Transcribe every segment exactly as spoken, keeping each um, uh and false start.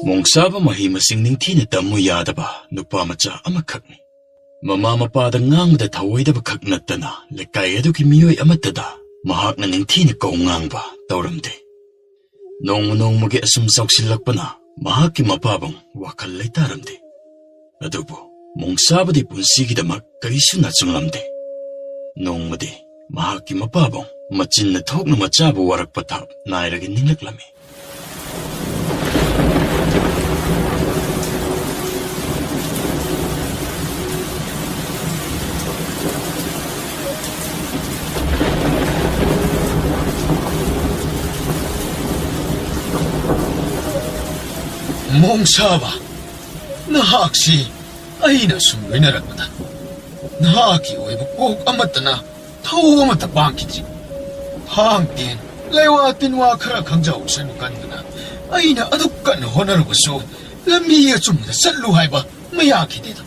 ꯃꯣꯡꯁꯥꯕ ꯃꯍꯩ ꯃꯁꯤꯡ ꯅꯤꯡꯊꯤꯅ ꯇꯝꯃꯨ ꯌꯥꯗꯕ ꯅꯨꯄꯥ ꯃꯆꯥ ꯑꯃꯈꯛꯅꯤ꯫ ꯃꯃꯥ ꯃꯄꯥꯗ ꯉꯥꯡꯕꯗ ꯊꯧꯑꯣꯏꯗꯕ ꯈꯛ ꯅꯠꯇꯅ, ꯂꯩꯀꯥꯏ ꯑꯗꯨꯒꯤ ꯃꯤꯑꯣꯏ ꯑꯃꯠꯇꯗ ꯃꯍꯥꯛꯅ ꯅꯤꯡꯊꯤꯅ ꯀꯧ ꯉꯥꯡꯕ ꯇꯧꯔꯝꯗꯦ꯫ ꯅꯣꯡꯃ ꯅꯣꯡꯃꯒꯤ ꯑꯁꯨꯝ ꯆꯥꯎꯁꯤꯜꯂꯛꯄꯅ ꯃꯍꯥꯛꯀꯤ ꯃꯄꯥꯕꯨꯡ ꯋꯥꯈꯜ ꯂꯩꯇꯥꯔꯝꯗꯦ꯫ ꯑꯗꯨꯕꯨ ꯃꯣꯡꯁꯥꯕꯗꯤ ꯄꯨꯟꯁꯤꯒꯤꯗꯃꯛ ꯀꯔꯤꯁꯨ ꯅꯆꯨꯡꯂꯝꯗꯦ꯫ ꯅꯣꯡꯃꯗꯤ ꯃꯍꯥꯛꯀꯤ ꯃꯄꯥꯕꯨꯡ ꯃꯆꯤꯟꯅ ꯊꯣꯛꯅ ꯃꯆꯥꯕꯨ ꯋꯥꯔꯛꯄ ꯊꯥꯛ ꯅꯥꯏꯔꯒ ꯅꯤꯡꯂꯛꯂꯝꯃꯤ꯫ ꯃꯣꯡꯁꯥꯕ, ꯅꯍꯥꯛꯁꯤ ꯑꯩꯅ ꯁꯨꯝ ꯂꯣꯏꯅꯔꯛꯄꯗ ꯅꯍꯥꯛꯀꯤ ꯑꯣꯏꯕ ꯀꯣꯛ ꯑꯃꯠꯇꯅ ꯊꯧ ꯑꯃꯠꯇ ꯄꯥꯡꯈꯤꯗ꯭ꯔꯤ꯫ ꯊꯥꯡ ꯇꯦꯟ, ꯂꯩꯋꯥ ꯇꯤꯟꯋꯥ ꯈꯔ ꯈꯪꯖꯍꯧꯁꯅꯨ ꯈꯟꯗꯨꯅ ꯑꯩꯅ ꯑꯗꯨꯛ ꯀꯟꯅ ꯍꯣꯠꯅꯔꯨꯕꯁꯨ ꯂꯝꯕꯤ ꯑꯆꯨꯝꯕꯗ ꯆꯠꯂꯨ ꯍꯥꯏꯕ ꯃꯌꯥꯈꯤꯗꯦꯗ꯫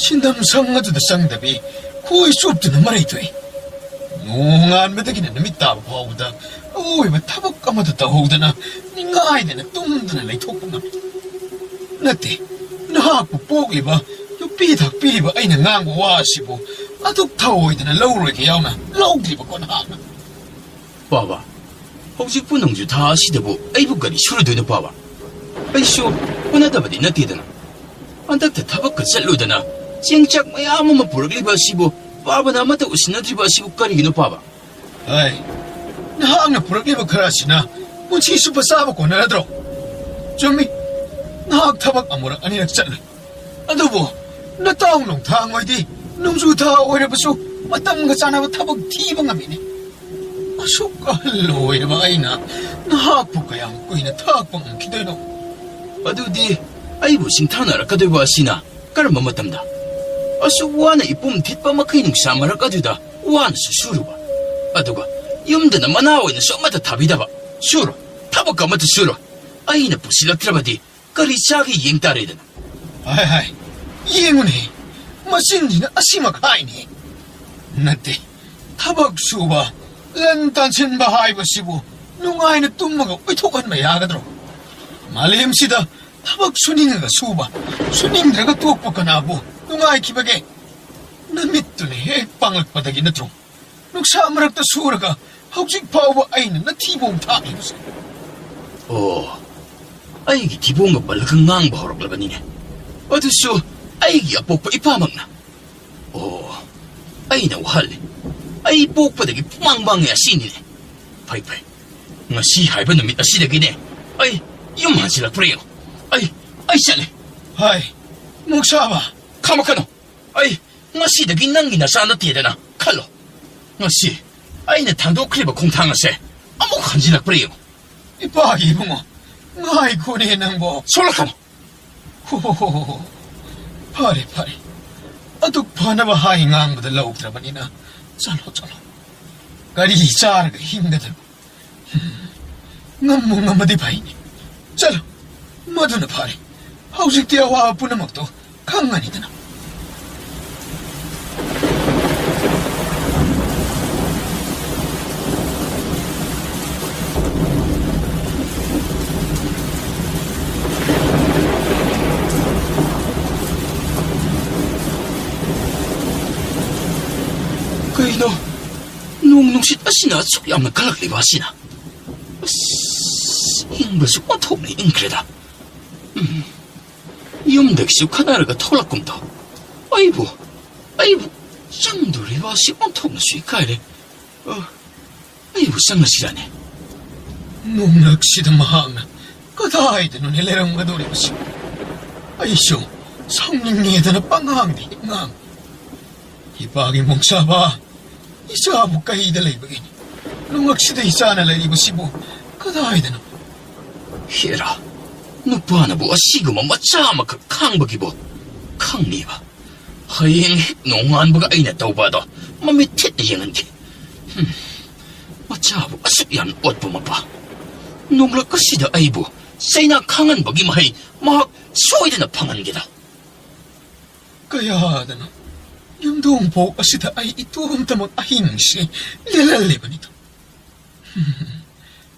ꯁꯤꯟꯗꯝ ꯁꯪ ꯑꯗꯨꯗ ꯆꯪꯗꯕꯤ ꯈꯣꯏ ꯆꯣꯞꯇꯨꯅ ꯃꯔꯩ ꯊꯣꯛꯏ꯫ ꯅꯣꯡꯉꯥꯟꯕꯗꯒꯤꯅ ꯅꯨꯃꯤꯠ ꯇꯥꯕ ꯐꯥꯎꯕꯗ ꯑꯋꯣꯏꯕ ꯊꯕꯛ ꯑꯃꯠꯇ ꯇꯧꯍꯧꯗꯅ ꯅꯤꯡꯉꯥꯏꯗꯅ ꯇꯨꯝꯗꯅ ꯂꯩꯊꯣꯛꯄ ꯉꯝꯃꯤ꯫ ꯅꯠꯇꯦ, ꯅꯍꯥꯛꯄꯨ ꯄꯣꯛꯂꯤꯕ, ꯅꯨꯄꯤ ꯊꯥꯛꯄꯤꯔꯤꯕ ꯑꯩꯅ ꯉꯥꯡꯕ ꯋꯥ ꯑꯁꯤꯕꯨ ꯑꯗꯨꯛ ꯊꯑꯣꯏꯗꯅ ꯂꯧꯔꯣꯏꯒ ꯌꯥꯎꯅ ꯂꯧꯗ꯭ꯔꯤꯕꯀꯣ ꯅꯍꯥꯛꯅ? ꯄꯥꯕ, ꯍꯧꯖꯤꯛꯄꯨ ꯅꯣꯡꯖꯨ ꯊꯥ ꯑꯁꯤꯗꯕꯨ ꯑꯩꯕꯨ ꯀꯔꯤ ꯁꯨꯔꯨꯗꯣꯏꯅꯣ ꯄꯥꯕ? ꯑꯩꯁꯨ ꯀꯣꯟꯅꯗꯕꯗꯤ ꯅꯠꯇꯦꯗꯅ꯫ ꯍꯟꯗꯛꯇ ꯊꯕꯛꯀ ꯆꯠꯂꯨꯗꯅ ꯆꯦꯡ ꯆꯥꯛ ꯃꯌꯥꯝ ꯑꯃ ꯄꯨꯔꯛꯂꯤꯕ ꯑꯁꯤꯕꯨ ꯄꯥꯕꯅ ꯑꯃꯠꯇ ꯎꯁꯤꯟꯅꯗ꯭ꯔꯤꯕ ꯑꯁꯤꯕꯨ ꯀꯔꯤꯒꯤꯅꯣ ꯄꯥꯕ? ꯍꯥꯏ, ꯅꯍꯥꯛꯅ ꯄꯨꯔꯛꯂꯤꯕ ꯈꯔ ꯑꯁꯤꯅ ꯄꯨꯟꯁꯤ ꯆꯨꯞꯄ ꯆꯥꯕ ꯀꯣꯟꯅꯔꯗ꯭ꯔꯣ? ꯆꯨꯝꯃꯤ, ꯅꯍꯥꯛ ꯊꯕꯛ ꯑꯃꯨꯔꯛ ꯑꯅꯤꯔꯛ ꯆꯠꯂꯨꯏ꯫ ꯑꯗꯨꯕꯨ ꯅꯇꯥꯎ ꯅꯣꯡꯊꯥꯡ ꯍꯣꯏꯗꯤ ꯅꯣꯡꯖꯨ ꯊꯥ ꯑꯣꯏꯔꯕꯁꯨ ꯃꯇꯝꯒ ꯆꯥꯅꯕ ꯊꯕꯛ ꯊꯤꯕ ꯉꯝꯃꯤꯅꯦ꯫ ꯑꯁꯨꯛ ꯑꯍꯜ ꯑꯣꯏꯔꯕ ꯑꯩꯅ ꯅꯍꯥꯛꯄꯨ ꯀꯌꯥꯝ ꯀꯨꯏꯅ ꯊꯥꯛꯄ ꯉꯝꯈꯤꯗꯣꯏꯅꯣ? ꯑꯗꯨꯗꯤ ꯑꯩꯕꯨ ꯁꯤꯡꯊꯥꯅꯔꯛꯀꯗꯣꯏꯕ ꯑꯁꯤꯅ ꯀꯔꯝꯕ ꯃꯇꯝꯗ? ꯑꯁꯨꯛ ꯋꯥꯅ ꯏꯄꯨꯝ ꯊꯤꯠꯄ ꯃꯈꯩ ꯅꯨꯡꯁꯥ ꯃꯔꯛ ꯑꯗꯨꯗ ꯋꯥꯅꯁꯨ ꯁꯨꯔꯨꯕ, ꯑꯗꯨꯒ ꯌꯨꯝꯗꯅ ꯃꯅꯥ ꯑꯣꯏꯅꯁꯨ ꯑꯃꯠꯇ ꯊꯥꯕꯤꯗꯕ꯫ ꯁꯨꯔꯣ, ꯊꯕꯛ ꯑꯃꯠꯇ ꯁꯨꯔꯣ꯫ ꯑꯩꯅ ꯄꯨꯁꯤꯜꯂꯛꯇ꯭ꯔꯕꯗꯤ ꯀꯔꯤ ꯆꯥꯒꯦ ꯌꯦꯡ ꯇꯥꯔꯦꯗꯅ꯫ ꯍꯥꯏ ꯍꯥꯏ, ꯌꯦꯡꯉꯨꯅꯦ, ꯃꯆꯤꯟꯁꯤꯅ ꯑꯁꯤꯃꯛ ꯍꯥꯏꯅꯦ꯫ ꯅꯠꯇꯦ, ꯊꯕꯛ ꯁꯨꯕ, ꯂꯟ ꯇꯥꯟꯁꯤꯟꯕ ꯍꯥꯏꯕꯁꯤꯕꯨ ꯅꯨꯡꯉꯥꯏꯅ ꯇꯨꯝꯃꯒ ꯑꯣꯏꯊꯣꯛꯍꯟꯕ ꯌꯥꯒꯗ꯭ꯔꯣ? ꯃꯥꯂꯦꯝꯁꯤꯗ ꯊꯕꯛ ꯁꯨꯅꯤꯡꯉꯒ ꯁꯨꯕ, ꯁꯨꯅꯤꯡꯗ꯭ꯔꯒ ꯇꯣꯛꯄ ꯀꯅꯥꯕꯨ ꯅꯨꯡꯉꯥꯏꯈꯤꯕꯒꯦ? ꯅꯃꯤꯠꯇꯨꯅ ꯍꯦꯛ ꯄꯥꯡꯂꯛꯄꯗꯒꯤ ꯅꯠꯇ꯭ꯔꯣ ꯅꯨꯡꯁꯥ ꯃꯔꯛꯇ ꯁꯨꯔꯒ ꯍꯧꯖꯤꯛ ꯐꯥꯎꯕ ꯑꯩꯅ ꯅꯊꯤꯕꯣꯡ ꯊꯥꯛꯂꯤꯕꯁꯦ? ꯑꯣ, ꯑꯩꯒꯤ ꯊꯤꯕꯣꯡꯒ ꯄꯜꯂꯒ ꯉꯥꯡꯕ ꯍꯧꯔꯛꯂꯕꯅꯤꯅꯦ꯫ ꯑꯗꯨꯁꯨ ꯑꯩꯒꯤ ꯑꯄꯣꯛꯄ ꯏꯄꯥꯃꯛꯅ꯫ ꯑꯣ, ꯑꯩꯅ ꯋꯥꯍꯜꯂꯤ꯫ ꯑꯩ ꯄꯣꯛꯄꯗꯒꯤ ꯄꯨꯃꯥꯡ ꯃꯥꯡꯉꯦ ꯑꯁꯤꯅꯤꯅꯦ꯫ ꯐꯩ, ꯐꯩ꯫ ꯉꯁꯤ ꯍꯥꯏꯕ ꯅꯨꯃꯤꯠ ꯑꯁꯤꯗꯒꯤꯅꯦ ꯑꯩ ꯌꯨꯝ ꯍꯟꯖꯤꯜꯂꯛꯄ꯭ꯔꯥ ꯌꯦꯡꯉꯣ꯫ ꯑꯩ, ꯑꯩ ꯆꯠꯂꯦ꯫ ꯍꯥꯏ, ꯃꯣꯡꯁꯥꯕ꯫ ꯈꯥꯝꯃꯛꯀꯅꯨ꯫ ꯑꯩ ꯉꯁꯤꯗꯒꯤ ꯅꯪꯒꯤ ꯅꯆꯥ ꯅꯠꯇꯦꯗꯅ ꯈꯜꯂꯣ꯫ ꯉꯁꯤ ꯑꯩꯅ ꯊꯥꯡꯗꯣꯛꯈ꯭ꯔꯤꯕ ꯈꯣꯡꯊꯥꯡ ꯑꯁꯦ ꯑꯃꯨꯛ ꯍꯟꯖꯤꯜꯂꯛꯄ꯭ꯔꯥ ꯌꯦꯡꯉꯨ꯫ ꯏꯄꯥꯒꯤ ꯏꯕꯨꯡꯉꯣ, ꯉꯥꯏꯈꯣꯅꯦ ꯅꯪꯕꯣ꯫ ꯁꯣꯛꯂꯛꯀꯅꯨ꯫ ꯍꯣ, ꯍꯣ, ꯍꯣ, ꯍꯣ, ꯍꯣ꯫ ꯐꯔꯦ, ꯐꯔꯦ꯫ ꯑꯗꯨꯛ ꯐꯅꯕ ꯍꯥꯏ ꯉꯥꯡꯕꯗ ꯂꯧꯗ꯭ꯔꯕꯅꯤꯅ ꯆꯠꯂꯣ, ꯆꯠꯂꯣ꯫ ꯀꯔꯤ ꯆꯥꯔꯒ ꯍꯤꯡꯒꯗꯕ? ꯉꯝꯃꯨ ꯉꯝꯃꯗꯤ ꯐꯩꯅꯤ꯫ ꯆꯠꯂꯣ, ꯃꯗꯨꯅ ꯐꯔꯦ꯫ ꯍꯧꯖꯤꯛꯇꯤ ꯑꯋꯥꯕ ꯄꯨꯝꯅꯃꯛꯇꯣ ꯈꯪꯉꯅꯤꯗꯅ꯫ ꯀꯩꯅꯣ? ꯅꯣꯡ ꯅꯨꯡꯁꯤꯠ ꯑꯁꯤꯅ ꯑꯁꯨꯛ ꯌꯥꯝꯅ ꯀꯜꯂꯛꯂꯤꯕ ꯑꯁꯤꯅ? ꯑꯁ, ꯏꯪꯕꯁꯨ ꯑꯣꯟꯊꯣꯛꯅ ꯏꯪꯈ꯭ꯔꯦꯗ꯫ ꯎꯝ, ꯌꯨꯝꯗꯒꯤꯁꯨ ꯈꯠꯅꯔꯒ ꯊꯣꯛꯂꯛꯀꯨꯝ ꯇꯧ꯫ ꯑꯩꯕꯨ, ꯑꯩꯕꯨ ꯆꯪꯗꯣꯔꯤꯕ ꯑꯁꯤ ꯑꯣꯟꯊꯣꯛꯅꯁꯨ ꯏꯀꯥꯏꯔꯦ꯫ ꯑ, ꯑꯩꯕꯨ ꯆꯪꯉꯁꯤꯔꯅꯦ? ꯅꯣꯡꯂꯛꯁꯤꯗ ꯃꯍꯥꯛꯅ ꯀꯗꯥꯏꯗꯅꯣꯅꯦ ꯂꯩꯔꯝꯒꯗꯧꯔꯤꯕꯁꯤ? ꯑꯩꯁꯨ ꯁꯥꯎꯅꯤꯡꯉꯦꯗꯅ ꯄꯉꯥꯡꯗꯤ ꯉꯥꯡ꯫ ꯏꯄꯥꯒꯤ ꯃꯣꯡꯁꯥꯕ, ꯏꯆꯥꯕꯨ ꯀꯩꯗ ꯂꯩꯕꯒꯤꯅꯤ? ꯅꯣꯡꯂꯛꯁꯤꯗ ꯏꯆꯥꯅ ꯂꯩꯔꯤꯕꯁꯤꯕꯨ ꯀꯗꯥꯏꯗꯅꯣ? ꯍꯦꯔꯥ, ꯅꯨꯄꯥꯅꯕꯨ ꯑꯁꯤꯒꯨꯝꯕ ꯃꯆꯥ ꯑꯃꯈꯛ ꯈꯥꯡꯕꯒꯤꯕꯨ ꯈꯪꯅꯤꯕ꯫ ꯍꯌꯦꯡ ꯍꯦꯛ ꯅꯣꯡꯉꯥꯟꯕꯒ ꯑꯩꯅ ꯇꯧꯕ ꯑꯗꯣ ꯃꯃꯤꯠ ꯊꯤꯠꯅ ꯌꯦꯡꯍꯟꯈꯤ꯫ ꯍꯨꯝ, ꯃꯆꯥꯕꯨ ꯑꯁꯨꯛ ꯌꯥꯝꯅ ꯑꯣꯠꯄ ꯃꯄꯥ꯫ ꯅꯣꯡꯂꯛ ꯑꯁꯤꯗ ꯑꯩꯕꯨ ꯆꯩꯅꯥ ꯈꯥꯡꯍꯟꯕꯒꯤ ꯃꯍꯩ ꯃꯍꯥꯛ ꯁꯣꯏꯗꯅ ꯐꯪꯍꯟꯒꯦꯗ꯫ ꯀꯌꯥꯗꯅꯣ ꯌꯨꯝꯊꯣꯡ ꯄꯣꯛ ꯑꯁꯤꯗ ꯑꯩ ꯏꯇꯣꯝꯇꯃꯛ ꯑꯍꯤꯡꯁꯤ ꯂꯦꯜꯍꯜꯂꯤꯕꯅꯤꯗꯣ꯫ ꯍꯨꯝ,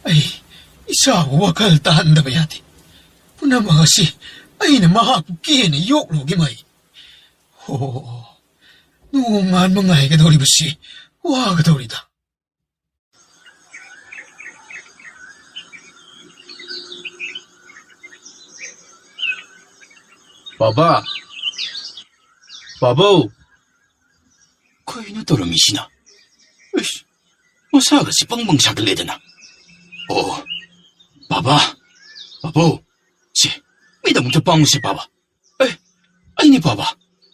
ꯑꯩ ꯏꯆꯥꯕꯨ ꯋꯥꯈꯜ ꯇꯥꯍꯟꯗꯕ ꯌꯥꯗꯦ꯫ ꯄꯨꯝꯅꯃꯛ ꯑꯁꯤ ꯑꯩꯅ ꯃꯍꯥꯛꯄꯨ ꯀꯦꯅ ꯌꯣꯛꯂꯨꯕꯒꯤ ꯃꯍꯩ꯫ ꯍꯣ, ꯅꯣꯡꯉꯥꯟꯕ ꯉꯥꯏꯒꯗꯧꯔꯤꯕꯁꯤ ꯋꯥꯒꯗꯧꯔꯤꯗ꯫ ꯕꯥꯕꯥ! ꯕꯥꯕꯧ! ꯀꯩꯅꯣ ꯇꯧꯔꯝꯃꯤꯁꯤꯅ? ꯏꯁ, ꯃꯁꯥꯒꯁꯤ ꯄꯪ ꯄꯪ ꯁꯥꯒꯠꯂꯦꯗꯅ꯫ ꯑꯣ, ꯕꯥꯕꯥ! ꯕꯥꯕꯧ! ꯁꯦ, ꯃꯤꯠ ꯑꯃꯨꯛꯇ ꯄꯥꯡꯉꯨꯁꯦ, ꯕꯥꯕꯥ꯫ ꯑꯦ, ꯑꯩꯅꯤ, ꯕꯥꯕꯥ꯫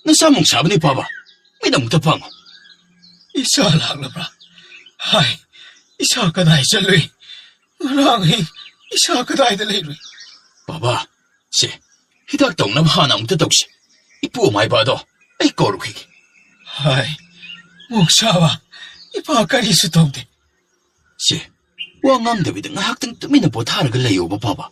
ꯅꯆꯥ ꯃꯣꯡꯁꯥꯕꯅꯤ, ꯕꯥꯕꯥ꯫ ꯃꯤꯠ ꯑꯃꯨꯛꯇ ꯄꯥꯡꯉꯨ꯫ ꯏꯆꯥ ꯂꯥꯛꯂꯕ꯭ꯔꯥ? ꯍꯥꯏ, ꯏꯆꯥ ꯀꯗꯥꯏ ꯆꯠꯂꯨꯏ? ꯉꯔꯥꯡ ꯑꯍꯤꯡ ꯏꯆꯥ ꯀꯗꯥꯏꯗ ꯂꯩꯔꯨꯏ? ꯕꯥꯕꯥ, ꯁꯦ, ꯍꯤꯗꯥꯛ ꯇꯧꯅꯕ ꯍꯥꯟꯅ ꯑꯃꯨꯛꯇ ꯇꯧꯁꯤ꯫ ꯏꯄꯨ ꯑꯃꯥꯏꯕ ꯑꯗꯣ ꯑꯩ ꯀꯧꯔꯨꯈꯤꯒꯦ꯫ ꯍꯥꯏ, ꯃꯣꯡꯁꯥꯕ, ꯏꯄꯥ ꯀꯔꯤꯁꯨ ꯇꯧꯗꯦ꯫ ꯁꯦ, ꯋꯥ ꯉꯥꯡꯗꯕꯤꯗ ꯉꯥꯏꯍꯥꯛꯇꯪ ꯇꯨꯃꯤꯟꯅ ꯄꯣꯊꯥꯔꯒ ꯂꯩꯌꯣꯕ, ꯕꯥꯕꯥ꯫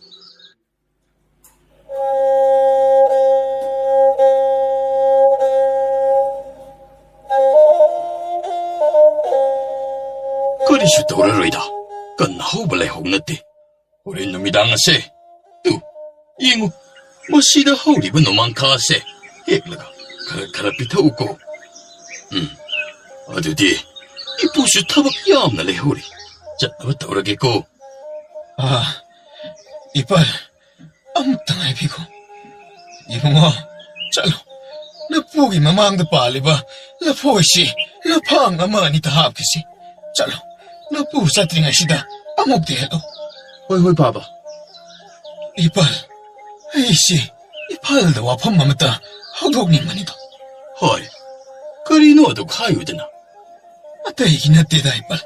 ꯀꯔꯤꯁꯨ ꯇꯧꯔꯔꯣꯏꯗ꯫ ꯀꯟꯅ ꯍꯧꯕ ꯂꯩꯍꯧ ꯅꯠꯇꯦ꯫ ꯍꯣꯔꯦꯟ ꯅꯨꯃꯤꯗꯥꯡ ꯑꯁꯦ, ꯇꯨ, ꯌꯦꯡꯉꯨ, ꯃꯁꯤꯗ ꯍꯧꯔꯤꯕ ꯅꯣꯡꯃꯥꯡꯈꯥ ꯑꯁꯦ ꯍꯦꯛꯂꯒ ꯈꯔ ꯈꯔ ꯄꯤꯊꯛꯎꯀꯣ꯫ ꯎꯝ, ꯑꯗꯨꯗꯤ ꯏꯄꯨꯁꯨ ꯊꯕꯛ ꯌꯥꯝꯅ ꯂꯩꯍꯧꯔꯤ꯫ ꯆꯠꯅꯕ ꯇꯧꯔꯒꯦꯀꯣ꯫ ꯑꯥ, ꯏꯄꯥ, ꯑꯃꯨꯛꯇ ꯉꯥꯏꯕꯤꯈꯣ꯫ ꯏꯕꯨꯡꯉꯣ, ꯆꯠꯂꯣ꯫ ꯂꯐꯨꯒꯤ ꯃꯃꯥꯡꯗ ꯄꯥꯜꯂꯤꯕ ꯂꯐꯣꯏꯁꯤ ꯂꯐꯥꯡ ꯑꯃ ꯑꯅꯤꯇ ꯍꯥꯞꯈꯤꯁꯤ꯫ ꯆꯠꯂꯣ꯫ ꯂꯐꯨ ꯆꯠꯇ꯭ꯔꯤꯉꯩꯁꯤꯗ ꯑꯃꯨꯛꯇ ꯍꯦꯛꯂꯣ꯫ ꯍꯣꯏ, ꯍꯣꯏ, ꯕꯥꯕꯥ꯫ ꯏꯄꯥꯜ, ꯑꯩꯁꯤ ꯏꯝꯐꯥꯜꯗ ꯋꯥꯐꯝ ꯑꯃꯇ ꯍꯧꯗꯣꯛꯅꯤꯡꯕꯅꯤꯗꯣ꯫ ꯍꯣꯏ, ꯀꯔꯤꯅꯣ ꯑꯗꯨ ꯍꯥꯏꯌꯨꯗꯅ꯫ ꯑꯇꯩꯒꯤ ꯅꯠꯇꯦꯗ, ꯏꯄꯥꯜ꯫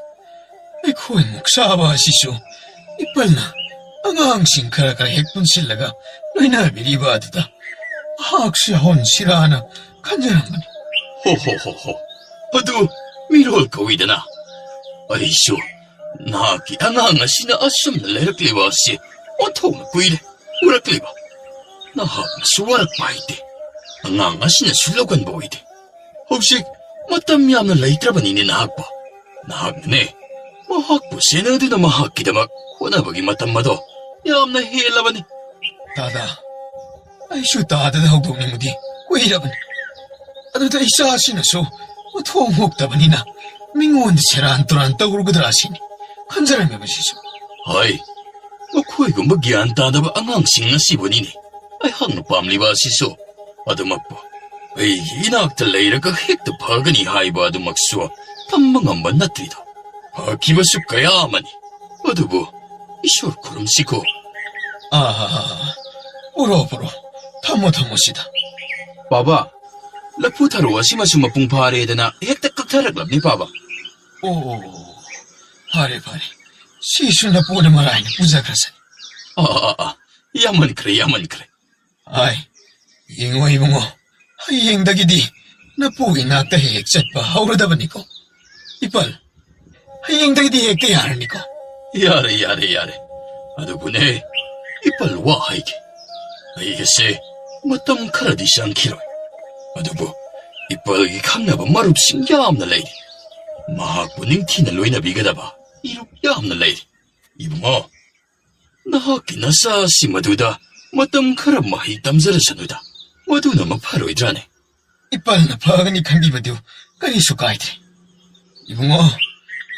ꯑꯩꯈꯣꯏ ꯃꯨꯛꯁꯥꯕ ꯑꯁꯤꯁꯨ ꯏꯄꯥꯜꯅ ꯑꯉꯥꯡꯁꯤꯡ ꯈꯔ ꯈꯔ ꯍꯦꯛ ꯄꯨꯟꯁꯤꯜꯂꯒ ꯂꯣꯏꯅꯕꯤꯔꯤꯕ ꯑꯗꯨꯗ ꯃꯍꯥꯛꯁꯨ ꯌꯥꯎꯍꯟꯁꯤꯔꯥꯅ ꯈꯟꯖꯔꯝꯕꯅꯤ꯫ ꯍꯣ, ꯍꯣ, ꯍꯣ, ꯍꯣ꯫ ꯑꯗꯨ ꯃꯤꯔꯣꯜ ꯀꯧꯏꯗꯅ꯫ ꯑꯩꯁꯨ ꯅꯍꯥꯛꯀꯤ ꯑꯉꯥꯡ ꯑꯁꯤꯅ ꯑꯁꯨꯝꯅ ꯂꯩꯔꯛꯂꯤꯕ ꯑꯁꯤ ꯑꯣꯟꯊꯣꯛꯅ ꯀꯨꯏꯔꯦ ꯎꯔꯛꯂꯤꯕ꯫ ꯅꯍꯥꯛꯅꯁꯨ ꯋꯥꯔꯛꯄ ꯍꯩꯇꯦ, ꯑꯉꯥꯡ ꯑꯁꯤꯅꯁꯨ ꯂꯧꯒꯟꯕ ꯑꯣꯏꯗꯦ꯫ ꯍꯧꯖꯤꯛ ꯃꯇꯝ ꯌꯥꯝꯅ ꯂꯩꯇ꯭ꯔꯕꯅꯤꯅꯦ ꯅꯍꯥꯛꯄꯨ꯫ ꯅꯍꯥꯛꯅꯅꯦ, ꯃꯍꯥꯛꯄꯨ ꯁꯦꯟꯅꯗꯨꯅ ꯃꯍꯥꯛꯀꯤꯗꯃꯛ ꯍꯣꯠꯅꯕꯒꯤ ꯃꯇꯝ ꯑꯗꯣ ꯌꯥꯝꯅ ꯍꯦꯜꯂꯕꯅꯤ꯫ ꯇꯥꯗ, ꯑꯩꯁꯨ ꯇꯥꯗꯗ ꯍꯧꯗꯣꯛꯅꯤꯡꯕꯗꯤ ꯀꯨꯏꯔꯕꯅꯤ꯫ ꯑꯗꯨꯗ ꯏꯆꯥꯁꯤꯅꯁꯨ ꯃꯊꯣꯡ ꯍꯨꯛꯇꯕꯅꯤꯅ ꯃꯤꯉꯣꯟꯗ ꯁꯦꯔꯥꯟ ꯇꯨꯔꯥꯟ ꯇꯧꯔꯨꯒꯗ꯭ꯔꯥ ꯁꯤꯅꯤ ꯈꯟꯖꯔꯝꯃꯤꯕꯁꯤꯁꯨ꯫ ꯍꯣꯏ, ꯃꯈꯣꯏꯒꯨꯝꯕ ꯒ꯭ꯌꯥꯟ ꯇꯥꯗꯕ ꯑꯉꯥꯡꯁꯤꯡ ꯑꯁꯤꯕꯨꯅꯤꯅꯦ ꯑꯩꯍꯥꯛꯅ ꯄꯥꯝꯂꯤꯕ ꯑꯁꯤꯁꯨ꯫ ꯑꯗꯨꯃꯛꯄꯨ ꯑꯩꯒꯤ ꯏꯅꯥꯛꯇ ꯂꯩꯔꯒ ꯍꯦꯛꯇ ꯐꯒꯅꯤ ꯍꯥꯏꯕ ꯑꯗꯨꯃꯛꯁꯨ ꯇꯝꯕ ꯉꯝꯕ ꯅꯠꯇ꯭ꯔꯤꯗꯣ꯫ ꯐꯈꯤꯕꯁꯨ ꯀꯌꯥ ꯑꯃꯅꯤ꯫ ꯑꯗꯨꯕꯨ ꯏꯁꯣꯔ ꯈꯨꯔꯨꯝꯁꯤꯀꯣ꯫ ꯑꯥ, ꯄꯨꯔꯣ, ꯄꯨꯔꯣ꯫ ꯊꯝꯃꯣ, ꯊꯝꯃꯣ ꯁꯤꯗ꯫ ꯄꯥꯕ, ꯂꯐꯨ ꯊꯔꯣ ꯑꯁꯤꯃꯁꯨ ꯃꯄꯨꯡ ꯐꯥꯔꯦꯗꯅ ꯍꯦꯛꯇ ꯀꯛꯊꯔꯛꯂꯕꯅꯤ, ꯄꯥꯕ꯫ ꯑꯣ, ꯑꯣ, ꯑꯣ꯫ ꯐꯔꯦ, ꯐꯔꯦ꯫ ꯁꯤꯁꯨ ꯅꯄꯨꯅ ꯃꯔꯥꯏꯅ ꯄꯨꯖꯈ꯭ꯔꯁꯅꯤ꯫ ꯑꯥ, ꯑꯥ, ꯑꯥ, ꯑꯥ꯫ ꯌꯥꯝꯃꯟꯈ꯭ꯔꯦ, ꯌꯥꯝꯃꯟꯈ꯭ꯔꯦ꯫ ꯑꯥꯏ, ꯌꯦꯡꯉꯣ ꯏꯕꯨꯡꯉꯣ, ꯍꯌꯦꯡꯗꯒꯤꯗꯤ ꯅꯄꯨꯒꯤ ꯅꯥꯛꯇ ꯍꯦꯛ ꯍꯦꯛ ꯆꯠꯄ ꯍꯧꯔꯗꯕꯅꯤꯀꯣ꯫ ꯏꯄꯜ, ꯍꯌꯦꯡꯗꯒꯤꯗꯤ ꯍꯦꯛꯇ ꯌꯥꯔꯅꯤꯀꯣ꯫ ꯌꯥꯔꯦ, ꯌꯥꯔꯦ, ꯌꯥꯔꯦ꯫ ꯑꯗꯨꯕꯨꯅꯦ, ꯏꯄꯜ ꯋꯥ ꯍꯥꯏꯒꯦ꯫ ꯑꯩ ꯑꯁꯦ ꯃꯇꯝ ꯈꯔꯗꯤ ꯆꯪꯈꯤꯔꯣꯏ꯫ ꯑꯗꯨꯕꯨ ꯏꯄꯜꯒꯤ ꯈꯪꯅꯕ ꯃꯔꯨꯞꯁꯤꯡ ꯌꯥꯝꯅ ꯂꯩꯔꯤ꯫ ꯃꯍꯥꯛꯄꯨ ꯅꯤꯡꯊꯤꯅ ꯂꯣꯏꯅꯕꯤꯒꯗꯕ ꯏꯔꯨꯞ ꯌꯥꯝꯅ ꯂꯩꯔꯤ꯫ ꯏꯕꯨꯡꯉꯣ, ꯅꯍꯥꯛꯀꯤ ꯅꯆꯥ ꯑꯁꯤ ꯃꯗꯨꯗ ꯃꯇꯝ ꯈꯔ ꯃꯍꯩ ꯇꯝꯖꯔꯁꯅꯨꯗ꯫ ꯃꯗꯨꯅ ꯃꯐꯔꯣꯏꯗ꯭ꯔꯥꯅꯦ? ꯏꯄꯜꯅ ꯐꯒꯅꯤ ꯈꯟꯕꯤꯕꯗꯨ ꯀꯔꯤꯁꯨ ꯀꯥꯏꯗ꯭ꯔꯦ꯫ ꯏꯕꯨꯡꯉꯣ,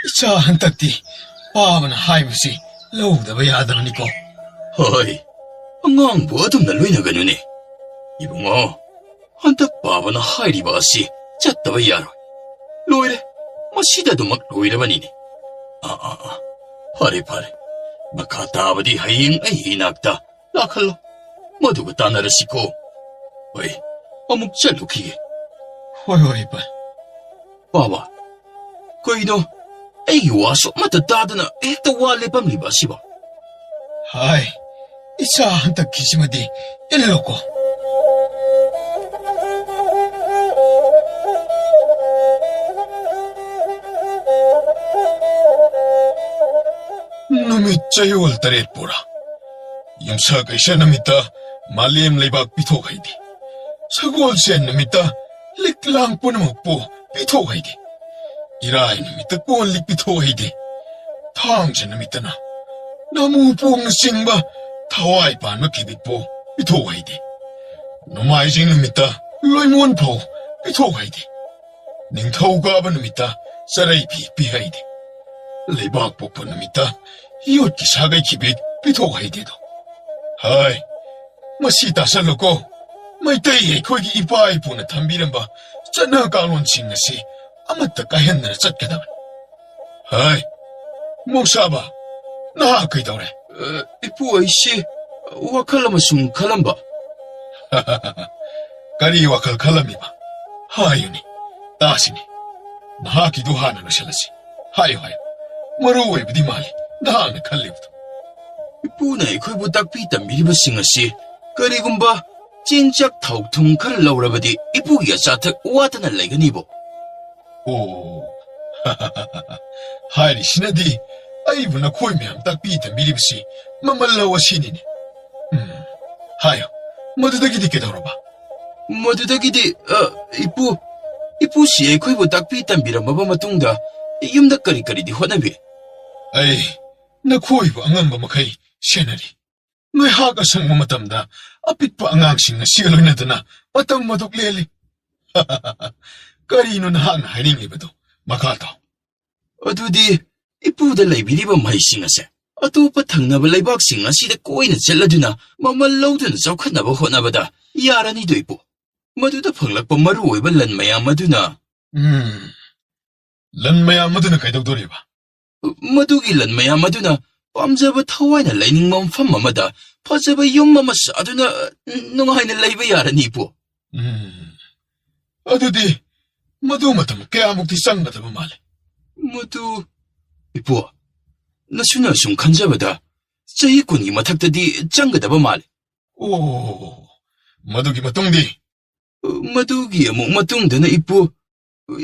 ꯏꯆꯥ ꯍꯟꯗꯛꯇꯤ ꯄꯥꯕꯅ ꯍꯥꯏꯕꯁꯤ ꯂꯧꯗꯕ ꯌꯥꯗꯕꯅꯤꯀꯣ꯫ ꯍꯣꯏ, ꯑꯉꯥꯡꯕꯨ ꯑꯗꯨꯝꯅ ꯂꯣꯏꯅꯒꯅꯨꯅꯦ꯫ ꯏꯕꯨꯡꯉꯣ, ꯍꯟꯗꯛ ꯄꯥꯕꯅ ꯍꯥꯏꯔꯤꯕ ꯑꯁꯤ ꯆꯠꯇꯕ ꯌꯥꯔꯣꯏ꯫ ꯂꯣꯏꯔꯦ, ꯃꯁꯤꯗ ꯑꯗꯨꯃꯛ ꯂꯣꯏꯔꯕꯅꯤꯅꯦ꯫ ꯑꯥ, ꯑꯥ, ꯑꯥ꯫ ꯐꯔꯦ, ꯐꯔꯦ꯫ ꯃꯈꯥ ꯇꯥꯕꯗꯤ ꯍꯌꯦꯡ ꯑꯩꯒꯤ ꯏꯅꯥꯛꯇ ꯂꯥꯛꯍꯜꯂꯣ꯫ ꯃꯗꯨꯒ ꯇꯥꯟꯅꯔꯁꯤꯀꯣ꯫ ꯍꯣꯏ, ꯑꯃꯨꯛ ꯆꯠꯂꯨꯈꯤꯒꯦ꯫ ꯍꯣꯏ, ꯍꯣꯏ, ꯏꯄꯥ꯫ ꯄꯥꯕ, ꯀꯩꯅꯣ? ꯑꯩꯒꯤ ꯋꯥꯁꯨ ꯑꯃꯠꯇ ꯇꯥꯗꯅ ꯍꯦꯛꯇ ꯋꯥ ꯂꯦꯞꯄꯝꯂꯤꯕ ꯑꯁꯤꯕꯣ? ꯍꯥꯏ, ꯏꯆꯥ ꯍꯟꯗꯛꯀꯤꯁꯤꯃꯗꯤ ꯏꯜꯂꯣꯀꯣ꯫ ꯅꯨꯃꯤꯠ ꯆꯌꯣꯜ ꯇꯔꯦꯠ ꯄꯨꯔꯥ ꯌꯨꯝꯁꯀꯩꯁ ꯅꯨꯃꯤꯠꯇ ꯃꯥꯂꯦꯝ ꯂꯩꯕꯥꯛ ꯄꯤꯊꯣꯛ ꯍꯩꯗꯦ꯫ ꯁꯒꯣꯜꯁꯦꯟ ꯅꯨꯃꯤꯠꯇ ꯂꯤꯛꯂꯥꯡ ꯄꯨꯝꯅꯃꯛꯄꯨ ꯄꯤꯊꯣꯛ ꯍꯩꯗꯦ꯫ ꯏꯔꯥꯏ ꯅꯨꯃꯤꯠꯇ ꯀꯣꯟ ꯂꯤꯛ ꯄꯤꯊꯣꯛ ꯍꯩꯗꯦ꯫ ꯊꯥꯡꯖ ꯅꯨꯃꯤꯠꯇꯅ ꯅꯥꯃꯨ ꯄꯣꯡꯅꯆꯤꯡꯕ ꯊꯋꯥꯏ ꯄꯥꯟꯕ ꯀꯤꯕꯤꯛꯄꯨ ꯄꯤꯊꯣꯛ ꯍꯩꯗꯦ꯫ ꯅꯣꯡꯃꯥꯏꯖꯤꯡ ꯅꯨꯃꯤꯠꯇ ꯂꯣꯏꯉꯣꯟ ꯐꯥꯎ ꯄꯤꯊꯣꯛ ꯍꯩꯗꯦ꯫ ꯅꯤꯡꯊꯧꯀꯥꯕ ꯅꯨꯃꯤꯠꯇ ꯆꯔꯩ ꯐꯤ ꯄꯤ ꯍꯩꯗꯦ꯫ ꯂꯩꯕꯥꯛ ꯄꯣꯛꯄ ꯅꯨꯃꯤꯠꯇ ꯌꯣꯠꯀꯤ ꯁꯥꯒꯩ ꯈꯤꯕꯤꯛ ꯄꯤꯊꯣꯛ ꯍꯩꯗꯦꯗꯣ꯫ ꯍꯥꯏ, ꯃꯁꯤ ꯇꯥꯁꯜꯂꯨꯀꯣ꯫ ꯃꯩꯇꯩ ꯑꯩꯈꯣꯏꯒꯤ ꯏꯄꯥ ꯏꯄꯨꯅ ꯊꯝꯕꯤꯔꯝꯕ ꯆꯠꯅ ꯀꯥꯡꯂꯣꯟꯁꯤꯡ ꯑꯁꯤ ꯑꯃꯠꯇ ꯀꯥꯏꯍꯟꯗꯅ ꯆꯠꯀꯗꯕꯅꯤ꯫ ꯍꯥꯏ, ꯃꯣꯡꯁꯥꯕ, ꯅꯍꯥꯛ ꯀꯩꯗꯧꯔꯦ? ꯑ, ꯏꯄꯨ, ꯑꯩꯁꯦ ꯋꯥꯈꯜ ꯑꯃ ꯁꯨꯝ ꯈꯜꯂꯝꯕ꯫ ꯀꯔꯤ ꯋꯥꯈꯜ ꯈꯜꯂꯝꯃꯤꯕ? ꯍꯥꯏꯌꯨꯅꯦ, ꯇꯥꯁꯤꯅꯦ꯫ ꯅꯍꯥꯛꯀꯤꯗꯨ ꯍꯥꯟꯅ ꯂꯣꯏꯁꯤꯜꯂꯁꯤ꯫ ꯍꯥꯏꯌꯨ, ꯍꯥꯏꯌꯨ꯫ ꯃꯔꯨ ꯑꯣꯏꯕꯗꯤ ꯃꯥꯜꯂꯤ ꯅꯍꯥꯛꯅ ꯈꯜꯂꯤꯕꯗꯨ꯫ ꯏꯄꯨꯅ ꯑꯩꯈꯣꯏꯕꯨ ꯇꯥꯛꯄꯤ ꯇꯝꯕꯤꯔꯤꯕꯁꯤꯡ ꯑꯁꯤ ꯀꯔꯤꯒꯨꯝꯕ ꯆꯦꯡ ꯆꯥꯛ ꯊꯥꯎ ꯊꯨꯝ ꯈꯔ ꯂꯧꯔꯕꯗꯤ ꯏꯄꯨꯒꯤ ꯑꯆꯥ ꯑꯊꯛ ꯋꯥꯠꯇꯅ ꯂꯩꯒꯅꯤꯕꯣ? ꯑꯣ, ꯍꯥꯏꯔꯤꯁꯤꯅꯗꯤ ꯑꯩꯕꯨ ꯅꯈꯣꯏ ꯃꯌꯥꯝ ꯇꯥꯛꯄꯤ ꯇꯝꯕꯤꯔꯤꯕꯁꯤ ꯃꯃꯜ ꯂꯧ ꯑꯁꯤꯅꯤꯅꯦ꯫ ꯎꯝ, ꯍꯥꯏꯌꯨ, ꯃꯗꯨꯗꯒꯤꯗꯤ ꯀꯩꯗꯧꯔꯕ? ꯃꯗꯨꯗꯒꯤꯗꯤ, ꯑ, ꯏꯄꯨ, ꯏꯄꯨꯁꯤ ꯑꯩꯈꯣꯏꯕꯨ ꯇꯥꯛꯄꯤ ꯇꯝꯕꯤꯔꯝꯃꯕ ꯃꯇꯨꯡꯗ ꯌꯨꯝꯗ ꯀꯔꯤ ꯀꯔꯤꯗꯤ ꯍꯣꯠꯅꯕꯤ? ꯑꯩ ꯅꯈꯣꯏꯕꯨ ꯑꯉꯝꯕ ꯃꯈꯩ ꯁꯦꯟꯅꯔꯤ꯫ ꯉꯥꯏꯍꯥꯛ ꯑꯁꯪꯕ ꯃꯇꯝꯗ ꯑꯄꯤꯛꯄ ꯑꯉꯥꯡꯁꯤꯡ ꯑꯁꯤꯒ ꯂꯣꯏꯅꯗꯨꯅ ꯃꯇꯝ ꯑꯗꯨꯛ ꯂꯦꯜꯂꯤ꯫ ꯀꯔꯤꯅꯣ ꯅꯍꯥꯛꯅ ꯍꯥꯏꯅꯤꯡꯂꯤꯕꯗꯨ? ꯃꯈꯥ ꯇꯥꯎ꯫ ꯑꯗꯨꯗꯤ ꯏꯄꯨꯗ ꯂꯩꯕꯤꯔꯤꯕ ꯃꯍꯩꯁꯤꯡ ꯑꯁꯦ ꯑꯇꯣꯞꯄ ꯊꯪꯅꯕ ꯂꯩꯕꯥꯛꯁꯤꯡ ꯑꯁꯤꯗ ꯀꯣꯏꯅ ꯆꯠꯂꯗꯨꯅ ꯃꯃꯜ ꯂꯧꯗꯨꯅ ꯆꯥꯎꯈꯠꯅꯕ ꯍꯣꯠꯅꯕꯗ ꯌꯥꯔꯅꯤꯗꯣ ꯏꯄꯨ꯫ ꯃꯗꯨꯗ ꯐꯪꯂꯛꯄ ꯃꯔꯨ ꯑꯣꯏꯕ ꯂꯟ ꯃꯌꯥꯝ ꯑꯗꯨꯅ ꯎꯝ, ꯂꯟ ꯃꯌꯥꯝ ꯑꯗꯨꯅ ꯀꯩꯗꯧꯗꯣꯔꯤꯕ? ꯃꯗꯨꯒꯤ ꯂꯟ ꯃꯌꯥꯝ ꯑꯗꯨꯅ ꯄꯥꯝꯖꯕ ꯊꯋꯥꯏꯅ ꯂꯩꯅꯤꯡꯕ ꯃꯐꯝ ꯑꯃꯗ ꯐꯖꯕ ꯌꯨꯝ ꯑꯃ ꯁꯥꯗꯨꯅ ꯅꯨꯡꯉꯥꯏꯅ ꯂꯩꯕ ꯌꯥꯔꯅꯤ, ꯏꯄꯨ꯫ ꯎꯝ, ꯑꯗꯨꯗꯤ ꯃꯗꯨ ꯃꯇꯝ ꯀꯌꯥꯃꯨꯛꯇꯤ ꯆꯪꯒꯗꯕ ꯃꯥꯜꯂꯤ? ꯃꯗꯨ, ꯏꯄꯨ, ꯅꯁꯨꯅ ꯁꯨꯝ ꯈꯟꯖꯕꯗ ꯆꯍꯤ ꯀꯨꯟꯒꯤ ꯃꯊꯛꯇꯗꯤ ꯆꯪꯒꯗꯕ ꯃꯥꯜꯂꯤ꯫ ꯑꯣ, ꯃꯗꯨꯒꯤ ꯃꯇꯨꯡꯗꯤ? ꯃꯗꯨꯒꯤ ꯑꯃꯨꯛ ꯃꯇꯨꯡꯗꯅ ꯏꯄꯨ,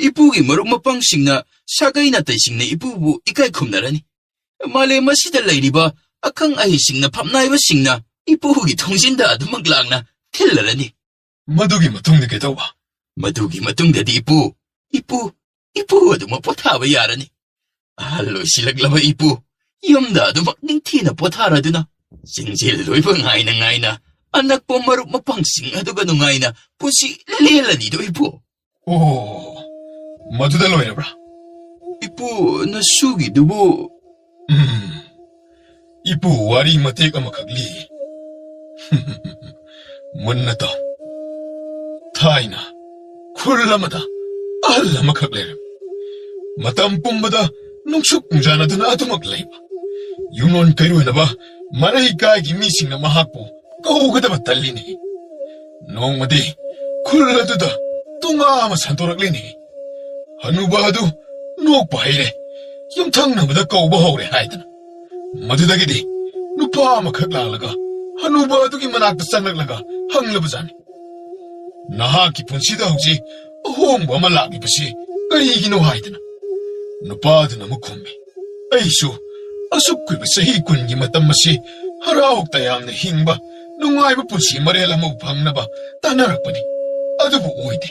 ꯏꯄꯨꯒꯤ ꯃꯔꯨꯞ ꯃꯄꯥꯡꯁꯤꯡꯅ, ꯁꯥꯒꯩ ꯅꯥꯇꯩꯁꯤꯡꯅ ꯏꯄꯨꯕꯨ ꯏꯀꯥꯏ ꯈꯨꯝꯅꯔꯅꯤ꯫ ꯃꯥꯂꯦꯝ ꯑꯁꯤꯗ ꯂꯩꯔꯤꯕ ꯑꯈꯪ ꯑꯍꯩꯁꯤꯡꯅ, ꯐꯝꯅꯥꯏꯕꯁꯤꯡꯅ ꯏꯄꯨꯒꯤ ꯊꯣꯡꯖꯤꯟꯗ ꯑꯗꯨꯃꯛ ꯂꯥꯛꯅ ꯊꯤꯜꯂꯔꯅꯤ꯫ ꯃꯗꯨꯒꯤ ꯃꯇꯨꯡꯗ ꯀꯩꯗꯧꯕ? ꯃꯗꯨꯒꯤ ꯃꯇꯨꯡꯗꯗꯤ ꯏꯄꯨ, ꯏꯄꯨ, ꯏꯄꯨ ꯑꯗꯨꯃꯛ ꯄꯣꯊꯥꯕ ꯌꯥꯔꯅꯤ꯫ ꯑꯍꯜ ꯑꯣꯏꯁꯤꯜꯂꯛꯂꯕ ꯏꯄꯨ, ꯌꯨꯝꯗ ꯑꯗꯨꯃꯛ ꯅꯤꯡꯊꯤꯅ ꯄꯣꯊꯥꯔꯗꯨꯅ ꯆꯤꯡꯖꯤꯜ ꯂꯣꯏꯕ ꯉꯥꯏꯅ ꯉꯥꯏꯅ ꯑꯅꯛꯄ ꯃꯔꯨꯞ ꯃꯄꯥꯡꯁꯤꯡ ꯑꯗꯨꯒ ꯅꯨꯡꯉꯥꯏꯅ ꯄꯨꯟꯁꯤ ꯂꯦꯜꯂꯅꯤꯗꯣ ꯏꯄꯨ꯫ ꯑꯣ, ꯃꯗꯨꯗ ꯂꯣꯏꯔꯕ꯭ꯔꯥ? ꯏꯄꯨ, ꯅꯁꯨꯒꯤꯗꯨꯕꯨ? ꯎꯝ, ꯏꯄꯨ ꯋꯥꯔꯤ ꯃꯇꯦꯛ ꯑꯃꯈꯛ ꯂꯤ꯫ ꯃꯨꯟꯅ ꯇꯥꯎ꯫ ꯊꯥꯏꯅ ꯈꯨꯜ ꯑꯃꯗ ꯑꯍꯜ ꯑꯃꯈꯛ ꯂꯩꯔꯝꯃꯤ꯫ ꯃꯇꯝ ꯄꯨꯝꯕꯗ ꯅꯨꯡꯁꯨꯛ ꯅꯨꯡꯖꯥꯅꯗꯨꯅ ꯑꯗꯨꯃꯛ ꯂꯩꯕ꯫ ꯌꯨꯝꯂꯣꯟ ꯀꯩꯔꯣꯏꯅꯕ ꯃꯔꯩ ꯀꯥꯏꯒꯤ ꯃꯤꯁꯤꯡꯅ ꯃꯍꯥꯛꯄꯨ ꯀꯧꯒꯗꯕ ꯇꯜꯂꯤꯅꯤ꯫ ꯅꯣꯡꯃꯗꯤ ꯈꯨꯜ ꯑꯗꯨꯗ ꯇꯨꯡꯉꯥ ꯑꯃ ꯁꯟꯗꯣꯔꯛꯂꯤꯅꯤ꯫ ꯍꯅꯨꯕ ꯑꯗꯨ ꯅꯣꯛꯄ ꯍꯩꯔꯦ, ꯌꯨꯝꯊꯪꯅꯕꯗ ꯀꯧꯕ ꯍꯧꯔꯦ ꯍꯥꯏꯗꯅ꯫ ꯃꯗꯨꯗꯒꯤꯗꯤ ꯅꯨꯄꯥ ꯑꯃꯈꯛ ꯂꯥꯛꯂꯒ ꯍꯅꯨꯕ ꯑꯗꯨꯒꯤ ꯃꯅꯥꯛꯇ ꯆꯪꯂꯛꯂꯒ ꯍꯪꯂꯕꯖꯥꯠꯅꯤ, "ꯅꯍꯥꯛꯀꯤ ꯄꯨꯟꯁꯤꯗ ꯍꯧꯖꯤꯛ ꯑꯍꯣꯡꯕ ꯑꯃ ꯂꯥꯛꯂꯤꯕꯁꯤ ꯀꯔꯤꯒꯤꯅꯣ?" ꯍꯥꯏꯗꯅ꯫ ꯅꯨꯄꯥꯗꯨꯅ ꯑꯃꯨꯛ ꯈꯨꯝꯃꯤ, "ꯑꯩꯁꯨ ꯑꯁꯨꯛ ꯀꯨꯏꯕ ꯆꯍꯤ ꯀꯨꯟꯒꯤ ꯃꯇꯝ ꯑꯁꯤ ꯍꯔꯥꯎ ꯇꯌꯥꯝꯅ ꯍꯤꯡꯕ, ꯅꯨꯡꯉꯥꯏꯕ ꯄꯨꯟꯁꯤ ꯃꯔꯦꯜ ꯑꯃꯕꯨ ꯐꯪꯅꯕ ꯇꯥꯟꯅꯔꯛꯄꯅꯤ꯫ ꯑꯗꯨꯕꯨ ꯑꯣꯏꯗꯦ꯫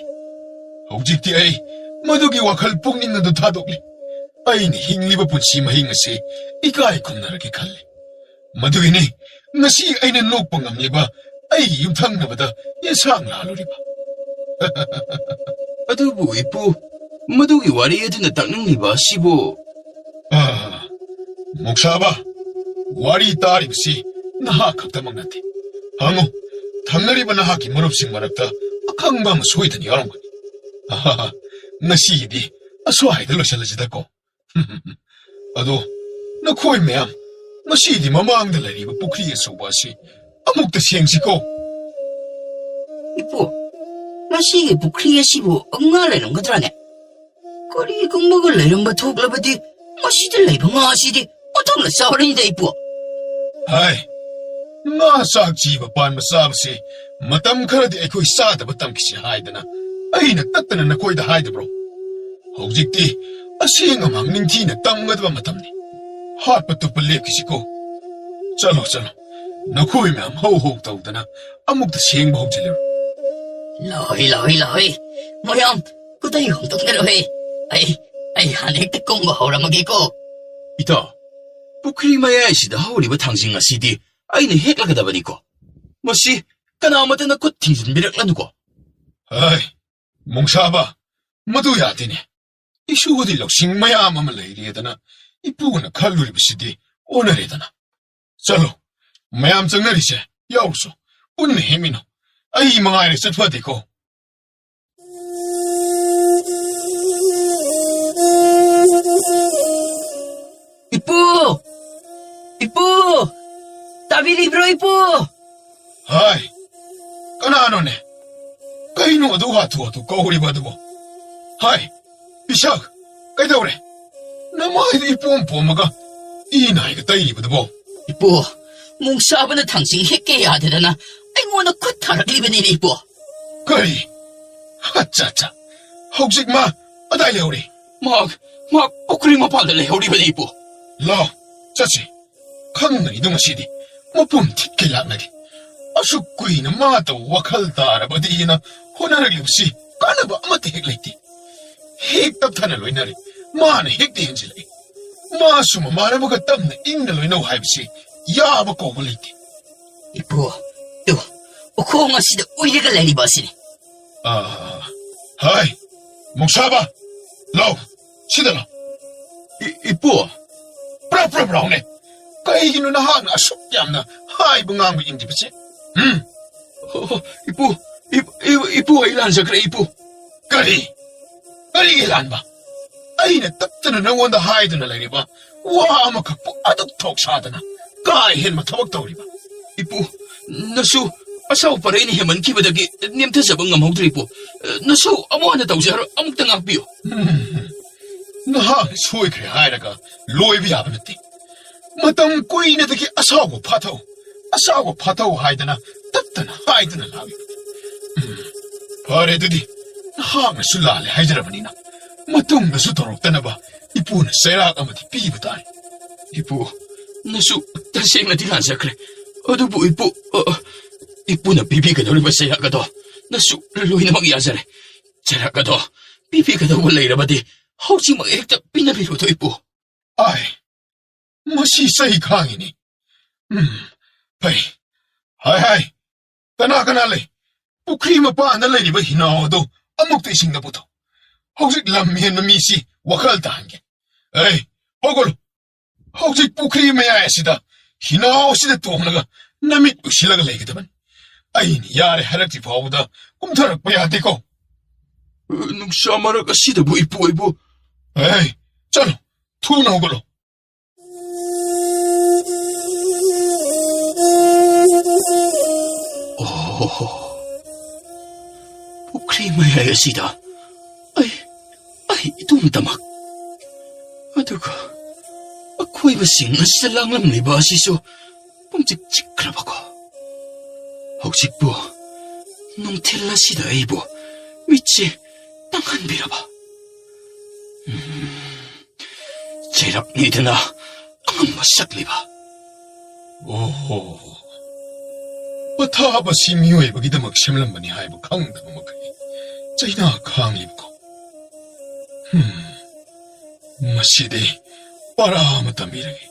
ꯍꯧꯖꯤꯛꯇꯤ ꯑꯩ ꯃꯗꯨꯒꯤ ꯋꯥꯈꯜ ꯄꯨꯛꯅꯤꯡ ꯑꯗꯨ ꯊꯥꯗꯣꯛꯂꯦ꯫ ꯑꯩꯅ ꯍꯤꯡꯂꯤꯕ ꯄꯨꯟꯁꯤ ꯃꯍꯤꯡ ꯑꯁꯤ ꯏꯀꯥꯏ ꯈꯨꯝꯅꯔꯒꯦ ꯈꯜꯂꯦ꯫ ꯃꯗꯨꯒꯤꯅꯤ ꯉꯁꯤ ꯑꯩꯅ ꯅꯣꯛꯄ ꯉꯝꯂꯤꯕ ꯑꯩꯒꯤ ꯌꯨꯝꯊꯪꯅꯕꯗ ꯌꯦꯟꯁꯥꯡ ꯂꯥꯜꯂꯨꯔꯤꯕ꯫" "ꯑꯗꯨꯕꯨ ꯏꯄꯨ, ꯃꯗꯨꯒꯤ ꯋꯥꯔꯤ ꯑꯗꯨꯅ ꯇꯥꯛꯅꯤꯡꯂꯤꯕ ꯑꯁꯤꯕꯨ?" "ꯑꯥ, ꯃꯣꯛꯁꯥꯕ, ꯋꯥꯔꯤ ꯇꯥꯔꯤꯕꯁꯤ ꯅꯍꯥꯛ ꯈꯛꯇꯃꯛ ꯅꯠꯇꯦ꯫ ꯍꯪꯉꯨ, ꯊꯪꯅꯔꯤꯕ ꯅꯍꯥꯛꯀꯤ ꯃꯔꯨꯞꯁꯤꯡ ꯃꯔꯛꯇ ꯑꯈꯪꯕ ꯑꯃ ꯁꯣꯏꯗꯅ ꯌꯥꯎꯔꯝꯒꯅꯤ꯫ ꯑꯍꯥꯍꯥ, ꯉꯁꯤꯒꯤꯗꯤ ꯑꯁ꯭ꯋꯥꯏꯗ ꯂꯣꯏꯁꯤꯜꯂꯁꯤꯗꯀꯣ꯫" "ꯑꯗꯣ, ꯅꯈꯣꯏ ꯃꯌꯥꯝ, ꯉꯁꯤꯗꯤ ꯃꯃꯥꯡꯗ ꯂꯩꯔꯤꯕ ꯄꯨꯈ꯭ꯔꯤ ꯑꯆꯧꯕ ꯑꯁꯤ ꯑꯃꯨꯛꯇ ꯁꯦꯡꯁꯤꯀꯣ꯫" "ꯏꯄꯨ, ꯃꯁꯤꯒꯤ ꯄꯨꯈ꯭ꯔꯤ ꯑꯁꯤꯕꯨ ꯉꯥ ꯂꯩꯔꯝꯒꯗ꯭ꯔꯥꯅꯦ? ꯀꯔꯤꯒꯨꯝꯕꯒ ꯂꯩꯔꯝꯕ ꯊꯣꯛꯂꯕꯗꯤ ꯃꯁꯤꯗ ꯂꯩꯕ ꯉꯥ ꯑꯁꯤꯗꯤ ꯑꯣꯟꯊꯣꯛꯅ ꯆꯥꯎꯔꯅꯤꯗ, ꯏꯄꯨ꯫" "ꯍꯥꯏ, ꯉꯥ ꯆꯥꯛ ꯖꯤꯕ ꯄꯥꯟꯕ ꯆꯥꯕꯁꯤ ꯃꯇꯝ ꯈꯔꯗꯤ ꯑꯩꯈꯣꯏ ꯆꯥꯗꯕ ꯇꯝꯈꯤꯁꯤ ꯍꯥꯏꯗꯅ ꯑꯩꯅ ꯇꯠꯇꯅ ꯅꯈꯣꯏꯗ ꯍꯥꯏꯗꯕ꯭ꯔꯣ? ꯍꯧꯖꯤꯛꯇꯤ ꯑꯁꯦꯡ ꯑꯃꯥꯡ ꯅꯤꯡꯊꯤꯅ ꯇꯝꯒꯗꯕ ꯃꯇꯝꯅꯤ꯫ ꯍꯥꯠꯄ ꯇꯨꯞꯄ ꯂꯦꯞꯈꯤꯁꯤꯀꯣ꯫ ꯆꯠꯂꯣ, ꯆꯠꯂꯣ, ꯅꯈꯣꯏ ꯃꯌꯥꯝ ꯍꯧ ꯍꯧ ꯇꯧꯗꯅ ꯑꯃꯨꯛꯇ ꯁꯦꯡꯕ ꯍꯧꯖꯤꯜꯂꯨꯔꯣ꯫" "ꯂꯥꯛꯑꯣꯏ, ꯂꯥꯛꯑꯣꯏ, ꯂꯥꯛꯑꯣꯏ꯫ ꯃꯌꯥꯝ ꯈꯨꯗꯩ ꯍꯣꯡꯗꯣꯛꯅꯔꯣꯍꯦ꯫ ꯑꯩ, ꯑꯩ ꯍꯥꯟꯅ ꯍꯦꯛꯇ ꯀꯨꯝꯕ ꯍꯧꯔꯝꯃꯒꯦꯀꯣ꯫" "ꯏꯇꯥꯎ, ꯄꯨꯈ꯭ꯔꯤ ꯃꯌꯥꯏꯁꯤꯗ ꯍꯧꯔꯤꯕ ꯊꯥꯡꯖꯤꯡ ꯑꯁꯤꯗꯤ ꯑꯩꯅ ꯍꯦꯛꯂꯒꯗꯕꯅꯤꯀꯣ꯫ ꯃꯁꯤ ꯀꯅꯥꯃꯠꯇꯅ ꯈꯨꯠ ꯊꯤꯡꯖꯤꯟꯕꯤꯔꯛꯂꯅꯨꯀꯣ꯫ ꯍꯥꯏ, ꯃꯣꯡꯁꯥꯕ, ꯃꯗꯨ ꯌꯥꯗꯦꯅꯦ꯫ ꯏꯁꯨꯕꯨꯗꯤ ꯂꯧꯁꯤꯡ ꯃꯌꯥꯝ ꯑꯃ ꯂꯩꯔꯦꯗꯅ ꯏꯄꯨꯅ ꯈꯜꯂꯨꯔꯤꯕꯁꯤꯗꯤ ꯑꯣꯟꯅꯔꯦꯗꯅ꯫ ꯆꯠꯂꯣ, ꯃꯌꯥꯝ ꯆꯪꯅꯔꯤꯁꯦ ꯌꯥꯎꯔꯨꯁꯣ, ꯄꯨꯟꯅ ꯍꯦꯛꯃꯤꯟꯅꯧ꯫ ꯑꯩ ꯃꯉꯥꯏꯔꯦ ꯆꯠꯐꯗꯦꯀꯣ꯫ ꯏꯄꯨ! ꯏꯄꯨ! ꯇꯥꯕꯤꯔꯤꯕ꯭ꯔꯣ, ꯏꯄꯨ? ꯍꯥꯏ, ꯀꯅꯥꯅꯣꯅꯦ? ꯀꯩꯅꯣ ꯑꯗꯨ ꯍꯥꯊꯨ ꯍꯥꯊꯨ ꯀꯧꯔꯤꯕ ꯑꯗꯨꯕꯣ? ꯍꯥꯏ, ꯄꯤꯁꯛ, ꯀꯩꯗꯧꯔꯦ? ꯅꯃꯥꯏꯗ ꯏꯄꯣꯝ ꯄꯣꯝꯃꯒ ꯏ ꯅꯥꯏꯒ ꯇꯩꯔꯤꯕꯗꯨꯕꯣ? ꯏꯄꯨ, ꯃꯣꯡꯁꯥꯕꯅ ꯊꯥꯡꯖꯤꯡ ꯍꯦꯛꯀꯦ ꯌꯥꯗꯗꯅ ꯑꯩꯉꯣꯟꯗ ꯈꯨꯠ ꯊꯥꯔꯛꯂꯤꯕꯅꯤꯅꯦ, ꯏꯄꯨ꯫ ꯀꯔꯤ? ꯑꯠꯆꯥ, ꯑꯠꯆꯥ꯫ ꯍꯧꯖꯤꯛ ꯃꯥ ꯑꯗꯥꯏ ꯂꯩꯍꯧꯔꯤ꯫ ꯃꯍꯥꯛ, ꯃꯍꯥꯛ ꯄꯨꯈ꯭ꯔꯤ ꯃꯄꯥꯟꯗ ꯂꯩꯍꯧꯔꯤꯕꯅꯤ, ꯏꯄꯨ꯫ ꯂꯥꯎ, ꯆꯠꯁꯤ꯫ ꯈꯪꯒꯅꯤꯗꯣ ꯉꯁꯤꯗꯤ꯫ ꯃꯄꯨꯝ ꯊꯤꯠꯀꯩ ꯂꯥꯛꯅꯒꯦ꯫ ꯑꯁꯨꯛ ꯀꯨꯏꯅ ꯃꯥ ꯇꯧꯕ ꯋꯥꯈꯜ ꯇꯥꯔꯕꯗꯤꯅ ꯍꯣꯠꯅꯔꯛꯂꯤꯕꯁꯤ ꯀꯥꯟꯅꯕ ꯑꯃꯠꯇ ꯍꯦꯛ ꯂꯩꯇꯦ꯫ ꯍꯦꯛ ꯇꯞꯊꯅ ꯂꯣꯏꯅꯔꯦ꯫ ꯃꯥꯅ ꯍꯦꯛꯇ ꯍꯦꯟꯖꯤꯜꯂꯛꯏ꯫ ꯃꯥꯁꯨ ꯃꯃꯥꯟꯅꯕꯒ ꯇꯞꯅ ꯏꯪꯅ ꯂꯣꯏꯅꯧ ꯍꯥꯏꯕꯁꯤ ꯌꯥꯕ ꯀꯧꯕ ꯂꯩꯇꯦ꯫ ꯏꯄꯨ, ꯇꯨ, ꯎꯈꯣꯡ ꯑꯁꯤꯗ ꯎꯏꯔꯒ ꯂꯩꯔꯤꯕ ꯑꯁꯤꯅꯤ꯫ ꯑꯥ, ꯍꯥꯏ, ꯃꯣꯡꯁꯥꯕ, ꯂꯥꯎ, ꯁꯤꯗ ꯂꯥꯎ꯫ ꯏ-, ꯏꯄꯨ꯫ ꯄ꯭ꯔꯞ ꯄ꯭ꯔꯞ ꯂꯥꯎꯅꯦ꯫ ꯀꯩꯒꯤꯅꯣ ꯅꯍꯥꯛꯅ ꯑꯁꯨꯛ ꯌꯥꯝꯅ ꯍꯥꯏꯕ ꯉꯥꯡꯕ ꯏꯟꯗ꯭ꯔꯤꯕꯁꯦ? ꯎꯝ? ꯑꯣ, ꯏꯄꯨ, ꯏ-, ꯏ-, ꯏꯄꯨ, ꯑꯩ ꯂꯥꯟꯖꯈ꯭ꯔꯦ, ꯏꯄꯨ꯫ ꯀꯔꯤ? ꯀꯔꯤꯒꯤ ꯂꯥꯟꯕ? ꯑꯩꯅ ꯇꯞꯇꯅ ꯅꯉꯣꯟꯗ ꯍꯥꯏꯗꯨꯅ ꯂꯩꯔꯤꯕ ꯋꯥ ꯑꯃꯈꯛꯄꯨ ꯑꯗꯨꯛ ꯊꯣꯛ ꯁꯥꯗꯅ ꯀꯥ ꯍꯦꯟꯕ ꯊꯕꯛ ꯇꯧꯔꯤꯕ? ꯏꯄꯨ, ꯅꯁꯨ ꯑꯁꯥꯎ ꯄꯔꯩꯅ ꯍꯦꯟꯃꯟꯈꯤꯕꯗꯒꯤ ꯅꯦꯝꯊꯖꯕ ꯉꯝꯍꯧꯗ꯭ꯔꯦ, ꯏꯄꯨ꯫ ꯅꯁꯨ ꯑꯃꯨꯛ ꯍꯟꯅ ꯇꯧꯖꯔꯣꯏ, ꯑꯃꯨꯛꯇ ꯉꯥꯛꯄꯤꯌꯨ꯫ ꯎꯝ, ꯅꯍꯥꯛꯅ ꯁꯣꯏꯈ꯭ꯔꯦ ꯍꯥꯏꯔꯒ ꯂꯣꯏꯕ ꯌꯥꯕ ꯅꯠꯇꯦ꯫ ꯃꯇꯝ ꯀꯨꯏꯅꯗꯒꯤ ꯑꯁꯥꯎꯕ ꯐꯥꯊꯧ, ꯑꯁꯥꯎꯕ ꯐꯥꯊꯧ ꯍꯥꯏꯗꯅ ꯇꯠꯇꯅ ꯍꯥꯏꯗꯨꯅ ꯂꯥꯛꯂꯤ꯫ ꯎꯝ, ꯐꯔꯦ ꯑꯗꯨꯗꯤ, ꯅꯍꯥꯛꯅꯁꯨ ꯂꯥꯜꯂꯦ ꯍꯥꯏꯖꯔꯕꯅꯤꯅ, ꯃꯇꯨꯡꯗꯁꯨ ꯇꯧꯔꯛꯇꯅꯕ ꯏꯄꯨꯅ ꯆꯩꯔꯥꯛ ꯑꯃꯗꯤ ꯄꯤꯕ ꯇꯥꯔꯦ꯫ ꯏꯄꯨ, ꯅꯁꯨ ꯇꯁꯦꯡꯅꯗꯤ ꯂꯥꯟꯖꯈ꯭ꯔꯦ꯫ ꯑꯗꯨꯕꯨ ꯏꯄꯨ, ꯑ, ꯏꯄꯨꯅ ꯄꯤꯕꯤꯒꯗꯧꯔꯤꯕ ꯆꯩꯔꯥꯛ ꯑꯗꯣ ꯅꯁꯨ ꯂꯣꯏꯅꯃꯛ ꯌꯥꯖꯔꯦ꯫ ꯆꯩꯔꯥꯛ ꯑꯗꯣ ꯄꯤꯕꯤꯒꯗꯧꯕ ꯂꯩꯔꯕꯗꯤ ꯍꯧꯖꯤꯛꯃꯛ ꯍꯦꯛꯇ ꯄꯤꯅꯕꯤꯔꯣꯗꯣ, ꯏꯄꯨ꯫ ꯑꯥꯏ, ꯃꯁꯤ ꯆꯩ ꯈꯥꯡꯉꯤꯅꯤ꯫ ꯎꯝ, ꯍꯩ, ꯍꯥꯏ, ꯍꯥꯏ, ꯀꯅꯥ ꯀꯅꯥ ꯂꯩ? ꯄꯨꯈ꯭ꯔꯤ ꯃꯄꯥꯟꯗ ꯂꯩꯔꯤꯕ ꯍꯤꯅꯥꯎ ꯑꯗꯨ ꯑꯃꯨꯛꯇ ꯏꯁꯤꯡꯗ ꯄꯨꯊꯣꯛ꯫ ꯍꯧꯖꯤꯛ ꯂꯝ ꯍꯦꯟꯕ ꯃꯤꯁꯤ ꯋꯥꯈꯜ ꯇꯥꯍꯟꯒꯦ꯫ ꯑꯩ, ꯍꯧꯒꯠꯂꯨ꯫ ꯍꯧꯖꯤꯛ ꯄꯨꯈ꯭ꯔꯤ ꯃꯌꯥꯏ ꯑꯁꯤꯗ ꯍꯤꯅꯥꯎ ꯑꯁꯤꯗ ꯇꯣꯡꯂꯒ ꯅꯃꯤꯠ ꯎꯏꯁꯤꯜꯂꯒ ꯂꯩꯒꯗꯕꯅꯤ꯫ ꯑꯩꯅ ꯌꯥꯔꯦ ꯍꯥꯏꯔꯛꯇ꯭ꯔꯤ ꯐꯥꯎꯕꯗ ꯀꯨꯝꯊꯔꯛꯄ ꯌꯥꯗꯦꯀꯣ꯫ ꯅꯨꯡꯁꯥ ꯃꯔꯛ ꯑꯁꯤꯗꯕꯨ ꯏꯄꯨ ꯑꯩꯕꯨ꯫ ꯑꯦ, ꯆꯠꯂꯣ, ꯊꯨꯅ ꯍꯧꯒꯠꯂꯣ꯫ ꯑꯣ, ꯄꯨꯈ꯭ꯔꯤ ꯃꯌꯥꯏ ꯑꯁꯤꯗ ꯑꯩ, ꯑꯩ ꯏꯇꯣꯝꯇꯃꯛ꯫ ꯑꯗꯨꯒ ꯑꯀꯣꯏꯕꯁꯤꯡ ꯑꯁꯤꯗ ꯂꯥꯡꯂꯝꯂꯤꯕ ꯑꯁꯤꯁꯨ ꯄꯨꯡꯆꯤꯛ ꯆꯤꯛꯈ꯭ꯔꯕꯀꯣ꯫ ꯍꯧꯖꯤꯛꯄꯨ ꯅꯨꯡꯊꯤꯜ ꯑꯁꯤꯗ ꯑꯩꯕꯨ ꯃꯤꯠꯁꯦ ꯇꯥꯡꯍꯟꯕꯤꯔꯕ? ꯎꯝ, ꯆꯩꯔꯛꯅꯤꯗꯅ ꯑꯉꯝꯕ ꯁꯛꯂꯤꯕ꯫ ꯑꯣꯍꯣ, ꯄꯊꯥꯞ ꯑꯁꯤ ꯃꯤꯑꯣꯏꯕꯒꯤꯗꯃꯛ ꯁꯦꯝꯂꯝꯕꯅꯤ ꯍꯥꯏꯕ ꯈꯪꯗꯕ ꯃꯈꯩ ꯆꯩꯅꯥ ꯈꯥꯡꯂꯤꯕꯀꯣ꯫ ꯍꯝ, ꯃꯁꯤꯗꯤ ꯄꯔꯥ ꯑꯃ ꯇꯝꯕꯤꯔꯒꯦ꯫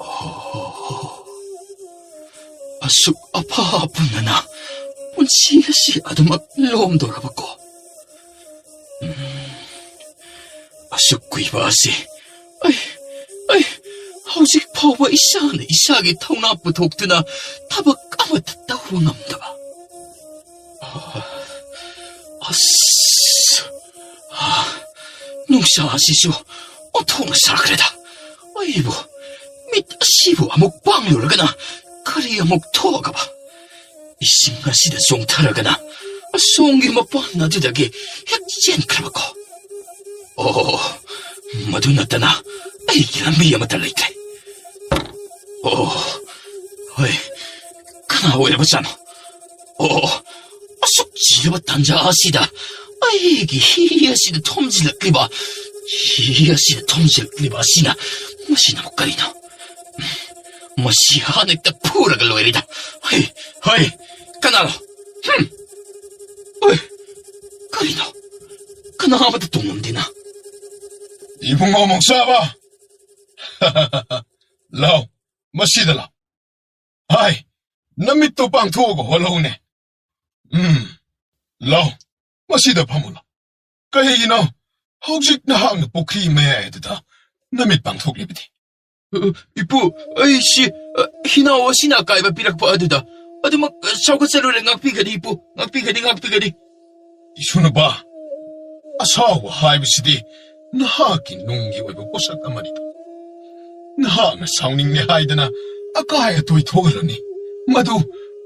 ꯑꯣꯍꯣ, ꯑꯁꯨꯛ ꯑꯐ ꯄꯨꯟꯅꯅ ꯄꯨꯟꯁꯤ ꯑꯁꯤ ꯑꯗꯨꯃꯛ ꯂꯣꯝꯗꯧꯔꯕꯀꯣ꯫ ꯎꯝ, ꯑꯁꯨꯛ ꯀꯨꯏꯕ ꯑꯁꯤ ꯑꯩ, ꯑꯩ ꯍꯧꯖꯤꯛ ꯐꯥꯎꯕ ꯏꯁꯥꯅ ꯏꯁꯥꯒꯤ ꯊꯧꯅꯥ ꯄꯨꯊꯣꯛꯇꯨꯅ ꯊꯕꯛ ꯑꯃꯠꯇ ꯇꯧꯕ ꯉꯝꯗꯕ꯫ ꯑꯁ, ꯅꯨꯡꯁꯥ ꯑꯁꯤꯁꯨ ꯑꯣꯟꯊꯣꯛꯅ ꯁꯥꯈ꯭ꯔꯦꯗ꯫ ꯑꯩꯕꯨ, ꯃꯤꯠ ꯑꯁꯤꯕꯨ ꯑꯃꯨꯛ ꯄꯥꯡꯂꯨꯔꯒꯅ ꯀꯔꯤ ꯑꯃꯨꯛ ꯊꯣꯛꯑꯒꯕ? ꯏꯁꯤꯡ ꯑꯁꯤꯗ ꯆꯣꯡꯊꯔꯒꯅ ꯑꯁꯣꯝꯒꯤ ꯃꯄꯥꯟ ꯑꯗꯨꯗꯒꯤ ꯍꯦꯛ ꯆꯦꯟꯈ꯭ꯔꯕꯀꯣ꯫ ꯑꯣ, ꯃꯗꯨ ꯅꯠꯇꯅ ꯑꯩꯒꯤ ꯂꯝꯕꯤ ꯑꯃꯠꯇ ꯂꯩꯇ꯭ꯔꯦ꯫ ꯑꯣ, ꯍꯣꯏ, ꯀꯅꯥ ꯑꯣꯏꯔꯕꯖꯥꯠꯅꯣ? ꯑꯣ, ꯑꯁꯨꯛ ꯆꯤꯔꯕ ꯇꯥꯟꯖꯥ ꯑꯁꯤꯗ ꯑꯩꯒꯤ ꯍꯤ ꯑꯁꯤꯗ ꯊꯣꯝꯖꯤꯜꯂꯛꯂꯤꯕ, ꯍꯤ ꯑꯁꯤꯗ ꯊꯣꯝꯖꯤꯜꯂꯛꯂꯤꯕ ꯑꯁꯤꯅ, ꯃꯁꯤꯅ ꯑꯃꯨꯛ ꯀꯔꯤꯅꯣ? ꯃꯁꯤ ꯍꯥꯟꯅ ꯍꯦꯛꯇ ꯐꯨꯔꯒ ꯂꯣꯏꯔꯦꯗ꯫ ꯍꯩ, ꯍꯩ, ꯀꯅꯥꯅꯣ? ꯍꯝ! ꯑꯣꯏ, ꯀꯔꯤꯅꯣ? ꯀꯅꯥ ꯑꯃꯠꯇ ꯇꯣꯡꯉꯝꯗꯦꯅ꯫ ꯏꯕꯨꯡꯉꯣ ꯃꯧꯁꯥꯕ! ꯂꯥꯎ, ꯃꯁꯤꯗ ꯂꯥꯎ꯫ ꯍꯥꯏ, ꯅꯃꯤꯠꯇꯣ ꯄꯥꯡꯊꯣꯛꯑꯒ ꯍꯣꯜꯍꯧꯅꯦ꯫ ꯎꯝ, ꯂꯥꯎ, ꯃꯁꯤꯗ ꯐꯝꯃꯨ ꯂꯥꯎ꯫ ꯀꯔꯤꯒꯤꯅꯣ ꯍꯧꯖꯤꯛ ꯅꯍꯥꯛꯅ ꯄꯨꯈ꯭ꯔꯤ ꯃꯌꯥꯏ ꯑꯗꯨꯗ ꯅꯃꯤꯠ ꯄꯥꯡꯊꯣꯛꯂꯤꯕꯗꯤ? ꯑ, ꯏꯄꯨ, ꯑꯩꯁꯤ, ꯑ, ꯍꯤꯅꯥꯎ ꯑꯁꯤꯅ ꯑꯀꯥꯏꯕ ꯄꯤꯔꯛꯄ ꯑꯗꯨꯗ ꯑꯗꯨꯃꯛ, ꯑ, ꯁꯧꯒꯠꯆꯔꯨꯔꯦ꯫ ꯉꯥꯛꯄꯤꯒꯅꯤ, ꯏꯄꯨ, ꯉꯥꯛꯄꯤꯒꯅꯤ, ꯉꯥꯛꯄꯤꯒꯅꯤ꯫ ꯏꯁꯨ ꯅꯨꯄꯥ, ꯑꯁꯥꯎꯕ ꯍꯥꯏꯕꯁꯤꯗꯤ ꯅꯍꯥꯛꯀꯤ ꯅꯨꯡꯒꯤ ꯑꯣꯏꯕ ꯄꯣꯠꯁꯛ ꯑꯃꯅꯤꯗꯣ꯫ ꯅꯍꯥꯛꯅ ꯁꯥꯎꯅꯤꯡꯂꯦ ꯍꯥꯏꯗꯅ ꯑꯀꯥꯏ ꯑꯇꯣꯏ ꯊꯣꯛꯍꯜꯂꯅꯤ꯫ ꯃꯗꯨ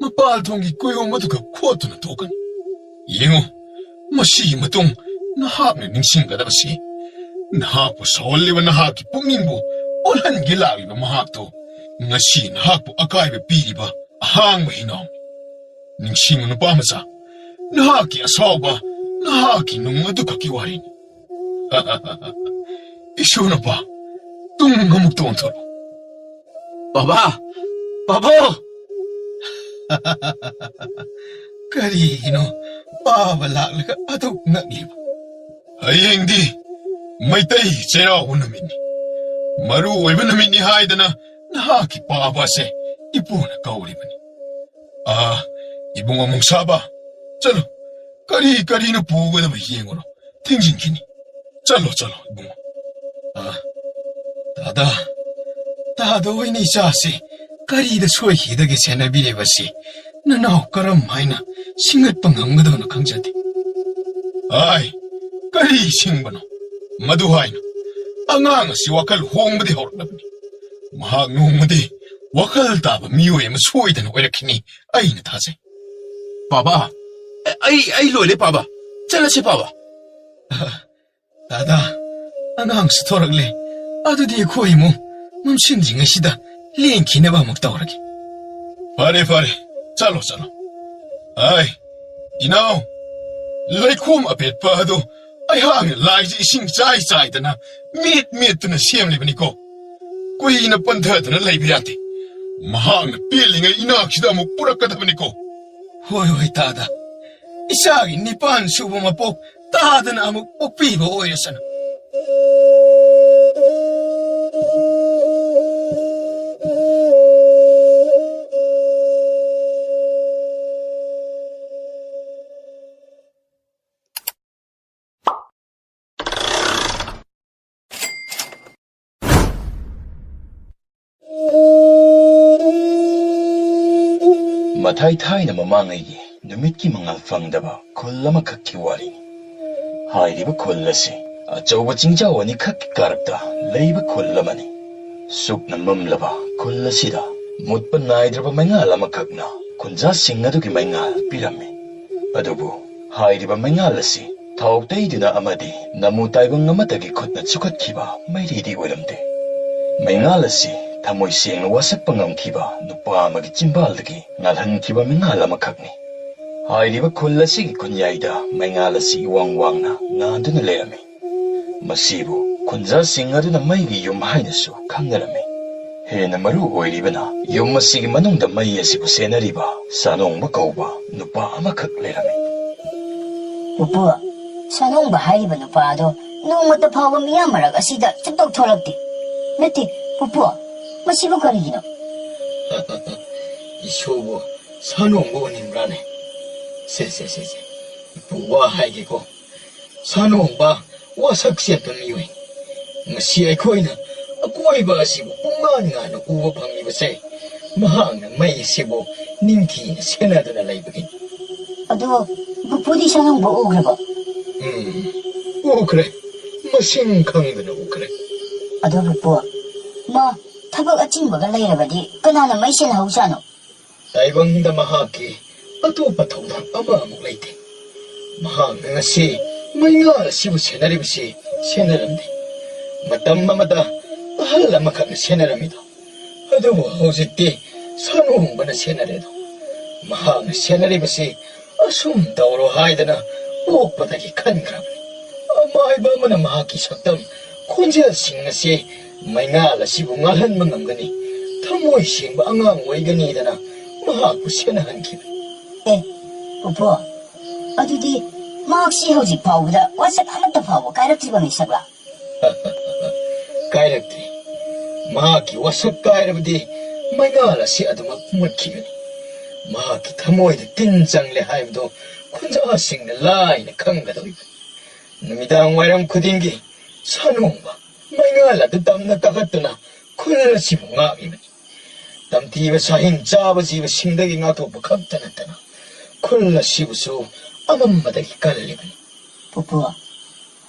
ꯃꯄꯥꯜ ꯊꯣꯡꯒꯤ ꯀꯨꯌꯣꯝ ꯑꯗꯨꯒ ꯈꯣꯠꯇꯨꯅ ꯊꯣꯛꯀꯅꯤ꯫ ꯌꯦꯡꯉꯨ, ꯃꯁꯤꯒꯤ ꯃꯇꯨꯡ ꯅꯍꯥꯛꯅ ꯅꯤꯡꯁꯤꯡꯒꯗꯕꯁꯤ, ꯅꯍꯥꯛꯄꯨ ꯁꯥꯎꯍꯜꯂꯤꯕ ꯅꯍꯥꯛꯀꯤ ꯄꯨꯛꯅꯤꯡꯕꯨ ꯑꯣꯜꯍꯟꯒꯦ ꯂꯥꯛꯂꯤꯕ ꯃꯍꯥꯛꯇꯨ ꯉꯁꯤ ꯅꯍꯥꯛꯄꯨ ꯑꯀꯥꯏꯕ ꯄꯤꯔꯤꯕ ꯑꯍꯥꯡꯕ ꯍꯤꯅꯥꯎꯅꯤ꯫ ꯅꯤꯡꯁꯤꯡꯉꯨ, ꯅꯨꯄꯥ ꯃꯆꯥ, ꯅꯍꯥꯛꯀꯤ ꯑꯁꯥꯎꯕ, ꯅꯍꯥꯛꯀꯤ ꯅꯨꯡ ꯑꯗꯨꯈꯛꯀꯤ ꯋꯥꯔꯤꯅꯤ꯫ ꯏꯁꯨ ꯅꯨꯄꯥ, ꯇꯨꯡ ꯑꯃꯨꯛꯇ ꯑꯣꯟꯊꯣꯔꯛꯎ꯫ ꯕꯥꯕꯥ! ꯕꯥꯕꯥ! ꯀꯔꯤꯒꯤꯅꯣ ꯄꯥꯕ ꯂꯥꯛꯂꯒ ꯑꯗꯨꯛ ꯉꯛꯂꯤꯕ? ꯍꯌꯦꯡꯗꯤ ꯃꯩꯇꯩ ꯆꯩꯔꯥꯎꯕ ꯅꯨꯃꯤꯠꯅꯤ꯫ ꯃꯔꯨ ꯑꯣꯏꯕ ꯅꯨꯃꯤꯠꯅꯤ ꯍꯥꯏꯗꯅ ꯅꯍꯥꯛꯀꯤ ꯄꯥꯕ ꯑꯁꯦ ꯏꯄꯨꯅ ꯀꯧꯔꯤꯕꯅꯤ꯫ ꯑꯥ, ꯏꯕꯨꯡꯉꯣ ꯃꯣꯡꯁꯥꯕ, ꯆꯠꯂꯨ, ꯀꯔꯤ ꯀꯔꯤꯅꯣ ꯄꯨꯒꯗꯕ ꯌꯦꯡꯉꯨꯔꯣ, ꯊꯦꯡꯖꯤꯟꯈꯤꯅꯤ꯫ ꯆꯠꯂꯣ, ꯆꯠꯂꯣ, ꯏꯕꯨꯡꯉꯣ꯫ ꯑꯥ, ꯇꯥꯗ, ꯇꯥꯗ ꯍꯣꯏꯅ ꯏꯆꯥꯁꯦ ꯀꯔꯤꯗ ꯁꯣꯏꯈꯤꯗꯒꯦ ꯁꯦꯟꯅꯕꯤꯔꯤꯕꯁꯤ? ꯅꯅꯥꯎ ꯀꯔꯝ ꯍꯥꯏꯅ ꯁꯤꯡꯒꯠꯄ ꯉꯝꯒꯗꯕꯅꯣ ꯈꯪꯖꯗꯦ꯫ ꯑꯥꯏ, ꯀꯔꯤ ꯁꯤꯡꯕꯅꯣ? ꯃꯗꯨ ꯍꯥꯏꯅ ꯑꯉꯥꯡ ꯑꯁꯤ ꯋꯥꯈꯜ ꯍꯣꯡꯕꯗꯤ ꯍꯧꯔꯛꯂꯕꯅꯤ꯫ ꯃꯍꯥꯛ ꯅꯣꯡꯃꯗꯤ ꯋꯥꯈꯜ ꯇꯥꯕ ꯃꯤꯑꯣꯏ ꯑꯃ ꯁꯣꯏꯗꯅ ꯑꯣꯏꯔꯛꯈꯤꯅꯤ, ꯑꯩꯅ ꯊꯥꯖꯩ꯫ ꯄꯥꯕꯥ, ꯑꯩ, ꯑꯩ ꯂꯣꯏꯔꯦ, ꯄꯥꯕꯥ꯫ ꯆꯠꯂꯁꯤ, ꯄꯥꯕꯥ꯫ ꯗꯥꯗꯥ, ꯑꯉꯥꯡꯁꯨ ꯊꯣꯔꯛꯂꯦ꯫ ꯑꯗꯨꯗꯤ ꯑꯩꯈꯣꯏ ꯏꯃꯨꯡ ꯃꯝꯁꯤꯟꯗ꯭ꯔꯤꯉꯩꯁꯤꯗ ꯂꯦꯡꯈꯤꯅꯕ ꯑꯃꯨꯛ ꯇꯧꯔꯒꯦ꯫ ꯐꯔꯦ, ꯐꯔꯦ, ꯆꯠꯂꯣ, ꯆꯠꯂꯣ꯫ ꯑꯥꯏ, ꯏꯅꯥꯎ, ꯂꯩꯈꯣꯝ ꯑꯄꯦꯠꯄ ꯑꯗꯨ ꯑꯩꯍꯥꯛꯅ ꯂꯥꯏꯁꯦ ꯏꯁꯤꯡ ꯆꯥꯏ ꯆꯥꯏꯗꯅ, ꯃꯦꯠ ꯃꯦꯠꯇꯨꯅ ꯁꯦꯝꯂꯤꯕꯅꯤꯀꯣ꯫ ꯀꯨꯏꯅ ꯄꯟꯊꯗꯨꯅ ꯂꯩꯕ ꯌꯥꯗꯦ꯫ ꯃꯍꯥꯛꯅ ꯄꯦꯜꯂꯤꯉꯩ ꯏꯅꯥꯛꯁꯤꯗ ꯑꯃꯨꯛ ꯄꯨꯔꯛꯀꯗꯕꯅꯤꯀꯣ꯫ ꯍꯣꯏ, ꯍꯣꯏ, ꯇꯥꯗ꯫ ꯏꯆꯥꯒꯤ ꯅꯤꯄꯥꯟ ꯁꯨꯕ ꯃꯄꯣꯛ ꯇꯥꯗꯅ ꯑꯃꯨꯛ ꯄꯣꯛꯄꯤꯕ ꯑꯣꯏꯔꯁꯅꯨ꯫ ꯃꯊꯥꯏ ꯊꯥꯏꯅ ꯃꯃꯥꯡꯉꯩꯒꯤ ꯅꯨꯃꯤꯠꯀꯤ ꯃꯉꯥꯜ ꯐꯪꯗꯕ ꯈꯨꯜ ꯑꯃꯈꯛꯀꯤ ꯋꯥꯔꯤꯅꯤ꯫ ꯍꯥꯏꯔꯤꯕ ꯈꯨꯜ ꯑꯁꯤ ꯑꯆꯧꯕ ꯆꯤꯡꯖꯥꯎ ꯑꯅꯤꯈꯛꯀꯤ ꯀꯥꯔꯛꯇ ꯂꯩꯕ ꯈꯨꯜ ꯑꯃꯅꯤ꯫ ꯁꯨꯞꯅ ꯃꯝꯂꯕ ꯈꯨꯜ ꯑꯁꯤꯗ ꯃꯨꯠꯄ ꯅꯥꯏꯗ꯭ꯔꯕ ꯃꯩꯉꯥꯜ ꯑꯃꯈꯛꯅ ꯈꯨꯟꯖꯥꯁꯤꯡ ꯑꯗꯨꯒꯤ ꯃꯩꯉꯥꯜ ꯄꯤꯔꯝꯃꯤ꯫ ꯑꯗꯨꯕꯨ ꯍꯥꯏꯔꯤꯕ ꯃꯩꯉꯥꯜ ꯑꯁꯤ ꯊꯥꯎ ꯇꯩꯗꯨꯅ ꯑꯃꯗꯤ ꯅꯃꯨ ꯇꯥꯏꯕꯪ ꯑꯃꯠꯇꯒꯤ ꯈꯨꯠꯅ ꯆꯨꯈꯠꯈꯤꯕ ꯃꯩꯔꯤꯗꯤ ꯑꯣꯏꯔꯝꯗꯦ꯫ ꯃꯩꯉꯥꯜ ꯑꯁꯤ ꯊꯃꯣꯏ ꯁꯦꯡꯅ ꯋꯥꯁꯛꯄ ꯉꯝꯈꯤꯕ ꯅꯨꯄꯥ ꯑꯃꯒꯤ ꯆꯤꯝꯕꯥꯜꯗꯒꯤ ꯉꯥꯜꯍꯟꯈꯤꯕ ꯃꯩꯉꯥꯜ ꯑꯃꯈꯛꯅꯤ꯫ ꯍꯥꯏꯔꯤꯕ ꯈꯨꯜ ꯑꯁꯤꯒꯤ ꯈꯨꯟꯌꯥꯏꯗ ꯃꯩꯉꯥꯜ ꯑꯁꯤ ꯏꯋꯥꯡ ꯋꯥꯡꯅ ꯉꯥꯟꯗꯨꯅ ꯂꯩꯔꯝꯃꯤ꯫ ꯃꯁꯤꯕꯨ ꯈꯨꯟꯖꯥꯁꯤꯡ ꯑꯗꯨꯅ ꯃꯩꯒꯤ ꯌꯨꯝ ꯍꯥꯏꯅꯁꯨ ꯈꯪꯅꯔꯝꯃꯤ꯫ ꯍꯦꯟꯅ ꯃꯔꯨ ꯑꯣꯏꯔꯤꯕꯅ, ꯌꯨꯝ ꯑꯁꯤꯒꯤ ꯃꯅꯨꯡꯗ ꯃꯩ ꯑꯁꯤꯕꯨ ꯁꯦꯟꯅꯔꯤꯕ ꯁꯥꯅꯣꯡꯕ ꯀꯧꯕ ꯅꯨꯄꯥ ꯑꯃꯈꯛ ꯂꯩꯔꯝꯃꯤ꯫ ꯄꯨꯄꯨ, ꯁꯥꯅꯣꯡꯕ ꯍꯥꯏꯔꯤꯕ ꯅꯨꯄꯥ ꯑꯗꯣ ꯅꯣꯡꯃꯇ ꯐꯥꯎꯕ ꯃꯤꯌꯥꯝ ꯃꯔꯛ ꯑꯁꯤꯗ ꯆꯠꯊꯣꯛ ꯊꯣꯛꯂꯛꯇꯦ꯫ ꯅꯠꯇꯦ, ꯄꯨꯄꯨ, ꯃꯁꯤꯕꯨ ꯀꯔꯤꯒꯤꯅꯣ? ꯏꯁꯣꯕꯨ ꯁꯥꯅꯣꯡꯕ ꯑꯣꯏꯅꯤꯡꯕ꯭ꯔꯥꯅꯦ? ꯁꯦ, ꯁꯦ, ꯁꯦ, ꯁꯦ꯫ ꯏꯄꯨ ꯋꯥ ꯍꯥꯏꯒꯦꯀꯣ꯫ ꯁꯥꯅꯣꯡꯕ ꯋꯥꯁꯛ ꯆꯦꯠꯄ ꯃꯤꯑꯣꯏ꯫ ꯉꯁꯤ ꯑꯩꯈꯣꯏꯅ ꯑꯀꯣꯏꯕ ꯑꯁꯤꯕꯨ ꯄꯨꯡꯉꯥꯟ ꯉꯥꯟꯅ ꯎꯕ ꯐꯪꯂꯤꯕꯁꯦ ꯃꯍꯥꯛꯅ ꯃꯩ ꯑꯁꯤꯕꯨ ꯅꯤꯡꯊꯤꯅ ꯁꯦꯟꯅꯗꯨꯅ ꯂꯩꯕꯒꯤꯅꯤ꯫ ꯑꯗꯣ ꯄꯨꯄꯨꯗꯤ ꯁꯥꯅꯣꯡꯕ ꯎꯈ꯭ꯔꯕꯣ? ꯎꯝ, ꯎꯈ꯭ꯔꯦ꯫ ꯃꯁꯤꯡ ꯈꯪꯗꯅ ꯎꯈ꯭ꯔꯦ꯫ ꯑꯗꯣ ꯄꯨꯄꯨ, ꯃꯥ ꯊꯕꯛ ꯑꯆꯤꯟꯕꯒ ꯂꯩꯔꯕꯗꯤ ꯀꯅꯥꯅ ꯃꯩ ꯁꯦꯟꯅꯍꯧꯖꯥꯠꯅꯣ? ꯇꯥꯏꯕꯪꯗ ꯃꯍꯥꯛꯀꯤ ꯑꯇꯣꯞꯄ ꯊꯧꯗꯥꯡ ꯑꯃ ꯑꯃꯨꯛ ꯂꯩꯇꯦ꯫ ꯃꯍꯥꯛꯅ ꯉꯁꯤ ꯃꯩꯉꯥꯜ ꯑꯁꯤꯕꯨ ꯁꯦꯟꯅꯔꯤꯕꯁꯤ ꯁꯦꯟꯅꯔꯝꯗꯦ꯫ ꯃꯇꯝ ꯑꯃꯗ ꯑꯍꯜ ꯑꯃꯈꯛꯅ ꯁꯦꯟꯅꯔꯝꯃꯤꯗꯣ, ꯑꯗꯨꯕꯨ ꯍꯧꯖꯤꯛꯇꯤ ꯁꯥꯅꯣꯡꯕꯅ ꯁꯦꯟꯅꯔꯦꯗꯣ꯫ ꯃꯍꯥꯛꯅ ꯁꯦꯟꯅꯔꯤꯕꯁꯤ ꯑꯁꯨꯝ ꯇꯧꯔꯣ ꯍꯥꯏꯗꯅ ꯄꯣꯛꯄꯗꯒꯤ ꯈꯟꯈ꯭ꯔꯕꯅꯤ꯫ ꯑꯃꯥꯏꯕ ꯑꯃꯅ ꯃꯍꯥꯛꯀꯤ ꯁꯛꯇꯝ, ꯈꯣꯟꯖꯦꯜꯁꯤꯡ ꯑꯁꯤ ꯃꯩꯉꯥꯜ ꯑꯁꯤꯕꯨ ꯉꯥꯜꯍꯟꯕ ꯉꯝꯒꯅꯤ, ꯊꯃꯣꯏ ꯁꯦꯡꯕ ꯑꯉꯥꯡ ꯑꯣꯏꯒꯅꯤꯗꯅ ꯃꯍꯥꯛꯄꯨ ꯁꯦꯟꯅꯍꯟꯈꯤꯕꯅꯤ꯫ ꯑꯦ, ꯄꯨꯄꯨ, ꯑꯗꯨꯗꯤ ꯃꯍꯥꯛꯁꯤ ꯍꯧꯖꯤꯛ ꯐꯥꯎꯕꯗ ꯋꯥꯁꯛ ꯑꯃꯠꯇ ꯐꯥꯎꯕ ꯀꯥꯏꯔꯛꯇ꯭ꯔꯤꯕ ꯃꯤꯁꯛꯂꯥ? ꯀꯥꯏꯔꯛꯇ꯭ꯔꯤ꯫ ꯃꯍꯥꯛꯀꯤ ꯋꯥꯁꯛ ꯀꯥꯏꯔꯕꯗꯤ ꯃꯩꯉꯥꯜ ꯑꯁꯤ ꯑꯗꯨꯃꯛ ꯃꯨꯠꯈꯤꯒꯅꯤ꯫ ꯃꯍꯥꯛꯀꯤ ꯊꯃꯣꯏꯗ ꯇꯤꯟ ꯆꯪꯂꯦ ꯍꯥꯏꯕꯗꯨ ꯈꯨꯟꯖꯥꯁꯤꯡꯅ ꯂꯥꯏꯅ ꯈꯪꯒꯗꯧꯔꯤꯕꯅꯤ꯫ ꯅꯨꯃꯤꯗꯥꯡ ꯋꯥꯏꯔꯝ ꯈꯨꯗꯤꯡꯒꯤ ꯁꯥꯅꯣꯡꯕ ꯃꯩꯉꯥꯜ ꯑꯗꯨ ꯇꯝꯅ ꯀꯥꯈꯠꯇꯨꯅ ꯈꯨꯜ ꯑꯁꯤꯕꯨ ꯉꯥꯛꯂꯤꯕꯅꯤ꯫ ꯇꯝꯊꯤꯕ ꯁꯥꯍꯤꯡ ꯆꯥꯕ ꯖꯤꯕꯁꯤꯡꯗꯒꯤ ꯉꯥꯛꯊꯣꯛꯄ ꯈꯛꯇ ꯅꯠꯇꯅ ꯈꯨꯜ ꯑꯁꯤꯕꯨꯁꯨ ꯑꯃꯝꯕꯗꯒꯤ ꯀꯜꯂꯤꯕꯅꯤ꯫ ꯄꯨꯄꯨ,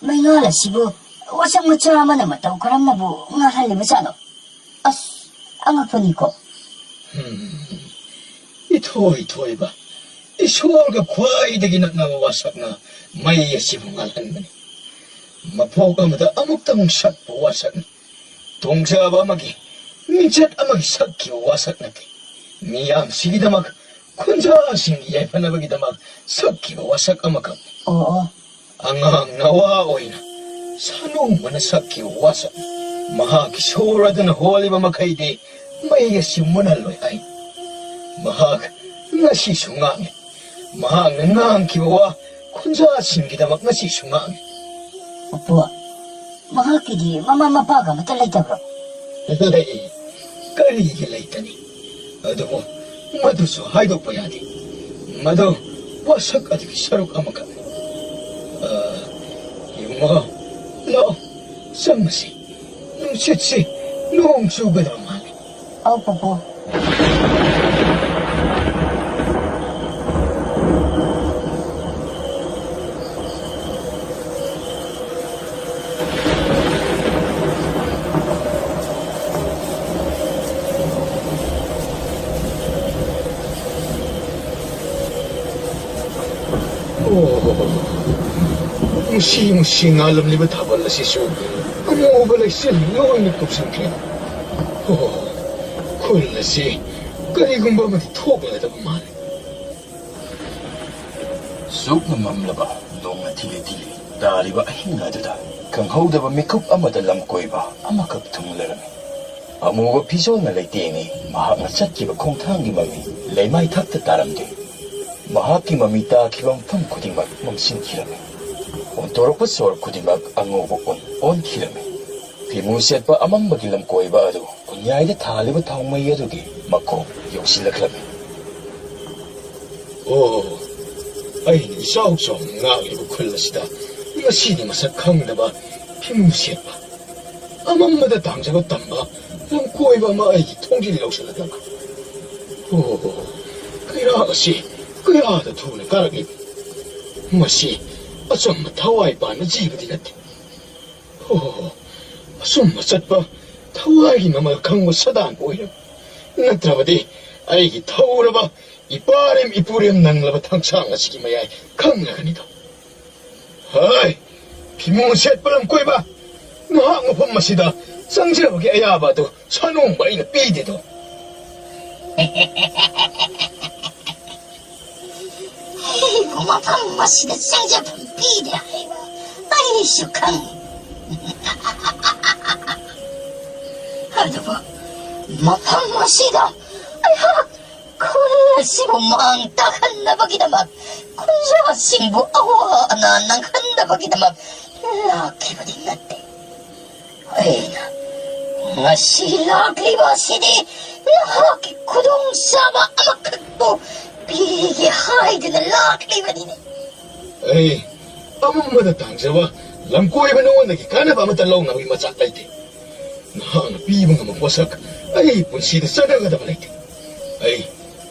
ꯃꯩꯉꯥꯜ ꯑꯁꯤꯕꯨ ꯋꯥꯁꯛ ꯃꯆꯥ ꯑꯃꯅ ꯃꯇꯧ ꯀꯔꯝꯅꯕꯨ ꯉꯥꯜꯍꯜꯂꯤꯕꯖꯥꯠꯅꯣ? ꯑꯁ, ꯑꯉꯛꯄꯅꯤꯀꯣ꯫ ꯍꯝ, ꯏꯊꯣꯏ ꯊꯣꯏꯕ, ꯏꯁꯣꯔꯒ ꯈ꯭ꯋꯥꯏꯗꯒꯤ ꯅꯛꯅꯕ ꯋꯥꯁꯛꯅ ꯃꯩ ꯑꯁꯤꯕꯨ ꯉꯥꯜꯍꯟꯕꯅꯤ꯫ ꯃꯄꯣꯛ ꯑꯃꯗ ꯑꯃꯨꯛꯇꯪ ꯁꯛꯄ ꯋꯥꯁꯛꯅꯤ꯫ ꯇꯣꯡꯖꯕ ꯑꯃꯒꯤ, ꯃꯤꯡꯆꯠ ꯑꯃꯒꯤ ꯁꯛꯈꯤꯕ ꯋꯥꯁꯛ ꯅꯠꯇꯦ꯫ ꯃꯤꯌꯥꯝꯁꯤꯒꯤꯗꯃꯛ, ꯈꯨꯟꯖꯥꯁꯤꯡꯒꯤ ꯌꯥꯏꯐꯅꯕꯒꯤꯗꯃꯛ ꯁꯛꯈꯤꯕ ꯋꯥꯁꯛ ꯑꯃꯈꯛꯅꯤ꯫ ꯑꯣ, ꯑꯣ꯫ ꯑꯉꯥꯡ ꯅꯋꯥ ꯑꯣꯏꯅ ꯁꯥꯅꯣꯡꯕꯅ ꯁꯛꯈꯤꯕ ꯋꯥꯁꯛꯅꯤ꯫ ꯃꯍꯥꯛꯀꯤ ꯁꯣꯔ ꯑꯗꯨꯅ ꯍꯣꯜꯂꯤꯕ ꯃꯈꯩꯗꯤ ꯃꯩ ꯑꯁꯤ ꯃꯨꯠꯍꯜꯂꯣꯏ ꯍꯥꯏ꯫ ꯃꯍꯥꯛ ꯉꯁꯤꯁꯨ ꯉꯥꯡꯂꯤ꯫ ꯃꯍꯥꯛꯅ ꯉꯥꯡꯈꯤꯕ ꯋꯥ ꯈꯨꯟꯖꯥꯁꯤꯡꯒꯤꯗꯃꯛ ꯉꯁꯤꯁꯨ ꯉꯥꯡꯂꯤ꯫ ꯄꯨꯄꯨ, ꯃꯍꯥꯛꯀꯤꯗꯤ ꯃꯃꯥ ꯃꯄꯥꯒ ꯑꯃꯠꯇ ꯂꯩꯇꯕ꯭ꯔꯣ? ꯂꯩ꯫ ꯀꯔꯤꯒꯤ ꯂꯩꯇꯅꯤ? ꯑꯗꯨꯕꯨ ꯃꯗꯨꯁꯨ ꯍꯥꯏꯗꯣꯛꯄ ꯌꯥꯗꯦ꯫ ꯃꯗꯨ ꯋꯥꯁꯛ ꯑꯗꯨꯒꯤ ꯁꯔꯨꯛ ꯑꯃꯈꯛꯅꯤ꯫ ꯑ, ꯏꯕꯨꯡꯉꯣ, ꯂꯥꯛꯑꯣ, ꯆꯪꯉꯁꯤ꯫ ꯅꯨꯡꯁꯤꯠꯁꯤ ꯅꯣꯡ ꯆꯨꯒꯗꯕ ꯃꯥꯜꯂꯤ꯫ ꯑꯧ, ꯄꯨꯄꯨ꯫ ꯑꯣ, ꯅꯨꯡꯁꯤ ꯅꯨꯡꯁꯤ ꯉꯥꯜꯂꯝꯂꯤꯕ ꯊꯥꯕꯜ ꯑꯁꯤꯁꯨ ꯑꯃꯨꯕ ꯂꯩꯆꯤꯜ ꯂꯣꯏꯅ ꯀꯨꯞꯁꯤꯟꯈ꯭ꯔꯦ꯫ ꯑꯣ, ꯈꯨꯜ ꯑꯁꯤ ꯀꯔꯤꯒꯨꯝꯕ ꯑꯃꯗꯤ ꯊꯣꯛꯂꯗꯕ ꯃꯥꯜꯂꯤ꯫ ꯁꯨꯛꯅ ꯃꯝꯂꯕ ꯅꯣꯡꯅ ꯊꯤꯂꯤ ꯊꯤꯂꯤ ꯇꯥꯔꯤꯕ ꯑꯍꯤꯡ ꯑꯗꯨꯗ ꯈꯪꯍꯧꯗꯕ ꯃꯤꯀꯨꯞ ꯑꯃꯗ ꯂꯝꯀꯣꯏꯕ ꯑꯃꯈꯛ ꯊꯨꯡꯂꯔꯝꯃꯤ꯫ ꯑꯃꯨꯕ ꯐꯤꯖꯣꯜꯅ ꯂꯩꯇꯦꯡꯉꯤ꯫ ꯃꯍꯥꯛꯅ ꯆꯠꯈꯤꯕ ꯈꯣꯡꯊꯥꯡꯒꯤ ꯃꯃꯤ ꯂꯩꯃꯥꯏ ꯊꯛꯇ ꯇꯥꯔꯝꯗꯦ꯫ ꯃꯍꯥꯛꯀꯤ ꯃꯃꯤ ꯇꯥꯈꯤꯕ ꯃꯐꯝ ꯈꯨꯗꯤꯡꯃꯛ ꯃꯝꯁꯤꯟꯈꯤꯔꯝꯃꯤ꯫ ꯑꯣꯟꯊꯣꯔꯛꯄ ꯁꯣꯔ ꯈꯨꯗꯤꯡꯃꯛ ꯑꯉꯧꯕ ꯑꯣꯟ ꯑꯣꯟꯈꯤꯔꯝꯃꯤ꯫ ꯐꯤꯃꯨ ꯁꯦꯠꯄ ꯑꯃꯝꯕꯒꯤ ꯂꯝꯀꯣꯏꯕ ꯑꯗꯨ ꯈꯨꯟꯌꯥꯏꯗ ꯊꯥꯜꯂꯤꯕ ꯊꯥꯎꯃꯩ ꯑꯗꯨꯒꯤ ꯃꯈꯣꯡ ꯌꯧꯁꯤꯜꯂꯛꯂꯝꯃꯤ꯫ ꯑꯣ, ꯑꯩꯅ ꯏꯆꯥꯎ ꯆꯥꯎꯅ ꯉꯥꯛꯂꯤꯕ ꯈꯨꯜ ꯑꯁꯤꯗ ꯉꯁꯤꯗꯤ ꯃꯁꯛ ꯈꯪꯗꯕ ꯐꯤꯃꯨ ꯁꯦꯠꯄ, ꯑꯃꯝꯕꯗ ꯇꯥꯡꯖꯕ ꯇꯝꯕ ꯂꯝ ꯀꯣꯏꯕ ꯑꯃ ꯑꯩꯒꯤ ꯊꯣꯡꯖꯤꯜ ꯌꯧꯁꯤꯜꯂꯛꯂꯝꯃꯤ꯫ ꯑꯣ, ꯀꯩꯔꯥꯛ ꯑꯁꯤ ꯀꯌꯥꯗ ꯊꯨꯅ ꯀꯥꯔꯛꯂꯤꯕ? ꯃꯁꯤ ꯑꯆꯝꯕ ꯊꯋꯥꯏ ꯄꯥꯟꯕ ꯖꯤꯕꯗꯤ ꯅꯠꯇꯦ꯫ ꯑꯣ, ꯑꯆꯨꯝꯕ ꯆꯠꯄ ꯊꯋꯥꯏꯒꯤ ꯃꯃꯜ ꯈꯪꯕ ꯁꯥꯗꯥꯟꯕ ꯑꯣꯏꯔꯝ꯫ ꯅꯠꯇ꯭ꯔꯕꯗꯤ ꯑꯩꯒꯤ ꯊꯧꯔꯕ ꯏꯄꯥꯔꯦꯝ ꯏꯄꯨꯔꯦꯝ ꯅꯪꯂꯕ ꯊꯥꯡꯁꯥꯡ ꯑꯁꯤꯒꯤ ꯃꯌꯥꯏ ꯈꯪꯂꯒꯅꯤꯗꯣ꯫ ꯍꯩ! ꯐꯤꯃꯣꯟ ꯁꯦꯠꯄ ꯂꯝꯀꯣꯏꯕ! ꯅꯍꯥꯛ ꯃꯐꯝ ꯑꯁꯤꯗ ꯆꯪꯖꯕꯒꯤ ꯑꯌꯥꯕ ꯑꯗꯨ ꯁꯥꯅꯣꯡꯕ ꯑꯩꯅ ꯄꯤꯗꯦꯗꯣ꯫ ꯑꯩꯕꯨ ꯃꯐꯝ ꯑꯁꯤꯗ ꯆꯪꯖꯐꯝ ꯄꯤꯗꯦ ꯍꯥꯏꯕ ꯑꯩꯁꯨ ꯈꯪꯏ꯫ ꯑꯗꯨꯕꯨ ꯃꯐꯝ ꯑꯁꯤꯗ ꯑꯩꯍꯥꯛ ꯈꯨꯜ ꯑꯁꯤꯕꯨ ꯃꯥꯡ ꯇꯥꯛꯍꯟꯅꯕꯒꯤꯗꯃꯛ, ꯈꯨꯟꯖꯥꯁꯤꯡꯕꯨ ꯑꯋꯥ ꯑꯅꯥ ꯅꯪꯍꯟꯅꯕꯒꯤꯗꯃꯛ ꯂꯥꯛꯈꯤꯕꯗꯤ ꯅꯠꯇꯦ꯫ ꯑꯩꯅ ꯉꯁꯤ ꯂꯥꯛꯂꯤꯕ ꯑꯁꯤꯗꯤ ꯅꯍꯥꯛꯀꯤ ꯈꯨꯗꯣꯡꯆꯥꯕ ꯑꯃꯈꯛꯄꯨ ꯄꯤꯒꯦ ꯍꯥꯏꯗꯨꯅ ꯂꯥꯛꯂꯤꯕꯅꯤꯅꯦ꯫ ꯑꯩ ꯑꯃꯝꯕꯗ ꯇꯥꯡꯖꯕ ꯂꯝꯀꯣꯏꯕ ꯅꯉꯣꯟꯗꯒꯤ ꯀꯥꯟꯅꯕ ꯑꯃꯠꯇ ꯂꯧꯅꯕꯒꯤ ꯃꯆꯥꯛ ꯂꯩꯇꯦ꯫ ꯅꯍꯥꯛꯅ ꯄꯤꯕ ꯉꯝꯕ ꯄꯣꯠꯁꯛ ꯑꯩ ꯄꯨꯟꯁꯤꯗ ꯆꯠꯅꯒꯗꯕ ꯂꯩꯇꯦ꯫ ꯑꯩ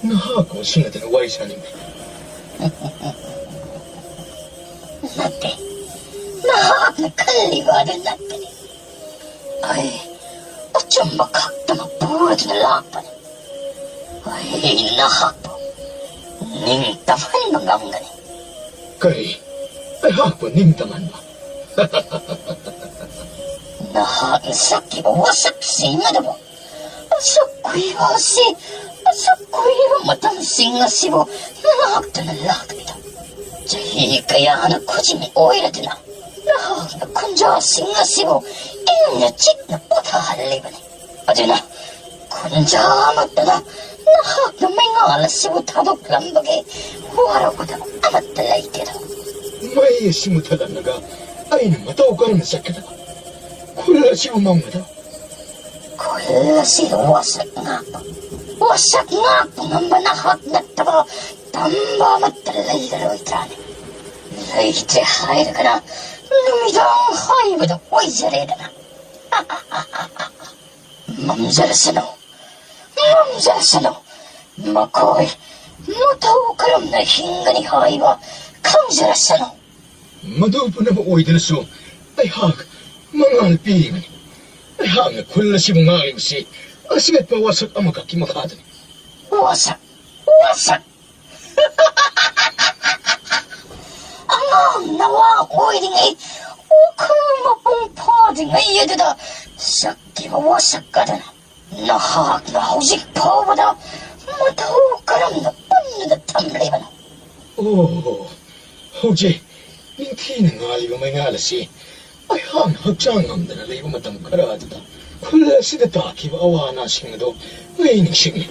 ꯅꯍꯥꯛꯀ ꯑꯣꯟꯁꯤꯟꯅꯗꯅ ꯋꯥꯔꯤ ꯁꯥꯅꯤꯡꯗꯦ꯫ ꯅꯠꯇꯦ, ꯅꯍꯥꯛꯅ ꯈꯜꯂꯤꯕ ꯑꯗꯨ ꯅꯠꯇꯦ꯫ ꯑꯩ ꯑꯆꯨꯝꯕ ꯈꯛꯇꯃꯛ ꯄꯨꯔꯗꯨꯅ ꯂꯥꯛꯄꯅꯤ꯫ ꯑꯩ ꯅꯍꯥꯛꯄꯨ ꯅꯤꯡꯇꯝꯍꯟꯕ ꯉꯝꯒꯅꯤ꯫ ꯀꯔꯤ? ꯑꯩꯍꯥꯛꯄꯨ ꯅꯤꯡꯇꯝꯍꯟꯕ? ꯅꯍꯥꯛꯅ ꯁꯛꯈꯤꯕ ꯋꯥꯁꯛꯁꯤꯡ ꯑꯗꯨꯕꯨ ꯑꯁꯨꯛ ꯀꯨꯏꯕ ꯑꯁꯤ, ꯑꯁꯨꯛ ꯀꯨꯏꯕ ꯃꯇꯝꯁꯤꯡ ꯑꯁꯤꯕꯨ ꯉꯥꯛꯇꯨꯅ ꯂꯥꯛꯂꯤꯗꯣ꯫ ꯆꯍꯤ ꯀꯌꯥꯅ ꯈꯨꯖꯤꯡ ꯑꯣꯏꯔꯗꯨꯅ ꯅꯍꯥꯛꯅ ꯈꯨꯟꯖꯥꯁꯤꯡ ꯑꯁꯤꯕꯨ ꯏꯪꯅ ꯆꯤꯛꯅ ꯄꯣꯊꯥꯍꯜꯂꯤꯕꯅꯤ꯫ ꯑꯗꯨꯅ ꯈꯨꯟꯖꯥ ꯑꯃꯠꯇꯅ ꯅꯍꯥꯛꯅ ꯃꯩꯉꯥꯜ ꯑꯁꯤꯕꯨ ꯊꯥꯗꯣꯛꯂꯝꯕꯒꯤ ꯋꯥꯔꯧꯒꯗꯕ ꯑꯃꯠꯇ ꯂꯩꯇꯦꯗꯣ꯫ ꯃꯩ ꯑꯁꯤ ꯃꯨꯊꯠꯂꯝꯂꯒ ꯑꯩꯅ ꯃꯇꯧ ꯀꯔꯝꯅ ꯆꯠꯀꯗꯕ? ꯈꯨꯜ ꯑꯁꯤꯕꯨ ꯃꯝꯒꯗꯕ? ꯈꯨꯜ ꯑꯁꯤꯗ ꯋꯥꯁꯛ ꯉꯥꯛꯄ, ꯋꯥꯁꯛ ꯉꯥꯛꯄ ꯉꯝꯕ ꯅꯍꯥꯛ ꯅꯠꯇꯕ ꯇꯝꯕ ꯑꯃꯠꯇ ꯂꯩꯔꯔꯣꯏꯗ꯭ꯔꯥꯅꯦ? ꯂꯩꯇ꯭ꯔꯦ ꯍꯥꯏꯔꯒꯅ ꯅꯨꯃꯤꯗꯥꯡ ꯍꯥꯏꯕꯗꯨ ꯑꯣꯏꯖꯔꯦꯗꯅ꯫ ꯃꯝꯖꯔꯁꯅꯨ, ꯃꯝꯖꯔꯁꯅꯨ꯫ ꯃꯈꯣꯏ ꯃꯇꯧ ꯀꯔꯝꯅ ꯍꯤꯡꯒꯅꯤ ꯍꯥꯏꯕ ꯈꯪꯖꯔꯁꯅꯨ꯫ ꯃꯗꯨ ꯄꯨꯝꯅꯃꯛ ꯑꯣꯏꯗꯨꯅꯁꯨ ꯑꯩꯍꯥꯛ ꯃꯉꯥꯜ ꯄꯤꯔꯤꯕꯅꯤ꯫ ꯑꯩꯍꯥꯛꯅ ꯈꯨꯜ ꯑꯁꯤꯕꯨ ꯉꯥꯛꯂꯤꯕꯁꯤ ꯑꯆꯦꯠꯄ ꯋꯥꯁꯛ ꯑꯃꯈꯛꯀꯤ ꯃꯈꯥꯗꯅꯤ꯫ ꯋꯥꯁꯛ? ꯋꯥꯁꯛ? ꯑꯉꯥꯡ ꯅꯋꯥ ꯑꯣꯏꯔꯤꯉꯩ, ꯋꯥꯈꯜ ꯃꯄꯨꯡ ꯐꯥꯗ꯭ꯔꯤꯉꯩ ꯑꯗꯨꯗ ꯁꯛꯈꯤꯕ ꯋꯥꯁꯛ ꯑꯗꯨꯅ ꯅꯍꯥꯛꯅ ꯍꯧꯖꯤꯛ ꯐꯥꯎꯕꯗ ꯃꯇꯧ ꯀꯔꯝꯅ ꯄꯨꯟꯗꯨꯅ ꯊꯝꯂꯤꯕꯅꯣ? ꯑꯣ, ꯍꯧꯖꯤꯛ ꯅꯤꯡꯊꯤꯅ ꯉꯥꯜꯂꯤꯕ ꯃꯩꯉꯥꯜ ꯑꯁꯤ ꯑꯩꯍꯥꯛꯅ ꯍꯛꯆꯥꯡ ꯉꯝꯗꯅ ꯂꯩꯕ ꯃꯇꯝ ꯈꯔ ꯑꯗꯨꯗ ꯈꯨꯜ ꯑꯁꯤꯗ ꯇꯥꯈꯤꯕ ꯑꯋꯥ ꯑꯅꯥꯁꯤꯡ ꯑꯗꯨ ꯑꯩ ꯅꯤꯡꯁꯤꯡꯂꯤ꯫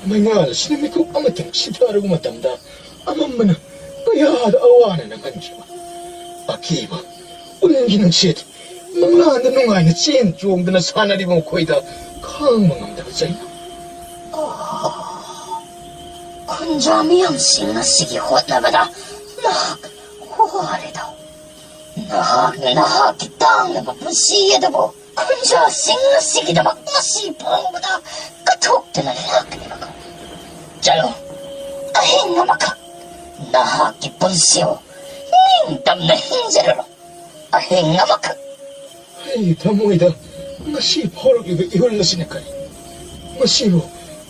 ꯃꯩꯉꯥꯜ ꯑꯁꯤꯅ ꯃꯤꯀꯨꯞ ꯑꯃꯇꯪ ꯁꯤꯊꯔꯨꯕ ꯃꯇꯝꯗ ꯑꯃꯝꯕꯅ ꯀꯌꯥꯗ ꯑꯋꯥꯅ ꯅꯪꯍꯟꯈꯤꯕ꯫ ꯑꯀꯤꯕ, ꯎꯅꯤꯡꯒꯤ ꯅꯨꯡꯁꯤꯠ, ꯃꯪꯂꯥꯟꯗ ꯅꯨꯡꯉꯥꯏꯅ ꯆꯦꯟ ꯆꯣꯡꯗꯨꯅ ꯁꯥꯟꯅꯔꯤꯕ ꯃꯈꯣꯏꯗ ꯈꯥꯡꯕ ꯉꯝꯗꯕ ꯆꯩꯅ꯫ ꯑꯣ, ꯈꯨꯟꯖꯥ ꯃꯤꯌꯥꯝꯁꯤꯡ ꯑꯁꯤꯒꯤ ꯍꯣꯠꯅꯕꯗ ꯅꯍꯥꯛ ꯋꯥꯔꯦꯗꯣ꯫ ꯅꯍꯥꯛꯅ ꯅꯍꯥꯛꯀꯤ ꯇꯥꯡꯂꯕ ꯄꯨꯟꯁꯤ ꯑꯗꯨꯕꯨ ꯈꯨꯟꯖꯥꯁꯤꯡ ꯑꯁꯤꯒꯤꯗꯃꯛ ꯉꯁꯤ ꯐꯥꯎꯕꯗ ꯀꯠꯊꯣꯛꯇꯨꯅ ꯂꯥꯛꯂꯤꯕꯀꯣ꯫ ꯆꯠꯂꯣ, ꯑꯍꯤꯡ ꯑꯃꯈꯛ ꯅꯍꯥꯛꯀꯤ ꯄꯨꯟꯁꯤꯕꯨ ꯅꯤꯡꯇꯝꯅ ꯍꯤꯡꯖꯔꯔꯣ꯫ ꯑꯍꯤꯡ ꯑꯃꯈꯛ꯫ ꯑꯩꯒꯤ ꯊꯃꯣꯏꯗ ꯉꯁꯤ ꯐꯥꯎꯔꯛꯂꯤꯕ ꯏꯍꯨꯜ ꯑꯁꯤꯅ ꯀꯔꯤ? ꯃꯁꯤꯕꯨ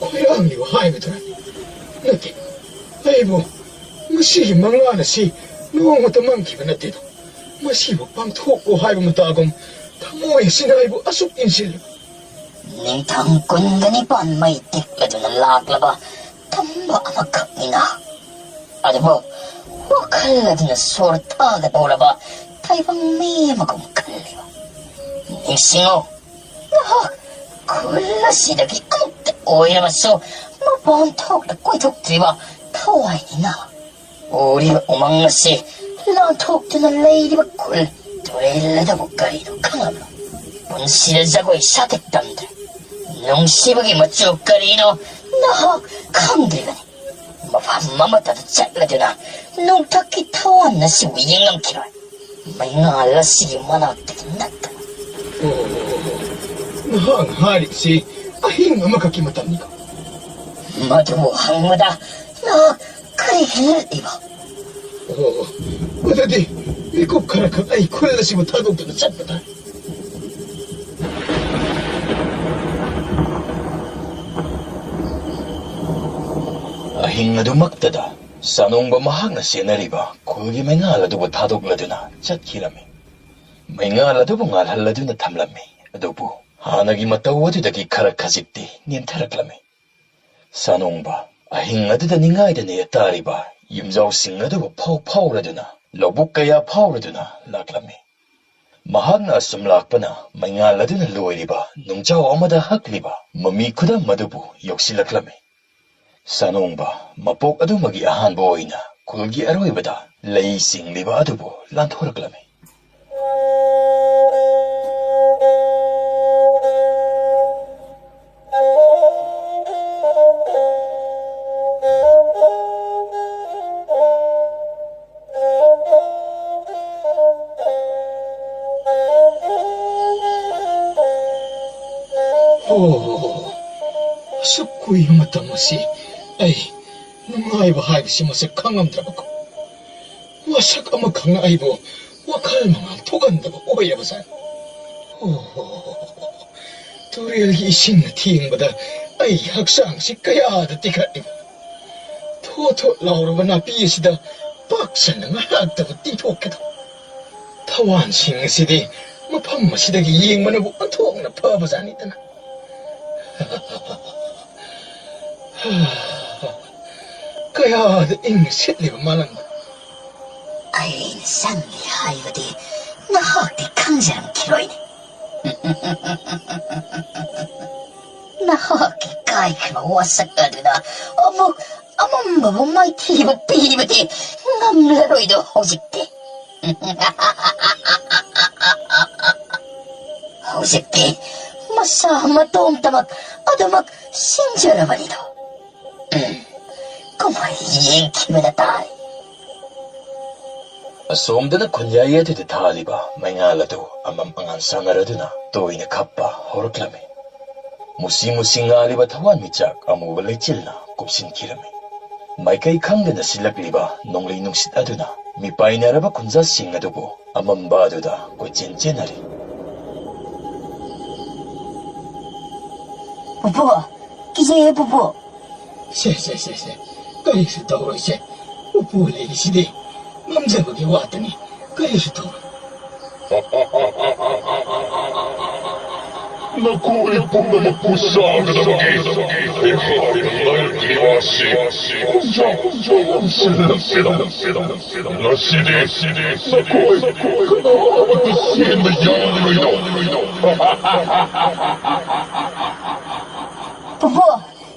ꯈꯣꯏꯔꯥꯡꯂꯤꯕ ꯍꯥꯏꯕꯗꯨꯔ? ꯅꯠꯇꯦ, ꯑꯩꯕꯨ ꯉꯁꯤꯒꯤ ꯃꯪꯂꯥꯟ ꯑꯁꯤ ꯅꯣꯡꯃꯇ ꯃꯪꯈꯤꯕ ꯅꯠꯇꯦꯗꯣ꯫ ꯃꯁꯤꯕꯨ ꯄꯥꯡꯊꯣꯛꯂꯣ ꯍꯥꯏꯕ ꯃꯇꯥꯒꯨꯝ ꯊꯃꯣꯏ ꯑꯁꯤꯅ ꯑꯩꯕꯨ ꯑꯁꯨꯛ ꯏꯟꯁꯤꯜꯂꯤ꯫ ꯅꯤꯡꯊꯝ ꯀꯨꯟꯒ ꯅꯤꯄꯥꯟ ꯃꯩ ꯇꯤꯛꯂꯗꯨꯅ ꯂꯥꯛꯂꯕ ꯇꯝꯕ ꯑꯃꯈꯛꯅꯤꯅ꯫ ꯑꯗꯨꯕꯨ ꯋꯥꯈꯜ ꯑꯗꯨꯅ ꯁꯣꯔ ꯊꯥꯒꯗꯧꯔꯕ ꯇꯥꯏꯕꯪ ꯃꯤ ꯑꯃꯒꯨꯝ ꯈꯜꯂꯤꯕ꯫ ꯅꯤꯡꯁꯤꯡꯉꯨ, ꯅꯍꯥꯛ ꯈꯨꯜ ꯑꯁꯤꯗꯒꯤ ꯑꯃꯨꯛꯇ ꯑꯣꯏꯔꯕꯁꯨ ꯃꯄꯥꯟ ꯊꯣꯛꯅ ꯀꯣꯏꯊꯣꯛꯇ꯭ꯔꯤꯕ ꯊꯋꯥꯏꯅꯤꯅ꯫ ꯎꯔꯤꯕ ꯎꯃꯪ ꯑꯁꯤ ꯂꯥꯟꯊꯣꯛꯇꯨꯅ ꯂꯩꯔꯤꯕ ꯈꯨꯜ ꯇꯨꯔꯦꯜ ꯑꯗꯨꯕꯨ ꯀꯔꯤꯅꯣ ꯈꯪꯂꯕ꯭ꯔꯣ? ꯄꯨꯟꯁꯤꯗ ꯖꯒꯣꯏ ꯁꯥꯊꯦꯛ ꯇꯝꯗ꯭ꯔꯦ꯫ ꯅꯨꯡꯁꯤꯕꯒꯤ ꯃꯆꯨ ꯀꯔꯤꯅꯣ ꯅꯍꯥꯛ ꯈꯪꯗ꯭ꯔꯤꯕꯅꯤ꯫ ꯃꯐꯝ ꯑꯃꯠꯇꯗ ꯆꯠꯂꯗꯨꯅ ꯅꯣꯡꯊꯛꯀꯤ ꯊꯋꯥꯟ ꯑꯁꯤꯕꯨ ꯌꯦꯡꯂꯝꯈꯤꯔꯣꯏ꯫ ꯃꯩꯉꯥꯜ ꯑꯁꯤꯒꯤ ꯃꯅꯥꯛꯇꯒꯤ ꯅꯠꯇꯅ꯫ ꯑꯣ, ꯅꯍꯥꯛꯅ ꯍꯥꯏꯔꯤꯕꯁꯤ ꯑꯍꯤꯡ ꯑꯃꯈꯛꯀꯤ ꯃꯇꯝꯅꯤꯀꯣ? ꯃꯗꯨꯕꯨ ꯍꯪꯕꯗ ꯅꯍꯥꯛ ꯀꯔꯤꯒꯤ ꯉꯛꯂꯤꯕ? ꯑꯣ, ꯑꯗꯨꯗꯤ ꯃꯤꯀꯨꯞ ꯈꯔꯈꯛ ꯑꯩ ꯈꯨꯜ ꯑꯁꯤꯕꯨ ꯊꯥꯗꯣꯛꯇꯨꯅ ꯆꯠꯄ ꯇꯥꯏ꯫ ꯑꯍꯤꯡ ꯑꯗꯨꯃꯛꯇꯗ ꯁꯥꯅꯣꯡꯕ ꯃꯍꯥꯛꯅ ꯁꯦꯟꯅꯔꯤꯕ ꯈꯨꯜꯒꯤ ꯃꯩꯉꯥꯜ ꯑꯗꯨꯕꯨ ꯊꯥꯗꯣꯛꯂꯗꯨꯅ ꯆꯠꯈꯤꯔꯝꯃꯤ꯫ ꯃꯩꯉꯥꯜ ꯑꯗꯨꯕꯨ ꯉꯥꯜꯍꯜꯂꯗꯨꯅ ꯊꯝꯂꯝꯃꯤ꯫ ꯑꯗꯨꯕꯨ ꯍꯥꯟꯅꯒꯤ ꯃꯇꯧ ꯑꯗꯨꯗꯒꯤ ꯈꯔ ꯈꯖꯤꯛꯇꯤ ꯅꯦꯝꯊꯔꯛꯂꯝꯃꯤ꯫ ꯁꯥꯅꯣꯡꯕ ꯑꯍꯤꯡ ꯑꯗꯨꯗ ꯅꯤꯡꯉꯥꯏꯗ ꯅꯦ ꯇꯥꯔꯤꯕ ꯌꯨꯝꯖꯥꯎꯁꯤꯡ ꯑꯗꯨꯕꯨ ꯐꯥꯎ ꯐꯥꯎꯔꯗꯨꯅ, ꯂꯧꯕꯨꯛ ꯀꯌꯥ ꯐꯥꯎꯔꯗꯨꯅ ꯂꯥꯛꯂꯝꯃꯤ꯫ ꯃꯍꯥꯛꯅ ꯑꯁꯨꯝ ꯂꯥꯛꯄꯅ ꯃꯩꯉꯥꯜ ꯑꯗꯨꯅ ꯂꯣꯏꯔꯤꯕ ꯅꯨꯡꯖꯥꯎ ꯑꯃꯗ ꯍꯛꯂꯤꯕ ꯃꯃꯤ ꯈꯨꯗꯝ ꯑꯗꯨꯕꯨ ꯌꯧꯁꯤꯜꯂꯛꯂꯝꯃꯤ꯫ ꯁꯥꯅꯣꯡꯕ ꯃꯄꯣꯛ ꯑꯗꯨꯃꯒꯤ ꯑꯍꯥꯟꯕ ꯑꯣꯏꯅ ꯈꯨꯜꯒꯤ ꯑꯔꯣꯏꯕꯗ ꯂꯩ ꯆꯤꯡꯂꯤꯕ ꯑꯗꯨꯕꯨ ꯂꯥꯟꯊꯣꯔꯛꯂꯝꯃꯤ꯫ ꯑꯣ, ꯑꯁꯨꯛ ꯀꯨꯏꯕ ꯃꯇꯝ ꯑꯁꯤ ꯑꯩ ꯅꯨꯡꯉꯥꯏꯕ ꯍꯥꯏꯕꯁꯤ ꯃꯁꯛ ꯈꯪꯉꯝꯗ꯭ꯔꯕꯀꯣ? ꯃꯁꯛ ꯑꯃꯈꯛꯅ ꯑꯩꯕꯨ ꯋꯥꯈꯜ ꯃꯉꯥꯜ ꯊꯣꯛꯍꯟꯗꯕ ꯑꯣꯏꯔꯕꯖꯥꯠꯅꯤ꯫ ꯑꯣ, ꯇꯨꯔꯦꯜꯒꯤ ꯏꯁꯤꯡꯅ ꯊꯦꯡꯕꯗ ꯑꯩ ꯍꯛꯆꯥꯡꯁꯤ ꯀꯌꯥꯗ ꯇꯤꯈꯠꯂꯤꯕ! ꯊꯣꯠ ꯊꯣꯠ ꯂꯥꯎꯔꯕ ꯅꯥꯄꯤ ꯑꯁꯤꯗ ꯄꯥꯛ ꯁꯟꯅ ꯉꯥꯏꯍꯥꯛꯇꯕꯨ ꯇꯤꯡꯊꯣꯛꯀꯗꯧ꯫ ꯊꯋꯥꯟꯁꯤꯡ ꯑꯁꯤꯗꯤ ꯃꯐꯝ ꯑꯁꯤꯗꯒꯤ ꯌꯦꯡꯕꯅꯕꯨ ꯑꯣꯟꯊꯣꯛꯅ ꯐꯕꯖꯥꯠꯅꯤꯗꯅ꯫ ꯀꯌꯥꯗ ꯏꯪꯅ ꯁꯤꯠꯂꯤꯕ ꯃꯥꯂꯪꯕ! ꯑꯩꯅ ꯆꯪꯂꯤ ꯍꯥꯏꯕꯗꯤ ꯅꯍꯥꯛꯇꯤ ꯈꯪꯖꯔꯝꯈꯤꯔꯣꯏꯅꯦ꯫ ꯅꯍꯥꯛꯀꯤ ꯀꯥꯏꯈ꯭ꯔꯕ ꯋꯥꯁꯛ ꯑꯗꯨꯅ ꯑꯃꯨꯛ ꯑꯃꯝꯕꯕꯨ ꯃꯥꯏꯊꯤꯕ ꯄꯤꯕꯗꯤ ꯉꯝꯂꯔꯣꯏꯗꯣ ꯍꯧꯖꯤꯛꯇꯤ꯫ ꯍꯧꯖꯤꯛꯇꯤ ꯃꯁꯥ ꯃꯇꯣꯝꯇꯃꯛ ꯑꯗꯨꯃꯛ ꯁꯤꯟꯖꯔꯕꯅꯤꯗꯣ꯫ ꯎꯝ, ꯀꯨꯝꯍꯩ ꯌꯦꯡꯈꯤꯕꯅ ꯇꯥꯔꯦ꯫ ꯑꯁꯣꯝꯗꯅ ꯈꯨꯟꯌꯥꯏ ꯑꯗꯨꯗ ꯊꯥꯜꯂꯤꯕ ꯃꯩꯉꯥꯜ ꯑꯗꯨ ꯑꯃꯝ ꯑꯉꯥꯟ ꯁꯥꯟꯅꯔꯗꯨꯅ ꯇꯣꯏꯅ ꯈꯞꯄ ꯍꯧꯔꯛꯂꯝꯃꯤ꯫ ꯃꯨꯁꯤ ꯃꯨꯁꯤ ꯉꯥꯜꯂꯤꯕ ꯊꯋꯥꯟꯃꯤꯆꯥꯛ ꯑꯃꯨꯕ ꯂꯩꯆꯤꯜꯅ ꯀꯨꯞꯁꯤꯟꯈꯤꯔꯝꯃꯤ꯫ ꯃꯥꯏꯀꯩ ꯈꯪꯗꯅ ꯁꯤꯜꯂꯛꯂꯤꯕ ꯅꯣꯡꯂꯩ ꯅꯨꯡꯁꯤꯠ ꯑꯗꯨꯅ ꯃꯤꯄꯥꯏꯅꯔꯕ ꯈꯨꯟꯖꯥꯁꯤꯡ ꯑꯗꯨꯕꯨ ꯑꯃꯝꯕ ꯑꯗꯨꯗ ꯀꯣꯏꯆꯦꯟ ꯆꯦꯟꯅꯔꯤ꯫ ꯄꯨꯄꯨ, ꯀꯤꯖꯩꯌꯦ ꯄꯨꯄꯨ꯫ ꯁꯦ, ꯁꯦ, ꯁꯦ, ꯁꯦ, ꯀꯔꯤꯁꯨ ꯇꯧꯔꯣꯏꯁꯦ꯫ ꯄꯨꯄꯨ ꯂꯩꯔꯤꯁꯤꯗꯤ꯫ ꯉꯝꯖꯕꯒꯤ ꯋꯥꯇꯅꯤ꯫ ꯀꯔꯤꯁꯨ ꯇꯧꯔꯣꯏ꯫ ꯅꯈꯣꯏ ꯄꯨꯝꯅꯃꯛꯄꯨ ꯆꯥꯒꯗꯕꯒꯤ ꯑꯩꯍꯥꯛꯅ ꯂꯩꯔꯛꯂꯤꯕ ꯑꯁꯤ ꯈꯣꯡꯖꯥꯎ ꯈꯣꯡꯖꯥꯎ ꯌꯥꯝꯁꯤꯜꯂꯛꯂꯦꯗ꯫ ꯉꯁꯤꯗꯤ ꯅꯈꯣꯏ ꯀꯅꯥꯃꯠꯇ ꯆꯦꯟꯕ ꯌꯥꯔꯣꯏꯗꯧ꯫ ꯄꯨꯄꯨ,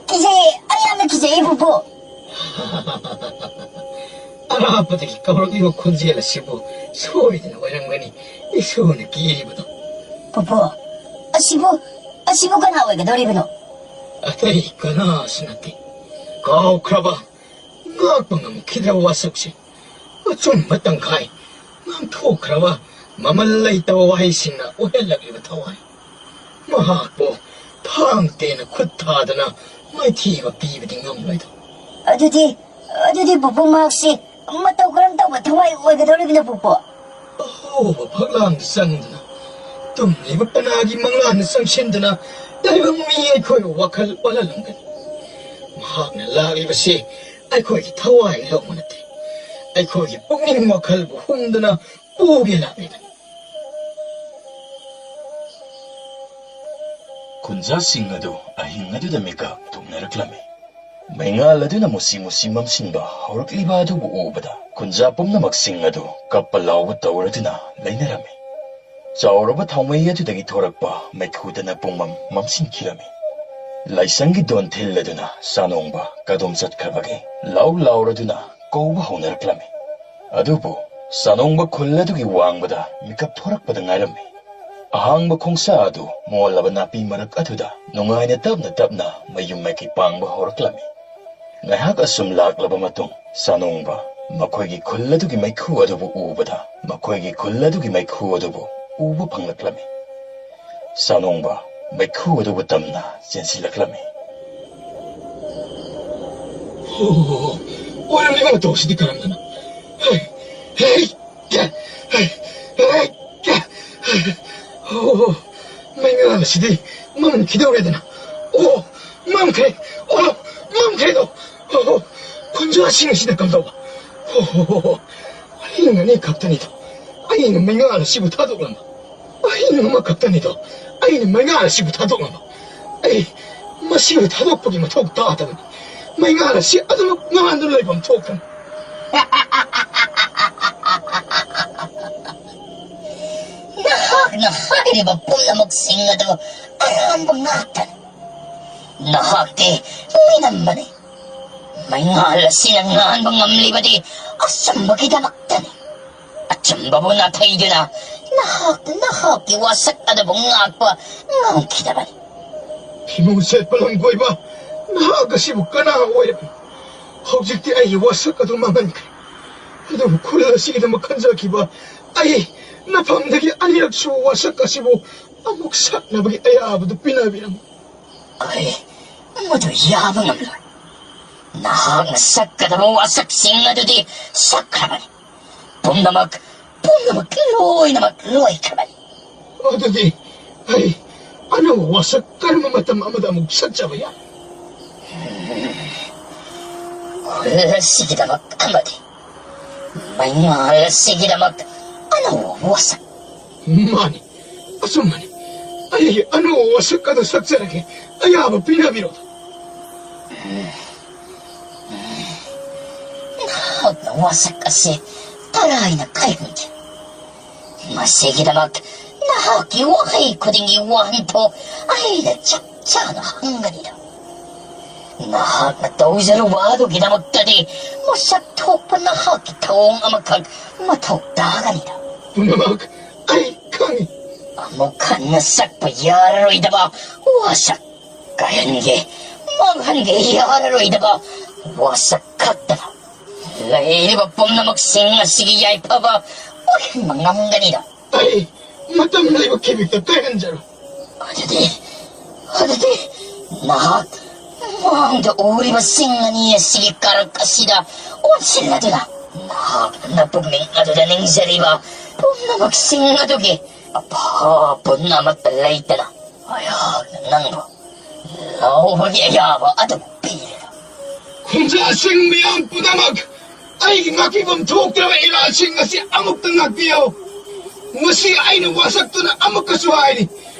ꯀꯤꯖꯩꯌꯦ, ꯑꯩ ꯌꯥꯝꯅ ꯀꯤꯖꯩꯌꯦ ꯄꯨꯄꯨ꯫ ꯑꯔꯥꯞꯄꯗꯒꯤ ꯀꯧꯔꯛꯂꯤꯕ ꯈꯣꯟꯖꯦꯜ ꯑꯁꯤꯕꯨ ꯁꯣꯏꯗꯅ ꯑꯣꯏꯔꯝꯒꯅꯤ ꯏꯁꯣꯔꯅ ꯀꯤꯔꯤꯕꯗꯣ꯫ ꯄꯨꯄꯨ, ꯑꯁꯤꯕꯨ, ꯑꯁꯤꯕꯨ ꯀꯅꯥ ꯑꯣꯏꯒꯗꯧꯔꯤꯕꯅꯣ? ꯑꯇꯩ ꯀꯅꯥꯁꯨ ꯅꯠꯇꯦ, ꯀꯥꯎꯈ꯭ꯔꯕ, ꯉꯥꯛꯄ ꯉꯝꯈꯤꯗ꯭ꯔꯕ ꯋꯥꯁꯛꯁꯦ, ꯑꯆꯨꯝꯕ ꯇꯪꯈꯥꯏ ꯉꯥꯡꯊꯣꯛꯈ꯭ꯔꯕ, ꯃꯃꯜ ꯂꯩꯇꯕ ꯋꯥꯍꯩꯁꯤꯡꯅ ꯑꯣꯏꯍꯜꯂꯛꯂꯤꯕ ꯊꯋꯥꯏ꯫ ꯃꯍꯥꯛꯄꯨ ꯊꯥꯡ ꯇꯦꯟꯅ ꯈꯨꯠ ꯊꯥꯗꯅ ꯃꯥꯏꯊꯤꯕ ꯄꯤꯕꯗꯤ ꯉꯝꯂꯣꯏꯗꯧ꯫ ꯑꯗꯨꯗꯤ, ꯑꯗꯨꯗꯤ ꯄꯨꯄꯨ ꯃꯍꯥꯛꯁꯤ ꯃꯇꯧ ꯀꯔꯝ ꯇꯧꯕ ꯊꯋꯥꯏ ꯑꯣꯏꯒꯗꯧꯔꯤꯕꯅꯣ ꯄꯨꯄꯨ? ꯑꯍꯣꯕ ꯐꯛꯂꯥꯡꯗ ꯆꯪꯗꯨꯅ, ꯇꯨꯝꯂꯤꯕ ꯄꯅꯥꯒꯤ ꯃꯪꯂꯥꯟꯗ ꯆꯪꯁꯤꯟꯗꯨꯅ ꯂꯩꯕ ꯃꯤ ꯑꯩꯈꯣꯏꯕꯨ ꯋꯥꯈꯜ ꯑꯣꯜꯍꯜꯂꯝꯒꯅꯤ꯫ ꯃꯍꯥꯛꯅ ꯂꯥꯛꯂꯤꯕꯁꯤ ꯑꯩꯈꯣꯏꯒꯤ ꯊꯋꯥꯏ ꯂꯧꯕ ꯅꯠꯇꯦ, ꯑꯩꯈꯣꯏꯒꯤ ꯄꯨꯛꯅꯤꯡ ꯋꯥꯈꯜꯕꯨ ꯍꯨꯝꯗꯨꯅ ꯄꯨꯒꯦ ꯂꯥꯛꯂꯤꯕꯅꯤ꯫ ꯈꯨꯟꯖꯥꯁꯤꯡ ꯑꯗꯨ ꯑꯍꯤꯡ ꯑꯗꯨꯗ ꯃꯤꯀꯞ ꯊꯣꯛꯅꯔꯛꯂꯝꯃꯤ꯫ ꯃꯩꯉꯥꯜ ꯑꯗꯨꯅ ꯃꯨꯁꯤ ꯃꯨꯁꯤ ꯃꯝꯁꯤꯟꯕ ꯍꯧꯔꯛꯂꯤꯕ ꯑꯗꯨꯕꯨ ꯎꯕꯗ, ꯈꯨꯟꯖꯥ ꯄꯨꯝꯅꯃꯛꯁꯤꯡ ꯑꯗꯨ ꯀꯞꯄ ꯂꯥꯎꯕ ꯇꯧꯔꯗꯨꯅ ꯂꯩꯅꯔꯝꯃꯤ꯫ ꯆꯥꯎꯔꯕ ꯊꯥꯎꯃꯩ ꯑꯗꯨꯗꯒꯤ ꯊꯣꯔꯛꯄ ꯃꯩꯈꯨꯗꯅ ꯄꯨꯡꯃꯝ ꯃꯝꯁꯤꯟꯈꯤꯔꯝꯃꯤ꯫ ꯂꯥꯏꯁꯪꯒꯤ ꯗꯣꯟ ꯊꯤꯜꯂꯗꯨꯅ ꯆꯥꯅꯣꯡꯕ ꯀꯗꯣꯝ ꯆꯠꯈ꯭ꯔꯕꯒꯦ ꯂꯥꯎ ꯂꯥꯎꯔꯗꯨꯅ ꯀꯧꯕ ꯍꯧꯅꯔꯛꯂꯝꯃꯤ꯫ ꯑꯗꯨꯕꯨ ꯆꯥꯅꯣꯡꯕ ꯈꯨꯜ ꯑꯗꯨꯒꯤ ꯋꯥꯡꯃꯗ ꯃꯤꯀꯞ ꯊꯣꯔꯛꯄꯗ ꯉꯥꯏꯔꯝꯃꯤ꯫ ꯑꯍꯥꯡꯕ ꯈꯣꯡꯁꯥ ꯑꯗꯨ ꯃꯣꯜꯂꯕ ꯅꯥꯄꯤ ꯃꯔꯛ ꯑꯗꯨꯗ ꯅꯨꯡꯉꯥꯏꯅ ꯇꯞꯅ ꯇꯞꯅ ꯃꯌꯨꯝ ꯃꯥꯏꯀꯩ ꯄꯥꯡꯕ ꯍꯧꯔꯛꯂꯝꯃꯤ꯫ ꯉꯥꯏꯍꯥꯛ ꯑꯁꯨꯝ ꯂꯥꯛꯂꯕ ꯃꯇꯨꯡ, ꯆꯥꯅꯣꯡꯕ ꯃꯈꯣꯏꯒꯤ ꯈꯨꯜ ꯑꯗꯨꯒꯤ ꯃꯩꯈꯨ ꯑꯗꯨꯕꯨ ꯎꯕꯗ, ꯃꯈꯣꯏꯒꯤ ꯈꯨꯜ ꯑꯗꯨꯒꯤ ꯃꯩꯈꯨ ꯑꯗꯨꯕꯨ ꯎꯕ ꯐꯪꯂꯛꯂꯝꯃꯤ꯫ ꯆꯥꯅꯣꯡꯕ ꯃꯩꯈꯨ ꯑꯗꯨꯕꯨ ꯇꯝꯅ ꯆꯦꯟꯁꯤꯜꯂꯛꯂꯝꯃꯤ꯫ ꯑꯣ, ꯑꯣꯏꯔꯝꯂꯤꯕ ꯃꯇꯧ ꯑꯁꯤꯗꯤ ꯀꯔꯝꯅꯅꯣ? ꯍꯩ, ꯍꯩ, ꯀꯌꯥ, ꯍꯩ, ꯍꯩ, ꯀꯌꯥ, ꯍꯩ, ꯑꯣ, ꯃꯩꯉꯥꯜ ꯑꯁꯤꯗꯤ ꯃꯝꯈꯤꯗꯧꯔꯦꯗꯅ꯫ ꯑꯣ, ꯃꯝꯈ꯭ꯔꯦ꯫ ꯑꯣ, ꯃꯝꯈ꯭ꯔꯦꯗꯣ꯫ ꯑꯣ, ꯈꯣꯟꯖꯥꯁꯤꯡ ꯑꯁꯤꯅ ꯀꯝꯗꯧꯕ? ꯑꯣ, ꯑꯍꯤꯡ ꯑꯅꯤ ꯈꯛꯇꯅꯤꯗꯣ ꯑꯩꯅ ꯃꯩꯉꯥꯜ ꯑꯁꯤꯕꯨ ꯊꯥꯗꯣꯛꯂꯝꯕ꯫ ꯑꯍꯤꯡ ꯑꯃꯈꯛꯇꯅꯤꯗꯣ ꯑꯩꯅ ꯃꯩꯉꯥꯜ ꯑꯁꯤꯕꯨ ꯊꯥꯗꯣꯛꯂꯝꯕ꯫ ꯑꯩ ꯃꯁꯤꯕꯨ ꯊꯥꯗꯣꯛꯄꯒꯤ ꯃꯊꯧ ꯇꯥꯗꯕꯅꯤ꯫ ꯃꯩꯉꯥꯜ ꯑꯁꯤ ꯑꯗꯨꯃꯛ ꯉꯥꯟꯗꯨꯅ ꯂꯩꯐꯝ ꯊꯣꯛꯄꯅꯤ꯫ ꯅꯍꯥꯛꯅ ꯍꯥꯏꯔꯤꯕ ꯄꯨꯝꯅꯃꯛꯁꯤꯡ ꯑꯗꯨ ꯑꯔꯥꯟꯕ ꯉꯥꯛꯇꯅꯤ꯫ ꯅꯍꯥꯛꯇꯤ ꯃꯤꯅꯝꯕꯅꯤ꯫ ꯃꯩꯉꯥꯜ ꯑꯁꯤꯅ ꯉꯥꯟꯕ ꯉꯝꯂꯤꯕꯗꯤ ꯑꯆꯨꯝꯕꯒꯤꯗꯃꯛꯇꯅꯤ꯫ ꯑꯆꯨꯝꯕꯕꯨ ꯅꯥꯊꯩꯗꯨꯅ ꯅꯍꯥꯛ ꯅꯍꯥꯛꯀꯤ ꯋꯥꯁꯛ ꯑꯗꯨꯕꯨ ꯉꯥꯛꯄ ꯉꯝꯈꯤꯗꯕꯅꯤ꯫ ꯐꯤꯃꯨ ꯁꯦꯠꯄ ꯂꯝꯀꯣꯏꯕ, ꯅꯍꯥꯛ ꯑꯁꯤꯕꯨ ꯀꯅꯥ ꯑꯣꯏꯔꯕꯅꯣ? ꯍꯧꯖꯤꯛꯇꯤ ꯑꯩꯒꯤ ꯋꯥꯁꯛ ꯑꯗꯨ ꯃꯥꯡꯍꯟꯈ꯭ꯔꯦ꯫ ꯑꯗꯨꯕꯨ ꯈꯨꯜ ꯑꯁꯤꯒꯤꯗꯃꯛ ꯈꯟꯖꯈꯤꯕ ꯑꯩ ꯅꯐꯝꯗꯒꯤ ꯑꯅꯤꯔꯛꯁꯨ ꯋꯥꯁꯛ ꯑꯁꯤꯕꯨ ꯑꯃꯨꯛ ꯁꯛꯅꯕꯒꯤ ꯑꯌꯥꯕꯗꯨ ꯄꯤꯅꯕꯤꯔꯝꯃꯨ꯫ ꯑꯩ ꯃꯗꯨ ꯌꯥꯕ ꯉꯝꯂꯣꯏ꯫ ꯅꯍꯥꯛꯅ ꯁꯛꯀꯗꯕ ꯋꯥꯁꯛꯁꯤꯡ ꯑꯗꯨꯗꯤ ꯁꯛꯈ꯭ꯔꯕꯅꯤ꯫ ꯄꯨꯝꯅꯃꯛ, ꯄꯨꯝꯅꯃꯛ ꯂꯣꯏꯅꯃꯛ ꯂꯣꯏꯈ꯭ꯔꯕꯅꯤ꯫ ꯑꯗꯨꯗꯤ ꯑꯩ ꯑꯅꯧꯕ ꯋꯥꯁꯛ ꯀꯔꯝꯕ ꯃꯇꯝ ꯑꯃꯗ ꯑꯃꯨꯛ ꯁꯛꯆꯕ ꯌꯥꯏ? ꯈꯨꯜ ꯑꯁꯤꯒꯤꯗꯃꯛ ꯑꯃꯗꯤ ꯃꯩꯉꯥꯜ ꯑꯁꯤꯒꯤꯗꯃꯛ ꯑꯅꯧꯕ ꯋꯥꯁꯛ꯫ ꯃꯥꯅꯤ, ꯑꯆꯨꯝꯕꯅꯤ꯫ ꯑꯩꯒꯤ ꯑꯅꯧꯕ ꯋꯥꯁꯛ ꯑꯗꯨ ꯁꯛꯆꯔꯒꯦ꯫ ꯑꯌꯥꯕ ꯄꯤꯅꯕꯤꯔꯣ꯫ ꯅꯍꯥꯛꯅ ꯋꯥꯁꯛ ꯑꯁꯤ ꯇꯔꯥꯏꯅ ꯀꯥꯏꯍꯟꯈꯤ꯫ ꯃꯁꯤꯒꯤꯗꯃꯛ ꯅꯍꯥꯛꯀꯤ ꯋꯥꯍꯩ ꯈꯨꯗꯤꯡꯒꯤ ꯋꯥꯍꯟꯊꯣꯛ ꯑꯩꯅ ꯆꯞ ꯆꯥꯅ ꯍꯪꯒꯅꯤꯗꯣ꯫ ꯅꯍꯥꯛꯅ ꯇꯧꯖꯔꯨꯕ ꯑꯗꯨꯒꯤꯗꯃꯛꯇꯗꯤ ꯃꯁꯛ ꯊꯣꯛꯄ ꯅꯍꯥꯛꯀꯤ ꯊꯧꯑꯣꯡ ꯑꯃꯈꯛ ꯃꯊꯧ ꯇꯥꯒꯅꯤꯗꯣ꯫ ꯄꯨꯝꯅꯃꯛ ꯑꯩ ꯈꯪꯏ꯫ ꯑꯃꯨꯛ ꯍꯟꯅ ꯁꯛꯄ ꯌꯥꯔꯔꯣꯏꯗꯕ ꯋꯥꯁꯛ꯫ ꯀꯥꯏꯍꯟꯒꯦ, ꯃꯥꯡꯍꯟꯒꯦ ꯌꯥꯔꯔꯣꯏꯗꯕ ꯋꯥꯁꯛ ꯈꯛꯇꯅ꯫ ꯂꯩꯔꯤꯕ ꯄꯨꯝꯅꯃꯛꯁꯤꯡ ꯑꯁꯤꯒꯤ ꯌꯥꯏꯐꯕ ꯑꯣꯏꯍꯟꯕ ꯉꯝꯒꯅꯤꯗ꯫ ꯑꯩ ꯃꯇꯝ ꯂꯩꯕ ꯈꯤꯕꯤꯛꯇ ꯀꯥꯏꯍꯟꯖꯔꯣ꯫ ꯑꯗꯨꯗꯤ, ꯑꯗꯨꯗꯤ ꯅꯍꯥꯛ ꯃꯥꯡꯗ ꯎꯔꯤꯕꯁꯤꯡ ꯑꯅꯤ ꯑꯁꯤꯒꯤ ꯀꯥꯔꯛ ꯑꯁꯤꯗ ꯑꯣꯟꯁꯤꯜꯂꯗꯨꯅ, ꯅꯍꯥꯛꯅ ꯄꯨꯛꯅꯤꯡ ꯑꯗꯨꯗ ꯅꯤꯡꯖꯔꯤꯕ ꯄꯨꯝꯅꯃꯛꯁꯤꯡ ꯑꯗꯨꯒꯤ ꯑꯐ ꯄꯨꯟꯅ ꯑꯃꯠꯇ ꯂꯩꯇꯅ ꯑꯩꯍꯥꯛꯅ ꯅꯪꯕꯨ ꯂꯧꯕꯒꯤ ꯑꯌꯥꯕ ꯑꯗꯨ ꯄꯤꯔꯦ꯫ ꯈꯨꯟꯖꯥꯁꯤꯡ ꯃꯤꯌꯥꯝ ꯄꯨꯝꯅꯃꯛ, ꯑꯩꯒꯤ ꯉꯥꯛꯄꯤꯐꯝ ꯊꯣꯛꯇ꯭ꯔꯕ ꯏꯔꯥꯁꯤꯡ ꯑꯁꯤ ꯑꯃꯨꯛꯇ ꯉꯥꯛꯄꯤꯌꯨ꯫ ꯃꯁꯤ ꯑꯩꯅ ꯋꯥꯁꯛꯇꯨꯅ ꯑꯃꯨꯛꯀꯁꯨ ꯍꯥꯏꯔꯤ,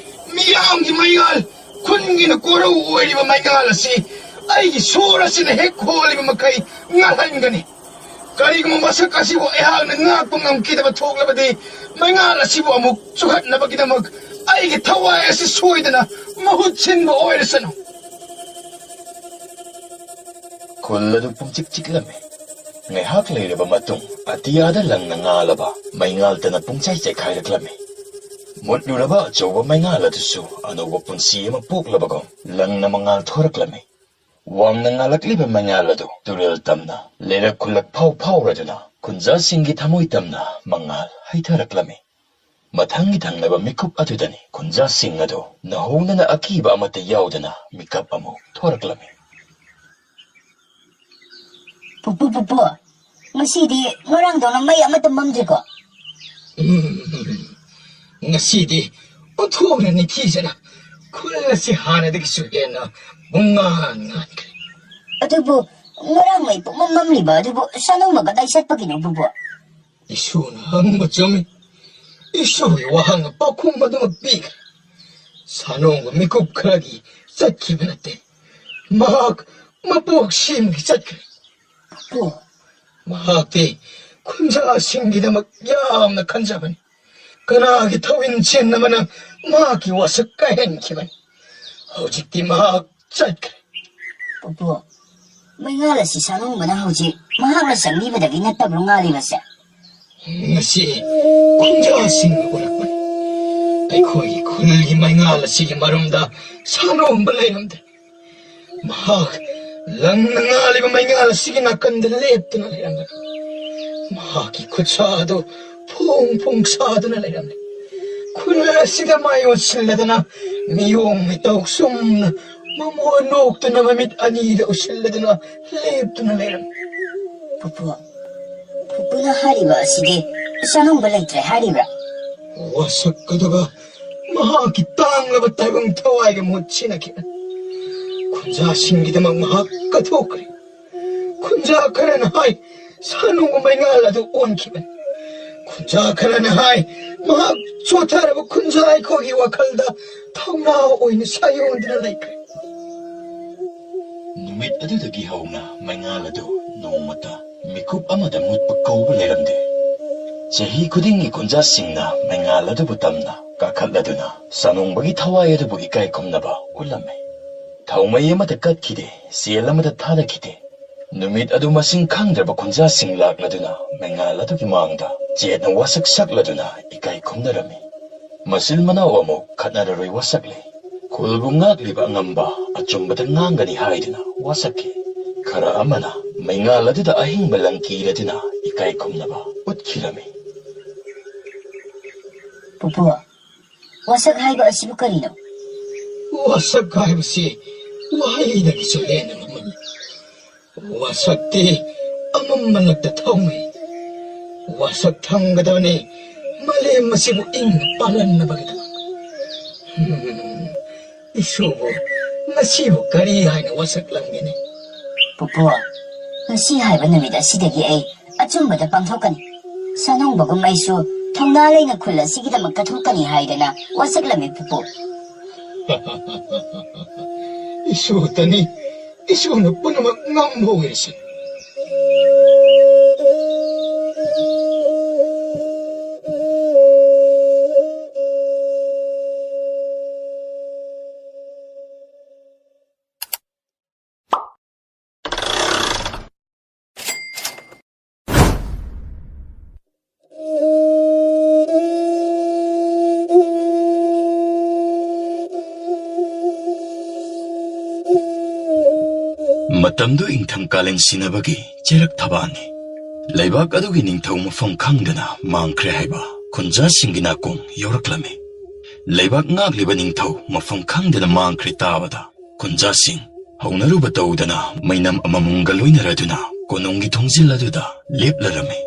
ꯃꯤꯌꯥꯝꯒꯤ ꯃꯩꯉꯥꯜ, ꯈꯨꯟꯒꯤꯅ ꯀꯣꯔꯧ ꯑꯣꯏꯔꯤꯕ ꯃꯩꯉꯥꯜ ꯑꯁꯤ ꯑꯩꯒꯤ ꯁꯣꯔ ꯑꯁꯤꯅ ꯍꯦꯛ ꯍꯣꯜꯂꯤꯕ ꯃꯈꯩ ꯉꯥꯜꯍꯟꯒꯅꯤ꯫ ꯀꯔꯤꯒꯨꯝꯕ ꯃꯁꯛ ꯑꯁꯤꯕꯨ ꯑꯩꯍꯥꯛꯅ ꯉꯥꯛꯄ ꯉꯝꯈꯤꯗꯕ ꯊꯣꯛꯂꯕꯗꯤ, ꯃꯩꯉꯥꯜ ꯑꯁꯤꯕꯨ ꯑꯃꯨꯛ ꯆꯨꯍꯠꯅꯕꯒꯤꯗꯃꯛ ꯑꯩꯒꯤ ꯊꯋꯥꯏ ꯑꯁꯤ ꯁꯣꯏꯗꯅ ꯃꯍꯨꯠ ꯁꯤꯟꯕ ꯑꯣꯏꯔꯁꯅꯨ꯫ ꯈꯨꯜ ꯑꯗꯨ ꯄꯨꯡꯆꯤꯛ ꯆꯤꯛꯂꯝꯃꯤ꯫ ꯉꯥꯏꯍꯥꯛ ꯂꯩꯔꯕ ꯃꯇꯨꯡ, ꯑꯇꯤꯌꯥꯗ ꯂꯪꯅ ꯉꯥꯜꯂꯕ ꯃꯩꯉꯥꯜꯇꯅ ꯄꯨꯡꯆꯥꯏ ꯆꯥꯏꯈꯥꯏꯔꯛꯂꯝꯃꯤ꯫ ꯃꯨꯠꯂꯨꯔꯕ ꯑꯆꯧꯕ ꯃꯩꯉꯥꯜ ꯑꯗꯨꯁꯨ ꯑꯅꯧꯕ ꯄꯨꯟꯁꯤ ꯑꯃ ꯄꯣꯛꯂꯕꯒꯨꯝ, ꯂꯪꯅ ꯃꯉꯥꯜ ꯊꯣꯔꯛꯂꯝꯃꯤ꯫ ꯋꯥꯡꯅ ꯉꯥꯜꯂꯛꯂꯤꯕ ꯃꯉꯥꯜ ꯑꯗꯨ ꯇꯨꯔꯦꯜ ꯇꯝꯅ, ꯂꯩꯔꯛ ꯈꯨꯜꯂꯛ ꯐꯥꯎ ꯐꯥꯎꯔꯗꯨꯅ, ꯈꯨꯟꯖꯥꯁꯤꯡꯒꯤ ꯊꯃꯣꯏ ꯇꯝꯅ ꯃꯉꯥꯜ ꯍꯩꯊꯔꯛꯂꯝꯃꯤ꯫ ꯃꯊꯪꯒꯤ ꯊꯪꯅꯕ ꯃꯤꯀꯨꯞ ꯑꯗꯨꯗꯅꯤ ꯈꯨꯟꯖꯥꯁꯤꯡ ꯑꯗꯨ ꯅꯧꯍꯧꯅꯅ ꯑꯀꯤꯕ ꯑꯃꯠꯇ ꯌꯥꯎꯗꯅ ꯃꯤꯀꯞ ꯑꯃꯨꯛ ꯊꯣꯔꯛꯂꯝꯃꯤ꯫ ꯄꯨꯄꯨ, ꯄꯨꯄꯨ, ꯉꯁꯤꯗꯤ ꯉꯔꯥꯡꯗꯧꯅ ꯃꯩ ꯑꯃꯠꯇ ꯃꯝꯗ꯭ꯔꯤꯀꯣ? ꯎꯝ, ꯉꯁꯤꯗꯤ ꯑꯣꯟꯊꯣꯛꯅ ꯅꯤꯡꯊꯤꯖꯅ ꯈꯨꯜ ꯑꯁꯤ ꯍꯥꯟꯅꯗꯒꯤꯁꯨ ꯍꯦꯟꯅ ꯄꯨꯡꯉꯥꯟ ꯉꯥꯟꯈ꯭ꯔꯦ꯫ ꯑꯗꯨꯕꯨ ꯉꯔꯥꯡ ꯃꯩ ꯄꯨꯡꯃꯝ ꯃꯝꯂꯤꯕ ꯑꯗꯨꯕꯨ ꯁꯥꯅꯣꯝꯕ ꯀꯗꯥꯏ ꯆꯠꯄꯒꯤꯅꯣ, ꯄꯨꯄꯨ? ꯏꯁꯨꯅ ꯍꯪꯕ ꯆꯨꯝꯃꯤ꯫ ꯏꯁꯨꯒꯤ ꯋꯥꯍꯪ ꯄꯥꯎꯈꯨꯝ ꯑꯗꯨꯃꯛ ꯄꯤꯈ꯭ꯔꯦ꯫ ꯁꯥꯅꯣꯝꯕ ꯃꯤꯀꯨꯞ ꯈꯔꯒꯤ ꯆꯠꯈꯤꯕ ꯅꯠꯇꯦ꯫ ꯃꯍꯥꯛ ꯃꯄꯣꯛ ꯁꯦꯝꯒꯤ ꯆꯠꯈ꯭ꯔꯦ꯫ ꯄꯨꯄꯨ꯫ ꯃꯍꯥꯛꯇꯤ ꯈꯨꯟꯖꯥꯁꯤꯡꯒꯤꯗꯃꯛ ꯌꯥꯝꯅ ꯈꯟꯖꯕꯅꯤ꯫ ꯀꯅꯥꯒꯤ ꯊꯧꯏꯟ ꯆꯦꯟꯅꯕꯅ ꯃꯍꯥꯛꯀꯤ ꯋꯥꯁꯛ ꯀꯥꯏꯍꯟꯈꯤꯕꯅꯤ꯫ ꯍꯧꯖꯤꯛꯇꯤ ꯃꯍꯥꯛ ꯆꯠꯈ꯭ꯔꯦ꯫ ꯄꯨꯄꯨ, ꯃꯩꯉꯥꯜ ꯑꯁꯤ ꯁꯥꯅꯣꯝꯕꯅ ꯍꯧꯖꯤꯛ ꯃꯍꯥꯛꯅ ꯆꯪꯕꯤꯕꯗꯒꯤ ꯅꯠꯇꯕ꯭ꯔꯣ ꯉꯥꯜꯂꯤꯕꯁꯦ? ꯉꯁꯤ ꯈꯨꯟꯖꯥꯁꯤꯡꯅ ꯎꯔꯛꯄꯅꯤ꯫ ꯑꯩꯈꯣꯏꯒꯤ ꯈꯨꯜꯒꯤ ꯃꯩꯉꯥꯜ ꯑꯁꯤꯒꯤ ꯃꯔꯨꯝꯗ ꯁꯥꯅꯣꯝꯕ ꯂꯩꯔꯝꯗꯦ꯫ ꯃꯍꯥꯛ ꯂꯪꯅ ꯉꯥꯜꯂꯤꯕ ꯃꯩꯉꯥꯜ ꯑꯁꯤꯒꯤ ꯅꯥꯀꯟꯗ ꯂꯦꯞꯇꯨꯅ ꯂꯩꯔꯝꯂꯒ ꯃꯍꯥꯛꯀꯤ ꯈꯨꯠꯁꯥ ꯑꯗꯨ ꯐꯣꯡ ꯐꯣꯡ ꯁꯥꯗꯨꯅ ꯂꯩꯔꯝꯂꯤ꯫ ꯈꯨꯜ ꯑꯁꯤꯗ ꯃꯥꯏ ꯑꯣꯟꯁꯤꯜꯂꯗꯅ ꯃꯤꯑꯣꯡ ꯃꯤꯇꯧ ꯆꯨꯝꯅ ꯃꯃꯣꯟ ꯅꯣꯛꯇꯨꯅ ꯃꯃꯤꯠ ꯑꯅꯤꯗ ꯎꯁꯤꯜꯂꯗꯨꯅ ꯂꯦꯞꯇꯨꯅ ꯂꯩꯔꯝꯂꯤ꯫ ꯄꯨꯄꯨ, ꯄꯨꯄꯨꯅ ꯍꯥꯏꯔꯤꯕ ꯑꯁꯤꯗꯤ ꯁꯥꯅꯨꯡꯕ ꯂꯩꯇ꯭ꯔꯦ ꯍꯥꯏꯔꯤꯕ꯭ꯔꯥ? ꯋꯥꯁꯛ ꯑꯗꯨꯒ ꯃꯍꯥꯛꯀꯤ ꯇꯥꯡꯂꯕ ꯇꯥꯏꯕꯪ ꯊꯋꯥꯏꯒ ꯃꯍꯨꯠ ꯁꯤꯟꯅꯈꯤꯕꯅꯤ꯫ ꯈꯨꯟꯖꯥꯁꯤꯡꯒꯤꯗꯃꯛ ꯃꯍꯥꯛ ꯀꯠꯊꯣꯛꯈ꯭ꯔꯦ꯫ ꯈꯨꯟꯖꯥ ꯈꯔꯅ ꯍꯥꯏ, ꯁꯥꯅꯨꯡꯕ ꯃꯩꯉꯥꯜ ꯑꯗꯨ ꯑꯣꯟꯈꯤꯕꯅꯤ꯫ ꯈꯨꯟꯖꯥ ꯈꯔꯅ ꯍꯥꯏ, ꯃꯍꯥꯛ ꯆꯣꯠꯊꯔꯕ ꯈꯨꯟꯖꯥ ꯑꯩꯈꯣꯏꯒꯤ ꯋꯥꯈꯜꯗ ꯊꯧꯅꯥ ꯑꯣꯏꯅ ꯁꯥꯌꯣꯟꯗꯨꯅ ꯂꯩꯈ꯭ꯔꯦ꯫ ꯅꯨꯃꯤꯠ ꯑꯗꯨꯗꯒꯤ ꯍꯧꯅ ꯃꯩꯉꯥꯜ ꯑꯗꯨ ꯅꯣꯡꯃꯇ ꯃꯤꯀꯨꯞ ꯑꯃꯗ ꯃꯨꯠꯄ ꯀꯧꯕ ꯂꯩꯔꯝꯗꯦ꯫ ꯆꯍꯤ ꯈꯨꯗꯤꯡꯒꯤ ꯈꯨꯟꯖꯥꯁꯤꯡꯅ ꯃꯩꯉꯥꯜ ꯑꯗꯨꯕꯨ ꯇꯝꯅ ꯀꯥꯈꯠꯂꯗꯨꯅ ꯁꯥꯅꯨꯡꯕꯒꯤ ꯊꯋꯥꯏ ꯑꯗꯨꯕꯨ ꯏꯀꯥꯏ ꯈꯨꯝꯅꯕ ꯎꯠꯂꯝꯃꯤ꯫ ꯊꯥꯎꯃꯩ ꯑꯃꯗ ꯀꯠꯈꯤꯗꯦ, ꯁꯦꯜ ꯑꯃꯗ ꯊꯥꯗꯈꯤꯗꯦ꯫ ꯅꯨꯃꯤꯠ ꯑꯗꯨ ꯃꯁꯤꯡ ꯈꯪꯗ꯭ꯔꯕ ꯈꯨꯟꯖꯥꯁꯤꯡ ꯂꯥꯛꯂꯗꯨꯅ ꯃꯩꯉꯥꯜ ꯑꯗꯨꯒꯤ ꯃꯥꯡꯗ ꯆꯦꯠꯅ ꯋꯥꯁꯛ ꯁꯛꯂꯗꯨꯅ ꯏꯀꯥꯏ ꯈꯨꯝꯅꯔꯝꯃꯤ꯫ ꯃꯆꯤꯜ ꯃꯅꯥꯎ ꯑꯃꯨꯛ ꯈꯠꯅꯔꯔꯣꯏ ꯋꯥꯁꯛꯂꯦ꯫ ꯈꯨꯜꯕꯨ ꯉꯥꯛꯂꯤꯕ ꯑꯉꯝꯕ ꯑꯆꯨꯝꯕꯗ ꯉꯥꯡꯒꯅꯤ ꯍꯥꯏꯗꯨꯅ ꯋꯥꯁꯛꯈꯤ꯫ ꯈꯔ ꯑꯃꯅ ꯃꯩꯉꯥꯜ ꯑꯗꯨꯗ ꯑꯍꯤꯡꯕ ꯂꯪꯀꯤꯔꯗꯨꯅ ꯏꯀꯥꯏ ꯈꯨꯝꯅꯕ ꯎꯠꯈꯤꯔꯝꯃꯤ꯫ ꯄꯨꯄꯨ, ꯋꯥꯁꯛ ꯍꯥꯏꯕ ꯑꯁꯤꯕꯨ ꯀꯔꯤꯅꯣ? ꯋꯥꯁꯛ ꯍꯥꯏꯕꯁꯤ ꯋꯥꯍꯩꯗꯒꯤꯁꯨ ꯍꯦꯟꯅ ꯃꯃꯜ ꯂꯩ꯫ ꯋꯥꯁꯛꯇꯤ ꯑꯃꯝꯕ ꯂꯛꯇ ꯊꯧꯅꯤ꯫ ꯋꯥꯁꯛ ꯊꯝꯒꯗꯕꯅꯤ ꯃꯥꯂꯦꯝ ꯑꯁꯤꯕꯨ ꯏꯪꯅ ꯄꯥꯜꯍꯟꯅꯕꯒꯤꯗꯃꯛ꯫ ꯍꯝ, ꯏꯁꯨꯕꯨ ꯉꯁꯤꯕꯨ ꯀꯔꯤ ꯍꯥꯏꯅ ꯋꯥꯁꯛꯂꯝꯒꯅꯤ? ꯄꯨꯄꯨ, ꯉꯁꯤ ꯍꯥꯏꯕ ꯅꯨꯃꯤꯠ ꯑꯁꯤꯗꯒꯤ ꯑꯩ ꯑꯆꯨꯝꯕꯗ ꯄꯥꯡꯊꯣꯛꯀꯅꯤ꯫ ꯁꯥꯅꯨꯡꯕꯒꯨꯝ ꯑꯩꯁꯨ ꯊꯧꯅꯥ ꯂꯩꯅ ꯈꯨꯜ ꯑꯁꯤꯒꯤꯗꯃꯛ ꯀꯠꯊꯣꯛꯀꯅꯤ ꯍꯥꯏꯗꯅ ꯋꯥꯁꯛꯂꯝꯃꯤ, ꯄꯨꯄꯨ꯫ ꯏꯁꯨꯇꯅꯤ, ꯏꯁꯨꯅ ꯄꯨꯝꯅꯃꯛ ꯉꯝꯕ ꯑꯣꯏꯔꯁꯅꯨ꯫ ꯃꯇꯝꯗꯨ ꯏꯪꯊꯝ ꯀꯥꯂꯦꯟ ꯁꯤꯟꯅꯕꯒꯤ ꯆꯩꯔꯛ ꯊꯕꯥꯅꯤ꯫ ꯂꯩꯕꯥꯛ ꯑꯗꯨꯒꯤ ꯅꯤꯡꯊꯧ ꯃꯐꯝ ꯈꯪꯗꯅ ꯃꯥꯡꯈ꯭ꯔꯦ ꯍꯥꯏꯕ ꯈꯨꯟꯖꯥꯁꯤꯡꯒꯤ ꯅꯥꯀꯣꯡ ꯌꯧꯔꯛꯂꯝꯃꯤ꯫ ꯂꯩꯕꯥꯛ ꯉꯥꯛꯂꯤꯕ ꯅꯤꯡꯊꯧ ꯃꯐꯝ ꯈꯪꯗꯅ ꯃꯥꯡꯈ꯭ꯔꯦ ꯇꯥꯕꯗ ꯈꯨꯟꯖꯥꯁꯤꯡ ꯍꯧꯅꯔꯨꯕ ꯇꯧꯗꯅ ꯃꯩꯅꯝ ꯑꯃꯃꯝꯒ ꯂꯣꯏꯅꯔꯗꯨꯅ ꯀꯣꯅꯨꯡꯒꯤ ꯊꯣꯡꯖꯤꯜ ꯑꯗꯨꯗ ꯂꯦꯞꯂꯔꯝꯃꯤ꯫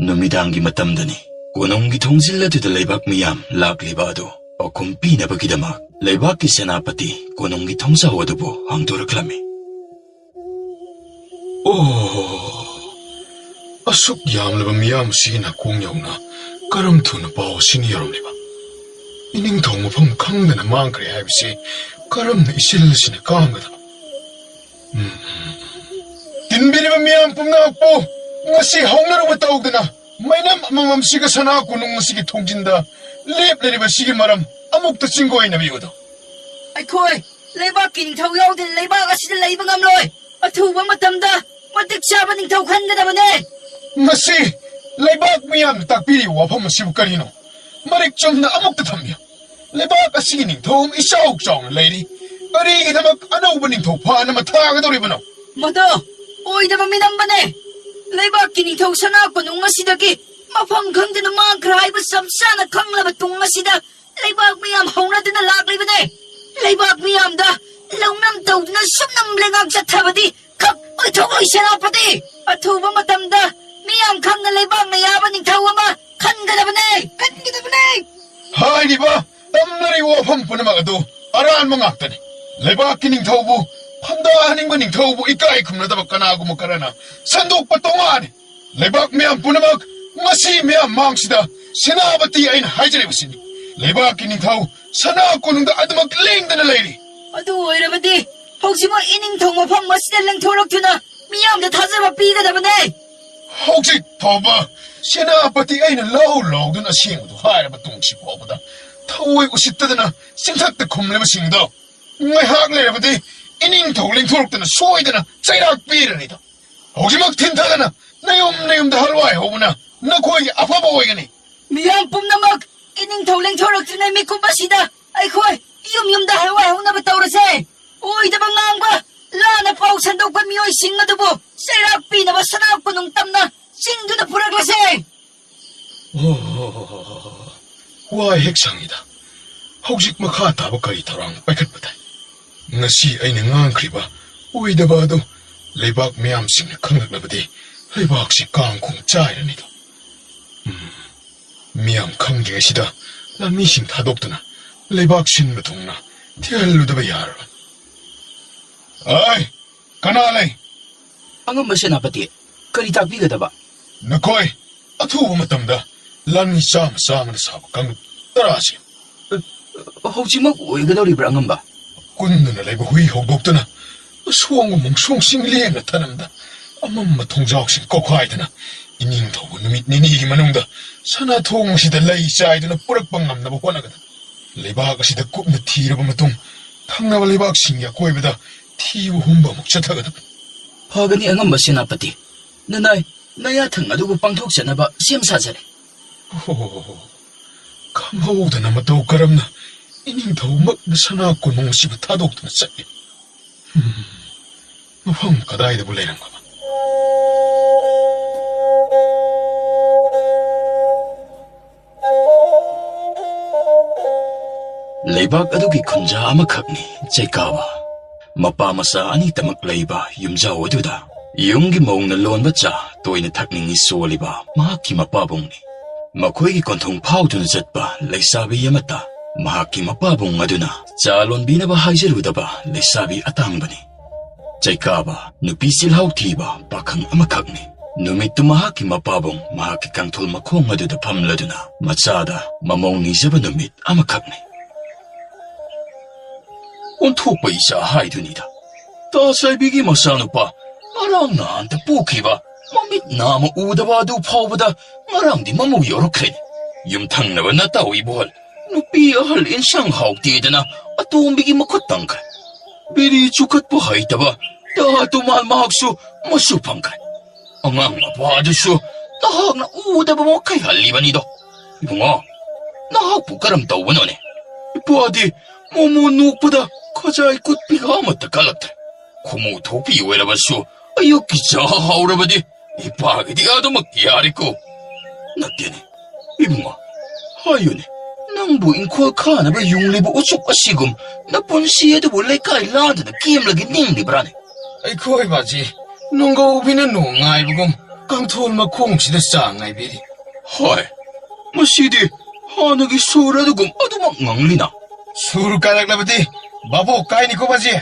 ꯅꯨꯃꯤꯗꯥꯡꯒꯤ ꯃꯇꯝꯗꯅꯤ꯫ ꯀꯣꯅꯨꯡꯒꯤ ꯊꯣꯡꯖꯤꯜ ꯑꯗꯨꯗ ꯂꯩꯕꯥꯛ ꯃꯤꯌꯥꯝ ꯂꯥꯛꯂꯤꯕ ꯑꯗꯨ ꯄꯥꯎꯈꯨꯝ ꯄꯤꯅꯕꯒꯤꯗꯃꯛ ꯂꯩꯕꯥꯛꯀꯤ ꯁꯦꯅꯥꯄꯇꯤ ꯀꯣꯅꯨꯡꯒꯤ ꯊꯣꯡꯖꯥꯎ ꯑꯗꯨꯕꯨ ꯍꯥꯡꯗꯣꯔꯛꯂꯝꯃꯤ꯫ ꯑꯣ, ꯑꯁꯨꯛ ꯌꯥꯝꯂꯕ ꯃꯤꯌꯥꯝ ꯑꯁꯤꯒꯤ ꯅꯥꯀꯣꯡ ꯌꯧꯅ ꯀꯔꯝ ꯊꯨꯅ ꯄꯥꯎ ꯑꯁꯤꯅ ꯌꯧꯔꯝꯂꯤꯕ? ꯏꯅꯤꯡꯊꯧ ꯃꯐꯝ ꯈꯪꯗꯅ ꯃꯥꯡꯈ꯭ꯔꯦ ꯍꯥꯏꯕꯁꯤ ꯀꯔꯝꯅ ꯏꯆꯤꯜ ꯑꯁꯤꯅ ꯀꯥꯡꯒꯗꯕ? ꯎꯝ꯫ ꯇꯤꯟꯕꯤꯔꯤꯕ ꯃꯤꯌꯥꯝ ꯄꯨꯝꯅꯃꯛꯄꯨ ꯉꯁꯤ ꯍꯧꯅꯔꯨꯕ ꯇꯧꯗꯅ ꯃꯩꯅꯝ ꯑꯃꯃꯝꯁꯤꯒ ꯁꯅꯥ ꯀꯣꯅꯨꯡ ꯑꯁꯤꯒꯤ ꯊꯣꯡꯖꯤꯟꯗ ꯂꯦꯞꯂꯤꯕꯁꯤꯒꯤ ꯃꯔꯝ ꯑꯃꯨꯛꯇ ꯆꯤꯡꯒꯣꯏꯅꯕꯤꯌꯨꯗꯣ꯫ ꯑꯩꯈꯣꯏ ꯂꯩꯕꯥꯛꯀꯤ ꯅꯤꯡꯊꯧ ꯌꯥꯎꯗꯅ ꯂꯩꯕꯥꯛ ꯑꯁꯤꯗ ꯂꯩꯕ ꯉꯝꯂꯣꯏ꯫ ꯑꯊꯨꯕ ꯃꯇꯝꯗ ꯃꯇꯤꯛ ꯆꯥꯕ ꯅꯤꯡꯊꯧ ꯈꯟꯒꯗꯕꯅꯦ꯫ ꯃꯁꯤ ꯂꯩꯕꯥꯛ ꯃꯤꯌꯥꯝꯅ ꯇꯥꯛꯄꯤꯔꯤꯕ ꯋꯥꯐꯝ ꯑꯁꯤꯕꯨ ꯀꯔꯤꯅꯣ? ꯃꯔꯤꯛ ꯆꯨꯝꯅ ꯑꯃꯨꯛꯇ ꯊꯝꯕꯤꯌꯨ꯫ ꯂꯩꯕꯥꯛ ꯑꯁꯤꯒꯤ ꯅꯤꯡꯊꯧ ꯑꯃ ꯏꯆꯥꯎ ꯆꯥꯎꯅ ꯂꯩꯔꯤ꯫ ꯀꯔꯤꯒꯤꯗꯃꯛ ꯑꯅꯧꯕ ꯅꯤꯡꯊꯧ ꯐꯥꯅ ꯃꯊꯥꯒꯗꯧꯔꯤꯕꯅꯣ? ꯃꯗꯨ ꯑꯣꯏꯗꯕ ꯃꯤꯅꯝꯕꯅꯦ꯫ ꯂꯩꯕꯥꯛꯀꯤ ꯅꯤꯡꯊꯧ ꯁꯅꯥ ꯀꯣꯅꯨꯡ ꯑꯁꯤꯗꯒꯤ ꯃꯐꯝ ꯈꯪꯗꯅ ꯃꯥꯡꯈ꯭ꯔ ꯍꯥꯏꯕ ꯆꯞ ꯆꯥꯅ ꯈꯪꯂꯕ ꯇꯨꯡ ꯑꯁꯤꯗ ꯂꯩꯕꯥꯛ ꯃꯤꯌꯥꯝ ꯍꯧꯅꯗꯨꯅ ꯂꯥꯛꯂꯤꯕꯅꯦ꯫ ꯂꯩꯕꯥꯛ ꯃꯤꯌꯥꯝꯗ ꯂꯧꯅꯝ ꯇꯧꯗꯨꯅ ꯁꯨꯞꯅꯝ ꯂꯩꯉꯥꯛ ꯆꯠꯊꯕꯗꯤ ꯈꯛ ꯑꯣꯏꯊꯣꯛꯂꯣꯏ ꯁꯦꯅꯥꯄꯇꯤ꯫ ꯑꯊꯨꯕ ꯃꯇꯝꯗ ꯃꯤꯌꯥꯝ ꯈꯪꯅ ꯂꯩꯕꯥꯛꯅ ꯌꯥꯕ ꯅꯤꯡꯊꯧ ꯑꯃ ꯈꯟꯒꯗꯕꯅꯦ, ꯈꯟꯒꯗꯕꯅꯦ꯫ ꯍꯥꯏꯔꯤꯕ ꯇꯝꯅꯔꯤꯕ ꯋꯥꯐꯝ ꯄꯨꯝꯅꯃꯛ ꯑꯗꯨ ꯑꯔꯥꯟꯕ ꯉꯥꯛꯇꯅꯤ꯫ ꯂꯩꯕꯥꯛꯀꯤ ꯅꯤꯡꯊꯧꯕꯨ, ꯐꯝꯗꯥꯍꯟꯅꯤꯡꯕ ꯅꯤꯡꯊꯧꯕꯨ ꯏꯀꯥꯏ ꯈꯨꯝꯅꯗꯕ ꯀꯅꯥꯒꯨꯝꯕ ꯈꯔꯅ ꯁꯟꯗꯣꯛꯄ ꯇꯣꯉꯥꯟꯅꯤ꯫ ꯂꯩꯕꯥꯛ ꯃꯤꯌꯥꯝ ꯄꯨꯝꯅꯃꯛ ꯉꯁꯤ ꯃꯤꯌꯥꯝ ꯃꯥꯡꯁꯤꯗ ꯁꯦꯅꯥꯄꯇꯤ ꯑꯩꯅ ꯍꯥꯏꯖꯔꯤꯕꯁꯤꯅꯤ꯫ ꯂꯩꯕꯥꯛꯀꯤ ꯅꯤꯡꯊꯧ ꯁꯅꯥ ꯀꯣꯅꯨꯡꯗ ꯑꯗꯨꯃꯛ ꯂꯦꯡꯗꯅ ꯂꯩꯔꯤ꯫ ꯑꯗꯨ ꯑꯣꯏꯔꯕꯗꯤ ꯍꯧꯖꯤꯛꯃꯛ ꯏꯅꯤꯡꯊꯧ ꯃꯐꯝ ꯑꯁꯤꯗ ꯂꯦꯡꯊꯣꯔꯛꯇꯨꯅ ꯃꯤꯌꯥꯝꯗ ꯊꯥꯖꯕ ꯄꯤꯒꯗꯕꯅꯦ꯫ ꯍꯧꯖꯤꯛ ꯐꯥꯎꯕ ꯁꯦꯅꯥꯄꯇꯤ ꯑꯩꯅ ꯂꯥꯎ ꯂꯥꯎꯗꯨꯅ ꯑꯁꯦꯡꯕꯗꯨ ꯍꯥꯏꯔꯕ ꯇꯨꯡꯁꯤ ꯐꯥꯎꯕꯗ ꯊꯑꯣꯏ ꯎꯁꯤꯠꯇꯗꯅ ꯆꯤꯟꯊꯛꯇ ꯈꯨꯝꯂꯤꯕꯁꯤꯡꯗꯣ ꯉꯥꯏꯍꯥꯛ ꯂꯩꯔꯕꯗꯤ ꯏꯅꯤꯡꯊꯧ ꯂꯦꯡꯊꯣꯔꯛꯇꯅ ꯁꯣꯏꯗꯅ ꯆꯩꯔꯥꯛ ꯄꯤꯔꯅꯤꯗꯣ꯫ ꯍꯧꯖꯤꯛꯃꯛ ꯊꯤꯟꯊꯗꯅ ꯅꯌꯨꯝ ꯅꯌꯨꯝꯗ ꯍꯜꯋꯥꯏ ꯍꯧꯕꯅ ꯅꯈꯣꯏꯒꯤ ꯑꯐꯕ ꯑꯣꯏꯒꯅꯤ꯫ ꯃꯤꯌꯥꯝ ꯄꯨꯝꯅꯃꯛ ꯏꯅꯤꯡꯊꯧ ꯂꯦꯡꯊꯣꯔꯛꯇ꯭ꯔꯤꯉꯩ ꯃꯤꯀꯨꯞ ꯑꯁꯤꯗ ꯑꯩꯈꯣꯏ ꯌꯨꯝ ꯌꯨꯝꯗ ꯍꯜꯋꯥꯏ ꯍꯧꯅꯕ ꯇꯧꯔꯁꯦ꯫ ꯑꯣꯏꯗꯕ ꯉꯥꯡꯕ, ꯂꯥꯟꯅ ꯄꯥꯎ ꯁꯟꯗꯣꯛꯄ ꯃꯤꯑꯣꯏꯁꯤꯡ ꯑꯗꯨꯕꯨ ꯆꯩꯔꯥꯛ ꯄꯤꯅꯕ ꯁꯅꯥ ꯀꯣꯅꯨꯡ ꯇꯝꯅ ꯆꯤꯡꯗꯨꯗ ꯄꯨꯔꯛꯂꯁꯦ꯫ ꯑꯣ, ꯋꯥ ꯍꯦꯛ ꯁꯪꯉꯤꯗ꯫ ꯍꯧꯖꯤꯛ ꯃꯈꯥ ꯇꯥꯕ ꯀꯔꯤ ꯊꯧꯔꯥꯡ ꯄꯥꯏꯈꯠꯄ ꯇꯥꯏ? ꯉꯁꯤ ꯑꯩꯅ ꯉꯥꯡꯈ꯭ꯔꯤꯕ ꯑꯣꯏꯗꯕ ꯑꯗꯨ ꯂꯩꯕꯥꯛ ꯃꯤꯌꯥꯝꯁꯤꯡꯅ ꯈꯪꯂꯛꯂꯕꯗꯤ ꯂꯩꯕꯥꯛꯁꯤ ꯀꯥꯡꯈꯣꯡ ꯆꯥꯏꯔꯅꯤꯗꯣ꯫ ꯎꯝ, ꯃꯤꯌꯥꯝ ꯈꯪꯗ꯭ꯔꯤꯉꯩꯁꯤꯗ ꯂꯥꯟꯃꯤꯁꯤꯡ ꯊꯥꯗꯣꯛꯇꯨꯅ ꯂꯩꯕꯥꯛ ꯁꯤꯟꯕ ꯊꯨꯡꯅ ꯊꯤꯍꯜꯂꯨꯗꯕ ꯌꯥꯔꯔꯣꯏ꯫ ꯑꯥꯏ, ꯀꯅꯥ ꯂꯩ? ꯑꯉꯝꯕ ꯁꯦꯅꯥꯄꯇꯤ, ꯀꯔꯤ ꯇꯥꯛꯄꯤꯒꯗꯕ? ꯅꯈꯣꯏ ꯑꯊꯨꯕ ꯃꯇꯝꯗ ꯂꯥꯟꯃꯤ ꯆꯥꯝꯃ ꯆꯥꯝꯃꯅ ꯁꯥꯕ ꯀꯥꯡꯂꯨꯞ ꯇꯔꯥꯁꯤ ꯍꯧꯖꯤꯛꯃꯛ ꯑꯣꯏꯒꯗꯧꯔꯤꯕ꯭ꯔꯥ, ꯑꯉꯝꯕ? ꯀꯨꯟꯗꯨꯅ ꯂꯩꯕ ꯍꯨꯏ ꯍꯧꯗꯣꯛꯇꯨꯅ ꯑꯁꯣꯡꯕ ꯃꯣꯡꯁꯣꯡꯁꯤꯡ ꯂꯦꯡꯅ ꯊꯅꯝꯗ ꯑꯃꯝꯕ ꯊꯣꯡꯖꯥꯎꯁꯤꯡ ꯀꯧꯈꯥꯏꯗꯅ ꯏꯅꯤꯡꯊꯧꯕ ꯅꯨꯃꯤꯠ ꯅꯤꯅꯤꯒꯤ ꯃꯅꯨꯡꯗ ꯁꯅꯥ ꯊꯣꯡ ꯑꯁꯤꯗ ꯂꯩ ꯆꯥꯏꯗꯨꯅ ꯄꯨꯔꯛꯄ ꯉꯝꯅꯕ ꯍꯣꯠꯅꯒꯗꯕ꯫ ꯂꯩꯕꯥꯛ ꯑꯁꯤꯗ ꯀꯨꯞꯅ ꯊꯤꯔꯕ ꯃꯇꯨꯡ ꯊꯪꯅꯕ ꯂꯩꯕꯥꯛꯁꯤꯡꯒꯤ ꯑꯀꯣꯏꯕꯗ ꯊꯤꯕ ꯍꯨꯝꯕ ꯑꯃꯨꯛ ꯆꯠꯊꯒꯗꯕꯅꯤ꯫ ꯐꯒꯅꯤ, ꯑꯉꯝꯕ ꯁꯦꯅꯥꯄꯇꯤ꯫ ꯅꯅꯥꯏ ꯅꯌꯥꯊꯪ ꯑꯗꯨꯕꯨ ꯄꯥꯡꯊꯣꯛꯆꯅꯕ ꯁꯦꯝ ꯁꯥꯖꯔꯦ꯫ ꯑꯣ, ꯈꯪꯍꯧꯗꯅ ꯃꯇꯧ ꯀꯔꯝꯅ ꯏꯅꯤꯡꯊꯧꯃꯛꯅ ꯁꯅꯥ ꯀꯣꯅꯨꯡ ꯑꯁꯤꯕꯨ ꯊꯥꯗꯣꯛꯇꯨꯅ ꯆꯠꯂꯤ? ꯎꯝ, ꯃꯐꯝ ꯀꯗꯥꯏꯗꯕꯨ ꯂꯩꯔꯝꯒꯅꯤ? ꯂꯩꯕꯥꯛ ꯑꯗꯨꯒꯤ ꯈꯨꯟꯖꯥ ꯑꯃꯈꯛꯅꯤ ꯆꯩꯀꯥꯕ꯫ ꯃꯄꯥ ꯃꯆꯥ ꯑꯅꯤꯇꯃꯛ ꯂꯩꯕ ꯌꯨꯝꯖꯥꯎ ꯑꯗꯨꯗ ꯌꯨꯝꯒꯤ ꯃꯧꯅ ꯂꯣꯟꯕ ꯆꯥ ꯇꯣꯏꯅ ꯊꯛꯅꯤꯡꯏ ꯁꯣꯜꯂꯤꯕ ꯃꯍꯥꯛꯀꯤ ꯃꯄꯥꯕꯨꯡꯅꯤ꯫ ꯃꯈꯣꯏꯒꯤ ꯀꯣꯟꯊꯣꯡ ꯐꯥꯎꯗꯨꯅ ꯆꯠꯄ ꯂꯩꯁꯥꯕꯤ ꯑꯃꯠꯇ ꯃꯍꯥꯛꯀꯤ ꯃꯄꯥꯕꯨꯡ ꯑꯗꯨꯅ ꯆꯥ ꯂꯣꯟꯕꯤꯅꯕ ꯍꯥꯏꯖꯔꯨꯗꯕ ꯂꯩꯁꯥꯕꯤ ꯑꯇꯥꯡꯕꯅꯤ꯫ ꯆꯩꯀꯥꯕ ꯅꯨꯄꯤ ꯆꯤꯜꯍꯥꯎ ꯊꯤꯕ ꯄꯥꯈꯪ ꯑꯃꯈꯛꯅꯤ꯫ ꯅꯨꯃꯤꯠꯇꯨ ꯃꯍꯥꯛꯀꯤ ꯃꯄꯥꯕꯨꯡ ꯃꯍꯥꯛꯀꯤ ꯀꯥꯡꯊꯣꯜ ꯃꯈꯣꯡ ꯑꯗꯨꯗ ꯐꯝꯂꯗꯨꯅ ꯃꯆꯥꯗ ꯃꯃꯧ ꯅꯤꯖꯕ ꯅꯨꯃꯤꯠ ꯑꯃꯈꯛꯅꯤ꯫ ꯑꯣꯟꯊꯣꯛꯄ ꯏꯆꯥ ꯍꯥꯏꯗꯨꯅꯤꯗ꯫ ꯇꯥ ꯁꯥꯏꯕꯤꯒꯤ ꯃꯆꯥꯅꯨꯄꯥ ꯉꯔꯥꯡ ꯅꯍꯥꯟꯇ ꯄꯣꯛꯈꯤꯕ ꯃꯃꯤꯠ ꯅꯥꯝꯃ ꯎꯗꯕ ꯑꯗꯨ ꯐꯥꯎꯕꯗ ꯉꯔꯥꯡꯗꯤ ꯃꯃꯧ ꯌꯧꯔꯛꯈ꯭ꯔꯦ꯫ ꯌꯨꯝꯊꯪꯅꯕ ꯅꯇꯥꯎ ꯏꯕꯣꯜ ꯅꯨꯄꯤ ꯑꯍꯜ ꯏꯟꯁꯥꯡ ꯍꯥꯎꯇꯦꯗꯅ ꯑꯇꯣꯝꯕꯤꯒꯤ ꯃꯈꯨꯠ ꯇꯪꯈ꯭ꯔꯦ꯫ ꯕꯤꯔꯤ ꯆꯨꯈꯠꯄ ꯍꯩꯇꯕ ꯇꯥ ꯇꯣꯃꯥꯜ ꯃꯍꯥꯛꯁꯨ ꯃꯆꯨ ꯐꯪꯈ꯭ꯔꯦ꯫ ꯑꯉꯥꯡ ꯃꯄꯥ ꯑꯗꯨꯁꯨ ꯅꯍꯥꯛꯅ ꯎꯗꯕ ꯃꯈꯩ ꯍꯜꯂꯤꯕꯅꯤꯗꯣ꯫ ꯏꯕꯨꯡꯉꯣ, ꯅꯍꯥꯛꯄꯨ ꯀꯔꯝ ꯇꯧꯕꯅꯣꯅꯦ? ꯏꯄꯥꯗꯤ ꯃꯣꯃꯣ ꯅꯣꯛꯄꯗ ꯈꯖꯥꯏ ꯀꯨꯠꯄꯤꯒ ꯑꯃꯠꯇ ꯀꯜꯂꯛꯇ꯭ꯔꯦ꯫ ꯈꯨꯃꯨ ꯊꯣꯛꯄꯤ ꯑꯣꯏꯔꯕꯁꯨ ꯑꯌꯨꯛꯀꯤ ꯆꯥ ꯍꯥꯎꯔꯕꯗꯤ ꯏꯄꯥꯒꯤꯗꯤ ꯑꯗꯨꯃꯛ ꯌꯥꯔꯦꯀꯣ꯫ ꯅꯠꯇꯦꯅꯦ, ꯏꯕꯨꯡꯉꯣ, ꯍꯥꯏꯌꯨꯅꯦ, ꯅꯪꯕꯨ ꯏꯪꯈꯣꯜ ꯈꯥꯅꯕ ꯌꯨꯡꯂꯤꯕ ꯎꯆꯨꯛ ꯑꯁꯤꯒꯨꯝ ꯅꯄꯨꯟꯁꯤ ꯑꯗꯨꯕꯨ ꯂꯩꯀꯥꯏ ꯂꯥꯟꯗꯨꯅ ꯀꯦꯝꯂꯒꯦ ꯅꯤꯡꯂꯤꯕ꯭ꯔꯥꯅꯦ? ꯑꯩꯈꯣꯏ ꯕꯥꯖꯤ ꯅꯣꯡꯒꯧꯕꯤꯅ ꯅꯣꯡ ꯉꯥꯏꯕꯒꯨꯝ ꯀꯥꯡꯊꯣꯜ ꯃꯈꯣꯡꯁꯤꯗ ꯆꯥ ꯉꯥꯏꯕꯤꯔꯤ꯫ ꯍꯣꯏ, ꯃꯁꯤꯗꯤ ꯍꯥꯟꯅꯒꯤ ꯁꯨꯔ ꯑꯗꯨꯒꯨꯝ ꯑꯗꯨꯃꯛ ꯉꯪꯂꯤꯅ꯫ ꯁꯨꯔ ꯀꯥꯏꯔꯛꯂꯕꯗꯤ ꯚꯥꯕꯣꯛ ꯀꯥꯏꯅꯤꯀꯣ ꯕꯥꯖꯤ꯫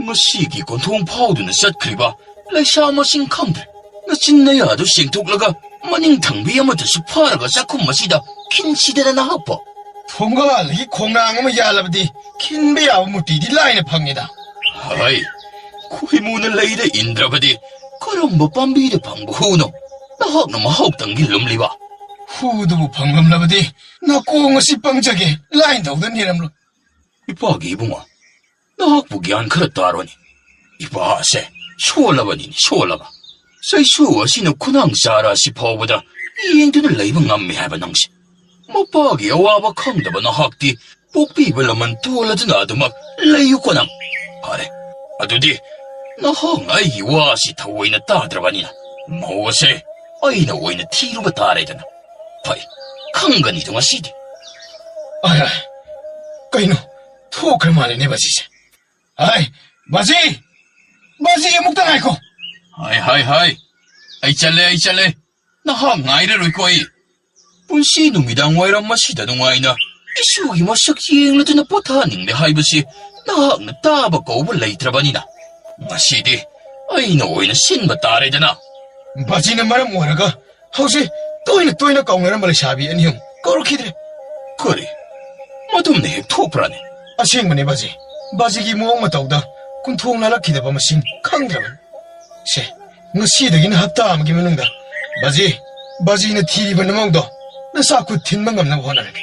ꯉꯁꯤꯒꯤ ꯀꯣꯟꯊꯣꯡ ꯐꯥꯎꯗꯨꯅ ꯆꯠꯈ꯭ꯔꯤꯕ ꯂꯩꯁꯥ ꯃꯁꯤꯡ ꯈꯪꯗ꯭ꯔꯦ꯫ ꯅꯆꯤꯟ ꯅꯌꯥꯗꯨ ꯁꯦꯡꯊꯣꯛꯂꯒ ꯃꯅꯤꯡ ꯊꯪꯕꯤ ꯑꯃꯗꯁꯨ ꯐꯥꯔꯒ ꯆꯥꯛꯈꯨꯝ ꯑꯁꯤꯗ ꯈꯤꯟꯁꯤꯗꯅ ꯅꯍꯥꯛꯄꯣ꯫ ꯊꯣꯡꯒꯥꯜꯒꯤ ꯈꯣꯡꯅꯥꯡ ꯑꯃ ꯌꯥꯜꯂꯕꯗꯤ ꯈꯤꯟꯕ ꯌꯥꯕ ꯃꯨꯔꯇꯤꯗꯤ ꯂꯥꯏꯅ ꯐꯪꯉꯤꯗ꯫ ꯍꯩ, ꯈꯣꯏꯃꯨꯅ ꯂꯩꯗ ꯏꯟꯗ꯭ꯔꯕꯗꯤ ꯀꯔꯝꯕ ꯄꯥꯝꯕꯤꯗ ꯐꯪꯕ ꯍꯨꯅꯣ? ꯅꯍꯥꯛꯅ ꯃꯍꯥꯎ ꯇꯪꯒꯤ ꯂꯨꯝꯂꯤꯕ꯫ ꯍꯨꯗꯨꯕꯨ ꯐꯪꯂꯝꯂꯕꯗꯤ ꯅꯥꯀꯣꯡ ꯑꯁꯤ ꯄꯪꯖꯒꯦ ꯂꯥꯏꯟ ꯇꯧꯗ ꯅꯤꯔꯝꯂꯣ꯫ ꯏꯄꯥꯒꯤ ꯏꯕꯨꯡꯉꯣ, ꯅꯍꯥꯛꯄꯨ ꯒ꯭ꯌꯥꯟ ꯈꯔ ꯇꯥꯔꯣꯅꯦ꯫ ꯏꯄꯥ ꯑꯁꯦ ꯁꯣꯜꯂꯕꯅꯤꯅꯦ, ꯁꯣꯜꯂꯕ꯫ ꯆꯩꯁꯨ ꯑꯁꯤꯅ ꯈꯨꯅꯥꯡ ꯆꯥꯔ ꯑꯁꯤ ꯐꯥꯎꯕꯗ ꯌꯦꯡꯗꯨꯅ ꯂꯩꯕ ꯉꯝꯃꯤ ꯍꯥꯏꯕ ꯅꯪꯁꯦ꯫ ꯃꯄꯥꯒꯤ ꯑꯋꯥꯕ ꯈꯪꯗꯕ ꯅꯍꯥꯛꯇꯤ ꯄꯣꯛꯄꯤꯕ ꯂꯃꯟ ꯇꯣꯜꯂꯗꯨꯅ ꯑꯗꯨꯃꯛ ꯂꯩꯌꯨꯀꯣ ꯅꯪ꯫ ꯐꯔꯦ, ꯑꯗꯨꯗꯤ ꯅꯍꯥꯛꯅ ꯑꯩꯒꯤ ꯋꯥꯁꯤ ꯊꯑꯣꯏꯅ ꯇꯥꯗ꯭ꯔꯕꯅꯤꯅ ꯃꯧ ꯑꯁꯦ ꯑꯩꯅ ꯑꯣꯏꯅ ꯊꯤꯔꯨꯕ ꯇꯥꯔꯦꯗꯅ꯫ ꯐꯩ, ꯈꯪꯒꯅꯤꯗꯣ ꯉꯁꯤꯗꯤ꯫ ꯑꯥꯏ, ꯑꯥꯏ, ꯀꯩꯅꯣ, ꯊꯣꯛꯈ꯭ꯔ ꯃꯥꯜꯂꯦꯅꯦ ꯕꯥꯖꯤꯁꯦ꯫ ꯍꯥꯏ, ꯕꯥꯖꯤ! ꯕꯥꯖꯤ, ꯑꯃꯨꯛꯇ ꯉꯥꯏꯈꯣ꯫ ꯍꯥꯏ, ꯍꯥꯏ, ꯍꯥꯏ, ꯑꯩ ꯆꯠꯂꯦ, ꯑꯩ ꯆꯠꯂꯦ꯫ ꯅꯍꯥꯛ ꯉꯥꯏꯔꯔꯣꯏꯀꯣ ꯑꯩ꯫ ꯄꯨꯟꯁꯤ ꯅꯨꯃꯤꯗꯥꯡ ꯋꯥꯏꯔꯝ ꯑꯁꯤꯗ ꯅꯨꯡꯉꯥꯏꯅ ꯏꯁꯨꯒꯤ ꯃꯁꯛ ꯌꯦꯡꯂꯗꯨꯅ ꯄꯣꯊꯥꯅꯤꯡꯂꯦ ꯍꯥꯏꯕꯁꯤ ꯅꯍꯥꯛꯅ ꯇꯥꯕ ꯀꯧꯕ ꯂꯩꯇ꯭ꯔꯕꯅꯤꯅ, ꯉꯁꯤꯗꯤ ꯑꯩꯅ ꯑꯣꯏꯅ ꯁꯤꯟꯕ ꯇꯥꯔꯦꯗꯅ꯫ ꯕꯥꯖꯤꯅ ꯃꯔꯝ ꯑꯣꯏꯔꯒ ꯍꯧꯖꯤꯛ ꯇꯣꯏꯅ ꯇꯣꯏꯅ ꯀꯥꯎꯅꯔꯝꯕ ꯂꯩꯁꯥꯕꯤ ꯑꯅꯤ ꯑꯍꯨꯝ ꯀꯧꯔꯛꯈꯤꯗ꯭ꯔꯦ꯫ ꯀꯔꯤ? ꯃꯗꯨꯝꯅ ꯍꯦꯛ ꯊꯣꯛꯄ꯭ꯔꯥꯅꯦ? ꯑꯁꯦꯡꯕꯅꯦ ꯕꯥꯖꯤ꯫ ꯕꯥꯖꯤꯒꯤ ꯃꯑꯣꯡ ꯃꯇꯧꯗ ꯀꯨꯟꯊꯣꯡ ꯂꯥꯜꯂꯛꯈꯤꯗꯕ ꯃꯁꯤꯡ ꯈꯪꯗ꯭ꯔꯕꯅꯤ꯫ ꯁꯦ, ꯉꯁꯤꯗꯒꯤꯅ ꯍꯞꯇꯥ ꯑꯃꯒꯤ ꯃꯅꯨꯡꯗ ꯕꯥꯖꯤ, ꯕꯥꯖꯤꯅ ꯊꯤꯔꯤꯕ ꯅꯃꯧꯗꯣ ꯅꯁꯥ ꯈꯨꯠ ꯊꯤꯟꯕ ꯉꯝꯅꯕ ꯍꯣꯠꯅꯔꯒꯦ꯫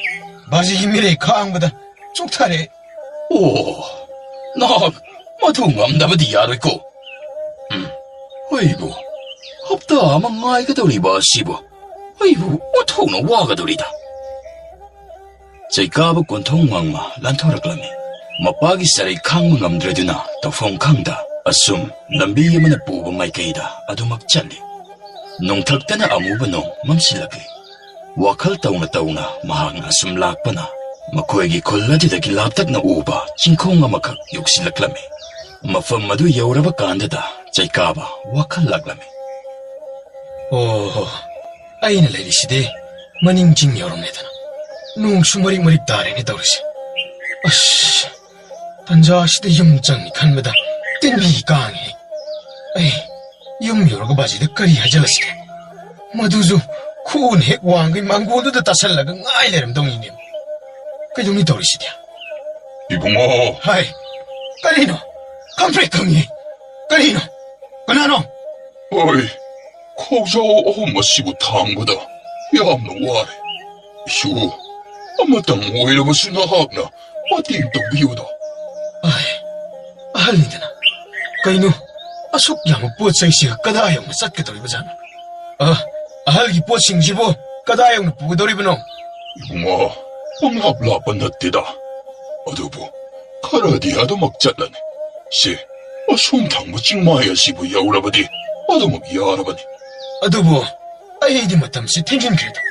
ꯕꯥꯖꯤꯒꯤ ꯃꯤꯔꯩ ꯈꯥꯡꯕꯗ ꯆꯣꯛꯊꯔꯦ꯫ ꯑꯣ, ꯅꯍꯥꯛ ꯃꯗꯨ ꯉꯝꯗꯕꯗꯤ ꯌꯥꯔꯣꯏꯀꯣ꯫ ꯎꯝ, ꯑꯩꯕꯨ ꯍꯞꯇꯥ ꯑꯃ ꯉꯥꯏꯒꯗꯧꯔꯤꯕ ꯑꯁꯤꯕꯨ ꯑꯩꯕꯨ ꯑꯣꯟꯊꯣꯛꯅ ꯋꯥꯒꯗꯧꯔꯤꯗ꯫ ꯆꯩꯀꯥꯕ ꯀꯣꯟꯊꯣꯡ ꯋꯥꯡꯃ ꯂꯥꯟꯊꯣꯔꯛꯂꯝꯃꯤ꯫ ꯃꯄꯥꯒꯤ ꯆꯔꯩ ꯈꯥꯡꯕ ꯉꯝꯗ꯭ꯔꯗꯨꯅ ꯇꯧꯐꯝ ꯈꯪꯗ ꯑꯁꯨꯝ ꯂꯝꯕꯤ ꯑꯃꯅ ꯄꯨꯕ ꯃꯥꯏꯀꯩꯗ ꯑꯗꯨꯃꯛ ꯆꯠꯂꯤ꯫ ꯅꯣꯡꯊꯛꯇꯅ ꯑꯃꯨꯕ ꯅꯣꯡ ꯃꯝꯁꯤꯜꯂꯛꯂꯤ꯫ ꯋꯥꯈꯜ ꯇꯧꯅ ꯇꯧꯅ ꯃꯍꯥꯛꯅ ꯑꯁꯨꯝ ꯂꯥꯛꯄꯅ ꯃꯈꯣꯏꯒꯤ ꯈꯨꯜ ꯑꯗꯨꯗꯒꯤ ꯂꯥꯞꯇꯛꯅ ꯎꯕ ꯆꯤꯡꯈꯣꯡ ꯑꯃꯈꯛ ꯌꯧꯁꯤꯜꯂꯛꯂꯝꯃꯤ꯫ ꯃꯐꯝ ꯑꯗꯨ ꯌꯧꯔꯕ ꯀꯥꯟꯗꯗ ꯆꯩꯀꯥꯕ ꯋꯥꯈꯜ ꯂꯥꯛꯂꯝꯃꯤ꯫ ꯑꯣꯍꯣ, ꯑꯩꯅ ꯂꯩꯔꯤꯁꯤꯗꯤ ꯃꯅꯤꯡ ꯆꯤꯡ ꯌꯧꯔꯝꯃꯦꯗꯅ꯫ ꯅꯣꯡꯁꯨ ꯃꯔꯤꯛ ꯃꯔꯤꯛ ꯇꯥꯔꯦꯅꯦ ꯇꯧꯔꯤꯁꯦ꯫ ꯑꯁ, ꯇꯟꯖꯥ ꯑꯁꯤꯗ ꯌꯨꯝ ꯆꯪꯅꯤ ꯈꯟꯕꯗ ꯇꯤꯟꯕꯤ ꯀꯥꯡꯉꯤ꯫ ꯑꯩ ꯌꯨꯝ ꯌꯧꯔꯒ ꯕꯥꯖꯤꯗ ꯀꯔꯤ ꯍꯥꯏꯖꯜꯂꯁꯤꯒꯦ? ꯃꯗꯨꯁꯨ ꯈꯨꯎꯅ ꯍꯦꯛ ꯋꯥꯡꯈꯩ ꯃꯥꯡꯒꯣꯜꯗꯨꯗ ꯇꯥꯁꯜꯂꯒ ꯉꯥꯏ ꯂꯩꯔꯝꯗꯧꯅꯤꯅꯦ꯫ ꯀꯩꯗꯧꯅꯤ ꯇꯧꯔꯤꯁꯤꯗꯤ? ꯏꯕꯨꯡꯉꯣ! ꯍꯥꯏ, ꯀꯔꯤꯅꯣ? ꯈꯪꯄ꯭ꯔꯦꯛ ꯈꯪꯉꯤ꯫ ꯀꯔꯤꯅꯣ? ꯀꯅꯥꯅꯣ? ꯍꯣꯏ, ꯈꯧꯖꯥꯎ ꯑꯍꯨꯝ ꯑꯁꯤꯕꯨ ꯊꯥꯡꯕꯗ ꯌꯥꯝꯅ ꯋꯥꯔꯦ꯫ ꯏꯁꯨ, ꯑꯃꯇꯪ ꯑꯣꯏꯔꯕꯁꯨ ꯅꯍꯥꯛꯅ ꯃꯇꯦꯡ ꯇꯧꯕꯤꯌꯨꯗ꯫ ꯑꯍꯜꯅꯤꯗꯅ, ꯀꯩꯅꯣ, ꯑꯁꯨꯛ ꯌꯥꯝꯕ ꯄꯣꯠ ꯆꯩꯁꯤꯒ ꯀꯗꯥꯏ ꯌꯧꯅ ꯆꯠꯀꯗꯧꯔꯤꯕꯖꯥꯠꯅꯣ? ꯑ, ꯑꯍꯜꯒꯤ ꯄꯣꯠꯁꯤꯡꯁꯤꯕꯨ ꯀꯗꯥꯏ ꯌꯧꯅ ꯄꯨꯒꯗꯧꯔꯤꯕꯅꯣ? ꯏꯕꯨꯡꯉꯣ, ꯄꯪꯂꯥꯞ ꯂꯥꯞꯄ ꯅꯠꯇꯦꯗ꯫ ꯑꯗꯨꯕꯨ ꯈꯔꯗꯤ ꯑꯗꯨꯃꯛ ꯆꯠꯂꯅꯤ꯫ ꯁꯦ, ꯑꯁꯣꯝ ꯊꯪꯕ ꯆꯤꯡꯃꯥꯏ ꯑꯁꯤꯕꯨ ꯌꯧꯔꯕꯗꯤ ꯑꯗꯨꯃꯛ ꯌꯥꯔꯕꯅꯤ꯫ ꯑꯗꯨꯕꯨ ꯑꯩꯗꯤ ꯃꯇꯝꯁꯤ ꯊꯦꯡꯖꯤꯟꯈ꯭ꯔꯦꯗ꯫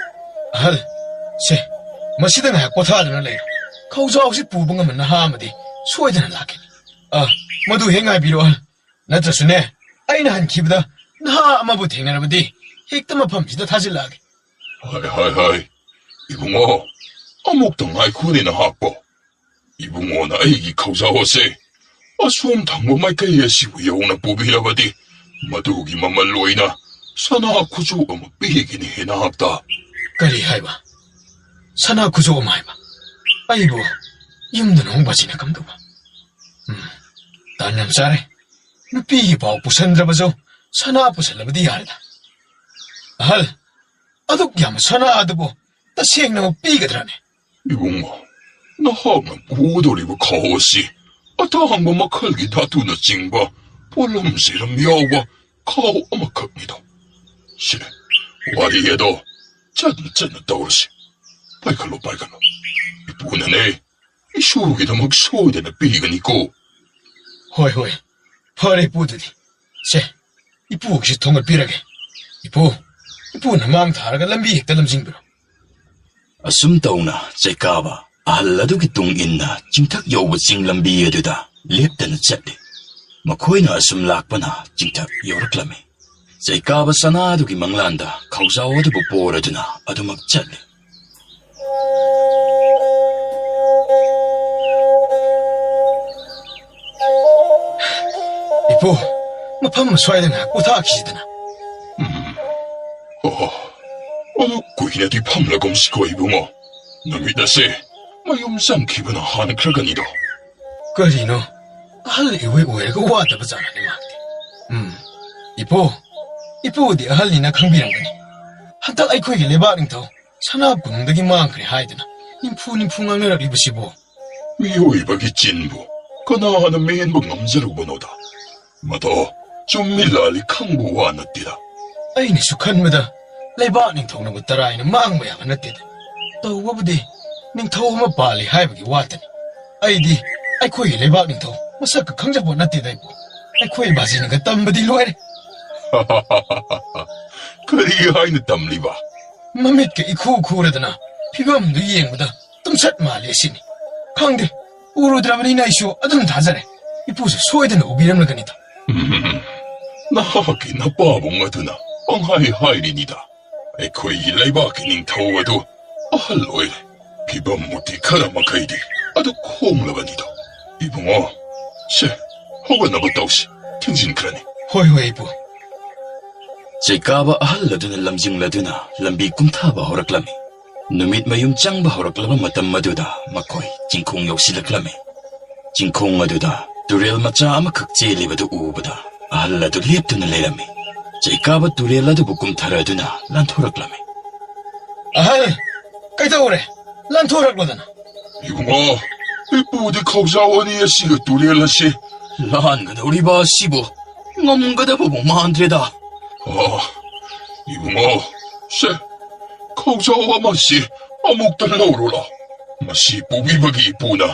ꯑꯍꯜ, ꯁꯦ, ꯃꯁꯤꯗ ꯉꯥꯏꯍꯥꯛ ꯄꯣꯊꯥꯗꯨꯅ ꯂꯩꯔꯣ꯫ ꯈꯧꯖꯥꯎꯁꯤ ꯄꯨꯕ ꯉꯝꯕ ꯅꯍꯥ ꯑꯃꯗꯤ ꯁꯣꯏꯗꯅ ꯂꯥꯛꯈꯤꯅꯤ꯫ ꯑ, ꯃꯗꯨ ꯍꯦꯛ ꯉꯥꯏꯕꯤꯔꯣ, ꯑꯍꯜ꯫ ꯅꯠꯇ꯭ꯔꯁꯨꯅꯦ, ꯑꯩꯅ ꯍꯟꯈꯤꯕꯗ ꯅꯍꯥ ꯑꯃꯕꯨ ꯊꯦꯡꯅꯔꯕꯗꯤ ꯍꯦꯛꯇ ꯃꯐꯝꯁꯤꯗ ꯊꯥꯖꯤꯜꯂꯛꯑꯒꯦ꯫ ꯍꯥꯏ, ꯍꯥꯏ, ꯍꯥꯏ꯫ ꯏꯕꯨꯡꯉꯣ, ꯑꯃꯨꯛꯇ ꯉꯥꯏꯈꯣꯅꯦ ꯅꯍꯥꯛꯄꯣ꯫ ꯏꯕꯨꯡꯉꯣꯅ ꯑꯩꯒꯤ ꯈꯧꯖꯥꯎ ꯑꯁꯦ ꯑꯁꯣꯝ ꯊꯪꯕ ꯃꯥꯏꯀꯩ ꯑꯁꯤꯕꯨ ꯌꯧꯅ ꯄꯨꯕꯤꯔꯕꯗꯤ ꯃꯗꯨꯒꯤ ꯃꯃꯜ ꯑꯣꯏꯅ ꯁꯅꯥ ꯈꯨꯖꯣꯞ ꯑꯃ ꯄꯤꯒꯅꯤ ꯍꯦ ꯅꯍꯥꯛꯇ꯫ ꯀꯔꯤ ꯍꯥꯏꯕ? ꯁꯅꯥ ꯈꯨꯖꯣꯞ ꯑꯃ ꯍꯥꯏꯕ? ꯑꯩꯕꯨ ꯌꯨꯝꯗ ꯂꯨꯍꯣꯡꯕꯁꯤꯅ ꯀꯝꯗꯧꯕ? ꯎꯝ, ꯇꯥꯟ ꯌꯥꯝ ꯆꯥꯔꯦ꯫ ꯅꯨꯄꯤꯒꯤ ꯄꯥꯎ ꯄꯨꯁꯟꯗ꯭ꯔꯕꯁꯨ ꯁꯅꯥ ꯄꯨꯁꯜꯂꯕꯗꯤ ꯌꯥꯔꯦꯗ꯫ ꯑꯍꯜ, ꯑꯗꯨꯛ ꯌꯥꯝꯕ ꯁꯅꯥ ꯑꯗꯨꯕꯨ ꯇꯁꯦꯡꯅꯃꯛ ꯄꯤꯒꯗ꯭ꯔꯅꯦ? ꯏꯕꯨꯡꯉꯣ, ꯅꯍꯥꯛꯅ ꯄꯨꯒꯗꯧꯔꯤꯕ ꯈꯥꯎ ꯑꯁꯤ ꯑꯇꯥꯡꯕ ꯃꯈꯜꯒꯤ ꯙꯥꯇꯨꯅꯆꯤꯡꯕ ꯄꯣꯠꯂꯝ ꯆꯩꯔꯝ ꯌꯥꯎꯕ ꯈꯥꯎ ꯑꯃꯈꯛꯅꯤꯗꯣ꯫ ꯁꯦ, ꯋꯥꯔꯤ ꯑꯗꯣ ꯆꯠꯅ ꯆꯠꯅ ꯇꯧꯔꯁꯤ꯫ ꯄꯥꯏꯈꯠꯂꯣ, ꯄꯥꯏꯈꯠꯂꯣ꯫ ꯏꯄꯨꯅꯅꯦ, ꯏꯁꯨꯒꯤꯗꯃꯛ ꯁꯣꯏꯗꯅ ꯄꯤꯒꯅꯤꯀꯣ꯫ ꯍꯣꯏ, ꯍꯣꯏ꯫ ꯐꯔꯦ, ꯏꯄꯨ, ꯑꯗꯨꯗꯤ꯫ ꯁꯦ, ꯏꯄꯨꯒꯤꯁꯨ ꯊꯣꯡꯒꯠꯄꯤꯔꯒꯦ꯫ ꯏꯄꯨ, ꯏꯄꯨꯅ ꯃꯥꯡ ꯊꯥꯔꯒ ꯂꯝꯕꯤ ꯍꯦꯛꯇ ꯂꯝꯖꯤꯡꯕꯤꯔꯣ꯫ ꯑꯁꯨꯝ ꯇꯧꯅ ꯆꯩꯀꯥꯕ ꯑꯍꯜ ꯑꯗꯨꯒꯤ ꯇꯨꯡ ꯏꯟꯅ ꯆꯤꯡꯊꯛ ꯌꯧꯕ ꯆꯤꯡ ꯂꯝꯕꯤ ꯑꯗꯨꯗ ꯂꯦꯞꯇꯅ ꯆꯠꯂꯤ꯫ ꯃꯈꯣꯏꯅ ꯑꯁꯨꯝ ꯂꯥꯛꯄꯅ ꯆꯤꯡꯊꯛ ꯌꯧꯔꯛꯂꯝꯃꯤ꯫ ꯆꯩꯀꯥꯕ ꯁꯅꯥꯗꯨꯒꯤ ꯃꯪꯂꯥꯟꯗ ꯈꯧꯖꯥꯎ ꯑꯗꯨꯕꯨ ꯄꯣꯔꯗꯨꯅ ꯑꯗꯨꯃꯛ ꯆꯠꯂꯤ꯫ ꯏꯄꯨ, ꯃꯐꯝ ꯑꯁ꯭ꯋꯥꯏꯗ ꯉꯥꯏꯍꯥꯛ ꯄꯣꯊꯥꯈꯤꯁꯤꯗꯅ꯫ ꯎꯝ꯫ ꯑꯣ, ꯑꯗꯨ ꯀꯨꯏꯅꯗꯤ ꯐꯝꯂꯒꯨꯝꯁꯤꯀꯣ, ꯏꯕꯨꯡꯉꯣ꯫ ꯅꯨꯃꯤꯠ ꯑꯁꯦ ꯃꯌꯨꯝ ꯆꯪꯈꯤꯕꯅ ꯍꯥꯟꯈ꯭ꯔꯒꯅꯤꯗꯣ꯫ ꯀꯔꯤꯅꯣ? ꯑꯍꯜ ꯏꯑꯣꯏ ꯑꯣꯏꯔꯒ ꯋꯥꯗꯕ ꯖꯥꯠꯂꯅꯦ ꯃꯍꯥꯛꯇꯤ? ꯎꯝ, ꯏꯄꯨ, ꯏꯄꯨꯗꯤ ꯑꯍꯜꯅꯤꯅ ꯈꯪꯕꯤꯔꯝꯒꯅꯤ꯫ ꯍꯟꯗꯛ ꯑꯩꯈꯣꯏꯒꯤ ꯂꯩꯕꯥꯛ ꯅꯤꯡꯊꯧ ꯁꯅꯥ ꯀꯣꯅꯨꯡꯗꯒꯤ ꯃꯥꯡꯈ꯭ꯔꯦ ꯍꯥꯏꯗꯨꯅ ꯅꯤꯝꯐꯨ ꯅꯤꯝꯐꯨ ꯉꯥꯡꯅꯔꯛꯂꯤꯕꯁꯤꯕꯨ꯫ ꯃꯤꯑꯣꯏꯕꯒꯤ ꯆꯤꯟꯕꯨ ꯀꯅꯥꯅ ꯃꯦꯟꯕ ꯉꯝꯖꯔꯨꯕꯅꯣꯗ? ꯃꯗꯣ ꯆꯨꯝꯃꯤ ꯂꯥꯜꯂꯤ ꯈꯪꯕ ꯋꯥ ꯅꯠꯇꯦꯗ꯫ ꯑꯩꯅꯁꯨ ꯈꯟꯕꯗ ꯂꯩꯕꯥꯛ ꯅꯤꯡꯊꯧꯅꯕꯨ ꯇꯔꯥꯏꯅ ꯃꯥꯡꯕ ꯌꯥꯕ ꯅꯠꯇꯦꯗ꯫ ꯇꯧꯕꯕꯨꯗꯤ ꯅꯤꯡꯊꯧ ꯑꯃ ꯄꯥꯜꯂꯤ ꯍꯥꯏꯕꯒꯤ ꯋꯥꯇꯅꯤ꯫ ꯑꯩꯗꯤ ꯑꯩꯈꯣꯏꯒꯤ ꯂꯩꯕꯥꯛ ꯅꯤꯡꯊꯧ ꯃꯁꯛꯀ ꯈꯪꯖꯄꯣꯠ ꯅꯠꯇꯦꯗ ꯏꯄꯨ꯫ ꯑꯩꯈꯣꯏ ꯕꯥꯖꯤꯅꯒ ꯇꯝꯕꯗꯤ ꯂꯣꯏꯔꯦ꯫ ꯀꯔꯤ ꯍꯥꯏꯅ ꯇꯝꯂꯤꯕ? ꯃꯃꯤꯠꯀ ꯏꯈꯨ ꯈꯨꯔꯗꯅ ꯐꯤꯕꯝꯗꯨ ꯌꯦꯡꯕꯗ ꯇꯨꯝꯁꯠ ꯃꯥꯜꯂꯤ ꯑꯁꯤꯅꯤ꯫ ꯈꯪꯗꯦ, ꯎꯔꯨꯗ꯭ꯔꯕꯅꯤꯅ ꯑꯩꯁꯨ ꯑꯗꯨꯝ ꯊꯥꯖꯔꯦ꯫ ꯏꯄꯨꯁꯨ ꯁꯣꯏꯗꯅ ꯎꯕꯤꯔꯝꯂꯒꯅꯤꯗ꯫ ꯎꯝ, ꯅꯍꯥꯛꯀꯤ ꯅꯄꯥꯕꯨꯡ ꯑꯗꯨꯅ ꯄꯪꯍꯥꯏ ꯍꯥꯏꯔꯤꯅꯤꯗ꯫ ꯑꯩꯈꯣꯏꯒꯤ ꯂꯩꯕꯥꯛꯀꯤ ꯅꯤꯡꯊꯧ ꯑꯗꯨ ꯑꯍꯜ ꯑꯣꯏꯔꯦ꯫ ꯐꯤꯕꯝ ꯃꯨꯇꯤ ꯈꯔ ꯃꯈꯩꯗꯤ ꯑꯗꯨ ꯈꯣꯡꯂꯕꯅꯤꯗꯣ꯫ ꯏꯕꯨꯡꯉꯣ, ꯁꯦ, ꯍꯧꯒꯠꯅꯕ ꯇꯧꯁꯤ꯫ ꯊꯦꯡꯖꯤꯟꯈ꯭ꯔꯅꯤ꯫ ꯍꯣꯏ, ꯍꯣꯏ, ꯏꯄꯨ꯫ ꯆꯩꯀꯥꯕ ꯑꯍꯜ ꯑꯗꯨꯅ ꯂꯝꯖꯤꯡꯂꯗꯨꯅ ꯂꯝꯕꯤ ꯀꯨꯝꯊꯕ ꯍꯧꯔꯛꯂꯝꯃꯤ꯫ ꯅꯨꯃꯤꯠ ꯃꯌꯨꯝ ꯆꯪꯕ ꯍꯧꯔꯛꯂꯕ ꯃꯇꯝ ꯑꯗꯨꯗ ꯃꯈꯣꯏ ꯆꯤꯡꯈꯣꯡ ꯌꯧꯁꯤꯜꯂꯛꯂꯝꯃꯤ꯫ ꯆꯤꯡꯈꯣꯡ ꯑꯗꯨꯗ ꯇꯨꯔꯦꯜ ꯃꯆꯥ ꯑꯃꯈꯛ ꯆꯦꯜꯂꯤꯕꯗꯨ ꯎꯕꯗ ꯑꯍꯜ ꯑꯗꯨ ꯂꯦꯞꯇꯨꯅ ꯂꯩꯔꯝꯃꯤ꯫ ꯆꯩꯀꯥꯕ ꯇꯨꯔꯦꯜ ꯑꯗꯨꯕꯨ ꯀꯨꯝꯊꯔꯗꯨꯅ ꯂꯥꯟꯊꯣꯔꯛꯂꯝꯃꯤ꯫ ꯑꯍꯜ, ꯀꯩꯗꯧꯔꯦ? ꯂꯥꯟꯊꯣꯔꯛꯂꯣꯗꯅ꯫ ꯏꯕꯨꯡꯉꯣ, ꯏꯄꯨꯗꯤ ꯈꯧꯖꯥꯎ ꯑꯅꯤ ꯑꯁꯤꯒ ꯇꯨꯔꯦꯜ ꯑꯁꯤ ꯂꯥꯟꯒꯗꯧꯔꯤꯕ ꯑꯁꯤꯕꯨ ꯉꯝꯒꯗꯕꯕꯨ ꯃꯥꯟꯗ꯭ꯔꯦꯗ꯫ ꯑ, ꯏꯕꯨꯡꯉꯣ, ꯁꯦ, ꯈꯧꯖꯥꯎ ꯑꯃꯁꯤ ꯑꯃꯨꯛꯇ ꯂꯧꯔꯨꯂꯣ꯫ ꯃꯁꯤ ꯄꯨꯕꯤꯕꯒꯤ ꯏꯄꯨꯅ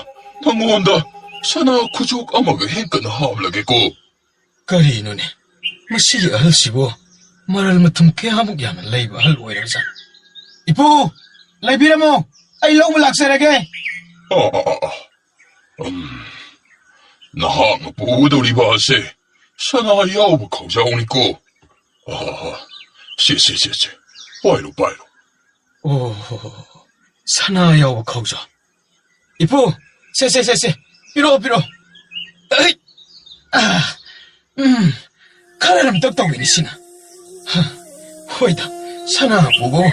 ꯅꯉꯣꯟꯗ ꯁꯅꯥ ꯈꯨꯖꯣꯛ ꯑꯃꯒ ꯍꯦꯟꯀꯠꯅ ꯍꯥꯞꯂꯒꯦꯀꯣ꯫ ꯀꯔꯤꯅꯣꯅꯦ, ꯃꯁꯤꯒꯤ ꯑꯍꯜꯁꯤꯕꯨ ꯃꯔꯜ ꯃꯊꯨꯝ ꯀꯌꯥꯃꯨꯛ ꯌꯥꯝꯅ ꯂꯩꯕ ꯑꯍꯜ ꯑꯣꯏꯔꯕꯖꯥꯠꯅꯣ? ꯏꯄꯨ, ꯂꯩꯕꯤꯔꯝꯃꯣ, ꯑꯩ ꯂꯧꯕ ꯂꯥꯛꯆꯔꯒꯦ꯫ ꯑ, ꯑ, ꯑ, ꯑ꯫ ꯎꯝ, ꯅꯍꯥꯛꯅ ꯄꯨꯒꯗꯧꯔꯤꯕ ꯑꯁꯦ ꯁꯅꯥ ꯌꯥꯎꯕ ꯈꯧꯖꯥꯎꯅꯤꯀꯣ꯫ ꯑ, ꯁꯦ, ꯁꯦ, ꯁꯦ, ꯁꯦ꯫ ꯄꯥꯏꯔꯣ, ꯄꯥꯏꯔꯣ꯫ ꯑꯣ, ꯁꯅꯥ ꯌꯥꯎꯕ ꯈꯧꯖꯥꯎ꯫ ꯏꯄꯨ, ꯁꯦ, ꯁꯦ, ꯁꯦ, ꯁꯦ꯫ ꯄꯤꯔꯛꯑꯣ, ꯄꯤꯔꯛꯑꯣ꯫ ꯑꯩ, ꯑ, ꯎꯝ, ꯈꯔ ꯑꯝꯇ ꯇꯧꯏꯅꯦ ꯁꯤꯅ꯫ ꯍ, ꯍꯣꯏꯗ, ꯁꯅꯥ ꯄꯨꯕꯕꯨ꯫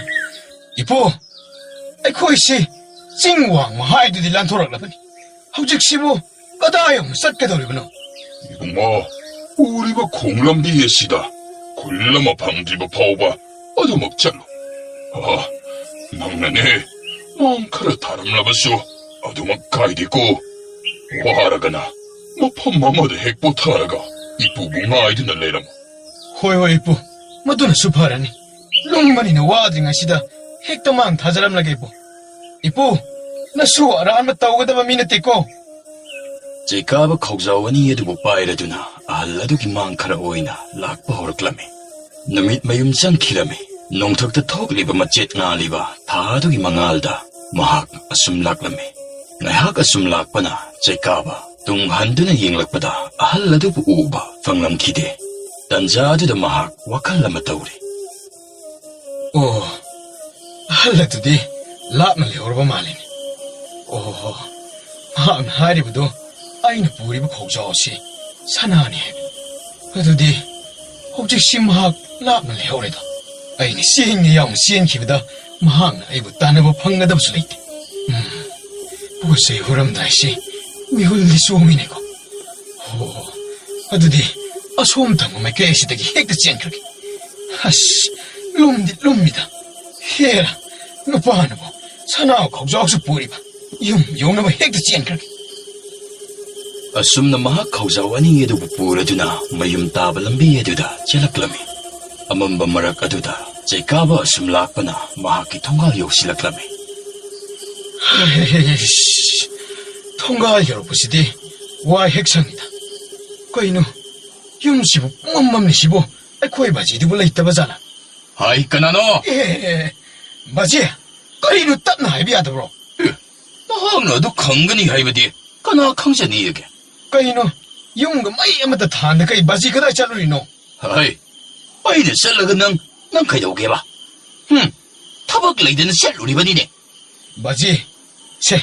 ꯏꯄꯨ, ꯑꯩꯈꯣꯏꯁꯤ ꯆꯤꯡ ꯋꯥꯡꯃ ꯍꯥꯏꯗꯨꯗꯤ ꯂꯥꯟꯊꯣꯔꯛꯂꯕꯅꯤ꯫ ꯍꯧꯖꯤꯛꯁꯤꯕꯨ ꯀꯗꯥꯏ ꯑꯃꯨꯛ ꯆꯠꯀꯗꯧꯔꯤꯕꯅꯣ? ꯏꯕꯨꯡꯉꯣ, ꯎꯔꯤꯕ ꯈꯣꯡ ꯂꯝꯕꯤ ꯑꯁꯤꯗ ꯈꯨꯜ ꯑꯃ ꯐꯪꯗ꯭ꯔꯤꯕ ꯐꯥꯎꯕ ꯑꯗꯨꯃꯛ ꯆꯠꯂꯨ꯫ ꯑ, ꯅꯪꯅꯅꯦ, ꯃꯥꯡ ꯈꯔ ꯊꯥꯔꯝꯂꯕꯁꯨ ꯑꯗꯨꯃꯛ ꯀꯥꯏꯗꯦꯀꯣ꯫ ꯋꯥꯔꯒꯅ ꯃꯐꯝ ꯑꯃꯗ ꯍꯦꯛ ꯄꯣꯊꯥꯔꯒ ꯏꯄꯨꯕꯨ ꯉꯥꯏꯗꯨꯅ ꯂꯩꯔꯝꯃꯨ꯫ ꯍꯣꯏ, ꯍꯣꯏ, ꯏꯄꯨ, ꯃꯗꯨꯅꯁꯨ ꯐꯔꯅꯤ꯫ ꯂꯨꯝꯕꯅꯤꯅ ꯋꯥꯗ꯭ꯔꯤꯉꯩꯁꯤꯗ ꯍꯦꯛꯇ ꯃꯥꯡ ꯊꯥꯖꯔꯝꯂꯒꯦ, ꯏꯄꯨ꯫ ꯏꯄꯨ, ꯅꯁꯨ ꯑꯔꯥꯟꯕ ꯇꯧꯒꯗꯕ ꯃꯤ ꯅꯠꯇꯦꯀꯣ꯫ ꯆꯩꯀꯥꯕ ꯈꯧꯖꯥꯎ ꯑꯅꯤ ꯑꯗꯨꯕꯨ ꯄꯥꯏꯔꯗꯨꯅ ꯑꯍꯜ ꯑꯗꯨꯒꯤ ꯃꯥꯡ ꯈꯔ ꯑꯣꯏꯅ ꯂꯥꯛꯄ ꯍꯧꯔꯛꯂꯝꯃꯤ꯫ ꯅꯨꯃꯤꯠ ꯃꯌꯨꯝ ꯆꯪꯈꯤꯔꯝꯃꯤ꯫ ꯅꯣꯡꯊꯛꯇ ꯊꯣꯛꯂꯤꯕ ꯃꯆꯦꯠ ꯉꯥꯜꯂꯤꯕ ꯊꯥ ꯑꯗꯨꯒꯤ ꯃꯉꯥꯜꯗ ꯃꯍꯥꯛ ꯑꯁꯨꯝ ꯂꯥꯛꯂꯝꯃꯤ꯫ ꯉꯥꯏꯍꯥꯛ ꯑꯁꯨꯝ ꯂꯥꯛꯄꯅ ꯆꯩꯀꯥꯕ ꯇꯨꯡ ꯍꯟꯗꯨꯅ ꯌꯦꯡꯂꯛꯄꯗ ꯑꯍꯜ ꯑꯗꯨꯕꯨ ꯎꯕ ꯐꯪꯂꯝꯈꯤꯗꯦ꯫ ꯇꯟꯖꯥ ꯑꯗꯨꯗ ꯃꯍꯥꯛ ꯋꯥꯈꯜ ꯑꯃ ꯇꯧꯔꯤ꯫ ꯑꯣ, ꯑꯍꯜ ꯑꯗꯨꯗꯤ ꯂꯥꯞꯅ ꯂꯩꯍꯧꯔꯕ ꯃꯥꯜꯂꯤꯅꯦ꯫ ꯑꯣ, ꯃꯍꯥꯛꯅ ꯍꯥꯏꯔꯤꯕꯗꯣ ꯑꯩꯅ ꯄꯨꯔꯤꯕ ꯈꯧꯖꯥꯎ ꯑꯁꯤ ꯁꯅꯥꯅꯤ ꯍꯥꯏꯕ꯫ ꯑꯗꯨꯗꯤ ꯍꯧꯖꯤꯛꯁꯤ ꯃꯍꯥꯛ ꯂꯥꯞꯅ ꯂꯩꯍꯧꯔꯦꯗꯣ꯫ ꯑꯩꯅ ꯆꯦꯟꯒꯦ ꯌꯥꯎꯅ ꯆꯦꯟꯈꯤꯕꯗ ꯃꯍꯥꯛꯅ ꯑꯩꯕꯨ ꯇꯥꯟꯅꯕ ꯐꯪꯒꯗꯕꯁꯨ ꯂꯩꯇꯦ꯫ ꯎꯝ, ꯄꯣꯠ ꯆꯩ ꯍꯨꯔꯝꯗꯥꯏꯁꯤ ꯃꯤꯍꯨꯜꯗꯤ ꯆꯣꯡꯃꯤꯅꯦꯀꯣ꯫ ꯑꯣ, ꯑꯗꯨꯗꯤ ꯑꯁꯣꯝ ꯊꯪꯕ ꯃꯥꯏꯀꯩ ꯑꯁꯤꯗꯒꯤ ꯍꯦꯛꯇ ꯆꯦꯟꯈ꯭ꯔꯒꯦ꯫ ꯑꯁ, ꯂꯨꯝꯗꯤ ꯂꯨꯝꯃꯤꯗ꯫ ꯍꯦꯔꯥ, ꯅꯨꯄꯥꯅꯕꯨ ꯁꯅꯥ ꯈꯧꯖꯥꯎꯁꯨ ꯄꯨꯔꯤꯕ, ꯌꯨꯝ ꯌꯧꯅꯕ ꯍꯦꯛꯇ ꯆꯦꯟꯈ꯭ꯔꯒꯦ꯫ ꯑꯁꯨꯝꯅ ꯃꯍꯥꯛ ꯈꯧꯖꯥꯎ ꯑꯅꯤ ꯑꯗꯨꯕꯨ ꯄꯨꯔꯗꯨꯅ ꯃꯌꯨꯝ ꯇꯥꯕ ꯂꯝꯕꯤ ꯑꯗꯨꯗ ꯆꯦꯜꯂꯛꯂꯝꯃꯤ꯫ ꯑꯃꯝꯕ ꯃꯔꯛ ꯑꯗꯨꯗ ꯆꯩꯀꯥꯕ ꯑꯁꯨꯝ ꯂꯥꯛꯄꯅ ꯃꯍꯥꯛꯀꯤ ꯊꯣꯡꯒꯥꯜ ꯌꯧꯁꯤꯜꯂꯛꯂꯝꯃꯤ꯫ ꯍꯩꯁ, ꯊꯣꯡꯒꯥꯜ ꯌꯧꯔꯛꯄꯁꯤꯗꯤ ꯋꯥꯏ ꯍꯦꯛ ꯁꯪꯉꯤꯗ꯫ ꯀꯩꯅꯣ, ꯌꯨꯝꯁꯤꯕꯨ ꯄꯨꯝꯃꯝ ꯃꯝꯂꯤꯁꯤꯕꯨ ꯑꯩꯈꯣꯏ ꯕꯥꯖꯤꯗꯨꯕꯨ ꯂꯩꯇꯕ ꯖꯥꯠꯂꯥ? ꯍꯥꯏ, ꯀꯅꯥꯅꯣ? ꯑꯦ, ꯕꯥꯖꯤ, ꯀꯔꯤꯅꯣ ꯇꯞꯅ ꯍꯥꯏꯕ ꯌꯥꯗꯕ꯭ꯔꯣ? ꯑꯦ, ꯅꯍꯥꯛꯅ ꯑꯗꯨ ꯈꯪꯒꯅꯤ ꯍꯥꯏꯕꯗꯤ ꯀꯅꯥ ꯈꯪꯖꯅꯤꯒꯦ? ꯀꯩꯅꯣ, ꯌꯨꯝꯒ ꯃꯩ ꯑꯃꯠꯇ ꯊꯥꯟꯗꯈꯩ ꯕꯥꯖꯤ ꯀꯗꯥꯏ ꯆꯠꯂꯨꯔꯤꯅꯣ? ꯍꯥꯏ, ꯑꯩꯅ ꯆꯠꯂꯒ ꯅꯪ, ꯅꯪ ꯀꯩꯗꯧꯒꯦꯕ? ꯍꯨꯝ, ꯊꯕꯛ ꯂꯩꯗꯅ ꯆꯠꯂꯨꯔꯤꯕꯅꯤꯅꯦ꯫ ꯕꯥꯖꯤ, ꯁꯦ,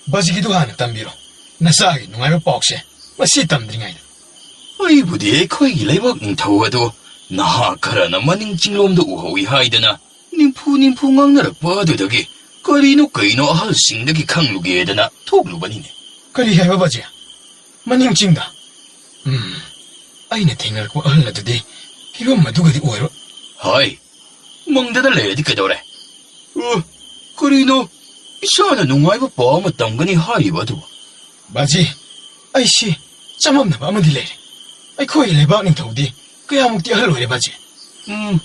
ꯕꯥꯖꯤꯒꯤꯗꯨ ꯍꯥꯟꯅ ꯇꯝꯕꯤꯔꯣ꯫ ꯅꯆꯥꯒꯤ ꯅꯨꯡꯉꯥꯏꯕ ꯄꯥꯎꯁꯦ ꯃꯁꯤ ꯇꯝꯗ꯭ꯔꯤꯉꯩꯗ꯫ ꯑꯩꯕꯨꯗꯤ ꯑꯩꯈꯣꯏꯒꯤ ꯂꯩꯕꯥꯛ ꯅꯤꯡꯊꯧ ꯑꯗꯨ ꯅꯍꯥ ꯈꯔꯅ ꯃꯅꯤꯡ ꯆꯤꯡꯂꯣꯝꯗ ꯎꯍꯧꯏ ꯍꯥꯏꯗꯅ ꯅꯤꯝꯐꯨ ꯅꯤꯝꯐꯨ ꯉꯥꯡꯅꯔꯛꯄ ꯑꯗꯨꯗꯒꯤ ꯀꯔꯤꯅꯣ ꯀꯩꯅꯣ ꯑꯍꯜꯁꯤꯡꯗꯒꯤ ꯈꯪꯂꯨꯒꯦꯗꯅ ꯊꯣꯛꯂꯨꯕꯅꯤꯅꯦ꯫ ꯀꯔꯤ ꯍꯥꯏꯕ ꯕꯥꯖꯤ? ꯃꯅꯤꯡ ꯆꯤꯡꯗ? ꯎꯝ, ꯑꯩꯅ ꯊꯦꯡꯅꯔꯛꯄ ꯑꯍꯜ ꯑꯗꯨꯗꯤ ꯐꯤꯕꯝ ꯑꯗꯨꯒꯗꯤ ꯑꯣꯏꯔꯣꯏ꯫ ꯍꯣꯏ, ꯃꯪꯗꯅ ꯂꯩꯔꯗꯤ ꯀꯩꯗꯧꯔꯦ? ꯑ, ꯀꯔꯤꯅꯣ ꯏꯆꯥꯅ ꯅꯨꯡꯉꯥꯏꯕ ꯄꯥꯎ ꯑꯃ ꯇꯝꯒꯅꯤ ꯍꯥꯏꯔꯤꯕ ꯑꯗꯨꯕꯨ? ꯕꯥꯖꯤ, ꯑꯩꯁꯤ ꯆꯃꯝꯅꯕ ꯑꯃꯗꯤ ꯂꯩꯔꯦ꯫ ꯑꯩꯈꯣꯏ ꯂꯩꯕꯥꯛ ꯅꯤꯡꯊꯧꯗꯤ ꯀꯌꯥꯃꯨꯛꯇꯤ ꯑꯍꯜ ꯑꯣꯏꯔꯦ ꯕꯥꯖꯤ? ꯎꯝ,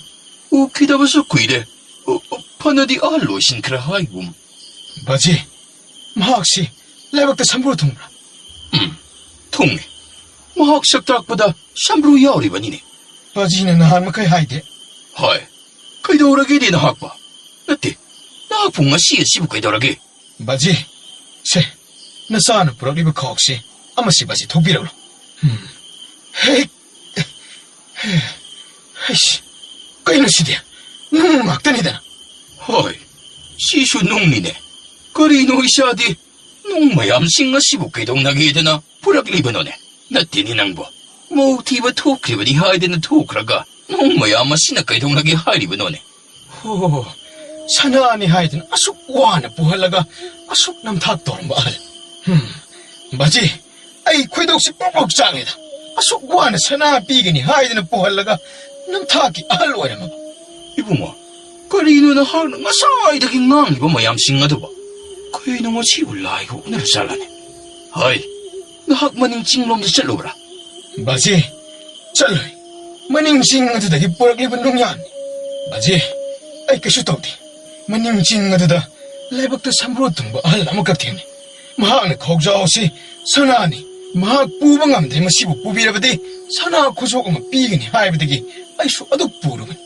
ꯎꯈꯤꯗꯕꯁꯨ ꯀꯨꯏꯔꯦ꯫ ꯑ, ꯑ, ꯐꯅꯗꯤ ꯑꯍꯜ ꯑꯣꯏꯁꯤꯟꯈ꯭ꯔꯦ ꯍꯥꯏꯒꯨꯝ꯫ ꯕꯥꯖꯤ, ꯃꯍꯥꯛꯁꯤ ꯂꯥꯏꯕꯛꯇ ꯁꯝꯕ꯭ꯔꯨ ꯊꯨꯡꯕ꯭ꯔꯥ? ꯎꯝ, ꯊꯨꯡꯉꯤ꯫ ꯃꯍꯥꯛ ꯁꯛ ꯇꯥꯛꯄꯗ ꯁꯝꯕ꯭ꯔꯨ ꯌꯥꯎꯔꯤꯕꯅꯤꯅꯦ꯫ ꯕꯥꯖꯤꯅ ꯅꯍꯥꯟ ꯃꯈꯩ ꯍꯥꯏꯗꯦ꯫ ꯍꯣꯏ, ꯀꯩꯗꯧꯔꯒꯦꯅꯦ ꯅꯍꯥꯛꯄꯣ? ꯅꯠꯇꯦ, ꯅꯍꯥꯛꯄꯨ ꯉꯁꯤ ꯑꯁꯤꯕꯨ ꯀꯩꯗꯧꯔꯒꯦ? ꯕꯥꯖꯤ, ꯁꯦ, ꯅꯆꯥꯅ ꯄꯨꯔꯛꯂꯤꯕ ꯈꯥꯎꯁꯤ ꯑꯃꯁꯤ ꯕꯥꯖꯤ ꯊꯣꯛꯄꯤꯔꯛꯂꯣ꯫ ꯎꯝ꯫ ꯍꯦꯛ ꯍꯩꯁ, ꯀꯩꯅꯣ ꯁꯤꯗꯤ? ꯅꯨꯡ ꯉꯥꯛꯇꯅꯤꯗꯅ꯫ ꯍꯣꯏ, ꯁꯤꯁꯨ ꯅꯨꯡꯅꯤꯅꯦ꯫ ꯀꯔꯤꯅꯣ ꯏꯆꯥꯗꯤ ꯅꯨꯡ ꯃꯌꯥꯝꯁꯤꯡ ꯑꯁꯤꯕꯨ ꯀꯩꯗꯧꯅꯒꯦꯗꯅ ꯄꯨꯔꯛꯂꯤꯕꯅꯣꯅꯦ? ꯅꯠꯇꯦꯅꯦ ꯅꯪꯕꯣ꯫ ꯃꯧ ꯊꯤꯕ ꯊꯣꯛꯈ꯭ꯔꯤꯕꯅꯤ ꯍꯥꯏꯗꯅ ꯊꯣꯛꯈ꯭ꯔꯒ ꯅꯨꯡ ꯃꯌꯥꯝ ꯑꯁꯤꯅ ꯀꯩꯗꯧꯅꯒꯦ ꯍꯥꯏꯔꯤꯕꯅꯣꯅꯦ? ꯍꯣ, ꯁꯅꯥꯅꯤ ꯍꯥꯏꯗꯅ ꯑꯁꯨꯛ ꯋꯥꯅ ꯄꯨꯍꯜꯂꯒ ꯑꯁꯨꯛ ꯅꯝꯊꯥꯛ ꯇꯧꯔꯝꯕ ꯑꯍꯜ꯫ ꯍꯝ, ꯕꯥꯖꯤ, ꯑꯩ ꯈꯣꯏꯗꯧꯁꯤ ꯄ꯭ꯔꯣꯛ ꯄ꯭ꯔꯣꯛ ꯆꯥꯛꯂꯦꯗ꯫ ꯑꯁꯨꯛ ꯋꯥꯅ ꯁꯅꯥ ꯄꯤꯒꯅꯤ ꯍꯥꯏꯗꯅ ꯄꯨꯍꯜꯂꯒ ꯅꯝꯊꯥꯛꯀꯤ ꯑꯍꯜ ꯑꯣꯏꯔꯝꯃꯕ꯫ ꯏꯕꯨꯡꯉꯣ, ꯀꯔꯤꯅꯣ ꯅꯍꯥꯛꯅ ꯉꯁꯥꯏꯗꯒꯤ ꯉꯥꯡꯂꯤꯕ ꯃꯌꯥꯝꯁꯤꯡ ꯑꯗꯨꯕꯣ? ꯀꯩꯅꯣ ꯉꯁꯤꯕꯨ ꯂꯥꯏꯒ ꯑꯣꯛꯅꯔ ꯖꯥꯠꯂꯅꯦ? ꯍꯣꯏ, ꯅꯍꯥꯛ ꯃꯅꯤꯡ ꯆꯤꯡꯂꯣꯝꯗ ꯆꯠꯂꯨꯕ꯭ꯔꯥ? ꯕꯥꯖꯤ, ꯆꯠꯂꯨꯏ꯫ ꯃꯅꯤꯡ ꯆꯤꯡ ꯑꯗꯨꯗꯒꯤ ꯄꯨꯔꯛꯂꯤꯕ ꯅꯨꯡꯌꯥꯟ꯫ ꯕꯥꯖꯤ, ꯑꯩ ꯀꯩꯁꯨ ꯇꯧꯗꯦ꯫ ꯃꯅꯤꯡ ꯆꯤꯡ ꯑꯗꯨꯗ ꯂꯥꯏꯕꯛꯇ ꯁꯝꯕ꯭ꯔꯨ ꯊꯨꯡꯕ ꯑꯍꯜ ꯑꯃꯈꯛ ꯊꯦꯡꯅꯩ꯫ ꯃꯍꯥꯛꯅ ꯈꯥꯎꯖꯥꯎ ꯑꯁꯤ ꯁꯅꯥꯅꯤ, ꯃꯍꯥꯛ ꯄꯨꯕ ꯉꯝꯗ꯭ꯔꯦ, ꯃꯁꯤꯕꯨ ꯄꯨꯕꯤꯔꯕꯗꯤ ꯁꯅꯥ ꯈꯨꯖꯣꯞ ꯑꯃ ꯄꯤꯒꯅꯤ ꯍꯥꯏꯕꯗꯒꯤ ꯑꯩꯁꯨ ꯑꯗꯨ ꯄꯨꯔꯕꯅꯤ꯫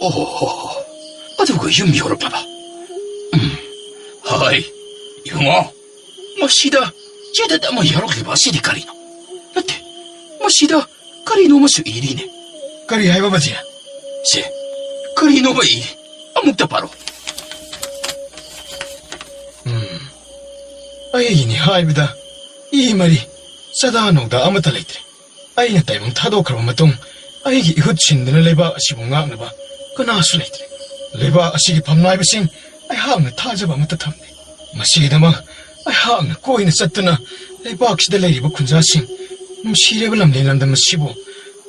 ꯑꯣꯍꯣ, ꯑꯗꯨꯒ ꯌꯨꯝ ꯌꯧꯔꯛꯂꯕ? ꯎꯝ, ꯍꯥꯏ, ꯏꯕꯨꯡꯉꯣ, ꯃꯁꯤꯗ ꯆꯦꯗꯠ ꯑꯃ ꯌꯥꯎꯔꯛꯂꯤꯕ ꯑꯁꯤꯗꯤ ꯀꯔꯤꯅꯣ? ꯅꯠꯇꯦ, ꯃꯁꯤꯗ ꯀꯔꯤꯅꯣ ꯑꯃꯁꯨ ꯏꯔꯤꯅꯦ꯫ ꯀꯔꯤ ꯍꯥꯏꯕ, ꯕꯖꯤ? ꯁꯦ, ꯀꯔꯤꯅꯣꯕ ꯏꯔꯤ? ꯑꯃꯨꯛꯇ ꯄꯥꯔꯣ꯫ ꯎꯝ, ꯑꯩꯒꯤꯅꯤ ꯍꯥꯏꯕꯗ ꯏ ꯃꯔꯤ, ꯆꯥꯗꯥ ꯅꯧꯗꯥ ꯑꯃꯠꯇ ꯂꯩꯇ꯭ꯔꯦ꯫ ꯑꯩꯅ ꯇꯥꯏꯕꯪ ꯊꯥꯗꯣꯛꯈ꯭ꯔꯕ ꯃꯇꯨꯡ, ꯑꯩꯒꯤ ꯏꯍꯨꯠ ꯁꯤꯟꯗꯨꯅ ꯂꯩꯕꯥꯛ ꯑꯁꯤꯕꯨ ꯉꯥꯛꯅꯕ ꯀꯅꯥꯁꯨ ꯂꯩꯇ꯭ꯔꯦ꯫ ꯂꯩꯕꯥꯛ ꯑꯁꯤꯒꯤ ꯐꯝꯅꯥꯏꯕꯁꯤꯡ ꯑꯩꯍꯥꯛꯅ ꯊꯥꯖꯕ ꯑꯃꯠꯇ ꯊꯝꯗꯦ꯫ ꯃꯁꯤꯒꯤꯗꯃꯛ ꯑꯩꯍꯥꯛꯅ ꯀꯣꯏꯅ ꯆꯠꯇꯨꯅ ꯂꯩꯕꯥꯛꯁꯤꯗ ꯂꯩꯔꯤꯕ ꯈꯨꯟꯖꯥꯁꯤꯡ, ꯅꯨꯡꯁꯤꯔꯕ ꯂꯝꯂꯦꯟ ꯂꯝꯗꯝ ꯑꯁꯤꯕꯨ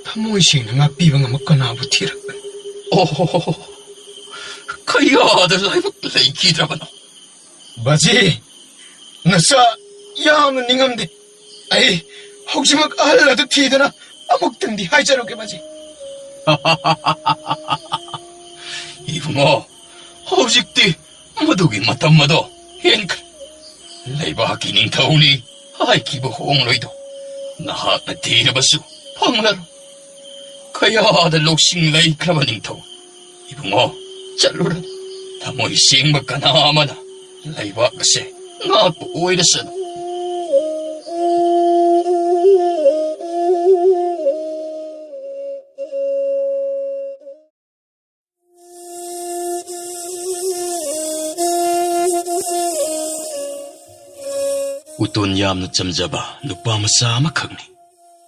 ꯊꯃꯣꯏ ꯁꯦꯡꯅ ꯉꯥꯛꯄꯤꯕ ꯉꯝꯕ ꯀꯅꯥꯕꯨ ꯊꯤꯔꯛꯄꯅꯤ꯫ ꯑꯣꯍꯣ, ꯀꯌꯥꯗ ꯂꯥꯏꯕꯛ ꯂꯩꯈꯤꯗ꯭ꯔꯕꯅꯣ? ꯕꯥꯖꯤ, ꯅꯆꯥ ꯌꯥꯝꯅ ꯅꯤꯡꯉꯝꯗꯦ꯫ ꯑꯩ ꯍꯧꯖꯤꯛꯃꯛ ꯑꯍꯜ ꯑꯗꯨ ꯊꯤꯗꯨꯅ ꯑꯃꯨꯛꯇꯪꯗꯤ ꯍꯥꯏꯖꯔꯨꯒꯦ, ꯕꯥꯖꯤ꯫ ꯏꯕꯨꯡꯉꯣ, ꯍꯧꯖꯤꯛꯇꯤ ꯃꯗꯨꯒꯤ ꯃꯇꯝ ꯑꯗꯣ ꯍꯦꯟꯈ꯭ꯔꯦ꯫ ꯂꯩꯕꯥꯛꯀꯤ ꯅꯤꯡꯊꯧꯅꯤ ꯍꯥꯏꯈꯤꯕ ꯍꯣꯡꯂꯣꯏꯗꯣ ꯅꯍꯥꯛꯅ ꯊꯤꯔꯕꯁꯨ ꯐꯪꯂꯔꯣꯏ꯫ ꯀꯌꯥꯗ ꯂꯧꯁꯤꯡ ꯂꯩꯈ꯭ꯔꯕ ꯅꯤꯡꯊꯧ꯫ ꯏꯕꯨꯡꯉꯣ, ꯆꯠꯂꯨꯔꯣ꯫ ꯊꯃꯣꯏ ꯁꯦꯡꯕ ꯀꯅꯥ ꯑꯃꯅ ꯂꯩꯕꯥꯛ ꯑꯁꯦ ꯉꯥꯛꯄ ꯑꯣꯏꯔꯁꯅꯨ꯫ ꯎꯇꯣꯟ ꯌꯥꯝꯅ ꯆꯝꯖꯕ ꯅꯨꯄꯥ ꯃꯆꯥ ꯑꯃꯈꯛꯅꯤ꯫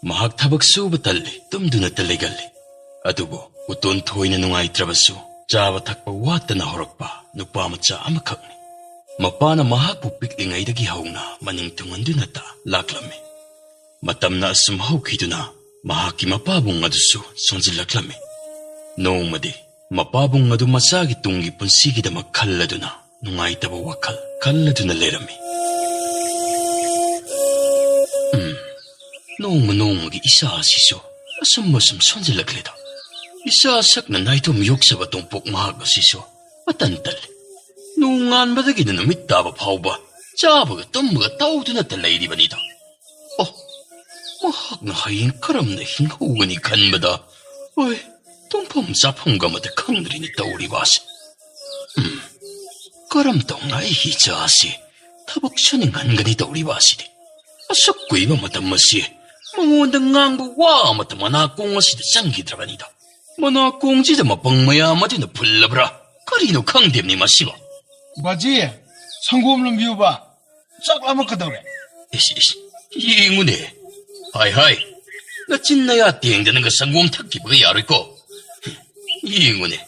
ꯃꯍꯥꯛ ꯊꯕꯛ ꯁꯨꯕ ꯇꯜꯂꯤ, ꯇꯨꯝꯗꯨꯅꯇ ꯂꯩꯒꯜꯂꯤ꯫ ꯑꯗꯨꯕꯨ ꯎꯇꯣꯟ ꯊꯣꯏꯅ ꯅꯨꯡꯉꯥꯏꯇ꯭ꯔꯕꯁꯨ, ꯆꯥꯕ ꯊꯛꯄ ꯋꯥꯠꯇꯅ ꯍꯧꯔꯛꯄ ꯅꯨꯄꯥ ꯃꯆꯥ ꯑꯃꯈꯛꯅꯤ꯫ ꯃꯄꯥꯅ ꯃꯍꯥꯛꯄꯨ ꯄꯤꯛꯂꯤꯉꯩꯗꯒꯤ ꯍꯧꯅ ꯃꯅꯤꯡ ꯊꯨꯡꯍꯟꯗꯨꯅꯇ ꯂꯥꯛꯂꯝꯃꯤ꯫ ꯃꯇꯝꯅ ꯑꯁꯨꯝ ꯍꯧꯈꯤꯗꯨꯅ ꯃꯍꯥꯛꯀꯤ ꯃꯄꯥꯕꯨꯡ ꯑꯗꯨꯁꯨ ꯁꯣꯟꯖꯤꯜꯂꯛꯂꯝꯃꯤ꯫ ꯅꯣꯡꯃꯗꯤ ꯃꯄꯥꯕꯨꯡ ꯑꯗꯨ ꯃꯆꯥꯒꯤ ꯇꯨꯡꯒꯤ ꯄꯨꯟꯁꯤꯒꯤꯗꯃꯛ ꯈꯜꯂꯗꯨꯅ ꯅꯨꯡꯉꯥꯏꯇꯕ ꯋꯥꯈꯜ ꯈꯜꯂꯗꯨꯅ ꯂꯩꯔꯝꯃꯤ꯫ ꯎꯝ, ꯅꯣꯡꯃ ꯅꯣꯡꯃꯒꯤ ꯏꯆꯥ ꯑꯁꯤꯁꯨ ꯑꯁꯨꯝ ꯑꯁꯨꯝ ꯁꯣꯟꯖꯤꯜꯂꯛꯂꯦꯗ꯫ ꯏꯆꯥ ꯁꯛꯅ ꯅꯥꯏꯇꯣꯝ ꯌꯣꯛꯆꯕ ꯇꯣꯝꯄꯣꯛ ꯃꯍꯥꯛ ꯑꯁꯤꯁꯨ ꯃꯇꯟ ꯇꯜꯂꯤ꯫ ꯅꯣꯡꯉꯥꯟꯕꯗꯒꯤꯅ ꯅꯨꯃꯤꯠ ꯇꯥꯕ ꯐꯥꯎꯕ ꯆꯥꯕꯒ ꯇꯨꯝꯕꯒ ꯇꯧꯗꯨꯅꯇ ꯂꯩꯔꯤꯕꯅꯤꯗꯣ꯫ ꯑꯣ, ꯃꯍꯥꯛꯅ ꯍꯌꯦꯡ ꯀꯔꯝꯅ ꯍꯤꯡꯍꯧꯒꯅꯤ ꯈꯟꯕꯗ, ꯍꯣꯏ, ꯇꯨꯝꯐꯝ ꯆꯥꯐꯝꯒ ꯑꯃꯠꯇ ꯈꯪꯗ꯭ꯔꯤꯅꯤ ꯇꯧꯔꯤꯕ ꯑꯁꯤ꯫ ꯎꯝ, ꯀꯔꯝ ꯇꯧꯅ ꯑꯩꯒꯤ ꯏꯆꯥ ꯑꯁꯤ ꯊꯕꯛ ꯁꯨꯅꯤꯡꯍꯟꯒꯅꯤ ꯇꯧꯔꯤꯕ ꯑꯁꯤꯗꯤ? ꯑꯁꯨꯛ ꯀꯨꯏꯕ ꯃꯇꯝ ꯑꯁꯤ ꯃꯉꯣꯟꯗ ꯉꯥꯡꯕ ꯋꯥ ꯑꯃꯠꯇ ꯃꯅꯥꯀꯣꯡ ꯑꯁꯤꯗ ꯆꯪꯈꯤꯗ꯭ꯔꯕꯅꯤꯗ꯫ ꯃꯅꯥꯀꯣꯡꯁꯤꯗ ꯃꯄꯪ ꯃꯌꯥꯝ ꯑꯗꯨꯅ ꯐꯨꯜꯂꯕ꯭ꯔꯥ? ꯀꯔꯤꯅꯣ ꯈꯪꯗꯦꯕꯅꯤ ꯃꯁꯤꯕꯣ꯫ ꯕꯥꯖꯤ, ꯁꯪꯒꯣꯝ ꯂꯨꯝꯕꯤꯌꯨꯕ꯫ ꯆꯥꯛ ꯂꯥꯝꯃꯛꯀꯗꯧꯔꯦ꯫ ꯏꯁ, ꯏꯁ, ꯌꯦꯡꯉꯨꯅꯦ꯫ ꯍꯥꯏ, ꯍꯥꯏ, ꯅꯆꯤꯟ ꯅꯌꯥ ꯇꯦꯡꯗꯅꯒ ꯁꯪꯒꯣꯝ ꯊꯛꯈꯤꯕꯒ ꯌꯥꯔꯣꯏꯀꯣ꯫ ꯌꯦꯡꯉꯨꯅꯦ,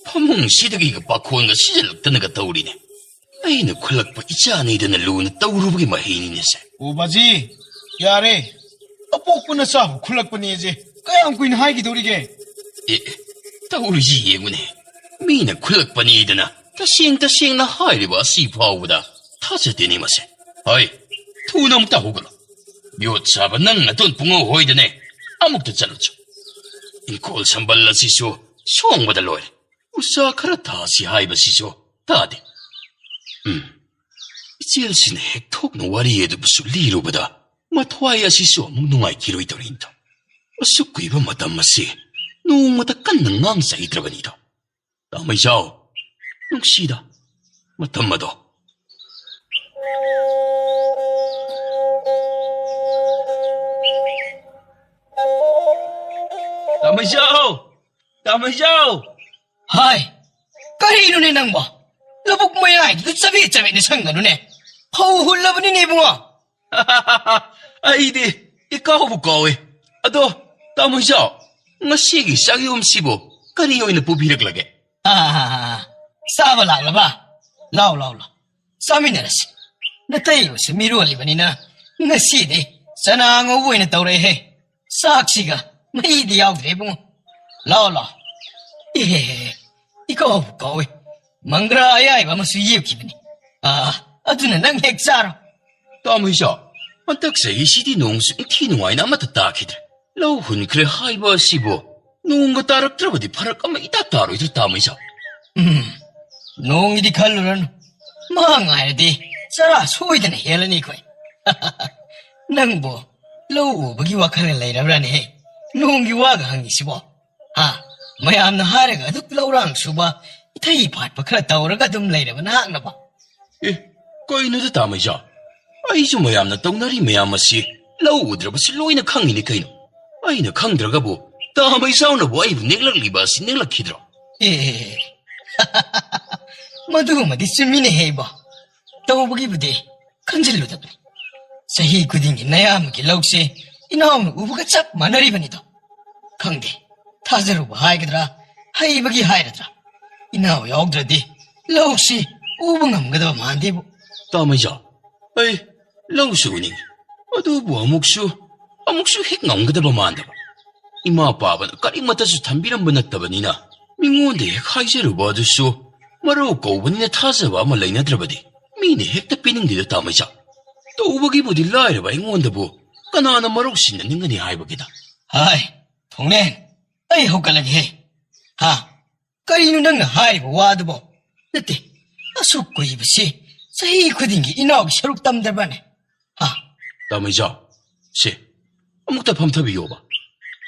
ꯐꯃꯨꯡꯁꯤꯗꯒꯤꯒ ꯄꯥꯈꯣꯟꯒ ꯁꯤꯖꯤꯜꯂꯛꯇꯅꯒ ꯇꯧꯔꯤꯅꯦ꯫ ꯑꯩꯅ ꯈꯨꯜꯂꯛꯄ ꯏꯆꯥꯅꯤꯗꯅ ꯂꯨꯅ ꯇꯧꯔꯨꯕꯒꯤ ꯃꯍꯩꯅꯤꯅꯦꯁꯦ꯫ ꯑꯣ ꯕꯥꯖꯤ, ꯌꯥꯔꯦ꯫ ꯑꯄꯣꯛꯄꯅ ꯆꯥꯕ ꯈꯨꯜꯂꯛꯄꯅꯦꯁꯦ ꯀꯌꯥꯝ ꯀꯨꯏꯅ ꯍꯥꯏꯈꯤꯗꯧꯔꯤꯒꯦ? ꯑꯦ, ꯑꯦ, ꯇꯧꯔꯤꯁꯤ ꯌꯦꯡꯉꯨꯅꯦ꯫ ꯃꯤꯅ ꯈꯨꯜꯂꯛꯄꯅꯤꯗꯅ ꯇꯁꯦꯡ ꯇꯁꯦꯡꯅ ꯍꯥꯏꯔꯤꯕ ꯑꯁꯤ ꯐꯥꯎꯕꯗ ꯊꯥꯖꯗꯦꯅꯦ ꯃꯁꯦ꯫ ꯍꯣꯏ, ꯊꯨꯅ ꯑꯃꯨꯛꯇ ꯍꯧꯒꯠꯂꯣ꯫ ꯌꯣꯠ ꯁꯥꯕ ꯅꯪ ꯅꯇꯣꯟ ꯄꯨꯡꯍꯧ ꯍꯣꯏꯗꯅꯦ꯫ ꯑꯃꯨꯛꯇ ꯆꯠꯂꯨꯆꯣ꯫ ꯏꯪꯈꯣꯜ ꯁꯝꯕꯜ ꯑꯁꯤꯁꯨ ꯁꯣꯡꯕꯗ ꯂꯣꯏꯔꯦ꯫ ꯎꯆꯥ ꯈꯔ ꯊꯥꯁꯤ ꯍꯥꯏꯕꯁꯤꯁꯨ ꯇꯥꯗꯦ꯫ ꯎꯝ, ꯏꯆꯦꯜꯁꯤꯅ ꯍꯦꯛ ꯊꯣꯛꯅ ꯋꯥꯔꯤ ꯑꯗꯨꯕꯨꯁꯨ ꯂꯤꯔꯨꯕꯗ ꯃꯊ꯭ꯋꯥꯏ ꯑꯁꯤꯁꯨ ꯑꯃꯨꯛ ꯅꯨꯡꯉꯥꯏꯈꯤꯔꯣꯏꯗꯧꯔꯤꯅꯤꯗꯣ꯫ ꯑꯁꯨꯛ ꯀꯨꯏꯕ ꯃꯇꯝ ꯑꯁꯤ ꯅꯣꯡꯃꯇ ꯀꯟꯅ ꯉꯥꯡꯖꯈꯤꯗ꯭ꯔꯕꯅꯤꯗꯣ꯫ ꯇꯥꯃꯩꯖꯥꯎ, ꯅꯨꯡꯁꯤꯗ ꯃꯇꯝ ꯑꯗꯣ꯫ ꯇꯥꯃꯩꯖꯥꯎ! ꯇꯥꯃꯩꯖꯥꯎ! ꯍꯥꯏ, ꯀꯔꯤꯅꯣꯅꯦ ꯅꯪꯕꯣ? ꯂꯧꯕꯨꯛ ꯃꯌꯥꯏꯗꯨꯗ ꯆꯕꯦꯠ ꯆꯕꯦꯠꯅꯦ ꯁꯪꯒꯅꯨꯅꯦ꯫ ꯐꯧ ꯍꯨꯜꯂꯕꯅꯤꯅꯦ ꯏꯕꯨꯡꯉꯣ꯫ ꯑꯩꯗꯤ ꯏꯀꯥꯎꯕꯨ ꯀꯥꯎꯏ꯫ ꯑꯗꯣ, ꯇꯥꯃꯣ ꯏꯆꯥꯎ, ꯉꯁꯤꯒꯤ ꯆꯥꯛꯌꯣꯝꯁꯤꯕꯨ ꯀꯔꯤ ꯑꯣꯏꯅ ꯄꯨꯕꯤꯔꯛꯂꯒꯦ? ꯑꯥ, ꯆꯥꯕ ꯂꯥꯛꯂꯕ? ꯂꯥꯎ, ꯂꯥꯎ, ꯂꯥꯎ꯫ ꯆꯥꯃꯤꯟꯅꯔꯁꯤ꯫ ꯅꯇꯩꯕꯁꯨ ꯃꯤꯔꯣꯜꯂꯤꯕꯅꯤꯅ ꯉꯁꯤꯗꯤ ꯆꯅꯥ ꯉꯧꯕ ꯑꯣꯏꯅ ꯇꯧꯔꯦꯍꯦ꯫ ꯆꯥꯛꯁꯤꯒ ꯃꯍꯤꯗꯤ ꯌꯥꯎꯗ꯭ꯔꯦ ꯏꯕꯨꯡꯉꯣ꯫ ꯂꯥꯎ, ꯂꯥꯎ꯫ ꯏꯍꯦ, ꯏꯀꯥꯎꯕꯨ ꯀꯥꯎꯏ꯫ ꯃꯪꯒ꯭ꯔꯥ ꯑꯌꯥꯏꯕ ꯑꯃꯁꯨ ꯌꯦꯞꯈꯤꯕꯅꯤ꯫ ꯑꯥ, ꯑꯗꯨꯅ ꯅꯪ ꯍꯦꯛ ꯆꯥꯔꯣ꯫ ꯇꯥꯃꯣ ꯏꯆꯥꯎ, ꯍꯟꯗꯛ ꯆꯍꯤꯁꯤꯗꯤ ꯅꯣꯡꯁꯨ ꯏꯟꯊꯤ ꯅꯨꯡꯉꯥꯏꯅ ꯑꯃꯠꯇ ꯇꯥꯈꯤꯗ꯭ꯔꯦ꯫ ꯂꯧ ꯍꯨꯟꯈ꯭ꯔꯦ ꯍꯥꯏꯕ ꯑꯁꯤꯕꯨ ꯅꯣꯡꯒ ꯇꯥꯔꯛꯇ꯭ꯔꯕꯗꯤ ꯐꯔꯛ ꯑꯃ ꯏꯇꯥ ꯇꯥꯔꯣꯏꯗ꯭ꯔꯥ, ꯇꯥꯃꯣ ꯏꯆꯥꯎ? ꯎꯝ, ꯅꯣꯡꯒꯤꯗꯤ ꯈꯜꯂꯨꯔꯅꯨ꯫ ꯃꯥ ꯉꯥꯏꯔꯗꯤ ꯆꯔꯥ ꯁꯣꯏꯗꯅ ꯍꯦꯜꯂꯅꯤ ꯑꯩꯈꯣꯏ꯫ ꯅꯪꯕꯨ ꯂꯧ ꯎꯕꯒꯤ ꯋꯥꯈꯜ ꯂꯩꯔꯕ꯭ꯔꯥꯅꯦꯍꯦ? ꯅꯣꯡꯒꯤ ꯋꯥꯒ ꯍꯪꯉꯤꯁꯤꯕꯣ? ꯍꯥ? ꯃꯌꯥꯝꯅ ꯍꯥꯏꯔꯒ ꯑꯗꯨꯛ ꯂꯧꯔꯥꯡ ꯁꯨꯕ, ꯏꯊꯩ ꯐꯥꯠꯄ ꯈꯔ ꯇꯧꯔꯒ ꯑꯗꯨꯝ ꯂꯩꯔꯕ ꯅꯍꯥꯛꯅꯕ? ꯑꯦ, ꯀꯩꯅꯣꯗ ꯇꯥꯃꯩꯖꯥꯎ? ꯑꯩꯁꯨ ꯃꯌꯥꯝꯅ ꯇꯧꯅꯔꯤ ꯃꯌꯥꯝ ꯑꯁꯤ ꯂꯧ ꯎꯗ꯭ꯔꯕꯁꯨ ꯂꯣꯏꯅ ꯈꯪꯉꯤꯅꯤ ꯀꯩꯅꯣ꯫ ꯑꯩꯅ ꯈꯪꯗ꯭ꯔꯒꯕꯨ ꯇꯥꯃꯩꯖꯥꯎꯅꯕꯨ ꯑꯩꯕꯨ ꯅꯦꯛꯂꯛꯂꯤꯕ ꯑꯁꯤ ꯅꯦꯛꯂꯛꯈꯤꯗ꯭ꯔꯣ? ꯑꯦ, ꯃꯗꯨꯃꯗꯤ ꯆꯨꯝꯃꯤꯅꯦꯍꯦ ꯏꯕꯣ꯫ ꯇꯧꯕꯒꯤꯕꯨꯗꯤ ꯈꯟꯖꯤꯜꯂꯨꯗꯕꯅꯤ꯫ ꯆꯍꯤ ꯈꯨꯗꯤꯡꯒꯤ ꯅꯌꯥꯝꯕꯒꯤ ꯂꯧꯁꯦ ꯏꯅꯥꯎꯅ ꯎꯕꯒ ꯆꯞ ꯃꯥꯟꯅꯔꯤꯕꯅꯤꯗꯣ꯫ ꯈꯪꯗꯦ, ꯊꯥꯖꯔꯨꯕ ꯍꯥꯏꯒꯗ꯭ꯔꯥ, ꯍꯩꯕꯒꯤ ꯍꯥꯏꯒꯗ꯭ꯔꯥ, ꯏꯅꯥꯎ ꯌꯥꯎꯗ꯭ꯔꯗꯤ ꯂꯧꯁꯤ ꯎꯕ ꯉꯝꯒꯗꯕ ꯃꯥꯟꯗꯦꯕꯨ꯫ ꯇꯥꯃꯩꯖꯥꯎ, ꯑꯩ ꯂꯧꯁꯨ ꯎꯅꯤꯡꯉꯤ, ꯑꯗꯨꯕꯨ ꯑꯃꯨꯛꯁꯨ, ꯑꯃꯨꯛꯁꯨ ꯍꯦꯛ ꯉꯝꯒꯗꯕ ꯃꯥꯟꯗꯕ꯫ ꯏꯃꯥ ꯄꯥꯕꯅ ꯀꯔꯤꯃꯠꯇꯁꯨ ꯊꯝꯕꯤꯔꯝꯕ ꯅꯠꯇꯕꯅꯤꯅ, ꯃꯤꯉꯣꯟꯗ ꯍꯦꯛ ꯍꯥꯏꯖꯔꯨꯕ ꯑꯗꯨꯁꯨ ꯃꯔꯧ ꯀꯧꯕꯅꯤꯅ ꯊꯥꯖꯕ ꯑꯃ ꯂꯩꯅꯗ꯭ꯔꯕꯗꯤ ꯃꯤꯅ ꯍꯦꯛꯇ ꯄꯤꯅꯤꯡꯗꯦꯗ ꯇꯥꯃꯩꯖꯥꯎ꯫ ꯇꯧꯕꯒꯤꯕꯨꯗꯤ ꯂꯥꯏꯔꯕ ꯑꯩꯉꯣꯟꯗꯕꯨ ꯀꯅꯥꯅ ꯃꯔꯧ ꯁꯤꯟꯅꯅꯤꯡꯒꯅꯤ ꯍꯥꯏꯕꯒꯤꯗ꯫ ꯍꯥꯏ, ꯊꯣꯡꯂꯦꯟ, ꯑꯩ ꯍꯧꯒꯠꯂꯒꯦꯍꯦ꯫ ꯍꯥ? ꯀꯔꯤꯅꯣ ꯅꯪꯅ ꯍꯥꯏꯔꯤꯕ ꯋꯥꯗꯨꯕꯣ? ꯅꯠꯇꯦ, ꯑꯁꯨꯛ ꯀꯨꯏꯕꯁꯤ ꯆꯍꯤ ꯈꯨꯗꯤꯡꯒꯤ ꯏꯅꯥꯎꯒꯤ ꯁꯔꯨꯛ ꯇꯝꯗꯕ꯭ꯔꯅꯦ? ꯍꯥ? ꯇꯥꯃꯩꯖꯥꯎ, ꯁꯦ, ꯑꯃꯨꯛꯇ ꯐꯝꯊꯕꯤꯌꯣꯕ꯫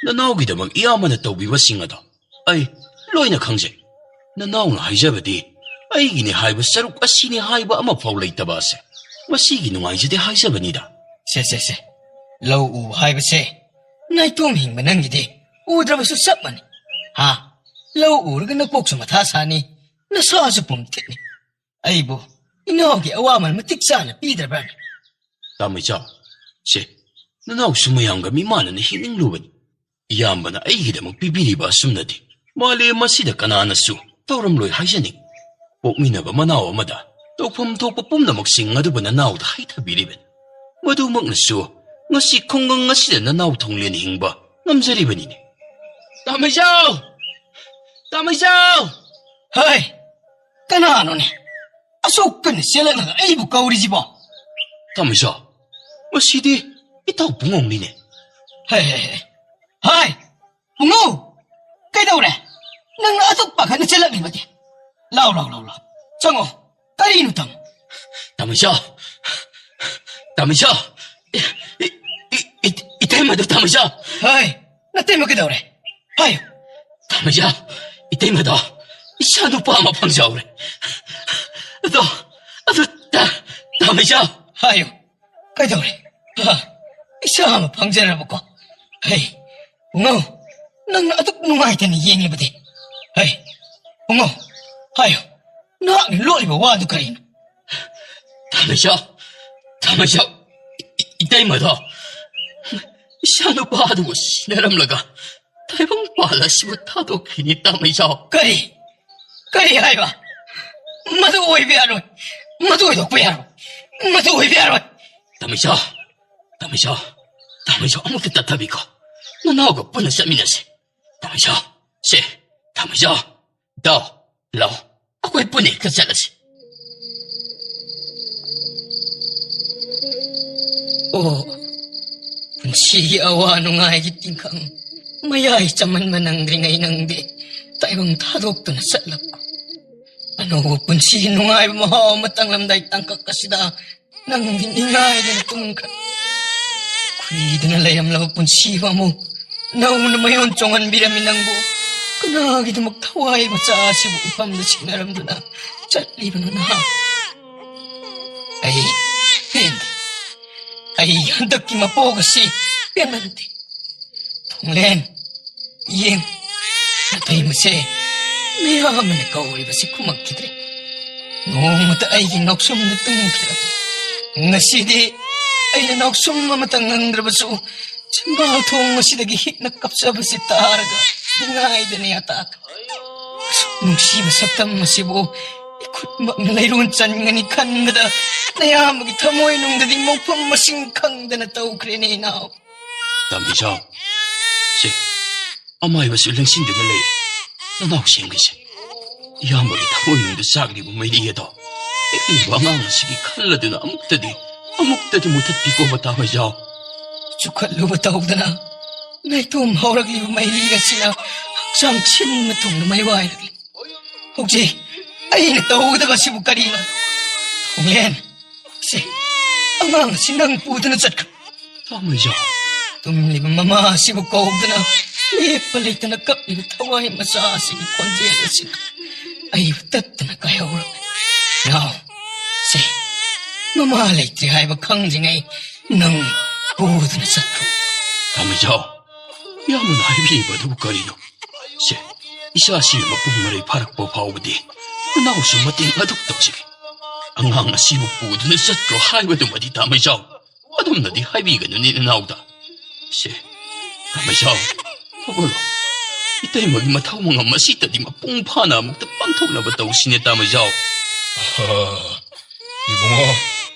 ꯅꯅꯥꯎꯒꯤꯗꯃꯛ ꯏꯌꯥꯝꯕꯅ ꯇꯧꯕꯤꯕꯁꯤꯡ ꯑꯗꯣ ꯑꯩ ꯂꯣꯏꯅ ꯈꯪꯖꯩ꯫ ꯅꯅꯥꯎꯅ ꯍꯥꯏꯖꯕꯗꯤ ꯑꯩꯒꯤꯅꯤ ꯍꯥꯏꯕ ꯁꯔꯨꯛ ꯑꯁꯤꯅꯤ ꯍꯥꯏꯕ ꯑꯃꯐꯥꯎ ꯂꯩꯇꯕ ꯑꯁꯦ, ꯃꯁꯤꯒꯤ ꯅꯨꯡꯉꯥꯏꯖꯗꯦ ꯍꯥꯏꯖꯕꯅꯤꯗ꯫ ꯁꯦ, ꯁꯦ, ꯁꯦ, ꯂꯧ ꯎꯕ ꯍꯥꯏꯕꯁꯦ ꯅꯥꯏꯇꯣꯝ ꯍꯤꯡꯕ ꯅꯪꯒꯤꯗꯤ ꯎꯗ꯭ꯔꯕꯁꯨ ꯆꯞ ꯃꯥꯟꯅꯩ꯫ ꯍꯥ? ꯂꯧ ꯎꯔꯒ ꯅꯀꯣꯛꯁꯨ ꯃꯊꯥ ꯁꯥꯅꯤ, ꯅꯁꯥꯁꯨ ꯄꯨꯝ ꯊꯤꯠꯅꯤ꯫ ꯑꯩꯕꯨ ꯏꯅꯥꯎꯒꯤ ꯑꯋꯥꯃꯟ ꯃꯇꯤꯛ ꯆꯥꯅ ꯄꯤꯗ꯭ꯔꯕ꯭ꯔꯥꯅꯦ? ꯇꯥꯃꯩꯆꯥ, ꯁꯦ, ꯅꯅꯥꯎꯁꯨ ꯃꯌꯥꯝꯒ ꯃꯤꯃꯥꯟꯅꯅ ꯍꯤꯡꯅꯤꯡꯂꯨꯕꯅꯤ꯫ ꯏꯌꯥꯝꯕꯅ ꯑꯩꯒꯤꯗꯃꯛ ꯄꯤꯕꯤꯔꯤꯕ ꯑꯁꯨꯝꯅꯗꯤ ꯃꯥꯂꯦꯝ ꯑꯁꯤꯗ ꯀꯅꯥꯅꯁꯨ ꯇꯧꯔꯝꯂꯣꯏ ꯍꯥꯏꯖꯅꯤꯡ꯫ ꯄꯣꯛꯃꯤꯟꯅꯕ ꯃꯅꯥꯎ ꯑꯃꯗ ꯇꯧꯐꯝ ꯊꯣꯛꯄ ꯄꯨꯝꯅꯃꯛꯁꯤꯡ ꯑꯗꯨꯕꯨ ꯅꯅꯥꯎꯗ ꯍꯥꯏꯊꯕꯤꯔꯤꯕꯅꯤ꯫ ꯃꯗꯨꯃꯛꯅꯁꯨ ꯉꯁꯤ ꯈꯨꯡꯒꯪ ꯑꯁꯤꯗ ꯅꯅꯥꯎ ꯊꯣꯡꯂꯦꯟ ꯍꯤꯡꯕ ꯉꯝꯖꯔꯤꯕꯅꯤꯅꯦ꯫ ꯇꯥꯃꯩꯖꯥꯎ! ꯇꯥꯃꯩꯖꯥꯎ! ꯍꯩ! ꯀꯅꯥꯅꯣꯅꯦ? ꯑꯁꯨꯛ ꯀꯟꯅ ꯆꯦꯜꯂꯛꯂꯒ ꯑꯩꯕꯨ ꯀꯧꯔꯤꯁꯤꯕꯣ? ꯇꯥꯃꯩꯖꯥꯎ, ꯃꯁꯤꯗꯤ ꯏꯇꯥꯎ ꯄꯨꯡꯉꯧꯅꯤꯅꯦ꯫ ꯍꯩ, ꯍꯩ, ꯍꯩ꯫ ꯍꯥꯏ! ꯄꯨꯡꯉꯧ! ꯀꯩꯗꯧꯔꯦ? ꯅꯪꯅ ꯑꯗꯨꯛ ꯄꯥꯈꯠꯅ ꯆꯦꯜꯂꯛꯂꯤꯕꯗꯤ? ꯂꯥꯎ, ꯂꯥꯎ, ꯂꯥꯎ, ꯂꯥꯎ꯫ ꯆꯪꯉꯣ꯫ ꯀꯔꯤꯅꯣ ꯇꯥꯃꯣ? ꯇꯥꯃꯩꯖꯥꯎ! ꯇꯥꯃꯩꯖꯥꯎ! ꯏ-, ꯏ-, ꯏ-, ꯏ-, ꯃꯗꯨ ꯇꯥꯃꯩꯖꯥꯎ꯫ ꯍꯥꯏ, ꯅꯇꯩꯃ ꯀꯩꯗꯧꯔꯦ? ꯍꯥꯏꯌꯨ꯫ ꯇꯥꯃꯩꯖꯥꯎ, ꯏꯇꯩꯃꯗꯣ ꯏꯆꯥ ꯅꯨꯄꯥ ꯑꯃ ꯐꯪꯖꯍꯧꯔꯦ꯫ ꯑꯗꯣ, ꯑꯗꯨ ꯇ-, ꯇꯥꯃꯩꯖꯥꯎ꯫ ꯍꯥꯏꯌꯨ꯫ ꯀꯩꯗꯧꯔꯦ? ꯍꯥ? ꯏꯆꯥ ꯑꯃ ꯐꯪꯖꯔꯕꯀꯣ? ꯍꯩ, ꯄꯨꯡꯉꯧ, ꯅꯪꯅ ꯑꯗꯨꯛ ꯅꯨꯡꯉꯥꯏꯇꯅ ꯌꯦꯡꯂꯤꯕꯗꯤ? ꯍꯩ, ꯄꯨꯡꯉꯧ, ꯍꯥꯏꯌꯨ, ꯅꯍꯥꯛꯅ ꯂꯣꯠꯂꯤꯕ ꯋꯥꯗꯨ ꯀꯔꯤꯅꯣ? ꯇꯥꯃꯩꯖꯥꯎ, ꯇꯥꯃꯩꯖꯥꯎ, ꯏ-, ꯏ-, ꯏꯇꯩꯃꯗꯣ ꯏꯆꯥ ꯅꯨꯄꯥꯗꯨꯒ ꯁꯤꯟꯅꯔꯝꯂꯒ ꯇꯥꯏꯕꯪ ꯄꯥꯜ ꯑꯁꯤꯕꯨ ꯊꯥꯗꯣꯛꯈꯤꯅꯤ, ꯇꯥꯃꯩꯖꯥꯎ꯫ ꯀꯔꯤ? ꯀꯔꯤ ꯍꯥꯏꯕ? ꯃꯗꯨ ꯑꯣꯏꯕ ꯌꯥꯔꯣꯏ꯫ ꯃꯗꯨ ꯑꯣꯏꯊꯣꯛꯄ ꯌꯥꯔꯣꯏ꯫ ꯃꯗꯨ ꯑꯣꯏꯕ ꯌꯥꯔꯣꯏ꯫ ꯇꯥꯃꯩꯖꯥꯎ, ꯇꯥꯃꯩꯖꯥꯎ, ꯇꯥꯃꯩꯖꯥꯎ, ꯑꯃꯨꯛꯇ ꯇꯞꯊꯕꯤꯈꯣ꯫ ꯅꯅꯥꯎꯒ ꯄꯨꯟꯅ ꯆꯠꯃꯤꯟꯅꯁꯤ꯫ ꯇꯥꯃꯩꯖꯥꯎ, ꯁꯦ, ꯇꯥꯃꯩꯖꯥꯎ, ꯏꯇꯥꯎ, ꯂꯥꯎ, ꯑꯩꯈꯣꯏ ꯄꯨꯟꯅ ꯍꯦꯛꯇ ꯆꯠꯂꯁꯤ꯫ ꯑꯣ, ꯄꯨꯟꯁꯤꯒꯤ ꯑꯋꯥ ꯅꯨꯡꯉꯥꯏꯒꯤ ꯇꯤꯡꯈꯪ ꯃꯌꯥꯏ ꯆꯃꯟꯕ ꯅꯪꯗ꯭ꯔꯤꯉꯩ ꯅꯪꯗꯤ ꯇꯥꯏꯕꯪ ꯊꯥꯗꯣꯛꯇꯨꯅ ꯆꯠꯂꯕ꯫ ꯑꯅꯧꯕ ꯄꯨꯟꯁꯤꯒꯤ ꯅꯨꯡꯉꯥꯏꯕ ꯃꯍꯥꯎ ꯑꯃ ꯇꯪꯂꯝꯗꯥꯏ ꯇꯥꯡꯀꯛ ꯑꯁꯤꯗ ꯅꯪꯗꯤ ꯅꯤꯡꯉꯥꯏꯗꯅ ꯇꯨꯝꯈ꯭ꯔꯦ꯫ ꯈꯨꯏꯗꯨꯅ ꯂꯩꯔꯝꯂꯕ ꯄꯨꯟꯁꯤꯕꯨ ꯑꯃꯨꯛ ꯅꯧꯅ ꯃꯌꯣꯟ ꯆꯣꯡꯍꯟꯕꯤꯔꯝꯃꯤ ꯅꯪꯕꯨ꯫ ꯀꯅꯥꯒꯤꯗꯃꯛ ꯊꯋꯥꯏ ꯃꯆꯥ ꯑꯁꯤꯕꯨ ꯏꯐꯝꯗ ꯁꯤꯟꯅꯔꯝꯗꯨꯅ ꯆꯠꯂꯤꯕꯅꯣ ꯅꯍꯥꯛ? ꯑꯩ ꯄꯦꯟꯗꯦ꯫ ꯑꯩ ꯍꯟꯗꯛꯀꯤ ꯃꯄꯣꯛ ꯑꯁꯤ ꯄꯦꯟꯃꯟꯗꯦ꯫ ꯊꯣꯡꯂꯦꯟ, ꯌꯦꯡ, ꯅꯇꯩꯃꯁꯦ ꯃꯌꯥꯝ ꯑꯃꯅ ꯀꯧꯔꯤꯕꯁꯤ ꯈꯨꯝꯃꯛꯈꯤꯗ꯭ꯔꯦ꯫ ꯅꯣꯡꯃꯇ ꯑꯩꯒꯤ ꯅꯥꯎꯁꯨꯝꯗ ꯇꯨꯝꯈꯤꯔꯝꯃꯤ꯫ ꯉꯁꯤꯗꯤ ꯑꯩꯅ ꯅꯥꯎꯁꯨꯝ ꯑꯃꯇ ꯉꯪꯗ꯭ꯔꯕꯁꯨ ꯆꯤꯝꯕꯥꯜ ꯊꯣꯡ ꯑꯁꯤꯗꯒꯤ ꯍꯤꯛꯅ ꯀꯞꯆꯕꯁꯤ ꯇꯥꯔꯒ ꯅꯤꯡꯉꯥꯏꯗꯅ ꯌꯥꯇꯥꯈ꯭ꯔꯦ꯫ ꯑꯁꯨꯛ ꯅꯨꯡꯁꯤꯕ ꯁꯛꯇꯝ ꯑꯁꯤꯕꯨ ꯏꯈꯨꯠꯃꯛꯅ ꯂꯩꯔꯣꯟ ꯆꯟꯒꯅꯤ ꯈꯟꯕꯗ ꯅꯌꯥꯝꯕꯒꯤ ꯊꯃꯣꯏꯅꯨꯡꯗꯗꯤ ꯃꯣꯡꯐꯝ ꯃꯁꯤꯡ ꯈꯪꯗꯅ ꯇꯧꯈ꯭ꯔꯦꯅꯦ, ꯏꯅꯥꯎ꯫ ꯇꯥꯃꯩꯖꯥꯎ, ꯁꯦ, ꯑꯃꯥꯏꯕꯁꯨ ꯂꯦꯡꯁꯤꯟꯗꯨꯅ ꯂꯩ꯫ ꯅꯅꯥꯎ ꯁꯦꯝꯒꯦꯁꯦ꯫ ꯏꯌꯥꯝꯕꯒꯤ ꯊꯃꯣꯏꯅꯨꯡꯗ ꯆꯥꯛꯂꯤꯕ ꯃꯩꯔꯤ ꯑꯗꯣ ꯄꯤꯛꯂꯤꯕ ꯑꯉꯥꯡ ꯑꯁꯤꯒꯤ ꯈꯜꯂꯗꯨꯅ ꯑꯃꯨꯛꯇꯗꯤ, ꯑꯃꯨꯛꯇꯗꯤ ꯃꯨꯊꯠꯄꯤꯀꯣ, ꯃꯇꯥ ꯃꯩꯖꯥꯎ꯫ ꯆꯨꯈꯠꯂꯨꯕ ꯇꯧꯗꯅ ꯂꯩꯇꯣꯝ ꯍꯧꯔꯛꯂꯤꯕ ꯃꯩꯔꯤ ꯑꯁꯤꯅ ꯍꯛꯆꯥꯡ ꯁꯤꯟꯕ ꯊꯨꯡꯅ ꯃꯩ ꯋꯥꯏꯔꯛꯂꯤ꯫ ꯍꯧꯖꯤꯛ ꯑꯩꯅ ꯇꯧꯒꯗꯕ ꯑꯁꯤꯕꯨ ꯀꯔꯤꯅꯣ? ꯊꯣꯡꯂꯦꯟ, ꯁꯦ, ꯑꯉꯥꯡ ꯑꯁꯤ ꯅꯪ ꯄꯨꯗꯨꯅ ꯆꯠꯈ꯭ꯔꯣ꯫ ꯇꯥꯃꯩꯖꯥꯎ, ꯇꯨꯝꯂꯤꯕ ꯃꯃꯥ ꯑꯁꯤꯕꯨ ꯀꯧꯗꯨꯅ ꯂꯦꯞꯄ ꯂꯩꯇꯅ ꯀꯞꯂꯤꯕ ꯊꯋꯥꯏ ꯃꯆꯥ ꯑꯁꯤꯒꯤ ꯈꯣꯟꯖꯦꯜ ꯑꯁꯤꯅ ꯑꯩꯕꯨ ꯇꯠꯇꯅ ꯀꯥꯏꯍꯧꯔꯝꯃꯤ꯫ ꯅꯥꯎ, ꯁꯦ, ꯃꯃꯥ ꯂꯩꯇ꯭ꯔꯦ ꯍꯥꯏꯕ ꯈꯪꯗ꯭ꯔꯤꯉꯩ ꯅꯪ ꯄꯨꯗꯨꯅ ꯆꯠꯈ꯭ꯔꯣ꯫ ꯇꯥꯃꯩꯖꯥꯎ, ꯏꯌꯥꯝꯕꯅ ꯍꯥꯏꯕꯤꯔꯤꯕ ꯑꯗꯨꯕꯨ ꯀꯔꯤꯅꯣ? ꯁꯦ, ꯏꯆꯥꯁꯤ ꯃꯄꯨꯡ ꯃꯔꯩ ꯐꯥꯔꯛꯄ ꯐꯥꯎꯕꯗꯤ ꯅꯅꯥꯎꯁꯨ ꯃꯇꯦꯡ ꯑꯗꯨꯛ ꯇꯧꯖꯒꯦ꯫ ꯑꯉꯥꯡ ꯑꯁꯤꯕꯨ ꯄꯨꯗꯨꯅ ꯆꯠꯈ꯭ꯔꯣ ꯍꯥꯏꯕꯗꯨꯃꯗꯤ ꯇꯥꯃꯩꯖꯥꯎ, ꯑꯗꯨꯝꯅꯗꯤ ꯍꯥꯏꯕꯤꯒꯅꯨꯅꯦ ꯅꯅꯥꯎꯗ꯫ ꯁꯦ, ꯇꯥꯃꯩꯖꯥꯎ, ꯍꯧꯒꯠꯂꯣ꯫ ꯏꯇꯩꯃꯒꯤ ꯃꯊꯧ ꯃꯉꯝ ꯑꯁꯤꯇꯗꯤ ꯃꯄꯨꯡ ꯐꯥꯅ ꯑꯃꯨꯛꯇ ꯄꯥꯡꯊꯣꯛꯅꯕ ꯇꯧꯁꯤꯅꯦ ꯇꯥꯃꯩꯖꯥꯎ꯫ ꯑꯍꯥ, ꯏꯕꯨꯡꯉꯣ,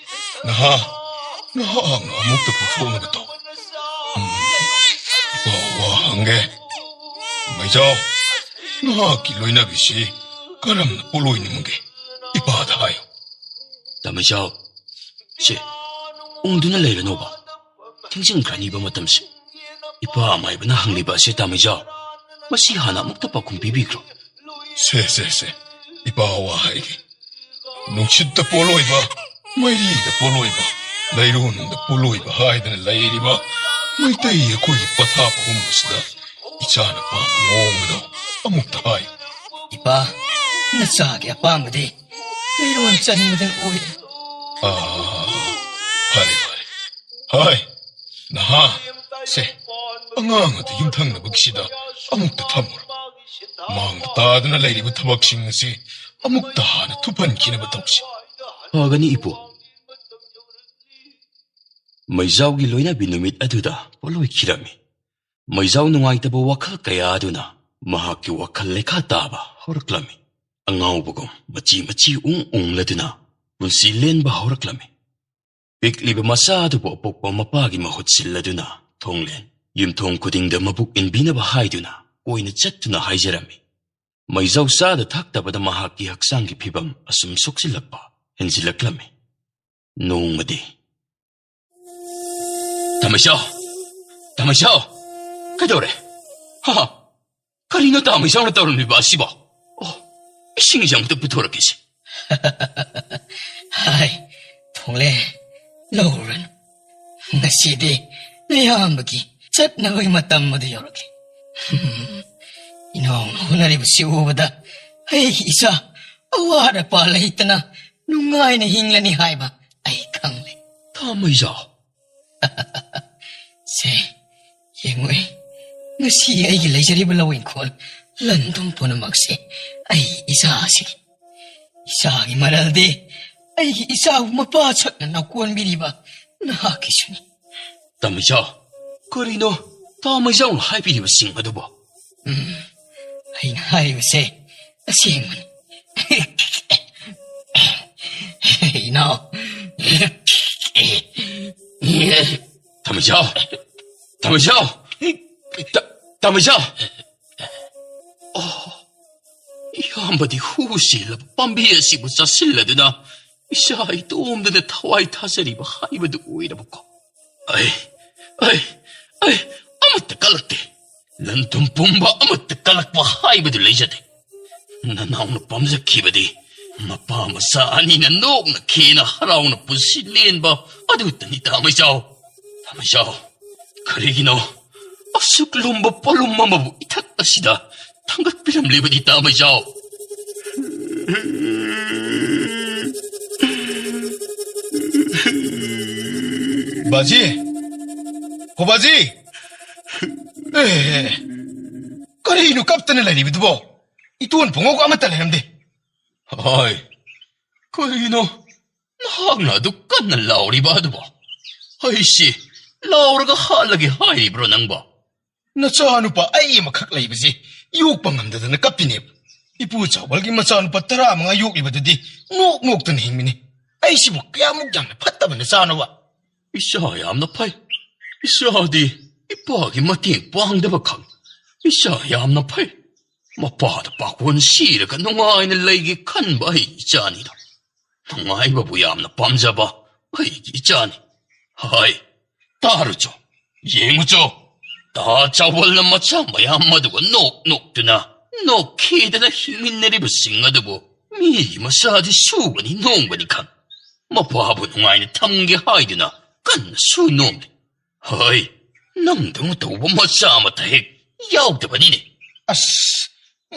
ꯅꯍꯥ, ꯅꯍꯥꯛꯅ ꯑꯃꯨꯛꯇ ꯄꯨꯊꯣꯛꯅꯕ ꯇꯧ꯫ ꯎꯝ, ꯏꯄꯥ ꯋꯥ ꯍꯪꯒꯦ꯫ ꯃꯩꯖꯥꯎ, ꯅꯍꯥꯛꯀꯤ ꯂꯣꯏꯅꯕꯤꯁꯤ ꯀꯔꯝꯅ ꯄꯣꯠꯂꯣꯏꯅꯤꯡꯕꯒꯦ? ꯏꯄꯥꯗ ꯍꯥꯏꯌꯨ꯫ ꯇꯥꯃꯩꯖꯥꯎ, ꯁꯦ, ꯎꯪꯗꯨꯅ ꯂꯩꯔꯅꯣꯕ꯫ ꯊꯦꯡꯖꯤꯟꯈ꯭ꯔꯅꯤꯕ ꯃꯇꯝꯁꯦ꯫ ꯏꯄꯥ ꯑꯃꯥꯏꯕꯅ ꯍꯪꯂꯤꯕ ꯑꯁꯦ ꯇꯥꯃꯩꯖꯥꯎ, ꯃꯁꯤ ꯍꯥꯟꯅ ꯑꯃꯨꯛꯇ ꯄꯥꯎꯈꯨꯝ ꯄꯤꯕꯤꯈ꯭ꯔꯣ꯫ ꯁꯦ, ꯁꯦ, ꯁꯦ, ꯏꯄꯥ ꯋꯥ ꯍꯥꯏꯒꯦ꯫ ꯅꯨꯡꯁꯤꯠꯇ ꯄꯣꯠꯂꯣꯏꯕ, ꯃꯩꯔꯤꯗ ꯄꯣꯠꯂꯣꯏꯕ, ꯂꯩꯔꯣꯟꯗ ꯄꯣꯠꯂꯣꯏꯕ ꯍꯥꯏꯗꯅ ꯂꯩꯔꯤꯕ ꯃꯩꯇꯩ ꯑꯩꯈꯣꯏꯒꯤ ꯄꯊꯥꯞ ꯄꯨꯝꯕꯁꯤꯗ ꯏꯆꯥꯅ ꯄꯥꯝꯕ ꯃꯑꯣꯡꯗꯣ ꯑꯃꯨꯛꯇ ꯍꯥꯏ꯫ ꯏꯄꯥ, ꯅꯆꯥꯒꯤ ꯑꯄꯥꯝꯕꯗꯤ ꯂꯩꯔꯣꯟ ꯆꯟꯕꯗ ꯑꯣꯏꯔꯦ꯫ ꯑꯥ, ꯐꯔꯦ, ꯐꯔꯦ꯫ ꯍꯥꯏ, ꯅꯍꯥ, ꯁꯦ, ꯑꯉꯥꯡ ꯑꯗꯨ ꯌꯨꯝꯊꯪꯅꯕꯒꯤꯁꯤꯗ ꯑꯃꯨꯛꯇ ꯊꯝꯃꯨꯔꯣ꯫ ꯃꯥꯡꯗ ꯇꯥꯗꯨꯅ ꯂꯩꯔꯤꯕ ꯊꯕꯛꯁꯤꯡ ꯑꯁꯤ ꯑꯃꯨꯛꯇ ꯍꯥꯟꯅ ꯊꯨꯞꯍꯟꯈꯤꯅꯕ ꯇꯧꯁꯤ꯫ ꯐꯒꯅꯤ, ꯏꯄꯨ꯫ ꯃꯩꯖꯥꯎꯒꯤ ꯂꯣꯏꯅꯕꯤ ꯅꯨꯃꯤꯠ ꯑꯗꯨꯗ ꯄꯣꯠꯂꯣꯏꯈꯤꯔꯝꯃꯤ꯫ ꯃꯩꯖꯥꯎ ꯅꯨꯡꯉꯥꯏꯇꯕ ꯋꯥꯈꯜ ꯀꯌꯥ ꯑꯗꯨꯅ ꯃꯍꯥꯛꯀꯤ ꯋꯥꯈꯜ ꯂꯩꯈꯥ ꯇꯥꯕ ꯍꯧꯔꯛꯂꯝꯃꯤ꯫ ꯑꯉꯥꯎꯕꯒꯨꯝ ꯃꯆꯤ ꯃꯆꯤ ꯎꯪ ꯎꯪꯂꯗꯨꯅ ꯄꯨꯟꯁꯤ ꯂꯦꯟꯕ ꯍꯧꯔꯛꯂꯝꯃꯤ꯫ ꯄꯤꯛꯂꯤꯕ ꯃꯆꯥ ꯑꯗꯨꯕꯨ ꯑꯄꯣꯛꯄ ꯃꯄꯥꯒꯤ ꯃꯍꯨꯠ ꯁꯤꯜꯂꯗꯨꯅ ꯊꯣꯡꯂꯦꯟ, ꯌꯨꯝꯊꯣꯡ ꯈꯨꯗꯤꯡꯗ ꯃꯕꯨꯛ ꯏꯟꯕꯤꯅꯕ ꯍꯥꯏꯗꯨꯅ ꯀꯣꯏꯅ ꯆꯠꯇꯨꯅ ꯍꯥꯏꯖꯔꯝꯃꯤ꯫ ꯃꯩꯖꯥꯎ ꯆꯥꯗ ꯊꯛꯇꯕꯗ ꯃꯍꯥꯛꯀꯤ ꯍꯛꯆꯥꯡꯒꯤ ꯐꯤꯕꯝ ꯑꯁꯨꯝ ꯁꯣꯛꯆꯤꯜꯂꯛꯄ ꯍꯦꯟꯖꯤꯜꯂꯛꯂꯝꯃꯤ꯫ ꯅꯣꯡꯃꯗꯤ, "ꯇꯥꯃꯩꯖꯥꯎ! ꯇꯥꯃꯩꯖꯥꯎ! ꯀꯩꯗꯧꯔꯦ? ꯍꯥ? ꯀꯔꯤꯅꯣ ꯇꯥꯃꯩꯖꯥꯎꯅ ꯇꯧꯔꯝꯂꯤꯕ ꯑꯁꯤꯕꯣ? ꯑꯣ, ꯏꯁꯤꯡꯁꯦ ꯑꯃꯨꯛꯇ ꯄꯨꯊꯣꯔꯛꯀꯦꯁꯦ꯫" ꯍꯥꯏ, ꯊꯣꯡꯂꯦ, ꯂꯧꯔꯨꯔꯅꯨ꯫ ꯉꯁꯤꯗꯤ ꯅꯌꯥꯝꯕꯒꯤ ꯆꯠꯅꯕꯒꯤ ꯃꯇꯝ ꯑꯗꯨ ꯌꯧꯔꯛꯂꯦ꯫ ꯏꯅꯥꯎꯅ ꯍꯣꯠꯅꯔꯤꯕꯁꯤ ꯎꯕꯗ ꯑꯩꯒꯤ ꯏꯆꯥ ꯑꯋꯥꯠ ꯑꯄꯥ ꯂꯩꯇꯅ ꯅꯨꯡꯉꯥꯏꯅ ꯍꯤꯡꯂꯅꯤ ꯍꯥꯏꯕ ꯑꯩ ꯈꯪꯂꯦ꯫ ꯇꯥꯃꯩꯖꯥꯎ꯫ ꯁꯦ, ꯌꯦꯡꯉꯨ, ꯉꯁꯤ ꯑꯩꯒꯤ ꯂꯩꯖꯔꯤꯕ ꯂꯧ ꯏꯪꯈꯣꯜ, ꯂꯟ ꯊꯨꯝ ꯄꯨꯝꯅꯃꯛꯁꯦ ꯑꯩ ꯏꯆꯥꯁꯤꯒꯤ꯫ ꯏꯆꯥꯒꯤ ꯃꯔꯜꯗꯤ ꯑꯩꯒꯤ ꯏꯆꯥꯕꯨ ꯃꯄꯥ ꯁꯛꯅ ꯅꯀꯣꯟꯕꯤꯔꯤꯕ ꯅꯍꯥꯛꯀꯤꯁꯨꯅꯤ꯫ ꯇꯥꯃꯩꯖꯥꯎ, ꯀꯔꯤꯅꯣ ꯇꯥꯃꯩꯖꯥꯎꯅ ꯍꯥꯏꯕꯤꯔꯤꯕꯁꯤꯡ ꯑꯗꯨꯕꯣ? ꯎꯝ, ꯑꯩꯅ ꯍꯥꯏꯔꯤꯕꯁꯦ ꯑꯁꯦꯡꯕꯅꯤ꯫ ꯏꯅꯥꯎ꯫ ꯇꯥꯃꯩꯖꯥꯎ! ꯇꯥꯃꯩꯖꯥꯎ! ꯇ-, ꯇꯥꯃꯩꯖꯥꯎ! ꯑꯣ, ꯏꯌꯥꯝꯕꯗꯤ ꯍꯨ ꯆꯦꯜꯂꯕ ꯄꯥꯝꯕꯤ ꯑꯁꯤꯕꯨ ꯆꯥꯁꯤꯜꯂꯗꯨꯅ ꯏꯆꯥ ꯏꯇꯣꯝꯗꯅ ꯊꯋꯥꯏ ꯊꯥꯖꯔꯤꯕ ꯍꯥꯏꯕꯗꯨ ꯑꯣꯏꯔꯕꯀꯣ? ꯑꯩ, ꯑꯩ, ꯑꯩ ꯑꯃꯠꯇ ꯀꯜꯂꯛꯇꯦ꯫ ꯂꯟ ꯊꯨꯝ ꯄꯨꯝꯕ ꯑꯃꯠꯇ ꯀꯜꯂꯛꯄ ꯍꯥꯏꯕꯗꯨ ꯂꯩꯖꯗꯦ꯫ ꯅꯅꯥꯎꯅ ꯄꯥꯝꯖꯈꯤꯕꯗꯤ ꯃꯄꯥ ꯃꯆꯥ ꯑꯅꯤꯅ ꯅꯣꯛꯅ ꯈꯦꯅ ꯍꯔꯥꯎꯅ ꯄꯨꯟꯁꯤ ꯂꯦꯟꯕ ꯑꯗꯨꯇꯅꯤ, ꯇꯥꯃꯩꯖꯥꯎ꯫ ꯇꯥꯃꯩꯖꯥꯎ, ꯀꯔꯤꯒꯤꯅꯣ ꯑꯁꯨꯛ ꯂꯨꯝꯕ ꯄꯣꯠꯂꯨꯝ ꯑꯃꯕꯨ ꯏꯊꯛ ꯑꯁꯤꯗ ꯊꯥꯡꯒꯠꯄꯤꯔꯝꯂꯤꯕꯗꯤ, ꯇꯥꯃꯩꯖꯥꯎ? ꯕꯥꯖꯤ! ꯍꯣ ꯕꯥꯖꯤ! ꯑꯦ, ꯀꯔꯤꯅꯣ ꯀꯞꯇꯅ ꯂꯩꯔꯤꯕꯗꯨꯕꯣ? ꯏꯇꯣꯟ ꯄꯨꯡꯉꯧ ꯑꯃꯠꯇ ꯂꯩꯔꯝꯗꯦ꯫ ꯍꯣꯏ, ꯀꯔꯤꯅꯣ ꯅꯍꯥꯛꯅ ꯑꯗꯨꯛ ꯀꯟꯅ ꯂꯥꯎꯔꯤꯕ ꯑꯗꯨꯕꯣ? ꯑꯩꯁꯤ ꯂꯥꯎꯔꯒ ꯍꯥꯠꯂꯒꯦ ꯍꯥꯏꯔꯤꯕ꯭ꯔꯣ ꯅꯪꯕꯣ? ꯅꯆꯥꯅꯨꯄꯥ ꯑꯩ ꯑꯃꯈꯛ ꯂꯩꯕꯁꯦ ꯌꯣꯛꯄ ꯉꯝꯗꯗꯅ ꯀꯞꯄꯤꯅꯦꯕ꯫ ꯏꯄꯨ ꯆꯥꯎꯕꯜꯒꯤ ꯃꯆꯥꯅꯨꯄꯥ ꯇꯔꯥꯃꯉꯥ ꯌꯣꯛꯂꯤꯕꯗꯨꯗꯤ ꯅꯣꯛ ꯅꯣꯛꯇꯅ ꯍꯤꯡꯕꯅꯤ꯫ ꯑꯩꯁꯤꯕꯨ ꯀꯌꯥꯃꯨꯛ ꯌꯥꯝꯅ ꯐꯠꯇꯕ ꯅꯆꯥꯅꯣꯕ? ꯏꯆꯥ ꯌꯥꯝꯅ ꯐꯩ꯫ ꯏꯆꯥꯗꯤ ꯏꯄꯥꯒꯤ ꯃꯇꯦꯡ ꯄꯥꯡꯗꯕ ꯈꯪ꯫ ꯏꯆꯥ ꯌꯥꯝꯅ ꯐꯩ꯫ ꯃꯄꯥꯗ ꯄꯥꯈꯣꯟ ꯁꯤꯔꯒ ꯅꯨꯡꯉꯥꯏꯅ ꯂꯩꯒꯦ ꯈꯟꯕ ꯑꯩ ꯏꯆꯥꯅꯤꯗ꯫ ꯅꯨꯡꯉꯥꯏꯕꯕꯨ ꯌꯥꯝꯅ ꯄꯥꯝꯖꯕ ꯑꯩꯒꯤ ꯏꯆꯥꯅꯤ꯫ ꯍꯥꯏ, ꯇꯥꯔꯨꯆꯣ, ꯌꯦꯡꯉꯨꯆꯣ꯫ ꯇꯥ ꯆꯥꯎꯕꯜꯅ ꯃꯆꯥ ꯃꯌꯥꯝ ꯑꯗꯨꯒ ꯅꯣꯛ ꯅꯣꯛꯇꯨꯅ ꯅꯣꯛꯈꯤꯗꯅ ꯍꯤꯡꯃꯤꯟꯅꯔꯤꯕꯁꯤꯡ ꯑꯗꯨꯕꯨ ꯃꯤꯒꯤ ꯃꯆꯥꯗꯤ ꯁꯨꯕꯅꯤ ꯅꯣꯝꯕꯅꯤ ꯈꯪ꯫ ꯃꯄꯥꯕꯨ ꯅꯨꯡꯉꯥꯏꯅ ꯊꯝꯒꯦ ꯍꯥꯏꯗꯨꯅ ꯀꯟꯅ ꯁꯨ ꯅꯣꯝꯂꯤ꯫ ꯍꯣꯏ, ꯅꯪꯗꯧꯅ ꯇꯧꯕ ꯃꯆꯥ ꯑꯃꯠꯇ ꯍꯦꯛ ꯌꯥꯎꯗꯕꯅꯤꯅꯦ꯫ ꯑꯁ,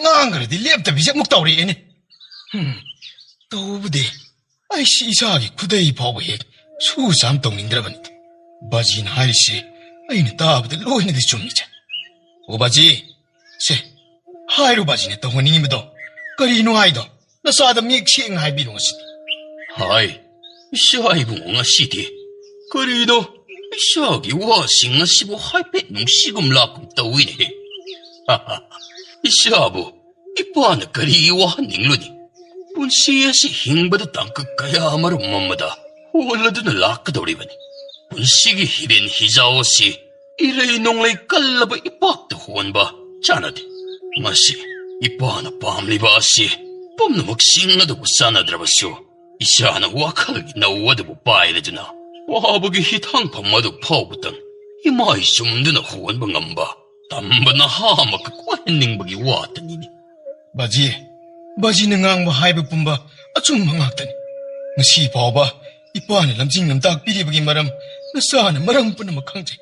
ꯉꯥꯡꯈ꯭ꯔꯗꯤ ꯂꯦꯞꯇꯕꯤꯁꯦ ꯑꯃꯨꯛ ꯇꯧꯔꯛꯑꯦꯅꯦ꯫ ꯍꯝ, ꯇꯧꯕꯗꯤ ꯑꯩꯁꯤ ꯏꯁꯥꯒꯤ ꯈꯨꯗꯩ ꯐꯥꯎꯕ ꯍꯦꯛ ꯁꯨ ꯆꯥꯝ ꯇꯧꯅꯤꯡꯗ꯭ꯔꯕꯅꯤ꯫ ꯕꯥꯖꯤꯅ ꯍꯥꯏꯔꯤꯁꯦ ꯑꯩꯅ ꯇꯥꯕꯗ ꯂꯣꯏꯅꯗꯤ ꯆꯨꯝꯃꯤꯁꯦ꯫ ꯑꯣ ꯕꯥꯖꯤ, ꯁꯦ, ꯍꯥꯏꯔꯣ ꯕꯥꯖꯤꯅ ꯇꯧꯍꯟꯅꯤꯡꯉꯤꯕꯗꯣ ꯀꯔꯤꯅꯣ ꯍꯥꯏꯗꯣ꯫ ꯅꯆꯥꯗ ꯃꯌꯦꯛ ꯁꯦꯡꯅ ꯍꯥꯏꯕꯤꯔꯣ ꯉꯁꯤꯗꯤ꯫ ꯍꯥꯏ, ꯏꯆꯥ ꯏꯕꯨꯡꯉꯣ, ꯉꯁꯤꯗꯤ ꯀꯔꯤꯅꯣ ꯏꯆꯥꯒꯤ ꯋꯥꯁꯤꯡ ꯑꯁꯤꯕꯨ ꯍꯥꯏꯐꯦꯠ ꯅꯨꯡꯁꯤꯒꯨꯝ ꯂꯥꯛꯀꯨꯝ ꯇꯧꯏꯅꯦ꯫ ꯏꯆꯥꯕꯨ ꯏꯄꯥꯅ ꯀꯔꯤ ꯋꯥꯍꯟꯅꯤꯡꯂꯨꯅꯤ? ꯄꯨꯟꯁꯤ ꯑꯁꯤ ꯍꯤꯡꯕꯗ ꯇꯥꯡꯀꯛ ꯀꯌꯥ ꯑꯃꯔꯣꯝ ꯑꯃꯗ ꯍꯣꯜꯂꯗꯨꯅ ꯂꯥꯛꯀꯗꯧꯔꯤꯕꯅꯤ꯫ ꯄꯨꯟꯁꯤꯒꯤ ꯍꯤꯔꯦꯟ ꯍꯤꯖꯥꯎ ꯑꯁꯤ ꯏꯔꯩ ꯅꯣꯡꯂꯩ ꯀꯜꯂꯕ ꯏꯄꯥꯛꯇ ꯍꯣꯟꯕ ꯆꯥꯅꯗꯦ꯫ ꯃꯁꯤ ꯏꯄꯥꯅ ꯄꯥꯝꯂꯤꯕ ꯑꯁꯤ ꯄꯨꯝꯅꯃꯛꯁꯤꯡ ꯑꯗꯨꯕꯨ ꯆꯥꯟꯅꯗ꯭ꯔꯕꯁꯨ, ꯏꯆꯥꯅ ꯋꯥꯈꯜꯒꯤ ꯅꯧ ꯑꯗꯨꯕꯨ ꯄꯥꯏꯔꯗꯨꯅ ꯋꯥꯕꯒꯤ ꯍꯤꯊꯥꯡꯐꯝ ꯑꯗꯨ ꯐꯥꯎꯕꯇꯪ ꯏꯃꯥꯏ ꯆꯨꯝꯗꯨꯅ ꯍꯣꯟꯕ ꯉꯝꯕ ꯇꯝꯕ ꯅꯍꯥ ꯑꯃꯈꯛ ꯑꯣꯏꯍꯟꯅꯤꯡꯕꯒꯤ ꯋꯥꯇꯅꯤꯅꯦ꯫ ꯕꯥꯖꯤ, ꯕꯥꯖꯤꯅ ꯉꯥꯡꯕ ꯍꯥꯏꯕ ꯄꯨꯝꯕ ꯑꯆꯨꯝꯕ ꯉꯥꯛꯇꯅꯤ꯫ ꯉꯁꯤ ꯐꯥꯎꯕ ꯏꯄꯥꯅ ꯂꯝꯖꯤꯡ ꯂꯝꯇꯥꯛ ꯄꯤꯔꯤꯕꯒꯤ ꯃꯔꯝ ꯅꯆꯥꯅ ꯃꯔꯝ ꯄꯨꯝꯅꯃꯛ ꯈꯪꯖꯩ꯫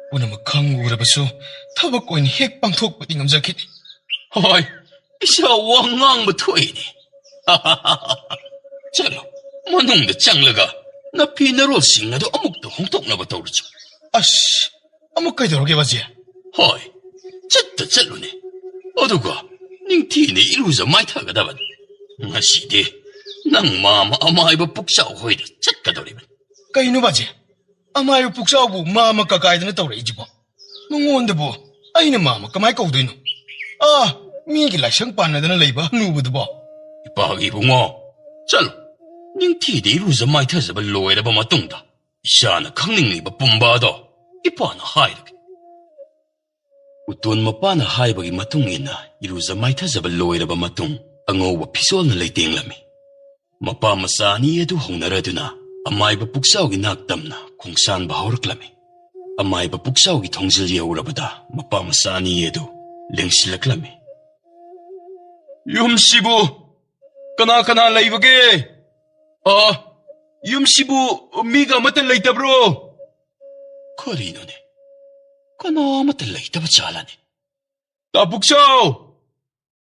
ꯄꯨꯝꯅꯃꯛ ꯈꯪ ꯎꯔꯕꯁꯨ ꯊꯕꯛ ꯑꯣꯏꯅ ꯍꯦꯛ ꯄꯥꯡꯊꯣꯛꯄꯗꯤ ꯉꯝꯖꯈꯤꯗꯦ꯫ ꯍꯣꯏ, ꯏꯆꯥ ꯋꯥ ꯉꯥꯡꯕ ꯊꯣꯛꯏꯅꯦ꯫ ꯆꯠꯂꯣ, ꯃꯅꯨꯡꯗ ꯆꯪꯂꯒ ꯅꯐꯤ ꯅꯔꯣꯜꯁꯤꯡ ꯑꯗꯨ ꯑꯃꯨꯛꯇ ꯍꯣꯡꯗꯣꯛꯅꯕ ꯇꯧꯔꯨꯆꯣ꯫ ꯑꯁ, ꯑꯃꯨꯛ ꯀꯩꯗꯧꯔꯒꯦ ꯕꯥꯖꯤ? ꯍꯣꯏ, ꯆꯠꯇ ꯆꯠꯂꯨꯅꯦ꯫ ꯑꯗꯨꯒ ꯅꯤꯡꯊꯤꯅ ꯏꯔꯨꯖ ꯃꯥꯏꯊꯒꯗꯕꯅꯤ꯫ ꯉꯁꯤꯗꯤ ꯅꯪ ꯃꯥꯃ ꯑꯃꯥꯏꯕ ꯄꯨꯛꯆꯥꯎ ꯍꯣꯏꯗ ꯆꯠꯀꯗꯧꯔꯤꯕꯅꯤ꯫ ꯀꯩꯅꯣ ꯕꯥꯖꯤ? ꯑꯃꯥꯏꯕ ꯄꯨꯛꯆꯥꯎꯕꯨ ꯃꯥꯃ ꯀꯀꯥꯏꯗꯅ ꯇꯧꯔꯛꯏꯁꯤꯕꯣ? ꯃꯉꯣꯟꯗꯕꯨ ꯑꯩꯅ ꯃꯥꯃ ꯀꯃꯥꯏ ꯀꯧꯗꯣꯏꯅꯣ? ꯑꯥ, ꯃꯤꯒꯤ ꯂꯥꯏꯁꯪ ꯄꯥꯟꯅꯗꯅ ꯂꯩꯕ ꯍꯅꯨꯕꯗꯨꯕꯣ? ꯏꯄꯥꯒꯤ ꯏꯕꯨꯡꯉꯣ, ꯆꯠꯂꯣ꯫ ꯅꯤꯡꯊꯤꯗ ꯏꯔꯨꯖ ꯃꯥꯏꯊꯖꯕ ꯂꯣꯏꯔꯕ ꯃꯇꯨꯡꯗ ꯏꯆꯥꯅ ꯈꯪꯅꯤꯡꯂꯤꯕ ꯄꯨꯝꯕ ꯑꯗꯣ ꯏꯄꯥꯅ ꯍꯥꯏꯔꯒꯦ꯫ ꯎꯇꯣꯟ ꯃꯄꯥꯅ ꯍꯥꯏꯕꯒꯤ ꯃꯇꯨꯡ ꯏꯟꯅ ꯏꯔꯨꯖ ꯃꯥꯏꯊꯖꯕ ꯂꯣꯏꯔꯕ ꯃꯇꯨꯡ ꯑꯉꯧꯕ ꯐꯤꯖꯣꯜꯅ ꯂꯩꯇꯦꯡꯂꯝꯃꯤ꯫ ꯃꯄꯥ ꯃꯆꯥ ꯑꯅꯤ ꯑꯗꯨ ꯍꯧꯅꯔꯗꯨꯅ ꯑꯃꯥꯏꯕ ꯄꯨꯛꯆꯥꯎꯒꯤ ꯅꯥꯛ ꯇꯝꯅ ꯈꯣꯡꯁꯥꯟꯕ ꯍꯧꯔꯛꯂꯝꯃꯤ꯫ ꯑꯃꯥꯏꯕ ꯄꯨꯛꯆꯥꯎꯒꯤ ꯊꯣꯡꯖꯤꯜ ꯌꯧꯔꯕꯗ ꯃꯄꯥ ꯃꯆꯥ ꯑꯅꯤ ꯑꯗꯨ ꯂꯦꯡꯁꯤꯜꯂꯛꯂꯝꯃꯤ꯫ "ꯌꯨꯝꯁꯤꯕꯨ ꯀꯅꯥ ꯀꯅꯥ ꯂꯩꯕꯒꯦ? ꯑ, ꯌꯨꯝꯁꯤꯕꯨ ꯃꯤꯒ ꯑꯃꯠꯇ ꯂꯩꯇꯕ꯭ꯔꯣ?" ꯀꯔꯤꯅꯣꯅꯦ? ꯀꯅꯥ ꯑꯃꯠꯇ ꯂꯩꯇꯕ ꯖꯥꯠꯂꯅꯦ? ꯇꯥ ꯄꯨꯛꯆꯥꯎ!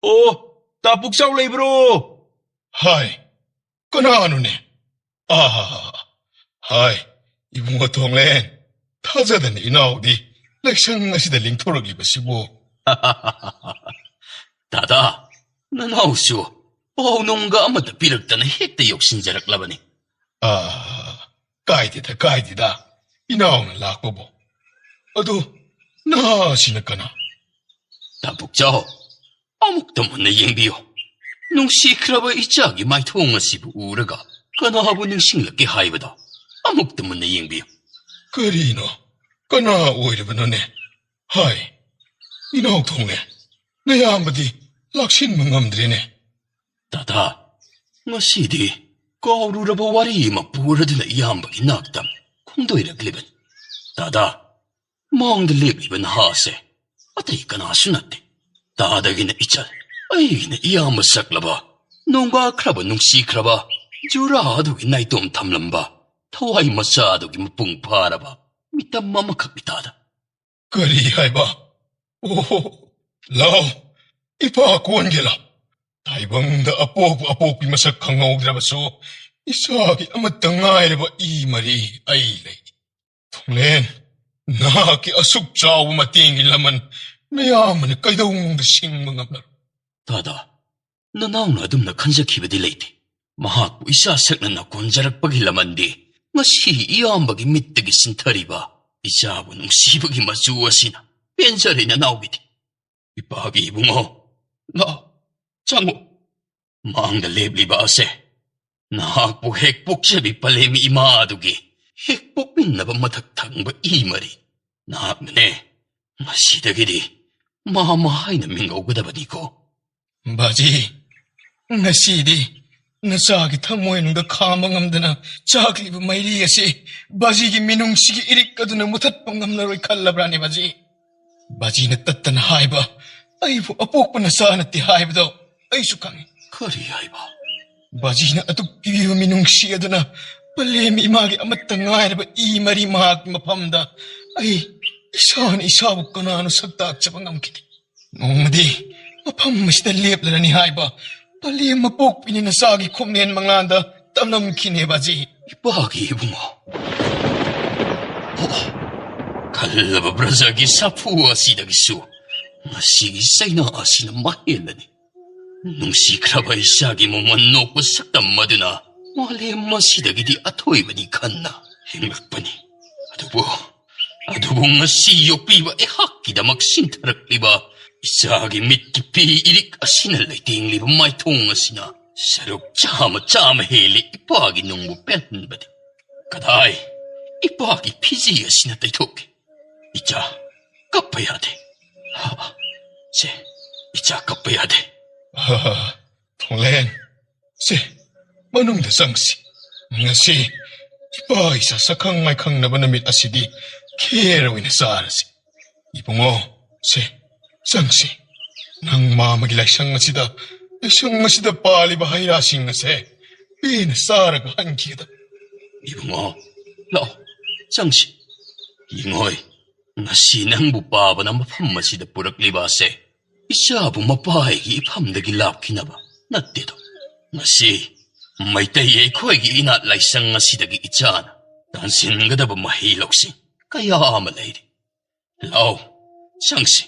ꯑꯣ, ꯇꯥ ꯄꯨꯛꯆꯥꯎ ꯂꯩꯕ꯭ꯔꯣ? ꯍꯥꯏ, ꯀꯅꯥꯅꯣꯅꯦ? ꯑꯥ, ꯍꯥꯏ, ꯏꯕꯨꯡꯉꯣ ꯊꯣꯡꯂꯦꯟ, ꯊꯥꯖꯗꯅ ꯏꯅꯥꯎꯗꯤ ꯂꯥꯏꯁꯪ ꯑꯁꯤꯗ ꯂꯦꯡꯊꯣꯔꯛꯂꯤꯕꯁꯤꯕꯨ꯫ ꯇꯥꯗꯥ, ꯅꯅꯥꯎꯁꯨ ꯄꯥꯎ ꯅꯨꯡꯒ ꯑꯃꯠꯇ ꯄꯤꯔꯛꯇꯅ ꯍꯦꯛꯇ ꯌꯧꯁꯤꯟꯖꯔꯛꯂꯕꯅꯤ꯫ ꯑꯥ, ꯀꯥꯏꯗꯦꯗ, ꯀꯥꯏꯗꯦꯗ, ꯏꯅꯥꯎꯅ ꯂꯥꯛꯄꯕꯨ꯫ ꯑꯗꯨ ꯅꯍꯥꯁꯤꯅ ꯀꯅꯥ? ꯇꯥ ꯄꯨꯛꯆꯥꯎ, ꯑꯃꯨꯛꯇ ꯃꯨꯟꯅ ꯌꯦꯡꯕꯤꯌꯨ꯫ ꯅꯨꯡꯁꯤꯈ꯭ꯔꯕ ꯏꯆꯥꯒꯤ ꯃꯥꯏꯊꯣꯡ ꯑꯁꯤꯕꯨ ꯎꯔꯒ ꯀꯅꯥꯕꯨ ꯅꯤꯡꯁꯤꯡꯂꯛꯀꯦ ꯍꯥꯏꯕꯗꯣ ꯑꯃꯨꯛꯇ ꯃꯨꯟꯅ ꯌꯦꯡꯕꯤꯌꯨ꯫ ꯀꯔꯤꯅꯣ? ꯀꯅꯥ ꯑꯣꯏꯔꯕꯅꯣꯅꯦ? ꯍꯥꯏ, ꯏꯅꯥꯎ ꯊꯣꯡꯂꯦ, ꯅꯌꯥꯝꯕꯗꯤ ꯂꯥꯛꯁꯤꯟꯕ ꯉꯝꯗ꯭ꯔꯦꯅꯦ꯫ ꯇꯥꯗꯥ, ꯉꯁꯤꯗꯤ ꯀꯥꯎꯔꯨꯔꯕ ꯋꯥꯔꯤ ꯑꯃ ꯄꯨꯔꯗꯨꯅ ꯏꯌꯥꯝꯕꯒꯤ ꯅꯥꯛꯇ ꯈꯣꯡꯗꯣꯏꯔꯛꯂꯤꯕꯅꯤ꯫ ꯇꯥꯗꯥ, ꯃꯥꯡꯗ ꯂꯦꯞꯂꯤꯕ ꯅꯍꯥꯁꯦ ꯑꯇꯩ ꯀꯅꯥꯁꯨ ꯅꯠꯇꯦ꯫ ꯇꯥꯗꯒꯤꯅ ꯏꯆꯜ, ꯑꯩꯒꯤꯅ ꯏꯌꯥꯝꯕ ꯁꯛꯂꯕ, ꯅꯣꯡꯒꯥꯈ꯭ꯔꯕ ꯅꯨꯡꯁꯤꯈ꯭ꯔꯕ ꯖꯨꯔꯥ ꯑꯗꯨꯒꯤ ꯅꯥꯏꯇꯣꯝ ꯊꯝꯂꯝꯕ ꯊꯋꯥꯏ ꯃꯆꯥ ꯑꯗꯨꯒꯤ ꯃꯄꯨꯡ ꯐꯥꯔꯕ ꯃꯤꯇꯝ ꯑꯃꯈꯛꯅꯤ ꯇꯥꯗ꯫ ꯀꯔꯤ ꯍꯥꯏꯕ? ꯑꯣꯍꯣ, ꯂꯥꯎ, ꯏꯄꯥ ꯀꯣꯟꯒꯦ ꯂꯥꯎ꯫ ꯇꯥꯏꯕꯪꯗ ꯑꯄꯣꯛꯄ ꯑꯄꯣꯛꯄꯤ ꯃꯁꯛ ꯈꯪꯍꯧꯗ꯭ꯔꯕꯁꯨ ꯏꯆꯥꯒꯤ ꯑꯃꯠꯇ ꯉꯥꯏꯔꯕ ꯏ ꯃꯔꯤ ꯑꯩ ꯂꯩ꯫ ꯊꯣꯡꯂꯦꯟ, ꯅꯍꯥꯛꯀꯤ ꯑꯁꯨꯛ ꯆꯥꯎꯕ ꯃꯇꯦꯡꯒꯤ ꯂꯃꯟ ꯅꯌꯥꯝꯕꯅ ꯀꯩꯗꯧꯅꯨꯡꯗ ꯁꯤꯡꯕ ꯉꯝꯂꯔꯣꯏ꯫ ꯇꯥꯗꯥ, ꯅꯅꯥꯎꯅ ꯑꯗꯨꯝꯅ ꯈꯟꯖꯈꯤꯕꯗꯤ ꯂꯩꯇꯦ꯫ ꯃꯍꯥꯛꯄꯨ ꯏꯆꯥ ꯁꯛꯅ ꯅꯀꯣꯟꯖꯔꯛꯄꯒꯤ ꯂꯃꯟꯗꯤ ꯉꯁꯤ ꯏꯌꯥꯝꯕꯒꯤ ꯃꯤꯠꯇꯒꯤ ꯁꯤꯟꯊꯔꯤꯕ ꯏꯆꯥꯕꯨ ꯅꯨꯡꯁꯤꯕꯒꯤ ꯃꯆꯨ ꯑꯁꯤꯅ ꯄꯦꯟꯖꯔꯦ ꯅꯅꯥꯎꯒꯤꯗꯤ꯫ ꯏꯄꯥꯒꯤ ꯏꯕꯨꯡꯉꯣ, ꯂꯥꯛꯑꯣ, ꯆꯪꯉꯨ꯫ ꯃꯥꯡꯗ ꯂꯦꯞꯂꯤꯕ ꯑꯁꯦ ꯅꯍꯥꯛꯄꯨ ꯍꯦꯛ ꯄꯣꯛꯆꯕꯤ ꯄꯂꯦꯝ ꯏꯃꯥ ꯑꯗꯨꯒꯤ ꯍꯦꯛ ꯄꯣꯛꯃꯤꯟꯅꯕ ꯃꯊꯛ ꯊꯪꯕ ꯏ ꯃꯔꯤ꯫ ꯅꯍꯥꯛꯅꯅꯦ, ꯉꯁꯤꯗꯒꯤꯗꯤ ꯃꯥꯃ ꯍꯥꯏꯅ ꯃꯤꯡꯒꯧꯒꯗꯕꯅꯤꯀꯣ꯫ ꯕꯥꯖꯤ, ꯉꯁꯤꯗꯤ ꯅꯆꯥꯒꯤ ꯊꯃꯣꯏꯅꯨꯡꯗ ꯈꯥꯝꯕ ꯉꯝꯗꯅ ꯆꯥꯛꯂꯤꯕ ꯃꯩꯔꯤ ꯑꯁꯤ ꯕꯥꯖꯤꯒꯤ ꯃꯤꯅꯨꯡꯁꯤꯒꯤ ꯏꯔꯤꯛ ꯑꯗꯨꯅ ꯃꯨꯊꯠꯄ ꯉꯝꯂꯔꯣꯏ ꯈꯜꯂꯕ꯭ꯔꯥꯅꯦ ꯕꯥꯖꯤ? ꯕꯥꯖꯤꯅ ꯇꯠꯇꯅ ꯍꯥꯏꯕ, ꯑꯩꯕꯨ ꯑꯄꯣꯛꯄ ꯅꯆꯥ ꯅꯠꯇꯦ ꯍꯥꯏꯕꯗꯣ ꯑꯩꯁꯨ ꯈꯪꯏ꯫ ꯀꯔꯤ ꯍꯥꯏꯕ? ꯕꯥꯖꯤꯅ ꯑꯗꯨꯛ ꯄꯤꯕꯤꯕ ꯃꯤꯅꯨꯡꯁꯤ ꯑꯗꯨꯅ ꯄꯂꯦꯝ ꯏꯃꯥꯒꯤ ꯑꯃꯠꯇ ꯉꯥꯏꯔꯕ ꯏ ꯃꯔꯤ ꯃꯍꯥꯛꯀꯤ ꯃꯐꯝꯗ ꯑꯩ ꯏꯁꯥꯅ ꯏꯁꯥꯕꯨ ꯀꯅꯥꯅꯣ ꯁꯛ ꯇꯥꯛꯆꯕ ꯉꯝꯈꯤꯗꯦ꯫ ꯅꯣꯡꯃꯗꯤ ꯃꯐꯝ ꯑꯁꯤꯗ ꯂꯦꯞꯂꯔꯅꯤ ꯍꯥꯏꯕ ꯄꯂꯦꯝ ꯃꯄꯣꯛꯄꯤꯅꯤ ꯅꯆꯥꯒꯤ ꯈꯣꯝꯂꯦꯟ ꯃꯉꯥꯟꯗ ꯇꯝꯂꯝꯈꯤꯅꯦꯕ ꯑꯖꯤ꯫ ꯏꯄꯥꯒꯤ ꯏꯕꯨꯡꯉꯣ꯫ ꯑꯣ, ꯈꯜꯂꯕ ꯄ꯭ꯔꯖꯥꯒꯤ ꯁꯥꯐꯨ ꯑꯁꯤꯗꯒꯤꯁꯨ ꯉꯁꯤꯒꯤ ꯆꯩꯅꯥ ꯑꯁꯤꯅ ꯃꯍꯦꯜꯂꯅꯤ꯫ ꯅꯨꯡꯁꯤꯈ꯭ꯔꯕ ꯏꯆꯥꯒꯤ ꯃꯃꯜ ꯅꯣꯛꯄ ꯁꯛꯇꯝ ꯑꯗꯨꯅ ꯃꯥꯂꯦꯝ ꯑꯁꯤꯗꯒꯤꯗꯤ ꯑꯊꯣꯏꯕꯅꯤ ꯈꯟꯅ ꯍꯤꯡꯂꯛꯄꯅꯤ꯫ ꯑꯗꯨꯕꯨ, ꯑꯗꯨꯕꯨ ꯉꯁꯤ ꯌꯣꯛꯄꯤꯕ ꯑꯩꯍꯥꯛꯀꯤꯗꯃꯛ ꯁꯤꯟꯊꯔꯛꯂꯤꯕ ꯏꯆꯥꯒꯤ ꯃꯤꯠꯀꯤ ꯄꯤ ꯏꯔꯤꯛ ꯑꯁꯤꯅ ꯂꯩꯇꯦꯡꯂꯤꯕ ꯃꯥꯏꯊꯣꯡ ꯑꯁꯤꯅ ꯁꯔꯨꯛ ꯆꯥꯝꯃ, ꯆꯥꯝꯃ ꯍꯦꯜꯂꯤ ꯏꯄꯥꯒꯤ ꯅꯨꯡꯕꯨ ꯄꯦꯟꯍꯟꯕꯗꯤ꯫ ꯀꯗꯥꯏ? ꯏꯄꯥꯒꯤ ꯐꯤꯖꯤ ꯑꯁꯤꯅ ꯇꯩꯊꯣꯛꯀꯦ꯫ ꯏꯆꯥ, ꯀꯞꯄ ꯌꯥꯗꯦ꯫ ꯁꯦ, ꯏꯆꯥ ꯀꯞꯄ ꯌꯥꯗꯦ꯫ ꯈꯣꯝꯂꯦꯟ, ꯁꯦ, ꯃꯅꯨꯡꯗ ꯆꯪꯁꯤ꯫ ꯉꯁꯤ ꯏꯄꯥ ꯏꯆꯥ ꯁꯛꯈꯪ ꯃꯥꯏꯈꯪꯅꯕ ꯅꯨꯃꯤꯠ ꯑꯁꯤꯗꯤ ꯈꯦꯔ ꯑꯣꯏꯅ ꯆꯥꯔꯁꯤ꯫ ꯏꯕꯨꯡꯉꯣ, ꯁꯦ, ꯆꯪꯁꯤ꯫ ꯅꯪ ꯃꯥꯃꯒꯤ ꯂꯥꯏꯁꯪ ꯑꯁꯤꯗ, ꯂꯥꯏꯁꯪ ꯑꯁꯤꯗ ꯄꯥꯜꯂꯤꯕ ꯍꯩ ꯔꯥꯁꯤꯡ ꯑꯁꯦ ꯄꯦꯟꯅ ꯆꯥꯔꯒ ꯍꯟꯈꯤꯒꯗꯕ꯫ ꯏꯕꯨꯡꯉꯣ, ꯂꯥꯛꯑꯣ, ꯆꯪꯁꯤ꯫ ꯌꯦꯡꯉꯣꯏ, ꯉꯁꯤ ꯅꯪꯕꯨ ꯄꯥꯕꯅ ꯃꯐꯝ ꯑꯁꯤꯗ ꯄꯨꯔꯛꯂꯤꯕ ꯑꯁꯦ ꯏꯆꯥꯕꯨ ꯃꯄꯥꯒꯤ ꯏꯐꯝꯗꯒꯤ ꯂꯥꯞꯈꯤꯅꯕ ꯅꯠꯇꯦꯗꯣ꯫ ꯉꯁꯤ ꯃꯩꯇꯩ ꯑꯩꯈꯣꯏꯒꯤ ꯏꯅꯥꯠ ꯂꯥꯏꯁꯪ ꯑꯁꯤꯗꯒꯤ ꯏꯆꯥꯅ ꯇꯥꯟꯁꯤꯟꯒꯗꯕ ꯃꯍꯩ ꯂꯧꯁꯤꯡ ꯀꯌꯥ ꯑꯃ ꯂꯩꯔꯤ꯫ ꯂꯥꯎ, ꯆꯪꯁꯤ꯫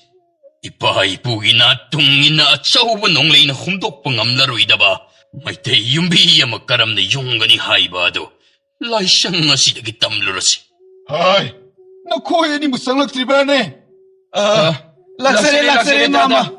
ꯏꯄꯥ ꯏꯄꯨꯒꯤ ꯅꯥꯠ ꯇꯨꯡ ꯏꯟꯅ ꯑꯆꯧꯕ ꯅꯣꯡꯂꯩꯅ ꯍꯨꯝꯗꯣꯛꯄ ꯉꯝꯂꯔꯣꯏꯗꯕ ꯃꯩꯇꯩ ꯌꯨꯝꯕꯤ ꯑꯃ ꯀꯔꯝꯅ ꯌꯨꯡꯒꯅꯤ ꯍꯥꯏꯕ ꯑꯗꯨ ꯂꯥꯏꯁꯪ ꯑꯁꯤꯗꯒꯤ ꯇꯝꯂꯨꯔꯁꯤ꯫ ꯍꯥꯏ, ꯅꯈꯣꯏ ꯑꯅꯤꯕꯨ ꯆꯪꯂꯛꯇ꯭ꯔꯤꯕ꯭ꯔꯥꯅꯦ? ꯑ, ꯂꯥꯛꯆꯔꯦ, ꯂꯥꯛꯆꯔꯦ, ꯂꯥꯛꯆꯔꯦ, ꯂꯥꯛꯆꯔꯦ, ꯗꯥꯗꯥ꯫ ꯃꯥꯃ꯫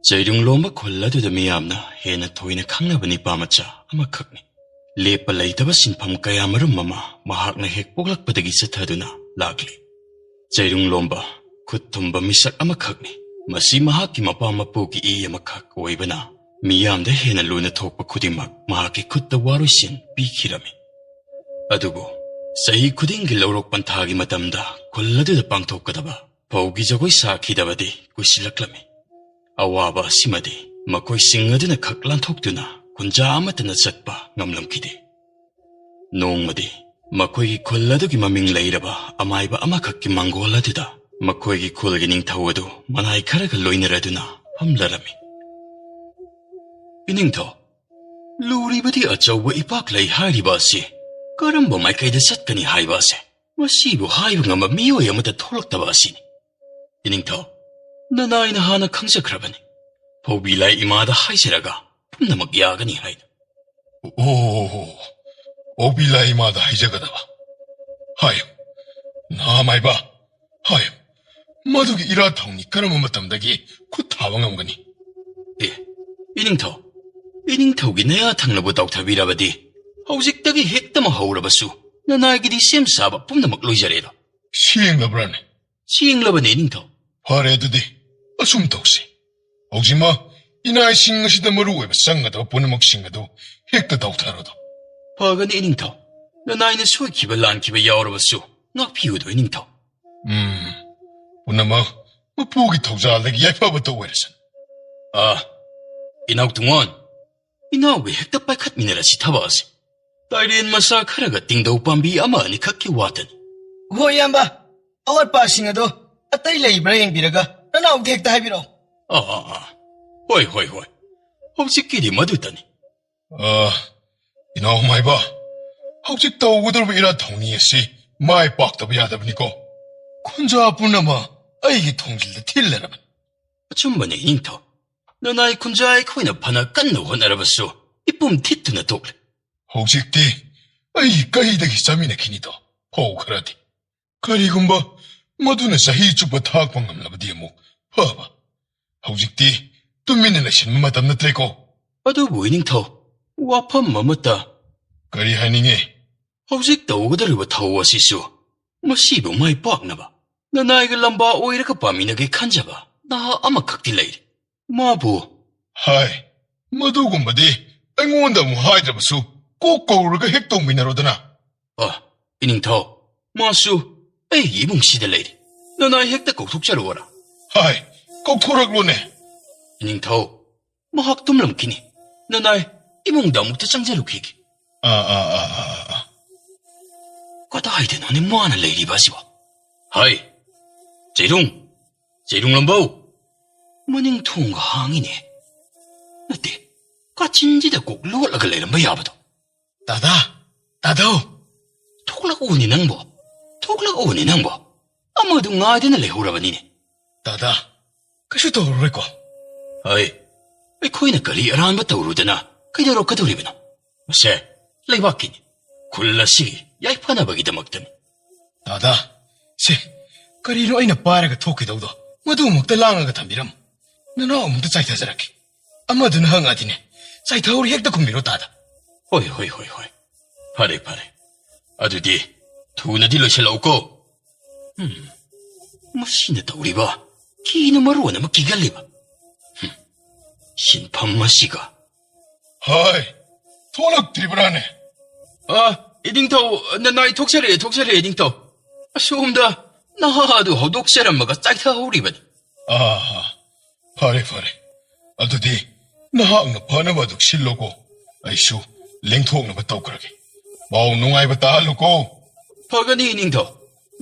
ꯆꯩꯔꯨꯡ ꯂꯣꯝꯕ ꯈꯨꯜ ꯑꯗꯨꯗ ꯃꯤꯌꯥꯝꯅ ꯍꯦꯟꯅ ꯊꯣꯏꯅ ꯈꯪꯅꯕ ꯅꯤꯄꯥ ꯃꯆꯥ ꯑꯃꯈꯛꯅꯤ꯫ ꯂꯦꯞꯄ ꯂꯩꯇꯕ ꯁꯤꯟꯐꯝ ꯀꯌꯥꯃꯔꯨꯝ ꯑꯃ ꯃꯍꯥꯛꯅ ꯍꯦꯛ ꯄꯣꯛꯂꯛꯄꯗꯒꯤ ꯆꯠꯊꯗꯨꯅ ꯂꯥꯛꯂꯤ꯫ ꯆꯩꯔꯨꯡ ꯂꯣꯝꯕ, ꯈꯨꯠ ꯊꯨꯝꯕ ꯃꯤꯁꯛ ꯑꯃꯈꯛꯅꯤ꯫ ꯃꯁꯤ ꯃꯍꯥꯛꯀꯤ ꯃꯄꯥ ꯃꯄꯨꯒꯤ ꯏ ꯑꯃꯈꯛ ꯑꯣꯏꯕꯅ, ꯃꯤꯌꯥꯝꯗ ꯍꯦꯟꯅ ꯂꯨꯅ ꯊꯣꯛꯄ ꯈꯨꯗꯤꯡꯃꯛ ꯃꯍꯥꯛꯀꯤ ꯈꯨꯠꯇ ꯋꯥꯔꯣꯏꯁꯤꯟ ꯄꯤꯈꯤꯔꯝꯃꯤ꯫ ꯑꯗꯨꯕꯨ ꯆꯍꯤ ꯈꯨꯗꯤꯡꯒꯤ ꯂꯧꯔꯣꯛ ꯄꯟꯊꯥꯒꯤ ꯃꯇꯝꯗ ꯈꯨꯜ ꯑꯗꯨꯗ ꯄꯥꯡꯊꯣꯛꯀꯗꯕ ꯐꯧꯒꯤ ꯖꯒꯣꯏ ꯁꯥꯈꯤꯗꯕꯗꯤ ꯀꯨꯏꯁꯤꯜꯂꯛꯂꯝꯃꯤ꯫ ꯑꯋꯥꯕ ꯑꯁꯤꯃꯗꯤ ꯃꯈꯣꯏꯁꯤꯡ ꯑꯗꯨꯅ ꯈꯛ ꯂꯥꯟꯊꯣꯛꯇꯨꯅ ꯈꯨꯟꯖꯥ ꯑꯃꯠꯇꯅ ꯆꯠꯄ ꯉꯝꯂꯝꯈꯤꯗꯦ꯫ ꯅꯣꯡꯃꯗꯤ ꯃꯈꯣꯏꯒꯤ ꯈꯨꯜ ꯑꯗꯨꯒꯤ ꯃꯃꯤꯡ ꯂꯩꯔꯕ ꯑꯃꯥꯏꯕ ꯑꯃꯈꯛꯀꯤ ꯃꯪꯒꯣꯜ ꯑꯗꯨꯗ ꯃꯈꯣꯏꯒꯤ ꯈꯨꯜꯒꯤ ꯅꯤꯡꯊꯧ ꯑꯗꯨ ꯃꯅꯥꯏ ꯈꯔꯒ ꯂꯣꯏꯅꯔꯗꯨꯅ ꯐꯝꯂꯔꯝꯃꯤ꯫ "ꯏꯅꯤꯡꯊꯧ, ꯂꯨꯔꯤꯕꯗꯤ ꯑꯆꯧꯕ ꯏꯄꯥꯛ ꯂꯩ ꯍꯥꯏꯔꯤꯕ ꯑꯁꯤ ꯀꯔꯝꯕ ꯃꯥꯏꯀꯩꯗ ꯆꯠꯀꯅꯤ ꯍꯥꯏꯕ ꯑꯁꯦ, ꯃꯁꯤꯕꯨ ꯍꯥꯏꯕ ꯉꯝꯕ ꯃꯤꯑꯣꯏ ꯑꯃꯠꯇ ꯊꯣꯛꯂꯛꯇꯕ ꯑꯁꯤꯅꯤ꯫ ꯏꯅꯤꯡꯊꯧ, ꯅꯅꯥꯏꯅ ꯍꯥꯟꯅ ꯈꯪꯖꯈ꯭ꯔꯕꯅꯤ, ꯐꯧꯕꯤ ꯂꯥꯏ ꯏꯃꯥꯗ ꯍꯥꯏꯖꯔꯒ ꯄꯨꯝꯅꯃꯛ ꯌꯥꯒꯅꯤ ꯍꯥꯏꯅ"꯫ "ꯑꯣ, ꯐꯧꯕꯤ ꯂꯥꯏ ꯏꯃꯥꯗ ꯍꯥꯏꯖꯒꯗꯕ꯫ ꯍꯥꯏꯌꯨ, ꯅꯍꯥ ꯃꯥꯏꯕ, ꯍꯥꯏꯌꯨ, ꯃꯗꯨꯒꯤ ꯏꯔꯥꯠ ꯊꯧꯅꯤ ꯀꯔꯝꯕ ꯃꯇꯝꯗꯒꯤ ꯈꯨꯠ ꯊꯥꯕ ꯉꯝꯒꯅꯤ?" "ꯑꯦ, ꯏꯅꯤꯡꯊꯧ, ꯏꯅꯤꯡꯊꯧꯒꯤ ꯅꯌꯥ ꯊꯪꯅꯕꯨ ꯇꯧꯊꯕꯤꯔꯕꯗꯤ ꯍꯧꯖꯤꯛꯇꯒꯤ ꯍꯦꯛꯇꯃꯛ ꯍꯧꯔꯕꯁꯨ ꯅꯅꯥꯏꯒꯤꯗꯤ ꯁꯦꯝ ꯁꯥꯕ ꯄꯨꯝꯅꯃꯛ ꯂꯣꯏꯖꯔꯦꯗꯣ"꯫ "ꯁꯦꯡꯂꯕ꯭ꯔꯥꯅꯦ?" "ꯁꯦꯡꯂꯕꯅꯦ, ꯏꯅꯤꯡꯊꯧ"꯫ "ꯐꯔꯦ, ꯑꯗꯨꯗꯤ ꯑꯁꯨꯝ ꯇꯧꯁꯤ꯫ ꯍꯧꯖꯤꯛꯃꯛ ꯏꯅꯥꯏꯁꯤꯡ ꯑꯁꯤꯗ ꯃꯔꯨ ꯑꯣꯏꯕ ꯆꯪꯒꯗꯕ ꯄꯨꯝꯅꯃꯛꯁꯤꯡ ꯑꯗꯨ ꯍꯦꯛꯇ ꯇꯧꯊꯔꯣꯗꯣ"꯫ "ꯐꯒꯅꯤ, ꯏꯅꯤꯡꯊꯧ꯫ ꯅꯅꯥꯏꯅ ꯁꯣꯏꯈꯤꯕ ꯂꯥꯟꯈꯤꯕ ꯌꯥꯎꯔꯕꯁꯨ ꯉꯥꯛꯄꯤꯌꯨꯗꯣ, ꯏꯅꯤꯡꯊꯧ"꯫ "ꯎꯝ, ꯄꯨꯝꯅꯃꯛ ꯃꯄꯨꯒꯤ ꯊꯧꯖꯥꯜꯗꯒꯤ ꯌꯥꯏꯐꯕꯇ ꯑꯣꯏꯔꯁꯅꯨ"꯫ "ꯑꯥ, ꯏꯅꯥꯎ ꯇꯨꯡꯉꯣꯟ, ꯏꯅꯥꯎꯒ ꯍꯦꯛꯇ ꯄꯥꯏꯈꯠꯃꯤꯟꯅꯔꯁꯤ ꯊꯕꯛ ꯑꯁꯤ꯫ ꯇꯥꯏꯔꯦꯟ ꯃꯆꯥ ꯈꯔꯒ ꯇꯤꯡꯗꯧ ꯄꯥꯝꯕꯤ ꯑꯃ ꯑꯅꯤꯈꯛꯀꯤ ꯋꯥꯇꯅꯤ"꯫ "ꯍꯣꯏ, ꯏꯌꯥꯝꯕ, ꯑꯋꯥꯠꯄꯁꯤꯡ ꯑꯗꯣ ꯑꯇꯩ ꯂꯩꯕ꯭ꯔꯥ ꯌꯦꯡꯕꯤꯔꯒ ꯅꯅꯥꯎꯗ ꯍꯦꯛꯇ ꯍꯥꯏꯕꯤꯔꯛꯑꯣ"꯫ "ꯑꯥ, ꯑꯥ, ꯑꯥ, ꯍꯣꯏ, ꯍꯣꯏ, ꯍꯣꯏ, ꯍꯧꯖꯤꯛꯀꯤꯗꯤ ꯃꯗꯨꯇꯅꯤ"꯫ "ꯑꯥ, ꯏꯅꯥꯎ ꯃꯥꯏꯕ, ꯍꯧꯖꯤꯛ ꯇꯧꯒꯗꯧꯔꯤꯕ ꯏꯔꯥꯠ ꯊꯧꯅꯤ ꯑꯁꯤ ꯃꯥꯏ ꯄꯥꯛꯇꯕ ꯌꯥꯗꯕꯅꯤꯀꯣ꯫ ꯈꯨꯟꯖꯥ ꯄꯨꯝꯅꯃꯛ ꯑꯩꯒꯤ ꯊꯣꯡꯖꯤꯜꯗ ꯊꯤꯜꯂꯔꯕꯅꯤ"꯫ "ꯑꯆꯨꯝꯕꯅꯤ, ꯏꯅꯤꯡꯊꯧ꯫ ꯅꯅꯥꯏ ꯈꯨꯟꯖꯥ ꯑꯩꯈꯣꯏꯅ ꯐꯅ ꯀꯟꯅ ꯍꯣꯠꯅꯔꯕꯁꯨ ꯏꯄꯨꯝ ꯊꯤꯠꯇꯨꯅ ꯇꯣꯛꯂꯦ"꯫ "ꯍꯧꯖꯤꯛꯇꯤ ꯑꯩ ꯀꯩꯗꯒꯤ ꯆꯥꯃꯤꯟꯅꯈꯤꯅꯤꯗꯣ, ꯐꯧ ꯈꯔꯗꯤ꯫ ꯀꯔꯤꯒꯨꯝꯕ ꯃꯗꯨꯅ ꯆꯍꯤ ꯆꯨꯞꯄ ꯊꯥꯛꯄ ꯉꯝꯂꯕꯗꯤ ꯑꯃꯨꯛ ꯐꯕ꯫ ꯍꯧꯖꯤꯛꯇꯤ ꯇꯨꯃꯤꯟꯅ ꯂꯩꯁꯤꯟꯕ ꯃꯇꯝ ꯅꯠꯇ꯭ꯔꯦꯀꯣ"꯫ "ꯑꯗꯨꯕꯨ, ꯏꯅꯤꯡꯊꯧ, ꯋꯥꯐꯝ ꯑꯃꯠꯇ꯫ ꯀꯔꯤ ꯍꯥꯏꯅꯤꯡꯉꯤ? ꯍꯧꯖꯤꯛ ꯇꯧꯒꯗꯧꯔꯤꯕ ꯊꯧ ꯑꯁꯤꯁꯨ ꯃꯁꯤꯕꯨ ꯃꯥꯏ ꯄꯥꯛꯅꯕ ꯅꯅꯥꯏꯒ ꯂꯝꯕꯥ ꯑꯣꯏꯔꯒ ꯄꯥꯃꯤꯟꯅꯒꯦ ꯈꯟꯖꯕ ꯅꯍꯥ ꯑꯃꯈꯛꯇꯤ ꯂꯩꯔꯤ꯫ ꯃꯥꯕꯨ ꯍꯥꯏ, ꯃꯗꯨꯒꯨꯝꯕꯗꯤ ꯑꯩꯉꯣꯟꯗ ꯑꯃꯨꯛ ꯍꯥꯏꯗ꯭ꯔꯕꯁꯨ ꯀꯣꯛ ꯀꯧꯔꯒ ꯍꯦꯛ ꯇꯧꯃꯤꯟꯅꯔꯣꯗꯅ꯫ ꯑ, ꯏꯅꯤꯡꯊꯧ, ꯃꯥꯁꯨ ꯑꯩꯒꯤ ꯏꯃꯨꯡꯁꯤꯗ ꯂꯩꯔꯤ꯫ ꯅꯅꯥꯏ ꯍꯦꯛꯇ ꯀꯧꯊꯣꯛꯆꯔꯨꯑꯣꯔꯥ? ꯍꯥꯏ, ꯀꯧꯊꯣꯔꯛꯂꯣꯅꯦ꯫ ꯏꯅꯤꯡꯊꯧ, ꯃꯍꯥꯛ ꯇꯨꯝꯂꯝꯈꯤꯅꯤ꯫ ꯅꯅꯥꯏ, ꯏꯃꯨꯡꯗ ꯑꯃꯨꯛꯇ ꯆꯪꯖꯔꯨꯈꯤꯒꯦ꯫ ꯑꯥ, ꯑꯥ, ꯑꯥ, ꯑꯥ, ꯑꯥ꯫ ꯀꯗꯥꯏꯗꯅꯣꯅꯦ ꯃꯥꯅ ꯂꯩꯔꯤꯕ ꯑꯁꯤꯕꯣ? ꯍꯥꯏ, ꯆꯩꯔꯨꯡ, ꯆꯩꯔꯨꯡ ꯂꯝꯕꯧ꯫ ꯃꯅꯤꯡ ꯊꯣꯡꯒ ꯍꯥꯡꯉꯤꯅꯦ꯫ ꯅꯠꯇꯦ, ꯀꯥꯆꯤꯟꯁꯤꯗ ꯀꯣꯛ ꯂꯣꯠꯂꯒ ꯂꯩꯔꯝꯕ ꯌꯥꯕꯗꯣ꯫ ꯗꯥꯗꯥ, ꯗꯥꯗꯥꯎ꯫ ꯊꯣꯛꯂꯛꯎꯅꯦ ꯅꯪꯕꯣ꯫ ꯊꯣꯛꯂꯛꯎꯅꯦ ꯅꯪꯕꯣ꯫ ꯑꯃꯗꯨ ꯉꯥꯏꯗꯨꯅ ꯂꯩꯍꯧꯔꯕꯅꯤꯅꯦ꯫ ꯗꯥꯗꯥ, ꯀꯩꯁꯨ ꯇꯧꯔꯔꯣꯏꯀꯣ? ꯍꯩ, ꯑꯩꯈꯣꯏꯅ ꯀꯔꯤ ꯑꯔꯥꯟꯕ ꯇꯧꯔꯨꯗꯅ ꯀꯩꯗꯧꯔꯛꯀꯗꯧꯔꯤꯕꯅꯣ? ꯃꯁꯦ ꯂꯩꯕꯥꯛꯀꯤꯅꯤ, ꯈꯨꯜ ꯑꯁꯤꯒꯤ ꯌꯥꯏꯐꯅꯕꯒꯤꯗꯃꯛꯇꯅꯤ꯫ ꯗꯥꯗꯥ, ꯁꯦ, ꯀꯔꯤꯅꯣ ꯑꯩꯅ ꯄꯥꯏꯔꯒ ꯊꯣꯛꯈꯤꯗꯧꯗꯣ? ꯃꯗꯨꯃꯛꯇ ꯂꯥꯡꯉꯒ ꯊꯝꯕꯤꯔꯝꯃꯨ꯫ ꯅꯅꯥꯎ ꯑꯃꯨꯛꯇ ꯆꯥꯏꯊꯖꯔꯛꯀꯦ꯫ ꯑꯃꯗꯨꯅ ꯍꯪꯉꯛꯑꯗꯤꯅꯦ, ꯆꯥꯏꯊꯍꯧꯔꯤ ꯍꯦꯛꯇ ꯈꯨꯝꯕꯤꯔꯣ ꯇꯥꯗ꯫ ꯍꯣꯏ, ꯍꯣꯏ, ꯍꯣꯏ, ꯍꯣꯏ꯫ ꯐꯔꯦ, ꯐꯔꯦ꯫ ꯑꯗꯨꯗꯤ ꯊꯨꯅꯗꯤ ꯂꯣꯏꯁꯤꯜꯂꯛꯎꯀꯣ꯫ ꯍꯝ, ꯃꯁꯤꯅ ꯇꯧꯔꯤꯕ ꯀꯤꯅ ꯃꯔꯣꯟ ꯑꯃ ꯀꯤꯒꯜꯂꯤꯕ꯫ ꯍꯝ, ꯁꯤꯟꯐꯝ ꯑꯁꯤꯒ꯫ ꯍꯣꯏ, ꯊꯣꯛꯂꯛꯇ꯭ꯔꯤꯕ꯭ꯔꯥꯅꯦ? ꯑ, ꯏꯅꯤꯡꯊꯧ, ꯅꯅꯥꯏ ꯊꯣꯛꯆꯔꯛꯑꯦ, ꯊꯣꯛꯆꯔꯛꯑꯦ, ꯏꯅꯤꯡꯊꯧ꯫ ꯑꯁꯣꯝꯗ ꯅꯍꯥ ꯑꯗꯨ ꯍꯧꯗꯣꯛꯆꯔꯝꯃꯒ ꯆꯥꯏꯊꯍꯧꯔꯤꯕꯅꯤ꯫ ꯑꯥ, ꯐꯔꯦ, ꯐꯔꯦ꯫ ꯑꯗꯨꯗꯤ ꯅꯍꯥꯛꯅ ꯐꯅꯕ ꯑꯗꯨ ꯁꯤꯜꯂꯣꯀꯣ꯫ ꯑꯩꯁꯨ ꯂꯦꯡꯊꯣꯛꯅꯕ ꯇꯧꯈ꯭ꯔꯒꯦ꯫ ꯄꯥꯎ ꯅꯨꯡꯉꯥꯏꯕ ꯇꯥꯍꯜꯂꯨꯀꯣ꯫ ꯐꯒꯅꯤ, ꯏꯅꯤꯡꯊꯧ꯫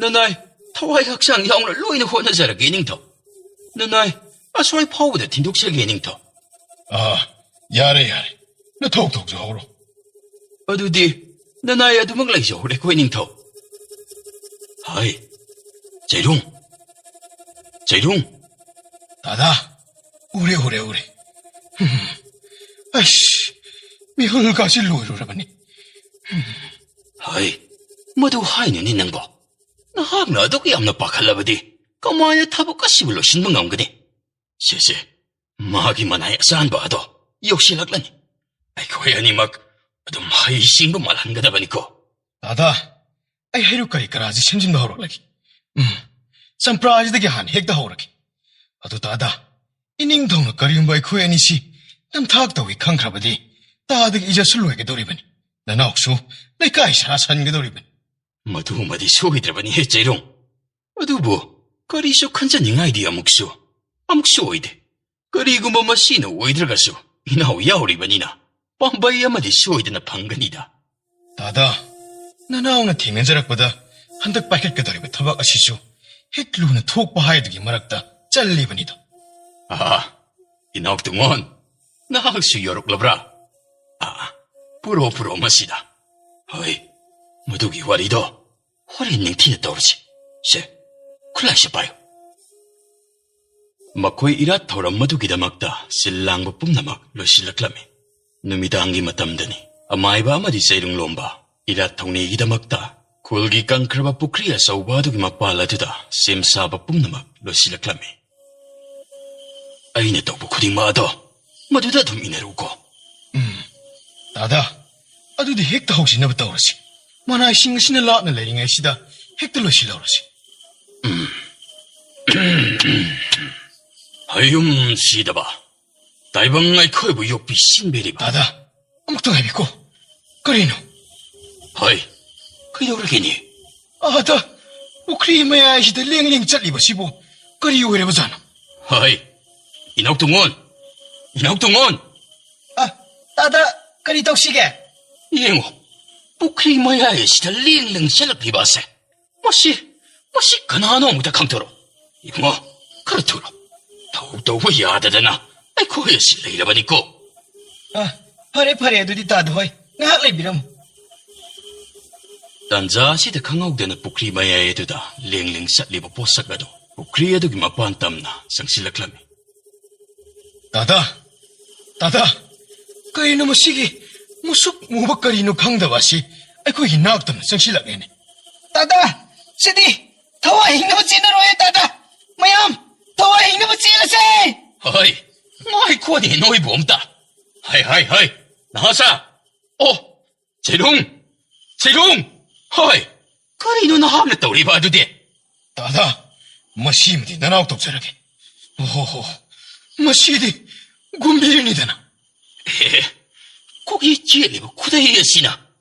ꯅꯅꯥꯏ ꯊꯋꯥꯏ ꯍꯛꯆꯥꯡ ꯌꯥꯎꯅ ꯂꯣꯏꯅ ꯍꯣꯠꯅꯖꯔꯒꯦ, ꯏꯅꯤꯡꯊꯧ꯫ ꯅꯅꯥꯏ ꯑꯁ꯭ꯋꯥꯏ ꯐꯥꯎꯕꯗ ꯊꯤꯟꯗꯣꯛꯆꯒꯦ, ꯏꯅꯤꯡꯊꯧ꯫ ꯑꯥ, ꯌꯥꯔꯦ, ꯌꯥꯔꯦ꯫ ꯅꯊꯣꯛ ꯊꯣꯛꯆꯍꯧꯔꯣ꯫ ꯑꯗꯨꯗꯤ ꯅꯅꯥꯏ ꯑꯗꯨꯃꯛ ꯂꯩꯖꯍꯧꯔꯦꯀꯣ, ꯏꯅꯤꯡꯊꯧ꯫ ꯍꯥꯏ, ꯆꯩꯔꯨꯡ, ꯆꯩꯔꯨꯡ꯫ ꯗꯥꯗꯥ, ꯎꯔꯦ, ꯎꯔꯦ, ꯎꯔꯦ꯫ ꯍꯝ, ꯑꯁ, ꯃꯤꯍꯨꯜ ꯀꯥꯁꯤ ꯂꯣꯏꯔꯨꯔꯕꯅꯤ꯫ ꯍꯝ꯫ ꯍꯥꯏ, ꯃꯗꯨ ꯍꯥꯏꯅꯨꯅꯦ ꯅꯪꯕꯣ꯫ ꯅꯍꯥꯛꯅ ꯑꯗꯨꯛ ꯌꯥꯝꯅ ꯄꯥꯈꯠꯂꯕꯗꯤ ꯀꯃꯥꯏꯅ ꯊꯕꯛ ꯑꯁꯤꯕꯨ ꯂꯣꯏꯁꯤꯟꯕ ꯉꯝꯒꯅꯤ? ꯁꯦ, ꯁꯦ, ꯃꯥꯒꯤ ꯃꯅꯥꯏ ꯑꯁꯥꯟꯕ ꯑꯗꯣ ꯌꯧꯁꯤꯜꯂꯛꯂꯅꯤ꯫ ꯑꯩꯈꯣꯏ ꯑꯅꯤꯃꯛ ꯑꯗꯨꯝ ꯍꯩꯁꯤꯡꯕ ꯃꯥꯜꯍꯟꯒꯗꯕꯅꯤꯀꯣ꯫ ꯗꯥꯗꯥ, ꯑꯩ ꯍꯩꯔꯨꯛ ꯀꯔꯤ ꯀꯔꯥꯁꯤ ꯁꯦꯝꯖꯤꯟꯕ ꯍꯧꯔꯛꯂꯒꯦ꯫ ꯎꯝ, ꯆꯝꯄ꯭ꯔꯥꯁꯤꯗꯒꯤ ꯍꯥꯟꯅ ꯍꯦꯛꯇ ꯍꯧꯔꯒꯦ꯫ ꯑꯗꯨ ꯗꯥꯗꯥ, ꯏꯅꯤꯡꯊꯧꯅ ꯀꯔꯤꯒꯨꯝꯕ ꯑꯩꯈꯣꯏ ꯑꯅꯤꯁꯤ ꯅꯝꯊꯥꯛ ꯇꯧꯏ ꯈꯪꯈ꯭ꯔꯕꯗꯤ, ꯇꯥꯗꯒꯤ ꯏꯖꯠꯁꯨ ꯂꯣꯏꯒꯗꯧꯔꯤꯕꯅꯤ꯫ ꯅꯅꯥꯎꯁꯨ ꯂꯩꯀꯥꯏ ꯁꯥꯔꯥ ꯁꯟꯒꯗꯧꯔꯤꯕꯅꯤ꯫ ꯃꯗꯨꯃꯗꯤ ꯁꯣꯏꯗ꯭ꯔꯕꯅꯤꯍꯦ ꯆꯩꯔꯣꯡ꯫ ꯑꯗꯨꯕꯨ ꯀꯔꯤꯁꯨ ꯈꯟꯖꯅꯤꯡꯉꯥꯏꯗꯤ ꯑꯃꯨꯛꯁꯨ, ꯑꯃꯨꯛꯁꯨ ꯑꯣꯏꯗꯦ꯫ ꯀꯔꯤꯒꯨꯝꯕ ꯃꯁꯤꯅ ꯑꯣꯏꯗ꯭ꯔꯒꯁꯨ, ꯏꯅꯥꯎ ꯌꯥꯎꯔꯤꯕꯅꯤꯅ ꯄꯥꯝꯕꯩ ꯑꯃꯗꯤ ꯁꯣꯏꯗꯅ ꯐꯪꯒꯅꯤꯗ꯫ ꯗꯥꯗꯥ, ꯅꯅꯥꯎꯅ ꯊꯦꯡꯅꯖꯔꯛꯄꯗ ꯍꯟꯗꯛ ꯄꯥꯏꯈꯠꯀꯗꯧꯔꯤꯕ ꯊꯕꯛ ꯑꯁꯤꯁꯨ ꯍꯦꯛ ꯂꯨꯅ ꯊꯣꯛꯄ ꯍꯥꯏꯗꯨꯒꯤ ꯃꯔꯛꯇ ꯆꯜꯂꯤꯕꯅꯤꯗꯣ꯫ ꯑꯥ, ꯏꯅꯥꯎ ꯇꯨꯡꯉꯣꯟ, ꯅꯍꯥꯛꯁꯨ ꯌꯧꯔꯛꯂꯕ꯭ꯔꯥ? ꯑꯥ, ꯄꯨꯔꯛꯑꯣ, ꯄꯨꯔꯛꯑꯣ ꯃꯁꯤꯗ꯫ ꯍꯣꯏ, ꯃꯗꯨꯒꯤ ꯋꯥꯔꯤꯗꯣ ꯍꯣꯔꯦꯟ ꯅꯤꯡꯊꯤꯅ ꯇꯧꯔꯁꯤ꯫ ꯁꯦ, ꯈꯨꯠꯂꯥꯏꯁꯦ ꯄꯥꯏꯌꯨ꯫ ꯃꯈꯣꯏ ꯏꯔꯥꯠ ꯊꯧꯔꯝ ꯑꯗꯨꯒꯤꯗꯃꯛꯇ ꯁꯤꯜ ꯂꯥꯡꯕ ꯄꯨꯝꯅꯃꯛ ꯂꯣꯏꯁꯤꯜꯂꯛꯂꯝꯃꯤ꯫ ꯅꯨꯃꯤꯗꯥꯡꯒꯤ ꯃꯇꯝꯗꯅꯤ꯫ ꯑꯃꯥꯏꯕ ꯑꯃꯗꯤ ꯆꯩꯔꯨꯡꯂꯣꯝꯕ ꯏꯔꯥꯠ ꯊꯧꯅꯤꯒꯤꯗꯃꯛꯇ ꯈꯨꯜꯒꯤ ꯀꯪꯈ꯭ꯔꯕ ꯄꯨꯈ꯭ꯔꯤ ꯑꯆꯧꯕ ꯑꯗꯨꯒꯤ ꯃꯄꯥꯜ ꯑꯗꯨꯗ ꯁꯦꯝ ꯁꯥꯕ ꯄꯨꯝꯅꯃꯛ ꯂꯣꯏꯁꯤꯜꯂꯛꯂꯝꯃꯤ꯫ ꯑꯩꯅ ꯇꯧꯕ ꯈꯨꯗꯤꯡꯃꯛ ꯑꯗꯣ ꯃꯗꯨꯗ ꯑꯗꯨꯝ ꯏꯟꯅꯔꯨꯀꯣ꯫ ꯎꯝ, ꯗꯥꯗꯥ, ꯑꯗꯨꯗꯤ ꯍꯦꯛꯇ ꯍꯧꯖꯤꯟꯅꯕ ꯇꯧꯔꯁꯤ꯫ ꯃꯅꯥꯏꯁꯤꯡ ꯑꯁꯤꯅ ꯂꯥꯞꯅ ꯂꯩꯔꯤꯉꯩꯁꯤꯗ ꯍꯦꯛꯇ ꯂꯣꯏꯁꯤꯜꯍꯧꯔꯁꯤ꯫ ꯎꯝ꯫ ꯍꯌꯨꯝ ꯁꯤꯗꯕ ꯇꯥꯏꯕꯪ ꯑꯩꯈꯣꯏꯕꯨ ꯌꯣꯛꯄꯤ ꯁꯤꯟꯕꯤꯔꯤꯕ꯫ ꯗꯥꯗꯥ, ꯑꯃꯨꯛꯇ ꯉꯥꯏꯕꯤꯀꯣ꯫ ꯀꯔꯤꯅꯣ? ꯍꯣꯏ, ꯀꯩꯗꯧꯔꯒꯦꯅꯦ? ꯑꯥꯗ ꯄꯨꯈ꯭ꯔꯤ ꯃꯌꯥꯏꯁꯤꯗ ꯂꯦꯡ ꯂꯦꯡ ꯆꯠꯂꯤꯕꯁꯤꯕꯨ ꯀꯔꯤ ꯑꯣꯏꯔꯕꯖꯥꯠꯅꯣ? ꯍꯣꯏ, ꯏꯅꯥꯎ ꯇꯨꯡꯉꯣꯟ, ꯏꯅꯥꯎ ꯇꯨꯡꯉꯣꯟ꯫ ꯑ, ꯗꯥꯗꯥ, ꯀꯔꯤ ꯇꯧꯁꯤꯒꯦ? ꯌꯦꯡꯉꯣ, ꯄꯨꯈ꯭ꯔꯤ ꯃꯌꯥꯏ ꯑꯁꯤꯗ ꯂꯦꯡ ꯂꯦꯡ ꯆꯠꯂꯛꯂꯤꯕ ꯑꯁꯦ꯫ ꯃꯁꯤ, ꯃꯁꯤ ꯀꯅꯥꯅꯣ ꯑꯃꯨꯛꯇ ꯈꯪꯗꯣꯔꯣ꯫ ꯏꯕꯨꯡꯉꯣ, ꯈꯔ ꯊꯨꯔꯣ꯫ ꯊꯧ ꯇꯧꯕ ꯌꯥꯗꯗꯅ ꯑꯩꯈꯣꯏ ꯑꯁꯤ ꯂꯩꯔꯕꯅꯤꯀꯣ꯫ ꯑ, ꯐꯔꯦ, ꯐꯔꯦ, ꯑꯗꯨꯗꯤ ꯗꯥꯗꯥ ꯍꯣꯏ, ꯉꯥꯏꯍꯥꯛ ꯂꯩꯕꯤꯔꯝꯃꯨ꯫ ꯇꯥꯟꯖꯥ ꯑꯁꯤꯗ ꯈꯪꯍꯧꯗꯅ ꯄꯨꯈ꯭ꯔꯤ ꯃꯌꯥꯏ ꯑꯗꯨꯗ ꯂꯦꯡ ꯂꯦꯡ ꯆꯠꯂꯤꯕ ꯄꯣꯠꯁꯛ ꯑꯗꯨ ꯄꯨꯈ꯭ꯔꯤ ꯑꯗꯨꯒꯤ ꯃꯄꯥꯟ ꯇꯝꯅ ꯆꯪꯁꯤꯜꯂꯛꯂꯝꯃꯤ꯫ ꯗꯥꯗꯥ, ꯗꯥꯗꯥ, ꯀꯔꯤꯅꯣ ꯃꯁꯤꯒꯤ ꯃꯨꯁꯨꯛ ꯃꯨꯕ ꯀꯔꯤꯅꯣ ꯈꯪꯗꯕ ꯑꯁꯤ ꯑꯩꯈꯣꯏꯒꯤ ꯅꯥꯛꯇꯝꯅ ꯆꯪꯁꯤꯜꯂꯛꯂꯦꯅꯦ? ꯗꯥꯗꯥ, ꯁꯤꯗꯤ ꯊꯋꯥꯏ ꯍꯤꯡꯅꯕ ꯆꯦꯟꯅꯔꯣꯏ, ꯗꯥꯗꯥ꯫ ꯃꯌꯥꯝ, ꯊꯋꯥꯏ ꯍꯤꯡꯅꯕ ꯆꯦꯜꯂꯁꯦ! ꯍꯣꯏ, ꯉꯥꯏꯈꯣꯅꯦ ꯅꯣꯏꯕꯨ ꯑꯝꯇ꯫ ꯍꯥꯏ, ꯍꯥꯏ, ꯍꯥꯏ꯫ ꯅꯍꯥꯁꯥ! ꯑꯣ, ꯆꯩꯔꯨꯡ! ꯆꯩꯔꯨꯡ! ꯍꯣꯏ! ꯀꯔꯤꯅꯣ ꯅꯍꯥꯛꯅ ꯇꯧꯔꯤꯕ ꯑꯗꯨꯗꯤ? ꯇꯥꯗꯥ, ꯃꯁꯤꯃꯗꯤ ꯅꯅꯥꯎ ꯇꯧꯖꯔꯒꯦ꯫ ꯑꯣꯍꯣ, ꯃꯁꯤꯗꯤ ꯒꯨꯝꯕꯤꯔꯅꯤꯗꯅ꯫ ꯑꯦ, ꯀꯣꯛꯌꯩ ꯆꯦꯜꯂꯤꯕ ꯈꯨꯗꯩ ꯑꯁꯤꯅ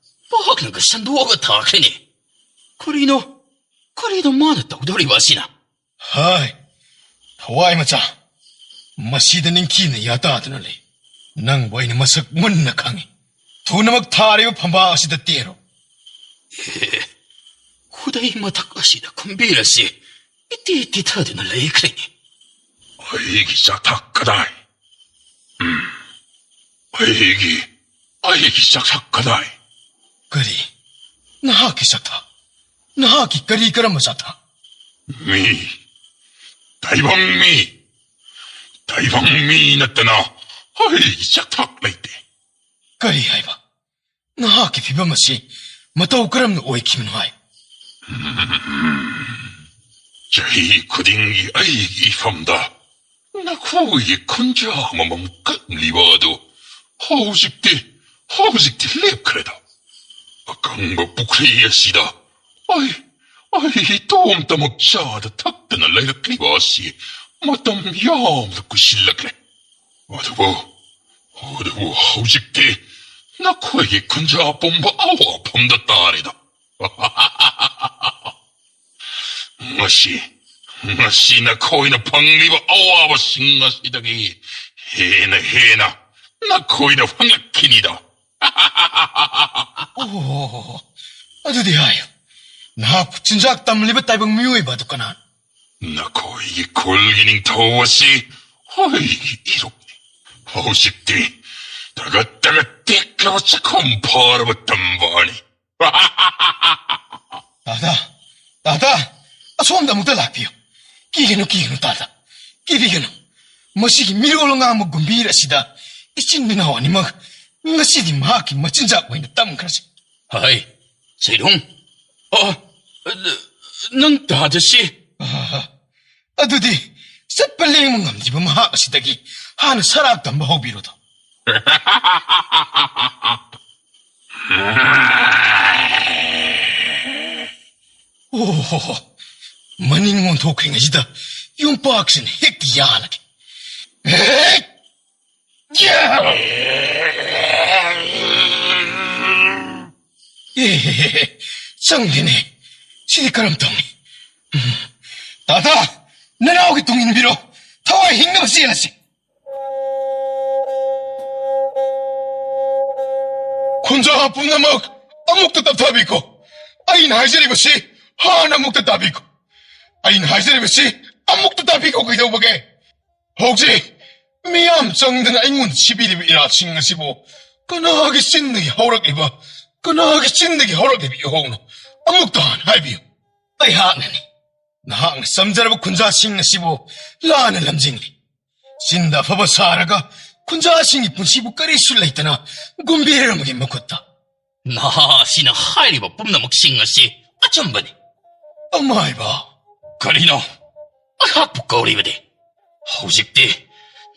ꯄꯥꯛꯅꯒ ꯁꯟꯗꯣꯛꯑꯒ ꯊꯥꯈ꯭ꯔꯦꯅꯦ꯫ ꯀꯔꯤꯅꯣ, ꯀꯔꯤꯅꯣ ꯃꯥꯅ ꯇꯧꯗꯧꯔꯤꯕ ꯑꯁꯤꯅ? ꯍꯥꯏ, ꯊꯋꯥꯏ ꯃꯆꯥ, ꯃꯁꯤꯗ ꯅꯤꯡꯊꯤꯅ ꯌꯥꯇꯥꯗꯨꯅ ꯂꯩ꯫ ꯅꯪꯕꯨ ꯑꯩꯅ ꯃꯁꯛ ꯃꯨꯟꯅ ꯈꯪꯏ꯫ ꯊꯨꯅꯃꯛ ꯊꯥꯔꯤꯕ ꯐꯝꯕꯥꯛ ꯑꯁꯤꯗ ꯇꯦꯔꯣ꯫ ꯑꯦ, ꯈꯨꯗꯩ ꯃꯊꯛ ꯑꯁꯤꯗ ꯈꯨꯝꯕꯤꯔꯁꯤ ꯏꯇꯤ ꯇꯤꯊꯗꯨꯅ ꯂꯩꯈ꯭ꯔꯦ꯫ ꯑꯩꯒꯤ ꯆꯥꯛꯊꯥꯛ ꯀꯗꯥꯏ? ꯎꯝ, ꯑꯩꯒꯤ, ꯑꯩꯒꯤ ꯆꯥꯛꯊꯥꯛ ꯀꯗꯥꯏ? ꯀꯔꯤ? ꯅꯍꯥꯛꯀꯤ ꯆꯥꯛꯊꯥꯛ? ꯅꯍꯥꯛꯀꯤ ꯀꯔꯤ ꯀꯔꯝꯕ ꯆꯥꯛꯊꯥꯛ? ꯃꯤ, ꯇꯥꯏꯕꯪ ꯃꯤ, ꯇꯥꯏꯕꯪ ꯃꯤ ꯅꯠꯇꯅ ꯑꯩꯒꯤ ꯆꯥꯛꯊꯥꯛ ꯂꯩꯇꯦ꯫ ꯀꯔꯤ ꯍꯥꯏꯕ? ꯅꯍꯥꯛꯀꯤ ꯐꯤꯕꯝ ꯑꯁꯤ ꯃꯇꯧ ꯀꯔꯝꯅ ꯑꯣꯏꯈꯤꯕꯅꯣ ꯍꯥꯏ? ꯆꯍꯤ ꯈꯨꯗꯤꯡꯒꯤ ꯑꯩꯒꯤ ꯏꯐꯝꯗ ꯅꯈꯣꯏꯒꯤ ꯈꯨꯟꯖꯥ ꯑꯃꯃꯝ ꯀꯪꯂꯤꯕ ꯑꯗꯨ ꯍꯧꯖꯤꯛꯇꯤ, ꯍꯧꯖꯤꯛꯇꯤ ꯂꯦꯞꯈ꯭ꯔꯦꯗ꯫ ꯑꯀꯪꯕ ꯄꯨꯈ꯭ꯔꯤ ꯑꯁꯤꯗ ꯑꯩ, ꯑꯩ ꯏꯇꯣꯝꯇꯃꯛ ꯆꯥꯗ ꯊꯛꯇꯅ ꯂꯩꯔꯛꯂꯤꯕ ꯑꯁꯤ ꯃꯇꯝ ꯌꯥꯝꯅ ꯀꯨꯏꯁꯤꯜꯂꯛꯂꯦ꯫ ꯑꯗꯨꯕꯨ, ꯑꯗꯨꯕꯨ ꯍꯧꯖꯤꯛꯇꯤ ꯅꯈꯣꯏꯒꯤ ꯈꯨꯟꯖꯥ ꯄꯨꯝꯕ ꯑꯋꯥꯐꯝꯗ ꯇꯥꯔꯦꯗ꯫ ꯉꯁꯤ, ꯉꯁꯤ ꯅꯈꯣꯏꯅ ꯐꯪꯂꯤꯕ ꯑꯋꯥꯕꯁꯤꯡ ꯑꯁꯤꯗꯒꯤ ꯍꯦꯟꯅ, ꯍꯦꯟꯅ ꯅꯈꯣꯏꯅ ꯐꯪꯂꯛꯈꯤꯅꯤꯗ꯫ ꯑꯣ, ꯑꯗꯨꯗꯤ ꯍꯥꯏꯌꯨ, ꯅꯍꯥꯛꯄꯨ ꯆꯤꯟꯖꯥꯛ ꯇꯝꯂꯤꯕ ꯇꯥꯏꯕꯪ ꯃꯤꯑꯣꯏꯕ ꯑꯗꯨ ꯀꯅꯥꯅꯣ? ꯅꯈꯣꯏꯒꯤ ꯈꯨꯜꯒꯤ ꯅꯤꯡꯊꯧ ꯑꯁꯤ ꯑꯩꯒꯤ ꯏꯔꯨꯞꯅꯤ꯫ ꯍꯧꯖꯤꯛꯇꯤ ꯇꯒꯠ ꯇꯒꯠ ꯇꯦꯛꯂꯕ ꯆꯥꯛꯈꯨꯝ ꯐꯥꯔꯕ ꯇꯝꯕꯥꯅꯤ꯫ ꯇꯥꯗꯥ, ꯇꯥꯗꯥ, ꯑꯁꯣꯝꯗ ꯑꯃꯨꯛꯇ ꯂꯥꯛꯄꯤꯌꯨ꯫ ꯀꯤꯒꯅꯨ, ꯀꯤꯒꯅꯨ, ꯇꯥꯗꯥ꯫ ꯀꯤꯕꯤꯒꯅꯨ꯫ ꯃꯁꯤꯒꯤ ꯃꯤꯔꯣꯜ ꯉꯥꯡꯕ ꯒꯨꯝꯕꯤꯔ ꯑꯁꯤꯗ ꯏꯆꯤꯟ ꯏꯅꯥꯎ ꯑꯅꯤꯃꯛ ꯉꯁꯤꯗꯤ ꯃꯍꯥꯛꯀꯤ ꯃꯆꯤꯟꯖꯥꯛ ꯑꯣꯏꯅ ꯇꯝꯈ꯭ꯔꯁꯤ꯫ ꯍꯥꯏ, ꯁꯩꯔꯨꯡ꯫ ꯑꯣ, ꯅꯪ ꯇꯥꯗꯁꯤ꯫ ꯑꯥ, ꯑꯗꯨꯗꯤ ꯆꯠꯄ ꯂꯦꯡꯕ ꯉꯝꯗ꯭ꯔꯤꯕ ꯃꯍꯥꯛ ꯑꯁꯤꯗꯒꯤ ꯍꯥꯟꯅ ꯁꯔꯥꯛ ꯇꯝꯕ ꯍꯧꯕꯤꯔꯣꯗꯣ꯫ ꯑꯣ, ꯃꯅꯤꯡ ꯑꯣꯟꯊꯣꯛꯈ꯭ꯔꯤꯉꯩꯁꯤꯗ ꯌꯨꯝꯄꯥꯛꯁꯤꯅ ꯍꯦꯛꯇ ꯌꯥꯜꯂꯒꯦ꯫ ꯍꯦꯛ! ꯌꯥ! ꯑꯦ, ꯆꯪꯗꯦꯅꯦ꯫ ꯁꯤꯗꯤ ꯀꯔꯝ ꯇꯧꯅꯤ? ꯎꯝ꯫ ꯇꯥꯇꯥ, ꯅꯅꯥꯎꯒꯤ ꯇꯨꯡ ꯏꯟꯕꯤꯔꯣ꯫ ꯊꯋꯥꯏ ꯍꯤꯡꯅꯕ ꯆꯦꯜꯂꯁꯤ꯫ ꯈꯨꯟꯖꯥ ꯄꯨꯝꯅꯃꯛ ꯑꯃꯨꯛꯇ ꯇꯞꯊꯕꯤꯈꯣ꯫ ꯑꯩꯅ ꯍꯥꯏꯖꯔꯤꯕꯁꯤ ꯍꯥꯟꯅ ꯑꯃꯨꯛꯇ ꯇꯥꯕꯤꯈꯣ꯫ ꯑꯩꯅ ꯍꯥꯏꯖꯔꯤꯕꯁꯤ ꯑꯃꯨꯛꯇ ꯇꯥꯕꯤꯈꯣ꯫ ꯀꯩꯗꯧꯕꯒꯦ? ꯍꯧꯖꯤꯛ ꯃꯤꯌꯥꯝ ꯆꯪꯗꯅ ꯑꯩꯉꯣꯟꯗ ꯁꯤꯕꯤꯔꯤꯕ ꯏꯔꯥꯠꯁꯤꯡ ꯑꯁꯤꯕꯨ ꯀꯅꯥꯒꯤ ꯆꯤꯟꯗꯒꯤ ꯍꯧꯔꯛꯂꯤꯕ, ꯀꯅꯥꯒꯤ ꯆꯤꯟꯗꯒꯤ ꯍꯧꯔꯛꯂꯤꯕ ꯏꯍꯧꯅꯣ? ꯑꯃꯨꯛꯇ ꯍꯥꯟꯅ ꯍꯥꯏꯕꯤꯌꯨ꯫ ꯑꯩꯍꯥꯛꯅꯅꯤ꯫ ꯅꯍꯥꯛꯅ ꯆꯝꯖꯔꯕ ꯈꯨꯟꯖꯥꯁꯤꯡ ꯑꯁꯤꯕꯨ ꯂꯥꯟꯅ ꯂꯝꯖꯤꯡꯂꯤ꯫ ꯆꯤꯟꯗ ꯑꯐꯕ ꯁꯥꯔꯒ ꯈꯨꯟꯖꯥꯁꯤꯡꯒꯤ ꯄꯨꯟꯁꯤꯕꯨ ꯀꯔꯤꯁꯨ ꯂꯩꯇꯅ ꯒꯨꯝꯕꯤꯔꯝꯒꯤ ꯃꯈꯨꯠꯇ꯫ ꯅꯍꯥ ꯑꯁꯤꯅ ꯍꯥꯏꯔꯤꯕ ꯄꯨꯝꯅꯃꯛꯁꯤꯡ ꯑꯁꯤ ꯑꯆꯨꯝꯕꯅꯤ꯫ ꯑꯃꯥꯏꯕ꯫ ꯀꯔꯤꯅꯣ? ꯑꯩꯍꯥꯛꯄꯨ ꯀꯧꯔꯤꯕꯗꯤ? ꯍꯧꯖꯤꯛꯇꯤ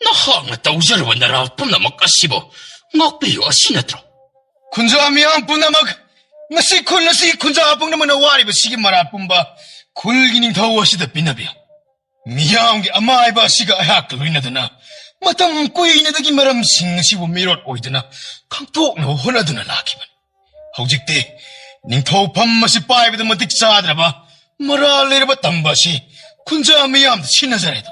ꯅꯍꯥꯛꯅ ꯇꯧꯖꯔꯨꯕ ꯅꯔꯥꯜ ꯄꯨꯝꯅꯃꯛ ꯑꯁꯤꯕꯨ ꯉꯥꯛꯄꯤꯌꯨ ꯑꯁꯤ ꯅꯠꯇ꯭ꯔꯣ? ꯈꯨꯟꯖꯥ ꯃꯤꯌꯥꯝ ꯄꯨꯝꯅꯃꯛ, ꯉꯁꯤ ꯈꯨꯜ ꯑꯁꯤ ꯈꯨꯟꯖꯥ ꯄꯨꯝꯅꯃꯛꯅ ꯋꯥꯔꯤꯕꯁꯤꯒꯤ ꯃꯔꯥꯜ ꯄꯨꯝꯕ ꯈꯨꯜꯒꯤ ꯅꯤꯡꯊꯧ ꯑꯁꯤꯗ ꯄꯤꯅꯕꯤꯌꯨ꯫ ꯃꯤꯌꯥꯝꯒꯤ ꯑꯃꯥꯏꯕ ꯑꯁꯤꯒ ꯑꯩꯍꯥꯛꯀ ꯂꯣꯏꯅꯗꯨꯅ ꯃꯇꯝ ꯀꯨꯏꯅꯗꯒꯤ ꯃꯔꯝꯁꯤꯡ ꯑꯁꯤꯕꯨ ꯃꯤꯔꯣꯠ ꯑꯣꯏꯗꯨꯅ ꯈꯪꯗꯣꯛꯅꯕ ꯍꯣꯠꯅꯗꯨꯅ ꯂꯥꯛꯈꯤꯕꯅꯤ꯫ ꯍꯧꯖꯤꯛꯇꯤ ꯅꯤꯡꯊꯧ ꯐꯝ ꯑꯁꯤ ꯄꯥꯏꯕꯗ ꯃꯇꯤꯛ ꯆꯥꯗ꯭ꯔꯕ ꯃꯔꯥꯜ ꯂꯩꯔꯕ ꯇꯝꯕ ꯑꯁꯤ ꯈꯨꯟꯖꯥ ꯃꯤꯌꯥꯝꯗ ꯁꯤꯟꯅꯖꯔꯦꯗꯣ꯫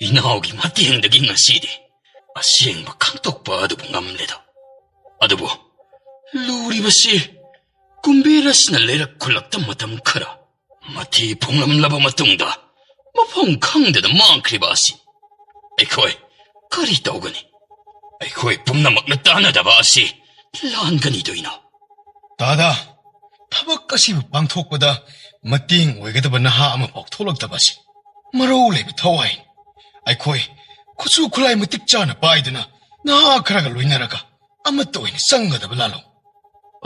ꯏꯅꯥꯎꯒꯤ ꯃꯇꯦꯡꯗꯒꯤ ꯉꯁꯤꯗꯤ ꯑꯁꯦꯡꯕ ꯈꯪꯗꯣꯛꯄ ꯑꯗꯨꯕꯨ ꯉꯝꯂꯦꯗꯣ꯫ ꯑꯗꯨꯕꯨ ꯂꯨꯔꯤꯕꯁꯤ ꯀꯨꯝꯕꯤꯔꯁꯅ ꯂꯩꯔꯛ ꯈꯨꯜꯂꯛꯇ ꯃꯇꯝ ꯈꯔ ꯃꯊꯤ ꯐꯣꯡꯂꯝꯂꯕ ꯃꯇꯨꯡꯗ ꯃꯐꯝ ꯈꯪꯗꯅ ꯃꯥꯡꯈ꯭ꯔꯤꯕ ꯑꯁꯤ ꯑꯩꯈꯣꯏ ꯀꯔꯤ ꯇꯧꯒꯅꯤ? ꯑꯩꯈꯣꯏ ꯄꯨꯝꯅꯃꯛꯅ ꯇꯥꯟꯅꯗꯕ ꯑꯁꯤ ꯂꯥꯟꯒꯅꯤꯗꯣꯏꯅꯣ? ꯇꯥꯗꯥ, ꯊꯕꯛ ꯑꯁꯤꯕꯨ ꯄꯥꯡꯊꯣꯛꯄꯗ ꯃꯇꯦꯡ ꯑꯣꯏꯒꯗꯕ ꯅꯍꯥ ꯑꯃꯐꯥꯎ ꯊꯣꯛꯂꯛꯇꯕ ꯑꯁꯤ ꯃꯔꯧ ꯂꯩꯕ ꯊꯋꯥꯏꯅꯤ꯫ ꯑꯩꯈꯣꯏ ꯈꯨꯠꯁꯨ ꯈꯨꯠꯂꯥꯏ ꯃꯇꯤꯛ ꯆꯥꯅ ꯄꯥꯏꯗꯨꯅ ꯅꯍꯥ ꯈꯔꯒ ꯂꯣꯏꯅꯔꯒ ꯑꯃꯠꯇ ꯑꯣꯏꯅ ꯆꯪꯒꯗꯕ ꯂꯥꯜꯂꯣ꯫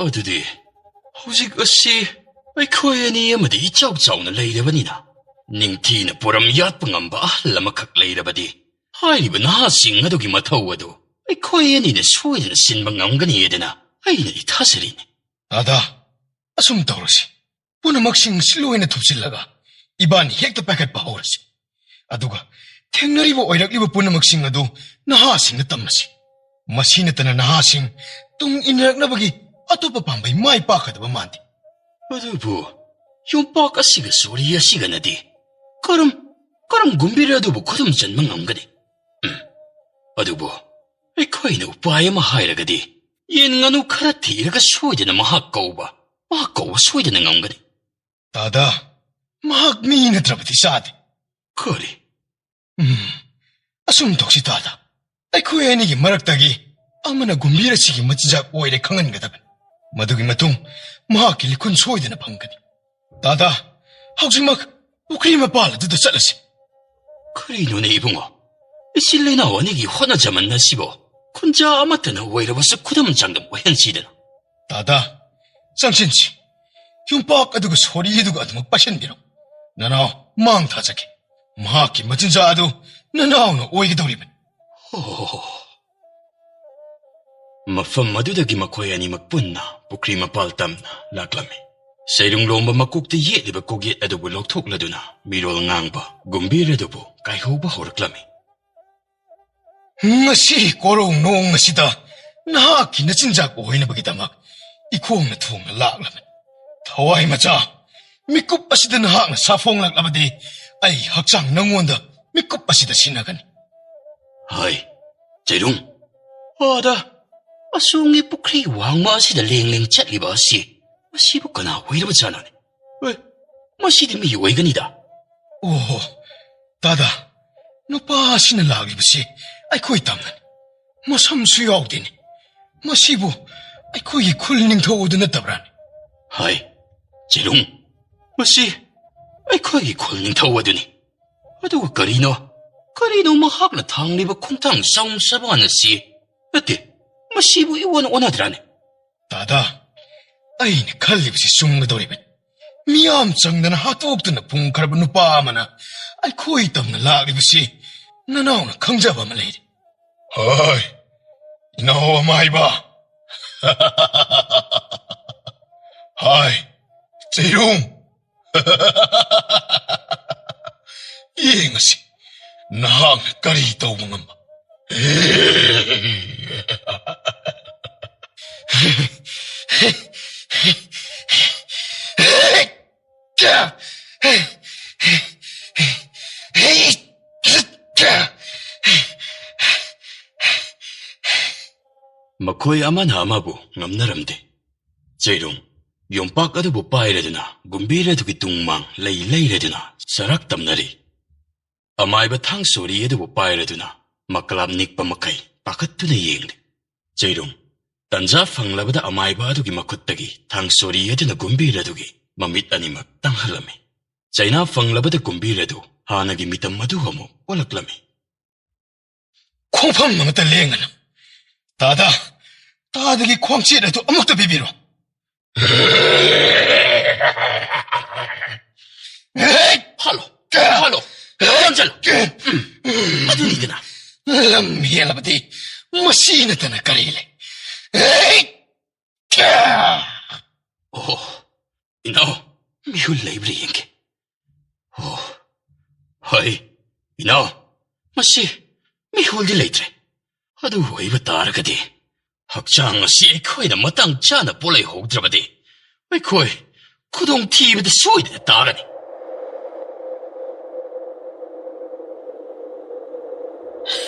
ꯑꯗꯨꯗꯤ ꯍꯧꯖꯤꯛ ꯑꯁꯤ ꯑꯩꯈꯣꯏ ꯑꯅꯤ ꯑꯃꯗꯤ ꯏꯆꯥꯎ ꯆꯥꯎꯅ ꯂꯩꯔꯕꯅꯤꯅ, ꯅꯤꯡꯊꯤꯅ ꯄꯣꯔꯝ ꯌꯥꯠꯄ ꯉꯝꯕ ꯑꯍꯜ ꯑꯃꯈꯛ ꯂꯩꯔꯕꯗꯤ, ꯍꯥꯏꯔꯤꯕ ꯅꯍꯥꯁꯤꯡ ꯑꯗꯨꯒꯤ ꯃꯊꯧ ꯑꯗꯨ ꯑꯩꯈꯣꯏ ꯑꯅꯤꯅ ꯁꯣꯏꯗꯅ ꯁꯤꯟꯕ ꯉꯝꯒꯅꯤ ꯍꯥꯏꯗꯅ ꯑꯩꯅꯗꯤ ꯊꯥꯖꯔꯤꯅꯤ꯫ ꯇꯥꯗꯥ, ꯑꯁꯨꯝ ꯇꯧꯔꯁꯤ꯫ ꯄꯨꯝꯅꯃꯛꯁꯤꯡ ꯑꯁꯤ ꯂꯣꯏꯅ ꯊꯨꯞꯆꯤꯜꯂꯒ ꯏꯕꯥꯅꯤ ꯍꯦꯛꯇ ꯄꯥꯏꯈꯠꯄ ꯍꯧꯔꯁꯤ꯫ ꯑꯗꯨꯒ ꯊꯦꯡꯅꯔꯤꯕ ꯑꯣꯏꯔꯛꯂꯤꯕ ꯄꯨꯝꯅꯃꯛꯁꯤꯡ ꯑꯗꯨ ꯅꯍꯥꯁꯤꯡꯅ ꯇꯝꯃꯁꯤ꯫ ꯃꯁꯤ ꯅꯠꯇꯅ ꯅꯍꯥꯁꯤꯡ ꯇꯨꯡ ꯏꯟꯅꯔꯛꯅꯕꯒꯤ ꯑꯇꯣꯞꯄ ꯄꯥꯝꯕꯩ ꯃꯥꯏ ꯄꯥꯛꯀꯗꯕ ꯃꯥꯟꯗꯦ꯫ ꯑꯗꯨꯕꯨ ꯌꯣꯝꯄꯥꯛ ꯑꯁꯤꯒ ꯁꯣꯔꯤ ꯑꯁꯤꯒꯅꯗꯤ ꯀꯔꯝ, ꯀꯔꯝ ꯒꯨꯝꯕꯤꯔ ꯑꯗꯨꯕꯨ ꯈꯨꯗꯨꯝ ꯆꯟꯕ ꯉꯝꯒꯅꯤ? ꯎꯝ, ꯑꯗꯨꯕꯨ ꯑꯩꯈꯣꯏꯅ ꯎꯄꯥꯏ ꯑꯃ ꯍꯥꯏꯔꯒꯗꯤ, ꯌꯦꯟ ꯉꯥꯅꯨ ꯈꯔ ꯊꯤꯔꯒ ꯁꯣꯏꯗꯅ ꯃꯍꯥꯛ ꯀꯧꯕ, ꯃꯍꯥꯛ ꯀꯧꯕ ꯁꯣꯏꯗꯅ ꯉꯝꯒꯅꯤ꯫ ꯇꯥꯗꯥ, ꯃꯍꯥꯛ ꯃꯤ ꯅꯠꯇ꯭ꯔꯕꯗꯤ ꯆꯥꯗꯦ꯫ ꯀꯔꯤ? ꯎꯝ, ꯑꯁꯨꯝ ꯇꯧꯁꯤ ꯇꯥꯗꯥ꯫ ꯑꯩꯈꯣꯏ ꯑꯅꯤꯒꯤ ꯃꯔꯛꯇꯒꯤ ꯑꯃꯅ ꯒꯨꯝꯕꯤꯔ ꯑꯁꯤꯒꯤ ꯃꯆꯤꯟꯖꯥꯛ ꯑꯣꯏꯔꯦ ꯈꯪꯍꯟꯒꯗꯕꯅꯤ꯫ ꯃꯗꯨꯒꯤ ꯃꯇꯨꯡ ꯃꯍꯥꯛꯀꯤ ꯂꯤꯈꯨꯟ ꯁꯣꯏꯗꯅ ꯐꯪꯒꯅꯤ꯫ ꯇꯥꯗꯥ, ꯍꯧꯖꯤꯛꯃꯛ ꯄꯨꯈ꯭ꯔꯤ ꯃꯄꯥꯜ ꯑꯗꯨꯗ ꯆꯠꯂꯁꯤ꯫ ꯀꯔꯤꯅꯣꯅꯦ ꯏꯕꯨꯡꯉꯣ? ꯏꯆꯤꯜ ꯏꯅꯥꯎ ꯑꯅꯤꯒꯤ ꯍꯣꯠꯅꯖꯃꯟ ꯑꯁꯤꯕꯨ ꯈꯨꯟꯖꯥ ꯑꯃꯠꯇꯅ ꯑꯣꯏꯔꯕꯁꯨ ꯈꯨꯗꯝ ꯆꯥꯡꯗꯝ ꯑꯣꯏꯍꯟꯁꯤꯗꯅ꯫ ꯇꯥꯗꯥ, ꯆꯪꯁꯤꯟꯁꯤ꯫ ꯌꯨꯝꯄꯥꯛ ꯑꯗꯨꯒ ꯁꯣꯔꯤ ꯑꯗꯨꯒ ꯑꯗꯨꯃꯛ ꯄꯥꯏꯁꯤꯟꯕꯤꯔꯣ꯫ ꯅꯅꯥꯎ, ꯃꯥꯡ ꯊꯥꯖꯒꯦ꯫ ꯃꯍꯥꯛꯀꯤ ꯃꯆꯤꯟꯖꯥꯛ ꯑꯗꯨ ꯅꯅꯥꯎꯅ ꯑꯣꯏꯒꯗꯧꯔꯤꯕꯅꯤ꯫ ꯑꯣ꯫ ꯃꯐꯝ ꯑꯗꯨꯗꯒꯤ ꯃꯈꯣꯏ ꯑꯅꯤꯃꯛ ꯄꯨꯟꯅ ꯄꯨꯈ꯭ꯔꯤ ꯃꯄꯥꯜ ꯇꯝꯅ ꯂꯥꯛꯂꯝꯃꯤ꯫ ꯁꯩꯔꯨꯡ ꯂꯣꯝꯕ ꯃꯀꯣꯛꯇ ꯌꯦꯠꯂꯤꯕ ꯀꯣꯛꯌꯦꯠ ꯑꯗꯨꯕꯨ ꯂꯧꯊꯣꯛꯂꯗꯨꯅ ꯃꯤꯔꯣꯜ ꯉꯥꯡꯕ ꯒꯨꯝꯕꯤꯔ ꯑꯗꯨꯕꯨ ꯀꯥꯏꯍꯧꯕ ꯍꯧꯔꯛꯂꯝꯃꯤ꯫ ꯉꯁꯤ ꯀꯣꯔꯧ ꯅꯣꯡ ꯑꯁꯤꯗ ꯅꯍꯥꯛꯀꯤ ꯅꯆꯤꯟꯖꯥꯛ ꯑꯣꯏꯅꯕꯒꯤꯗꯃꯛ ꯏꯈꯣꯡꯅ ꯊꯣꯡꯅ ꯂꯥꯛꯂꯕꯅꯤ꯫ ꯊꯋꯥꯏ ꯃꯆꯥ, ꯃꯤꯀꯨꯞ ꯑꯁꯤꯗ ꯅꯍꯥꯛꯅ ꯁꯥꯐꯣꯡꯂꯛꯂꯕꯗꯤ ꯑꯩ ꯍꯛꯆꯥꯡ ꯅꯪꯉꯣꯟꯗ ꯃꯤꯀꯨꯞ ꯑꯁꯤꯗ ꯁꯤꯟꯅꯒꯅꯤ꯫ ꯍꯥꯏ, ꯆꯩꯔꯨꯡ, ꯑꯥꯗ ꯑꯁꯣꯝꯒꯤ ꯄꯨꯈ꯭ꯔꯤ ꯋꯥꯡꯃ ꯑꯁꯤꯗ ꯂꯦꯡ ꯂꯦꯡ ꯆꯠꯂꯤꯕ ꯑꯁꯤ ꯃꯁꯤꯕꯨ ꯀꯅꯥ ꯑꯣꯏꯔꯕꯖꯥꯠꯅꯣꯅꯦ? ꯑꯦ, ꯃꯁꯤꯗꯤ ꯃꯤ ꯑꯣꯏꯒꯅꯤꯗ꯫ ꯑꯣꯍꯣ, ꯇꯥꯗꯥ, ꯅꯨꯄꯥ ꯑꯁꯤꯅ ꯂꯥꯛꯂꯤꯕꯁꯤ ꯑꯩꯈꯣꯏ ꯇꯝꯅꯅꯤ꯫ ꯃꯁꯝꯁꯨ ꯌꯥꯎꯗꯦꯅꯦ꯫ ꯃꯁꯤꯕꯨ ꯑꯩꯈꯣꯏꯒꯤ ꯈꯨꯜ ꯅꯤꯡꯊꯧ ꯑꯗꯨ ꯅꯠꯇꯕ꯭ꯔꯥꯅꯦ? ꯍꯥꯏ, ꯆꯦꯔꯨꯡ, ꯃꯁꯤ ꯑꯩꯈꯣꯏꯒꯤ ꯈꯨꯜ ꯅꯤꯡꯊꯧ ꯑꯗꯨꯅꯤ꯫ ꯑꯗꯨꯒ ꯀꯔꯤꯅꯣ, ꯀꯔꯤꯅꯣ ꯃꯍꯥꯛꯅ ꯊꯥꯡꯂꯤꯕ ꯈꯣꯡꯊꯥꯡ ꯆꯥꯎꯅ ꯆꯕꯥꯟ ꯑꯁꯤ? ꯅꯠꯇꯦ, ꯃꯁꯤꯕꯨ ꯏꯑꯣꯟ ꯑꯣꯟꯅꯗ꯭ꯔꯥꯅꯦ? ꯇꯥꯗꯥ, ꯑꯩꯅ ꯈꯜꯂꯤꯕꯁꯤ ꯆꯨꯝꯒꯗꯧꯔꯤꯕꯅꯤ꯫ ꯃꯤꯌꯥꯝ ꯆꯪꯗꯅ ꯍꯥꯠꯇꯣꯛꯇꯨꯅ ꯐꯨꯝꯈ꯭ꯔꯕ ꯅꯨꯄꯥ ꯑꯃꯅ ꯑꯩꯈꯣꯏ ꯇꯝꯅ ꯂꯥꯛꯂꯤꯕꯁꯤ ꯅꯅꯥꯎꯅ ꯈꯪꯖꯕ ꯑꯃ ꯂꯩꯔꯦ꯫ ꯍꯣꯏ, ꯏꯅꯥꯎ ꯑꯃꯥꯏꯕ꯫ ꯍꯥꯏ, ꯆꯩꯔꯣꯡ꯫ ꯌꯦꯡꯉꯁꯤ, ꯅꯍꯥꯛꯅ ꯀꯔꯤ ꯇꯧꯕ ꯉꯝꯕ? ꯃꯈꯣꯏ ꯑꯃꯅ ꯑꯃꯕꯨ ꯉꯝꯅꯔꯝꯗꯦ꯫ ꯆꯩꯔꯣꯡ ꯌꯣꯝꯄꯥꯛ ꯑꯗꯨꯕꯨ ꯄꯥꯏꯔꯗꯨꯅ ꯒꯨꯝꯕꯤꯔ ꯑꯗꯨꯒꯤ ꯇꯨꯡ ꯃꯥꯡ ꯂꯩ ꯂꯩꯔꯗꯨꯅ ꯁꯔꯥꯛ ꯇꯝꯅꯔꯤ꯫ ꯑꯃꯥꯏꯕ ꯊꯥꯡ ꯁꯣꯔꯤ ꯑꯗꯨꯕꯨ ꯄꯥꯏꯔꯗꯨꯅ ꯃꯀ꯭ꯂꯥꯞ ꯅꯤꯛꯄ ꯃꯈꯩ ꯄꯥꯈꯠꯇꯨꯅ ꯌꯦꯡꯂꯤ꯫ ꯆꯩꯔꯣꯡ ꯇꯟꯖꯥ ꯐꯪꯂꯕꯗ ꯑꯃꯥꯏꯕ ꯑꯗꯨꯒꯤ ꯃꯈꯨꯠꯇꯒꯤ ꯊꯥꯡ ꯁꯣꯔꯤ ꯑꯗꯨꯅ ꯒꯨꯝꯕꯤꯔ ꯑꯗꯨꯒꯤ ꯃꯃꯤꯠ ꯑꯅꯤꯃꯛ ꯇꯥꯡꯍꯜꯂꯝꯃꯤ꯫ ꯆꯩꯅꯥ ꯐꯪꯂꯕꯗ ꯒꯨꯝꯕꯤꯔ ꯑꯗꯨ ꯍꯥꯟꯅꯒꯤ ꯃꯤꯇꯝ ꯑꯗꯨ ꯑꯃꯨꯛ ꯑꯣꯜꯂꯛꯂꯝꯃꯤ꯫ ꯈꯣꯡꯐꯝ ꯑꯃꯠꯇ ꯂꯦꯡꯒꯅꯨ꯫ ꯇꯥꯗ, ꯇꯥꯗꯒꯤ ꯈ꯭ꯋꯥꯡꯆꯦꯠ ꯑꯗꯨ ꯑꯃꯨꯛꯇ ꯄꯤꯕꯤꯔꯣ꯫ Hello, hello, ꯌꯣꯟꯁꯤꯜꯂꯣ꯫ ꯎꯝ, ꯑꯗꯨꯅꯤꯗꯅ꯫ ꯂꯝ ꯍꯦꯜꯂꯕꯗꯤ ꯃꯁꯤ ꯅꯠꯇꯅ ꯀꯔꯤ ꯂꯩ? ꯑꯣ, ꯏꯅꯥꯎ, ꯃꯤꯍꯨꯜ ꯂꯩꯕ꯭ꯔꯥ ꯌꯦꯡꯒꯦ꯫ ꯑꯣ, ꯍꯣꯏ, ꯏꯅꯥꯎ, ꯃꯁꯤ ꯃꯤꯍꯨꯜꯗꯤ ꯂꯩꯇ꯭ꯔꯦ꯫ ꯑꯗꯨ ꯑꯣꯏꯕ ꯇꯥꯔꯒꯗꯤ ꯍꯛꯆꯥꯡ ꯑꯁꯤ ꯑꯩꯈꯣꯏꯅ ꯃꯇꯥꯡ ꯆꯥꯅ ꯄꯣꯠꯂꯩꯍꯧꯗ꯭ꯔꯕꯗꯤ ꯑꯩꯈꯣꯏ ꯈꯨꯗꯣꯡꯊꯤꯕꯗ ꯁꯣꯏꯗꯅ ꯇꯥꯒꯅꯤ꯫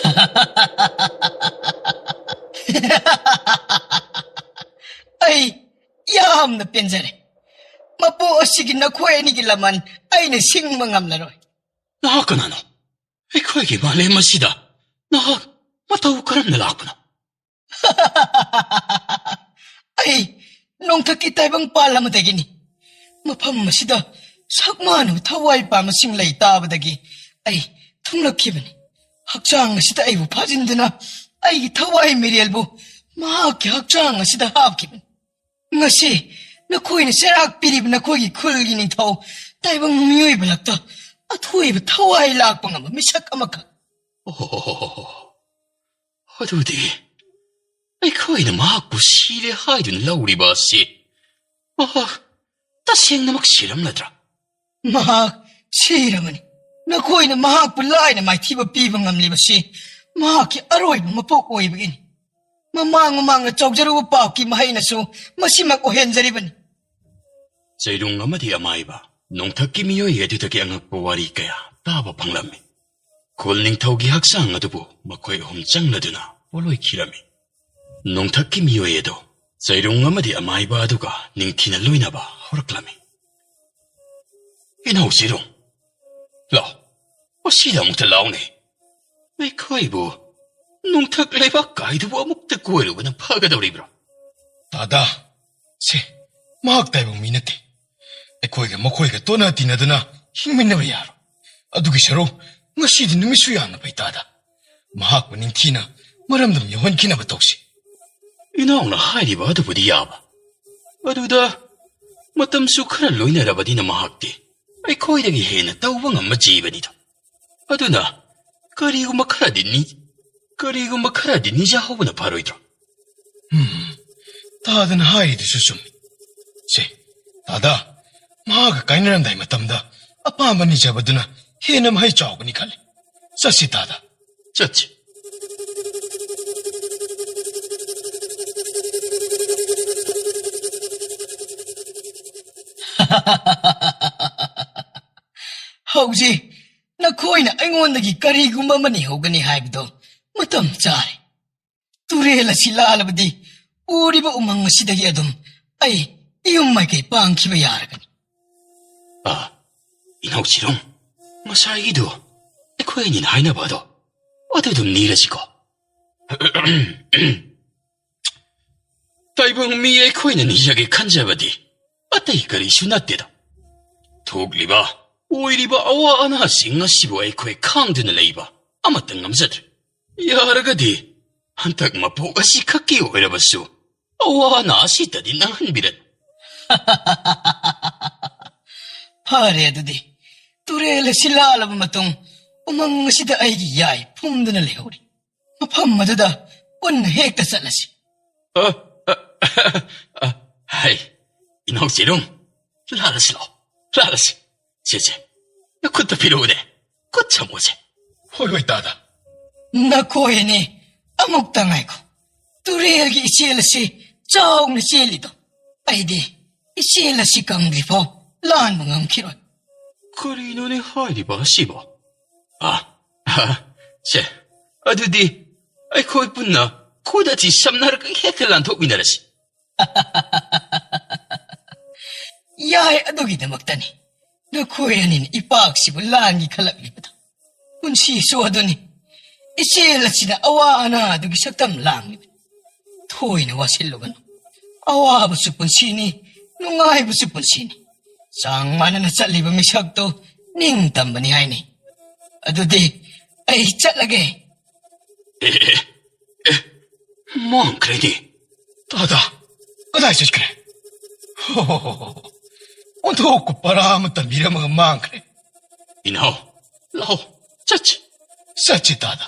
ꯑꯩ ꯌꯥꯝꯅ ꯄꯦꯟꯖꯔꯦ꯫ ꯃꯄꯣ ꯑꯁꯤꯒꯤ ꯅꯈꯣꯏ ꯑꯅꯤꯒꯤ ꯂꯃꯟ ꯑꯩꯅ ꯁꯤꯡꯕ ꯉꯝꯂꯔꯣꯏ꯫ ꯅꯍꯥꯛ ꯀꯅꯥꯅꯣ? ꯑꯩꯈꯣꯏꯒꯤ ꯃꯥꯂꯦꯝ ꯑꯁꯤꯗ ꯅꯍꯥꯛ ꯃꯇꯧ ꯀꯔꯝꯅ ꯂꯥꯛꯄꯅꯣ? ꯑꯩ ꯅꯣꯡꯊꯛꯀꯤ ꯇꯥꯏꯕꯪ ꯄꯥꯜ ꯑꯃꯗꯒꯤꯅꯤ꯫ ꯃꯐꯝ ꯑꯁꯤꯗ ꯁꯛ ꯃꯥꯟꯅꯕ ꯊꯋꯥꯏ ꯄꯥꯟꯕꯁꯤꯡ ꯂꯩ ꯇꯥꯕꯗꯒꯤ ꯑꯩ ꯊꯨꯡꯂꯛꯈꯤꯕꯅꯤ꯫ ꯍꯛꯆꯥꯡ ꯑꯁꯤꯗ ꯑꯩꯕꯨ ꯐꯥꯖꯤꯟꯗꯨꯅ ꯑꯩꯒꯤ ꯊꯋꯥꯏ ꯃꯤꯔꯦꯜꯕꯨ ꯃꯍꯥꯛꯀꯤ ꯍꯛꯆꯥꯡ ꯑꯁꯤꯗ ꯍꯥꯞꯈꯤꯕꯅꯤ꯫ ꯉꯁꯤ ꯅꯈꯣꯏꯅ ꯆꯩꯔꯥꯛ ꯄꯤꯔꯤꯕ ꯅꯈꯣꯏꯒꯤ ꯈꯨꯜꯒꯤ ꯅꯤꯡꯊꯧ ꯇꯥꯏꯕꯪ ꯃꯤꯑꯣꯏꯕ ꯂꯛꯇ ꯑꯊꯣꯏꯕ ꯊꯋꯥꯏ ꯂꯥꯛꯄ ꯉꯝꯕ ꯃꯤꯁꯛ ꯑꯃꯈꯛ꯫ ꯑꯣ, ꯑꯗꯨꯗꯤ ꯑꯩꯈꯣꯏꯅ ꯃꯍꯥꯛꯄꯨ ꯁꯤꯔꯦ ꯍꯥꯏꯗꯨꯅ ꯂꯧꯔꯤꯕ ꯑꯁꯤ ꯃꯍꯥꯛ ꯇꯁꯦꯡꯅꯃꯛ ꯁꯤꯔꯝꯂꯗ꯭ꯔꯥ? ꯃꯍꯥꯛ ꯁꯤꯔꯕꯅꯤ꯫ ꯅꯈꯣꯏꯅ ꯃꯍꯥꯛꯄꯨ ꯂꯥꯏꯅ ꯃꯥꯏꯊꯤꯕ ꯄꯤꯕ ꯉꯝꯂꯤꯕꯁꯤ ꯃꯍꯥꯛꯀꯤ ꯑꯔꯣꯏꯕ ꯃꯄꯣꯛ ꯑꯣꯏꯕꯒꯤꯅꯤ꯫ ꯃꯃꯥꯡ ꯃꯃꯥꯡꯗ ꯆꯥꯎꯖꯔꯨꯕ ꯄꯥꯞꯀꯤ ꯃꯍꯩꯅꯁꯨ ꯃꯁꯤꯃꯛ ꯑꯣꯏꯍꯟꯖꯔꯤꯕꯅꯤ꯫ ꯆꯩꯔꯨꯡ ꯑꯃꯗꯤ ꯑꯃꯥꯏꯕ ꯅꯣꯡꯊꯛꯀꯤ ꯃꯤꯑꯣꯏ ꯑꯗꯨꯗꯒꯤ ꯑꯉꯛꯄ ꯋꯥꯔꯤ ꯀꯌꯥ ꯇꯥꯕ ꯐꯪꯂꯝꯃꯤ꯫ ꯈꯨꯜ ꯅꯤꯡꯊꯧꯒꯤ ꯍꯛꯆꯥꯡ ꯑꯗꯨꯕꯨ ꯃꯈꯣꯏ ꯑꯍꯨꯝ ꯆꯪꯂꯗꯨꯅ ꯄꯣꯠꯂꯣꯏꯈꯤꯔꯝꯃꯤ꯫ ꯅꯣꯡꯊꯛꯀꯤ ꯃꯤꯑꯣꯏ ꯑꯗꯨ ꯆꯩꯔꯨꯡ ꯑꯃꯗꯤ ꯑꯃꯥꯏꯕ ꯑꯗꯨꯒ ꯅꯤꯡꯊꯤꯅ ꯂꯣꯏꯅꯕ ꯍꯧꯔꯛꯂꯝꯃꯤ꯫ "ꯏꯅꯧ ꯆꯩꯔꯨꯡ, ꯂꯥꯎ, ꯃꯁꯤꯗ ꯑꯃꯨꯛꯇ ꯂꯥꯎꯅꯦ꯫ ꯑꯩꯈꯣꯏꯕꯨ ꯅꯣꯡꯊꯛ ꯂꯩꯕꯥꯛ ꯀꯥꯏꯗꯨꯕꯨ ꯑꯃꯨꯛꯇ ꯀꯣꯏꯔꯨꯕꯅ ꯐꯒꯗꯧꯔꯤꯕ꯭ꯔꯥ?" "ꯇꯥꯗꯥ, ꯁꯦ, ꯃꯍꯥꯛ ꯇꯥꯏꯕꯪ ꯃꯤ ꯅꯠꯇꯦ꯫ ꯑꯩꯈꯣꯏꯒ ꯃꯈꯣꯏꯒ ꯇꯣꯠꯅ ꯇꯤꯟꯅꯗꯨꯅ ꯍꯤꯡꯃꯤꯟꯅꯕ ꯌꯥꯔꯣꯏ꯫ ꯑꯗꯨꯒꯤ ꯁꯔꯨꯛ ꯉꯁꯤꯗꯤ ꯅꯨꯃꯤꯠꯁꯨ ꯌꯥꯝꯅ ꯐꯩ ꯇꯥꯗꯥ꯫ ꯃꯍꯥꯛꯄꯨ ꯅꯤꯡꯊꯤꯅ ꯃꯔꯝꯗꯝ ꯌꯧꯍꯟꯈꯤꯅꯕ ꯇꯧꯁꯤ꯫" ꯏꯅꯥꯎꯅ ꯍꯥꯏꯔꯤꯕ ꯑꯗꯨꯕꯨꯗꯤ ꯌꯥꯕ꯫ ꯑꯗꯨꯗ ꯃꯇꯝꯁꯨ ꯈꯔ ꯂꯣꯏꯅꯔꯕꯅꯤꯅ ꯃꯍꯥꯛꯇꯤ ꯑꯩꯈꯣꯏꯗꯒꯤ ꯍꯦꯟꯅ ꯇꯧꯕ ꯉꯝꯕ ꯖꯤꯕꯅꯤꯗꯣ꯫ ꯑꯗꯨꯅ ꯀꯔꯤꯒꯨꯝꯕ ꯈꯔꯗꯤ ꯅꯤ-, ꯀꯔꯤꯒꯨꯝꯕ ꯈꯔꯗꯤ ꯅꯤꯖꯍꯧꯕꯅ ꯐꯔꯣꯏꯗ꯭ꯔꯣ? ꯎꯝ, ꯇꯥꯗꯅ ꯍꯥꯏꯔꯤꯗꯨꯁꯨ ꯆꯨꯝꯃꯤ꯫ ꯁꯦ, ꯇꯥꯗꯥ, ꯃꯍꯥꯛꯀ ꯀꯥꯏꯅꯔꯝꯗꯥꯏ ꯃꯇꯝꯗ ꯑꯄꯥꯝꯕ ꯅꯤꯖꯕꯗꯨꯅ ꯍꯦꯟꯅ ꯃꯍꯩ ꯆꯥꯎꯒꯅꯤ ꯈꯜꯂꯤ꯫ ꯆꯠꯁꯤ, ꯇꯥꯗꯥ꯫ ꯆꯠꯁꯤ꯫ ꯍꯧꯖꯤꯛ ꯅꯈꯣꯏꯅ ꯑꯩꯉꯣꯟꯗꯒꯤ ꯀꯔꯤꯒꯨꯝꯕ ꯑꯃ ꯅꯤꯍꯧꯒꯅꯤ ꯍꯥꯏꯕꯗꯣ ꯃꯇꯝ ꯆꯥꯔꯦ꯫ ꯇꯨꯔꯦꯜ ꯑꯁꯤ ꯂꯥꯜꯂꯕꯗꯤ ꯎꯔꯤꯕ ꯎꯃꯪ ꯑꯁꯤꯗꯒꯤ ꯑꯗꯨꯝ ꯑꯩ ꯏꯌꯨꯝ ꯃꯥꯏꯀꯩ ꯄꯥꯡꯈꯤꯕ ꯌꯥꯔꯒꯅꯤ꯫ ꯑ, ꯏꯅꯥꯎ ꯆꯤꯔꯨꯝ, ꯉꯁꯥꯏꯒꯤꯗꯨ ꯑꯩꯈꯣꯏ ꯑꯅꯤꯅ ꯍꯥꯏꯅꯕ ꯑꯗꯣ ꯑꯗꯨ ꯑꯗꯨꯝ ꯅꯤꯔꯁꯤꯀꯣ꯫ ꯇꯥꯏꯕꯪ ꯃꯤ ꯑꯩꯈꯣꯏꯅ ꯅꯤꯖꯒꯦ ꯈꯟꯖꯕꯗꯤ ꯑꯇꯩ ꯀꯔꯤꯁꯨ ꯅꯠꯇꯦꯗ꯫ ꯊꯣꯛꯂꯤꯕ, ꯑꯣꯏꯔꯤꯕ ꯑꯋꯥ ꯑꯅꯥꯁꯤꯡ ꯑꯁꯤꯕꯨ ꯑꯩꯈꯣꯏ ꯈꯥꯡꯗꯨꯅ ꯂꯩꯕ ꯑꯃꯠꯇ ꯉꯝꯖꯗ꯭ꯔꯦ꯫ ꯌꯥꯔꯒꯗꯤ ꯍꯟꯗꯛ ꯃꯄꯣꯛ ꯑꯁꯤꯈꯛꯀꯤ ꯑꯣꯏꯔꯕꯁꯨ ꯑꯋꯥ ꯑꯅꯥ ꯑꯁꯤꯗꯗꯤ ꯅꯪꯍꯟꯕꯤꯔꯅꯨ꯫ ꯐꯔꯦ ꯑꯗꯨꯗꯤ, ꯇꯨꯔꯦꯜ ꯑꯁꯤ ꯂꯥꯜꯂꯕ ꯃꯇꯨꯡ ꯎꯃꯪ ꯑꯁꯤꯗ ꯑꯩꯒꯤ ꯌꯥꯏ ꯐꯨꯝꯗꯨꯅ ꯂꯩꯍꯧꯔꯤ꯫ ꯃꯐꯝ ꯑꯗꯨꯗ ꯄꯨꯟꯅ ꯍꯦꯛꯇ ꯆꯠꯂꯁꯤ꯫ ꯑ, ꯑ, ꯑ, ꯍꯩ, ꯏꯅꯥꯎ ꯆꯦꯔꯨꯝ, ꯂꯥꯜꯂꯁꯤ ꯂꯥꯎ, ꯂꯥꯜꯂꯁꯤ꯫ ꯁꯦ, ꯁꯦ, ꯅꯈꯨꯠꯇ ꯄꯤꯔꯛꯎꯅꯦ, ꯈꯨꯠ ꯁꯝꯃꯨꯁꯦ꯫ ꯍꯣꯏ, ꯍꯣꯏ, ꯇꯥꯗ꯫ ꯅꯈꯣꯏ ꯑꯅꯤ ꯑꯃꯨꯛꯇ ꯉꯥꯏꯈꯣ꯫ ꯇꯨꯔꯦꯜꯒꯤ ꯏꯆꯦꯜ ꯑꯁꯤ ꯆꯥꯎꯅ ꯆꯦꯜꯂꯤꯗꯣ ꯑꯩꯗꯤ ꯏꯆꯦꯜ ꯑꯁꯤ ꯀꯪꯗ꯭ꯔꯤꯐꯥꯎ ꯂꯥꯟꯕ ꯉꯝꯈꯤꯔꯣꯏ꯫ ꯀꯔꯤꯅꯣꯅꯦ ꯍꯥꯏꯔꯤꯕ ꯑꯁꯤꯕꯣ? ꯑ, ꯑ, ꯁꯦ, ꯑꯗꯨꯗꯤ ꯑꯩꯈꯣꯏ ꯄꯨꯟꯅ ꯈꯨꯗ ꯆꯤ ꯁꯝꯅꯔꯒ ꯍꯦꯛꯇ ꯂꯥꯟꯊꯣꯛꯃꯤꯟꯅꯔꯁꯤ꯫ ꯌꯥꯏ, ꯑꯗꯨꯒꯤꯗꯃꯛꯇꯅꯤ ꯅꯈꯣꯏ ꯑꯅꯤꯅ ꯏꯄꯥꯛꯁꯤꯕꯨ ꯂꯥꯟꯒꯤ ꯈꯜꯂꯛꯂꯤꯕꯗꯣ꯫ ꯄꯨꯟꯁꯤꯁꯨ ꯑꯗꯨꯅꯤ꯫ ꯏꯆꯦꯜ ꯑꯁꯤꯅ ꯑꯋꯥ ꯑꯅꯥ ꯑꯗꯨꯒꯤ ꯁꯛꯇꯝ ꯂꯥꯡꯂꯤꯕꯅꯤ꯫ ꯊꯣꯏꯅ ꯋꯥꯁꯤꯜꯂꯨꯒꯅꯨ꯫ ꯑꯋꯥꯕꯁꯨ ꯄꯨꯟꯁꯤꯅꯤ, ꯅꯨꯡꯉꯥꯏꯕꯁꯨ ꯄꯨꯟꯁꯤꯅꯤ꯫ ꯆꯥꯡ ꯃꯥꯟꯅꯅ ꯆꯠꯂꯤꯕ ꯃꯤꯁꯛꯇꯨ ꯅꯤꯡꯇꯝꯕꯅꯤ ꯍꯥꯏꯅꯤ꯫ ꯑꯗꯨꯗꯤ ꯑꯩ ꯆꯠꯂꯒꯦ꯫ ꯑꯦ, ꯑꯦ, ꯑꯦ, ꯃꯥꯡꯈ꯭ꯔꯦꯅꯦ꯫ ꯇꯥꯗ, ꯀꯗꯥꯏ ꯆꯠꯈ꯭ꯔꯦ? ꯍꯣ, ꯍꯣ, ꯍꯣ, ꯍꯣ꯫ ꯑꯣꯟꯊꯣꯛꯄ ꯄꯔꯥ ꯑꯃ ꯇꯝꯕꯤꯔꯝꯃꯒ ꯃꯥꯡꯈ꯭ꯔꯦ꯫ ꯏꯅꯥꯎ, ꯂꯥꯛꯑꯣ, ꯆꯠꯁꯤ꯫ ꯆꯠꯁꯤ, ꯇꯥꯗ꯫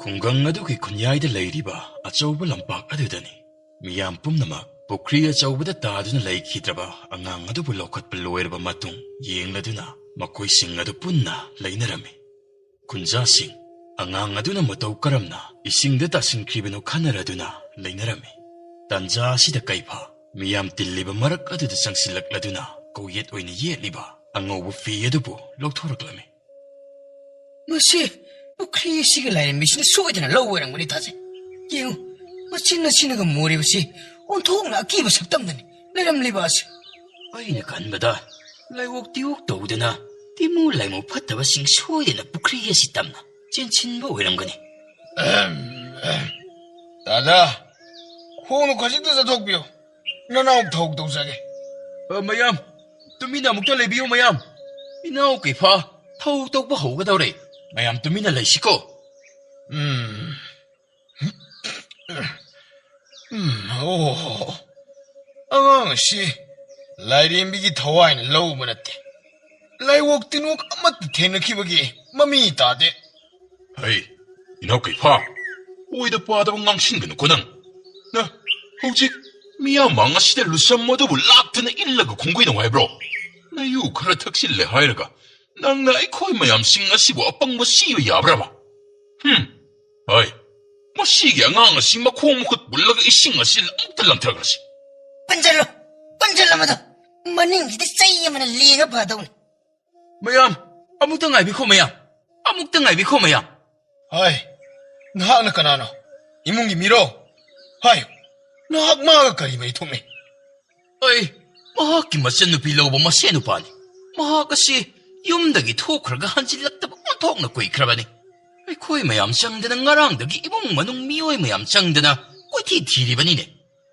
ꯈꯨꯡꯒꯪ ꯑꯗꯨꯒꯤ ꯈꯨꯟꯌꯥꯏꯗ ꯂꯩꯔꯤꯕ ꯑꯆꯧꯕ ꯂꯝꯄꯥꯛ ꯑꯗꯨꯗꯅꯤ꯫ ꯃꯤꯌꯥꯝ ꯄꯨꯝꯅꯃꯛ ꯄꯨꯈ꯭ꯔꯤ ꯑꯆꯧꯕꯗ ꯇꯥꯗꯨꯅ ꯂꯩꯈꯤꯗ꯭ꯔꯕ ꯑꯉꯥꯡ ꯑꯗꯨꯕꯨ ꯂꯧꯈꯠꯄ ꯂꯣꯏꯔꯕ ꯃꯇꯨꯡ ꯌꯦꯡꯂꯗꯨꯅ ꯃꯈꯣꯏꯁꯤꯡ ꯑꯗꯨ ꯄꯨꯟꯅ ꯂꯩꯅꯔꯝꯃꯤ꯫ ꯈꯨꯟꯖꯥꯁꯤꯡ, ꯑꯉꯥꯡ ꯑꯗꯨꯅ ꯃꯇꯧ ꯀꯔꯝꯅ ꯏꯁꯤꯡꯗ ꯇꯥꯁꯤꯟꯈ꯭ꯔꯤꯕꯅꯣ ꯈꯟꯅꯔꯗꯨꯅ ꯂꯩꯅꯔꯝꯃꯤ꯫ ꯇꯥꯟꯖꯥ ꯑꯁꯤꯗ ꯀꯩꯐꯥ ꯃꯤꯌꯥꯝ ꯇꯤꯜꯂꯤꯕ ꯃꯔꯛ ꯑꯗꯨꯗ ꯆꯪꯁꯤꯜꯂꯛꯂꯗꯨꯅ ꯀꯧꯌꯦꯠ ꯑꯣꯏꯅ ꯌꯦꯠꯂꯤꯕ ꯑꯉꯧꯕ ꯐꯤ ꯑꯗꯨꯕꯨ ꯂꯧꯊꯣꯔꯛꯂꯝꯃꯤ꯫ ꯃꯁꯤ ꯄꯨꯈ꯭ꯔꯤ ꯑꯁꯤꯒꯤ ꯂꯥꯏꯔꯦꯝꯕꯤꯁꯤꯅ ꯁꯣꯏꯗꯅ ꯂꯧꯕ ꯑꯣꯏꯔꯝꯒꯅꯤ ꯊꯥꯖꯩ꯫ ꯌꯦꯡꯉꯨ, ꯃꯆꯤꯟ ꯑꯁꯤꯅꯒ ꯃꯣꯔꯤꯕꯁꯤ ꯑꯣꯟꯊꯣꯛꯅ ꯑꯀꯤꯕ ꯁꯛꯇꯝꯗꯅꯤ ꯂꯩꯔꯝꯂꯤꯕ ꯑꯁꯤ꯫ ꯑꯩꯅ ꯈꯟꯕꯗ ꯂꯥꯏꯑꯣꯛ ꯇꯤꯑꯣꯛ ꯇꯧꯗꯅ ꯇꯤꯃꯨ ꯂꯥꯏꯃꯨ ꯐꯠꯇꯕꯁꯤꯡ ꯁꯣꯏꯗꯅ ꯄꯨꯈ꯭ꯔꯤ ꯑꯁꯤ ꯇꯝꯅ ꯆꯦꯟꯁꯤꯟꯕ ꯑꯣꯏꯔꯝꯒꯅꯤ꯫ ꯑꯍꯝ, ꯑꯍꯝ꯫ ꯗꯥꯗꯥ, ꯈꯣꯡꯗꯨ ꯈꯖꯤꯛꯇ ꯆꯠꯊꯣꯛꯄꯤꯌꯨ꯫ ꯅꯅꯥꯎ ꯊꯧ ꯇꯧꯖꯒꯦ꯫ ꯑ, ꯃꯌꯥꯝ, ꯇꯨꯃꯤꯟꯅ ꯑꯃꯨꯛꯇ ꯂꯩꯕꯤꯌꯨ, ꯃꯌꯥꯝ꯫ ꯏꯅꯥꯎ ꯀꯩꯐꯥ ꯊꯧ ꯇꯧꯕ ꯍꯧꯒꯗꯧꯔꯦ꯫ ꯃꯌꯥꯝ ꯇꯨꯃꯤꯟꯅ ꯂꯩꯁꯤꯀꯣ꯫ ꯎꯝ꯫ ꯎꯝ, ꯑꯣ꯫ ꯑꯉꯥꯡ ꯑꯁꯤ ꯂꯥꯏꯔꯦꯝꯕꯤꯒꯤ ꯊꯋꯥꯏꯅ ꯂꯧꯕ ꯅꯠꯇꯦ꯫ ꯂꯥꯏꯋꯣꯛ ꯇꯤꯟꯋꯣꯛ ꯑꯃꯠꯇ ꯊꯦꯡꯅꯈꯤꯕꯒꯤ ꯃꯃꯤ ꯇꯥꯗꯦ꯫ ꯍꯩ, ꯏꯅꯥꯎ ꯀꯩꯐꯥ, ꯑꯣꯏꯗ ꯄꯥꯗꯕ ꯉꯥꯡꯁꯤꯟꯒꯅꯨꯀꯣ ꯅꯪ꯫ ꯅ, ꯍꯧꯖꯤꯛ ꯃꯤꯌꯥꯝ ꯃꯥꯡ ꯑꯁꯤꯗ ꯂꯨꯁꯝ ꯑꯗꯨꯕꯨ ꯂꯥꯛꯇꯅ ꯏꯜꯂꯒ ꯈꯣꯡꯒꯩꯅꯧ ꯍꯥꯏꯕ꯭ꯔꯣ? ꯅꯌꯨ ꯈꯔ ꯊꯛꯆꯤꯜꯂꯦ ꯍꯥꯏꯔꯒ ꯅꯪꯅ ꯑꯩꯈꯣꯏ ꯃꯌꯥꯝꯁꯤꯡ ꯑꯁꯤꯕꯨ ꯑꯄꯪꯕ ꯁꯤꯕ ꯌꯥꯕ꯭ꯔꯕ? ꯍꯨꯝ, ꯍꯣꯏ, ꯃꯁꯤꯒꯤ ꯑꯉꯥꯡ ꯑꯁꯤ ꯃꯈꯣꯡ ꯃꯈꯨꯠ ꯄꯨꯜꯂꯒ ꯏꯁꯤꯡ ꯑꯁꯤ ꯑꯃꯨꯛꯇ ꯂꯪꯊꯈ꯭ꯔꯁꯤ꯫ ꯄꯟꯖꯜꯂꯣ, ꯄꯟꯖꯜꯂꯣ ꯃꯗꯣ꯫ ꯃꯅꯤꯡꯁꯤꯗ ꯆꯩ ꯑꯃꯅ ꯂꯦꯡꯉ ꯐꯗꯧꯅꯤ꯫ ꯃꯌꯥꯝ, ꯑꯃꯨꯛꯇ ꯉꯥꯏꯕꯤꯈꯣ ꯃꯌꯥꯝ, ꯑꯃꯨꯛꯇ ꯉꯥꯏꯕꯤꯈꯣ ꯃꯌꯥꯝ꯫ ꯍꯥꯏ, ꯅꯍꯥꯛꯅ ꯀꯅꯥꯅꯣ? ꯏꯃꯨꯡꯒꯤ ꯃꯤꯔꯣ? ꯍꯥꯏ, ꯅꯍꯥꯛ ꯃꯥꯒ ꯀꯔꯤ ꯃꯔꯤ ꯊꯣꯛꯅꯩ? ꯑꯩ ꯃꯍꯥꯛꯀꯤ ꯃꯆꯟꯅꯨꯄꯤ ꯂꯧꯕ ꯃꯁꯦꯟ ꯅꯨꯄꯥꯅꯤ꯫ ꯃꯍꯥꯛ ꯑꯁꯤ ꯌꯨꯝꯗꯒꯤ ꯊꯣꯛꯈ꯭ꯔꯒ ꯍꯟꯖꯤꯜꯂꯛꯇꯕ ꯑꯣꯟꯊꯣꯛꯅ ꯀꯨꯏꯈ꯭ꯔꯕꯅꯤ꯫ ꯑꯩꯈꯣꯏ ꯃꯌꯥꯝ ꯆꯪꯗꯅ ꯉꯔꯥꯡꯗꯒꯤ ꯏꯃꯨꯡ ꯃꯅꯨꯡ ꯃꯤꯑꯣꯏ ꯃꯌꯥꯝ ꯆꯪꯗꯅ ꯀꯣꯏꯊꯤ ꯊꯤꯔꯤꯕꯅꯤꯅꯦ꯫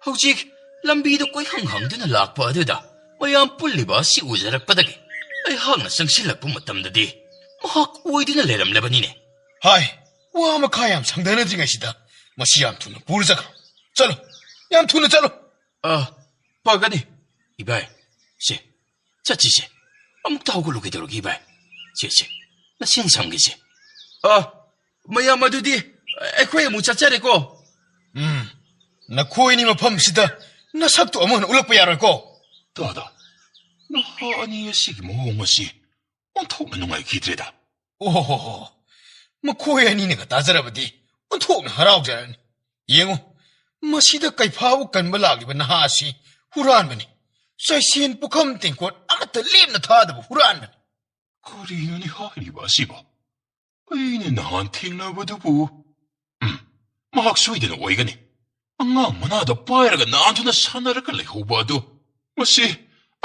ꯍꯧꯖꯤꯛ ꯂꯝꯕꯤꯗ ꯀꯣꯏꯍꯪ ꯍꯪꯗꯨꯅ ꯂꯥꯛꯄ ꯑꯗꯨꯗ ꯃꯌꯥꯝ ꯄꯨꯜꯂꯤꯕ ꯑꯁꯤ ꯎꯖꯔꯛꯄꯗꯒꯤ ꯑꯩꯍꯥꯛꯅ ꯆꯪꯁꯤꯜꯂꯛꯄ ꯃꯇꯝꯗꯗꯤ ꯃꯍꯥꯛ ꯑꯣꯏꯗꯨꯅ ꯂꯩꯔꯝꯂꯕꯅꯤꯅꯦ꯫ ꯍꯥꯏ, ꯋꯥ ꯃꯈꯥ ꯌꯥꯝ ꯁꯪꯗꯅꯗ꯭ꯔꯤꯉꯩꯁꯤꯗ ꯃꯁꯤ ꯌꯥꯝ ꯊꯨꯅ ꯄꯨꯔ ꯆꯠꯈ꯭ꯔꯣ꯫ ꯆꯠꯂꯣ, ꯌꯥꯝ ꯊꯨꯅ ꯆꯠꯂꯣ꯫ ꯑ, ꯐꯒꯅꯤ, ꯏꯕꯥꯏ꯫ ꯁꯦ, ꯆꯠꯁꯤꯁꯦ꯫ ꯑꯃꯨꯛꯇ ꯍꯧꯒꯠꯂꯨ ꯀꯩꯗꯧꯔꯒꯦ, ꯏꯕꯥꯏ? ꯁꯦ, ꯁꯦ, ꯅꯁꯦꯟ ꯁꯝꯒꯦꯁꯦ꯫ ꯑ, ꯃꯌꯥꯝ ꯑꯗꯨꯗꯤ ꯑꯩꯈꯣꯏ ꯑꯃꯨꯛ ꯆꯠꯆꯔꯦꯀꯣ꯫ ꯎꯝ, ꯅꯈꯣꯏꯅꯤ ꯃꯐꯝꯁꯤꯗ ꯅꯁꯛꯇꯨ ꯑꯃꯨꯛ ꯍꯟꯅ ꯎꯠꯂꯛꯄ ꯌꯥꯔꯣꯏꯀꯣ꯫ ꯇꯥꯗ, ꯅꯍꯥ ꯑꯅꯤ ꯑꯁꯤꯒꯤ ꯃꯑꯣꯡ ꯑꯁꯤ ꯑꯣꯟꯊꯣꯛꯅ ꯅꯨꯡꯉꯥꯏꯈꯤꯗ꯭ꯔꯦꯗ꯫ ꯑꯣꯍꯣꯍꯣꯍꯣ, ꯃꯈꯣꯏ ꯑꯅꯤꯅꯒ ꯇꯥꯖꯔꯕꯗꯤ ꯑꯣꯟꯊꯣꯛꯅ ꯍꯔꯥꯎꯖꯔꯅꯤ꯫ ꯌꯦꯡꯉꯨ, ꯃꯁꯤꯗ ꯀꯩꯐꯥꯕꯨ ꯀꯟꯕ ꯂꯥꯛꯂꯤꯕ ꯅꯍꯥ ꯑꯁꯤ ꯍꯨꯔꯥꯟꯕꯅꯤ꯫ ꯆꯩꯁꯦꯟ ꯄꯨꯈꯝ ꯇꯦꯡꯀꯣꯠ ꯑꯃꯠꯇ ꯂꯦꯝꯅ ꯊꯥꯗꯕ ꯍꯨꯔꯥꯟꯕꯅꯤ꯫ ꯀꯔꯤꯅꯣꯅꯦ ꯍꯥꯏꯔꯤꯕ ꯑꯁꯤꯕꯣ? ꯑꯩꯅ ꯅꯍꯥꯟ ꯊꯦꯡꯅꯕꯗꯨꯕꯨ꯫ ꯎꯝ, ꯃꯍꯥꯛ ꯁꯣꯏꯗꯅ ꯑꯣꯏꯒꯅꯤ꯫ ꯑꯉꯥꯡ ꯃꯅꯥꯗ ꯄꯥꯏꯔꯒ ꯅꯥꯟꯊꯨꯅ ꯁꯥꯟꯅꯔꯒ ꯂꯩꯍꯧꯕ ꯑꯗꯨ꯫ ꯃꯁꯤ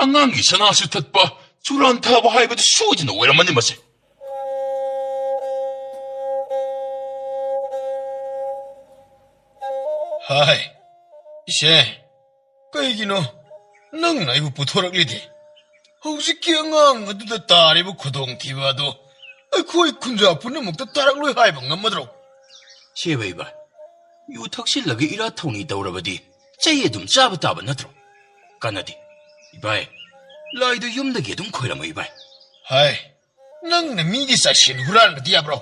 ꯑꯉꯥꯡꯒꯤ ꯁꯅꯥꯁꯨ ꯊꯠꯄ, ꯆꯨꯔꯥꯟ ꯊꯥꯕ ꯍꯥꯏꯕꯗꯨ ꯁꯣꯏꯗꯅ ꯑꯣꯏꯔꯝꯃꯅꯤ ꯃꯁꯦ꯫ ꯍꯥꯏ, ꯏꯆꯦ, ꯀꯩꯒꯤꯅꯣ ꯅꯪꯅ ꯑꯩꯕꯨ ꯄꯨꯊꯣꯔꯛꯂꯤꯗꯤ? ꯍꯧꯖꯤꯛꯀꯤ ꯑꯉꯥꯡ ꯑꯗꯨꯗ ꯇꯥꯔꯤꯕ ꯈꯨꯗꯣꯡꯊꯤꯕ ꯑꯗꯣ ꯑꯩꯈꯣꯏ ꯈꯨꯟꯖꯥ ꯄꯨꯝꯅꯃꯛꯇ ꯇꯥꯔꯛꯂꯣꯏ ꯍꯥꯏꯕ ꯉꯝꯃꯗ꯭ꯔꯣ? ꯁꯦꯕ ꯏꯕꯥꯏ, ꯌꯨ ꯊꯛꯆꯤꯜꯂꯒ ꯏꯔꯥꯠ ꯊꯧꯅꯤ ꯇꯧꯔꯕꯗꯤ ꯆꯩ ꯑꯗꯨꯝ ꯆꯥꯕ ꯇꯥꯕ ꯅꯠꯇ꯭ꯔꯣ? ꯀꯥꯟꯅꯗꯦ꯫ ꯏꯕꯥꯏ, ꯂꯥꯏꯗꯨ ꯌꯨꯝꯗꯒꯤ ꯑꯗꯨꯝ ꯈꯣꯏꯔꯝꯃꯨ ꯏꯕꯥꯏ꯫ ꯍꯥꯏ, ꯅꯪꯅ ꯃꯤꯒꯤ ꯆꯥꯛꯁꯦꯟ ꯍꯨꯔꯥꯟꯕꯗꯤ ꯌꯥꯕ꯭ꯔꯣ?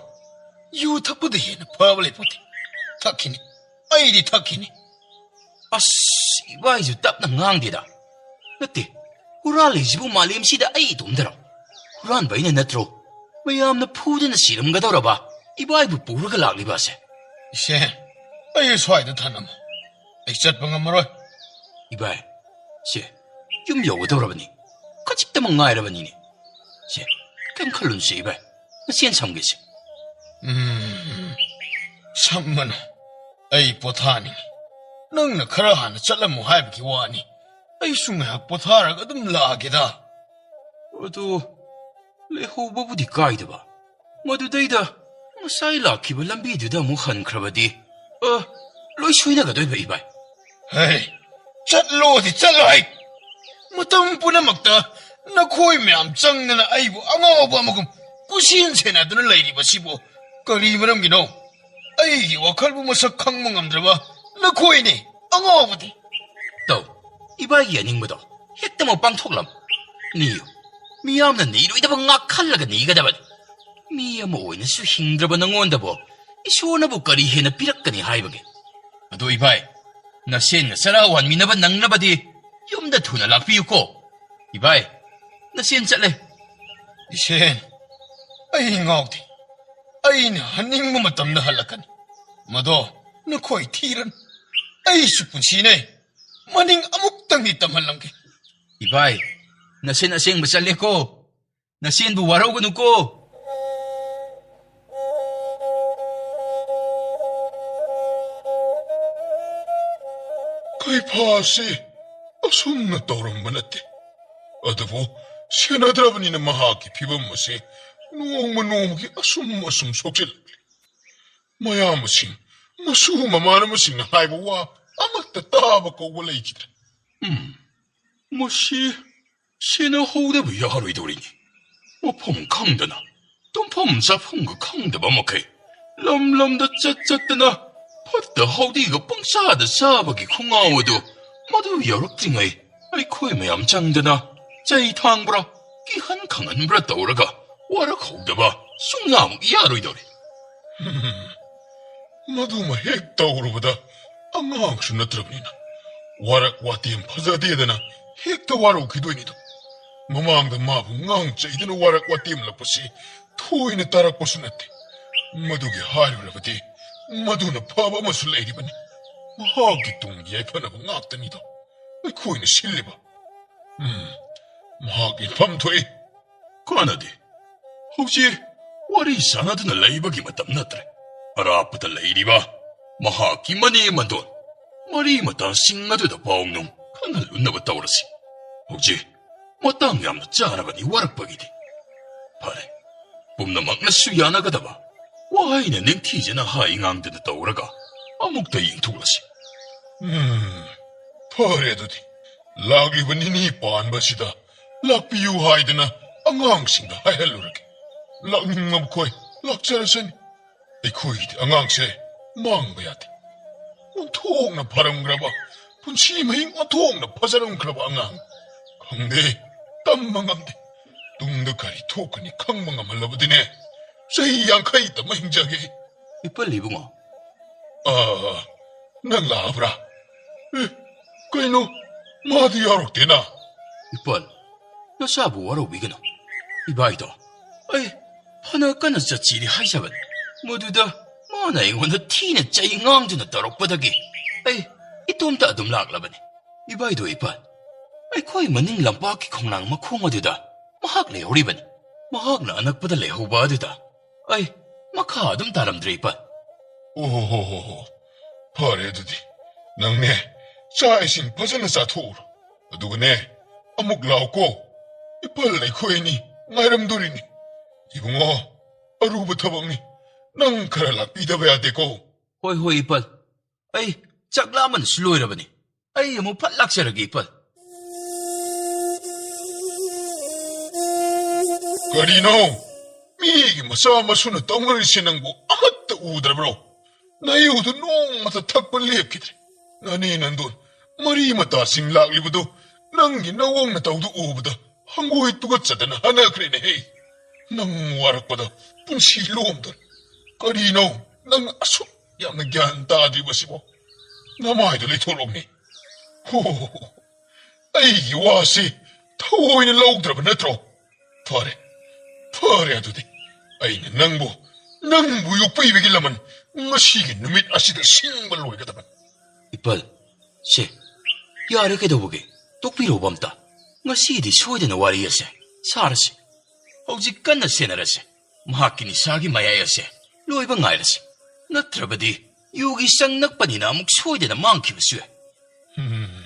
ꯌꯨ ꯊꯛꯄꯗ ꯍꯦꯟꯅ ꯐꯕ ꯂꯩꯄꯣꯠꯇꯦ꯫ ꯊꯛꯈꯤꯅꯤ꯫ ꯑꯩꯗꯤ ꯊꯛꯈꯤꯅꯤ꯫ ꯑꯁ, ꯏꯕꯥꯏꯁꯨ ꯇꯞꯅ ꯉꯥꯡꯗꯦꯗ꯫ ꯅꯠꯇꯦ, ꯍꯨꯔꯥꯜꯂꯤꯁꯤꯕꯨ ꯃꯥꯂꯦꯝꯁꯤꯗ ꯑꯩ ꯏꯇꯣꯝꯗꯔꯣ? ꯍꯨꯔꯥꯟꯕ ꯑꯩꯅ ꯅꯠꯇ꯭ꯔꯣ? ꯃꯌꯥꯝꯅ ꯐꯨꯗꯅ ꯁꯤꯔꯝꯒꯗꯧꯔꯕ ꯏꯕꯥꯏꯕꯨ ꯄꯨꯔꯒ ꯂꯥꯛꯂꯤꯕ ꯑꯁꯦ꯫ ꯏꯆꯦ, ꯑꯩ ꯁ꯭ꯋꯥꯏꯗ ꯊꯅꯝꯃꯨ꯫ ꯑꯩ ꯆꯠꯄ ꯉꯝꯃꯔꯣꯏ꯫ ꯏꯕꯥꯏ, ꯁꯦ, ꯌꯨꯝ ꯌꯧꯒꯗꯧꯔꯕꯅꯤ꯫ ꯈꯖꯤꯛꯇꯃꯛ ꯉꯥꯏꯔꯕꯅꯤꯅꯦ꯫ ꯁꯦ, ꯀꯩꯝ ꯈꯜꯂꯨꯅꯨꯁꯦ ꯏꯕꯥꯏ꯫ ꯅꯆꯦꯟ ꯁꯝꯒꯦꯁꯦ꯫ ꯎꯝ, ꯁꯝꯃꯅꯨ꯫ ꯑꯩ ꯄꯣꯊꯥꯅꯤꯡꯉꯤ꯫ ꯅꯪꯅ ꯈꯔ ꯍꯥꯟꯅ ꯆꯠꯂꯝꯃꯨ ꯍꯥꯏꯕꯒꯤ ꯋꯥꯅꯤ꯫ ꯑꯩꯁꯨ ꯉꯥꯏꯍꯥꯛ ꯄꯣꯊꯥꯔꯒ ꯑꯗꯨꯝ ꯂꯥꯛꯑꯒꯦꯗ꯫ ꯑꯗꯨ ꯂꯩꯍꯧꯕꯕꯨꯗꯤ ꯀꯥꯏꯗꯕ꯫ ꯃꯗꯨꯗꯩꯗ ꯉꯁꯥꯏ ꯂꯥꯛꯈꯤꯕ ꯂꯝꯕꯤꯗꯨꯗ ꯑꯃꯨꯛ ꯍꯟꯈ꯭ꯔꯕꯗꯤ, ꯑ, ꯂꯣꯏ ꯁꯣꯏꯅꯒꯗꯣꯏꯕ, ꯏꯕꯥꯏ꯫ ꯍꯩ, ꯆꯠꯂꯣꯗꯤ ꯆꯠꯂꯣ ꯍꯩ! ꯃꯇꯝ ꯄꯨꯝꯅꯃꯛꯇ ꯅꯈꯣꯏ ꯃꯌꯥꯝ ꯆꯪꯗꯅ ꯑꯩꯕꯨ ꯑꯉꯥꯎꯕ ꯑꯃꯒꯨꯝ ꯀꯨꯁꯦꯟ ꯁꯦꯟꯅꯗꯨꯅ ꯂꯩꯔꯤꯕꯁꯤꯕꯨ ꯀꯔꯤ ꯃꯔꯝꯒꯤꯅꯣ? ꯑꯩꯒꯤ ꯋꯥꯈꯜꯕꯨ ꯃꯁꯛ ꯈꯪꯕ ꯉꯝꯗ꯭ꯔꯕ ꯅꯈꯣꯏꯅꯤ ꯑꯉꯥꯎꯕꯗꯤ꯫ ꯇꯧ, ꯏꯕꯥꯏꯒꯤ ꯑꯅꯤꯡꯕꯗꯣ ꯍꯦꯛꯇꯃꯛ ꯄꯥꯡꯊꯣꯛꯂꯝ꯫ ꯅꯤꯌꯨ, ꯃꯤꯌꯥꯝꯅ ꯅꯤꯔꯣꯏꯗꯕ ꯉꯥꯛ ꯈꯜꯂꯒ ꯅꯤꯒꯗꯕꯅꯤ꯫ ꯃꯤ ꯑꯃ ꯑꯣꯏꯅꯁꯨ ꯍꯤꯡꯗ꯭ꯔꯕ ꯅꯉꯣꯟꯗꯕꯨ ꯏꯁꯣꯔꯅꯕꯨ ꯀꯔꯤ ꯍꯦꯟꯅ ꯄꯤꯔꯛꯀꯅꯤ ꯍꯥꯏꯕꯒꯦ? ꯑꯗꯣ ꯏꯕꯥꯏ, ꯅꯁꯦꯟꯒ ꯆꯔꯥ ꯋꯥꯟꯃꯤꯟꯅꯕ ꯅꯪꯅꯕꯗꯤ ꯌꯨꯝꯗ ꯊꯨꯅ ꯂꯥꯛꯄꯤꯌꯨꯀꯣ꯫ ꯏꯕꯥꯏ, ꯅꯁꯦꯟ ꯆꯠꯂꯦ꯫ ꯏꯁꯦꯟ, ꯑꯩ ꯉꯥꯎꯗꯦ꯫ ꯑꯩꯅ ꯍꯟꯅꯤꯡꯕ ꯃꯇꯝꯗ ꯍꯜꯂꯛꯀꯅꯤ꯫ ꯃꯗꯣ ꯅꯈꯣꯏ ꯊꯤꯔꯅꯨ꯫ ꯑꯩꯁꯨ ꯄꯨꯟꯁꯤꯅꯦ꯫ ꯃꯅꯤꯡ ꯑꯃꯨꯛꯇꯪꯗꯤ ꯇꯝꯍꯜꯂꯝꯒꯦ꯫ ꯏꯕꯥꯏ, ꯅꯁꯦꯟ ꯑꯁꯦꯡꯕ ꯆꯠꯂꯦꯀꯣ꯫ ꯅꯁꯦꯟꯕꯨ ꯋꯥꯔꯧꯒꯅꯨꯀꯣ꯫ ꯀꯩꯐꯥꯁꯤ ꯑꯁꯨꯝꯅ ꯇꯧꯔꯝꯕ ꯅꯠꯇꯦ꯫ ꯑꯗꯨꯕꯨ ꯁꯦꯟꯅꯗ꯭ꯔꯕꯅꯤꯅ ꯃꯍꯥꯛꯀꯤ ꯐꯤꯕꯝ ꯑꯁꯤ ꯅꯣꯡꯃ ꯅꯣꯡꯃꯒꯤ ꯑꯁꯨꯝ ꯑꯁꯨꯝ ꯁꯣꯛꯆꯤꯜꯂꯛꯂꯤ꯫ ꯃꯌꯥꯝꯕꯁꯤꯡ, ꯃꯁꯨ ꯃꯃꯥꯟꯅꯕꯁꯤꯡꯅ ꯍꯥꯏꯕ ꯋꯥ ꯑꯃꯠꯇ ꯇꯥꯕ ꯀꯧꯕ ꯂꯩꯈꯤꯗ꯭ꯔꯦ꯫ ꯎꯝ, ꯃꯁꯤ ꯁꯦꯟꯅꯍꯧꯗꯕ ꯌꯥꯔꯣꯏꯗꯧꯔꯤꯅꯤ꯫ ꯃꯐꯝ ꯈꯪꯗꯅ, ꯇꯨꯝꯐꯝ ꯆꯥꯐꯝꯒ ꯈꯪꯗꯕ ꯃꯈꯩ ꯂꯝ ꯂꯝꯗ ꯆꯠ ꯆꯠꯇꯅ ꯐꯠꯇ ꯍꯥꯎꯗꯤꯒ ꯄꯪꯆꯥꯗ ꯆꯥꯕꯒꯤ ꯈꯣꯡꯒꯥꯎ ꯑꯗꯨ ꯃꯗꯨ ꯌꯧꯔꯛꯇ꯭ꯔꯤꯉꯩ ꯑꯩꯈꯣꯏ ꯃꯌꯥꯝ ꯆꯪꯗꯅ ꯆꯩ ꯊꯥꯡꯕ꯭ꯔꯥ, ꯀꯤꯍꯟ ꯈꯪꯍꯟꯕ꯭ꯔꯥ ꯇꯧꯔꯒ ꯋꯥꯔꯛꯍꯧꯗꯕ ꯁꯨꯡꯌꯥꯃꯛ ꯌꯥꯔꯣꯏꯗꯧꯔꯤ꯫ ꯃꯗꯨꯃ ꯍꯦꯛ ꯇꯧꯔꯨꯕꯗ ꯑꯉꯥꯡꯁꯨ ꯅꯠꯇ꯭ꯔꯕꯅꯤꯅ ꯋꯥꯔꯛ ꯋꯥꯇꯦꯝ ꯐꯖꯗꯦꯗꯅ ꯍꯦꯛꯇ ꯋꯥꯔꯧꯈꯤꯗꯣꯏꯅꯤꯗꯣ꯫ ꯃꯃꯥꯡꯗ ꯃꯥꯕꯨ ꯉꯥꯡ ꯆꯩꯗꯨꯅ ꯋꯥꯔꯛ ꯋꯥꯇꯦꯝꯂꯛꯄꯁꯤ ꯊꯣꯏꯅ ꯇꯥꯔꯛꯄꯁꯨ ꯅꯠꯇꯦ꯫ ꯃꯗꯨꯒꯤ ꯍꯥꯏꯔꯨꯔꯕꯗꯤ ꯃꯗꯨꯅ ꯐꯕ ꯑꯃꯁꯨ ꯂꯩꯔꯤꯕꯅꯤ꯫ ꯃꯍꯥꯛꯀꯤ ꯇꯨꯡꯒꯤ ꯌꯥꯏꯐꯅꯕ ꯉꯥꯛꯇꯅꯤꯗꯣ ꯑꯩꯈꯣꯏꯅ ꯁꯤꯜꯂꯤꯕ꯫ ꯎꯝ, ꯃꯍꯥꯛ ꯏꯟꯐꯝ ꯊꯣꯛꯏ꯫ ꯀꯥꯟꯅꯗꯦ꯫ ꯍꯧꯖꯤꯛ ꯋꯥꯔꯤ ꯁꯥꯟꯅꯗꯨꯅ ꯂꯩꯕꯒꯤ ꯃꯇꯝ ꯅꯠꯇ꯭ꯔꯦ꯫ ꯑꯔꯥꯞꯄꯗ ꯂꯩꯔꯤꯕ ꯃꯍꯥꯛꯀꯤ ꯃꯅꯦ ꯃꯟꯗꯣꯟ, ꯃꯔꯤ ꯃꯇꯥꯁꯤꯡ ꯑꯗꯨꯗ ꯄꯥꯎ ꯅꯨꯡ ꯈꯪꯍꯜꯂꯨꯅꯕ ꯇꯧꯔꯁꯤ꯫ ꯍꯧꯖꯤꯛ ꯃꯇꯥꯡ ꯌꯥꯝꯅ ꯆꯥꯔꯕꯅꯤ ꯋꯥꯔꯛꯄꯒꯤꯗꯤ꯫ ꯐꯔꯦ, ꯄꯨꯝꯅꯃꯛꯅꯁꯨ ꯌꯥꯅꯒꯗꯕ ꯋꯥꯍꯩꯅ ꯅꯤꯡꯊꯤꯖꯅ ꯍꯥꯏ ꯉꯥꯡꯗꯅ ꯇꯧꯔꯒ ꯑꯃꯨꯛꯇ ꯌꯦꯡꯊꯣꯛꯂꯁꯤ꯫ ꯎꯝ, ꯐꯔꯦ ꯑꯗꯨꯗꯤ꯫ ꯂꯥꯛꯂꯤꯕ ꯅꯤꯅꯤ ꯄꯥꯟꯕꯁꯤꯗ ꯂꯥꯛꯄꯤꯌꯨ ꯍꯥꯏꯗꯅ ꯑꯉꯥꯡꯁꯤꯡꯗ ꯍꯥꯏꯍꯜꯂꯨꯔꯒꯦ꯫ ꯂꯥꯛꯅꯤꯡꯕ ꯃꯈꯣꯏ ꯂꯥꯛꯆꯔꯁꯅꯤ꯫ ꯑꯩꯈꯣꯏꯒꯤꯗꯤ ꯑꯉꯥꯡꯁꯦ ꯃꯥꯡꯕ ꯌꯥꯗꯦ꯫ ꯑꯣꯟꯊꯣꯛꯅ ꯐꯔꯝꯈ꯭ꯔꯕ, ꯄꯨꯟꯁꯤ ꯃꯍꯤꯡ ꯑꯣꯟꯊꯣꯛꯅ ꯐꯖꯔꯝꯈ꯭ꯔꯕ ꯑꯉꯥꯡ꯫ ꯈꯪꯗꯦ, ꯇꯝꯕ ꯉꯝꯗꯦ꯫ ꯇꯨꯡꯗ ꯀꯔꯤ ꯊꯣꯛꯀꯅꯤ ꯈꯪꯕ ꯉꯝꯍꯜꯂꯕꯗꯤꯅꯦ, ꯆꯍꯤ ꯌꯥꯡꯈꯩ ꯇꯝꯕ ꯍꯤꯡꯖꯒꯦ꯫ ꯏꯄꯜ ꯏꯕꯨꯡꯉꯣ꯫ ꯑꯥ, ꯅꯪ ꯂꯥꯛꯑꯕ꯭ꯔꯥ? ꯑꯦ, ꯀꯩꯅꯣ, ꯃꯥꯗꯤ ꯌꯥꯎꯔꯛꯇꯦꯅ꯫ ꯏꯄꯜ, ꯅꯆꯥꯕꯨ ꯋꯥꯔꯧꯕꯤꯒꯅꯨ꯫ ꯏꯕꯥꯏꯗꯣ, ꯑꯩ ꯐꯅ ꯀꯟꯅ ꯆꯠꯁꯤꯗꯤ ꯍꯥꯏꯖꯕꯅꯤ꯫ ꯃꯗꯨꯗ ꯃꯥꯅ ꯑꯩꯉꯣꯟꯗ ꯊꯤꯅ ꯆꯩ ꯉꯥꯡꯗꯨꯅ ꯇꯧꯔꯛꯄꯗꯒꯤ ꯑꯩ ꯏꯇꯣꯝꯇ ꯑꯗꯨꯝ ꯂꯥꯛꯂꯕꯅꯤ꯫ ꯏꯕꯥꯏꯗꯣ ꯏꯄꯥ, ꯑꯩꯈꯣꯏ ꯃꯅꯤꯡ ꯂꯝꯄꯥꯛꯀꯤ ꯈꯣꯡꯅꯥꯡ ꯃꯈꯣꯡ ꯑꯗꯨꯗ ꯃꯍꯥꯛ ꯂꯩꯍꯧꯔꯤꯕꯅꯤ꯫ ꯃꯍꯥꯛꯅ ꯑꯅꯛꯄꯗ ꯂꯩꯍꯧꯕ ꯑꯗꯨꯗ ꯑꯩ ꯃꯈꯥ ꯑꯗꯨꯝ ꯇꯥꯔꯝꯗ꯭ꯔꯦ ꯏꯄꯥ꯫ ꯑꯣ ꯍꯣ ꯍꯣ ꯍꯣ ꯍꯣ꯫ ꯐꯔꯦ ꯑꯗꯨꯗꯤ꯫ ꯅꯪꯅꯦ, ꯆꯥꯛ ꯏꯁꯤꯡ ꯐꯖꯅ ꯆꯥꯊꯣꯛꯎꯔꯣ꯫ ꯑꯗꯨꯒꯅꯦ, ꯑꯃꯨꯛ ꯂꯥꯛꯑꯣꯀꯣ꯫ ꯏꯄꯜ ꯑꯩꯈꯣꯏ ꯑꯅꯤ ꯉꯥꯏꯔꯝꯗꯣꯔꯤꯅꯤ꯫ ꯏꯕꯨꯡꯉꯣ, ꯑꯔꯨꯕ ꯊꯕꯛꯅꯤ꯫ ꯅꯪ ꯈꯔ ꯂꯥꯛꯄꯤꯗꯕ ꯌꯥꯗꯦꯀꯣ꯫ ꯍꯣꯏ, ꯍꯣꯏ, ꯏꯄꯜ꯫ ꯑꯩ ꯆꯥꯛ ꯂꯥꯝꯕꯅꯁꯨ ꯂꯣꯏꯔꯕꯅꯤ꯫ ꯑꯩ ꯑꯃꯨꯛ ꯐꯠ ꯂꯥꯛꯆꯔꯒꯦ, ꯏꯄꯜ꯫ ꯀꯔꯤꯅꯣ? ꯃꯤꯒꯤ ꯃꯆꯥ ꯃꯁꯨꯅ ꯇꯧꯅꯔꯤꯁꯦ ꯅꯪꯕꯨ ꯑꯃꯠꯇ ꯎꯗ꯭ꯔꯕ꯭ꯔꯣ? ꯅꯌꯨꯗꯨ ꯅꯣꯡꯃꯇ ꯊꯛꯄ ꯂꯦꯞꯈꯤꯗ꯭ꯔꯦ꯫ ꯅꯅꯦ ꯅꯟꯗꯣꯟ ꯃꯔꯤ ꯃꯇꯥꯁꯤꯡ ꯂꯥꯛꯂꯤꯕꯗꯨ ꯅꯪꯒꯤ ꯅꯑꯣꯡ ꯅꯇꯧꯗꯨ ꯎꯕꯗ ꯍꯪꯒꯣꯏ ꯇꯨꯒꯠꯆꯗꯅ ꯍꯟꯅꯈ꯭ꯔꯦꯅꯦꯍꯦ꯫ ꯅꯪ ꯋꯥꯔꯛꯄꯗ ꯄꯨꯟꯁꯤ ꯂꯣꯝꯗꯣꯔꯦ꯫ ꯀꯔꯤꯅꯣ ꯅꯪ ꯑꯁꯨꯛ ꯌꯥꯝꯅ ꯒ꯭ꯌꯥꯟ ꯇꯥꯗ꯭ꯔꯤꯕꯁꯤꯕꯣ? ꯅꯃꯥꯏꯗꯨ ꯂꯩꯊꯣꯛꯂꯣꯛꯅꯦ꯫ ꯍꯣ, ꯑꯩꯒꯤ ꯋꯥꯁꯤ ꯊꯑꯣꯏꯅ ꯂꯧꯗ꯭ꯔꯕ ꯅꯠꯇ꯭ꯔꯣ? ꯐꯔꯦ, ꯐꯔꯦ ꯑꯗꯨꯗꯤ꯫ ꯑꯩꯅ ꯅꯪꯕꯨ, ꯅꯪꯕꯨ ꯌꯣꯛꯄꯤꯕꯒꯤ ꯂꯃꯟ ꯉꯁꯤꯒꯤ ꯅꯨꯃꯤꯠ ꯑꯁꯤꯗ ꯁꯤꯡꯕ ꯂꯣꯏꯒꯗꯕꯅꯤ꯫ ꯏꯄꯜ, ꯁꯦ, ꯌꯥꯔꯦ ꯀꯩꯗꯧꯕꯒꯦ? ꯇꯣꯛꯄꯤꯔꯣꯕ ꯑꯝꯇ꯫ ꯉꯁꯤꯗꯤ ꯁꯣꯏꯗꯅ ꯋꯥꯔꯤ ꯑꯁꯦ ꯁꯥꯔꯁꯤ꯫ ꯍꯧꯖꯤꯛ ꯀꯟꯅ ꯁꯦꯟꯅꯔꯁꯦ꯫ ꯃꯍꯥꯛꯀꯤ ꯅꯤꯁꯥꯒꯤ ꯃꯌꯥꯏ ꯑꯁꯦ ꯂꯣꯏꯕ ꯉꯥꯏꯔꯁꯤ꯫ ꯅꯠꯇ꯭ꯔꯕꯗꯤ ꯌꯨꯒꯤ ꯆꯪ ꯅꯛꯄꯅꯤꯅ ꯑꯃꯨꯛ ꯁꯣꯏꯗꯅ ꯃꯥꯡꯈꯤꯕꯁꯨ ꯌꯥꯏ꯫ ꯎꯝ,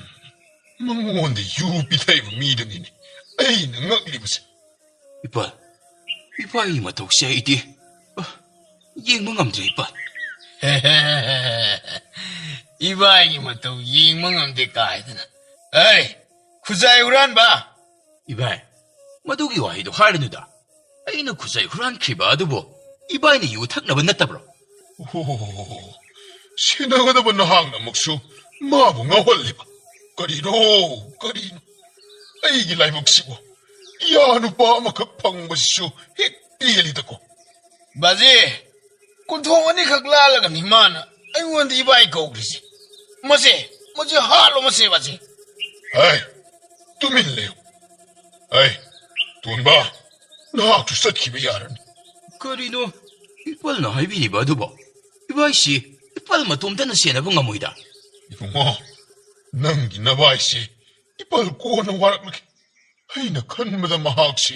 ꯃꯉꯣꯟꯗ ꯌꯨ ꯄꯤꯊꯛꯏꯕ ꯃꯤꯗꯨꯅꯤꯅꯦ ꯑꯩꯅ ꯉꯛꯂꯤꯕꯁꯦ꯫ ꯏꯄꯥ, ꯏꯄꯥꯒꯤ ꯃꯇꯧꯁꯦ ꯑꯩꯗꯤ, ꯑ, ꯌꯦꯡꯕ ꯉꯝꯗ꯭ꯔꯦ, ꯏꯄꯥ꯫ ꯏꯕꯥꯏꯒꯤ ꯃꯇꯧ ꯌꯦꯡꯕ ꯉꯝꯗꯦ ꯀꯥꯏꯗꯅ꯫ ꯑꯩ, ꯈꯨꯖꯥꯏ ꯍꯨꯔꯥꯟꯕ! ꯏꯕꯥꯏ, ꯃꯗꯨꯒꯤ ꯋꯥꯍꯩꯗꯣ ꯍꯥꯏꯔꯅꯨꯗ꯫ ꯑꯩꯅ ꯈꯨꯖꯥꯏ ꯍꯨꯔꯥꯟꯈ꯭ꯔꯤꯕ ꯑꯗꯨꯕꯨ ꯏꯕꯥꯏꯅ ꯌꯨ ꯊꯛꯅꯕ ꯅꯠꯇꯕ꯭ꯔꯣ? ꯑꯣ, ꯁꯦꯟꯅꯒꯗꯕ ꯅꯍꯥꯛꯅꯃꯛꯁꯨ ꯃꯥꯕꯨ ꯉꯥꯎꯍꯜꯂꯤꯕ꯫ ꯀꯔꯤꯅꯣ, ꯀꯔꯤꯅꯣ? ꯑꯩꯒꯤ ꯂꯥꯏꯕꯛꯁꯤꯕꯨ ꯏꯌꯥ ꯅꯨꯄꯥ ꯑꯃꯈꯛ ꯐꯪꯕꯁꯤꯁꯨ ꯍꯦꯛ ꯄꯦꯜꯂꯤꯗꯀꯣ꯫ ꯕꯥꯖꯤ, ꯀꯣꯟꯊꯣꯡ ꯑꯅꯤꯈꯛ ꯂꯥꯜꯂꯒꯅꯤ ꯃꯥꯅ ꯑꯩꯉꯣꯟꯗ ꯏꯕꯥꯏ ꯀꯧꯈ꯭ꯔꯤꯁꯦ꯫ ꯃꯁꯦ, ꯃꯁꯦ ꯍꯥꯠꯂꯣ, ꯃꯁꯦ, ꯃꯁꯦ꯫ ꯍꯩ, ꯇꯨꯃꯤꯟ ꯂꯩꯌꯨ꯫ ꯍꯩ, ꯇꯣꯟꯕ, ꯅꯍꯥꯛꯁꯨ ꯆꯠꯈꯤꯕ ꯌꯥꯔꯅꯤ꯫ ꯀꯔꯤꯅꯣ ꯏꯄꯜꯅ ꯍꯥꯏꯕꯤꯔꯤꯕ ꯑꯗꯨꯕꯣ? ꯏꯕꯥꯏꯁꯤ ꯏꯄꯜ ꯃꯇꯣꯝꯇꯅ ꯁꯦꯟꯅꯕ ꯉꯝꯃꯣꯏꯗ꯫ ꯏꯕꯨꯡꯉꯣ, ꯅꯪꯒꯤ ꯅꯕꯥꯏꯁꯤ ꯏꯄꯜ ꯀꯣꯟꯅ ꯋꯥꯔꯛꯂꯒꯦ꯫ ꯑꯩꯅ ꯈꯟꯕꯗ ꯃꯍꯥꯛꯁꯤ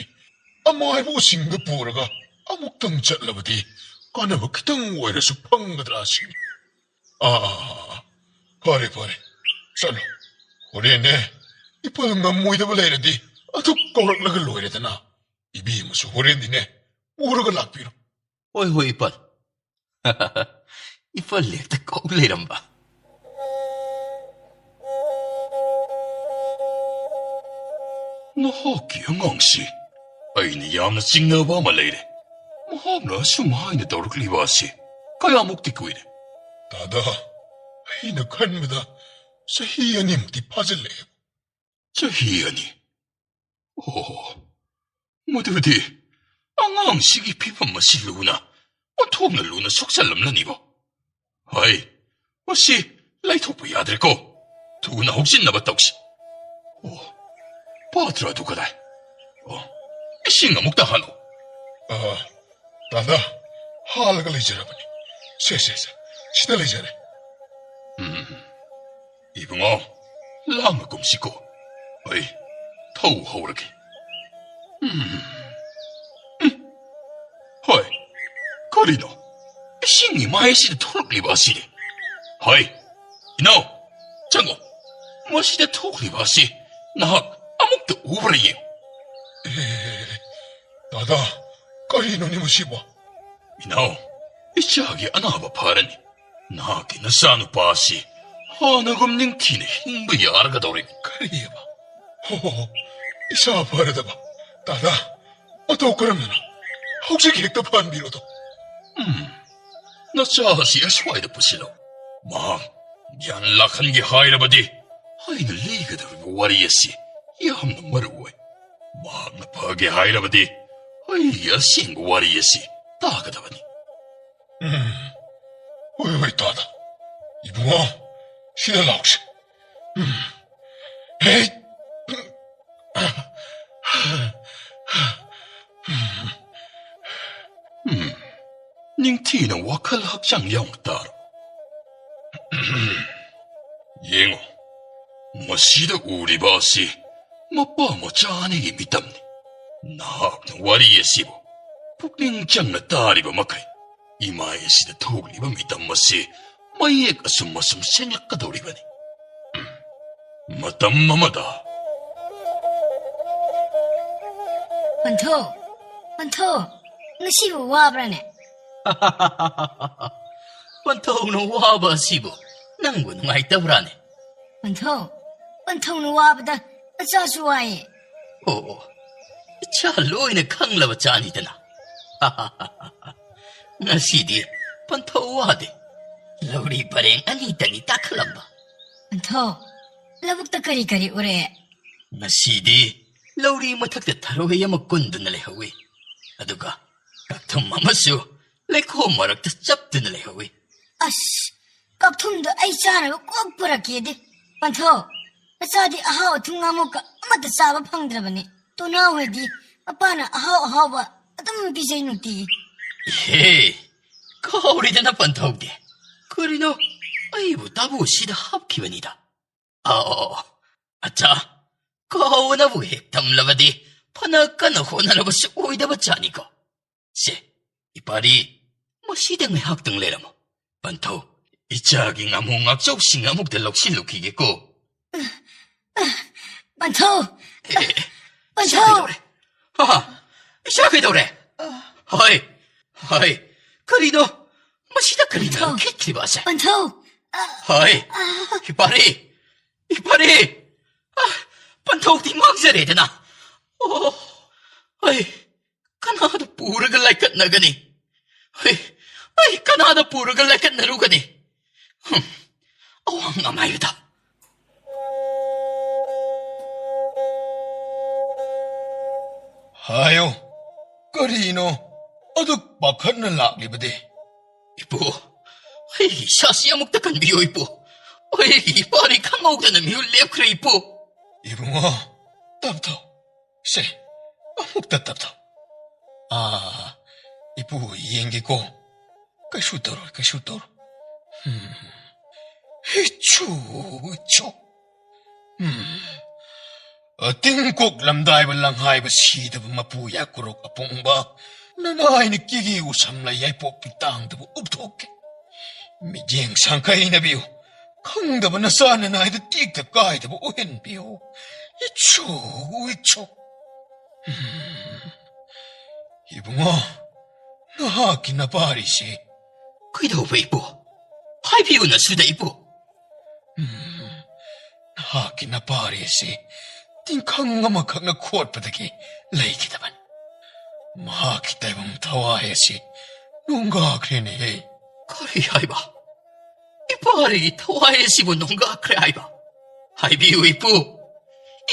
ꯑꯃꯥꯏꯕ ꯎꯁꯤꯡꯗ ꯄꯨꯔꯒ ꯑꯃꯨꯛꯇꯪ ꯆꯠꯂꯕꯗꯤ ꯀꯥꯟꯅꯕ ꯈꯤꯇꯪ ꯑꯣꯏꯔꯁꯨ ꯐꯪꯒꯗ꯭ꯔꯥ ꯁꯤꯅꯤ꯫ ꯑꯥ, ꯑꯥ, ꯑꯥ, ꯑꯥ꯫ ꯐꯔꯦ, ꯐꯔꯦ꯫ ꯆꯠꯂꯣ꯫ ꯍꯣꯔꯦꯟꯅꯦ, ꯏꯄꯜ ꯉꯝꯃꯣꯏꯗꯕ ꯂꯩꯔꯗꯤ ꯑꯗꯨ ꯀꯧꯔꯛꯂꯒ ꯂꯣꯏꯔꯦꯗꯅ꯫ ꯏꯕꯦꯝꯃꯁꯨ ꯍꯣꯔꯦꯟꯗꯤꯅꯦ, ꯄꯨꯔꯒ ꯂꯥꯛꯄꯤꯔꯣ꯫ ꯍꯣꯏ, ꯍꯣꯏ, ꯏꯄꯥꯜ꯫ ꯏꯄꯥꯜ ꯂꯦꯛꯇ ꯀꯧ ꯂꯩꯔꯝꯕ꯫ ꯅꯍꯥꯛꯀꯤ ꯑꯉꯥꯡꯁꯤ ꯑꯩꯅ ꯌꯥꯝꯅ ꯆꯤꯡꯅꯕ ꯑꯃ ꯂꯩꯔꯦ꯫ ꯃꯍꯥꯛꯅ ꯑꯁꯨꯝ ꯍꯥꯏꯅ ꯇꯧꯔꯛꯂꯤꯕ ꯑꯁꯤ ꯀꯌꯥꯃꯨꯛꯇꯤ ꯀꯨꯏꯔꯦ? ꯗꯥꯗꯥ, ꯑꯩꯅ ꯈꯟꯕꯗ ꯆꯍꯤ ꯑꯅꯤꯃꯨꯛꯇꯤ ꯐꯥꯖꯤꯜꯂꯛꯑꯦ꯫ ꯆꯍꯤ ꯑꯅꯤ? ꯑꯣ, ꯃꯗꯨꯗꯤ ꯑꯉꯥꯡꯁꯤꯒꯤ ꯐꯤꯕꯝ ꯑꯁꯤ ꯂꯨꯅ, ꯑꯣꯟꯊꯣꯛꯅ ꯂꯨꯅ ꯁꯣꯛꯆꯜꯂꯝꯂꯅꯤꯕꯣ꯫ ꯍꯩ, ꯃꯁꯤ ꯂꯩꯊꯣꯛꯄ ꯌꯥꯗ꯭ꯔꯦꯀꯣ꯫ ꯊꯨꯅ ꯍꯧꯖꯤꯟꯅꯕ ꯇꯧꯁꯤ꯫ ꯑꯣ, ꯄꯥꯇ꯭ꯔ ꯑꯗꯨ ꯀꯗꯥꯏ? ꯑꯣ, ꯏꯁꯤꯡ ꯑꯃꯨꯛꯇ ꯍꯥꯜꯂꯣ꯫ ꯑ, ꯗꯥꯗꯥ, ꯍꯥꯜꯂꯒ ꯂꯩꯖꯔꯕꯅꯤ꯫ ꯁꯦ, ꯁꯦ, ꯁꯦ, ꯁꯤꯗ ꯂꯩꯖꯔꯦ꯫ ꯎꯝ, ꯏꯕꯨꯡꯉꯣ, ꯂꯥꯡꯅ ꯀꯨꯝꯁꯤꯀꯣ꯫ ꯑꯩ ꯊꯧ ꯍꯧꯔꯒꯦ꯫ ꯎꯝ, ꯎꯝ꯫ ꯍꯣꯏ, ꯀꯔꯤꯅꯣ? ꯏꯁꯤꯡꯒꯤ ꯃꯥꯏ ꯑꯁꯤꯗ ꯊꯣꯛꯂꯛꯂꯤꯕ ꯑꯁꯤꯗꯤ? ꯍꯣꯏ, ꯏꯅꯥꯎ, ꯆꯪꯉꯣ꯫ ꯃꯁꯤꯗ ꯊꯣꯛꯂꯤꯕ ꯑꯁꯤ ꯅꯍꯥꯛ ꯑꯃꯨꯛꯇ ꯎꯕ꯭ꯔꯥ ꯌꯦꯡꯉꯨ꯫ ꯑꯦ, ꯗꯥꯗꯥ, ꯀꯔꯤꯅꯣꯅꯦ ꯃꯁꯤꯕꯣ? ꯏꯅꯥꯎ, ꯏꯆꯥꯒꯤ ꯑꯅꯥꯕ ꯐꯔꯅꯤ꯫ ꯅꯍꯥꯛꯀꯤ ꯅꯆꯥꯅꯨꯄꯥ ꯑꯁꯤ ꯍꯥꯟꯅꯒꯨꯝ ꯅꯤꯡꯊꯤꯅ ꯍꯤꯡꯕ ꯌꯥꯔꯒꯗꯧꯔꯦ꯫ ꯀꯔꯤꯑꯕ? ꯍꯣ, ꯍꯣ, ꯍꯣ, ꯏꯁꯥ ꯐꯔꯗꯕ꯫ ꯗꯥꯗꯥ, ꯃꯇꯧ ꯀꯔꯝꯅꯅꯣ? ꯍꯧꯖꯤꯛ ꯍꯦꯛꯇ ꯐꯍꯟꯕꯤꯔꯣꯗꯣ꯫ ꯎꯝ, ꯅꯆꯥ ꯑꯁꯤ ꯑꯁ꯭ꯋꯥꯏꯗ ꯄꯨꯁꯤꯜꯂꯣ꯫ ꯃꯍꯥꯛ ꯒ꯭ꯌꯥꯟ ꯂꯥꯛꯍꯟꯒꯦ ꯍꯥꯏꯔꯕꯗꯤ ꯑꯩꯅ ꯂꯤꯒꯗꯧꯔꯤꯕ ꯋꯥꯔꯤ ꯑꯁꯤ ꯌꯥꯝꯅ ꯃꯔꯨ ꯑꯣꯏ꯫ ꯃꯍꯥꯛꯅ ꯐꯒꯦ ꯍꯥꯏꯔꯕꯗꯤ ꯑꯩꯒꯤ ꯑꯁꯦꯡꯕ ꯋꯥꯔꯤ ꯑꯁꯤ ꯇꯥꯒꯗꯕꯅꯤ꯫ ꯎꯝ, ꯍꯣꯏ, ꯍꯣꯏ, ꯇꯥꯗ꯫ ꯏꯕꯨꯡꯉꯣ, ꯁꯤꯗ ꯂꯥꯛꯁꯤ꯫ ꯎꯝ꯫ ꯍꯦ! ꯎꯝ꯫ ꯅꯤꯡꯊꯤꯅ ꯋꯥꯈꯜ ꯍꯛꯆꯥꯡ ꯌꯥꯎꯅ ꯇꯥꯔꯣ꯫ ꯌꯦꯡꯉꯣ, ꯃꯁꯤꯗ ꯎꯔꯤꯕ ꯑꯁꯤ ꯃꯄꯥ ꯃꯆꯥ ꯑꯅꯤꯒꯤ ꯃꯤꯇꯝꯅꯤ꯫ ꯅꯍꯥꯛꯅ ꯋꯥꯔꯤ ꯑꯁꯤꯕꯨ ꯄꯨꯛꯅꯤꯡ ꯆꯪꯅ ꯇꯥꯔꯤꯕ ꯃꯈꯩ, ꯏꯃꯥꯏ ꯑꯁꯤꯗ ꯊꯣꯛꯂꯤꯕ ꯃꯤꯇꯝ ꯑꯁꯤ ꯃꯌꯦꯛ ꯑꯁꯨꯝ ꯑꯁꯨꯝ ꯁꯦꯡꯂꯛꯀꯗꯧꯔꯤꯕꯅꯤ꯫ ꯎꯝ꯫ ꯃꯇꯝ ꯑꯃꯗ ꯄꯟꯊꯧ, ꯄꯟꯊꯧ, ꯉꯁꯤꯕꯨ ꯋꯥꯕ꯭ꯔꯥꯅꯦ? ꯄꯟꯊꯧꯅ ꯋꯥꯕ ꯑꯁꯤꯕꯨ ꯅꯪꯕꯨ ꯅꯨꯡꯉꯥꯏꯇꯕ꯭ꯔꯥꯅꯦ? ꯄꯟꯊꯧ, ꯄꯟꯊꯧꯅ ꯋꯥꯕꯗ ꯅꯆꯥꯁꯨ ꯋꯥꯏꯌꯦ꯫ ꯑꯣ, ꯑꯣ, ꯏꯆꯥ ꯂꯣꯏꯅ ꯈꯪꯂꯕ ꯆꯥꯅꯤꯗꯅ꯫ ꯉꯁꯤꯗꯤ ꯄꯟꯊꯧ ꯋꯥꯗꯦ꯫ ꯂꯧꯔꯤ ꯄꯔꯦꯡ ꯑꯅꯤꯇꯅꯤ ꯇꯥꯈꯠꯂꯝꯕ꯫ ꯄꯟꯊꯧ, ꯂꯧꯕꯨꯛꯇ ꯀꯔꯤ ꯀꯔꯤ ꯎꯔꯛꯑꯦ? ꯉꯁꯤꯗꯤ ꯂꯧꯔꯤ ꯃꯊꯛꯇ ꯊꯔꯣꯏ ꯑꯃ ꯀꯨꯟꯗꯨꯅ ꯂꯩꯍꯧꯏ꯫ ꯑꯗꯨꯒ ꯀꯛꯊꯨꯝ ꯑꯃꯁꯨ ꯂꯩꯈꯣꯝ ꯃꯔꯛꯇ ꯆꯞꯇꯨꯅ ꯂꯩꯍꯧꯏ꯫ ꯑꯁ, ꯀꯛꯊꯨꯝꯗꯣ ꯑꯩ ꯆꯥꯅꯕ ꯀꯣꯛ ꯄꯨꯔꯛꯀꯦꯗꯤ꯫ ꯄꯟꯊꯧ, ꯅꯆꯥꯗꯤ ꯑꯍꯥꯎ ꯑꯊꯨꯝ ꯉꯥꯃꯣꯛꯀ ꯑꯃꯠꯇ ꯆꯥꯕ ꯐꯪꯗ꯭ꯔꯕꯅꯤ꯫ ꯇꯣꯅꯥ ꯍꯣꯏꯗꯤ ꯃꯄꯥꯅ ꯑꯍꯥꯎ ꯑꯍꯥꯎꯕ ꯑꯗꯨꯝ ꯄꯤꯖꯩ ꯅꯨꯡꯇꯤꯒꯤ꯫ ꯏꯍꯦ, ꯀꯥꯎꯔꯦꯗꯅ ꯄꯟꯊꯧꯗꯤ꯫ ꯀꯔꯤꯅꯣ, ꯑꯩꯕꯨ ꯇꯥꯕꯨ ꯁꯤꯗ ꯍꯥꯞꯈꯤꯕꯅꯤꯗ꯫ ꯑꯣ, ꯑꯆꯥ, ꯀꯥꯎꯅꯕꯨ ꯍꯦꯛ ꯊꯝꯂꯕꯗꯤ ꯐꯅ ꯀꯟꯅ ꯍꯣꯠꯅꯔꯕꯁꯨ ꯑꯣꯏꯗꯕ ꯖꯥꯠꯅꯤꯀꯣ꯫ ꯁꯦ, ꯏꯄꯥꯔꯤ, ꯃꯁꯤꯗ ꯉꯥꯏꯍꯥꯛꯇꯪ ꯂꯩꯔꯝꯃꯨ꯫ ꯄꯟꯊꯧ, ꯏꯆꯥꯒꯤ ꯉꯥꯃꯨ ꯉꯥꯛꯆꯧꯁꯤꯡ ꯑꯃꯨꯛꯇ ꯂꯧꯁꯤꯜꯂꯨꯈꯤꯒꯦꯀꯣ꯫ ꯄꯟꯊꯧ! ꯑꯦ, ꯏꯆꯥ ꯄꯟꯊꯧ! ꯀꯩꯗꯧꯔꯦ? ꯍꯥ? ꯏꯆꯥ ꯀꯩꯗꯧꯔꯦ? ꯍꯥꯏ, ꯍꯥꯏ, ꯀꯔꯤꯅꯣ? ꯃꯁꯤꯗ ꯀꯔꯤꯅꯣ ꯄꯟꯊꯧ! ꯈꯤꯠꯈ꯭ꯔꯤꯕ ꯑꯁꯦ? ꯄꯟꯊꯧ! ꯍꯥꯏ, ꯏꯄꯥꯔꯤ, ꯏꯄꯥꯔꯤ! ꯑ, ꯄꯟꯊꯧꯗꯤ ꯃꯥꯡꯖꯔꯦꯗꯅ꯫ ꯑꯣ, ꯑꯩ ꯀꯅꯥꯗ ꯄꯨꯔꯒ ꯂꯥꯏꯀꯠꯅꯒꯅꯤ? ꯑꯩ, ꯑꯩ ꯀꯅꯥꯗ ꯄꯨꯔꯒ ꯂꯥꯏꯀꯠꯅꯔꯨꯒꯅꯤ? ꯍꯨꯝ, ꯑꯋꯥꯡ ꯑꯃꯥꯏꯕꯗ꯫ ꯍꯥꯏꯌꯣ, ꯀꯔꯤꯅꯣ ꯑꯗꯨꯛ ꯄꯥꯈꯠꯅ ꯂꯥꯛꯂꯤꯕꯗꯤ? ꯏꯄꯨ, ꯑꯩꯒꯤ ꯏꯁꯥꯁꯤ ꯑꯃꯨꯛꯇ ꯀꯟꯕꯤꯌꯨ, ꯏꯄꯨ꯫ ꯑꯩꯒꯤ ꯏꯄꯥꯗꯤ ꯈꯪꯍꯧꯗꯅ ꯃꯤꯍꯨꯠ ꯂꯦꯞꯈ꯭ꯔꯦ, ꯏꯄꯨ꯫ ꯏꯕꯨꯡꯉꯣ, ꯇꯞ ꯇꯧ꯫ ꯁꯦ, ꯑꯃꯨꯛꯇ ꯇꯞ ꯇꯧ꯫ ꯑꯥ, ꯏꯄꯨ ꯌꯦꯡꯒꯦꯀꯣ꯫ ꯀꯩꯁꯨ ꯇꯧꯔꯣꯏ, ꯀꯩꯁꯨ ꯇꯧꯔꯣꯏ꯫ ꯍꯝ꯫ ꯏꯆꯨ, ꯏꯆꯨ꯫ ꯎꯝ꯫ ꯑꯇꯤꯡ ꯀꯣꯛꯂꯝꯗꯥꯏꯕ ꯂꯪꯍꯥꯏꯕ ꯁꯤꯗꯕ ꯃꯄꯨ ꯌꯥꯀꯨꯔꯣꯛ ꯑꯄꯣꯡꯕ ꯅꯅꯥꯏꯅ ꯀꯤꯒꯤ ꯎꯁꯝꯂ ꯌꯥꯏꯄꯣꯛꯄꯤ ꯇꯥꯡꯗꯕ ꯎꯞꯊꯣꯛꯀꯦ꯫ ꯃꯤꯠꯌꯦꯡ ꯁꯪꯈꯩꯅꯕꯤꯌꯨ꯫ ꯈꯪꯗꯕ ꯅꯆꯥ ꯅꯅꯥꯏꯗ ꯇꯦꯛꯇ ꯀꯥꯏꯗꯕ ꯑꯣꯏꯍꯟꯕꯤꯌꯨ꯫ ꯏꯆꯨ, ꯏꯆꯨ꯫ ꯎꯝ꯫ ꯏꯕꯨꯡꯉꯣ, ꯅꯍꯥꯛꯀꯤ ꯅꯄꯥꯔꯤꯁꯤ꯫ ꯀꯩꯗꯧꯕ, ꯏꯄꯨ? ꯍꯥꯏꯕꯤꯌꯨ ꯅꯁꯨꯗ, ꯏꯄꯨ꯫ ꯎꯝ, ꯅꯍꯥꯛꯀꯤ ꯅꯄꯥꯔꯤꯁꯤ ꯇꯤꯡꯈꯪ ꯑꯃꯈꯛꯅ ꯈꯣꯠꯄꯗꯒꯤ ꯂꯩꯈꯤꯗꯕꯅꯤ꯫ ꯃꯍꯥꯛꯀꯤ ꯇꯥꯏꯕꯪ ꯊꯋꯥꯏ ꯑꯁꯤ ꯅꯣꯡꯒꯥꯈ꯭ꯔꯦꯅꯦꯍꯦ꯫ ꯀꯔꯤ ꯍꯥꯏꯕ? ꯏꯄꯥꯔꯤꯒꯤ ꯊꯋꯥꯏ ꯑꯁꯤꯕꯨ ꯅꯣꯡꯒꯥꯈ꯭ꯔꯦ ꯍꯥꯏꯕ? ꯍꯥꯏꯕꯤꯌꯨ, ꯏꯄꯨ꯫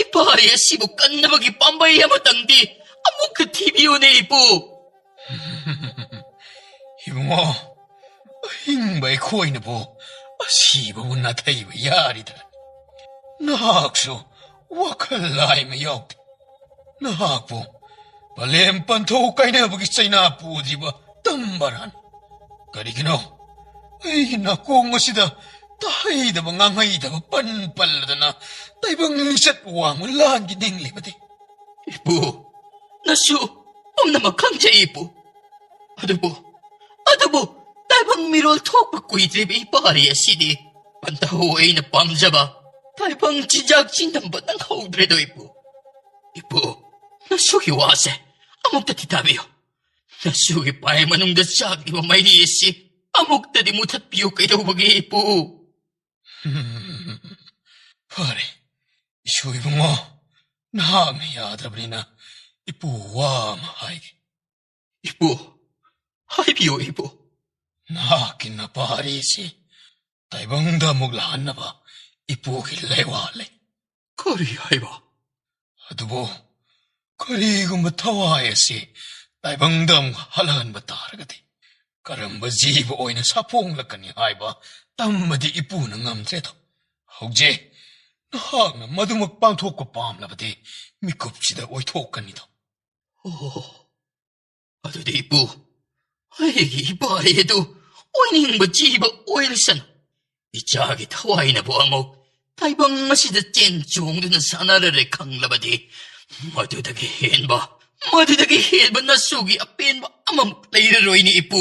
ꯏꯄꯥꯔꯤ ꯑꯁꯤꯕꯨ ꯀꯟꯅꯕꯒꯤ ꯄꯥꯝꯕꯩ ꯑꯃꯇꯪꯗꯤ ꯑꯃꯨꯛꯀ ꯊꯤꯕꯤꯌꯨꯅꯦ, ꯏꯄꯨ꯫ ꯏꯕꯨꯡꯉꯣ, ꯑꯍꯤꯡꯕ ꯑꯩꯈꯣꯏꯅꯕꯨ ꯑꯁꯤꯕꯕꯨ ꯅꯥꯊꯩꯕ ꯌꯥꯔꯤꯗ꯭ꯔꯥ? ꯅꯍꯥꯛꯁꯨ ꯋꯥꯈꯜ ꯂꯥꯏꯃ ꯌꯥꯎꯗꯦ꯫ ꯅꯍꯥꯛꯄꯨ ꯄꯂꯦꯝ ꯄꯟꯊꯧ ꯀꯥꯏꯅꯕꯒꯤ ꯆꯩꯅꯥ ꯄꯨꯗ꯭ꯔꯤꯕ ꯇꯝꯕꯔꯥꯟ? ꯀꯔꯤꯒꯤꯅꯣ ꯑꯩꯒꯤ ꯅꯥꯀꯣꯡ ꯑꯁꯤꯗ ꯇꯥꯍꯩꯗꯕ ꯉꯥꯡꯍꯩꯗꯕ ꯄꯟ ꯄꯜꯂꯗꯅ ꯇꯥꯏꯕꯪ ꯂꯤꯆꯠ ꯋꯥꯡꯃ ꯂꯥꯟꯒꯤ ꯅꯤꯡꯂꯤꯕꯗꯤ? ꯏꯄꯨ, ꯅꯁꯨ ꯄꯨꯝꯅꯃꯛ ꯈꯪꯖꯩ, ꯏꯄꯨ꯫ ꯑꯗꯨꯕꯨ, ꯑꯗꯨꯕꯨ ꯇꯥꯏꯕꯪ ꯃꯤꯔꯣꯜ ꯊꯣꯛꯄ ꯀꯨꯏꯗ꯭ꯔꯤꯕ ꯏꯄꯥꯔꯤ ꯑꯁꯤꯗꯤ ꯄꯟꯊꯧ ꯑꯩꯅ ꯄꯥꯝꯖꯕ ꯇꯥꯏꯕꯪ ꯆꯤꯟꯖꯥꯛ ꯆꯤꯟꯗꯝꯕ ꯅꯪꯍꯧꯗ꯭ꯔꯦꯗꯣ, ꯏꯄꯨ꯫ ꯏꯄꯨ, ꯅꯁꯨꯒꯤ ꯋꯥꯁꯦ ꯑꯃꯨꯛꯇꯗꯤ ꯇꯥꯕꯤꯌꯨ꯫ ꯅꯁꯨꯒꯤ ꯄꯥꯏ ꯃꯅꯨꯡꯗ ꯆꯥꯛꯂꯤꯕ ꯃꯩꯔꯤ ꯑꯁꯤ ꯑꯃꯨꯛꯇꯗꯤ ꯃꯨꯊꯠꯄꯤꯌꯨ ꯀꯩꯗꯧꯕꯒꯤ, ꯏꯄꯨ? ꯐꯔꯦ, ꯏꯁꯨ ꯏꯕꯨꯡꯉꯣ, ꯅꯍꯥꯛꯅ ꯌꯥꯗ꯭ꯔꯕꯅꯤꯅ ꯏꯄꯨ ꯋꯥ ꯑꯃ ꯍꯥꯏꯒꯦ꯫ ꯏꯄꯨ, ꯍꯥꯏꯕꯤꯌꯨ, ꯏꯄꯨ꯫ ꯅꯍꯥꯛꯀꯤ ꯅꯄꯥꯔꯤꯁꯤ ꯇꯥꯏꯕꯪꯗ ꯑꯃꯨꯛ ꯂꯥꯛꯍꯟꯅꯕ ꯏꯄꯨꯒꯤ ꯂꯩꯋꯥ ꯂꯩ꯫ ꯀꯔꯤ ꯍꯥꯏꯕ? ꯑꯗꯨꯕꯨ ꯀꯔꯤꯒꯨꯝꯕ ꯊꯋꯥꯏ ꯑꯁꯤ ꯇꯥꯏꯕꯪꯗ ꯑꯃꯨꯛ ꯍꯜꯂꯛꯍꯟꯕ ꯇꯥꯔꯒꯗꯤ ꯀꯔꯝꯕ ꯖꯤꯕ ꯑꯣꯏꯅ ꯁꯥꯐꯣꯡꯂꯛꯀꯅꯤ ꯍꯥꯏꯕ ꯇꯝꯕꯗꯤ ꯏꯄꯨꯅ ꯉꯝꯗ꯭ꯔꯦꯗꯣ꯫ ꯍꯧꯖꯤꯛ ꯅꯍꯥꯛꯅ ꯃꯗꯨꯃꯛ ꯄꯥꯡꯊꯣꯛꯄ ꯄꯥꯝꯂꯕꯗꯤ ꯃꯤꯀꯨꯞꯁꯤꯗ ꯑꯣꯏꯊꯣꯛꯀꯅꯤꯗꯣ꯫ ꯑꯣ, ꯑꯗꯨꯗꯤ ꯏꯄꯨ, ꯑꯩꯒꯤ ꯏꯄꯥꯔꯤ ꯑꯗꯨ ꯑꯣꯏꯅꯤꯡꯕ ꯖꯤꯕ ꯑꯣꯏꯔꯁꯅꯨ, ꯏꯆꯥꯒꯤ ꯊꯋꯥꯏꯅꯕꯨ ꯑꯃꯨꯛ ꯇꯥꯏꯕꯪ ꯑꯁꯤꯗ ꯆꯦꯟ ꯆꯣꯡꯗꯨꯅ ꯁꯥꯟꯅꯔꯔꯦ ꯈꯪꯂꯕꯗꯤ, ꯃꯗꯨꯗꯒꯤ ꯍꯦꯟꯕ, ꯃꯗꯨꯗꯒꯤ ꯍꯦꯟꯕ ꯅꯁꯨꯒꯤ ꯑꯄꯦꯟꯕ ꯑꯃꯃꯨꯛ ꯂꯩꯔꯔꯣꯏꯅꯦ, ꯏꯄꯨ꯫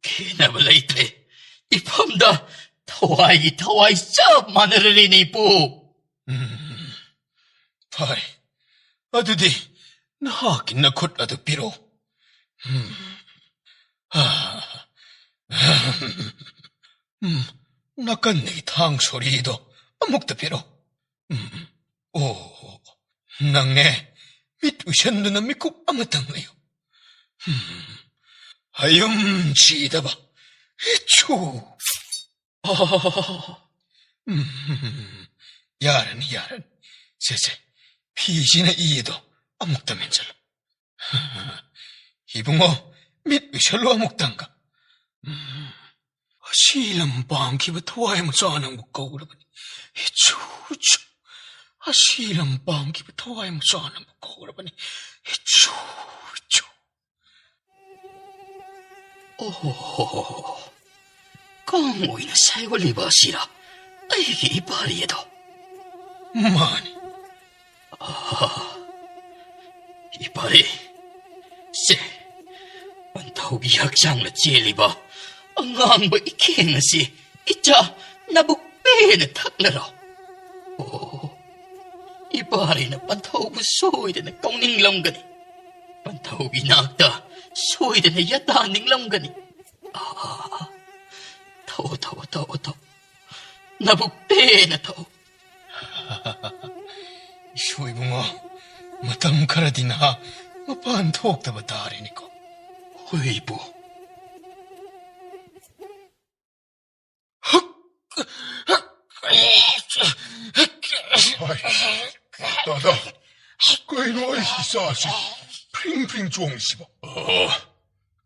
ꯈꯦꯅꯕ ꯂꯩꯇ꯭ꯔꯦ꯫ ꯏꯐꯝꯗ ꯊꯋꯥꯏꯒꯤ ꯊꯋꯥꯏ ꯆꯞ ꯃꯥꯟꯅꯔꯔꯦꯅꯦ, ꯏꯄꯨ꯫ ꯎꯝ, ꯐꯔꯦ꯫ ꯑꯗꯨꯗꯤ ꯅꯍꯥꯛꯀꯤ ꯅꯈꯨꯠ ꯑꯗꯨ ꯄꯤꯔꯛꯎ꯫ ꯎꯝ, ꯅꯥꯀꯟꯗꯒꯤ ꯊꯥꯡ ꯁꯣꯔꯤꯗꯣ ꯑꯃꯨꯛꯇ ꯄꯤꯔꯛꯑꯣ꯫ ꯎꯝ, ꯑꯣ, ꯅꯪꯅꯦ, ꯃꯤꯠ ꯎꯏꯁꯟꯗꯨꯅ ꯃꯤꯀꯨꯞ ꯑꯃꯇꯪ ꯂꯩꯌꯨ꯫ ꯎꯝ, ꯍꯌꯨꯝ ꯆꯤꯗꯕ꯫ ꯏꯆꯨ꯫ ꯑꯣ, ꯎꯝ, ꯌꯥꯔꯅꯤ, ꯌꯥꯔꯅꯤ꯫ ꯁꯦ, ꯁꯦ, ꯐꯤꯁꯤꯅ ꯏꯗꯣ ꯑꯃꯨꯛꯇ ꯃꯦꯟꯁꯤꯜꯂꯨ꯫ ꯏꯕꯨꯡꯉꯣ, ꯃꯤꯠ ꯎꯏꯁꯜꯂꯨ ꯑꯃꯨꯛꯇꯪꯒ꯫ ꯎꯝ, ꯑꯁꯤ ꯂꯝ ꯄꯥꯝꯈꯤꯕ ꯊꯋꯥꯏ ꯃꯆꯥ ꯅꯪꯕꯨ ꯀꯧꯔꯕꯅꯤ꯫ ꯏꯆꯨ, ꯏꯆꯨ꯫ ꯑꯁꯤ ꯂꯝ ꯄꯥꯝꯈꯤꯕ ꯊꯋꯥꯏ ꯃꯆꯥ ꯅꯪꯕꯨ ꯀꯧꯔꯕꯅꯤ꯫ ꯏꯆꯨ, ꯏꯆꯨ꯫ ꯑꯣꯍꯣ, ꯀꯥꯡ ꯑꯣꯏꯅ ꯁꯥꯏꯑꯣꯜꯂꯤꯕ ꯑꯁꯤꯔ ꯑꯩꯒꯤ ꯏꯄꯥꯔꯤ ꯑꯗꯣ? ꯃꯥꯅꯤ꯫ ꯑꯥ, ꯏꯄꯥꯔꯤ, ꯁꯦ, ꯄꯟꯊꯧꯒꯤ ꯍꯛꯆꯥꯡꯗ ꯆꯦꯜꯂꯤꯕ ꯑꯉꯥꯡꯕ ꯏꯈꯦꯡ ꯑꯁꯤ ꯏꯆꯥ ꯅꯕꯨꯛ ꯄꯦꯟꯅ ꯊꯛꯂꯔꯣ꯫ ꯑꯣ, ꯏꯄꯥꯔꯤꯅ ꯄꯟꯊꯧꯕꯨ ꯁꯣꯏꯗꯅ ꯀꯧꯅꯤꯡꯂꯝꯒꯅꯤ꯫ ꯄꯟꯊꯧꯒꯤ ꯅꯥꯛꯇ ꯁꯣꯏꯗꯅ ꯌꯥꯇꯥꯅꯤꯡꯂꯝꯒꯅꯤ꯫ ꯑꯥ, ꯊꯛꯑꯣ, ꯊꯛꯑꯣ, ꯊꯛꯑꯣ, ꯊꯛꯑꯣ꯫ ꯅꯕꯨꯛ ꯄꯦꯟꯅ ꯊꯛꯑꯣ꯫ ꯏꯁꯨ ꯏꯕꯨꯡꯉꯣ, ꯃꯇꯝ ꯈꯔꯗꯤ ꯅꯍꯥꯛ ꯃꯄꯥꯟ ꯊꯣꯛꯇꯕ ꯇꯥꯔꯦꯅꯦꯀꯣ꯫ ꯍꯣꯏ, ꯏꯄꯨ꯫ ꯍꯥꯏ, ꯗꯥꯗꯥ, ꯀꯩꯅꯣ ꯑꯩꯒꯤ ꯏꯆꯥꯁꯤ ꯐ꯭ꯔꯤꯡ ꯐ꯭ꯔꯤꯡ ꯆꯣꯡꯉꯤꯁꯤꯕꯣ? ꯑꯥ,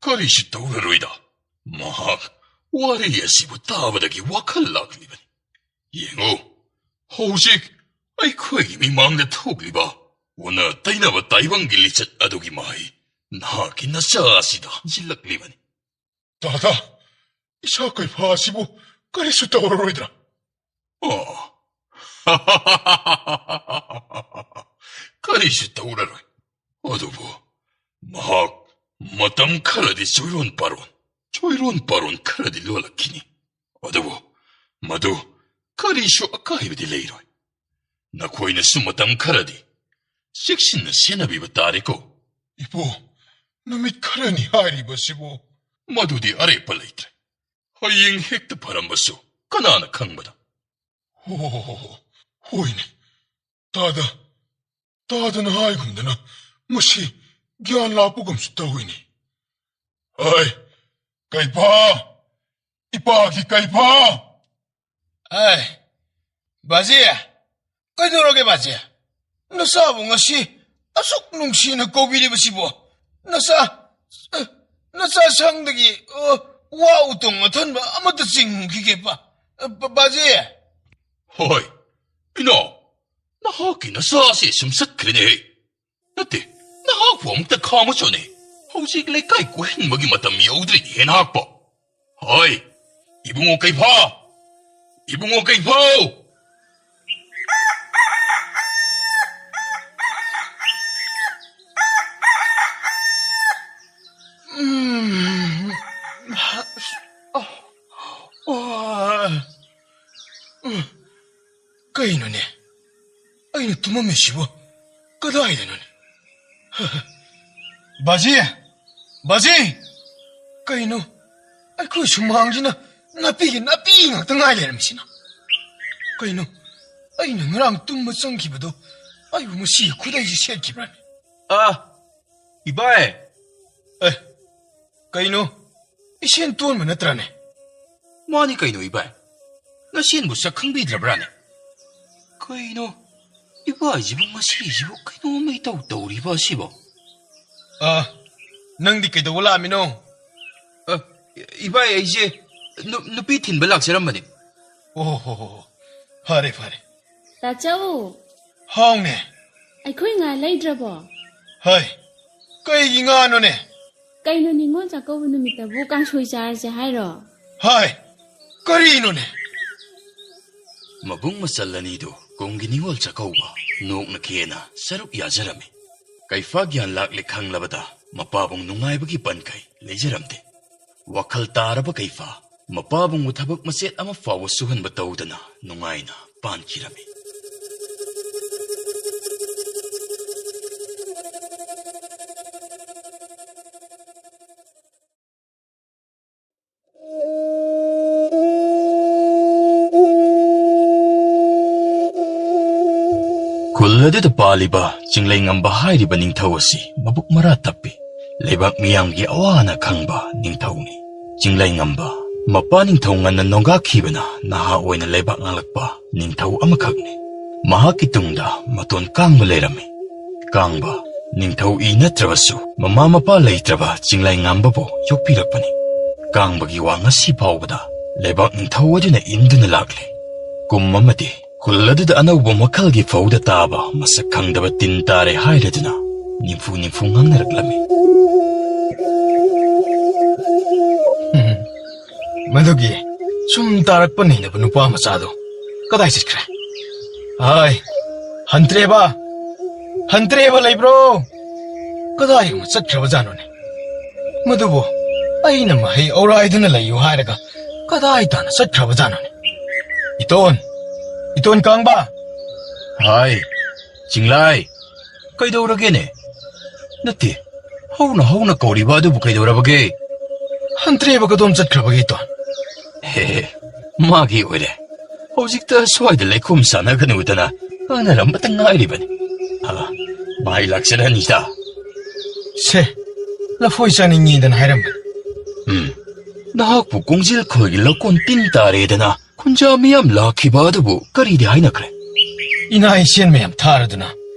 ꯀꯔꯤꯁꯨ ꯇꯧꯔꯔꯣꯏꯗ꯫ ꯃꯍꯥꯛ ꯋꯥꯔꯤ ꯑꯁꯤꯕꯨ ꯇꯥꯕꯗꯒꯤ ꯋꯥꯈꯜ ꯂꯥꯛꯂꯤꯕꯅꯤ꯫ ꯌꯦꯡꯉꯨ, ꯍꯧꯖꯤꯛ ꯑꯩꯈꯣꯏꯒꯤ ꯃꯤꯃꯥꯡꯗ ꯊꯣꯛꯂꯤꯕ ꯑꯣꯟꯅ ꯇꯩꯅꯕ ꯇꯥꯏꯕꯪꯒꯤ ꯂꯤꯆꯠ ꯑꯗꯨꯒꯤ ꯃꯍꯩ ꯅꯍꯥꯛꯀꯤ ꯅꯆꯥ ꯑꯁꯤꯗ ꯍꯟꯖꯤꯜꯂꯛꯂꯤꯕꯅꯤ꯫ ꯗꯥꯗꯥ, ꯏꯁꯥ ꯀꯩꯐꯥ ꯑꯁꯤꯕꯨ ꯀꯔꯤꯁꯨ ꯇꯧꯔꯔꯣꯏꯗ꯭ꯔꯥ? ꯑꯣ꯫ ꯀꯔꯤꯁꯨ ꯇꯧꯔꯔꯣꯏ꯫ ꯑꯗꯨꯕꯨ ꯃꯍꯥꯛ ꯃꯇꯝ ꯈꯔꯗꯤ ꯆꯣꯏꯔꯣꯟ ꯄꯥꯔꯣꯟ, ꯆꯣꯏꯔꯣꯟ ꯄꯥꯔꯣꯟ ꯈꯔꯗꯤ ꯂꯣꯜꯂꯛꯈꯤꯅꯤ꯫ ꯑꯗꯨꯕꯨ ꯃꯗꯨ ꯀꯔꯤꯁꯨ ꯑꯀꯥꯏꯕꯗꯤ ꯂꯩꯔꯣꯏ꯫ ꯅꯈꯣꯏꯅꯁꯨ ꯃꯇꯝ ꯈꯔꯗꯤ ꯆꯦꯛꯁꯤꯟꯅ ꯁꯦꯟꯅꯕꯤꯕ ꯇꯥꯔꯦꯀꯣ꯫ ꯏꯄꯨ, ꯅꯨꯃꯤꯠ ꯈꯔꯅꯤ ꯍꯥꯏꯔꯤꯕꯁꯤꯕꯨ? ꯃꯗꯨꯗꯤ ꯑꯔꯦꯞꯄ ꯂꯩꯇ꯭ꯔꯦ꯫ ꯍꯌꯦꯡ ꯍꯦꯛꯇ ꯐꯔꯝꯕꯁꯨ ꯀꯅꯥꯅ ꯈꯪꯕꯅꯣ? ꯍꯣ, ꯍꯣꯏꯅꯦ꯫ ꯇꯥꯗ, ꯇꯥꯗꯅ ꯍꯥꯏꯒꯨꯝꯗꯅ ꯃꯁꯤ ꯒ꯭ꯌꯥꯟ ꯂꯥꯛꯄꯒꯨꯝꯁꯨ ꯇꯧꯏꯅꯦ꯫ ꯍꯩ, ꯀꯩꯐꯥ! ꯏꯄꯥꯒꯤ ꯀꯩꯐꯥ! ꯑꯦ, ꯕꯥꯖꯤ, ꯀꯩꯗꯧꯔꯒꯦ ꯕꯥꯖꯤ? ꯅꯆꯥꯕꯨ ꯉꯁꯤ ꯑꯁꯨꯛ ꯅꯨꯡꯁꯤꯅ ꯀꯧꯕꯤꯔꯤꯕꯁꯤꯕꯨ? ꯅꯆꯥ, ꯑ, ꯅꯆꯥ ꯁꯪꯗꯒꯤ, ꯑ, ꯋꯥ ꯎꯇꯣꯡ ꯑꯊꯟꯕ ꯑꯃꯠꯇ ꯆꯤꯡꯈꯤꯒꯦ, ꯕꯥ-, ꯑ, ꯕꯥ-, ꯕꯥꯖꯤ꯫ ꯍꯣꯏ, ꯏꯅꯥꯎ, ꯅꯍꯥꯛꯀꯤ ꯅꯆꯥꯁꯦ ꯁꯨꯝ ꯆꯠꯈ꯭ꯔꯦꯅꯦꯍꯦ꯫ ꯅꯠꯇꯦ, ꯅꯍꯥꯛꯄꯨ ꯑꯃꯨꯛꯇ ꯈꯥꯝꯃꯨꯆꯣꯅꯦ꯫ ꯍꯧꯖꯤꯛ ꯂꯩꯀꯥꯏ ꯀꯣꯏꯍꯟꯕꯒꯤ ꯃꯇꯝ ꯌꯧꯗ꯭ꯔꯤꯅꯦꯍꯦ ꯅꯍꯥꯛꯄꯣ꯫ ꯍꯣꯏ, ꯏꯕꯨꯡꯉꯣ ꯀꯩꯐꯥ! ꯏꯕꯨꯡꯉꯣ ꯀꯩꯐꯥ! ꯎꯝ꯫ ꯑ, ꯑ, ꯎꯝ꯫ ꯀꯩꯅꯣꯅꯦ? ꯑꯩꯅ ꯇꯨꯝꯃꯝꯃꯤꯁꯤꯕꯨ ꯀꯗꯥꯏꯗꯅꯣꯅꯦ? ꯕꯥꯖꯤ! ꯕꯥꯖꯤ! ꯀꯩꯅꯣ? ꯑꯩꯈꯣꯏ ꯁꯨꯃꯥꯡꯁꯤꯅ ꯅꯥꯄꯤꯒꯤ ꯅꯥꯄꯤ ꯉꯥꯛꯇ ꯉꯥꯏ ꯂꯩꯔꯝꯃꯤꯁꯤꯅ꯫ ꯀꯩꯅꯣ? ꯑꯩꯅ ꯉꯔꯥꯡ ꯇꯨꯝꯕ ꯆꯪꯈꯤꯕꯗꯣ ꯑꯩꯕꯨ ꯃꯁꯤꯒꯤ ꯈꯨꯗꯩꯁꯤ ꯁꯦꯠꯈꯤꯕ꯭ꯔꯥꯅꯦ? ꯑ, ꯏꯕꯥꯏ! ꯑꯦ, ꯀꯩꯅꯣ? ꯏꯁꯦꯟ ꯇꯣꯟꯕ ꯅꯠꯇ꯭ꯔꯥꯅꯦ? ꯃꯥꯅꯤ ꯀꯩꯅꯣ ꯏꯕꯥꯏ꯫ ꯅꯁꯦꯟꯕꯨ ꯁꯛ ꯈꯪꯕꯤꯗ꯭ꯔꯕ꯭ꯔꯥꯅꯦ? ꯀꯩꯅꯣ? ꯏꯕꯥꯏꯁꯤꯕꯨ ꯉꯁꯤꯁꯤꯕꯨ ꯀꯩꯅꯣꯝꯃ ꯏꯇꯧ ꯇꯧꯔꯤꯕ ꯑꯁꯤꯕꯣ? ꯑ, ꯅꯪꯗꯤ ꯀꯩꯗꯧꯕ ꯂꯥꯛꯑꯝꯃꯤꯅꯣ? ꯑ, ꯏꯕꯥꯏ ꯑꯩꯁꯦ ꯅꯨ-, ꯅꯨꯄꯤ ꯊꯤꯟꯕ ꯂꯥꯛꯆꯔꯝꯕꯅꯤ꯫ ꯑꯣ ꯍꯣ ꯍꯣ ꯍꯣ꯫ ꯐꯔꯦ ꯐꯔꯦ꯫ ꯇꯥꯆꯧ! ꯍꯥꯎꯅꯦ꯫ ꯑꯩꯈꯣꯏ ꯉꯥ ꯂꯩꯗ꯭ꯔꯕꯣ? ꯍꯩ, ꯀꯩꯒꯤ ꯉꯥꯅꯣꯅꯦ? ꯀꯩꯅꯣ ꯅꯤꯉꯣꯜ ꯆꯥꯛꯀꯧꯕ ꯅꯨꯃꯤꯠꯇꯕꯨ ꯀꯥꯡꯁꯣꯏ ꯆꯥꯔꯁꯦ ꯍꯥꯏꯔꯣ? ꯍꯥꯏ, ꯀꯔꯤꯅꯣꯅꯦ? ꯃꯕꯨꯡ ꯃꯆꯜ ꯑꯅꯤꯗꯨ ꯀꯨꯝꯒꯤ ꯅꯤꯉꯣꯜ ꯆꯥꯛꯀꯧꯕ ꯅꯣꯛꯅ ꯈꯦꯅ ꯁꯔꯨꯛ ꯌꯥꯖꯔꯝꯃꯤ꯫ ꯀꯩꯐꯥ ꯒ꯭ꯌꯥꯟ ꯂꯥꯛꯂꯦ ꯈꯪꯂꯕꯗ ꯃꯄꯥꯕꯨꯡ ꯅꯨꯡꯉꯥꯏꯕꯒꯤ ꯄꯟꯈꯩ ꯂꯩꯖꯔꯝꯗꯦ꯫ ꯋꯥꯈꯜ ꯇꯥꯔꯕ ꯀꯩꯐꯥ ꯃꯄꯥꯕꯨꯡꯕꯨ ꯊꯕꯛ ꯃꯆꯦꯠ ꯑꯃ ꯐꯥꯎꯕ ꯁꯨꯍꯟꯕ ꯇꯧꯗꯅ ꯅꯨꯡꯉꯥꯏꯅ ꯄꯥꯟꯈꯤꯔꯝꯃꯤ꯫ ꯈꯨꯜ ꯑꯗꯨꯗ ꯄꯥꯜꯂꯤꯕ ꯆꯤꯡꯂꯩꯉꯝꯕ ꯍꯥꯏꯔꯤꯕ ꯅꯤꯡꯊꯧ ꯑꯁꯤ ꯃꯕꯨꯛ ꯃꯔꯥ ꯇꯞꯄꯤ꯫ ꯂꯩꯕꯥꯛ ꯃꯤꯌꯥꯝꯒꯤ ꯑꯋꯥ ꯑꯅꯥ ꯈꯪꯕ ꯅꯤꯡꯊꯧꯅꯤ꯫ ꯆꯤꯡꯂꯩꯉꯝꯕ ꯃꯄꯥ ꯅꯤꯡꯊꯧ ꯉꯟꯅ ꯅꯣꯡꯒꯥꯈꯤꯕꯅ ꯅꯍꯥ ꯑꯣꯏꯅ ꯂꯩꯕꯥꯛ ꯉꯥꯛꯂꯛꯄ ꯅꯤꯡꯊꯧ ꯑꯃꯈꯛꯅꯤ꯫ ꯃꯍꯥꯛꯀꯤ ꯇꯨꯡꯗ ꯃꯇꯣꯟ ꯀꯥꯡꯕ ꯂꯩꯔꯝꯃꯤ꯫ ꯀꯥꯡꯕ ꯅꯤꯡꯊꯧ ꯏ ꯅꯠꯇ꯭ꯔꯕꯁꯨ ꯃꯃꯥ ꯃꯄꯥ ꯂꯩꯇ꯭ꯔꯕ ꯆꯤꯡꯂꯩꯉꯝꯕꯕꯨ ꯌꯣꯛꯄꯤꯔꯛꯄꯅꯤ꯫ ꯀꯥꯡꯕꯒꯤ ꯋꯥ ꯉꯁꯤ ꯐꯥꯎꯕꯗ ꯂꯩꯕꯥꯛ ꯅꯤꯡꯊꯧ ꯑꯗꯨꯅ ꯏꯟꯗꯨꯅ ꯂꯥꯛꯂꯤ꯫ ꯀꯨꯝ ꯑꯃꯗꯤ ꯈꯨꯜ ꯑꯗꯨꯗ ꯑꯅꯧꯕ ꯃꯈꯜꯒꯤ ꯐꯧꯗ ꯇꯥꯕ ꯃꯁꯛ ꯈꯪꯗꯕ ꯇꯤꯟ ꯇꯥꯔꯦ ꯍꯥꯏꯔꯗꯨꯅ ꯅꯤꯝꯐꯨ ꯅꯤꯝꯐꯨ ꯉꯥꯡꯅꯔꯛꯂꯝꯃꯤ꯫ ꯎꯝ, ꯃꯗꯨꯒꯤ ꯁꯨꯝ ꯇꯥꯔꯛꯄ ꯅꯩꯅꯕ ꯅꯨꯄꯥ ꯃꯆꯥꯗꯣ ꯀꯗꯥꯏ ꯆꯠꯈ꯭ꯔꯦ? ꯍꯥꯏ, ꯍꯟꯇ꯭ꯔꯦꯕ, ꯍꯟꯇ꯭ꯔꯦꯕ ꯂꯩꯕ꯭ꯔꯣ? ꯀꯗꯥꯏ ꯑꯃ ꯆꯠꯈ꯭ꯔꯕꯖꯥꯠꯅꯣꯅꯦ? ꯃꯗꯨꯕꯨ ꯑꯩꯅ ꯃꯍꯩ ꯑꯧꯔꯥꯏꯗꯨꯅ ꯂꯩꯌꯨ ꯍꯥꯏꯔꯒ ꯀꯗꯥꯏ ꯇꯥꯅ ꯆꯠꯈ꯭ꯔꯕꯖꯥꯠꯅꯣꯅꯦ? ꯏꯇꯣꯟ, ꯏꯇꯣꯟ ꯀꯥꯡꯕ! ꯍꯥꯏ, ꯆꯤꯡꯂꯥꯏ, ꯀꯩꯗꯧꯔꯒꯦꯅꯦ? ꯅꯠꯇꯦ, ꯍꯧꯅ ꯍꯧꯅ ꯀꯧꯔꯤꯕ ꯑꯗꯨꯕꯨ ꯀꯩꯗꯧꯔꯕꯒꯦ? ꯍꯟꯇ꯭ꯔꯦꯕ ꯀꯗꯣꯝ ꯆꯠꯈ꯭ꯔꯕꯒꯦ, ꯏꯇꯣꯟ? ꯍꯦ, ꯃꯥꯒꯤ ꯑꯣꯏꯔꯦ꯫ ꯍꯧꯖꯤꯛꯇ ꯁ꯭ꯋꯥꯏꯗ ꯂꯩꯈꯣꯝ ꯁꯥꯟꯅꯒꯅꯨꯗꯅ ꯉꯥꯡꯅꯔꯝꯕꯇ ꯉꯥꯏꯔꯤꯕꯅꯤ꯫ ꯑ, ꯃꯥꯏ ꯂꯥꯛꯆꯔꯅꯤꯗ꯫ ꯁꯦ, ꯂꯐꯣꯏ ꯆꯥꯅꯤꯡꯉꯤꯗꯅ ꯍꯥꯏꯔꯝꯕꯅꯤ꯫ ꯎꯝ, ꯅꯍꯥꯛꯄꯨ ꯀꯣꯡꯖꯦꯜ ꯈꯣꯏꯒꯤ ꯂꯧꯀꯣꯟ ꯇꯤꯟ ꯇꯥꯔꯦꯗꯅ ꯈꯨꯟꯖꯥ ꯃꯤꯌꯥꯝ ꯂꯥꯛꯈꯤꯕ ꯑꯗꯨꯕꯨ ꯀꯔꯤꯗꯤ ꯍꯥꯏꯅꯈ꯭ꯔꯦ? ꯏꯅꯥ ꯏꯁꯦꯟ ꯃꯌꯥꯝ ꯊꯥꯔꯗꯨꯅ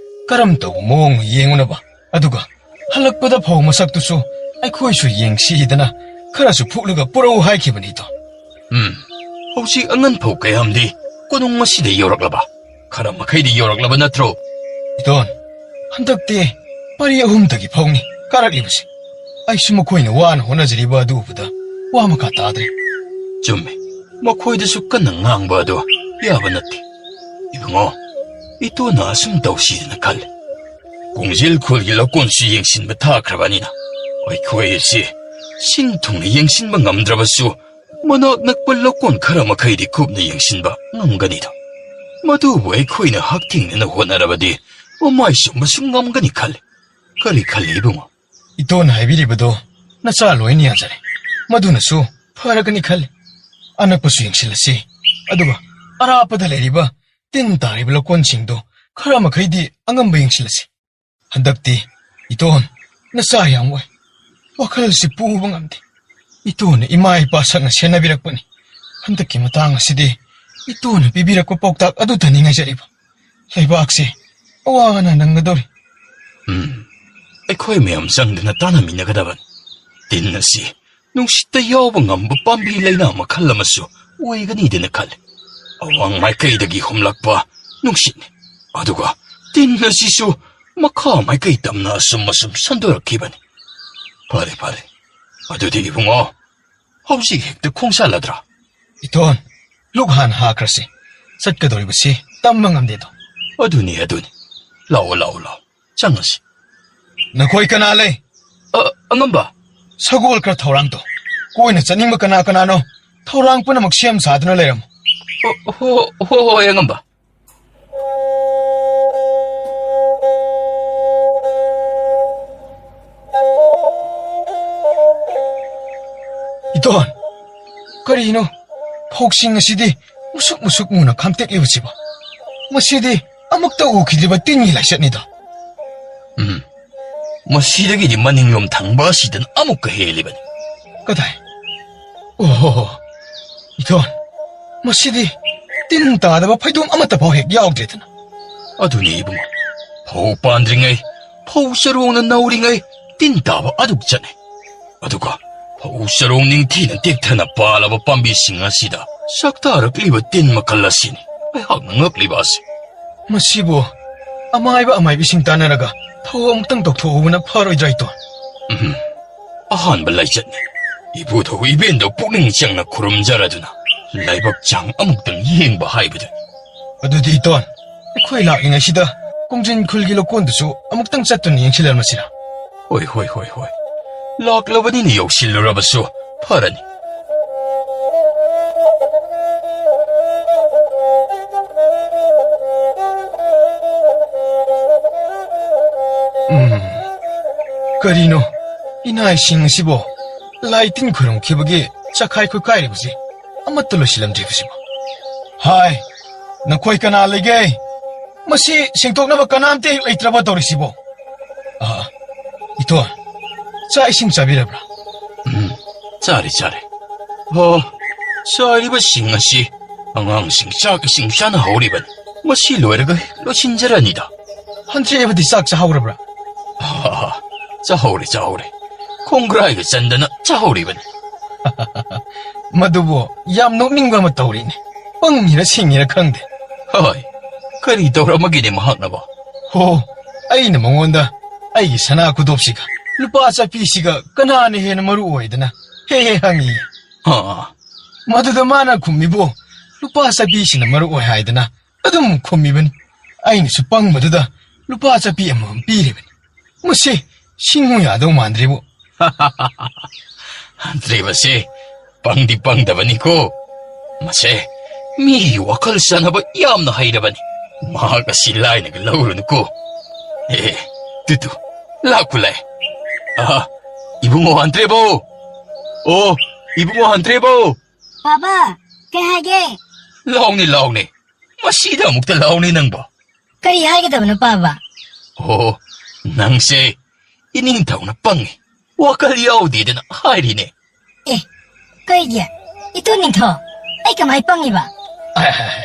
ꯀꯔꯝ ꯇꯧꯕ ꯃꯑꯣꯡꯅꯣ ꯌꯦꯡꯉꯨꯅꯕ꯫ ꯑꯗꯨꯒ ꯍꯜꯂꯛꯄꯗ ꯐꯧ ꯃꯁꯛꯇꯨꯁꯨ ꯑꯩꯈꯣꯏꯁꯨ ꯌꯦꯡꯁꯤꯗꯅ ꯈꯔꯁꯨ ꯐꯨꯛꯂꯒ ꯄꯨꯔꯛꯎ ꯍꯥꯏꯈꯤꯕꯅꯤꯗꯣ꯫ ꯎꯝ, ꯍꯧꯖꯤꯛ ꯑꯉꯟ ꯐꯧ ꯀꯌꯥꯝꯗꯤ ꯀꯣꯅꯨꯡ ꯑꯁꯤꯗ ꯌꯧꯔꯛꯂꯕ? ꯈꯔ ꯃꯈꯩꯗꯤ ꯌꯧꯔꯛꯂꯕ ꯅꯠꯇ꯭ꯔꯣ? ꯏꯇꯣꯟ, ꯍꯟꯗꯛꯇꯤ ꯄꯔꯤ ꯑꯍꯨꯝꯗꯒꯤ ꯐꯧꯅꯤ ꯀꯥꯔꯛꯂꯤꯕꯁꯦ꯫ ꯑꯩꯁꯨ ꯃꯈꯣꯏꯅ ꯋꯥꯅ ꯍꯣꯠꯅꯖꯔꯤꯕ ꯑꯗꯨ ꯎꯕꯗ ꯋꯥ ꯃꯈꯥ ꯇꯥꯗ꯭ꯔꯦ꯫ ꯆꯨꯝꯃꯦ, ꯃꯈꯣꯏꯗꯁꯨ ꯀꯟꯅ ꯉꯥꯡꯕ ꯑꯗꯨ ꯌꯥꯕ ꯅꯠꯇꯦ꯫ ꯏꯕꯨꯡꯉꯣ, ꯏꯇꯣꯟꯅ ꯑꯁꯨꯝ ꯇꯧꯁꯤꯗꯅ ꯈꯜꯂꯤ꯫ ꯀꯣꯡꯖꯦꯜ ꯈꯨꯜꯒꯤ ꯂꯧꯀꯣꯟꯁꯨ ꯌꯦꯡꯁꯤꯟꯕ ꯊꯥꯈ꯭ꯔꯕꯅꯤꯅ ꯑꯩꯈꯣꯏ ꯑꯁꯤ ꯁꯤꯟ ꯊꯨꯡꯅ ꯌꯦꯡꯁꯤꯟꯕ ꯉꯝꯗ꯭ꯔꯕꯁꯨ ꯃꯅꯥꯛ ꯅꯛꯄ ꯂꯧꯀꯣꯟ ꯈꯔ ꯃꯈꯩꯗꯤ ꯀꯨꯞꯅ ꯌꯦꯡꯁꯤꯟꯕ ꯉꯝꯒꯅꯤꯗ꯫ ꯃꯗꯨꯕꯨ ꯑꯩꯈꯣꯏꯅ ꯍꯛꯊꯦꯡꯅꯅ ꯍꯣꯠꯅꯔꯕꯗꯤ ꯃꯃꯥꯏ ꯆꯨꯝꯕꯁꯨ ꯉꯝꯒꯅꯤ ꯈꯜꯂꯤ꯫ ꯀꯔꯤ ꯈꯜꯂꯤ ꯏꯕꯨꯡꯉꯣ? ꯏꯇꯣꯟꯅ ꯍꯥꯏꯕꯤꯔꯤꯕꯗꯣ ꯅꯆꯥ ꯂꯣꯏꯅ ꯌꯥꯖꯔꯦ꯫ ꯃꯗꯨꯅꯁꯨ ꯐꯔꯒꯅꯤ ꯈꯜꯂꯤ꯫ ꯑꯅꯛꯄꯁꯨ ꯌꯦꯡꯁꯤꯜꯂꯁꯤ꯫ ꯑꯗꯨꯒ ꯑꯔꯥꯞꯄꯗ ꯂꯩꯔꯤꯕ ꯇꯤꯟ ꯇꯥꯔꯤꯕ ꯂꯧꯀꯣꯟꯁꯤꯡꯗꯣ ꯈꯔ ꯃꯈꯩꯗꯤ ꯑꯉꯝꯕ ꯌꯦꯡꯁꯤꯜꯂꯁꯤ꯫ ꯍꯟꯗꯛꯇꯤ ꯏꯇꯣꯟ ꯅꯆꯥ ꯌꯥꯝ ꯑꯣꯏ꯫ ꯋꯥꯈꯜꯁꯤ ꯄꯨꯕ ꯉꯝꯗꯦ꯫ ꯏꯇꯣꯟꯅ ꯏꯃꯥ ꯏꯄꯥ ꯁꯛꯅ ꯁꯦꯟꯅꯕꯤꯔꯛꯄꯅꯤ꯫ ꯍꯟꯗꯛꯀꯤ ꯃꯇꯥꯡ ꯑꯁꯤꯗꯤ ꯏꯇꯣꯟꯅ ꯄꯤꯕꯤꯔꯛꯄ ꯄꯥꯎꯇꯥꯛ ꯑꯗꯨꯗꯅꯤ ꯉꯥꯏꯖꯔꯤꯕ꯫ ꯂꯩꯕꯥꯛꯁꯦ ꯑꯋꯥ ꯑꯅꯥ ꯅꯪꯒꯗꯧꯔꯤ꯫ ꯎꯝ, ꯑꯩꯈꯣꯏ ꯃꯌꯥꯝ ꯆꯪꯗꯨꯅ ꯇꯥꯟꯅꯃꯤꯟꯅꯒꯗꯕꯅꯤ꯫ ꯇꯤꯟ ꯑꯁꯤ ꯅꯨꯡꯁꯤꯠꯇ ꯌꯥꯎꯕ ꯉꯝꯕ ꯄꯥꯝꯕꯤ ꯂꯩꯅꯥ ꯃꯈꯜ ꯑꯃꯁꯨ ꯑꯣꯏꯒꯅꯤꯗꯅ ꯈꯜꯂꯤ꯫ ꯑꯋꯥꯡ ꯃꯥꯏꯀꯩꯗꯒꯤ ꯍꯨꯝꯂꯛꯄ ꯅꯨꯡꯁꯤꯠꯅꯤ꯫ ꯑꯗꯨꯒ ꯇꯤꯟ ꯑꯁꯤꯁꯨ ꯃꯈꯥ ꯃꯥꯏꯀꯩ ꯇꯝꯅ ꯑꯁꯨꯝ ꯑꯁꯨꯝ ꯁꯟꯗꯣꯔꯛꯈꯤꯕꯅꯤ꯫ ꯐꯔꯦ, ꯐꯔꯦ꯫ ꯑꯗꯨꯗꯤ ꯏꯕꯨꯡꯉꯣ, ꯍꯧꯖꯤꯛ ꯍꯦꯛꯇ ꯈꯣꯡꯁꯥꯜꯂꯗ꯭ꯔꯥ? ꯏꯇꯣꯟ, ꯂꯨꯛ ꯍꯥꯟꯅ ꯍꯥꯈ꯭ꯔꯁꯤ꯫ ꯆꯠꯀꯗꯧꯔꯤꯕꯁꯤ ꯇꯝꯕ ꯉꯝꯗꯦꯗꯣ꯫ ꯑꯗꯨꯅꯤ, ꯑꯗꯨꯅꯤ꯫ ꯂꯥꯛꯑꯣ, ꯂꯥꯛꯑꯣ, ꯂꯥꯛꯑꯣ꯫ ꯆꯪꯉꯁꯤ꯫ ꯅꯈꯣꯏ ꯀꯅꯥ ꯂꯩ? ꯑ, ꯑꯉꯝꯕ꯫ ꯁꯒꯣꯜ ꯈꯔ ꯊꯧꯔꯥꯡ ꯇꯧ꯫ ꯀꯣꯏꯅ ꯆꯠꯅꯤꯡꯕ ꯀꯅꯥ ꯀꯅꯥꯅꯣ? ꯊꯧꯔꯥꯡ ꯄꯨꯝꯅꯃꯛ ꯁꯦꯝ ꯁꯥꯗꯨꯅ ꯂꯩꯔꯝꯃꯨ꯫ ꯑꯣ, ꯍꯣ, ꯍꯣ, ꯍꯣꯏ, ꯑꯉꯝꯕ꯫ ꯏꯇꯣꯟ, ꯀꯔꯤꯅꯣ? ꯐꯧꯁꯤꯡ ꯑꯁꯤꯗꯤ ꯃꯨꯁꯨꯛ ꯃꯨꯁꯨꯛ ꯃꯨꯅ ꯈꯥꯝꯇꯦꯛꯂꯤꯕꯁꯤꯕꯣ? ꯃꯁꯤꯗꯤ ꯑꯃꯨꯛꯇ ꯎꯈꯤꯗ꯭ꯔꯤꯕ ꯇꯤꯟꯒꯤ ꯂꯥꯏꯆꯠꯅꯤꯗꯣ꯫ ꯎꯝ, ꯃꯁꯤꯗꯒꯤꯗꯤ ꯃꯅꯤꯡꯂꯣꯝ ꯊꯪꯕ ꯑꯁꯤꯗꯅ ꯑꯃꯨꯛꯀ ꯍꯦꯜꯂꯤꯕꯅꯤ꯫ ꯀꯗꯥꯏ? ꯑꯣꯍꯣ, ꯏꯊꯣꯟ, ꯃꯁꯤꯗꯤ ꯇꯤꯟ ꯇꯥꯗꯕ ꯐꯩꯗꯣꯝ ꯑꯃꯠꯇ ꯐꯥꯎ ꯍꯦꯛ ꯌꯥꯎꯗ꯭ꯔꯦꯗꯅ꯫ ꯑꯗꯨꯅꯤ ꯏꯕꯨꯡꯉꯣ, ꯐꯧ ꯄꯥꯟꯗ꯭ꯔꯤꯉꯩ, ꯐꯧ ꯆꯔꯣꯡꯅ ꯅꯧꯔꯤꯉꯩ ꯇꯤꯟ ꯇꯥꯕ ꯑꯗꯨꯛ ꯆꯠꯅꯩ꯫ ꯑꯗꯨꯒ ꯐꯧ ꯆꯔꯣꯡ ꯅꯤꯡꯊꯤꯅ ꯇꯦꯛꯊꯅ ꯄꯥꯜꯂꯕ ꯄꯥꯝꯕꯤꯁꯤꯡ ꯑꯁꯤꯗ ꯆꯥꯛꯇꯥꯔꯛꯂꯤꯕ ꯇꯤꯟ ꯃꯈꯜ ꯑꯁꯤꯅꯤ ꯑꯩꯍꯥꯛꯅ ꯉꯛꯂꯤꯕ ꯑꯁꯤ꯫ ꯃꯁꯤꯕꯨ ꯑꯃꯥꯏꯕ ꯑꯃꯥꯏꯕꯤꯁꯤꯡ ꯇꯥꯟꯅꯔꯒ ꯊꯧ ꯑꯃꯨꯛꯇꯪ ꯇꯧꯊꯣꯛꯍꯧꯕꯅ ꯐꯔꯣꯏꯗ꯭ꯔꯥ, ꯏꯇꯣꯟ? ꯎꯝ, ꯑꯍꯥꯟꯕ ꯂꯥꯏꯆꯠꯅꯤ꯫ ꯏꯄꯨꯊꯧ ꯏꯕꯦꯟꯗꯧ ꯄꯨꯛꯅꯤꯡ ꯆꯪꯅ ꯈꯨꯔꯨꯝꯖꯔꯗꯨꯅ ꯂꯥꯏꯕꯛ ꯆꯥꯡ ꯑꯃꯨꯛꯇꯪ ꯌꯦꯡꯕ ꯍꯥꯏꯕꯗꯨꯅꯤ꯫ ꯑꯗꯨꯗꯤ ꯏꯇꯣꯟ, ꯑꯩꯈꯣꯏ ꯂꯥꯛꯂꯤꯉꯩꯁꯤꯗ ꯀꯣꯡꯖꯤꯟ ꯈꯨꯜꯒꯤ ꯂꯧꯀꯣꯟꯗꯨꯁꯨ ꯑꯃꯨꯛꯇꯪ ꯆꯠꯇꯨꯅ ꯌꯦꯡꯁꯤꯜꯂꯝꯃꯁꯤꯔꯥ? ꯍꯣꯏ, ꯍꯣꯏ, ꯍꯣꯏ, ꯍꯣꯏ꯫ ꯂꯥꯛꯂꯕꯅꯤꯅ ꯌꯧꯁꯤꯜꯂꯨꯔꯕꯁꯨ ꯐꯔꯅꯤ꯫ ꯎꯝ, ꯀꯔꯤꯅꯣ? ꯏꯅꯥꯏꯁꯤꯡ ꯑꯁꯤꯕꯨ ꯂꯥꯏ ꯇꯤꯟ ꯈꯨꯔꯨꯝꯈꯤꯕꯒꯤ ꯆꯈꯥꯏ ꯈꯨꯠꯀꯥꯏꯔꯤꯕꯁꯤ ꯑꯃꯠꯇ ꯂꯣꯏꯁꯤꯜꯂꯝꯗ꯭ꯔꯤꯕꯁꯤꯕꯨ? ꯍꯥꯏ, ꯅꯈꯣꯏ ꯀꯅꯥ ꯂꯩꯒꯦ? ꯃꯁꯤ ꯁꯦꯡꯗꯣꯛꯅꯕ ꯀꯅꯥꯝꯇ ꯍꯦꯛ ꯂꯩꯇ꯭ꯔꯕ ꯇꯧꯔꯤꯁꯤꯕꯣ? ꯑꯥ, ꯏꯇꯣꯟ, ꯆꯥꯛ ꯏꯁꯤꯡ ꯆꯥꯕꯤꯔꯕ꯭ꯔꯥ? ꯎꯝ, ꯆꯥꯔꯦ, ꯆꯥꯔꯦ꯫ ꯑꯣ, ꯆꯥꯔꯤꯕꯁꯤꯡ ꯑꯁꯤ ꯑꯉꯥꯡꯁꯤꯡ ꯆꯥꯛ ꯏꯁꯤꯡ ꯆꯥꯅꯍꯧꯔꯤꯕꯅꯤ꯫ ꯃꯁꯤ ꯂꯣꯏꯔꯒ ꯂꯣꯏꯁꯤꯟꯖꯔꯅꯤꯗ꯫ ꯍꯟꯊ꯭ꯔꯤꯕꯗꯤ ꯆꯥꯛ ꯆꯥꯍꯧꯔꯕ꯭ꯔꯥ? ꯑꯥ, ꯆꯥꯍꯧꯔꯦ, ꯆꯥꯍꯧꯔꯦ꯫ ꯈꯣꯡꯒ꯭ꯔꯥꯏꯒ ꯆꯟꯗꯅ ꯆꯥꯍꯧꯔꯤꯕꯅꯤ꯫ ꯃꯗꯨꯕꯨ ꯌꯥꯝ ꯅꯣꯛꯅꯤꯡꯕ ꯑꯃ ꯇꯧꯔꯤꯅꯦ꯫ ꯄꯪꯉꯤꯔ ꯁꯤꯡꯉꯤꯔ ꯈꯪꯗꯦ꯫ ꯍꯣꯏ, ꯀꯔꯤ ꯇꯧꯔꯝꯃꯒꯦꯅꯦ ꯃꯍꯥꯛꯅꯕꯣ? ꯍꯣ, ꯑꯩꯅ ꯃꯉꯣꯟꯗ ꯑꯩꯒꯤ ꯁꯅꯥ ꯈꯨꯗꯣꯞꯁꯤꯒ ꯂꯨꯄꯥ ꯆꯠꯄꯤꯁꯤꯒ ꯀꯅꯥꯅ ꯍꯦꯟꯅ ꯃꯔꯨ ꯑꯣꯏꯗꯅ ꯍꯦꯛ ꯍꯦꯛ ꯍꯪꯉꯤ꯫ ꯑꯥ, ꯃꯗꯨꯗ ꯃꯥꯅ ꯈꯨꯝꯃꯤꯕꯨ, "ꯂꯨꯄꯥ ꯆꯠꯄꯤꯁꯤꯅ ꯃꯔꯨ ꯑꯣꯏ" ꯍꯥꯏꯗꯅ ꯑꯗꯨꯝ ꯈꯨꯝꯃꯤꯕꯅꯤ꯫ ꯑꯩꯅꯁꯨ ꯄꯪꯕꯗꯨꯗ ꯂꯨꯄꯥ ꯆꯠꯄꯤ ꯑꯃꯃꯝ ꯄꯤꯔꯤꯕꯅꯤ꯫ ꯃꯁꯤ ꯁꯤꯡꯉꯨ ꯌꯥꯗꯧ ꯃꯥꯟꯗ꯭ꯔꯤꯕꯨ꯫ ꯍꯟꯗ꯭ꯔꯦꯕꯁꯦ ꯄꯪꯗꯤ ꯄꯪꯗꯕꯅꯤꯀꯣ꯫ ꯃꯁꯦ ꯃꯤꯒꯤ ꯋꯥꯈꯜ ꯁꯥꯟꯅꯕ ꯌꯥꯝꯅ ꯍꯩꯔꯕꯅꯤ꯫ ꯃꯍꯥꯛ ꯑꯁꯤ ꯂꯥꯏꯅꯒ ꯂꯧꯔꯨꯅꯨꯀꯣ꯫ ꯑꯦ, ꯇꯨ, ꯇꯨ, ꯂꯥꯛꯄ ꯂꯥꯛꯑꯦ꯫ ꯑꯍꯥ, ꯏꯕꯨꯡꯉꯣ ꯍꯟꯗ꯭ꯔꯦꯕꯣ꯫ ꯑꯣ, ꯏꯕꯨꯡꯉꯣ ꯍꯟꯗ꯭ꯔꯦꯕꯣ꯫ ꯕꯥꯕꯥ, ꯀꯩ ꯍꯥꯏꯒꯦ? ꯂꯥꯎꯅꯦ, ꯂꯥꯎꯅꯦ꯫ ꯃꯁꯤꯗ ꯑꯃꯨꯛꯇ ꯂꯥꯎꯅꯦ ꯅꯪꯕꯣ꯫ ꯀꯔꯤ ꯍꯥꯏꯒꯗꯕꯅꯣ, ꯄꯥꯕ? ꯑꯣ, ꯅꯪꯁꯦ ꯏꯅꯤꯡꯊꯧꯅ ꯄꯪꯉꯤ, ꯋꯥꯈꯜ ꯌꯥꯎꯗꯦꯗꯅ ꯍꯥꯏꯔꯤꯅꯦ꯫ ꯑꯦ, ꯀꯩꯒꯤ? ꯏꯇꯨ ꯅꯤꯡꯊꯧ, ꯑꯩ ꯀꯃꯥꯏ ꯄꯪꯉꯤꯕ? ꯑꯦ,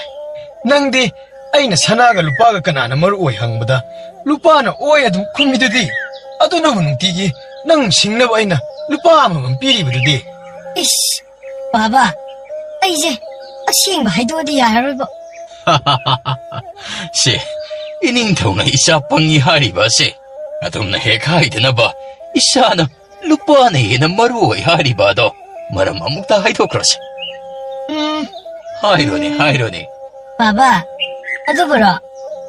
ꯅꯪꯗꯤ ꯑꯩꯅ ꯁꯅꯥꯒ ꯂꯨꯄꯥꯒ ꯀꯅꯥꯅ ꯃꯔꯨ ꯑꯣꯏ ꯍꯪꯕꯗ, ꯂꯨꯄꯥꯅ ꯑꯣꯏ ꯑꯗꯨꯝ ꯈꯨꯝꯃꯤꯗꯨꯗꯤ꯫ ꯑꯗꯨꯅꯕꯨ ꯅꯨꯡꯇꯤꯒꯤ ꯅꯪ ꯁꯤꯡꯅꯕ ꯑꯩꯅ ꯂꯨꯄꯥ ꯑꯃꯃꯝ ꯄꯤꯔꯤꯕꯗꯨꯗꯤ꯫ ꯏꯁ, ꯄꯥꯕ, ꯑꯩꯁꯦ ꯑꯁꯦꯡꯕ ꯍꯥꯏꯗꯣꯛꯑꯗꯤ ꯌꯥꯔꯔꯣꯏꯕ꯫ ꯁꯦ, ꯏꯅꯤꯡꯊꯧꯅ ꯏꯆꯥ ꯄꯪꯉꯤ ꯍꯥꯏꯔꯤꯕ ꯑꯁꯦ ꯑꯗꯨꯝꯅ ꯍꯦꯛ ꯍꯥꯏꯗꯅꯕ, ꯏꯆꯥꯅ ꯂꯨꯄꯥꯅ ꯍꯦꯟꯅ ꯃꯔꯨ ꯑꯣꯏ ꯍꯥꯏꯔꯤꯕ ꯑꯗꯣ ꯃꯔꯝ ꯑꯃꯨꯛꯇ ꯍꯥꯏꯗꯣꯛꯈ꯭ꯔꯁꯤ꯫ ꯎꯝ. ꯍꯥꯏꯔꯣꯅꯦ, ꯍꯥꯏꯔꯣꯅꯦ꯫ ꯕꯥꯕꯥ, ꯑꯗꯨꯕꯨꯔꯣ,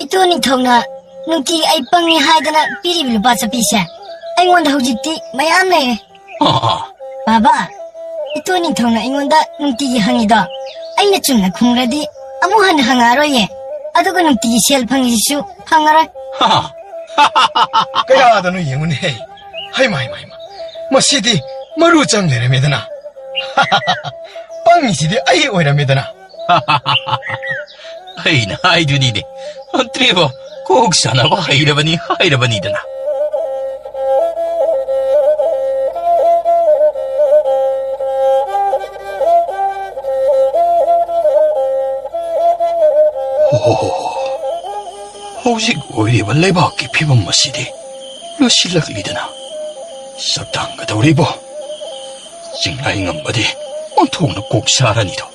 ꯏꯇꯨ ꯅꯤꯡꯊꯧꯅ ꯅꯨꯡꯇꯤꯒꯤ ꯑꯩ ꯄꯪꯉꯤ ꯍꯥꯏꯗꯅ ꯄꯤꯔꯤꯕ ꯂꯨꯄꯥ ꯆꯠꯄꯤꯁꯦ ꯑꯩꯉꯣꯟꯗ ꯍꯧꯖꯤꯛꯇꯤ ꯃꯌꯥꯝ ꯂꯩꯔꯦ꯫ ꯑꯥ, ꯑꯥ꯫ ꯕꯥꯕꯥ, ꯏꯇꯨ ꯅꯤꯡꯊꯧꯅ ꯑꯩꯉꯣꯟꯗ ꯅꯨꯡꯇꯤꯒꯤ ꯍꯪꯉꯤꯗꯣ, ꯑꯩꯅ ꯆꯨꯝꯅ ꯈꯨꯝꯈ꯭ꯔꯗꯤ ꯑꯃꯨꯛ ꯍꯟꯅ ꯍꯪꯉꯛꯑꯔꯣꯏꯌꯦ꯫ ꯑꯗꯨꯒ ꯅꯨꯡꯇꯤꯒꯤ ꯁꯦꯜ ꯐꯪꯉꯤꯁꯤꯁꯨ ꯐꯪꯉꯔꯣꯏ꯫ ꯍꯥ? ꯀꯌꯥꯗꯅꯣ ꯌꯦꯡꯉꯨꯅꯦꯍꯦ꯫ ꯍꯩꯃ, ꯍꯩꯃ, ꯍꯩꯃ꯫ ꯃꯁꯤꯗꯤ ꯃꯔꯨ ꯆꯪ ꯂꯩꯔꯝꯃꯦꯗꯅ꯫ ꯄꯪꯉꯤꯁꯤꯗꯤ ꯑꯩ ꯑꯣꯏꯔꯝꯃꯦꯗꯅ꯫ ꯑꯩꯅ ꯍꯥꯏꯗꯨꯅꯤꯅꯦ, ꯑꯟꯇ꯭ꯔꯦꯕ ꯀꯣꯛ ꯁꯥꯟꯅꯕ ꯍꯩꯔꯕꯅꯤ ꯍꯥꯏꯔꯕꯅꯤꯗꯅ꯫ ꯍꯧꯖꯤꯛ ꯑꯣꯏꯔꯤꯕ ꯂꯩꯕꯥꯛꯀꯤ ꯐꯤꯕꯝ ꯑꯁꯤꯗꯤ ꯂꯣꯏꯁꯤꯜꯂꯛꯂꯤꯗꯅ꯫ ꯁꯛꯇꯥꯡꯒꯗꯧꯔꯤꯕꯣ? ꯆꯤꯡꯂꯥꯏ ꯉꯝꯕꯗꯤ ꯑꯣꯟꯊꯣꯛꯅ ꯀꯣꯛ ꯁꯥꯔꯅꯤꯗꯣ꯫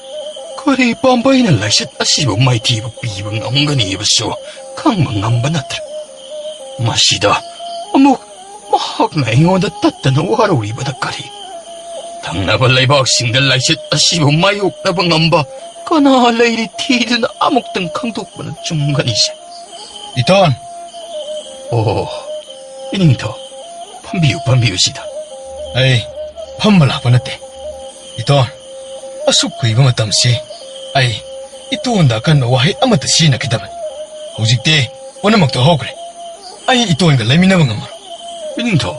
ꯀꯔꯤ ꯄꯥꯝꯕꯩꯅ ꯂꯥꯏꯆꯠ ꯑꯁꯤꯕꯨ ꯃꯥꯏꯊꯤꯕ ꯄꯤꯕ ꯉꯝꯒꯅꯤ ꯍꯥꯏꯕꯁꯨ ꯈꯪꯕ ꯉꯝꯕ ꯅꯠꯇ꯭ꯔꯦ꯫ ꯃꯁꯤꯗ ꯑꯃꯨꯛ ꯃꯍꯥꯛꯅ ꯑꯩꯉꯣꯟꯗ ꯇꯠꯇꯅ ꯋꯥꯔꯧꯔꯤꯕꯅ ꯀꯔꯤ? ꯊꯪꯅꯕ ꯂꯩꯕꯥꯛꯁꯤꯡꯗ ꯂꯥꯏꯆꯠ ꯑꯁꯤꯕꯨ ꯃꯥꯌꯣꯛꯅꯕ ꯉꯝꯕ ꯀꯅꯥ ꯂꯩꯔꯤ ꯊꯤꯗꯨꯅ ꯑꯃꯨꯛꯇꯪ ꯈꯪꯗꯣꯛꯄꯅ ꯆꯨꯝꯒꯅꯤꯁꯦ꯫ ꯏꯇꯣꯟ! ꯑꯣ, ꯏꯅꯤꯡꯊꯧ, ꯐꯝꯕꯤꯌꯨ, ꯐꯝꯕꯤꯌꯨ ꯁꯤꯗ꯫ ꯑꯩ ꯐꯝꯕ ꯂꯥꯛꯄ ꯅꯠꯇꯦ꯫ ꯏꯇꯣꯟ, ꯑꯁꯨꯛ ꯀꯨꯏꯕ ꯃꯇꯝꯁꯤ ꯑꯩ ꯏꯇꯣꯟꯗ ꯑꯀꯟꯕ ꯋꯥꯍꯩ ꯑꯃꯠꯇ ꯁꯤꯖꯤꯟꯅꯈꯤꯗꯕꯅꯤ꯫ ꯍꯧꯖꯤꯛꯇꯤ ꯄꯨꯝꯅꯃꯛꯇꯣ ꯍꯧꯈ꯭ꯔꯦ꯫ ꯑꯩ ꯏꯇꯣꯟꯒ ꯂꯩꯃꯤꯟꯅꯕ ꯉꯝꯃꯔꯣꯏ꯫ ꯏꯅꯤꯡꯊꯧ,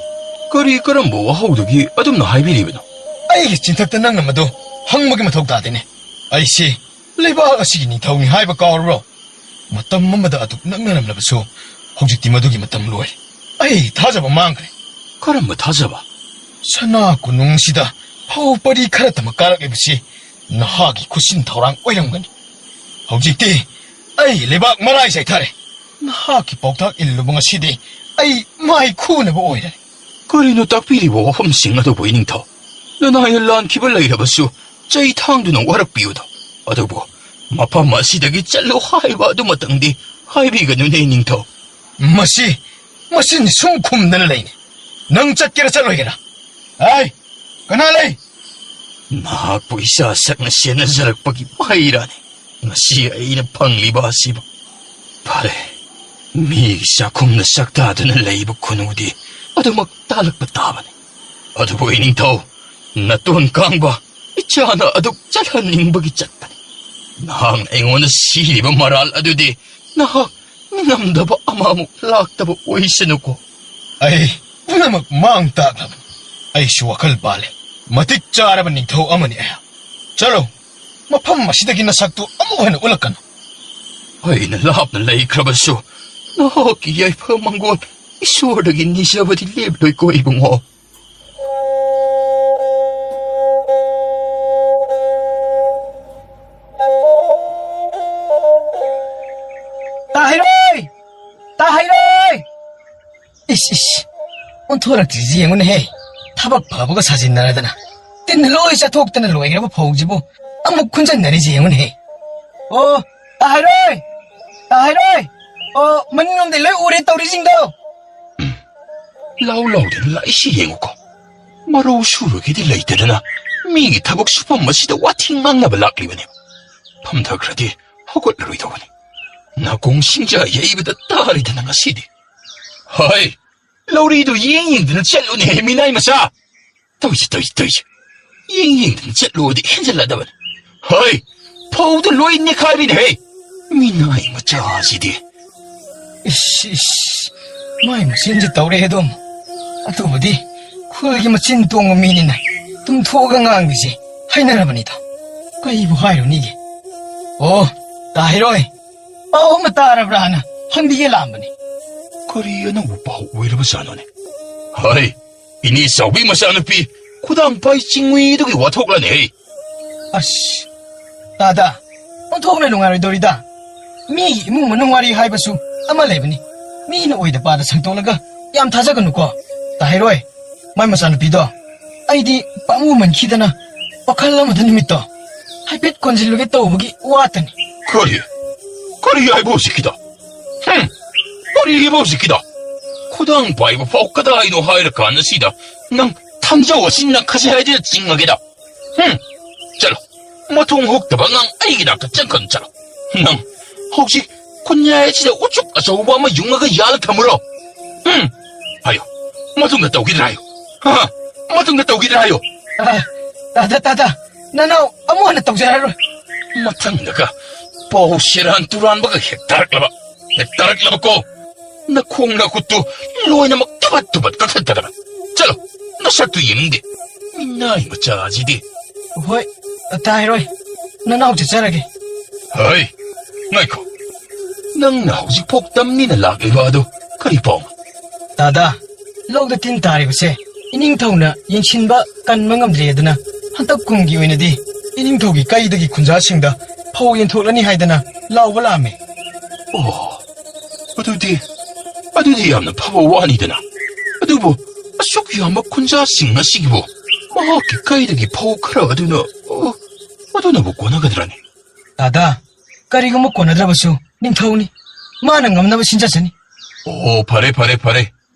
ꯀꯔꯤ ꯀꯔꯝꯕ ꯋꯥꯍꯧꯗꯒꯤ ꯑꯗꯨꯝꯅ ꯍꯥꯏꯕꯤꯔꯤꯕꯅꯣ? ꯑꯩꯒꯤ ꯆꯤꯟꯊꯛꯇ ꯅꯪꯅ ꯃꯗꯨ ꯍꯪꯕꯒꯤ ꯃꯊꯧ ꯇꯥꯗꯦꯅꯦ꯫ ꯑꯩꯁꯤ ꯂꯩꯕꯥꯛ ꯑꯁꯤꯒꯤ ꯅꯤꯡꯊꯧꯅꯤ ꯍꯥꯏꯕ ꯀꯥꯎꯔꯕ꯭ꯔꯣ? ꯃꯇꯝ ꯑꯃꯗ ꯑꯗꯨꯛ ꯅꯛꯅꯔꯝꯂꯕꯁꯨ ꯍꯧꯖꯤꯛꯇꯤ ꯃꯗꯨꯒꯤ ꯃꯇꯝ ꯂꯣꯏꯔꯦ꯫ ꯑꯩ ꯊꯥꯖꯕ ꯃꯥꯡꯈ꯭ꯔꯦ꯫ ꯀꯔꯝꯕ ꯊꯥꯖꯕ? ꯁꯅꯥ ꯀꯣꯅꯨꯡꯁꯤꯗ ꯐꯧ ꯄꯔꯤ ꯈꯔꯇꯃꯛ ꯀꯥꯔꯛꯂꯤꯕꯁꯤ ꯅꯍꯥꯛꯀꯤ ꯈꯨꯠꯁꯤꯟ ꯊꯧꯔꯥꯡ ꯑꯣꯏꯔꯝꯒꯅꯤ꯫ ꯍꯧꯖꯤꯛꯇꯤ ꯑꯩ ꯂꯩꯕꯥꯛ ꯃꯔꯥꯏ ꯆꯥꯏꯊꯔꯦ꯫ ꯅꯍꯥꯛꯀꯤ ꯄꯥꯎꯇꯥꯛ ꯏꯜꯂꯨꯕ ꯉꯁꯤꯗꯤ ꯑꯩ ꯃꯥꯏ ꯈꯨꯅꯕ ꯑꯣꯏꯔꯦ꯫ ꯀꯔꯤꯅꯣ ꯇꯥꯛꯄꯤꯔꯤꯕ ꯋꯥꯐꯝꯁꯤꯡ ꯑꯗꯨꯕꯨ, ꯏꯅꯤꯡꯊꯧ? ꯅꯅꯥꯏꯅ ꯂꯥꯟꯈꯤꯕ ꯂꯩꯔꯕꯁꯨ ꯆꯩ ꯊꯥꯡꯗꯨꯅ ꯋꯥꯔꯛꯄꯤꯌꯨꯗ꯫ ꯑꯗꯨꯕꯨ ꯃꯐꯝ ꯑꯁꯤꯗꯒꯤ ꯆꯠꯂꯨ ꯍꯥꯏꯕ ꯑꯗꯨꯃꯇꯪꯗꯤ ꯍꯥꯏꯕꯤꯒꯅꯨꯅꯦ, ꯏꯅꯤꯡꯊꯧ꯫ ꯃꯁꯤ ꯃꯆꯤꯟ ꯁꯨꯝ ꯈꯨꯝꯗꯅ ꯂꯩꯅꯤ꯫ ꯅꯪ ꯆꯠꯀꯦꯔꯥ ꯆꯠꯂꯣꯏꯒꯦꯔꯥ? ꯍꯥꯏ, ꯀꯅꯥ ꯂꯩ? ꯅꯍꯥꯛꯄꯨ ꯏꯆꯥ ꯁꯛꯅ ꯁꯦꯟꯅꯖꯔꯛꯄꯒꯤ ꯃꯍꯩꯔꯥꯅꯤ ꯉꯁꯤ ꯑꯩꯅ ꯐꯪꯂꯤꯕ ꯑꯁꯤꯕꯨ꯫ ꯐꯔꯦ, ꯃꯤꯒꯤ ꯆꯥꯛꯈꯨꯝꯗ ꯆꯥꯛꯇꯥꯗꯨꯅ ꯂꯩꯕ ꯈꯨꯅꯨꯗꯤ ꯑꯗꯨꯃꯛ ꯇꯥꯜꯂꯛꯄ ꯇꯥꯕꯅꯤ꯫ ꯑꯗꯨꯕꯨ ꯏꯅꯤꯡꯊꯧ, ꯅꯇꯣꯟ ꯀꯥꯡꯕ ꯏꯆꯥꯅ ꯑꯗꯨꯛ ꯆꯠꯍꯟꯅꯤꯡꯕꯒꯤ ꯆꯠꯄꯅꯤ꯫ ꯅꯍꯥꯛꯅ ꯑꯩꯉꯣꯟꯗ ꯁꯤꯔꯤꯕ ꯃꯔꯥꯜ ꯑꯗꯨꯗꯤ ꯅꯍꯥꯛ ꯅꯤꯡꯉꯝꯗꯕ ꯑꯃ ꯑꯃꯨꯛ ꯂꯥꯛꯇꯕ ꯑꯣꯏꯁꯅꯨꯀꯣ꯫ ꯑꯩ ꯄꯨꯝꯅꯃꯛ ꯃꯥꯡ ꯇꯥꯛꯂꯕꯅꯤ꯫ ꯑꯩꯁꯨ ꯋꯥꯈꯜ ꯄꯥꯜꯂꯦ꯫ ꯃꯇꯤꯛ ꯆꯥꯔꯕ ꯅꯤꯡꯊꯧ ꯑꯃꯅꯤ ꯑꯩꯍꯥꯛ꯫ ꯆꯠꯂꯣ, ꯃꯐꯝ ꯑꯁꯤꯗꯒꯤ ꯅꯁꯛꯇꯨ ꯑꯃꯨꯛ ꯍꯟꯅ ꯎꯠꯂꯛꯀꯅꯨ꯫ ꯑꯩꯅ ꯂꯥꯞꯅ ꯂꯩꯈ꯭ꯔꯕꯁꯨ, ꯅꯍꯥꯛꯀꯤ ꯌꯥꯏꯐ ꯃꯪꯒꯣꯜ ꯏꯁꯣꯔꯗꯒꯤ ꯅꯤꯖꯕꯗꯤ ꯂꯦꯞꯂꯣꯏꯀꯣ ꯏꯕꯨꯡꯉꯣ꯫ ꯇꯥꯍꯩꯔꯣꯏ! ꯇꯥꯍꯩꯔꯣꯏ! ꯏꯁ, ꯏꯁ, ꯑꯣꯟꯊꯣꯔꯛꯇ꯭ꯔꯤꯁꯤ ꯌꯦꯡꯉꯨꯅꯦꯍꯦ꯫ ꯊꯕꯛ ꯐꯕꯒ ꯁꯥꯖꯤꯟꯅꯔꯗꯅ, ꯇꯤꯟꯅ ꯂꯣꯏ ꯆꯥꯊꯣꯛꯇꯅ ꯂꯣꯏꯈ꯭ꯔꯕ ꯐꯧꯁꯤꯕꯨ ꯑꯃꯨꯛ ꯈꯨꯟꯖꯟꯅꯔꯤꯁꯤ ꯌꯦꯡꯉꯨꯅꯦꯍꯦ꯫ ꯑꯣ, ꯇꯥꯍꯩꯔꯣꯏ! ꯇꯥꯍꯩꯔꯣꯏ! ꯑꯣ, ꯃꯅꯤꯡꯂꯣꯝꯗꯩ ꯂꯣꯏ ꯎꯔꯦ ꯇꯧꯔꯤꯁꯤꯡꯗꯣ꯫ ꯂꯥꯎ ꯂꯥꯎꯗꯅ ꯂꯥꯛꯏꯁꯤ ꯌꯦꯡꯉꯨꯀꯣ꯫ ꯃꯔꯧ ꯁꯨꯔꯒꯤꯗꯤ ꯂꯩꯇꯗꯅ ꯃꯤꯒꯤ ꯊꯕꯛ ꯁꯨꯐꯝ ꯑꯁꯤꯗ ꯋꯥꯊꯤ ꯉꯥꯡꯅꯕ ꯂꯥꯛꯂꯤꯕꯅꯤ꯫ ꯐꯝꯊꯈ꯭ꯔꯗꯤ ꯍꯧꯒꯠꯂꯔꯣꯏꯗꯧꯕꯅꯤ꯫ ꯅꯥꯀꯣꯡ ꯁꯤꯡꯖꯥ ꯌꯩꯕꯗ ꯇꯥꯔꯦꯗꯅ ꯉꯁꯤꯗꯤ꯫ ꯍꯣꯏ, ꯂꯧꯔꯤꯗꯨ ꯌꯦꯡ ꯌꯦꯡꯗꯅ ꯆꯠꯂꯨꯅꯦꯍꯦ, ꯃꯤꯅꯥꯏ ꯃꯆꯥ꯫ ꯇꯧꯏꯁꯤ, ꯇꯧꯏꯁꯤ, ꯇꯧꯏꯁꯤ꯫ ꯌꯦꯡ ꯌꯦꯡꯗꯅ ꯆꯠꯂꯨꯔꯗꯤ ꯍꯦꯟꯖꯜꯂꯗꯕꯅꯤ꯫ ꯍꯣꯏ, ꯐꯧꯗꯨ ꯂꯣꯏ ꯅꯦꯈꯥꯏꯕꯤꯅꯦꯍꯦ, ꯃꯤꯅꯥꯏ ꯃꯆꯥꯁꯤꯗꯤ꯫ ꯏꯁ, ꯏꯁ, ꯃꯥꯏ ꯃꯆꯤꯟꯁꯤ ꯇꯧꯔꯦ ꯑꯗꯨꯝ꯫ ꯑꯗꯨꯕꯨꯗꯤ ꯈꯨꯜꯒꯤ ꯃꯆꯤꯟ ꯇꯣꯡꯕ ꯃꯤꯅꯤꯅ ꯇꯨꯝꯊꯣꯛꯑꯒ ꯉꯥꯡꯕꯤꯁꯦ ꯍꯩꯅꯔꯕꯅꯤꯗ꯫ ꯀꯩꯕꯨ ꯍꯥꯏꯔꯨꯅꯤꯒꯦ? ꯑꯣ, ꯇꯥꯍꯩꯔꯣꯏ, ꯄꯥꯎ ꯑꯃ ꯇꯥꯔꯕ꯭ꯔꯥꯅ ꯍꯪꯕꯤꯒꯦ ꯂꯥꯛꯑꯝꯕꯅꯤ꯫ ꯀꯔꯤ ꯑꯅꯧꯕ ꯄꯥꯎ ꯑꯣꯏꯔꯕꯖꯥꯠꯅꯣꯅꯦ? ꯍꯥꯏ, ꯏꯅꯦ ꯆꯥꯎꯕꯤ ꯃꯆꯥꯅꯨꯄꯤ ꯈꯨꯗꯥꯡ ꯄꯥꯏ ꯆꯤꯡꯉꯨꯏꯗꯨꯒꯤ ꯋꯥꯊꯣꯛꯂꯅꯦ꯫ ꯑꯁ, ꯇꯥꯗ, ꯑꯣꯟꯊꯣꯛꯅ ꯅꯨꯡꯉꯥꯏꯔꯣꯏꯗꯧꯔꯤꯗ꯫ ꯃꯤꯒꯤ ꯏꯃꯨꯡ ꯃꯅꯨꯡ ꯋꯥꯔꯤ ꯍꯥꯏꯕꯁꯨ ꯑꯃ ꯂꯩꯕꯅꯤ꯫ ꯃꯤꯅ ꯑꯣꯏꯗ ꯄꯥꯗ ꯁꯟꯇꯣꯛꯂꯒ ꯌꯥꯝ ꯊꯥꯖꯒꯅꯨꯀꯣ꯫ ꯇꯥꯍꯩꯔꯣꯏ, ꯃꯥꯏ ꯃꯆꯥꯅꯨꯄꯤꯗꯣ ꯑꯩꯗꯤ ꯄꯥꯝꯃꯨꯃꯟꯈꯤꯗꯅ ꯋꯥꯈꯜ ꯑꯃꯗ ꯅꯨꯃꯤꯠꯇꯣ ꯍꯥꯏꯐꯦꯠ ꯀꯣꯟꯁꯤꯜꯂꯨꯒꯦ ꯇꯧꯕꯒꯤ ꯋꯥꯇꯅꯤ꯫ ꯀꯔꯤ? ꯀꯔꯤ ꯍꯥꯏꯕ ꯍꯧꯖꯤꯛꯀꯤꯗꯣ? ꯍꯝ! ꯀꯔꯤ ꯍꯥꯏꯕ ꯍꯧꯖꯤꯛꯀꯤꯗꯣ? ꯈꯨꯗꯥꯡ ꯄꯥꯏꯕ ꯐꯥꯎ ꯀꯗꯥꯏꯅꯣ ꯍꯥꯏꯔꯀꯥꯟꯗ ꯁꯤꯗ ꯅꯪ ꯊꯥꯡꯖꯧ ꯑꯁꯤ ꯅꯪ ꯈꯖꯤꯛ ꯍꯥꯏꯗꯅ ꯆꯤꯡꯉꯒꯦꯗ꯫ ꯍꯝ! ꯆꯠꯂꯣ꯫ ꯃꯊꯣꯡ ꯍꯨꯛꯇꯕ ꯑꯉꯥꯡ ꯑꯩꯒꯤ ꯅꯥꯛꯇ ꯆꯪꯒꯅꯨ, ꯆꯠꯂꯣ꯫ ꯅꯪ ꯍꯧꯖꯤꯛ ꯈꯨꯟꯌꯥꯏ ꯑꯁꯤꯗ ꯎꯆꯨꯛ ꯑꯆꯧꯕ ꯑꯃ ꯌꯨꯡꯉꯒ ꯌꯥꯜꯂ ꯊꯝꯃꯨꯔꯣ꯫ ꯎꯝ꯫ ꯍꯥꯏꯌꯣ꯫ ꯃꯇꯨꯡꯗ ꯇꯧꯈꯤꯗ꯭ꯔꯥ ꯍꯥꯏꯌꯣ꯫ ꯍꯥ? ꯃꯇꯨꯡꯗ ꯇꯧꯈꯤꯗ꯭ꯔꯥ ꯍꯥꯏꯌꯣ꯫ ꯑ, ꯇꯥꯗ, ꯇꯥꯗ꯫ ꯅꯅꯥꯎ ꯑꯃꯨꯛ ꯍꯟꯅ ꯇꯧꯖꯔꯔꯣꯏ꯫ ꯃꯊꯪꯗꯒ ꯄꯥꯎ ꯁꯦꯔꯥꯟ ꯇꯨꯔꯥꯟꯕꯒ ꯍꯦꯛ ꯇꯥꯔꯛꯂꯕ, ꯍꯦꯛ ꯇꯥꯔꯛꯂꯕꯀꯣ, ꯅꯈꯣꯡ ꯅꯈꯨꯠꯇꯨ ꯂꯣꯏꯅꯃꯛ ꯇꯨꯕꯠ ꯇꯨꯕꯠ ꯀꯛꯊꯠꯀꯗꯕ꯫ ꯆꯠꯂꯣ, ꯅꯁꯛꯇꯨ ꯌꯦꯡꯅꯤꯡꯗꯦ꯫ ꯃꯤꯅꯥꯏ ꯃꯆꯥꯁꯤꯗꯤ꯫ ꯍꯣꯏ, ꯇꯥꯍꯩꯔꯣꯏ꯫ ꯅꯅꯥꯎ ꯆꯠꯆꯔꯒꯦ꯫ ꯍꯩ, ꯉꯥꯏꯈꯣ꯫ ꯅꯪꯅ ꯍꯧꯖꯤꯛꯐꯥꯎ ꯇꯝꯅꯤꯅ ꯂꯥꯛꯂꯤꯕ ꯑꯗꯨ ꯀꯔꯤ ꯄꯥꯎꯅꯣ? ꯗꯥꯗꯥ, ꯂꯧꯗ ꯇꯤꯟ ꯇꯥꯔꯤꯕꯁꯦ ꯏꯅꯤꯡꯊꯧꯅ ꯌꯦꯡꯁꯤꯟꯕ ꯀꯟꯕ ꯉꯝꯗ꯭ꯔꯦꯗꯅ, ꯍꯟꯗꯛ ꯀꯨꯝꯒꯤ ꯑꯣꯏꯅꯗꯤ ꯏꯅꯤꯡꯊꯧꯒꯤ ꯀꯩꯗꯒꯤ ꯈꯨꯟꯖꯥꯁꯤꯡꯗ ꯐꯧ ꯌꯦꯟꯊꯣꯛꯂꯅꯤ ꯍꯥꯏꯗꯅ ꯂꯥꯎꯕ ꯂꯥꯛꯑꯝꯃꯤ꯫ ꯑꯣ, ꯑꯗꯨꯗꯤ, ꯑꯗꯨꯗꯤ ꯌꯥꯝꯅ ꯐꯕ ꯋꯥꯅꯤꯗꯅ꯫ ꯑꯗꯨꯕꯨ ꯑꯁꯨꯛ ꯌꯥꯝꯕ ꯈꯨꯟꯖꯥꯁꯤꯡ ꯑꯁꯤꯒꯤꯕꯨ ꯃꯍꯥꯛꯀꯤ ꯀꯩꯗꯒꯤ ꯐꯧ ꯈꯔ ꯑꯗꯨꯅ, ꯑꯣ, ꯑꯗꯨꯅꯕꯨ ꯀꯣꯟꯅꯒꯗ꯭ꯔꯅꯤ? ꯗꯥꯗꯥ, ꯀꯔꯤꯒꯨꯝꯕ ꯀꯣꯟꯅꯗ꯭ꯔꯕꯁꯨ ꯅꯤꯡꯊꯧꯅꯤ, ꯃꯥꯅ ꯉꯝꯅꯕ ꯁꯤꯟꯖꯁꯅꯤ꯫ ꯑꯣ, ꯐꯔꯦ, ꯐꯔꯦ, ꯐꯔꯦ꯫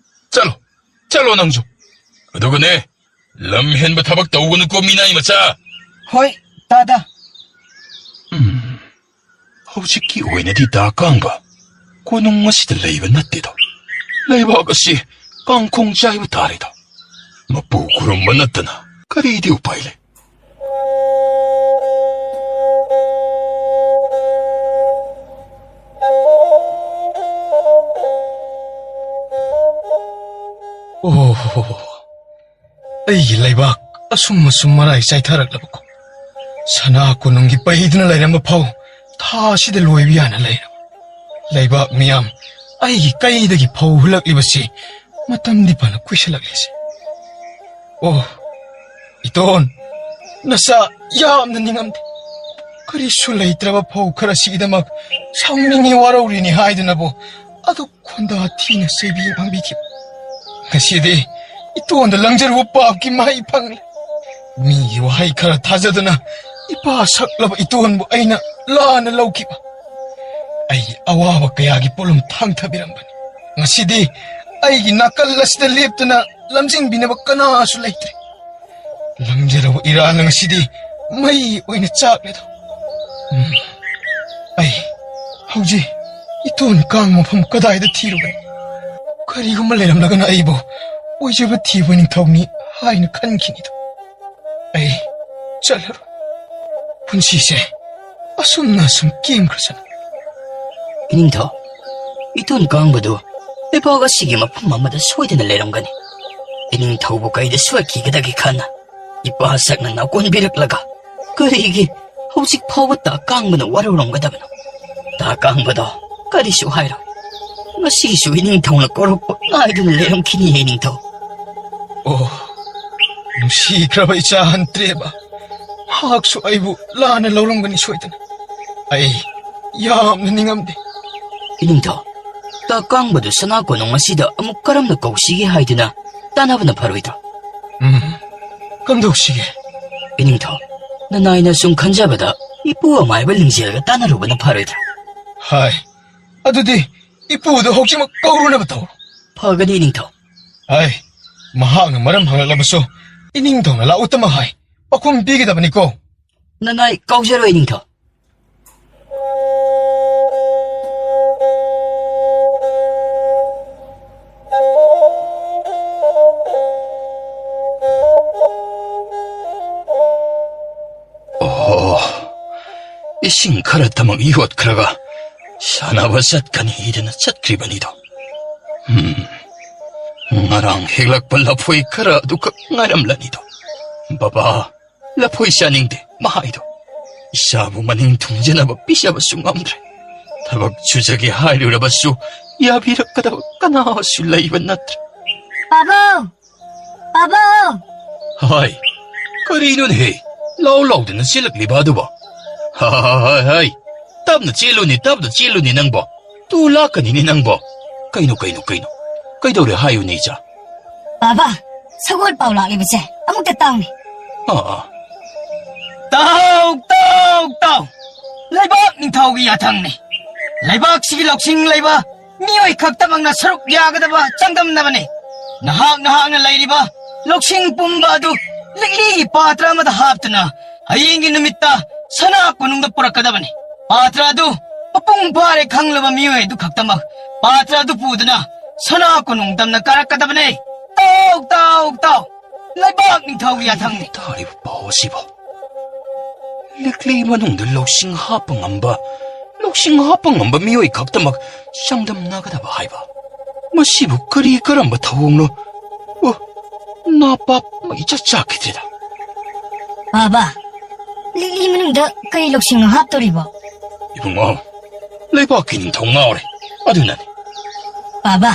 ꯆꯠꯂꯣ, ꯆꯠꯂꯣ ꯅꯪꯁꯨ꯫ ꯑꯗꯨꯒꯅꯦ, ꯂꯝ ꯍꯦꯟꯕ ꯊꯕꯛ ꯇꯧꯒꯅꯨꯀꯣ, ꯃꯤꯅꯥꯏ ꯃꯆꯥ꯫ ꯍꯣꯏ, ꯗꯥꯗꯥ꯫ ꯎꯝ, ꯍꯧꯖꯤꯛꯀꯤ ꯑꯣꯏꯅꯗꯤ ꯗꯥ ꯀꯥꯡꯕ ꯀꯣꯅꯨꯡ ꯑꯁꯤꯗ ꯂꯩꯕ ꯅꯠꯇꯦꯗꯣ꯫ ꯂꯩꯕꯥꯛ ꯑꯁꯤ ꯀꯥꯡꯈꯣꯡ ꯆꯥꯏꯕ ꯇꯥꯔꯦꯗꯣ꯫ ꯃꯄꯨ ꯈꯨꯔꯨꯝꯕ ꯅꯠꯇꯅ ꯀꯔꯤꯗꯤ ꯎꯄꯥꯏ ꯂꯩ? ꯑꯣ, ꯑꯩꯒꯤ ꯂꯩꯕꯥꯛ ꯑꯁꯨꯝ ꯑꯁꯨꯝ ꯃꯔꯥꯏ ꯆꯥꯏꯊꯔꯛꯂꯕꯀꯣ꯫ ꯁꯅꯥ ꯀꯣꯅꯨꯡꯒꯤ ꯄꯩꯗꯨꯅ ꯂꯩꯔꯝꯕ ꯐꯥꯎ ꯊꯥ ꯑꯁꯤꯗ ꯂꯣꯏꯕ ꯌꯥꯅ ꯂꯩꯔꯕ꯫ ꯂꯩꯕꯥꯛ ꯃꯤꯌꯥꯝ, ꯑꯩꯒꯤ ꯀꯩꯗꯒꯤ ꯐꯧ ꯍꯨꯜꯂꯛꯂꯤꯕꯁꯤ ꯃꯇꯝꯗꯤ ꯐꯅ ꯀꯨꯏꯁꯜꯂꯛꯂꯦꯁꯦ꯫ ꯑꯣ, ꯏꯇꯣꯟ, ꯅꯆꯥ ꯌꯥꯝꯅ ꯅꯤꯡꯉꯝꯗꯦ꯫ ꯀꯔꯤꯁꯨ ꯂꯩꯇ꯭ꯔꯕ ꯐꯧ ꯈꯔꯁꯤꯒꯤꯗꯃꯛ ꯁꯥꯎꯅꯤꯡꯉꯤ ꯋꯥꯔꯧꯔꯤꯅꯤ ꯍꯥꯏꯗꯨꯅꯕꯨ ꯑꯗꯨꯛ ꯈꯣꯟꯗꯥ ꯊꯤꯅ ꯆꯩꯕꯤ ꯉꯥꯡꯕꯤꯈꯤꯕ꯫ ꯉꯁꯤꯗꯤ ꯏꯇꯣꯟꯗ ꯂꯪꯖꯔꯨꯕ ꯄꯥꯞꯀꯤ ꯃꯍꯩ ꯐꯪꯂꯦ꯫ ꯃꯤꯒꯤ ꯋꯥꯍꯩ ꯈꯔ ꯊꯥꯖꯗꯨꯅ ꯏꯄꯥ ꯁꯛꯂꯕ ꯏꯇꯣꯟꯕꯨ ꯑꯩꯅ ꯂꯥꯟꯅ ꯂꯧꯈꯤꯕ꯫ ꯑꯩꯒꯤ ꯑꯋꯥꯕ ꯀꯌꯥꯒꯤ ꯄꯣꯠꯂꯨꯝ ꯊꯥꯡꯊꯕꯤꯔꯝꯕꯅꯤ꯫ ꯉꯁꯤꯗꯤ ꯑꯩꯒꯤ ꯅꯥꯀꯜ ꯑꯁꯤꯗ ꯂꯦꯞꯇꯨꯅ ꯂꯝꯖꯤꯡꯕꯤꯅꯕ ꯀꯅꯥꯁꯨ ꯂꯩꯇ꯭ꯔꯦ꯫ ꯂꯪꯖꯔꯕ ꯏꯔꯥꯜ ꯑꯁꯤꯗꯤ ꯃꯩ ꯑꯣꯏꯅ ꯆꯥꯛꯂꯦꯗꯣ꯫ ꯎꯝ꯫ ꯑꯩ ꯍꯧꯖꯤꯛ ꯏꯇꯣꯟ ꯀꯥꯡ ꯃꯐꯝ ꯀꯗꯥꯏꯗ ꯊꯤꯔꯨꯒꯅꯤ? ꯀꯔꯤꯒꯨꯝꯕ ꯂꯩꯔꯝꯂꯒꯅ ꯑꯩꯕꯨ ꯑꯣꯏꯖꯕ ꯊꯤꯕ ꯅꯤꯡꯊꯧꯅꯤ ꯍꯥꯏꯅ ꯈꯟꯈꯤꯅꯤꯗꯣ꯫ ꯑꯩ ꯆꯠꯂꯔꯣꯏ꯫ ꯄꯨꯟꯁꯤꯁꯦ ꯑꯁꯨꯝꯅ ꯑꯁꯨꯝ ꯀꯦꯝꯈ꯭ꯔꯁꯅꯨ꯫ ꯏꯅꯤꯡꯊꯧ, ꯏꯇꯣꯟ ꯀꯥꯡꯕꯗꯨ ꯂꯩꯕꯥꯛ ꯑꯁꯤꯒꯤ ꯃꯐꯝ ꯑꯃꯗ ꯁꯣꯏꯗꯅ ꯂꯩꯔꯝꯒꯅꯤ꯫ ꯏꯅꯤꯡꯊꯧꯕꯨ ꯀꯩꯗ ꯁꯣꯏꯈꯤꯒꯗꯒꯦ ꯈꯟꯅ ꯏꯄꯥ ꯁꯛꯅ ꯅꯥꯀꯣꯟꯕꯤꯔꯛꯂꯒ ꯀꯔꯤꯒꯤ ꯍꯧꯖꯤꯛ ꯐꯥꯎꯕ ꯇꯥ ꯀꯥꯡꯕꯅ ꯋꯥꯔꯧꯔꯝꯒꯗꯕꯅꯣ? ꯇꯥ ꯀꯥꯡꯕꯗꯣ ꯀꯔꯤꯁꯨ ꯍꯥꯏꯔꯣꯏ꯫ ꯉꯁꯤꯁꯨ ꯏꯅꯤꯡꯊꯧꯅ ꯀꯧꯔꯛꯄ ꯉꯥꯏꯗꯨꯅ ꯂꯩꯔꯝꯈꯤꯅꯤ, ꯏꯅꯤꯡꯊꯧ꯫ ꯑꯣ, ꯅꯨꯡꯁꯤꯈ꯭ꯔꯕ ꯏꯆꯥ ꯍꯟꯇ꯭ꯔꯦꯕ, ꯃꯍꯥꯛꯁꯨ ꯑꯩꯕꯨ ꯂꯥꯟꯅ ꯂꯧꯔꯝꯒꯅꯤ ꯁꯣꯏꯗꯅ꯫ ꯑꯩ ꯌꯥꯝꯅ ꯅꯤꯡꯉꯝꯗꯦ꯫ ꯏꯅꯤꯡꯊꯧ, ꯇꯥ ꯀꯥꯡꯕꯗꯨ ꯁꯅꯥ ꯀꯣꯅꯨꯡ ꯑꯁꯤꯗ ꯑꯃꯨꯛ ꯀꯔꯝꯅ ꯀꯧꯁꯤꯒꯦ ꯍꯥꯏꯗꯨꯅ ꯇꯥꯟꯅꯕꯅ ꯐꯔꯣꯏꯗ꯭ꯔꯣ? ꯎꯝ, ꯀꯝꯗꯧꯁꯤꯒꯦ? ꯏꯅꯤꯡꯊꯧ, ꯅꯅꯥꯏꯅ ꯁꯨꯝ ꯈꯟꯖꯕꯗ ꯏꯄꯨ ꯑꯃꯥꯏꯕ ꯂꯤꯡꯖꯦꯜꯒ ꯇꯥꯟꯅꯔꯨꯕꯅ ꯐꯔꯣꯏꯗ꯭ꯔꯥ? ꯍꯥꯏ, ꯑꯗꯨꯗꯤ ꯏꯄꯨꯗꯨ ꯍꯧꯖꯤꯛꯃꯛ ꯀꯧꯔꯨꯅꯕ ꯇꯧꯔꯣ꯫ ꯐꯒꯅꯤ, ꯏꯅꯤꯡꯊꯧ꯫ ꯍꯥꯏ, ꯃꯍꯥꯛꯅ ꯃꯔꯝ ꯍꯪꯂꯛꯂꯕꯁꯨ ꯏꯅꯤꯡꯊꯧꯅ ꯂꯥꯛꯎꯇꯃꯛ ꯍꯥꯏ ꯄꯥꯎꯈꯨꯝ ꯄꯤꯒꯗꯕꯅꯤꯀꯣ꯫ ꯅꯅꯥꯏ ꯀꯥꯎꯖꯔꯣꯏ, ꯏꯅꯤꯡꯊꯧ꯫ ꯑꯣ, ꯏꯁꯤꯡ ꯈꯔꯇꯃꯛ ꯌꯣꯠꯈ꯭ꯔꯒ ꯁꯥꯟꯅꯕ ꯆꯠꯀꯅꯤꯗꯅ ꯆꯠꯈ꯭ꯔꯤꯕꯅꯤꯗꯣ꯫ ꯎꯝ, ꯉꯔꯥꯡ ꯍꯦꯛꯂꯛꯄ ꯂꯐꯣꯏ ꯈꯔ ꯑꯗꯨꯈꯛ ꯉꯥꯏꯔꯝꯂꯅꯤꯗꯣ꯫ ꯕꯕꯥ, ꯂꯐꯣꯏ ꯆꯥꯅꯤꯡꯗꯦ ꯃꯍꯥꯏꯗꯣ꯫ ꯏꯆꯥꯕꯨ ꯃꯅꯤꯡ ꯊꯨꯡꯖꯅꯕ ꯄꯤꯖꯕꯁꯨ ꯉꯝꯗ꯭ꯔꯦ꯫ ꯊꯕꯛ ꯁꯨꯖꯒꯦ ꯍꯥꯏꯔꯨꯔꯕꯁꯨ ꯌꯥꯕꯤꯔꯛꯀꯗꯕ ꯀꯅꯥꯁꯨ ꯂꯩꯕ ꯅꯠꯇ꯭ꯔꯦ꯫ ꯄꯥꯕꯨꯡ! ꯄꯥꯕꯨꯡ! ꯍꯥꯏ, ꯀꯔꯤꯅꯣꯅꯦꯍꯦ? ꯂꯥꯎ ꯂꯥꯎꯗꯅ ꯆꯦꯜꯂꯛꯂꯤꯕ ꯑꯗꯨꯕꯣ? ꯍꯥꯏ, ꯍꯥꯏ, ꯍꯥꯏ, ꯍꯥꯏ, ꯇꯞꯅ ꯆꯦꯜꯂꯨꯅꯦ, ꯇꯞꯅ ꯆꯦꯜꯂꯨꯅꯦ ꯅꯪꯕꯣ꯫ ꯇꯨ ꯂꯥꯛꯀꯅꯤꯅꯦ ꯅꯪꯕꯣ꯫ ꯀꯩꯅꯣ, ꯀꯩꯅꯣ, ꯀꯩꯅꯣ? ꯀꯩꯗꯧꯔꯦ ꯍꯥꯏꯌꯨꯅꯦ, ꯏꯆꯥ? ꯕꯥꯕꯥ, ꯁꯒꯣꯜ ꯄꯥꯎ ꯂꯥꯛꯂꯤꯕꯁꯦ ꯑꯃꯨꯛꯇ ꯇꯥꯎꯅꯦ꯫ ꯑꯥ, ꯑꯥ꯫ ꯇꯥꯎ, ꯇꯥꯎ, ꯇꯥꯎ! ꯂꯩꯕꯥꯛ ꯅꯤꯡꯊꯧꯒꯤ ꯌꯥꯊꯪꯅꯤ꯫ ꯂꯩꯕꯥꯛꯁꯤꯒꯤ ꯂꯧꯁꯤꯡ ꯂꯩꯕ ꯃꯤꯑꯣꯏ ꯈꯛꯇꯃꯛꯅ ꯁꯔꯨꯛ ꯌꯥꯒꯗꯕ ꯆꯥꯡꯗꯝꯅꯕꯅꯤ꯫ ꯅꯍꯥꯛ ꯅꯍꯥꯛꯅ ꯂꯩꯔꯤꯕ ꯂꯧꯁꯤꯡ ꯄꯨꯝꯕ ꯑꯗꯨ ꯂꯤꯛꯂꯤꯒꯤ ꯄꯥꯇ꯭ꯔ ꯑꯃꯗ ꯍꯥꯞꯇꯨꯅ ꯍꯌꯦꯡꯒꯤ ꯅꯨꯃꯤꯠꯇ ꯁꯅꯥ ꯀꯣꯅꯨꯡꯗ ꯄꯨꯔꯛꯀꯗꯕꯅꯤ꯫ ꯄꯥꯇ꯭ꯔ ꯑꯗꯨ ꯃꯄꯨꯡ ꯐꯥꯔꯦ ꯈꯪꯂꯕ ꯃꯤꯑꯣꯏ ꯑꯗꯨ ꯈꯛꯇꯃꯛ ꯄꯥꯇ꯭ꯔ ꯑꯗꯨ ꯄꯨꯗꯨꯅ ꯁꯅꯥ ꯀꯣꯅꯨꯡ ꯇꯝꯅ ꯀꯥꯔꯛꯀꯗꯕꯅꯤ꯫ ꯇꯥꯎ, ꯇꯥꯎ, ꯇꯥꯎ! ꯂꯩꯕꯥꯛ ꯅꯤꯡꯊꯧꯒꯤ ꯌꯥꯊꯪꯅꯤ꯫ ꯇꯥꯔꯤꯕ ꯄꯥꯎ ꯑꯁꯤꯕꯨ? ꯂꯤꯛꯂꯤ ꯃꯅꯨꯡꯗ ꯂꯧꯁꯤꯡ ꯍꯥꯞꯄ ꯉꯝꯕ, ꯂꯧꯁꯤꯡ ꯍꯥꯞꯄ ꯉꯝꯕ ꯃꯤꯑꯣꯏ ꯈꯛꯇꯃꯛ ꯆꯥꯡꯗꯝꯅꯒꯗꯕ ꯍꯥꯏꯕ? ꯃꯁꯤꯕꯨ ꯀꯔꯤ ꯀꯔꯝꯕ ꯊꯧꯑꯣꯡꯅꯣ? ꯑꯣ, ꯅꯥꯄꯥꯞ ꯃꯩ ꯆꯠ ꯆꯥꯛꯈꯤꯗ꯭ꯔꯦꯗ꯫ ꯕꯥꯕꯥ, ꯂꯤꯛꯂꯤ ꯃꯅꯨꯡꯗ ꯀꯔꯤ ꯂꯧꯁꯤꯡꯅꯣ ꯍꯥꯞꯇꯣꯔꯤꯕꯣ? ꯏꯕꯨꯡꯉꯣ, ꯂꯩꯕꯥꯛꯀꯤ ꯅꯤꯡꯊꯧ ꯉꯥꯎꯔꯦ꯫ ꯑꯗꯨꯅꯅꯤ꯫ ꯄꯥꯕ,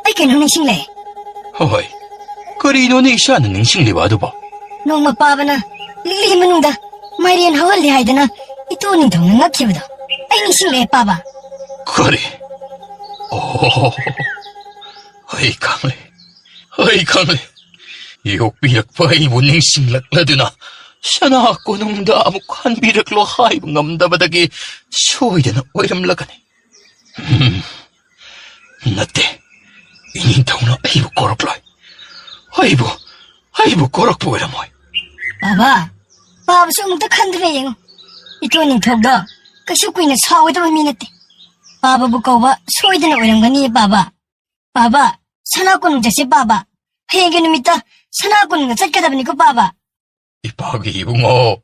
ꯑꯩ ꯀꯩꯅꯣꯝ ꯅꯤꯡꯁꯤꯡꯂꯛꯑꯦ꯫ ꯍꯣꯏ, ꯀꯔꯤꯅꯣꯅꯦ ꯏꯆꯥꯅ ꯅꯤꯡꯁꯤꯡꯂꯤꯕ ꯑꯗꯨꯕꯣ? ꯅꯣꯡꯃ ꯄꯥꯕꯅ ꯂꯤꯛꯂꯤ ꯃꯅꯨꯡꯗ ꯃꯥꯏꯔꯦꯟ ꯍꯧꯍꯜꯂꯤ ꯍꯥꯏꯗꯅ ꯏꯇꯣꯟ ꯅꯤꯡꯊꯧꯅ ꯉꯛꯈꯤꯕꯗꯣ ꯑꯩ ꯅꯤꯡꯁꯤꯡꯂꯛꯑꯦ, ꯄꯥꯕ꯫ ꯀꯔꯤ? ꯑꯣ, ꯑꯩ ꯈꯪꯂꯦ, ꯑꯩ ꯈꯪꯂꯦ꯫ ꯌꯣꯛꯄꯤꯔꯛꯄ ꯑꯩꯕꯨ ꯅꯤꯡꯁꯤꯡꯂꯛꯂꯗꯨꯅ ꯁꯅꯥ ꯀꯣꯅꯨꯡꯗ ꯑꯃꯨꯛ ꯍꯟꯕꯤꯔꯛꯂꯣ ꯍꯥꯏꯕ ꯉꯝꯗꯕꯗꯒꯤ ꯁꯣꯏꯗꯅ ꯑꯣꯏꯔꯝꯂꯒꯅꯤ꯫ ꯎꯝ, ꯅꯠꯇꯦ, ꯏꯅꯤꯡꯊꯧꯅ ꯑꯩꯕꯨ ꯀꯧꯔꯛꯂꯣꯏ꯫ ꯑꯩꯕꯨ, ꯑꯩꯕꯨ ꯀꯧꯔꯛꯄ ꯑꯣꯏꯔꯝꯃꯣꯏ꯫ ꯄꯥꯕ, ꯄꯥꯕꯁꯨ ꯑꯃꯨꯛꯇ ꯈꯟꯗꯨꯅ ꯌꯦꯡꯉꯨ꯫ ꯏꯇꯣꯟ ꯅꯤꯡꯊꯧꯗꯣ ꯀꯩꯁꯨ ꯀꯨꯏꯅ ꯁꯥꯎꯒꯗꯕ ꯃꯤ ꯅꯠꯇꯦ꯫ ꯄꯥꯕꯕꯨ ꯀꯧꯕ ꯁꯣꯏꯗꯅ ꯑꯣꯏꯔꯝꯒꯅꯤ, ꯄꯥꯕ꯫ ꯄꯥꯕ, ꯁꯅꯥ ꯀꯣꯅꯨꯡ ꯆꯠꯁꯤ, ꯄꯥꯕ꯫ ꯍꯌꯦꯡꯒꯤ ꯅꯨꯃꯤꯠꯇ ꯁꯅꯥ ꯀꯣꯅꯨꯡꯗ ꯆꯠꯀꯗꯕꯅꯤꯀꯣ, ꯄꯥꯕ꯫ ꯏꯄꯥꯒꯤ ꯏꯕꯨꯡꯉꯣ꯫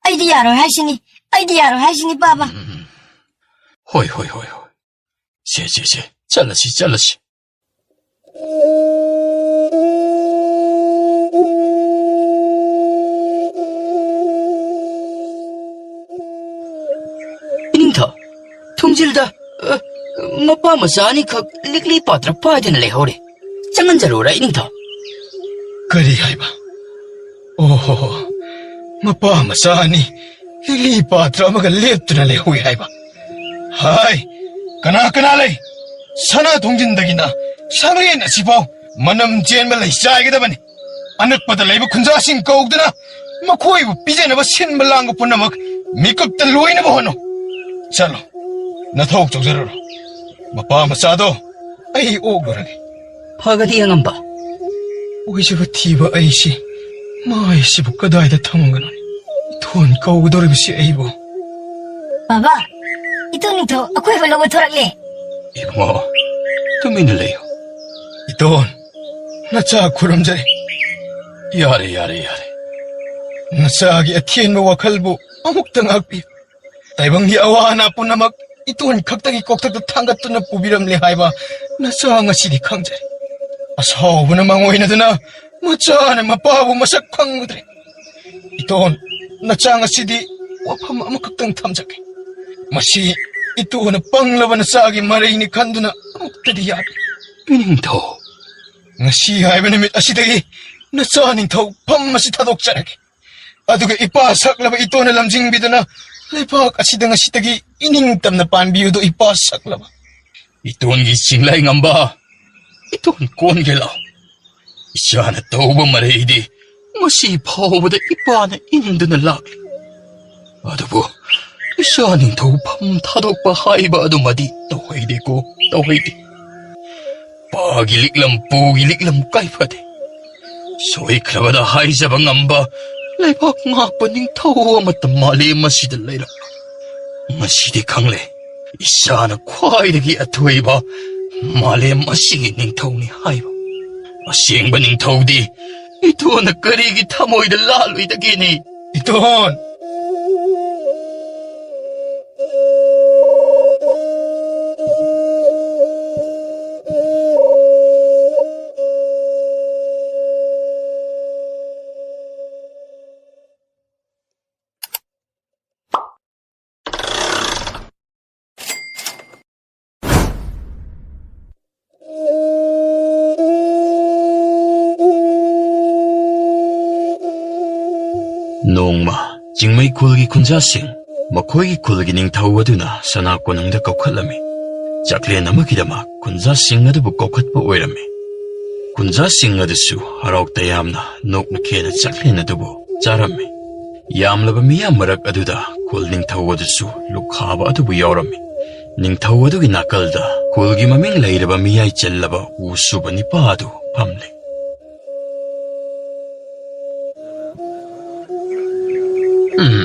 ꯑꯩꯗꯤ ꯌꯥꯔꯣꯏ ꯍꯥꯏꯁꯤꯅꯤ, ꯑꯩꯗꯤ ꯌꯥꯔꯣꯏ ꯍꯥꯏꯁꯤꯅꯤ, ꯄꯥꯕ꯫ ꯎꯝ꯫ ꯍꯣꯏ, ꯍꯣꯏ, ꯍꯣꯏ, ꯍꯣꯏ꯫ ꯁꯦ, ꯁꯦ, ꯁꯦ, ꯆꯠꯂꯁꯤ, ꯆꯠꯂꯁꯤ꯫ ꯏꯅꯤꯡꯊꯧ, ꯊꯣꯡꯖꯤꯜꯗ, ꯑ, ꯃꯄꯥ ꯃꯆꯥ ꯑꯅꯤꯈꯛ ꯂꯤꯛꯂꯤ ꯄꯥꯇ꯭ꯔ ꯄꯥꯏꯗꯨꯅ ꯂꯩꯍꯧꯔꯦ꯫ ꯆꯪꯍꯟꯖꯔꯨꯔꯥ, ꯏꯅꯤꯡꯊꯧ? ꯀꯔꯤ ꯍꯥꯏꯕ? ꯑꯣꯍꯣ, ꯃꯄꯥ ꯃꯆꯥ ꯑꯅꯤ ꯂꯤꯛꯂꯤ ꯄꯥꯇ꯭ꯔ ꯑꯃꯒ ꯂꯦꯞꯇꯨꯅ ꯂꯩꯍꯧꯏ ꯍꯥꯏꯕ? ꯍꯥꯏ, ꯀꯅꯥ ꯀꯅꯥ ꯂꯩ? ꯁꯅꯥ ꯊꯣꯡꯖꯤꯟꯗꯒꯤꯅ ꯁꯪꯂꯦꯟ ꯑꯁꯤꯐꯥꯎ ꯃꯅꯝ ꯆꯦꯟꯕ ꯂꯩ ꯆꯥꯏꯒꯗꯕꯅꯤ꯫ ꯑꯅꯛꯄꯗ ꯂꯩꯕ ꯈꯨꯟꯖꯥꯁꯤꯡ ꯀꯧꯗꯨꯅ ꯃꯈꯣꯏꯕꯨ ꯄꯤꯖꯅꯕ ꯁꯤꯟꯕ ꯂꯥꯡꯕ ꯄꯨꯝꯅꯃꯛ ꯃꯤꯀꯨꯞꯇ ꯂꯣꯏꯅꯕ ꯍꯣꯠꯅꯧ꯫ ꯆꯠꯂꯣ, ꯅꯊꯧ ꯇꯧꯖꯔꯨꯔꯣ꯫ ꯃꯄꯥ ꯃꯆꯥꯗꯣ ꯑꯩ ꯑꯣꯛꯂꯨꯔꯒꯦ꯫ ꯐꯒꯗꯤ ꯑꯉꯝꯕ꯫ ꯑꯣꯏꯖꯕ ꯊꯤꯕ ꯑꯩꯁꯤ ꯃꯥꯏꯁꯤꯕꯨ ꯀꯗꯥꯏꯗ ꯊꯝꯒꯅꯣ? ꯏꯊꯣꯟ ꯀꯧꯒꯗꯧꯔꯤꯕꯁꯤ ꯑꯩꯕꯨ꯫ ꯕꯥꯕꯥ, ꯏꯇꯣꯟ ꯅꯤꯡꯊꯧ ꯑꯀꯣꯏꯕ ꯂꯧꯕ ꯊꯣꯔꯛꯂꯦ꯫ ꯏꯕꯨꯡꯉꯣ, ꯇꯨꯃꯤꯟꯅ ꯂꯩꯌꯨ꯫ ꯏꯇꯣꯟ, ꯅꯆꯥ ꯈꯨꯔꯨꯝꯖꯔꯤ꯫ ꯌꯥꯔꯦ, ꯌꯥꯔꯦ, ꯌꯥꯔꯦ꯫ ꯅꯆꯥꯒꯤ ꯑꯊꯦꯟꯕ ꯋꯥꯈꯜꯕꯨ ꯑꯃꯨꯛꯇ ꯉꯥꯛꯄꯤꯌꯨ꯫ ꯇꯥꯏꯕꯪꯒꯤ ꯑꯋꯥ ꯑꯅꯥ ꯄꯨꯝꯅꯃꯛ ꯏꯇꯣꯟ ꯈꯛꯇꯒꯤ ꯀꯣꯛꯊꯛꯇ ꯊꯥꯡꯒꯠꯇꯨꯅ ꯄꯨꯕꯤꯔꯝꯂꯦ ꯍꯥꯏꯕ ꯅꯆꯥ ꯉꯁꯤꯗꯤ ꯈꯪꯖꯔꯦ꯫ ꯑꯁꯥꯎꯕꯅ ꯃꯥꯡꯑꯣꯏꯅꯗꯨꯅ ꯃꯆꯥꯅ ꯃꯄꯥꯕꯨ ꯃꯁꯛ ꯈꯪꯂꯨꯗ꯭ꯔꯦ꯫ ꯏꯇꯣꯟ, ꯅꯆꯥ ꯉꯁꯤꯗꯤ ꯋꯥꯐꯝ ꯑꯃꯈꯛꯇꯪ ꯊꯝꯖꯒꯦ꯫ ꯃꯁꯤ ꯏꯇꯨꯅ ꯄꯪꯂꯕ ꯅꯆꯥꯒꯤ ꯃꯔꯩꯅꯤ ꯈꯟꯗꯨꯅ ꯑꯃꯨꯛꯇꯗꯤ ꯌꯥꯕꯤꯌꯨ꯫ ꯏꯅꯤꯡꯊꯧ, ꯉꯁꯤ ꯍꯥꯏꯕ ꯅꯨꯃꯤꯠ ꯑꯁꯤꯗꯒꯤ ꯅꯆꯥ ꯅꯤꯡꯊꯧ ꯐꯝ ꯑꯁꯤ ꯊꯥꯗꯣꯛꯆꯔꯒꯦ꯫ ꯑꯗꯨꯒ ꯏꯄꯥ ꯁꯛꯂꯕ ꯏꯇꯣꯟꯅ ꯂꯝꯖꯤꯡꯕꯤꯗꯨꯅ ꯂꯩꯕꯥꯛ ꯑꯁꯤꯗ ꯉꯁꯤꯗꯒꯤ ꯏꯅꯤꯡꯇꯝꯅ ꯄꯥꯟꯕꯤꯌꯨꯗꯣ ꯏꯄꯥ ꯁꯛꯂꯕ꯫ ꯏꯇꯣꯟꯒꯤ ꯆꯤꯡꯂꯩ ꯉꯝꯕ, ꯏꯇꯣꯟ ꯀꯣꯟꯒꯦ ꯂꯥꯎ꯫ ꯏꯆꯥꯅ ꯇꯧꯕ ꯃꯔꯩꯗꯤ ꯉꯁꯤ ꯐꯥꯎꯕꯗ ꯏꯄꯥꯅ ꯏꯟꯗꯨꯅ ꯂꯥꯛꯂꯤ꯫ ꯑꯗꯨꯕꯨ ꯏꯆꯥ ꯅꯤꯡꯊꯧ ꯐꯝ ꯊꯥꯗꯣꯛꯄ ꯍꯥꯏꯕ ꯑꯗꯨꯃꯗꯤ ꯇꯧꯍꯩꯗꯦꯀꯣ, ꯇꯧꯍꯩꯗꯦ꯫ ꯄꯥꯒꯤ ꯂꯤꯛꯂꯝ, ꯄꯨꯒꯤ ꯂꯤꯛꯂꯝ ꯀꯥꯏꯐꯗꯦ꯫ ꯁꯣꯏꯈ꯭ꯔꯕꯗ ꯍꯥꯏꯖꯕ ꯉꯝꯕ ꯂꯩꯕꯥꯛ ꯉꯥꯛꯄ ꯅꯤꯡꯊꯧ ꯑꯃꯠꯇ ꯃꯥꯂꯦꯝ ꯑꯁꯤꯗ ꯂꯩꯔꯝꯂꯣꯏ꯫ ꯉꯁꯤꯗꯤ ꯈꯪꯂꯦ, ꯏꯆꯥꯅ ꯈ꯭ꯋꯥꯏꯗꯒꯤ ꯑꯊꯣꯏꯕ ꯃꯥꯂꯦꯝ ꯑꯁꯤꯒꯤ ꯅꯤꯡꯊꯧꯅꯤ ꯍꯥꯏꯕ꯫ ꯑꯁꯦꯡꯕ ꯅꯤꯡꯊꯧꯗꯤ ꯏꯇꯣꯟꯅ ꯀꯔꯤꯒꯤ ꯊꯃꯣꯏꯗ ꯂꯥꯜꯂꯣꯏꯗꯒꯦꯅꯦ? ꯏꯇꯣꯟ! ꯅꯣꯡꯃ ꯆꯤꯡꯃꯩ ꯈꯨꯜꯒꯤ ꯈꯨꯟꯖꯥꯁꯤꯡ ꯃꯈꯣꯏꯒꯤ ꯈꯨꯜꯒꯤ ꯅꯤꯡꯊꯧ ꯑꯗꯨꯅ ꯁꯅꯥ ꯀꯣꯅꯨꯡꯗ ꯀꯧꯈꯠꯂꯝꯃꯤ꯫ ꯆꯥꯛꯂꯦꯟ ꯑꯃꯒꯤꯗꯃꯛ ꯈꯨꯟꯖꯥꯁꯤꯡ ꯑꯗꯨꯕꯨ ꯀꯧꯈꯠꯄ ꯑꯣꯏꯔꯝꯃꯤ꯫ ꯈꯨꯟꯖꯥꯁꯤꯡ ꯑꯗꯨꯁꯨ ꯍꯔꯥꯎ ꯇꯌꯥꯝꯅ ꯅꯣꯛꯅ ꯈꯦꯅ ꯆꯥꯛꯂꯦꯟ ꯑꯗꯨꯕꯨ ꯆꯥꯔꯝꯃꯤ꯫ ꯌꯥꯝꯂꯕ ꯃꯤꯌꯥꯝ ꯃꯔꯛ ꯑꯗꯨꯗ ꯈꯨꯜ ꯅꯤꯡꯊꯧ ꯑꯗꯨꯁꯨ ꯂꯨꯈꯥꯕ ꯑꯗꯨꯕꯨ ꯌꯥꯎꯔꯝꯃꯤ꯫ ꯅꯤꯡꯊꯧ ꯑꯗꯨꯒꯤ ꯅꯥꯀꯜꯗ ꯈꯨꯜꯒꯤ ꯃꯃꯤꯡ ꯂꯩꯔꯕ ꯃꯤꯌꯥꯏ ꯆꯜꯂꯕ ꯎ ꯁꯨꯕ ꯅꯤꯄꯥ ꯑꯗꯨ ꯐꯝꯂꯤ꯫ ꯎꯝ,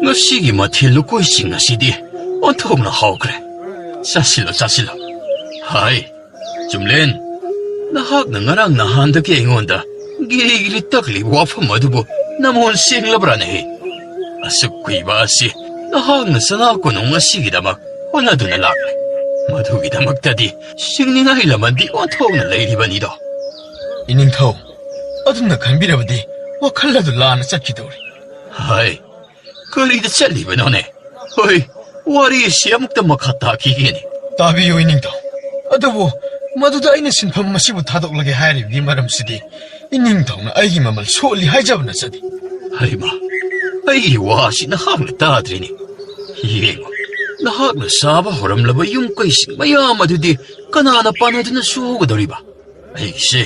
ꯉꯁꯤꯒꯤ ꯃꯊꯦꯜ ꯂꯨꯀꯣꯏꯁꯤꯡ ꯑꯁꯤꯗꯤ ꯑꯣꯟꯊꯣꯛꯅ ꯍꯥꯎꯈ꯭ꯔꯦ꯫ ꯆꯥꯁꯤꯜꯂꯣ, ꯆꯥꯁꯤꯜꯂꯣ꯫ ꯍꯥꯏ, ꯆꯨꯝꯂꯦꯟ, ꯅꯍꯥꯛꯅ ꯉꯔꯥꯡ ꯅꯍꯥꯟꯗꯒꯤ ꯑꯩꯉꯣꯟꯗ ꯒꯤꯔꯤ ꯒꯤꯔꯤ ꯇꯛꯂꯤꯕ ꯋꯥꯐꯝ ꯑꯗꯨꯕꯨ ꯅꯃꯣꯟ ꯁꯦꯡꯂꯕ꯭ꯔꯥꯅꯦꯍꯦ? ꯑꯁꯨꯛ ꯀꯨꯏꯕ ꯑꯁꯤ ꯅꯍꯥꯛꯅ ꯁꯅꯥ ꯀꯣꯅꯨꯡ ꯑꯁꯤꯒꯤꯗꯃꯛ ꯍꯣꯠꯅꯗꯨꯅ ꯂꯥꯛꯂꯦ꯫ ꯃꯗꯨꯒꯤꯗꯃꯛꯇꯗꯤ ꯁꯤꯡꯅꯤꯡꯉꯥꯏ ꯂꯃꯟꯗꯤ ꯑꯣꯟꯊꯣꯛꯅ ꯂꯩꯔꯤꯕꯅꯤꯗꯣ꯫ ꯏꯅꯤꯡꯊꯧ, ꯑꯗꯨꯝꯅ ꯈꯟꯕꯤꯔꯕꯗꯤ ꯋꯥꯈꯜ ꯑꯗꯨ ꯂꯥꯟꯅ ꯆꯠꯈꯤꯗꯧꯔꯤ꯫ ꯍꯥꯏ, ꯀꯔꯤꯗ ꯆꯠꯂꯤꯕꯅꯣꯅꯦ? ꯍꯣꯏ, ꯋꯥꯔꯤ ꯑꯁꯤ ꯑꯃꯨꯛꯇ ꯃꯈꯥ ꯇꯥꯈꯤꯒꯦꯅꯦ꯫ ꯇꯥꯕꯤꯌꯨ, ꯏꯅꯤꯡꯊꯧ꯫ ꯑꯗꯨꯕꯨ ꯃꯗꯨꯗ ꯑꯩꯅ ꯁꯤꯟꯐꯝ ꯑꯁꯤꯕꯨ ꯊꯥꯗꯣꯛꯂꯒꯦ ꯍꯥꯏꯔꯤꯕꯒꯤ ꯃꯔꯝꯁꯤꯗꯤ ꯏꯅꯤꯡꯊꯧꯅ ꯑꯩꯒꯤ ꯃꯃꯜ ꯁꯣꯜꯂꯤ ꯍꯥꯏꯖꯕ ꯅꯠꯆꯗꯦ꯫ ꯍꯩꯃꯥ, ꯑꯩꯒꯤ ꯋꯥꯁꯤ ꯅꯍꯥꯛꯅ ꯇꯥꯗ꯭ꯔꯤꯅꯦ꯫ ꯌꯦꯡꯉꯨ, ꯅꯍꯥꯛꯅ ꯁꯥꯕ ꯍꯧꯔꯝꯂꯕ ꯌꯨꯝ ꯀꯩꯁꯤꯡ ꯃꯌꯥꯝ ꯑꯗꯨꯗꯤ ꯀꯅꯥꯅ ꯄꯥꯟꯅꯗꯨꯅ ꯁꯨꯒꯗꯧꯔꯤꯕ? ꯑꯩꯒꯤꯁꯦ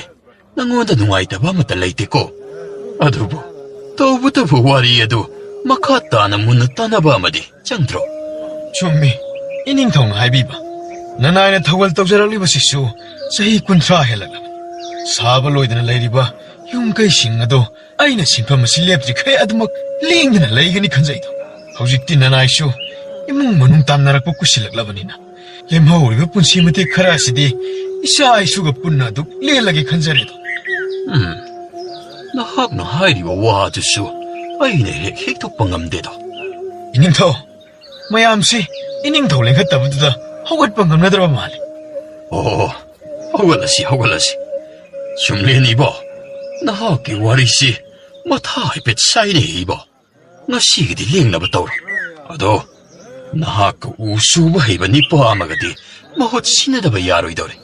ꯅꯉꯣꯟꯗ ꯅꯨꯡꯉꯥꯏꯇꯕ ꯑꯃꯠꯇ ꯂꯩꯇꯦꯀꯣ꯫ ꯑꯗꯨꯕꯨ ꯇꯧꯕꯇꯕꯨ ꯋꯥꯔꯤ ꯑꯗꯨ ꯃꯈꯥ ꯇꯥꯅ ꯃꯨꯟꯅ ꯇꯥꯅꯕ ꯑꯃꯗꯤ ꯆꯪꯗ꯭ꯔꯣ? ꯆꯨꯝꯃꯤ, ꯏꯅꯤꯡꯊꯧꯅ ꯍꯥꯏꯕꯤꯕ꯫ ꯅꯅꯥꯏꯅ ꯊꯧꯒꯜ ꯇꯧꯖꯔꯛꯂꯤꯕꯁꯤꯁꯨ ꯆꯍꯤ ꯀꯨꯟꯊ꯭ꯔꯥ ꯍꯦꯜꯂꯛꯂꯕꯅꯤ꯫ ꯁꯥꯕ ꯂꯣꯏꯗꯅ ꯂꯩꯔꯤꯕ ꯌꯨꯝ ꯀꯩꯁꯤꯡ ꯑꯗꯣ ꯑꯩꯅ ꯁꯤꯟꯐꯝ ꯑꯁꯤ ꯂꯦꯞꯇ꯭ꯔꯤꯈꯩ ꯑꯗꯨꯃꯛ ꯂꯦꯡꯗꯅ ꯂꯩꯒꯅꯤ ꯈꯟꯖꯩꯗꯣ꯫ ꯍꯧꯖꯤꯛꯇꯤ ꯅꯅꯥꯏꯁꯨ ꯏꯃꯨꯡ ꯃꯅꯨꯡ ꯇꯥꯟꯅꯔꯛꯄ ꯀꯨꯏꯁꯤꯜꯂꯛꯂꯕꯅꯤꯅ, ꯂꯦꯝꯍꯧꯔꯤꯕ ꯄꯨꯟꯁꯤ ꯃꯇꯦꯛ ꯈꯔ ꯑꯁꯤꯗꯤ ꯏꯆꯥ ꯏꯁꯨꯒ ꯄꯨꯟꯅ ꯑꯗꯨꯝ ꯂꯦꯜꯂꯒꯦ ꯈꯟꯖꯔꯦꯗꯣ꯫ ꯎꯝ, ꯅꯍꯥꯛꯅ ꯍꯥꯏꯔꯤꯕ ꯋꯥꯗꯨꯁꯨ ꯑꯩꯅ ꯍꯦꯛ ꯍꯦꯛꯇꯣꯛꯄ ꯉꯝꯗꯦꯗꯣ꯫ ꯏꯅꯤꯡꯊꯧ, ꯃꯌꯥꯝꯁꯤ ꯏꯅꯤꯡꯊꯧ ꯂꯦꯡꯈꯠꯇꯕꯗꯨꯗ ꯍꯧꯒꯠꯄ ꯉꯝꯅꯗ꯭ꯔꯕ ꯃꯥꯜꯂꯤ꯫ ꯑꯣ, ꯍꯧꯒꯠꯂꯁꯤ, ꯍꯧꯒꯠꯂꯁꯤ꯫ ꯆꯨꯝꯂꯦꯅꯦ ꯏꯕꯣ, ꯅꯍꯥꯛꯀꯤ ꯋꯥꯔꯤꯁꯤ ꯃꯊꯥ ꯍꯥꯏꯐꯦꯠ ꯁꯥꯏꯅꯦ ꯏꯕꯣ꯫ ꯉꯁꯤꯒꯤꯗꯤ ꯂꯦꯡꯅꯕ ꯇꯧꯔꯣ꯫ ꯑꯗꯣ ꯅꯍꯥꯛꯀ ꯎ ꯁꯨꯕ ꯍꯩꯕ ꯅꯤꯄꯥ ꯑꯃꯒꯗꯤ ꯃꯍꯨꯠ ꯁꯤꯟꯅꯗꯕ ꯌꯥꯔꯣꯏꯗꯧꯔꯦ꯫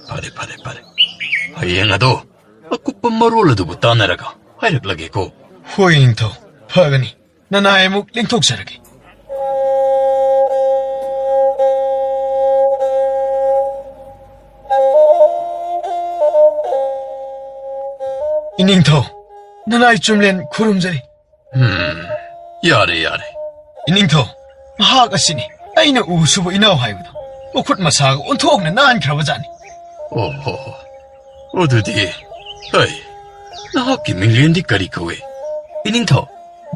ꯐꯔꯦ, ꯐꯔꯦ, ꯐꯔꯦ꯫ ꯍꯌꯦꯡ ꯑꯗꯣ ꯑꯀꯨꯞꯄ ꯃꯔꯣꯜ ꯑꯗꯨꯕꯨ ꯇꯥꯟꯅꯔꯒ ꯍꯥꯏꯔꯛꯂꯒꯦꯀꯣ꯫ ꯍꯣꯏ, ꯏꯅꯤꯡꯊꯧ, ꯐꯒꯅꯤ꯫ ꯅꯅꯥꯏ ꯑꯃꯨꯛ ꯂꯦꯡꯊꯣꯛꯆꯔꯒꯦ꯫ ꯏꯅꯤꯡꯊꯧ, ꯅꯅꯥꯏ ꯆꯨꯝꯂꯦꯟ ꯈꯨꯔꯨꯝꯖꯔꯤ꯫ ꯎꯝ, ꯌꯥꯔꯦ, ꯌꯥꯔꯦ꯫ ꯏꯅꯤꯡꯊꯧ, ꯃꯍꯥꯛ ꯑꯁꯤꯅꯤ ꯑꯩꯅ ꯎ ꯁꯨꯕ ꯏꯅꯥꯎ ꯍꯥꯏꯕꯗꯣ꯫ ꯃꯈꯨꯠ ꯃꯁꯥꯒ ꯑꯣꯟꯊꯣꯛꯅ ꯅꯥꯟꯈ꯭ꯔꯕ ꯖꯥꯠꯅꯤ꯫ ꯑꯣ ꯍꯣ ꯍꯣ꯫ ꯑꯗꯨꯗꯤ, ꯍꯩ, ꯅꯍꯥꯛꯀꯤ ꯃꯤꯡꯂꯦꯟꯗꯤ ꯀꯔꯤ ꯀꯧꯏ? ꯏꯅꯤꯡꯊꯧ,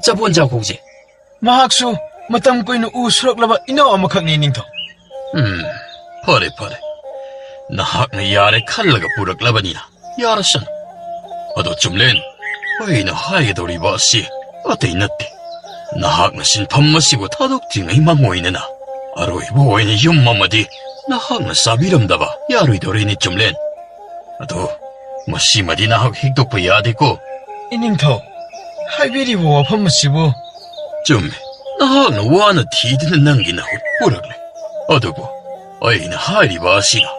ꯆꯕꯣꯟ ꯆꯥꯎ ꯀꯧꯖꯩ꯫ ꯃꯍꯥꯛꯁꯨ ꯃꯇꯝ ꯀꯨꯏꯅ ꯎ ꯁꯨꯔꯛꯂꯕ ꯏꯅꯥꯎ ꯑꯃꯈꯛꯅꯤ, ꯏꯅꯤꯡꯊꯧ꯫ ꯎꯝ, ꯐꯔꯦ, ꯐꯔꯦ꯫ ꯅꯍꯥꯛꯅ ꯌꯥꯔꯦ ꯈꯜꯂꯒ ꯄꯨꯔꯛꯂꯕꯅꯤꯅ ꯌꯥꯔꯁꯅꯨ꯫ ꯑꯗꯣ ꯆꯨꯝꯂꯦꯟ, ꯑꯩꯅ ꯍꯥꯏꯒꯗꯧꯔꯤꯕ ꯑꯁꯤ ꯑꯇꯩ ꯅꯠꯇꯦ꯫ ꯅꯍꯥꯛꯅ ꯁꯤꯟꯐꯝ ꯑꯁꯤꯕꯨ ꯊꯥꯗꯣꯛꯇ꯭ꯔꯤꯉꯩ ꯃꯥꯡꯑꯣꯏꯅꯅ ꯑꯔꯣꯏꯕ ꯑꯣꯏꯅ ꯌꯨꯝ ꯑꯃꯗꯤ ꯅꯍꯥꯛꯅ ꯁꯥꯕꯤꯔꯝꯗꯕ ꯌꯥꯔꯣꯏꯗꯧꯔꯤꯅꯤ, ꯆꯨꯝꯂꯦꯟ꯫ ꯑꯗꯣ ꯃꯁꯤꯃꯗꯤ ꯅꯍꯥꯛ ꯍꯤꯛꯇꯣꯛꯄ ꯌꯥꯗꯦꯀꯣ꯫ ꯏꯅꯤꯡꯊꯧ, ꯍꯥꯏꯕꯤꯔꯤꯕ ꯋꯥꯐꯝ ꯑꯁꯤꯕꯨ? ꯆꯨꯝꯃꯤ, ꯅꯍꯥꯛꯅ ꯋꯥꯅ ꯊꯤꯗꯨꯅ ꯅꯪꯒꯤ ꯅꯍꯨꯠ ꯄꯨꯔꯛꯂꯦ꯫ ꯑꯗꯨꯕꯨ ꯑꯩꯅ ꯍꯥꯏꯔꯤꯕ ꯑꯁꯤꯅ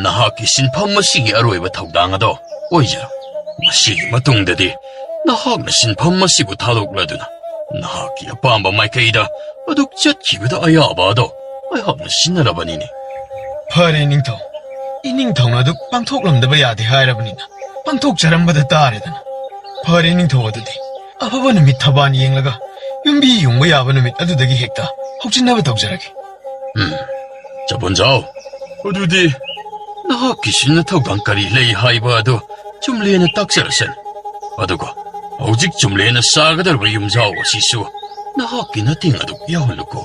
ꯅꯍꯥꯛꯀꯤ ꯁꯤꯟꯐꯝ ꯑꯁꯤꯒꯤ ꯑꯔꯣꯏꯕ ꯊꯧꯗꯥꯡ ꯑꯗꯣ ꯑꯣꯏꯖꯔꯣ꯫ ꯃꯁꯤꯒꯤ ꯃꯇꯨꯡꯗꯗꯤ ꯅꯍꯥꯛꯅ ꯁꯤꯟꯐꯝ ꯑꯁꯤꯕꯨ ꯊꯥꯗꯣꯛꯂꯗꯨꯅ ꯅꯍꯥꯛꯀꯤ ꯑꯄꯥꯝꯕ ꯃꯥꯏꯀꯩꯗ ꯑꯗꯨꯛ ꯆꯠꯈꯤꯕꯗ ꯑꯌꯥꯕ ꯑꯗꯣ ꯑꯩꯍꯥꯛꯅ ꯁꯤꯟꯅꯔꯕꯅꯤꯅꯦ꯫ ꯐꯔꯦ ꯅꯤꯡꯊꯧ, ꯏꯅꯤꯡꯊꯧꯅ ꯑꯗꯨꯛ ꯄꯥꯡꯊꯣꯛꯂꯝꯗꯕ ꯌꯥꯗꯦ ꯍꯥꯏꯔꯕꯅꯤꯅ ꯄꯥꯡꯊꯣꯛꯆꯔꯝꯕꯗ ꯇꯥꯔꯦꯗꯅ꯫ ꯐꯔꯦ ꯅꯤꯡꯊꯧ, ꯑꯗꯨꯗꯤ ꯑꯐꯕ ꯅꯨꯃꯤꯠ ꯊꯕꯥꯟ ꯌꯦꯡꯂꯒ ꯌꯨꯝꯕꯤ ꯌꯨꯡꯕ ꯌꯥꯕ ꯅꯨꯃꯤꯠ ꯑꯗꯨꯗꯒꯤ ꯍꯦꯛꯇ ꯍꯧꯖꯤꯟꯅꯕ ꯇꯧꯖꯔꯒꯦ꯫ ꯎꯝ, ꯆꯄꯣꯟꯖꯥꯎ, ꯑꯗꯨꯗꯤ ꯅꯍꯥꯛꯀꯤꯁꯨ ꯅꯊꯧꯗꯥꯡ ꯀꯔꯤ ꯂꯩ ꯍꯥꯏꯕ ꯑꯗꯨ ꯆꯨꯝꯂꯦꯅ ꯇꯥꯛꯆꯔꯁꯅꯨ꯫ ꯑꯗꯨꯒ ꯍꯧꯖꯤꯛ ꯆꯨꯝꯂꯦꯅ ꯁꯥꯒꯗꯧꯔꯤꯕ ꯌꯨꯝꯖꯥꯎ ꯑꯁꯤꯁꯨ ꯅꯍꯥꯛꯀꯤ ꯅꯇꯦꯡ ꯑꯗꯨ ꯌꯥꯎꯍꯜꯂꯨꯀꯣ꯫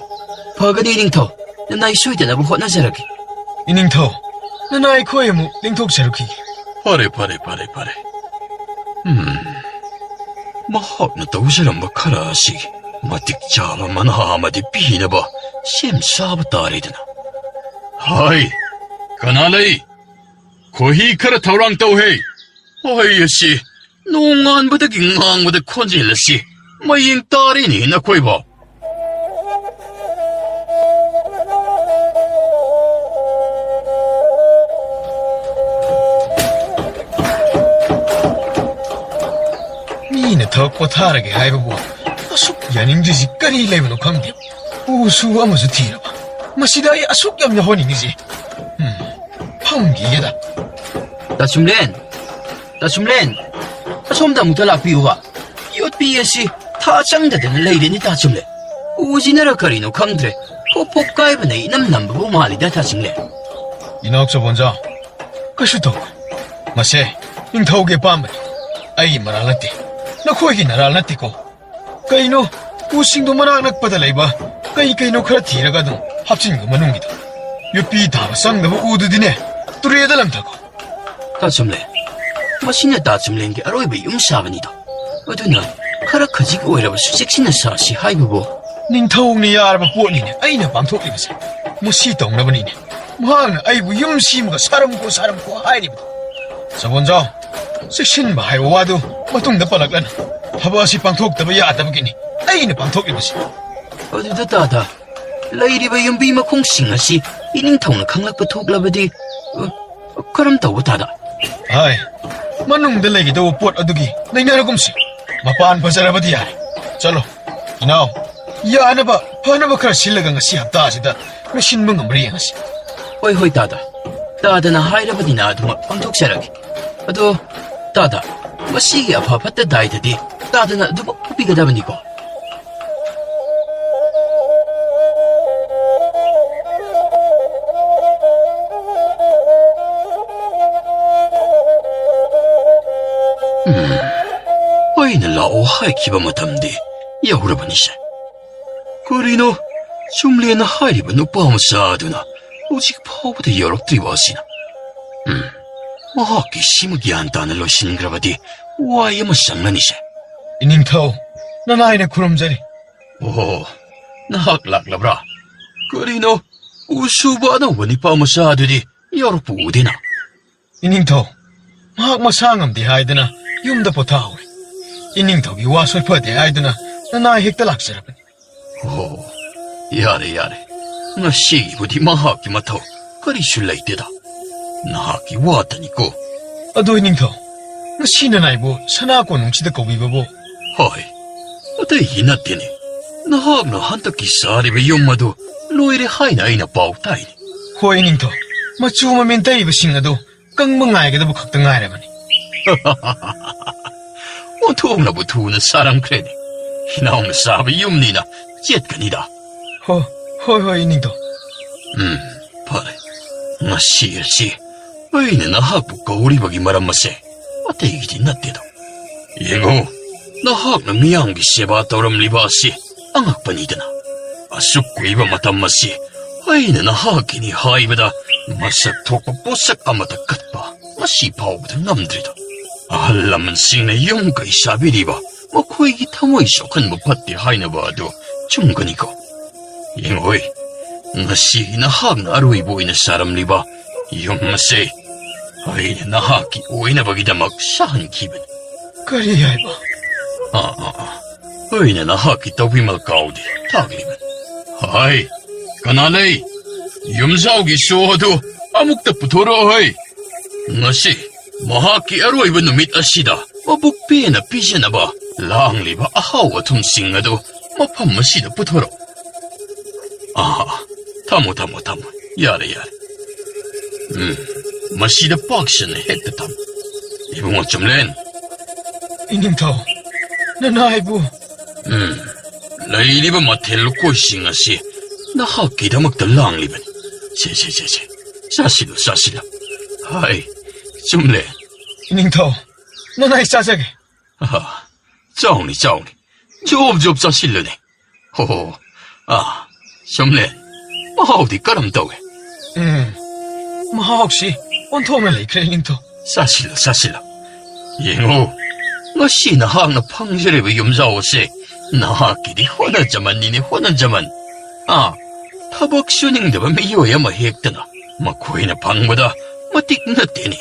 ꯐꯒꯅꯤ ꯅꯤꯡꯊꯧ, ꯅꯅꯥꯏ ꯁꯣꯏꯗꯅꯕ ꯍꯣꯠꯅꯖꯔꯒꯦ꯫ ꯏꯅꯤꯡꯊꯧ, ꯅꯅꯥꯏ ꯑꯩꯈꯣꯏ ꯑꯃꯨꯛ ꯂꯦꯡꯊꯣꯛꯆꯔꯨꯈꯤꯒꯦ꯫ ꯐꯔꯦ, ꯐꯔꯦ, ꯐꯔꯦ, ꯐꯔꯦ꯫ ꯎꯝ, ꯃꯍꯥꯛꯅ ꯇꯧꯖꯔꯝꯕ ꯈꯔ ꯑꯁꯤ ꯃꯇꯤꯛ ꯆꯥꯕ ꯃꯅꯥ ꯑꯃꯗꯤ ꯄꯤꯅꯕ ꯁꯦꯝ ꯁꯥꯕ ꯇꯥꯔꯦꯗꯅ꯫ ꯍꯥꯏ, ꯀꯅꯥ ꯂꯩ? ꯈꯣꯏꯍꯤ ꯈꯔ ꯊꯧꯔꯥꯡ ꯇꯧꯍꯦ꯫ ꯋꯥꯍꯩ ꯑꯁꯤ ꯅꯣꯡꯉꯥꯟꯕꯗꯒꯤ ꯉꯥꯡꯕꯗ ꯈꯣꯟꯖꯦꯜ ꯑꯁꯤ ꯃꯌꯦꯡ ꯇꯥꯔꯦꯅꯦ ꯅꯈꯣꯏꯕꯣ꯫ ꯃꯤꯅ ꯊꯕꯛ ꯄꯣꯊꯥꯔꯒꯦ ꯍꯥꯏꯕꯕꯨ ꯑꯁꯨꯛ ꯌꯥꯅꯤꯡꯗ꯭ꯔꯤꯁꯤ ꯀꯔꯤ ꯂꯩꯕꯅꯣ ꯈꯪꯗꯦ꯫ ꯎꯁꯨ ꯑꯃꯁꯨ ꯊꯤꯔꯕ꯫ ꯃꯁꯤꯗ ꯑꯩ ꯑꯁꯨꯛ ꯌꯥꯝ ꯌꯥꯎꯍꯟꯅꯤꯡꯉꯤꯁꯦ꯫ ꯎꯝ, ꯐꯝꯈꯤꯒꯦꯗ꯫ ꯇꯥ ꯆꯨꯝꯂꯦꯟ, ꯇꯥ ꯆꯨꯝꯂꯦꯟ, ꯑꯁꯣꯝꯗ ꯑꯃꯨꯛꯇ ꯂꯥꯛꯄꯤꯌꯨꯕ꯫ ꯌꯣꯠꯄꯤ ꯑꯁꯤ ꯊꯥ ꯆꯪꯗꯗꯅ ꯂꯩꯔꯦꯅꯦ, ꯇꯥ ꯆꯨꯝꯂꯦꯟ꯫ ꯎꯁꯤꯅꯔ ꯀꯔꯤꯅꯣ ꯈꯪꯗ꯭ꯔꯦ, ꯄꯣꯞ ꯄꯣꯞ ꯀꯥꯏꯕꯅ ꯏꯅꯝ ꯅꯝꯕꯕꯨ ꯃꯥꯜꯂꯤꯗ, ꯇꯥ ꯆꯨꯝꯂꯦꯟ꯫ ꯏꯅꯥꯎ ꯆꯕꯣꯟꯖꯥꯎ, ꯀꯩꯁꯨ ꯇꯧꯔꯣꯏ꯫ ꯃꯁꯦ ꯅꯤꯡꯊꯧꯒꯤ ꯑꯄꯥꯝꯕꯅꯤ, ꯑꯩꯒꯤ ꯃꯔꯥꯜ ꯅꯠꯇꯦ, ꯅꯈꯣꯏꯒꯤ ꯅꯔꯥꯜ ꯅꯠꯇꯦꯀꯣ꯫ ꯀꯩꯅꯣ, ꯎꯁꯤꯡꯗꯣ ꯃꯅꯥꯛ ꯅꯛꯄꯗ ꯂꯩꯕ ꯀꯩ ꯀꯩꯅꯣ ꯈꯔ ꯊꯤꯔꯒ ꯑꯗꯨꯝ ꯍꯥꯞꯆꯤꯟꯈꯣ ꯃꯅꯨꯡꯒꯤꯗꯣ꯫ ꯌꯣꯠꯄꯤ ꯊꯥꯕ ꯆꯪꯗꯕ ꯎꯗꯨꯗꯤꯅꯦ, ꯇꯨꯔꯦꯜꯗ ꯂꯪꯊꯈꯣ꯫ ꯇꯥ ꯆꯨꯝꯂꯦꯟ, ꯃꯁꯤꯅ ꯇꯥ ꯆꯨꯝꯂꯦꯟꯒꯤ ꯑꯔꯣꯏꯕ ꯌꯨꯝ ꯁꯥꯕꯅꯤꯗꯣ꯫ ꯑꯗꯨꯅ ꯈꯔ ꯈꯖꯤꯛ ꯑꯣꯏꯔꯕꯁꯨ ꯆꯦꯛꯁꯤꯟꯅ ꯁꯥꯁꯤ ꯍꯥꯏꯕꯕꯨ꯫ ꯅꯤꯡꯊꯧꯅ ꯌꯥꯔꯕ ꯄꯣꯠꯅꯤꯅꯦ ꯑꯩꯅ ꯄꯥꯡꯊꯣꯛꯂꯤꯕꯁꯦ꯫ ꯃꯁꯤ ꯇꯧꯅꯕꯅꯤꯅꯦ ꯃꯍꯥꯛꯅ ꯑꯩꯕꯨ ꯌꯨꯝ ꯁꯦꯝꯃꯒ ꯁꯥꯔꯝꯈꯣ, ꯁꯥꯔꯝꯈꯣ ꯍꯥꯏꯔꯤꯕꯗꯣ꯫ ꯁꯒꯣꯜꯖꯥꯎ, ꯆꯦꯛꯁꯤꯟꯕ ꯍꯥꯏꯕ ꯋꯥꯗꯨ ꯃꯇꯨꯡꯗ ꯄꯜꯂꯛꯂꯅꯨ꯫ ꯊꯕꯛ ꯑꯁꯤ ꯄꯥꯡꯊꯣꯛꯇꯕ ꯌꯥꯗꯕꯒꯤꯅꯤ ꯑꯩꯅ ꯄꯥꯡꯊꯣꯛꯂꯤꯕꯁꯤ꯫ ꯑꯗꯨꯗ ꯇꯥꯗ, ꯂꯩꯔꯤꯕ ꯌꯨꯝꯕꯤ ꯃꯈꯣꯡꯁꯤꯡ ꯑꯁꯤ ꯏꯅꯤꯡꯊꯧꯅ ꯈꯪꯂꯛꯄ ꯊꯣꯛꯂꯕꯗꯤ, ꯑ, ꯀꯔꯝ ꯇꯧꯕ ꯇꯥꯗ? ꯍꯥꯏ, ꯃꯅꯨꯡꯗ ꯂꯩꯒꯗꯧꯕ ꯄꯣꯠ ꯑꯗꯨꯒꯤ ꯅꯩꯅꯔꯒꯨꯝꯁꯤ꯫ ꯃꯄꯥꯟ ꯐꯖꯔꯕꯗꯤ ꯌꯥꯔꯦ꯫ ꯆꯠꯂꯣ, ꯏꯅꯥꯎ, ꯌꯥꯅꯕ ꯐꯅꯕ ꯈꯔ ꯁꯤꯜꯂꯒ ꯉꯁꯤ ꯍꯞꯇꯥꯁꯤꯗ ꯂꯣꯏꯁꯤꯟꯕ ꯉꯝꯕ꯭ꯔꯥ ꯌꯦꯡꯉꯁꯤ꯫ ꯍꯣꯏ, ꯍꯣꯏ, ꯇꯥꯗ꯫ ꯇꯥꯗꯅ ꯍꯥꯏꯔꯕꯅꯤꯅ ꯑꯗꯨꯃꯛ ꯄꯥꯡꯊꯣꯛꯆꯔꯒꯦ꯫ ꯑꯗꯣ, ꯇꯥꯗ, ꯃꯁꯤꯒꯤ ꯑꯐ ꯐꯠꯇ ꯗꯥꯏꯗꯗꯤ ꯇꯥꯗꯅ ꯑꯗꯨꯃꯛ ꯐꯨꯕꯤꯒꯗꯕꯅꯤꯀꯣ꯫ ꯎꯝ, ꯑꯩꯅ ꯂꯥꯛꯑꯣ ꯍꯥꯏꯈꯤꯕ ꯃꯇꯝꯗꯤ ꯌꯧꯔꯕꯅꯤꯁꯦ꯫ ꯀꯔꯤꯅꯣ? ꯆꯨꯝꯂꯦꯅ ꯍꯥꯏꯔꯤꯕ ꯅꯨꯄꯥ ꯃꯆꯥ ꯑꯗꯨꯅ ꯍꯧꯖꯤꯛ ꯐꯥꯎꯕꯗ ꯌꯧꯔꯛꯇ꯭ꯔꯤꯕ ꯑꯁꯤꯅ? ꯎꯝ, ꯃꯍꯥꯛꯀꯤ ꯁꯤꯃ ꯒ꯭ꯌꯥꯟ ꯇꯥꯅ ꯂꯣꯏꯁꯤꯟꯈ꯭ꯔꯕꯗꯤ ꯋꯥꯏ ꯑꯃ ꯁꯪꯂꯅꯤꯁꯦ꯫ ꯏꯅꯤꯡꯊꯧ, ꯅꯅꯥꯏꯅ ꯈꯨꯔꯨꯝꯖꯔꯤ꯫ ꯑꯣꯍꯣ, ꯅꯍꯥꯛ ꯂꯥꯛꯂꯕ꯭ꯔꯥ? ꯀꯔꯤꯅꯣ? ꯎ ꯁꯨꯕ ꯑꯅꯧꯕ ꯅꯤꯄꯥ ꯃꯆꯥ ꯑꯗꯨꯗꯤ ꯌꯧꯔꯛꯄ ꯎꯗꯦꯅ꯫ ꯏꯅꯤꯡꯊꯧ, ꯃꯍꯥꯛ ꯃꯁꯥ ꯉꯝꯗꯦ ꯍꯥꯏꯗꯨꯅ ꯌꯨꯝꯗ ꯄꯣꯊꯥꯍꯧꯔꯦ꯫ ꯏꯅꯤꯡꯊꯧꯒꯤ ꯋꯥ ꯁꯣꯏꯐꯗꯦ ꯍꯥꯏꯗꯨꯅ ꯅꯅꯥꯏ ꯍꯦꯛꯇ ꯂꯥꯛꯆꯔꯕꯅꯤ꯫ ꯑꯣ, ꯌꯥꯔꯦ, ꯌꯥꯔꯦ꯫ ꯉꯁꯤꯒꯤꯕꯨꯗꯤ ꯃꯍꯥꯛꯀꯤ ꯃꯊꯧ ꯀꯔꯤꯁꯨ ꯂꯩꯇꯦꯗ꯫ ꯅꯍꯥꯛꯀꯤ ꯋꯥꯇꯅꯤꯀꯣ꯫ ꯑꯗꯣ ꯏꯅꯤꯡꯊꯧ, ꯉꯁꯤ ꯅꯅꯥꯏꯕꯨ ꯁꯅꯥ ꯀꯣꯅꯨꯡꯁꯤꯗ ꯀꯧꯕꯤꯕꯕꯨ? ꯍꯣꯏ, ꯑꯇꯩꯒꯤ ꯅꯠꯇꯦꯅꯦ꯫ ꯅꯍꯥꯛꯅ ꯍꯟꯗꯛꯀꯤ ꯁꯥꯔꯤꯕ ꯌꯨꯝ ꯑꯗꯨ ꯂꯣꯏꯔꯦ ꯍꯥꯏꯅ ꯑꯩꯅ ꯄꯥꯎ ꯇꯥꯏꯅꯦ꯫ ꯍꯣꯏ ꯏꯅꯤꯡꯊꯧ, ꯃꯆꯨ ꯃꯃꯦꯟ ꯇꯩꯕꯁꯤꯡ ꯑꯗꯨ ꯀꯪꯕ ꯉꯥꯏꯒꯗꯕ ꯈꯛꯇ ꯉꯥꯏꯔꯕꯅꯤ꯫ ꯑꯣꯟꯊꯣꯛꯅꯕꯨ ꯊꯨꯅ ꯁꯥꯔꯝꯈ꯭ꯔꯦꯅꯦ꯫ ꯏꯅꯥꯎꯅ ꯁꯥꯕ ꯌꯨꯝꯅꯤꯅ ꯆꯦꯠꯀꯅꯤꯗ꯫ ꯍꯣ, ꯍꯣꯏ, ꯍꯣꯏ, ꯏꯅꯤꯡꯊꯧ꯫ ꯎꯝ, ꯐꯔꯦ꯫ ꯉꯁꯤ ꯑꯁꯤ ꯑꯩꯅ ꯅꯍꯥꯛꯄꯨ ꯀꯧꯔꯤꯕꯒꯤ ꯃꯔꯝ ꯑꯁꯦ ꯑꯇꯩꯒꯤꯗꯤ ꯅꯠꯇꯦꯗꯣ꯫ ꯌꯦꯡꯉꯨ, ꯅꯍꯥꯛꯅ ꯃꯤꯌꯥꯝꯒꯤ ꯁꯦꯕꯥ ꯇꯧꯔꯝꯂꯤꯕ ꯑꯁꯤ ꯑꯉꯛꯄꯅꯤꯗꯅ꯫ ꯑꯁꯨꯛ ꯀꯨꯏꯕ ꯃꯇꯝ ꯑꯁꯤ ꯑꯩꯅ ꯅꯍꯥꯛꯀꯤꯅꯤ ꯍꯥꯏꯕꯗ ꯃꯁꯛ ꯊꯣꯛꯄ ꯄꯣꯠꯁꯛ ꯑꯃꯠꯇ ꯀꯠꯄ ꯉꯁꯤ ꯐꯥꯎꯕꯗ ꯉꯝꯗ꯭ꯔꯤꯗꯣ꯫ ꯑꯍꯜ ꯂꯃꯟꯁꯤꯡꯅ ꯌꯨꯝ ꯀꯩ ꯁꯥꯕꯤꯔꯤꯕ ꯃꯈꯣꯏꯒꯤ ꯊꯃꯣꯏ ꯁꯣꯛꯍꯟꯕ ꯐꯠꯇꯦ ꯍꯥꯏꯅꯕ ꯑꯗꯨ ꯆꯨꯝꯒꯅꯤꯀꯣ? ꯌꯦꯡꯉꯣꯏ, ꯉꯁꯤ ꯅꯍꯥꯛꯅ ꯑꯔꯣꯏꯕ ꯑꯣꯏꯅ ꯁꯥꯔꯝꯂꯤꯕ ꯌꯨꯝ ꯑꯁꯦ ꯑꯩꯅ ꯅꯍꯥꯛꯀꯤ ꯑꯣꯏꯅꯕꯒꯤꯗꯃꯛ ꯁꯥꯍꯟꯈꯤꯕꯅꯤ꯫ ꯀꯔꯤ ꯍꯥꯏꯕ? ꯑꯥ, ꯑꯥ, ꯑꯥ꯫ ꯑꯩꯅ ꯅꯍꯥꯛꯀꯤ ꯇꯧꯕꯤꯃꯜ ꯀꯥꯎꯗꯦ꯫ ꯇꯥꯛꯂꯤꯕꯅꯤ꯫ ꯍꯥꯏ, ꯀꯅꯥ ꯂꯩ? ꯌꯨꯝꯖꯥꯎꯒꯤ ꯁꯣ ꯑꯗꯨ ꯑꯃꯨꯛꯇ ꯄꯨꯊꯣꯔꯛꯑꯣ ꯍꯩ꯫ ꯉꯁꯤ ꯃꯍꯥꯛꯀꯤ ꯑꯔꯣꯏꯕ ꯅꯨꯃꯤꯠ ꯑꯁꯤꯗ ꯃꯕꯨꯛ ꯄꯦꯟꯅ ꯄꯤꯖꯅꯕ ꯂꯥꯡꯂꯤꯕ ꯑꯍꯥꯎ ꯑꯊꯨꯝꯁꯤꯡ ꯑꯗꯨ ꯃꯐꯝ ꯑꯁꯤꯗ ꯄꯨꯊꯣꯔꯛꯎ꯫ ꯑꯥ, ꯊꯝꯃꯣ, ꯊꯝꯃꯣ, ꯊꯝꯃꯣ꯫ ꯌꯥꯔꯦ, ꯌꯥꯔꯦ꯫ ꯎꯝ, ꯃꯁꯤꯗ ꯄꯥꯛꯁꯟꯅ ꯍꯦꯛꯇ ꯊꯝꯃꯨ꯫ ꯏꯕꯨꯡꯉꯣ ꯆꯨꯝꯂꯦꯟ꯫ ꯏꯅꯤꯡꯊꯧ, ꯅꯅꯥꯏꯕꯨ꯫ ꯎꯝ, ꯂꯩꯔꯤꯕ ꯃꯊꯦꯜ ꯂꯨꯀꯣꯏꯁꯤꯡ ꯑꯁꯤ ꯅꯍꯥꯛꯀꯤꯗꯃꯛꯇ ꯂꯥꯡꯂꯤꯕꯅꯤ꯫ ꯁꯦ, ꯁꯦ, ꯁꯦ, ꯁꯦ꯫ ꯆꯥꯁꯤꯜꯂꯨ, ꯆꯥꯁꯤꯜꯂꯨ꯫ ꯍꯥꯏ, ꯆꯨꯝꯂꯦꯟ꯫ ꯏꯅꯤꯡꯊꯧ, ꯅꯅꯥꯏ ꯆꯥꯖꯒꯦ꯫ ꯑꯍꯥ, ꯆꯥꯎꯅꯤ, ꯆꯥꯎꯅꯤ꯫ Job job ꯆꯥꯁꯤꯜꯂꯨꯅꯦ꯫ ꯍꯣ ꯍꯣ꯫ ꯑꯥ, ꯆꯨꯝꯂꯦꯟ꯫ ꯃꯍꯥꯎꯗꯤ ꯀꯔꯝ ꯇꯧꯏ? ꯎꯝ, ꯃꯍꯥꯎꯁꯤ ꯑꯣꯟꯊꯣꯛꯅ ꯂꯩꯈ꯭ꯔꯦ, ꯏꯅꯤꯡꯊꯧ꯫ ꯆꯥꯁꯤꯜꯂꯨ, ꯆꯥꯁꯤꯜꯂꯨ꯫ ꯌꯦꯡꯉꯨ, ꯉꯁꯤ ꯅꯍꯥꯛꯅ ꯐꯪꯖꯔꯤꯕ ꯌꯨꯝꯖꯥꯎ ꯑꯁꯦ ꯅꯍꯥꯛꯀꯤꯗꯤ ꯍꯣꯠꯅꯖꯃꯟꯅꯤꯅꯦ, ꯍꯣꯠꯅꯖꯃꯟ꯫ ꯑꯥ, ꯊꯕꯛ ꯁꯨꯅꯤꯡꯗꯕ ꯃꯤꯑꯣꯏ ꯑꯃ ꯍꯦꯛꯇꯅ ꯃꯈꯣꯏꯅ ꯐꯪꯕꯗ ꯃꯇꯤꯛ ꯅꯠꯇꯦꯅꯦ꯫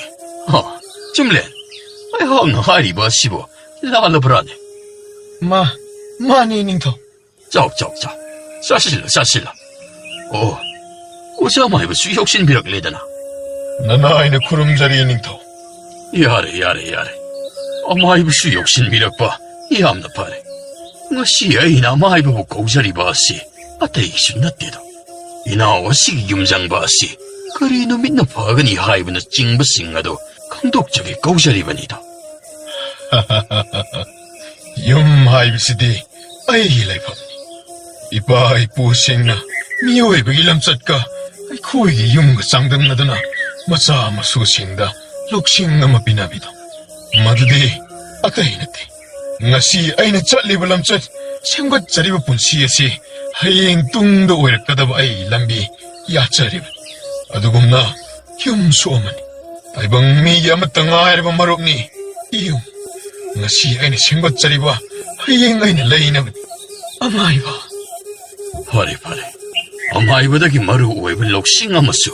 ꯑꯥ, ꯆꯨꯝꯂꯦꯟ, ꯑꯩꯍꯥꯛꯅ ꯍꯥꯏꯔꯤꯕ ꯑꯁꯤꯕꯨ ꯂꯥꯜꯂꯕ꯭ꯔꯥꯅꯦ? ꯃꯥ-, ꯃꯥꯅꯤ, ꯏꯅꯤꯡꯊꯧ꯫ ꯆꯥꯎ, ꯆꯥꯎ, ꯆꯥꯎ꯫ ꯆꯥꯁꯤꯜꯂꯨ, ꯆꯥꯁꯤꯜꯂꯨ꯫ ꯑꯣ, ꯑꯣꯖꯥ ꯃꯥꯏꯕꯁꯨ ꯌꯧꯁꯤꯟꯕꯤꯔꯛꯂꯦꯗꯅ꯫ ꯅꯅꯥꯏꯅ ꯈꯨꯔꯨꯝꯖꯔꯤ, ꯏꯅꯤꯡꯊꯧ꯫ ꯌꯥꯔꯦ, ꯌꯥꯔꯦ, ꯌꯥꯔꯦ꯫ ꯑꯃꯥꯏꯕꯁꯨ ꯌꯧꯁꯤꯟꯕꯤꯔꯛꯄ ꯌꯥꯝꯅ ꯐꯔꯦ꯫ ꯉꯁꯤ ꯑꯩꯅ ꯑꯃꯥꯏꯕꯕꯨ ꯀꯧꯖꯔꯤꯕ ꯑꯁꯤ ꯑꯇꯩꯒꯤꯁꯨ ꯅꯠꯇꯦꯗꯣ꯫ ꯏꯅꯥꯎ ꯑꯁꯤꯒꯤ ꯌꯨꯝꯖꯪꯕ ꯑꯁꯤ ꯀꯔꯤ ꯅꯨꯃꯤꯠꯅ ꯐꯒꯅꯤ ꯍꯥꯏꯕꯅꯆꯤꯡꯕꯁꯤꯡ ꯑꯗꯨ ꯈꯪꯗꯣꯛꯆꯒꯦ ꯀꯧꯖꯔꯤꯕꯅꯤꯗꯣ꯫ ꯌꯨꯝ ꯍꯥꯏꯕꯁꯤꯗꯤ ꯑꯩꯒꯤ ꯂꯩꯐꯝꯅꯤ꯫ ꯏꯄꯥ ꯏꯄꯨꯁꯤꯡꯅ ꯃꯤꯑꯣꯏꯕꯒꯤ ꯂꯝꯆꯠꯀ ꯑꯩꯈꯣꯏꯒꯤ ꯌꯨꯝꯒ ꯆꯥꯡꯗꯝꯅꯗꯨꯅ ꯃꯆꯥ ꯃꯁꯨꯁꯤꯡꯗ ꯂꯧꯁꯤꯡ ꯑꯃ ꯄꯤꯅꯕꯤꯗꯣ, ꯃꯗꯨꯗꯤ ꯑꯇꯩ ꯅꯠꯇꯦ꯫ ꯉꯁꯤ ꯑꯩꯅ ꯆꯠꯂꯤꯕ ꯂꯝꯆꯠ, ꯁꯦꯝꯒꯠꯆꯔꯤꯕ ꯄꯨꯟꯁꯤ ꯑꯁꯤ ꯍꯌꯦꯡ ꯇꯨꯡꯗ ꯑꯣꯏꯔꯛꯀꯗꯕ ꯑꯩꯒꯤ ꯂꯝꯕꯤ ꯌꯥꯠꯆꯔꯤꯕꯅꯤ꯫ ꯑꯗꯨꯒꯨꯝꯅ ꯌꯨꯝꯁꯨ ꯑꯃꯅꯤ꯫ ꯇꯥꯏꯕꯪ ꯃꯤꯒꯤ ꯑꯃꯠꯇ ꯉꯥꯏꯔꯕ ꯃꯔꯨꯞꯅꯤ ꯌꯨꯝ꯫ ꯉꯁꯤ ꯑꯩꯅ ꯁꯦꯝꯒꯠꯆꯔꯤꯕ, ꯍꯌꯦꯡ ꯑꯩꯅ ꯂꯩꯅꯕꯅꯤ꯫ ꯑꯃꯥꯏꯕ꯫ ꯐꯔꯦ, ꯐꯔꯦ꯫ ꯑꯃꯥꯏꯕꯗꯒꯤ ꯃꯔꯨ ꯑꯣꯏꯕ ꯂꯧꯁꯤꯡ ꯑꯃꯁꯨ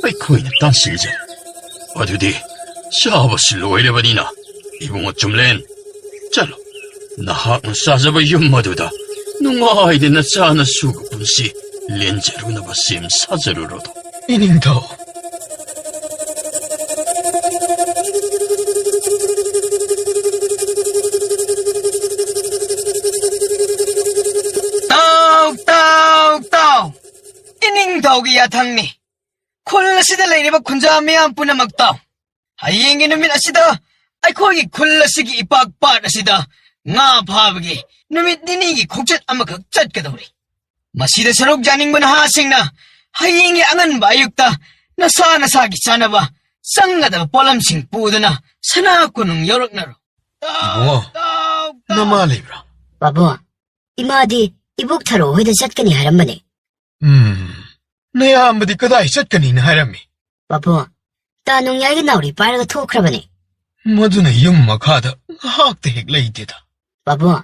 ꯑꯩꯈꯣꯏꯅ ꯇꯥꯟꯁꯤꯟꯖꯔꯦ꯫ ꯑꯗꯨꯗꯤ ꯆꯥꯕꯁꯨ ꯂꯣꯏꯔꯕꯅꯤꯅ, ꯏꯕꯨꯡꯉꯣ ꯆꯨꯝꯂꯦꯟ, ꯆꯠꯂꯣ꯫ ꯅꯍꯥꯛꯅ ꯆꯥꯖꯕ ꯌꯨꯝ ꯑꯗꯨꯗ ꯅꯨꯡꯉꯥꯏꯅ ꯅꯆꯥ ꯅꯁꯨꯒ ꯄꯨꯟꯁꯤ ꯂꯦꯟꯖꯔꯨꯅꯕ ꯁꯦꯝ ꯁꯥꯖꯔꯨꯔꯣ꯫ ꯏꯅꯤꯡꯊꯧ꯫ ꯇꯥꯎ, ꯇꯥꯎ, ꯇꯥꯎ! ꯏꯅꯤꯡꯊꯧꯒꯤ ꯌꯥꯊꯪꯅꯤ꯫ ꯈꯨꯜ ꯑꯁꯤꯗ ꯂꯩꯔꯤꯕ ꯈꯨꯟꯖꯥ ꯃꯤꯌꯥꯝ ꯄꯨꯝꯅꯃꯛ ꯇꯥꯎ꯫ ꯍꯌꯦꯡꯒꯤ ꯅꯨꯃꯤꯠ ꯑꯁꯤꯗ ꯑꯩꯈꯣꯏꯒꯤ ꯈꯨꯜ ꯑꯁꯤꯒꯤ ꯏꯄꯥꯛ ꯄꯥꯠ ꯑꯁꯤꯗ ꯉꯥ ꯐꯥꯕꯒꯤ ꯅꯨꯃꯤꯠ ꯅꯤꯅꯤꯒꯤ ꯈꯣꯡꯆꯠ ꯑꯃꯈꯛ ꯆꯠꯀꯗꯧꯔꯤ꯫ ꯃꯁꯤꯗ ꯁꯔꯨꯛ ꯌꯥꯅꯤꯡꯕ ꯅꯍꯥꯁꯤꯡꯅ ꯍꯌꯦꯡꯒꯤ ꯑꯉꯟꯕ ꯑꯌꯨꯛꯇ ꯅꯁꯥ ꯅꯁꯥꯒꯤ ꯆꯥꯅꯕ ꯆꯪꯒꯗꯕ ꯄꯣꯠꯂꯝꯁꯤꯡ ꯄꯨꯗꯨꯅ ꯁꯅꯥ ꯀꯣꯅꯨꯡ ꯌꯧꯔꯛꯅꯔꯣ꯫ ꯏꯕꯨꯡꯉꯣ, ꯇꯥꯎ, ꯇꯥꯎ꯫ ꯅꯃꯥ ꯂꯩꯕ꯭ꯔꯥ? ꯄꯥꯕꯨꯡ, ꯏꯃꯥꯗꯤ ꯏꯕꯣꯛ ꯊꯔꯣ ꯍꯣꯏꯗ ꯆꯠꯀꯅꯤ ꯍꯥꯏꯔꯝꯕꯅꯦ꯫ ꯎꯝ, ꯅꯌꯥꯝꯕꯗꯤ ꯀꯗꯥꯏ ꯆꯠꯀꯅꯤꯅ ꯍꯥꯏꯔꯝꯃꯤ? ꯄꯥꯕꯨꯡ, ꯇꯥ ꯅꯣꯡꯌꯥꯏꯒꯤ ꯅꯥꯎꯔꯤ ꯄꯥꯏꯔꯒ ꯊꯣꯛꯈ꯭ꯔꯕꯅꯦ꯫ ꯃꯗꯨꯅ ꯌꯨꯝ ꯃꯈꯥꯗ ꯉꯥꯏꯍꯥꯛꯇ ꯍꯦꯛ ꯂꯩꯇꯦꯗ꯫ ꯄꯥꯕꯨꯡ,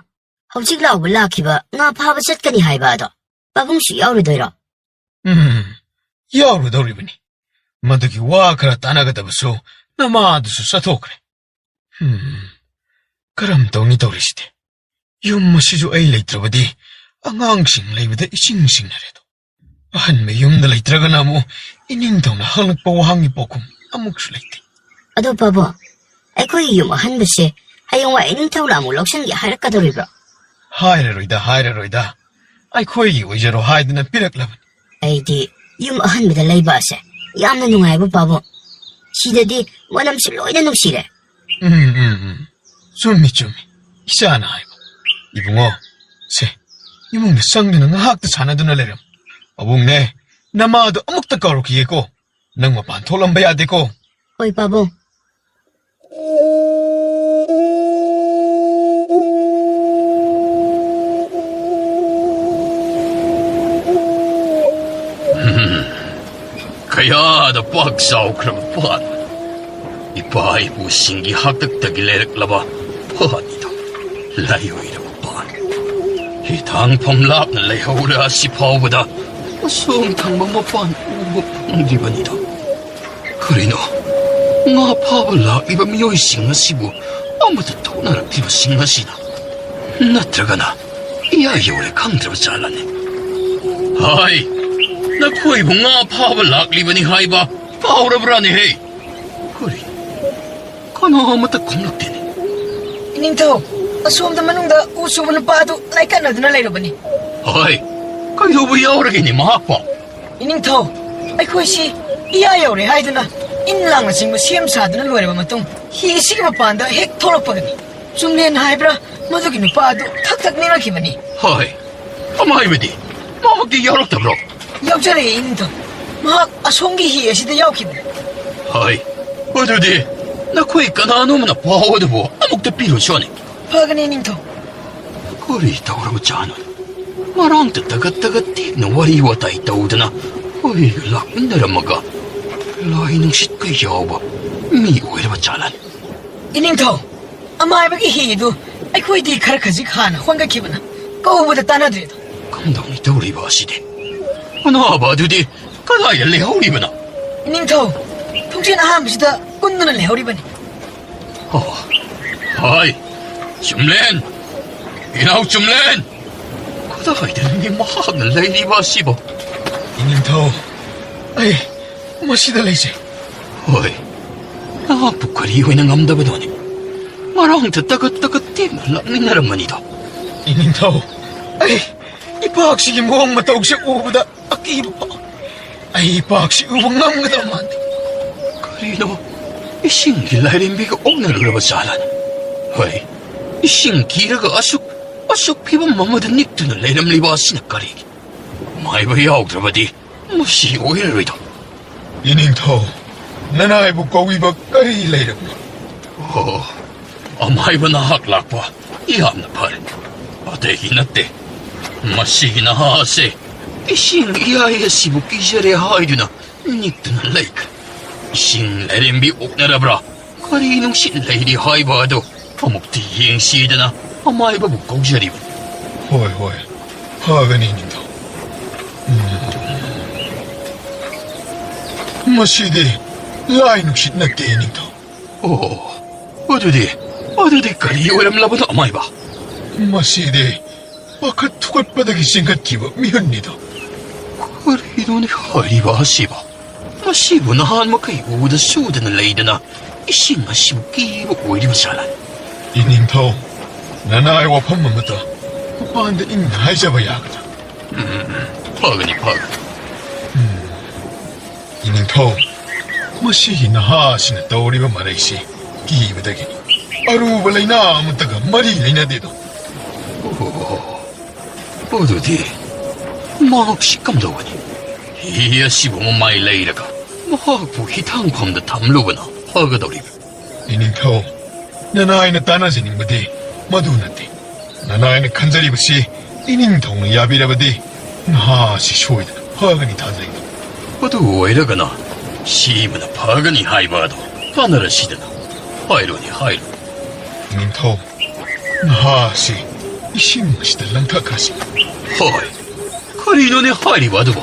ꯍꯧꯖꯤꯛ ꯂꯥꯎꯕ ꯂꯥꯛꯈꯤꯕ ꯉꯥ ꯐꯥꯕ ꯆꯠꯀꯅꯤ ꯍꯥꯏꯕ ꯑꯗꯣ ꯄꯥꯕꯨꯡꯁꯨ ꯌꯥꯎꯔꯨꯗꯣꯏꯔꯣ? ꯎꯝ, ꯌꯥꯎꯔꯨꯗꯧꯔꯤꯕꯅꯤ꯫ ꯃꯗꯨꯒꯤ ꯋꯥ ꯈꯔ ꯇꯥꯟꯅꯒꯗꯕꯁꯨ ꯅꯃꯥꯗꯨꯁꯨ ꯆꯠꯊꯣꯛꯈ꯭ꯔꯦ꯫ ꯎꯝ, ꯀꯔꯝ ꯇꯧꯅꯤ ꯇꯧꯔꯤꯁꯤꯗꯤ? ꯌꯨꯝ ꯑꯁꯤꯁꯨ ꯑꯩ ꯂꯩꯇ꯭ꯔꯕꯗꯤ ꯑꯉꯥꯡꯁꯤꯡ ꯂꯩꯕꯗ ꯏꯆꯤꯡ ꯆꯤꯡꯅꯔꯦꯗꯣ꯫ ꯑꯍꯟꯕ ꯌꯨꯝꯗ ꯂꯩꯇ꯭ꯔꯒꯅ ꯑꯃꯨꯛ ꯏꯅꯤꯡꯊꯧꯅ ꯍꯪꯂꯛꯄ ꯋꯥꯍꯪꯒꯤ ꯄꯥꯎꯈꯨꯝ ꯑꯃꯨꯛꯁꯨ ꯂꯩꯇꯦ꯫ ꯑꯗꯣ ꯄꯥꯕꯨꯡ, ꯑꯩꯈꯣꯏꯒꯤ ꯌꯨꯝ ꯑꯍꯟꯕꯁꯦ ꯍꯌꯦꯡꯋꯥꯏ ꯏꯅꯤꯡꯊꯧꯅ ꯑꯃꯨꯛ ꯂꯧꯁꯤꯟꯒꯦ ꯍꯥꯏꯔꯛꯀꯗꯧꯔꯤꯕ꯭ꯔꯣ? ꯍꯥꯏꯔꯔꯣꯏꯗ, ꯍꯥꯏꯔꯔꯣꯏꯗ꯫ ꯑꯩꯈꯣꯏꯒꯤ ꯑꯣꯏꯖꯔꯣ ꯍꯥꯏꯗꯨꯅ ꯄꯤꯔꯛꯂꯕꯅꯤ꯫ ꯑꯩꯗꯤ ꯌꯨꯝ ꯑꯍꯟꯕꯗ ꯂꯩꯕ ꯑꯁꯦ ꯌꯥꯝꯅ ꯅꯨꯡꯉꯥꯏꯕ ꯄꯥꯕꯨꯡ꯫ ꯁꯤꯗꯗꯤ ꯃꯅꯝꯁꯨ ꯂꯣꯏꯅ ꯅꯨꯡꯁꯤꯔꯦ꯫ ꯎꯝ, ꯎꯝ, ꯎꯝ꯫ ꯆꯨꯝꯃꯤ, ꯆꯨꯝꯃꯤ꯫ ꯏꯆꯥꯅ ꯍꯥꯏꯕ꯫ ꯏꯕꯨꯡꯉꯣ, ꯁꯦ, ꯏꯃꯨꯡꯗ ꯆꯪꯗꯨꯅ ꯉꯥꯏꯍꯥꯛꯇ ꯁꯥꯟꯅꯗꯨꯅ ꯂꯩꯔꯝꯃꯨ꯫ ꯄꯥꯕꯨꯡꯅꯦ, ꯅꯃꯥꯗꯣ ꯑꯃꯨꯛꯇ ꯀꯧꯔꯛꯈꯤꯒꯦꯀꯣ꯫ ꯅꯪ ꯃꯄꯥꯟ ꯊꯣꯛꯂꯝꯕ ꯌꯥꯗꯦꯀꯣ꯫ ꯍꯣꯏ, ꯄꯥꯕꯨꯡ꯫ ꯀꯌꯥꯗ ꯄꯥꯛ ꯆꯥꯎꯈ꯭ꯔꯕ ꯄꯥꯠ! ꯏꯄꯥ ꯏꯄꯨꯁꯤꯡꯒꯤ ꯍꯥꯛꯇꯛꯇꯒꯤ ꯂꯩꯔꯛꯂꯕ ꯄꯥꯠꯅꯤꯗꯣ꯫ ꯂꯥꯏꯑꯣꯏꯔꯕ ꯄꯥꯠ꯫ ꯍꯤꯊꯥꯡꯐꯝ ꯂꯥꯞꯅ ꯂꯩꯍꯧꯔꯦ ꯑꯁꯤ ꯐꯥꯎꯕꯗ ꯑꯁꯣꯝ ꯊꯪꯕ ꯃꯄꯥꯟ ꯎꯕ ꯐꯪꯗ꯭ꯔꯤꯕꯅꯤꯗꯣ꯫ ꯀꯔꯤꯅꯣ? ꯉꯥ ꯐꯥꯕ ꯂꯥꯛꯂꯤꯕ ꯃꯤꯑꯣꯏꯁꯤꯡ ꯑꯁꯤꯕꯨ ꯑꯃꯠꯇ ꯊꯣꯛꯅꯔꯛꯇ꯭ꯔꯤꯕꯁꯤꯡ ꯑꯁꯤꯅ? ꯅꯠꯇ꯭ꯔꯒꯅ ꯏꯌꯥ ꯌꯧꯔꯦ ꯈꯪꯗ꯭ꯔꯕ ꯖꯥꯠꯂꯅꯦ? ꯍꯥꯏ, ꯅꯈꯣꯏꯕꯨ ꯉꯥ ꯐꯥꯕ ꯂꯥꯛꯂꯤꯕꯅꯤ ꯍꯥꯏꯕ ꯀꯥꯎꯔꯕ꯭ꯔꯥꯅꯦꯍꯦ? ꯀꯔꯤ? ꯀꯅꯥ ꯑꯃꯠꯇ ꯈꯨꯝꯂꯛꯇꯦꯅꯦ꯫ ꯏꯅꯤꯡꯊꯧ, ꯑꯁꯣꯝꯗ ꯃꯅꯨꯡꯗ ꯎ ꯁꯨꯕ ꯅꯨꯄꯥ ꯑꯗꯨ ꯂꯥꯏꯀꯠꯅꯗꯨꯅ ꯂꯩꯔꯕꯅꯤ꯫ ꯍꯣꯏ, ꯀꯩꯗꯧꯕ ꯌꯥꯎꯔꯒꯦꯅꯦ ꯃꯍꯥꯛꯄꯣ? ꯏꯅꯤꯡꯊꯧ, ꯑꯩꯈꯣꯏꯁꯤ ꯏꯌꯥ ꯌꯧꯔꯦ ꯍꯥꯏꯗꯨꯅ ꯏꯟ ꯂꯥꯡꯅꯆꯤꯡꯕ ꯁꯦꯝ ꯁꯥꯗꯨꯅ ꯂꯣꯏꯔꯕ ꯃꯇꯨꯡ ꯍꯤ ꯑꯁꯤꯒꯤ ꯃꯄꯥꯟꯗ ꯍꯦꯛ ꯊꯣꯛꯂꯛꯄꯒꯅꯤ꯫ ꯆꯨꯝꯂꯦꯟ ꯍꯥꯏꯕ꯭ꯔꯥ, ꯃꯗꯨꯒꯤ ꯅꯨꯄꯥ ꯑꯗꯨ ꯊꯛ ꯊꯛ ꯅꯤꯛꯂꯛꯈꯤꯕꯅꯤ꯫ ꯍꯣꯏ, ꯑꯃꯥꯏꯕꯗꯤ ꯃꯍꯥꯛꯇꯤ ꯌꯥꯎꯔꯛꯇꯕ꯭ꯔꯣ? ꯌꯥꯎꯖꯔꯛꯑꯦ ꯏꯅꯤꯡꯊꯧ꯫ ꯃꯍꯥꯛ ꯑꯁꯣꯝꯒꯤ ꯍꯤ ꯑꯁꯤꯗ ꯌꯥꯎꯈꯤꯕꯅꯤ꯫ ꯍꯣꯏ, ꯑꯗꯨꯗꯤ ꯅꯈꯣꯏ ꯀꯅꯥꯅꯣꯝꯅ ꯄꯥꯎ ꯑꯗꯨꯕꯨ ꯑꯃꯨꯛꯇ ꯄꯤꯔꯨꯆꯣꯅꯦ꯫ ꯐꯒꯅꯤ ꯏꯅꯤꯡꯊꯧ꯫ ꯀꯔꯤ ꯇꯧꯔꯕꯖꯥꯠꯅꯣ? ꯉꯔꯥꯡꯇ ꯇꯒꯠ ꯇꯒꯠ ꯇꯦꯛꯅ ꯋꯥꯔꯤ ꯋꯥꯇꯥꯏ ꯇꯧꯗꯅ ꯍꯣꯏꯒ ꯂꯥꯛꯃꯤꯟꯅꯔꯝꯃꯒ ꯂꯥꯏ ꯅꯨꯡꯁꯤꯠꯀ ꯌꯥꯎꯕ ꯃꯤ ꯑꯣꯏꯔꯕ ꯖꯥꯠꯂꯅꯦ? ꯏꯅꯤꯡꯊꯧ, ꯑꯃꯥꯏꯕꯒꯤ ꯍꯤ ꯑꯗꯨ ꯑꯩꯈꯣꯏꯗꯤ ꯈꯔ ꯈꯖꯤꯛ ꯍꯥꯟꯅ ꯍꯣꯟꯒꯠꯈꯤꯕꯅ ꯀꯧꯕꯗ ꯇꯥꯅꯗ꯭ꯔꯦꯗꯣ꯫ ꯀꯝꯗꯧꯅꯤ ꯇꯧꯔꯤꯕ ꯑꯁꯤꯗꯤ? ꯑꯅꯥꯕ ꯑꯗꯨꯗꯤ ꯀꯗꯥꯏꯗ ꯂꯩꯍꯧꯔꯤꯕꯅꯣ? ꯏꯅꯤꯡꯊꯧ, ꯊꯣꯡꯖꯤꯟ ꯑꯍꯥꯟꯕꯁꯤꯗ ꯀꯨꯟꯗꯨꯅ ꯂꯩꯍꯧꯔꯤꯕꯅꯤ꯫ ꯑꯣ, ꯍꯥꯏ, ꯆꯨꯝꯂꯦꯟ! ꯏꯅꯥꯎ ꯆꯨꯝꯂꯦꯟ! ꯀꯗꯥꯏꯗꯅꯣꯅꯦ ꯃꯍꯥꯛꯅ ꯂꯩꯔꯤꯕ ꯑꯁꯤꯕꯣ? ꯏꯅꯤꯡꯊꯧ, ꯑꯩ ꯃꯁꯤꯗ ꯂꯩꯖꯩ꯫ ꯍꯣꯏ, ꯅꯍꯥꯛꯄꯨ ꯀꯔꯤ ꯑꯣꯏꯅ ꯉꯝꯗꯕꯅꯣꯅꯦ? ꯉꯔꯥꯡꯇ ꯇꯒꯠ ꯇꯒꯠ ꯇꯦꯛꯅ ꯂꯥꯛꯃꯤꯟꯅꯔꯝꯕꯅꯤꯗꯣ꯫ ꯏꯅꯤꯡꯊꯧ, ꯑꯩ ꯏꯄꯥꯛꯁꯤꯒꯤ ꯃꯑꯣꯡ ꯃꯇꯧꯁꯦ ꯎꯕꯗ ꯑꯀꯤꯕ ꯐꯥꯎꯏ꯫ ꯑꯩ ꯏꯄꯥꯛꯁꯤ ꯎꯕ ꯉꯝꯒꯗꯕ ꯃꯥꯟꯗꯦ꯫ ꯀꯔꯤꯅꯣ? ꯏꯁꯤꯡꯒꯤ ꯂꯥꯏꯔꯦꯝꯕꯤꯒ ꯑꯣꯛꯅꯔꯨꯔꯕ ꯖꯥꯠꯂꯅꯦ? ꯍꯣꯏ, ꯏꯁꯤꯡ ꯀꯤꯔꯒ ꯑꯁꯨꯛ, ꯑꯁꯨꯛ ꯐꯤꯕꯝ ꯑꯃꯗ ꯅꯤꯛꯇꯨꯅ ꯂꯩꯔꯝꯂꯤꯕ ꯑꯁꯤꯅ ꯀꯔꯤꯒꯤ? ꯃꯥꯏꯕ ꯌꯥꯎꯗ꯭ꯔꯕꯗꯤ ꯃꯁꯤ ꯑꯣꯏꯔꯔꯣꯏꯗꯣ꯫ ꯏꯅꯤꯡꯊꯧ, ꯅꯅꯥꯏꯕꯨ ꯀꯧꯕꯤꯕ ꯀꯔꯤ ꯂꯩꯔꯕꯅꯣ? ꯑꯣ, ꯑꯃꯥꯏꯕ ꯅꯍꯥꯛ ꯂꯥꯛꯄ ꯌꯥꯝꯅ ꯐꯔꯦ꯫ ꯑꯇꯩꯒꯤ ꯅꯠꯇꯦ, ꯃꯁꯤꯒꯤ ꯅꯍꯥ ꯑꯁꯦ ꯏꯁꯤꯡ ꯏꯌꯥꯏ ꯑꯁꯤꯕꯨ ꯀꯤꯖꯔꯦ ꯍꯥꯏꯗꯨꯅ ꯅꯤꯛꯇꯨꯅ ꯂꯩꯈ꯭ꯔꯦ꯫ ꯏꯁꯤꯡ ꯂꯥꯏꯔꯦꯝꯕꯤ ꯑꯣꯛꯅꯔꯕ꯭ꯔꯥ, ꯀꯔꯤ ꯅꯨꯡꯁꯤꯠ ꯂꯩꯔꯤ ꯍꯥꯏꯕ ꯑꯗꯨ ꯑꯃꯨꯛꯇꯤ ꯌꯦꯡꯁꯤꯗꯅ ꯑꯃꯥꯏꯕꯕꯨ ꯀꯧꯖꯔꯤꯕꯅꯤ꯫ ꯍꯣꯏ, ꯍꯣꯏ, ꯐꯒꯅꯤ, ꯅꯤꯡꯊꯧ꯫ ꯎꯝ꯫ ꯃꯁꯤꯗꯤ ꯂꯥꯏ ꯅꯨꯡꯁꯤꯠ ꯅꯠꯇꯦ, ꯅꯤꯡꯊꯧ꯫ ꯑꯣ, ꯑꯗꯨꯗꯤ, ꯑꯗꯨꯗꯤ ꯀꯔꯤ ꯑꯣꯏꯔꯝꯂꯕꯅꯣ, ꯑꯃꯥꯏꯕ? ꯃꯁꯤꯗꯤ ꯄꯥꯈꯠ ꯊꯨꯀꯠꯄꯗꯒꯤ ꯆꯦꯟꯈꯠꯈꯤꯕ ꯃꯤꯍꯨꯟꯅꯤꯗꯣ꯫ ꯀꯔꯤꯅꯣꯅꯦ ꯍꯥꯏꯔꯤꯕ ꯑꯁꯤꯕꯣ? ꯃꯁꯤꯕꯨ ꯅꯍꯥꯟ ꯃꯈꯩ ꯎꯗ ꯁꯨꯗꯅ ꯂꯩꯗꯅ ꯏꯁꯤꯡ ꯑꯁꯤꯕꯨ ꯀꯤꯕ ꯑꯣꯏꯔꯤꯕ ꯖꯥꯠꯂꯥ? ꯏꯅꯤꯡꯊꯧ, ꯅꯅꯥꯏ ꯋꯥꯐꯝ ꯑꯃꯇ ꯃꯄꯥꯟꯗ ꯏꯪꯅ ꯍꯥꯏꯖꯕ ꯌꯥꯒꯗ꯭ꯔꯥ? ꯎꯝ, ꯎꯝ, ꯐꯒꯅꯤ, ꯐꯒꯅꯤ꯫ ꯎꯝ, ꯏꯅꯤꯡꯊꯧ, ꯃꯁꯤꯒꯤ ꯅꯍꯥ ꯑꯁꯤꯅ ꯇꯧꯔꯤꯕ ꯃꯔꯩꯁꯤ ꯀꯤꯕꯗꯒꯤꯅꯤ꯫ ꯑꯔꯨꯕ ꯂꯩꯅꯥ ꯑꯃꯠꯇꯒ ꯃꯔꯤ ꯂꯩꯅꯗꯦꯗꯣ꯫ ꯑꯣ, ꯑꯗꯨꯗꯤ ꯃꯍꯥꯛꯁꯤ ꯀꯝꯗꯧꯒꯅꯤ? ꯍꯤ ꯑꯁꯤꯕꯨ ꯃꯃꯥꯏ ꯂꯩꯔꯒ ꯃꯍꯥꯛꯄꯨ ꯍꯤꯊꯥꯡꯐꯝꯗ ꯊꯝꯂꯨꯕꯅ ꯐꯒꯗꯧꯔꯤꯕ꯭ꯔꯥ? ꯏꯅꯤꯡꯊꯧ, ꯅꯅꯥꯏꯅ ꯇꯥꯟꯅꯖꯅꯤꯡꯕꯗꯤ ꯃꯗꯨ ꯅꯠꯇꯦ꯫ ꯅꯅꯥꯏꯅ ꯈꯟꯖꯔꯤꯕꯁꯤ ꯏꯅꯤꯡꯊꯧꯅ ꯌꯥꯕꯤꯔꯕꯗꯤ ꯅꯍꯥ ꯑꯁꯤ ꯁꯣꯏꯗꯅ ꯐꯒꯅꯤ ꯊꯥꯖꯩ꯫ ꯑꯗꯨ ꯑꯣꯏꯔꯒꯅ ꯁꯤꯕꯅ ꯐꯒꯅꯤ ꯍꯥꯏꯕ ꯑꯗꯣ ꯇꯥꯟꯅꯔꯁꯤꯗꯅ꯫ ꯍꯥꯏꯔꯣꯅꯦ, ꯍꯥꯏꯔꯣ꯫ ꯏꯅꯤꯡꯊꯧ, ꯅꯍꯥ ꯑꯁꯤ ꯏꯁꯤꯡ ꯑꯁꯤꯗ ꯂꯪꯊꯈ꯭ꯔꯁꯤ꯫ ꯍꯣꯏ, ꯀꯔꯤꯅꯣꯅꯦ ꯍꯥꯏꯔꯤꯕ ꯑꯗꯨꯕꯣ?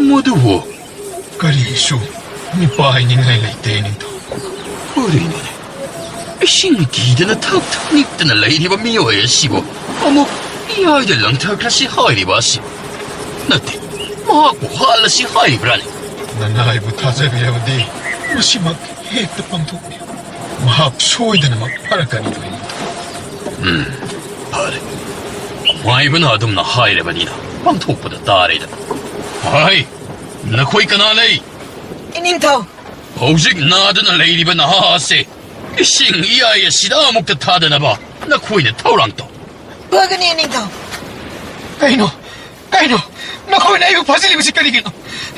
ꯃꯗꯨꯕꯨ ꯀꯔꯤꯁꯨ ꯃꯤꯄꯥꯏꯅꯤꯡꯉꯥꯏ ꯂꯩꯇꯦ, ꯅꯤꯡꯊꯧ꯫ ꯀꯔꯤꯅꯣꯅꯦ? ꯏꯁꯤꯡ ꯀꯤꯗꯅ ꯊꯛ ꯊꯛ ꯅꯤꯛꯇꯅ ꯂꯩꯔꯤꯕ ꯃꯤꯑꯣꯏ ꯑꯁꯤꯕꯨ ꯑꯃꯨꯛ ꯏꯌꯥꯏꯗ ꯂꯪꯊꯈ꯭ꯔꯁꯤ ꯍꯥꯏꯔꯤꯕ ꯑꯁꯤ? ꯅꯠꯇꯦ, ꯃꯍꯥꯛꯄꯨ ꯍꯥꯠꯂꯁꯤ ꯍꯥꯏꯔꯤꯕ꯭ꯔꯥꯅꯦ? ꯅꯅꯥꯏꯕꯨ ꯊꯥꯖꯕꯤꯔꯕꯗꯤ ꯃꯁꯤꯃꯛ ꯍꯦꯛꯇ ꯄꯥꯡꯊꯣꯛꯄꯤꯌꯨ꯫ ꯃꯍꯥꯛ ꯁꯣꯏꯗꯅꯃꯛ ꯐꯔꯛꯀꯅꯤꯗꯣ, ꯏꯅꯤꯡꯊꯧ꯫ ꯎꯝ, ꯐꯔꯦ꯫ ꯑꯃꯥꯏꯕꯅ ꯑꯗꯨꯝꯅ ꯍꯥꯏꯔꯕꯅꯤꯅ ꯄꯥꯡꯊꯣꯛꯄꯗ ꯇꯥꯔꯦꯗꯅ꯫ ꯍꯥꯏ, ꯅꯈꯣꯏ ꯀꯅꯥ ꯂꯩ? ꯏꯅꯤꯡꯊꯧ! ꯍꯧꯖꯤꯛ ꯅꯥꯗꯨꯅ ꯂꯩꯔꯤꯕ ꯅꯍꯥ ꯑꯁꯦ ꯏꯁꯤꯡ ꯏꯌꯥꯏ ꯑꯁꯤꯗ ꯑꯃꯨꯛꯇ ꯊꯥꯗꯅꯕ ꯅꯈꯣꯏꯅ ꯊꯧꯔꯥꯡ ꯇꯧ꯫ ꯐꯒꯅꯤ, ꯏꯅꯤꯡꯊꯧ꯫ ꯀꯩꯅꯣ? ꯀꯩꯅꯣ? ꯅꯈꯣꯏꯅ ꯑꯩꯕꯨ ꯐꯥꯖꯤꯜꯂꯤꯕꯁꯤ ꯀꯔꯤꯒꯤꯅꯣ?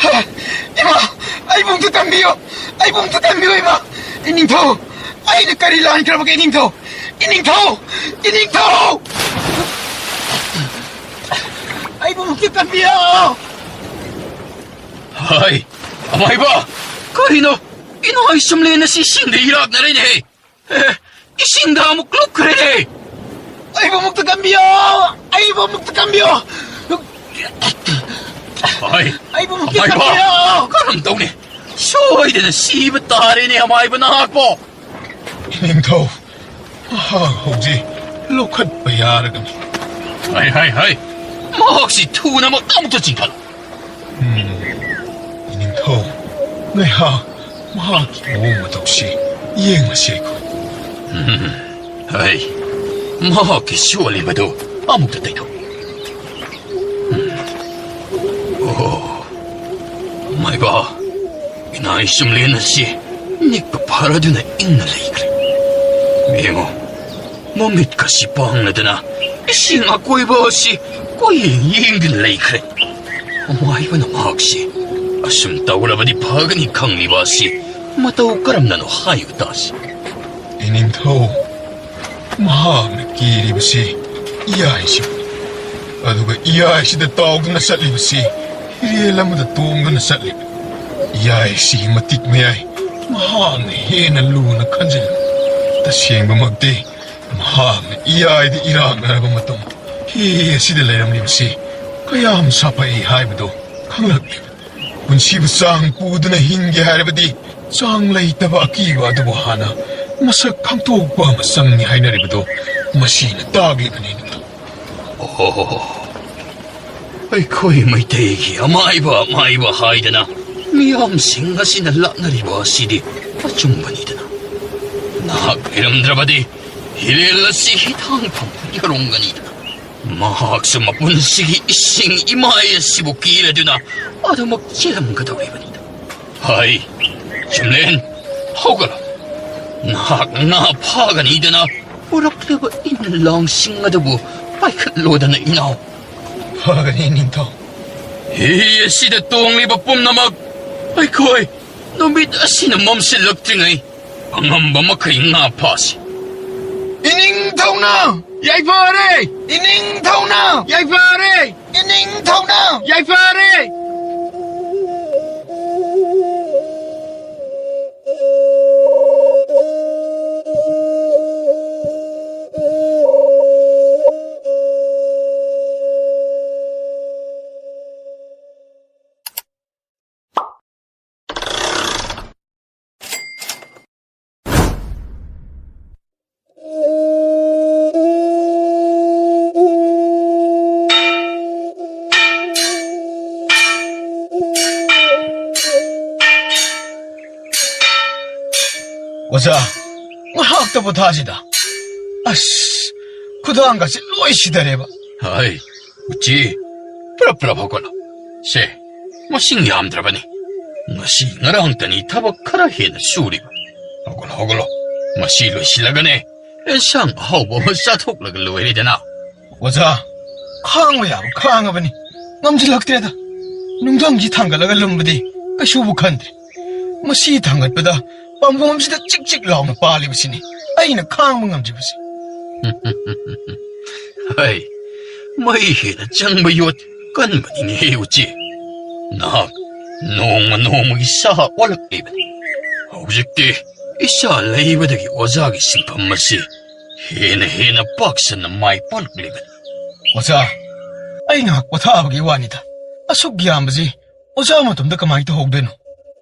ꯍꯥ? ꯏꯃꯥ! ꯑꯩꯕꯨ ꯑꯝꯇ ꯀꯟꯕꯤꯌꯨ! ꯑꯩꯕꯨ ꯑꯝꯇ ꯀꯟꯕꯤꯌꯨ, ꯏꯃꯥ! ꯏꯅꯤꯡꯊꯧ! ꯑꯩꯅ ꯀꯔꯤ ꯂꯥꯟꯈ꯭ꯔꯕꯒꯦ, ꯏꯅꯤꯡꯊꯧ? ꯏꯅꯤꯡꯊꯧ! ꯏꯅꯤꯡꯊꯧ! ꯑꯩꯕꯨ ꯑꯃꯨꯛꯇ ꯀꯟꯕꯤꯌꯨ! ꯍꯥꯏ, ꯑꯃꯥꯏꯕ! ꯀꯔꯤꯅꯣ? ꯏꯅꯣꯏ ꯁꯨꯝꯂꯦꯟ ꯑꯁꯤ ꯏꯁꯤꯡꯗ ꯏꯔꯥꯛꯅꯔꯦꯅꯦꯍꯦ! ꯑꯦ, ꯏꯁꯤꯡꯗ ꯑꯃꯨꯛ ꯂꯨꯞꯈ꯭ꯔꯦꯅꯦ! ꯑꯩꯕꯨ ꯑꯃꯨꯛꯇ ꯀꯟꯕꯤꯌꯨ! ꯑꯩꯕꯨ ꯑꯃꯨꯛꯇ ꯀꯟꯕꯤꯌꯨ! ꯍꯥꯏ, ꯑꯩꯕꯨ ꯑꯃꯨꯛꯇ ꯑꯃꯥꯏꯕ! ꯀꯟꯕꯤꯌꯨ! ꯀꯔꯝ ꯇꯧꯅꯤ? ꯁꯣꯏꯗꯅ ꯁꯤꯕ ꯇꯥꯔꯦꯅꯦ, ꯑꯃꯥꯏꯕ ꯅꯍꯥꯛꯄꯣ! ꯏꯅꯤꯡꯊꯧ, ꯃꯍꯥꯛ ꯍꯧꯖꯤꯛ ꯂꯧꯈꯠꯄ ꯌꯥꯔꯒꯅꯤ꯫ ꯍꯥꯏ, ꯍꯥꯏ, ꯍꯥꯏ! ꯃꯍꯥꯛꯁꯤ ꯊꯨꯅꯃꯛ ꯑꯃꯨꯛꯇ ꯆꯤꯡꯈꯠꯂꯨ꯫ ꯎꯝ, ꯏꯅꯤꯡꯊꯧ, ꯉꯥꯏꯍꯥꯛ ꯃꯍꯥꯛꯀꯤ ꯃꯑꯣꯡ ꯃꯇꯧꯁꯤ ꯌꯦꯡꯂꯁꯤ ꯑꯩꯈꯣꯏ꯫ ꯎꯝ, ꯍꯥꯏ, ꯃꯍꯥꯛꯀꯤ ꯁꯣꯜꯂꯤꯕꯗꯨ ꯑꯃꯨꯛꯇ ꯇꯩꯊꯣꯛ꯫ ꯑꯣ, ꯃꯥꯏꯕ, ꯏꯅꯥꯏ ꯆꯨꯝꯂꯦꯟ ꯑꯁꯤ ꯅꯤꯛꯄ ꯐꯔꯗꯨꯅ ꯏꯪꯅ ꯂꯩꯈ꯭ꯔꯦ꯫ ꯌꯦꯡꯉꯨ, ꯃꯃꯤꯠꯀꯁꯤ ꯄꯥꯡꯂꯗꯅ ꯏꯁꯤꯡ ꯑꯀꯣꯏꯕ ꯑꯁꯤ ꯀꯣꯏꯌꯦꯡ ꯌꯦꯡꯗꯨꯅ ꯂꯩꯈ꯭ꯔꯦ꯫ ꯑꯃꯥꯏꯕꯅ ꯃꯍꯥꯛꯁꯤ ꯑꯁꯨꯝ ꯇꯧꯔꯕꯗꯤ ꯐꯒꯅꯤ ꯈꯪꯂꯤꯕ ꯑꯁꯤ ꯃꯇꯧ ꯀꯔꯝꯅꯅꯣ ꯍꯥꯏꯌꯨ ꯇꯥꯁꯤ꯫ ꯏꯅꯤꯡꯊꯧ, ꯃꯍꯥꯛꯅ ꯀꯤꯔꯤꯕꯁꯤ ꯏꯌꯥꯏꯁꯤꯕꯨꯅꯤ꯫ ꯑꯗꯨꯒ ꯏꯌꯥꯏꯁꯤꯗ ꯇꯥꯎꯗꯨꯅ ꯆꯠꯂꯤꯕꯁꯤ ꯍꯤꯔꯦꯜ ꯑꯃꯗ ꯇꯣꯡꯗꯨꯅ ꯆꯠꯂꯤꯕ ꯏꯌꯥꯏꯁꯤꯒꯤ ꯃꯇꯤꯛ ꯃꯌꯥꯏ ꯃꯍꯥꯛꯅ ꯍꯦꯟꯅ ꯂꯨꯅ ꯈꯟꯖꯤꯜꯂꯤ꯫ ꯇꯁꯦꯡꯕꯃꯛꯇꯤ ꯃꯍꯥꯛꯅ ꯏꯌꯥꯏꯗ ꯏꯔꯥꯛꯅꯔꯕ ꯃꯇꯝ ꯍꯤ ꯑꯁꯤꯗ ꯂꯩꯔꯝꯂꯤꯕꯁꯤ ꯀꯌꯥꯝ ꯁꯥꯐꯩ ꯍꯥꯏꯕꯗꯨ ꯈꯪꯂꯛꯂꯤꯕꯅꯤ꯫ ꯄꯨꯟꯁꯤꯕꯨ ꯆꯥꯡ ꯄꯨꯗꯨꯅ ꯍꯤꯡꯒꯦ ꯍꯥꯏꯔꯕꯗꯤ ꯆꯥꯡ ꯂꯩꯇꯕ ꯑꯀꯤꯕ ꯑꯗꯨꯕꯨ ꯍꯥꯟꯅ ꯃꯁꯛ ꯈꯪꯗꯣꯛꯄ ꯑꯃ ꯆꯪꯏ ꯍꯥꯏꯅꯔꯤꯕꯗꯨ ꯃꯁꯤꯅ ꯇꯥꯛꯂꯤꯕꯅꯤ꯫ ꯑꯣ, ꯑꯩꯈꯣꯏ ꯃꯩꯇꯩꯒꯤ ꯑꯃꯥꯏꯕ, ꯑꯃꯥꯏꯕ ꯍꯥꯏꯗꯅ ꯃꯤꯌꯥꯝꯁꯤꯡ ꯑꯁꯤꯅ ꯂꯥꯛꯅꯔꯤꯕ ꯑꯁꯤꯗꯤ ꯑꯆꯨꯝꯕꯅꯤꯗꯅ꯫ ꯅꯍꯥꯛ ꯂꯩꯔꯝꯗ꯭ꯔꯕꯗꯤ ꯍꯤꯔꯦꯜ ꯑꯁꯤ ꯍꯤꯊꯥꯡꯐꯝ ꯌꯧꯔꯝꯒꯅꯤꯗꯅ꯫ ꯃꯍꯥꯛꯁꯨ ꯃꯄꯨꯟꯁꯤꯒꯤ ꯏꯁꯤꯡ ꯏꯃꯥꯏ ꯑꯁꯤꯕꯨ ꯀꯤꯔꯗꯨꯅ ꯑꯗꯨꯃꯛ ꯆꯦꯜꯂꯝꯒꯗꯧꯔꯤꯕꯅꯤꯗ꯫ ꯍꯥꯏ, ꯆꯨꯝꯂꯦꯟ, ꯍꯧꯒꯠꯂꯣ꯫ ꯅꯍꯥꯛ ꯉꯥ ꯐꯥꯒꯅꯤꯗꯅ ꯄꯨꯔꯛꯂꯤꯕ ꯏꯟ ꯂꯥꯡꯁꯤꯡ ꯑꯗꯨꯕꯨ ꯄꯥꯏꯈꯠꯂꯣꯗꯅ, ꯏꯅꯥꯎ꯫ ꯐꯒꯅꯤ, ꯅꯤꯡꯊꯧ꯫ ꯍꯤ ꯑꯁꯤꯗ ꯇꯣꯡꯂꯤꯕ ꯄꯨꯝꯅꯃꯛ ꯑꯩꯈꯣꯏ ꯅꯨꯃꯤꯠ ꯑꯁꯤꯅ ꯃꯝꯁꯤꯜꯂꯛꯇ꯭ꯔꯤꯉꯩ ꯑꯉꯝꯕ ꯃꯈꯩ ꯉꯥ ꯐꯥꯁꯤ꯫ ꯏꯅꯤꯡꯊꯧꯅ! ꯌꯥꯏꯐꯔꯦ! ꯏꯅꯤꯡꯊꯧꯅ! ꯌꯥꯏꯐꯔꯦ! ꯏꯅꯤꯡꯊꯧꯅ! ꯌꯥꯏꯐꯔꯦ! ꯑꯣꯖꯥ, ꯉꯥꯏꯍꯥꯛꯇ ꯄꯣꯊꯥꯁꯤꯗ꯫ ꯑꯁ, ꯈꯨꯗꯥꯡꯒꯁꯦ ꯂꯣꯏ ꯁꯤꯊꯔꯦꯕ꯫ ꯍꯥꯏ, ꯎꯆꯤ, ꯄ꯭ꯔꯞ ꯄ꯭ꯔꯞ ꯍꯧꯒꯠꯂꯣ꯫ ꯁꯦ, ꯃꯁꯤꯡ ꯌꯥꯝꯗ꯭ꯔꯕꯅꯤ꯫ ꯉꯁꯤ ꯉꯔꯥꯡꯇꯅꯤ ꯊꯕꯛ ꯈꯔ ꯍꯦꯟꯅ ꯁꯨꯔꯤꯕ꯫ ꯍꯧꯒꯠꯂꯣ, ꯍꯧꯒꯠꯂꯣ꯫ ꯃꯁꯤ ꯂꯣꯏꯁꯤꯜꯂꯒꯅꯦ, ꯑꯦꯟꯁꯥꯡ ꯑꯍꯥꯎꯕ ꯑꯃ ꯆꯥꯊꯣꯛꯂꯒ ꯂꯣꯏꯔꯦꯗꯅ꯫ ꯑꯣꯖꯥ, ꯈꯥꯡꯕ ꯌꯥꯕ ꯈꯥꯡꯉꯕꯅꯤ, ꯉꯝꯁꯤꯜꯂꯛꯇ꯭ꯔꯦꯗ꯫ ꯅꯨꯡꯊꯪꯁꯤ ꯊꯥꯡꯒꯠꯂꯒ ꯂꯨꯝꯕꯗꯤ ꯀꯩꯁꯨꯕꯨ ꯈꯟꯗ꯭ꯔꯦ꯫ ꯃꯁꯤ ꯊꯥꯡꯒꯠꯄꯗ ꯄꯥꯝꯕꯣꯝꯁꯤꯗ ꯆꯤꯛ ꯆꯤꯛ ꯂꯥꯎꯅ ꯄꯥꯜꯂꯤꯕꯁꯤꯅꯤ ꯑꯩꯅ ꯈꯥꯡꯕ ꯉꯝꯗ꯭ꯔꯤꯕꯁꯤ꯫ ꯍꯩ, ꯃꯩ ꯍꯦꯟꯅ ꯆꯪꯕ ꯌꯣꯠ ꯀꯟꯕꯅꯤꯅꯦꯍꯦ ꯎꯆꯤ꯫ ꯅꯍꯥꯛ ꯅꯣꯡꯃ ꯅꯣꯡꯃꯒꯤ ꯁꯥ ꯑꯣꯜꯂꯛꯂꯤꯕꯅꯤ꯫ ꯍꯧꯖꯤꯛꯇꯤ ꯏꯆꯥ ꯂꯩꯕꯗꯒꯤ ꯑꯣꯖꯥꯒꯤ ꯁꯤꯟꯐꯝ ꯑꯁꯤ ꯍꯦꯟꯅ ꯍꯦꯟꯅ ꯄꯥꯛ ꯁꯟꯅ ꯃꯥꯏ ꯄꯥꯛꯂꯛꯂꯤꯕꯅꯤ꯫ ꯑꯣꯖꯥ, ꯑꯩ ꯉꯥꯏꯍꯥꯛ ꯄꯣꯊꯥꯕꯒꯤ ꯋꯥꯅꯤꯗ꯫ ꯑꯁꯨꯛ ꯌꯥꯝꯕꯁꯤ ꯑꯣꯖꯥ ꯃꯇꯣꯝꯗ ꯀꯃꯥꯏꯅ ꯇꯧꯍꯧꯗꯣꯏꯅꯣ?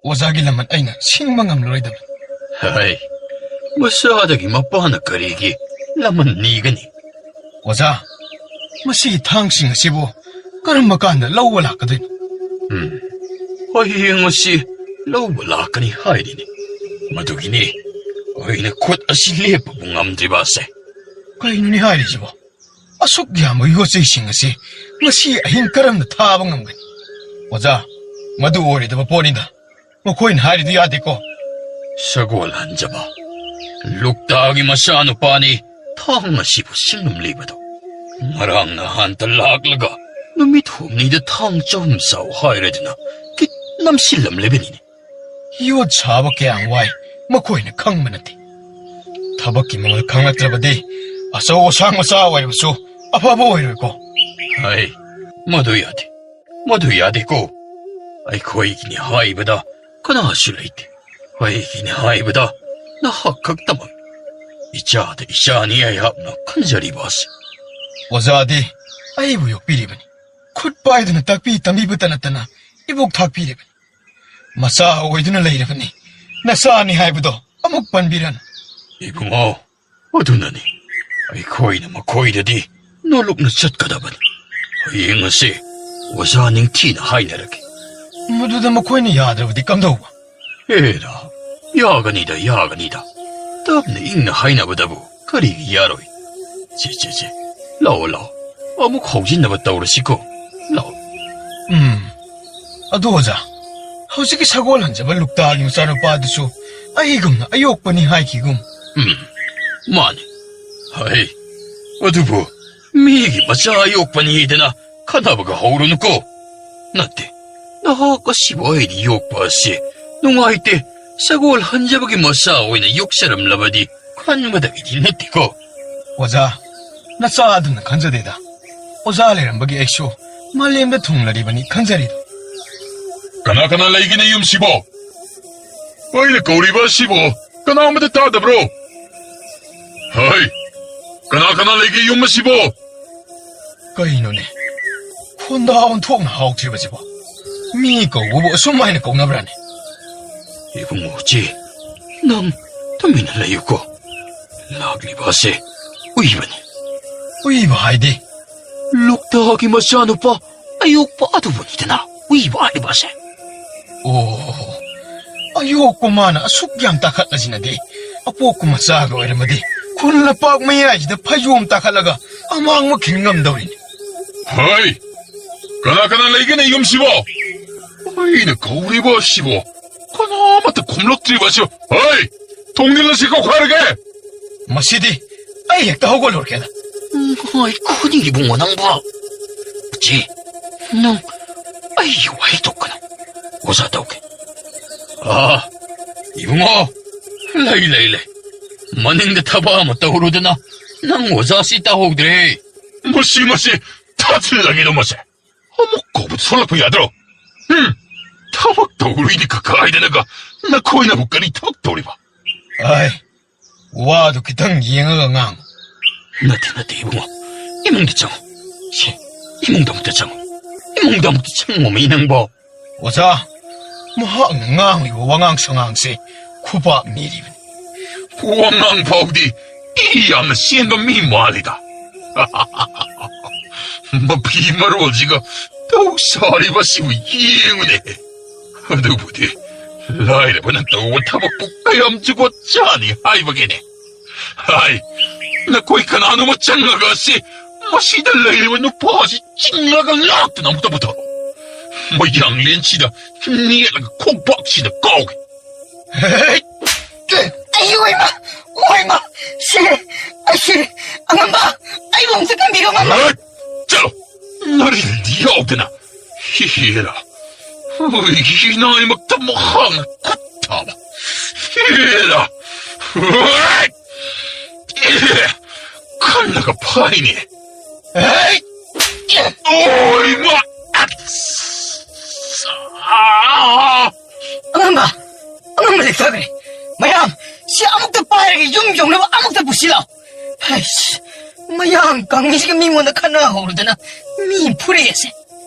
ꯑꯣꯖꯥꯒꯤ ꯂꯃꯟ ꯑꯩꯅ ꯁꯤꯡꯕ ꯉꯝꯂꯔꯣꯏꯗꯕꯅꯤ꯫ ꯍꯩ, ꯃꯆꯥꯗꯒꯤ ꯃꯄꯥꯅ ꯀꯔꯤꯒꯤ ꯂꯃꯟ ꯅꯤꯒꯅꯤ? ꯑꯣꯖꯥ, ꯃꯁꯤꯒꯤ ꯊꯥꯡꯁꯤꯡ ꯑꯁꯤꯕꯨ ꯀꯔꯝꯕ ꯀꯥꯟꯗ ꯂꯧꯕ ꯂꯥꯛꯀꯗꯣꯏꯅꯣ? ꯎꯝ, ꯍꯌꯦꯡ ꯑꯁꯤ ꯂꯧꯕ ꯂꯥꯛꯀꯅꯤ ꯍꯥꯏꯔꯤꯅꯤ꯫ ꯃꯗꯨꯒꯤꯅꯤ ꯑꯩꯅ ꯈꯨꯠ ꯑꯁꯤ ꯂꯦꯞꯄꯕꯨ ꯉꯝꯗ꯭ꯔꯤꯕ ꯑꯁꯦ꯫ ꯀꯩꯅꯣꯅꯦ ꯍꯥꯏꯔꯤꯁꯤꯕꯣ? ꯑꯁꯨꯛ ꯌꯥꯝꯕ ꯌꯣꯠ ꯆꯩꯁꯤꯡ ꯑꯁꯤ ꯉꯁꯤ ꯑꯍꯤꯡ ꯀꯔꯝꯅ ꯊꯥꯕ ꯉꯝꯒꯅꯤ? ꯑꯣꯖꯥ, ꯃꯗꯨ ꯑꯣꯏꯔꯣꯏꯗꯕ ꯄꯣꯠꯅꯤꯗ꯫ ꯃꯈꯣꯏꯅ ꯍꯥꯏꯔꯤꯗꯨ ꯌꯥꯗꯦꯀꯣ꯫ ꯁꯒꯣꯜ ꯍꯟꯖꯕ, ꯂꯨꯛꯇꯥꯒꯤ ꯃꯆꯥꯅꯨꯄꯥꯅꯤ ꯊꯥꯡ ꯑꯁꯤꯕꯨ ꯁꯤꯡꯉꯝꯂꯤꯕꯗꯣ꯫ ꯉꯔꯥꯡ ꯅꯍꯥꯟꯇ ꯂꯥꯛꯂꯒ ꯅꯨꯃꯤꯠ ꯍꯨꯝꯅꯤꯗ ꯊꯥꯡ ꯆꯍꯨꯝ ꯆꯥꯎ ꯍꯥꯏꯔꯗꯨꯅ ꯀꯤꯠ ꯅꯝꯁꯤꯜꯂꯝꯂꯤꯕꯅꯤꯅꯦ꯫ ꯌꯣꯠ ꯁꯥꯕ ꯀꯌꯥꯝ ꯋꯥꯏ ꯃꯈꯣꯏꯅ ꯈꯪꯕ ꯅꯠꯇꯦ꯫ ꯊꯕꯛꯀꯤ ꯃꯃꯜ ꯈꯪꯂꯛꯇ꯭ꯔꯕꯗꯤ ꯑꯆꯧ ꯑꯁꯥꯡ ꯃꯆꯥ ꯑꯣꯏꯔꯕꯁꯨ ꯑꯐꯕ ꯑꯣꯏꯔꯣꯏꯀꯣ꯫ ꯍꯥꯏ, ꯃꯗꯨ ꯌꯥꯗꯦ, ꯃꯗꯨ ꯌꯥꯗꯦꯀꯣ꯫ ꯑꯩꯈꯣꯏꯒꯤꯅꯤ ꯍꯥꯏꯕꯗ ꯀꯅꯥꯁꯨ ꯂꯩꯇꯦ꯫ ꯑꯩꯒꯤꯅꯤ ꯍꯥꯏꯕꯗ ꯅꯍꯥꯛ ꯈꯛꯇꯃꯛ꯫ ꯏꯆꯥꯗ ꯏꯆꯥꯅꯤ ꯑꯩꯍꯥꯛꯅ ꯈꯟꯖꯔꯤꯕ ꯑꯁꯤ꯫ ꯑꯣꯖꯥꯗꯤ ꯑꯩꯕꯨ ꯌꯣꯛꯄꯤꯔꯤꯕꯅꯤ꯫ ꯈꯨꯠ ꯄꯥꯏꯗꯨꯅ ꯇꯥꯛꯄꯤ ꯇꯝꯕꯤꯕꯇ ꯅꯠꯇꯅ ꯏꯕꯣꯛ ꯊꯥꯛꯄꯤꯔꯤꯕꯅꯤ꯫ ꯃꯆꯥ ꯑꯣꯏꯗꯨꯅ ꯂꯩꯔꯕꯅꯤ꯫ ꯅꯆꯥꯅꯤ ꯍꯥꯏꯕꯗꯣ ꯑꯃꯨꯛ ꯄꯟꯕꯤꯔꯅꯨ꯫ ꯏꯕꯨꯡꯉꯣ, ꯑꯗꯨꯅꯅꯤ ꯑꯩꯈꯣꯏꯅ ꯃꯈꯣꯏꯗꯗꯤ ꯅꯣꯂꯨꯛꯅ ꯆꯠꯀꯗꯕꯅꯤ꯫ ꯍꯌꯦꯡ ꯑꯁꯤ ꯑꯣꯖꯥ ꯅꯤꯡꯊꯤꯅ ꯍꯥꯏꯅꯔꯒꯦ꯫ ꯃꯗꯨꯗ ꯃꯈꯣꯏꯅ ꯌꯥꯗ꯭ꯔꯕꯗꯤ ꯀꯝꯗꯧꯕ? ꯍꯦꯔꯥ, ꯌꯥꯒꯅꯤꯗ, ꯌꯥꯒꯅꯤꯗ꯫ ꯇꯞꯅ ꯏꯪꯅ ꯍꯥꯏꯅꯕꯗꯕꯨ ꯀꯔꯤꯒꯤ ꯌꯥꯔꯣꯏ? ꯆꯦ, ꯆꯦ, ꯆꯦ, ꯂꯥꯛꯑꯣ, ꯂꯥꯛꯑꯣ, ꯑꯃꯨꯛ ꯍꯧꯖꯤꯟꯅꯕ ꯇꯧꯔꯁꯤꯀꯣ꯫ ꯂꯥꯛꯑꯣ꯫ ꯎꯝ꯫ ꯑꯗꯣ ꯑꯣꯖꯥ, ꯍꯧꯖꯤꯛꯀꯤ ꯁꯒꯣꯜ ꯍꯟꯖꯕ ꯂꯨꯛꯇꯥꯒꯤ ꯃꯆꯥꯅꯨꯄꯥꯗꯨꯁꯨ ꯑꯩꯒꯨꯝꯅ ꯑꯌꯣꯛꯄꯅꯤ ꯍꯥꯏꯈꯤꯒꯨꯝ꯫ ꯎꯝ, ꯃꯥꯅꯤ꯫ ꯍꯩ, ꯑꯗꯨꯕꯨ ꯃꯤꯒꯤ ꯃꯆꯥ ꯑꯌꯣꯛꯄꯅꯤꯗꯅ ꯈꯟꯅꯕꯒ ꯍꯧꯔꯨꯅꯨꯀꯣ꯫ ꯅꯠꯇꯦ, ꯅꯍꯥꯛ ꯑꯁꯤꯕꯨ ꯑꯩꯅ ꯌꯣꯛꯄ ꯑꯁꯤ ꯅꯨꯡꯉꯥꯏꯇꯦ, ꯁꯒꯣꯜ ꯍꯟꯖꯕꯒꯤ ꯃꯆꯥ ꯑꯣꯏꯅ ꯌꯣꯛꯆꯔꯝꯂꯕꯗꯤ ꯈꯟꯕꯗꯒꯤꯗꯤ ꯅꯠꯇꯦꯀꯣ꯫ ꯑꯣꯖꯥ, ꯅꯆꯥ ꯑꯗꯨꯅ ꯈꯟꯖꯗꯦꯗ꯫ ꯑꯣꯖꯥ ꯂꯩꯔꯝꯕꯒꯤ ꯑꯩꯁꯨ ꯃꯥꯂꯦꯝꯗ ꯊꯨꯡꯂꯔꯤꯕꯅꯤ ꯈꯟꯖꯔꯤꯗꯣ꯫ ꯀꯅꯥ ꯀꯅꯥ ꯂꯩꯒꯦꯅꯦ ꯌꯨꯝꯁꯤꯕꯣ? ꯑꯩꯅ ꯀꯧꯔꯤꯕ ꯑꯁꯤꯕꯣ ꯀꯅꯥ ꯑꯃꯇ ꯇꯥꯗꯕ꯭ꯔꯣ? ꯍꯩ, ꯀꯅꯥ ꯀꯅꯥ ꯂꯩꯒꯦ ꯌꯨꯝ ꯑꯁꯤꯕꯣ? ꯀꯩꯅꯣꯅꯦ, ꯈꯣꯟꯗꯥ ꯑꯣꯟꯊꯣꯛꯅ ꯍꯥꯎꯗ꯭ꯔꯤꯕꯁꯤꯕꯣ? ꯃꯤ ꯀꯧꯕꯕꯨ ꯑꯁꯨꯝ ꯍꯥꯏꯅ ꯀꯧꯅꯕ꯭ꯔꯥꯅꯦ? ꯏꯕꯨꯡꯉꯣ, ꯆꯦ, ꯅꯪ ꯇꯨꯃꯤꯟꯅ ꯂꯩꯌꯨꯀꯣ꯫ ꯂꯥꯛꯂꯤꯕ ꯑꯁꯦ ꯎꯏꯕꯅꯤ꯫ ꯎꯏꯕ ꯍꯥꯏꯗꯤ? ꯂꯨꯛꯇꯥꯒꯤ ꯃꯆꯥꯅꯨꯄꯥ ꯑꯌꯣꯛꯄ ꯑꯗꯨꯕꯨꯅꯤꯗꯅ ꯎꯏꯕ ꯍꯥꯏꯔꯤꯕ ꯑꯁꯦ꯫ ꯑꯣ, ꯑꯌꯣꯛꯄ ꯃꯥꯅ ꯑꯁꯨꯛ ꯌꯥꯝ ꯇꯥꯈꯠꯂꯁꯤꯅꯗꯤ, ꯑꯄꯣꯛꯄ ꯃꯆꯥꯒ ꯑꯣꯏꯔꯝꯃꯗꯤ ꯈꯨꯜ ꯂꯝꯄꯥꯛ ꯃꯌꯥꯏꯁꯤꯗ ꯐꯩꯖꯣꯝ ꯇꯥꯈꯠꯂꯒ ꯑꯃꯥꯡꯕ ꯈꯤꯟ ꯉꯝꯗꯧꯔꯤꯅꯤ꯫ ꯍꯩ! ꯀꯅꯥ ꯀꯅꯥ ꯂꯩꯒꯦꯅꯦ ꯌꯨꯝꯁꯤꯕꯣ? ꯑꯩꯅ ꯀꯧꯔꯤꯕ ꯑꯁꯤꯕꯣ ꯀꯅꯥ ꯑꯃꯠꯇ ꯈꯨꯝꯂꯛꯇ꯭ꯔꯤꯕ ꯑꯁꯤꯕꯣ? ꯍꯩ! ꯊꯣꯡꯖꯤꯜ ꯑꯁꯤ ꯀꯧꯈꯥꯏꯔꯒꯦ꯫ ꯃꯁꯤꯗꯤ ꯑꯩ ꯍꯦꯛꯇ ꯍꯧꯒꯠꯂꯨꯔꯒꯦꯗ꯫ ꯉꯥꯏꯈꯣꯅꯦ ꯏꯕꯨꯡꯉꯣ ꯅꯪꯕꯣ꯫ ꯆꯦ, ꯅꯪ ꯑꯩꯒꯤ ꯋꯥꯍꯩ ꯇꯣꯛꯀꯅꯨ꯫ ꯑꯣꯖꯥ ꯇꯧꯒꯦ꯫ ꯑꯥ, ꯏꯕꯨꯡꯉꯣ, ꯂꯩ, ꯂꯩ, ꯂꯩ꯫ ꯃꯅꯤꯡꯗ ꯊꯕꯛ ꯑꯃ ꯇꯧꯔꯨꯗꯅ ꯅꯪ ꯑꯣꯖꯥꯁꯤ ꯇꯥꯍꯧꯗ꯭ꯔꯦ꯫ ꯃꯁꯤ, ꯃꯁꯤ, ꯊꯥꯖꯤꯜꯂꯒꯦꯗꯣ ꯃꯁꯦ꯫ ꯑꯃꯨꯛ ꯀꯧꯕꯗ ꯊꯣꯛꯂꯛꯄ ꯌꯥꯗ꯭ꯔꯣ? ꯎꯝ, ꯊꯕꯛ ꯇꯧꯔꯨꯏꯗꯤ ꯀꯀꯥꯏꯗꯅꯒ ꯅꯈꯣꯏꯅꯕꯨ ꯀꯔꯤ ꯊꯕꯛ ꯇꯧꯔꯤꯕ? ꯑꯥꯏ, ꯋꯥꯗꯨ ꯈꯤꯇꯪ ꯌꯦꯡꯉꯒ ꯉꯥꯡꯉꯨ꯫ ꯅꯠꯇꯦ, ꯅꯠꯇꯦ, ꯏꯕꯨꯡꯉꯣ꯫ ꯏꯃꯨꯡꯗ ꯆꯪꯉꯨ꯫ ꯁꯦ, ꯏꯃꯨꯡꯗ ꯑꯃꯨꯛꯇ ꯆꯪꯉꯨ꯫ ꯏꯃꯨꯡꯗ ꯑꯃꯨꯛꯇ ꯆꯪꯉꯣꯃꯤ ꯅꯪꯕꯣ꯫ ꯑꯣꯖꯥ, ꯃꯍꯥꯛꯅ ꯉꯥꯡꯂꯤꯕ ꯋꯥꯉꯥꯡ ꯁꯉꯥꯡꯁꯦ ꯈꯨꯄꯥꯛ ꯅꯤꯔꯤꯕꯅꯤ꯫ ꯋꯥꯉꯥꯡ ꯐꯥꯎꯗꯤ ꯏ ꯌꯥꯝꯅ ꯆꯦꯟꯕ ꯃꯤ ꯃꯥꯜꯂꯤꯗ꯫ ꯃꯐꯤ ꯃꯔꯣꯜꯁꯤꯒ ꯇꯧ ꯁꯥꯔꯤꯕꯁꯤꯕꯨ ꯌꯦꯡꯉꯨꯅꯦ꯫ ꯑꯗꯨꯕꯨꯗꯤ ꯂꯥꯏꯔꯕꯅ ꯇꯧꯕ ꯊꯕꯛꯄꯨ ꯀꯌꯥꯝ ꯖꯨꯒꯣꯠ ꯆꯥꯅꯤ ꯍꯥꯏꯕꯒꯦꯅꯦ? ꯍꯥꯏ, ꯅꯈꯣꯏ ꯀꯅꯥꯅꯣꯃ ꯆꯪꯂꯒ ꯑꯁꯤ ꯃꯁꯤꯗ ꯂꯩꯔꯤꯕ ꯅꯨꯄꯥ ꯑꯁꯤ ꯆꯤꯡꯂꯒ ꯂꯥꯛꯇꯨꯅ ꯑꯃꯨꯛꯇ ꯄꯨꯊꯣꯔꯛꯑꯣ꯫ ꯃꯌꯥꯡꯂꯦꯟꯁꯤꯗ ꯅꯦꯠꯂꯒ ꯈꯣꯡꯄꯥꯛꯁꯤꯗ ꯀꯥꯎꯒꯦ꯫ ꯍꯦ! ꯑꯩ ꯑꯣꯏꯃ! ꯑꯣꯏꯃ! ꯁꯤꯔꯦ! ꯑꯩ ꯁꯤꯔꯦ! ꯑꯉꯝꯕ! ꯑꯩꯕꯨ ꯑꯃꯨꯛꯇ ꯀꯟꯕꯤꯔꯣ, ꯑꯉꯝꯕ! ꯍꯦ! ꯆꯠꯂꯣ! ꯅꯔꯤꯜꯗꯤ ꯌꯥꯎꯗꯅ! ꯍꯦꯔꯥ! ꯍꯨꯏꯒꯤ ꯅꯥꯏꯃꯛꯇ ꯃꯍꯥꯛꯅ ꯈꯨꯠ ꯊꯥꯕ! ꯍꯦꯔꯥ! ꯍꯨꯏ! ꯈꯜꯂꯒ ꯐꯥꯏꯅꯦ! ꯍꯦ! ꯑꯣꯏꯃ! ꯑꯁ! ꯑꯥ! ꯑꯉꯝꯕ! ꯑꯉꯝꯕ ꯂꯦꯛꯊꯈ꯭ꯔꯦ! ꯃꯌꯥꯝ, ꯁꯤ ꯑꯃꯨꯛꯇ ꯄꯥꯏꯔꯒ ꯌꯨꯝ ꯌꯧꯅꯕ ꯑꯃꯨꯛꯇ ꯄꯨꯁꯤꯜꯂꯣ! ꯍꯩꯁ! ꯃꯌꯥꯡ ꯀꯪꯉꯤꯁꯤꯒ ꯃꯤꯉꯣꯟꯗ ꯈꯠꯅꯍꯧꯔꯗꯅ ꯃꯤ ꯐꯨꯔꯛꯑꯦꯁꯦ꯫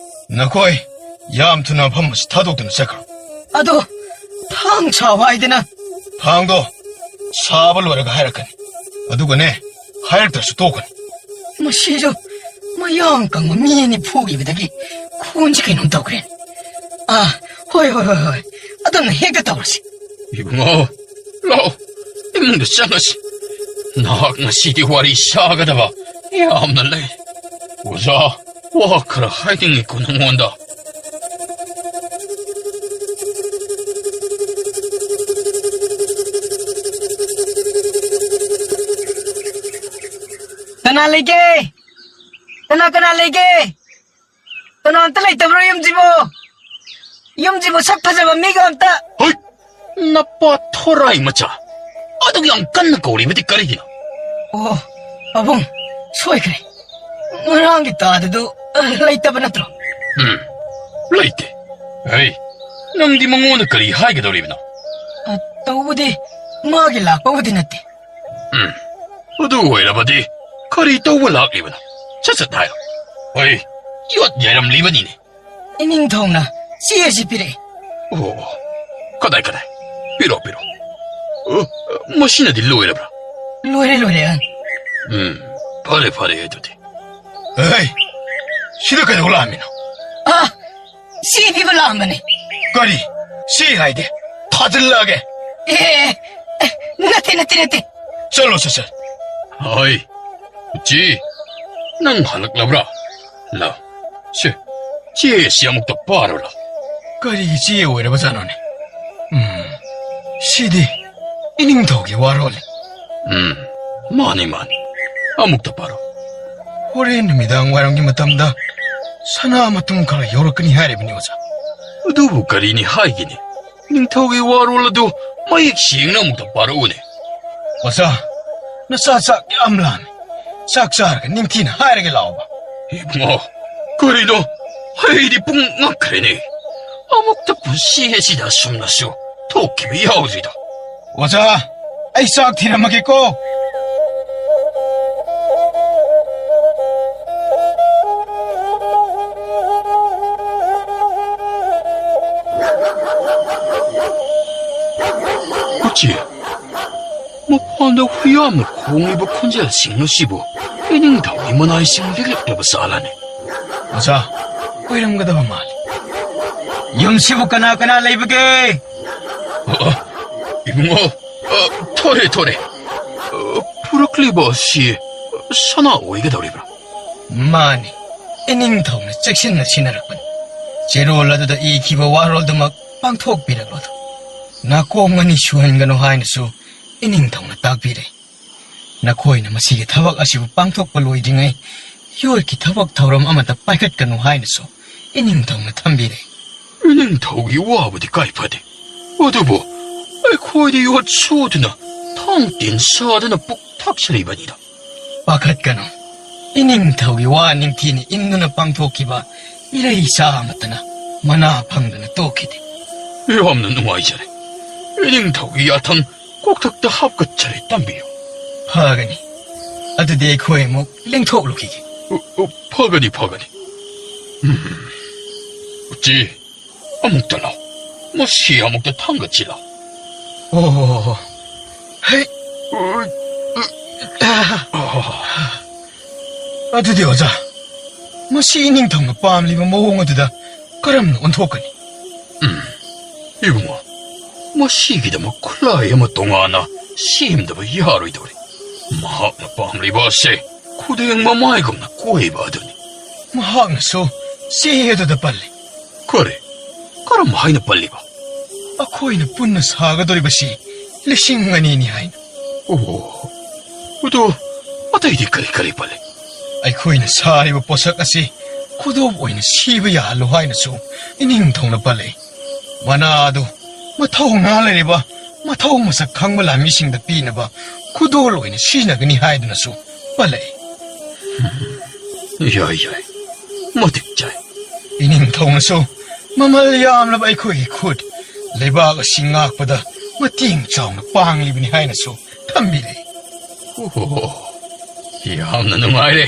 ꯅꯈꯣꯏ ꯌꯥꯝ ꯊꯨꯅ ꯃꯐꯝ ꯑꯁꯤ ꯊꯥꯗꯣꯛꯇꯨꯅ ꯆꯠꯈ꯭ꯔꯣ꯫ ꯑꯗꯣ ꯊꯥꯡ ꯁꯥꯎ ꯍꯥꯏꯗꯅ꯫ ꯊꯥꯡꯗꯣ ꯁꯥꯕ ꯂꯣꯏꯔꯒ ꯍꯥꯏꯔꯛꯀꯅꯤ꯫ ꯑꯗꯨꯒꯅꯦ, ꯍꯥꯏꯔꯛꯇ꯭ꯔꯁꯨ ꯇꯣꯛꯀꯅꯤ꯫ ꯃꯁꯤꯁꯨ ꯃꯌꯥꯡ ꯀꯪꯕ ꯃꯤ ꯑꯅꯤ ꯐꯨꯈꯤꯕꯗꯒꯤ ꯈꯣꯟꯁꯤ ꯀꯩꯅꯣꯝ ꯇꯧꯈ꯭ꯔꯦ꯫ ꯑꯥ, ꯍꯣꯏ, ꯍꯣꯏ, ꯍꯣꯏ, ꯍꯣꯏ꯫ ꯑꯗꯨꯝꯅ ꯍꯦꯛꯇ ꯇꯧꯔꯁꯤ꯫ ꯏꯕꯨꯡꯉꯣ, ꯂꯥꯛꯑꯣ, ꯏꯃꯨꯡꯗ ꯆꯪꯉꯁꯤ꯫ ꯅꯍꯥꯛ ꯉꯁꯤꯗꯤ ꯋꯥꯔꯤ ꯁꯥꯒꯗꯕ ꯌꯥꯝꯅ ꯂꯩ꯫ ꯑꯣꯖꯥ, ꯋꯥ ꯈꯔ ꯍꯥꯏꯅꯤꯡꯉꯤꯀꯣ ꯅꯉꯣꯟꯗ꯫ ꯀꯅꯥ ꯂꯩꯒꯦ? ꯀꯅꯥ ꯀꯅꯥ ꯂꯩꯒꯦ? ꯀꯅꯥ ꯑꯝꯇ ꯂꯩꯇꯕ꯭ꯔꯣ ꯌꯨꯝꯁꯤꯕꯨ? ꯌꯨꯝꯁꯤꯕꯨ ꯁꯛ ꯐꯖꯕ ꯃꯤꯒ ꯑꯝꯇ? ꯍꯣꯏ! ꯅꯄꯥ ꯊꯣꯔꯥꯏ ꯃꯆꯥ! ꯑꯗꯨꯛ ꯌꯥꯝ ꯀꯟꯅ ꯀꯧꯔꯤꯕꯗꯤ ꯀꯔꯤꯒꯤꯅꯣ? ꯑꯣ, ꯄꯥꯕꯨꯡ, ꯁꯣꯏꯈ꯭ꯔꯦ꯫ ꯉꯔꯥꯡꯒꯤ ꯇꯥꯗꯨꯗꯨ, ꯑ, ꯂꯩꯇꯕ ꯅꯠꯇ꯭ꯔꯣ? ꯎꯝ, ꯂꯩꯇꯦ꯫ ꯍꯩ, ꯅꯪꯗꯤ ꯃꯉꯣꯟꯗ ꯀꯔꯤ ꯍꯥꯏꯒꯗꯧꯔꯤꯕꯅꯣ? ꯑ, ꯇꯧꯕꯗꯤ ꯃꯥꯒꯤ ꯂꯥꯛꯄꯕꯨꯗꯤ ꯅꯠꯇꯦ꯫ ꯎꯝ, ꯑꯗꯨ ꯑꯣꯏꯔꯕꯗꯤ ꯀꯔꯤ ꯇꯧꯕ ꯂꯥꯛꯂꯤꯕꯅꯣ? ꯁꯠ ꯁꯠ ꯍꯥꯏꯔꯣ꯫ ꯍꯣꯏ, ꯌꯣꯠ ꯌꯥꯏꯔꯝꯂꯤꯕꯅꯤꯅꯦ꯫ ꯏꯅꯤꯡꯊꯧꯅ ꯆꯦ ꯑꯁꯤ ꯄꯤꯔꯛꯑꯦ꯫ ꯑꯣ, ꯀꯗꯥꯏ, ꯀꯗꯥꯏ? ꯄꯤꯔꯣ, ꯄꯤꯔꯣ꯫ ꯑ, ꯃꯁꯤꯅꯗꯤ ꯂꯣꯏꯔꯕ꯭ꯔꯥ? ꯂꯣꯏꯔꯦ, ꯂꯣꯏꯔꯦ, ꯑꯪ꯫ ꯎꯝ, ꯐꯔꯦ, ꯐꯔꯦ ꯑꯗꯨꯗꯤ꯫ ꯑꯦ, ꯁꯤꯗ ꯀꯩꯗꯧ ꯂꯥꯛꯑꯝꯃꯤꯅꯣ? ꯑ, ꯆꯦ ꯄꯤꯕ ꯂꯥꯛꯑꯝꯕꯅꯦ꯫ ꯀꯔꯤ? ꯆꯦ ꯍꯥꯏꯗꯤ? ꯐꯥꯖꯤꯜꯂꯛꯑꯒꯦ꯫ ꯑꯦ, ꯑꯦ, ꯅꯠꯇꯦ, ꯅꯠꯇꯦ, ꯅꯠꯇꯦ꯫ ꯆꯠꯂꯣ, ꯁꯠ ꯁꯠ꯫ ꯍꯣꯏ, ꯎꯆꯤ, ꯅꯪ ꯍꯜꯂꯛꯂꯕ꯭ꯔꯥ? ꯂꯥꯎ, ꯁꯦ, ꯆꯦꯁꯤ ꯑꯃꯨꯛꯇ ꯄꯥꯔꯣ ꯂꯥꯎ꯫ ꯀꯔꯤꯒꯤ ꯆꯦ ꯑꯣꯏꯔꯕꯖꯥꯠꯅꯣꯅꯦ? ꯎꯝ, ꯁꯤꯗꯤ ꯏꯅꯤꯡꯊꯧꯒꯤ ꯋꯥꯔꯣꯜꯅꯤ꯫ ꯎꯝ, ꯃꯥꯅꯤ, ꯃꯥꯅꯤ꯫ ꯑꯃꯨꯛꯇ ꯄꯥꯔꯣ꯫ ꯍꯣꯔꯦꯟ ꯅꯨꯃꯤꯗꯥꯡ ꯋꯥꯏꯔꯝꯒꯤ ꯃꯇꯝꯗ ꯁꯅꯥ ꯃꯇꯨꯝ ꯈꯔ ꯌꯧꯔꯛꯀꯅꯤ ꯍꯥꯏꯔꯤꯕꯅꯤ, ꯑꯣꯖꯥ꯫ ꯑꯗꯨꯕꯨ ꯀꯔꯤꯅꯤ ꯍꯥꯏꯒꯦꯅꯦ? ꯅꯤꯡꯊꯧꯒꯤ ꯋꯥꯔꯣꯜ ꯑꯗꯨ ꯃꯌꯦꯛ ꯁꯦꯡꯅ ꯑꯃꯨꯛꯇ ꯄꯥꯔꯛꯎꯅꯦ꯫ ꯑꯣꯖꯥ, ꯅꯆꯥ ꯆꯥꯛ ꯌꯥꯝ ꯂꯥꯝꯃꯤ꯫ ꯆꯥꯛ ꯆꯥꯔꯒ ꯅꯤꯡꯊꯤꯅ ꯍꯥꯏꯔꯒꯦ ꯂꯥꯛꯑꯣꯕ꯫ ꯏꯕꯨꯡꯉꯣ, ꯀꯔꯤꯅꯣ? ꯑꯩꯗꯤ ꯄꯨꯡ ꯉꯛꯈ꯭ꯔꯦꯅꯦ꯫ ꯑꯃꯨꯛꯇ ꯄꯨꯟꯁꯤ ꯑꯁꯤꯗ ꯑꯁꯨꯝꯅꯁꯨ ꯊꯣꯛꯈꯤꯕ ꯌꯥꯎꯗ꯭ꯔꯤꯗ꯫ ꯑꯣꯖꯥ, ꯑꯩ ꯆꯥꯛ ꯊꯤꯔꯝꯃꯒꯦꯀꯣ꯫ ꯎꯆꯤ, ꯃꯄꯥꯟꯗ ꯍꯨꯏꯌꯥꯝꯅ ꯈꯣꯡꯂꯤꯕ ꯈꯣꯟꯖꯦꯜꯁꯤꯡ ꯑꯁꯤꯕꯨ ꯏꯅꯤꯡꯊꯧꯒꯤ ꯃꯅꯥꯏꯁꯤꯡ ꯂꯤꯛꯂꯛꯂꯕ ꯖꯥꯠꯂꯅꯦ? ꯑꯣꯖꯥ, ꯑꯣꯏꯔꯝꯒꯗꯕ ꯃꯥꯜꯂꯤ꯫ ꯌꯨꯝꯁꯤꯕꯨ ꯀꯅꯥ ꯀꯅꯥ ꯂꯩꯕꯒꯦ? ꯑ, ꯏꯕꯨꯡꯉꯣ, ꯑ, ꯊꯣꯔꯦ, ꯊꯣꯔꯦ꯫ ꯑ, ꯄꯨꯔꯛꯂꯤꯕ ꯑꯁꯤ ꯁꯅꯥ ꯑꯣꯏꯒꯗꯧꯔꯤꯕ꯭ꯔꯥ? ꯃꯥꯅꯤ, ꯏꯅꯤꯡꯊꯧꯅ ꯆꯦꯛꯁꯤꯟꯅ ꯁꯤꯟꯅꯔꯛꯄꯅꯤ꯫ ꯆꯦꯔꯣꯜ ꯑꯗꯨꯗ ꯏꯈꯤꯕ ꯋꯥꯔꯣꯜꯗꯨꯃꯛ ꯄꯥꯡꯊꯣꯛꯄꯤꯔꯛꯂꯣ꯫ ꯅꯥꯀꯣꯡ ꯑꯅꯤ ꯁꯨꯍꯟꯒꯅꯨ ꯍꯥꯏꯅꯁꯨ ꯏꯅꯤꯡꯊꯧꯅ ꯇꯥꯛꯄꯤꯔꯦ꯫ ꯅꯈꯣꯏꯅ ꯃꯁꯤꯒꯤ ꯊꯕꯛ ꯑꯁꯤꯕꯨ ꯄꯥꯡꯊꯣꯛꯄ ꯂꯣꯏꯗ꯭ꯔꯤꯉꯩ ꯌꯣꯠꯀꯤ ꯊꯕꯛ ꯊꯧꯔꯝ ꯑꯃꯠꯇ ꯄꯥꯏꯈꯠꯀꯅꯨ ꯍꯥꯏꯅꯁꯨ ꯏꯅꯤꯡꯊꯧꯅ ꯊꯝꯕꯤꯔꯦ꯫ ꯏꯅꯤꯡꯊꯧꯒꯤ ꯋꯥꯕꯨꯗꯤ ꯀꯥꯏ ꯐꯗꯦ, ꯑꯗꯨꯕꯨ ꯑꯩꯈꯣꯏꯗꯤ ꯌꯣꯠ ꯁꯨꯗꯨꯅ, ꯊꯥꯡ ꯇꯤꯟ ꯁꯥꯗꯨꯅ ꯄꯨꯛ ꯊꯥꯛꯆꯔꯤꯕꯅꯤꯗ꯫ ꯄꯥꯈꯠꯀꯅꯨ, ꯏꯅꯤꯡꯊꯧꯒꯤ ꯋꯥ ꯅꯤꯡꯊꯤꯅ ꯏꯟꯗꯨꯅ ꯄꯥꯡꯊꯣꯛꯈꯤꯕ ꯏꯔꯩ ꯏꯆꯥ ꯑꯃꯠꯇꯅ ꯃꯅꯥ ꯐꯪꯗꯅ ꯇꯣꯛꯈꯤꯗꯦ꯫ ꯌꯥꯝꯅ ꯅꯨꯡꯉꯥꯏꯖꯔꯦ꯫ ꯏꯅꯤꯡꯊꯧꯒꯤ ꯌꯥꯊꯪ ꯀꯣꯛꯊꯛꯇ ꯍꯥꯞꯀꯠꯆꯔꯦ, ꯇꯝꯕꯤꯌꯨ꯫ ꯐꯒꯅꯤ꯫ ꯑꯗꯨꯗꯤ ꯑꯩꯈꯣꯏ ꯑꯃꯨꯛ ꯂꯦꯡꯊꯣꯛꯂꯨꯈꯤꯒꯦ꯫ ꯎ, ꯎ, ꯐꯒꯅꯤ, ꯐꯒꯅꯤ꯫ ꯎꯝ꯫ ꯎꯆꯤ, ꯑꯃꯨꯛꯇ ꯂꯥꯎ꯫ ꯃꯁꯤ ꯑꯃꯨꯛꯇ ꯊꯥꯡꯒꯠꯁꯤ ꯂꯥꯎ꯫ ꯑꯣ, ꯍꯩ꯫ ꯎ, ꯎ, ꯑ꯫ ꯑꯗꯨꯗꯤ ꯑꯣꯖꯥ, ꯃꯁꯤ ꯏꯅꯤꯡꯊꯧꯅ ꯄꯥꯝꯂꯤꯕ ꯃꯑꯣꯡ ꯑꯗꯨꯗ ꯀꯔꯝꯅ ꯑꯣꯟꯊꯣꯛꯀꯅꯤ? ꯎꯝ, ꯏꯕꯨꯡꯉꯣ, ꯃꯁꯤꯒꯤꯗꯃꯛ ꯈꯨꯠꯂꯥꯏ ꯑꯃ ꯇꯣꯉꯥꯟꯅ ꯁꯦꯝꯗꯕ ꯌꯥꯔꯣꯏꯗꯧꯔꯤ꯫ ꯃꯍꯥꯛꯅ ꯄꯥꯝꯂꯤꯕ ꯑꯁꯤ ꯈꯨꯗꯦꯡ ꯃꯃꯥꯏꯒꯨꯝꯅ ꯀꯣꯏꯕ ꯑꯗꯨꯅꯤ꯫ ꯃꯍꯥꯛꯅꯁꯨ ꯆꯦ ꯑꯗꯨꯗ ꯄꯜꯂꯤ꯫ ꯀꯔꯤ? ꯀꯔꯝ ꯍꯥꯏꯅ ꯄꯜꯂꯤꯕ? ꯑꯩꯈꯣꯏꯅ ꯄꯨꯟꯅ ꯁꯥꯒꯗꯧꯔꯤꯕꯁꯤ ꯂꯤꯁꯤꯡ ꯑꯅꯤꯅꯤ ꯍꯥꯏꯅ꯫ ꯑꯣ, ꯑꯗꯨ ꯑꯇꯩꯗꯤ ꯀꯔꯤ ꯀꯔꯤ ꯄꯜꯂꯤ? ꯑꯩꯈꯣꯏꯅ ꯁꯥꯔꯤꯕ ꯄꯣꯠꯁꯛ ꯑꯁꯤ ꯈꯨꯗꯣꯞ ꯑꯣꯏꯅ ꯁꯤꯕ ꯌꯥꯍꯜꯂꯨ ꯍꯥꯏꯅꯁꯨ ꯏꯅꯤꯡꯊꯧꯅ ꯄꯜꯂꯛꯏ꯫ ꯃꯅꯥ ꯑꯗꯨ ꯃꯊꯧꯅꯥ ꯂꯩꯔꯤꯕ, ꯃꯊꯧ ꯃꯁꯛ ꯈꯪꯕ ꯂꯥꯟꯃꯤꯁꯤꯡꯗ ꯄꯤꯅꯕ ꯈꯨꯗꯣꯜ ꯑꯣꯏꯅ ꯁꯤꯖꯤꯟꯅꯒꯅꯤ ꯍꯥꯏꯗꯨꯅꯁꯨ ꯄꯜꯂꯛꯏ꯫ ꯌꯥꯏ, ꯌꯥꯏ꯫ ꯃꯇꯤꯛ ꯆꯥꯏ꯫ ꯏꯅꯤꯡꯊꯧꯅꯁꯨ ꯃꯃꯜ ꯌꯥꯝꯂꯕ ꯑꯩꯈꯣꯏꯒꯤ ꯈꯨꯠ, ꯂꯩꯕꯥꯛ ꯑꯁꯤ ꯉꯥꯛꯄꯗ ꯃꯇꯦꯡ ꯆꯥꯎꯅ ꯄꯥꯡꯂꯤꯕꯅꯤ ꯍꯥꯏꯅꯁꯨ ꯊꯝꯕꯤꯔꯦ꯫ ꯑꯣꯍꯣ, ꯌꯥꯝꯅ ꯅꯨꯡꯉꯥꯏꯔꯦ꯫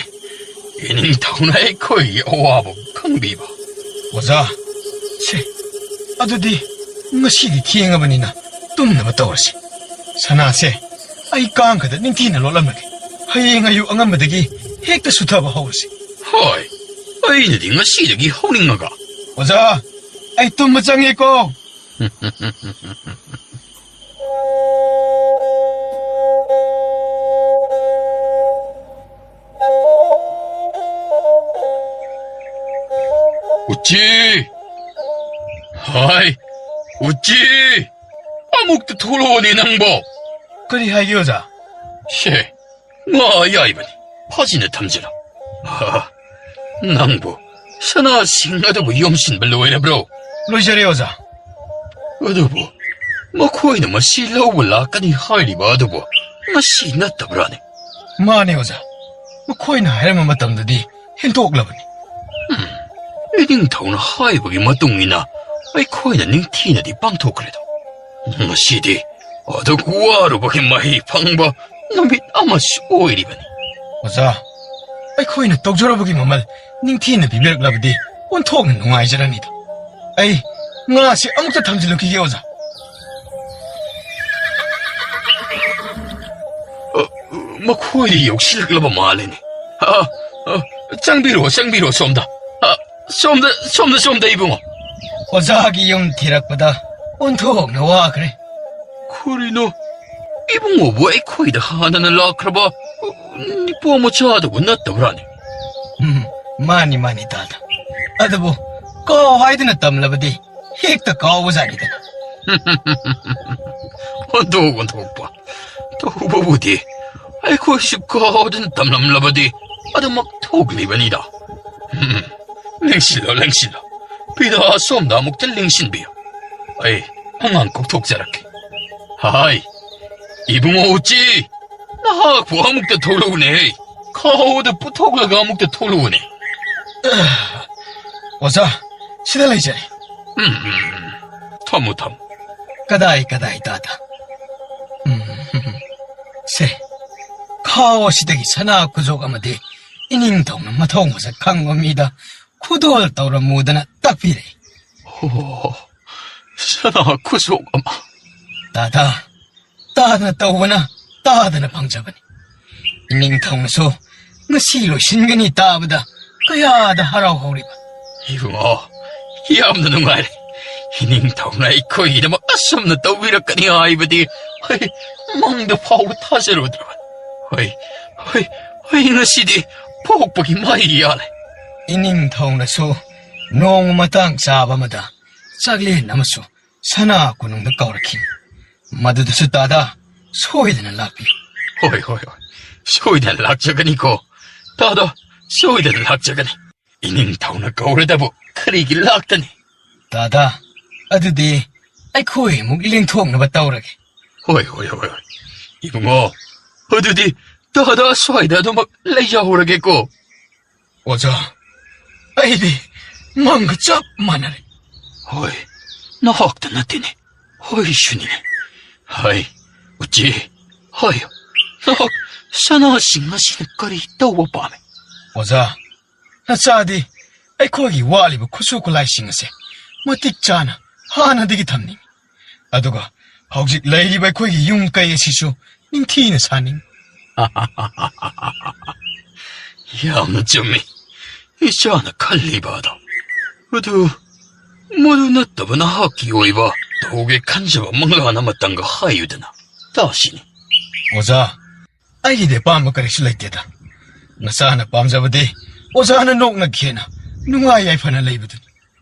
ꯏꯅꯤꯡꯊꯧꯅ ꯑꯩꯈꯣꯏꯒꯤ ꯑꯋꯥꯕ ꯈꯪꯕꯤꯕ꯫ ꯑꯣꯖꯥ, ꯁꯦ, ꯑꯗꯨꯗꯤ ꯉꯁꯤꯗꯤ ꯊꯦꯡꯉꯕꯅꯤꯅ ꯇꯨꯝꯅꯕ ꯇꯧꯔꯁꯤ꯫ ꯁꯅꯥꯁꯦ ꯑꯩ ꯀꯥꯡꯈꯗ ꯅꯤꯡꯊꯤꯅ ꯂꯣꯠꯂꯝꯂꯒꯦ꯫ ꯍꯌꯦꯡ ꯑꯌꯨꯛ ꯑꯉꯟꯕꯗꯒꯤ ꯍꯦꯛꯇ ꯁꯨꯊꯕ ꯍꯧꯔꯁꯤ꯫ ꯍꯣꯏ, ꯑꯩꯅꯗꯤ ꯉꯁꯤꯗꯒꯤ ꯍꯧꯅꯤꯡꯉꯒ꯫ ꯑꯣꯖꯥ, ꯑꯩ ꯇꯨꯝꯕ ꯆꯪꯉꯦꯀꯣ꯫ ꯎꯆꯤ! ꯍꯥꯏ, ꯎꯆꯤ! ꯑꯃꯨꯛꯇ ꯊꯣꯛꯂꯛꯑꯣꯅꯦ ꯅꯪꯕꯣ! ꯀꯔꯤ ꯍꯥꯏꯒꯦ, ꯑꯣꯖꯥ? ꯁꯦ, ꯉꯥ ꯑꯌꯥꯏꯕꯅꯤ꯫ ꯐꯥꯖꯤꯅ ꯊꯝꯖꯤꯜꯂꯣ꯫ ꯍꯥ, ꯅꯪꯕꯨ ꯁꯅꯥꯁꯤꯡ ꯑꯗꯨꯕꯨ ꯌꯣꯝꯁꯤꯟꯕ ꯂꯣꯏꯔꯕ꯭ꯔꯣ? ꯂꯣꯏꯖꯔꯦ, ꯑꯣꯖꯥ꯫ ꯑꯗꯨꯕꯨ ꯃꯈꯣꯏꯅ ꯃꯁꯤ ꯂꯧꯕ ꯂꯥꯛꯀꯅꯤ ꯍꯥꯏꯔꯤꯕ ꯑꯗꯨꯕꯨ ꯉꯁꯤ ꯅꯠꯇꯕ꯭ꯔꯥꯅꯦ? ꯃꯥꯅꯦ, ꯑꯣꯖꯥ꯫ ꯃꯈꯣꯏꯅ ꯍꯥꯏꯔꯝꯕ ꯃꯇꯝꯗꯗꯤ ꯍꯦꯟꯗꯣꯛꯂꯕꯅꯤ꯫ ꯎꯝ, ꯏꯅꯤꯡꯊꯧꯅ ꯍꯥꯏꯕꯒꯤ ꯃꯇꯨꯡ ꯏꯟꯅ ꯑꯩꯈꯣꯏꯅ ꯅꯤꯡꯊꯤꯅꯗꯤ ꯄꯥꯡꯊꯣꯛꯈ꯭ꯔꯦꯗꯣ꯫ ꯉꯁꯤꯗꯤ ꯑꯗꯨꯛ ꯋꯥꯔꯨꯕꯒꯤ ꯃꯍꯩ ꯐꯪꯕ ꯅꯨꯃꯤꯠ ꯑꯃꯁꯨ ꯑꯣꯏꯔꯤꯕꯅꯤ꯫ ꯑꯣꯖꯥ, ꯑꯩꯈꯣꯏꯅ ꯇꯧꯖꯔꯨꯕꯒꯤ ꯃꯃꯜ ꯅꯤꯡꯊꯤꯅ ꯄꯤꯕꯤꯔꯛꯂꯕꯗꯤ ꯑꯣꯟꯊꯣꯛꯅ ꯅꯨꯡꯉꯥꯏꯖꯔꯅꯤꯗ꯫ ꯑꯩ ꯉꯥꯁꯤ ꯑꯃꯨꯛꯇ ꯊꯝꯖꯤꯜꯂꯨꯈꯤꯒꯦ, ꯑꯣꯖꯥ꯫ ꯑ, ꯃꯈꯣꯏꯗꯤ ꯌꯧꯁꯤꯜꯂꯛꯂꯕ ꯃꯥꯜꯂꯦꯅꯦ꯫ ꯑ, ꯑ, ꯆꯪꯕꯤꯔꯣ, ꯆꯪꯕꯤꯔꯣ ꯁꯣꯝꯗ꯫ ꯑ, ꯁꯣꯝꯗ, ꯁꯣꯝꯗ, ꯁꯣꯝꯗ, ꯏꯕꯨꯡꯉꯣ꯫ ꯑꯣꯖꯥꯒꯤ ꯌꯨꯝ ꯊꯤꯔꯛꯄꯗ ꯑꯣꯟꯊꯣꯛꯅ ꯋꯥꯈ꯭ꯔꯦ꯫ ꯀꯔꯤꯅꯣ? ꯏꯕꯨꯡꯉꯣꯕꯨ ꯑꯩꯈꯣꯏꯗ ꯍꯥꯟꯅꯅ ꯂꯥꯛꯈ꯭ꯔꯕ ꯅꯤꯄꯣ ꯃꯆꯥꯗꯨꯕꯨ ꯅꯠꯇꯕ꯭ꯔꯥꯅꯦ? ꯎꯝ, ꯃꯥꯅꯤ, ꯃꯥꯅꯤ, ꯇꯥꯗ꯫ ꯑꯗꯨꯕꯨ ꯀꯥꯎ ꯍꯥꯏꯗꯨꯅ ꯇꯝꯂꯕꯗꯤ ꯍꯦꯛꯇ ꯀꯥꯎꯕꯖꯥꯠꯅꯤꯗꯅ꯫ ꯑꯣꯟꯊꯣꯛ ꯑꯣꯟꯊꯣꯛꯄ꯫ ꯇꯧꯕꯕꯨꯗꯤ ꯑꯩꯈꯣꯏꯁꯨ ꯀꯥꯎꯗꯨꯅ ꯇꯝꯂꯝꯂꯕꯗꯤ ꯑꯗꯨꯃꯛ ꯊꯣꯛꯂꯤꯕꯅꯤꯗ꯫ ꯎꯝ, ꯂꯦꯡꯁꯤꯜꯂꯣ, ꯂꯦꯡꯁꯤꯜꯂꯣ꯫ ꯐꯤꯗꯥ ꯑꯁꯣꯝꯗ ꯑꯃꯨꯛꯇ ꯂꯦꯡꯁꯤꯟꯕꯤꯌꯨ꯫ ꯑꯩ ꯑꯉꯥꯡ ꯀꯧꯊꯣꯛꯆꯔꯛꯀꯦ꯫ ꯍꯥꯏ, ꯏꯕꯨꯡꯉꯣ ꯎꯆꯤ, ꯅꯍꯥꯛꯄꯨ ꯑꯃꯨꯛꯇ ꯊꯣꯛꯂꯛꯎꯅꯦ꯫ ꯈꯥꯎꯗ ꯄꯨꯊꯣꯛꯂꯒ ꯑꯃꯨꯛꯇ ꯊꯣꯛꯂꯛꯎꯅꯦ꯫ ꯑꯣꯖꯥ, ꯁꯤꯗ ꯂꯩꯖꯔꯦ꯫ ꯎꯝ, ꯎꯝ, ꯎꯝ꯫ ꯊꯝꯃꯨ, ꯊꯝꯃꯨ꯫ ꯀꯗꯥꯏ, ꯀꯗꯥꯏ, ꯇꯥꯗ? ꯎꯝ, ꯁꯦ, ꯈꯥꯎ ꯑꯁꯤꯗꯒꯤ ꯁꯅꯥ ꯈꯨꯖꯣꯛ ꯑꯃꯗꯤ ꯏꯅꯤꯡꯊꯧꯅ ꯃꯊꯧ ꯃꯁꯛ ꯈꯪꯕ ꯃꯤꯗ ꯈꯨꯗꯣꯜ ꯇꯧꯔꯝꯃꯨꯗꯅ ꯇꯥꯛꯄꯤꯔꯦ꯫ ꯑꯣ, ꯁꯅꯥ ꯈꯨꯖꯣꯛ ꯑꯃ꯫ ꯇꯥꯗ, ꯇꯥꯗꯅ ꯇꯧꯕꯅ ꯇꯥꯗꯅ ꯐꯪꯖꯕꯅꯤ꯫ ꯏꯅꯤꯡꯊꯧꯅꯁꯨ ꯉꯁꯤ ꯂꯣꯏꯁꯤꯟꯒꯅꯤ ꯇꯥꯕꯗ ꯀꯌꯥꯗ ꯍꯔꯥꯎꯍꯧꯔꯤꯕ꯫ ꯏꯕꯨꯡꯉꯣ, ꯌꯥꯝꯅ ꯅꯨꯡꯉꯥꯏꯔꯦ꯫ ꯏꯅꯤꯡꯊꯧꯅ ꯑꯩꯈꯣꯏꯒꯤꯗꯃꯛ ꯑꯁꯨꯝꯅ ꯇꯧꯕꯤꯔꯛꯀꯅꯤ ꯍꯥꯏꯕꯗꯤ ꯑꯩ ꯃꯪꯗ ꯐꯥꯎꯕ ꯊꯥꯖꯔꯨꯗ꯭ꯔꯕꯅꯤ꯫ ꯍꯣꯏ, ꯍꯣꯏ, ꯍꯣꯏ, ꯉꯁꯤꯗꯤ ꯄꯣꯛꯄꯒꯤ ꯃꯍꯩ ꯌꯥꯜꯂꯦ꯫ ꯏꯅꯤꯡꯊꯧꯅꯁꯨ ꯅꯣꯡꯃ ꯃꯇꯥꯡ ꯆꯥꯕ ꯑꯃꯗ ꯆꯥꯛꯂꯦꯟ ꯑꯃꯁꯨ ꯁꯅꯥ ꯀꯣꯅꯨꯡꯗ ꯀꯧꯔꯛꯈꯤ꯫ ꯃꯗꯨꯗꯁꯨ ꯇꯥꯗ ꯁꯣꯏꯗꯅ ꯂꯥꯛꯄꯤꯌꯨ꯫ ꯍꯣꯏ, ꯍꯣꯏ, ꯍꯣꯏ꯫ ꯁꯣꯏꯗꯅ ꯂꯥꯛꯆꯒꯅꯤꯀꯣ꯫ ꯇꯥꯗ ꯁꯣꯏꯗꯅ ꯂꯥꯛꯆꯒꯅꯤ꯫ ꯏꯅꯤꯡꯊꯧꯅ ꯀꯧꯔꯗꯕꯨ ꯀꯔꯤꯒꯤ ꯂꯥꯛꯇꯅꯤ? ꯇꯥꯗ, ꯑꯗꯨꯗꯤ ꯑꯩꯈꯣꯏ ꯑꯃꯨꯛ ꯂꯦꯡꯊꯣꯛꯅꯕ ꯇꯧꯔꯒꯦ꯫ ꯍꯣꯏ, ꯍꯣꯏ, ꯍꯣꯏ, ꯍꯣꯏ꯫ ꯏꯕꯨꯡꯉꯣ, ꯑꯗꯨꯗꯤ ꯇꯥꯗ ꯑꯁ꯭ꯋꯥꯏꯗ ꯑꯗꯨꯃꯛ ꯂꯩꯖꯍꯧꯔꯒꯦꯀꯣ꯫ ꯑꯣꯖꯥ, ꯑꯩꯗꯤ ꯃꯪꯒ ꯆꯞ ꯃꯥꯟꯅꯔꯦ꯫ ꯍꯣꯏ, ꯅꯍꯥꯛꯇ ꯅꯠꯇꯦꯅꯦ, ꯍꯣꯏ, ꯁꯨꯅꯤꯅꯦ꯫ ꯍꯥꯏ, ꯎꯆꯤ, ꯍꯥꯏꯌꯨ, ꯅꯍꯥꯛ ꯁꯅꯥꯁꯤꯡ ꯑꯁꯤꯅ ꯀꯔꯤ ꯇꯧꯕ ꯄꯥꯝꯃꯤ? ꯑꯣꯖꯥ, ꯅꯆꯥꯗꯤ ꯑꯩꯈꯣꯏꯒꯤ ꯋꯥꯠꯂꯤꯕ ꯈꯨꯠꯁꯨ ꯈꯨꯠꯂꯥꯏꯁꯤꯡ ꯑꯁꯦ ꯃꯇꯤꯛ ꯆꯥꯅ ꯍꯥꯟꯅꯗꯒꯤ ꯊꯝꯅꯤꯡꯏ꯫ ꯑꯗꯨꯒ ꯍꯧꯖꯤꯛ ꯂꯩꯔꯤꯕ ꯑꯩꯈꯣꯏꯒꯤ ꯌꯨꯝ ꯀꯩ ꯑꯁꯤꯁꯨ ꯅꯤꯡꯊꯤꯅ ꯁꯥꯅꯤꯡꯏ꯫ ꯌꯥꯝꯅ ꯆꯨꯝꯃꯤ, ꯏꯆꯥꯅ ꯈꯜꯂꯤꯕ ꯑꯗꯣ꯫ ꯑꯗꯨ ꯃꯗꯨ ꯅꯠꯇꯕ ꯅꯍꯥꯛꯀꯤ ꯑꯣꯏꯕ ꯇꯧꯒꯦ ꯈꯟꯖꯕ ꯃꯪꯂꯥꯟ ꯑꯃꯇꯪꯒ ꯍꯥꯏꯌꯨꯗꯅ ꯇꯥꯁꯤꯅꯦ꯫ ꯑꯣꯖꯥ, ꯑꯩꯒꯤꯗꯤ ꯑꯄꯥꯝꯕ ꯀꯔꯤꯁꯨ ꯂꯩꯇꯦꯗ꯫ ꯅꯆꯥꯅ ꯄꯥꯝꯖꯕꯗꯤ ꯑꯣꯖꯥꯅ ꯅꯣꯛꯅ ꯈꯦꯅ ꯅꯨꯡꯉꯥꯏ ꯌꯥꯏꯐꯅ ꯂꯩꯕꯗꯨꯅꯤ꯫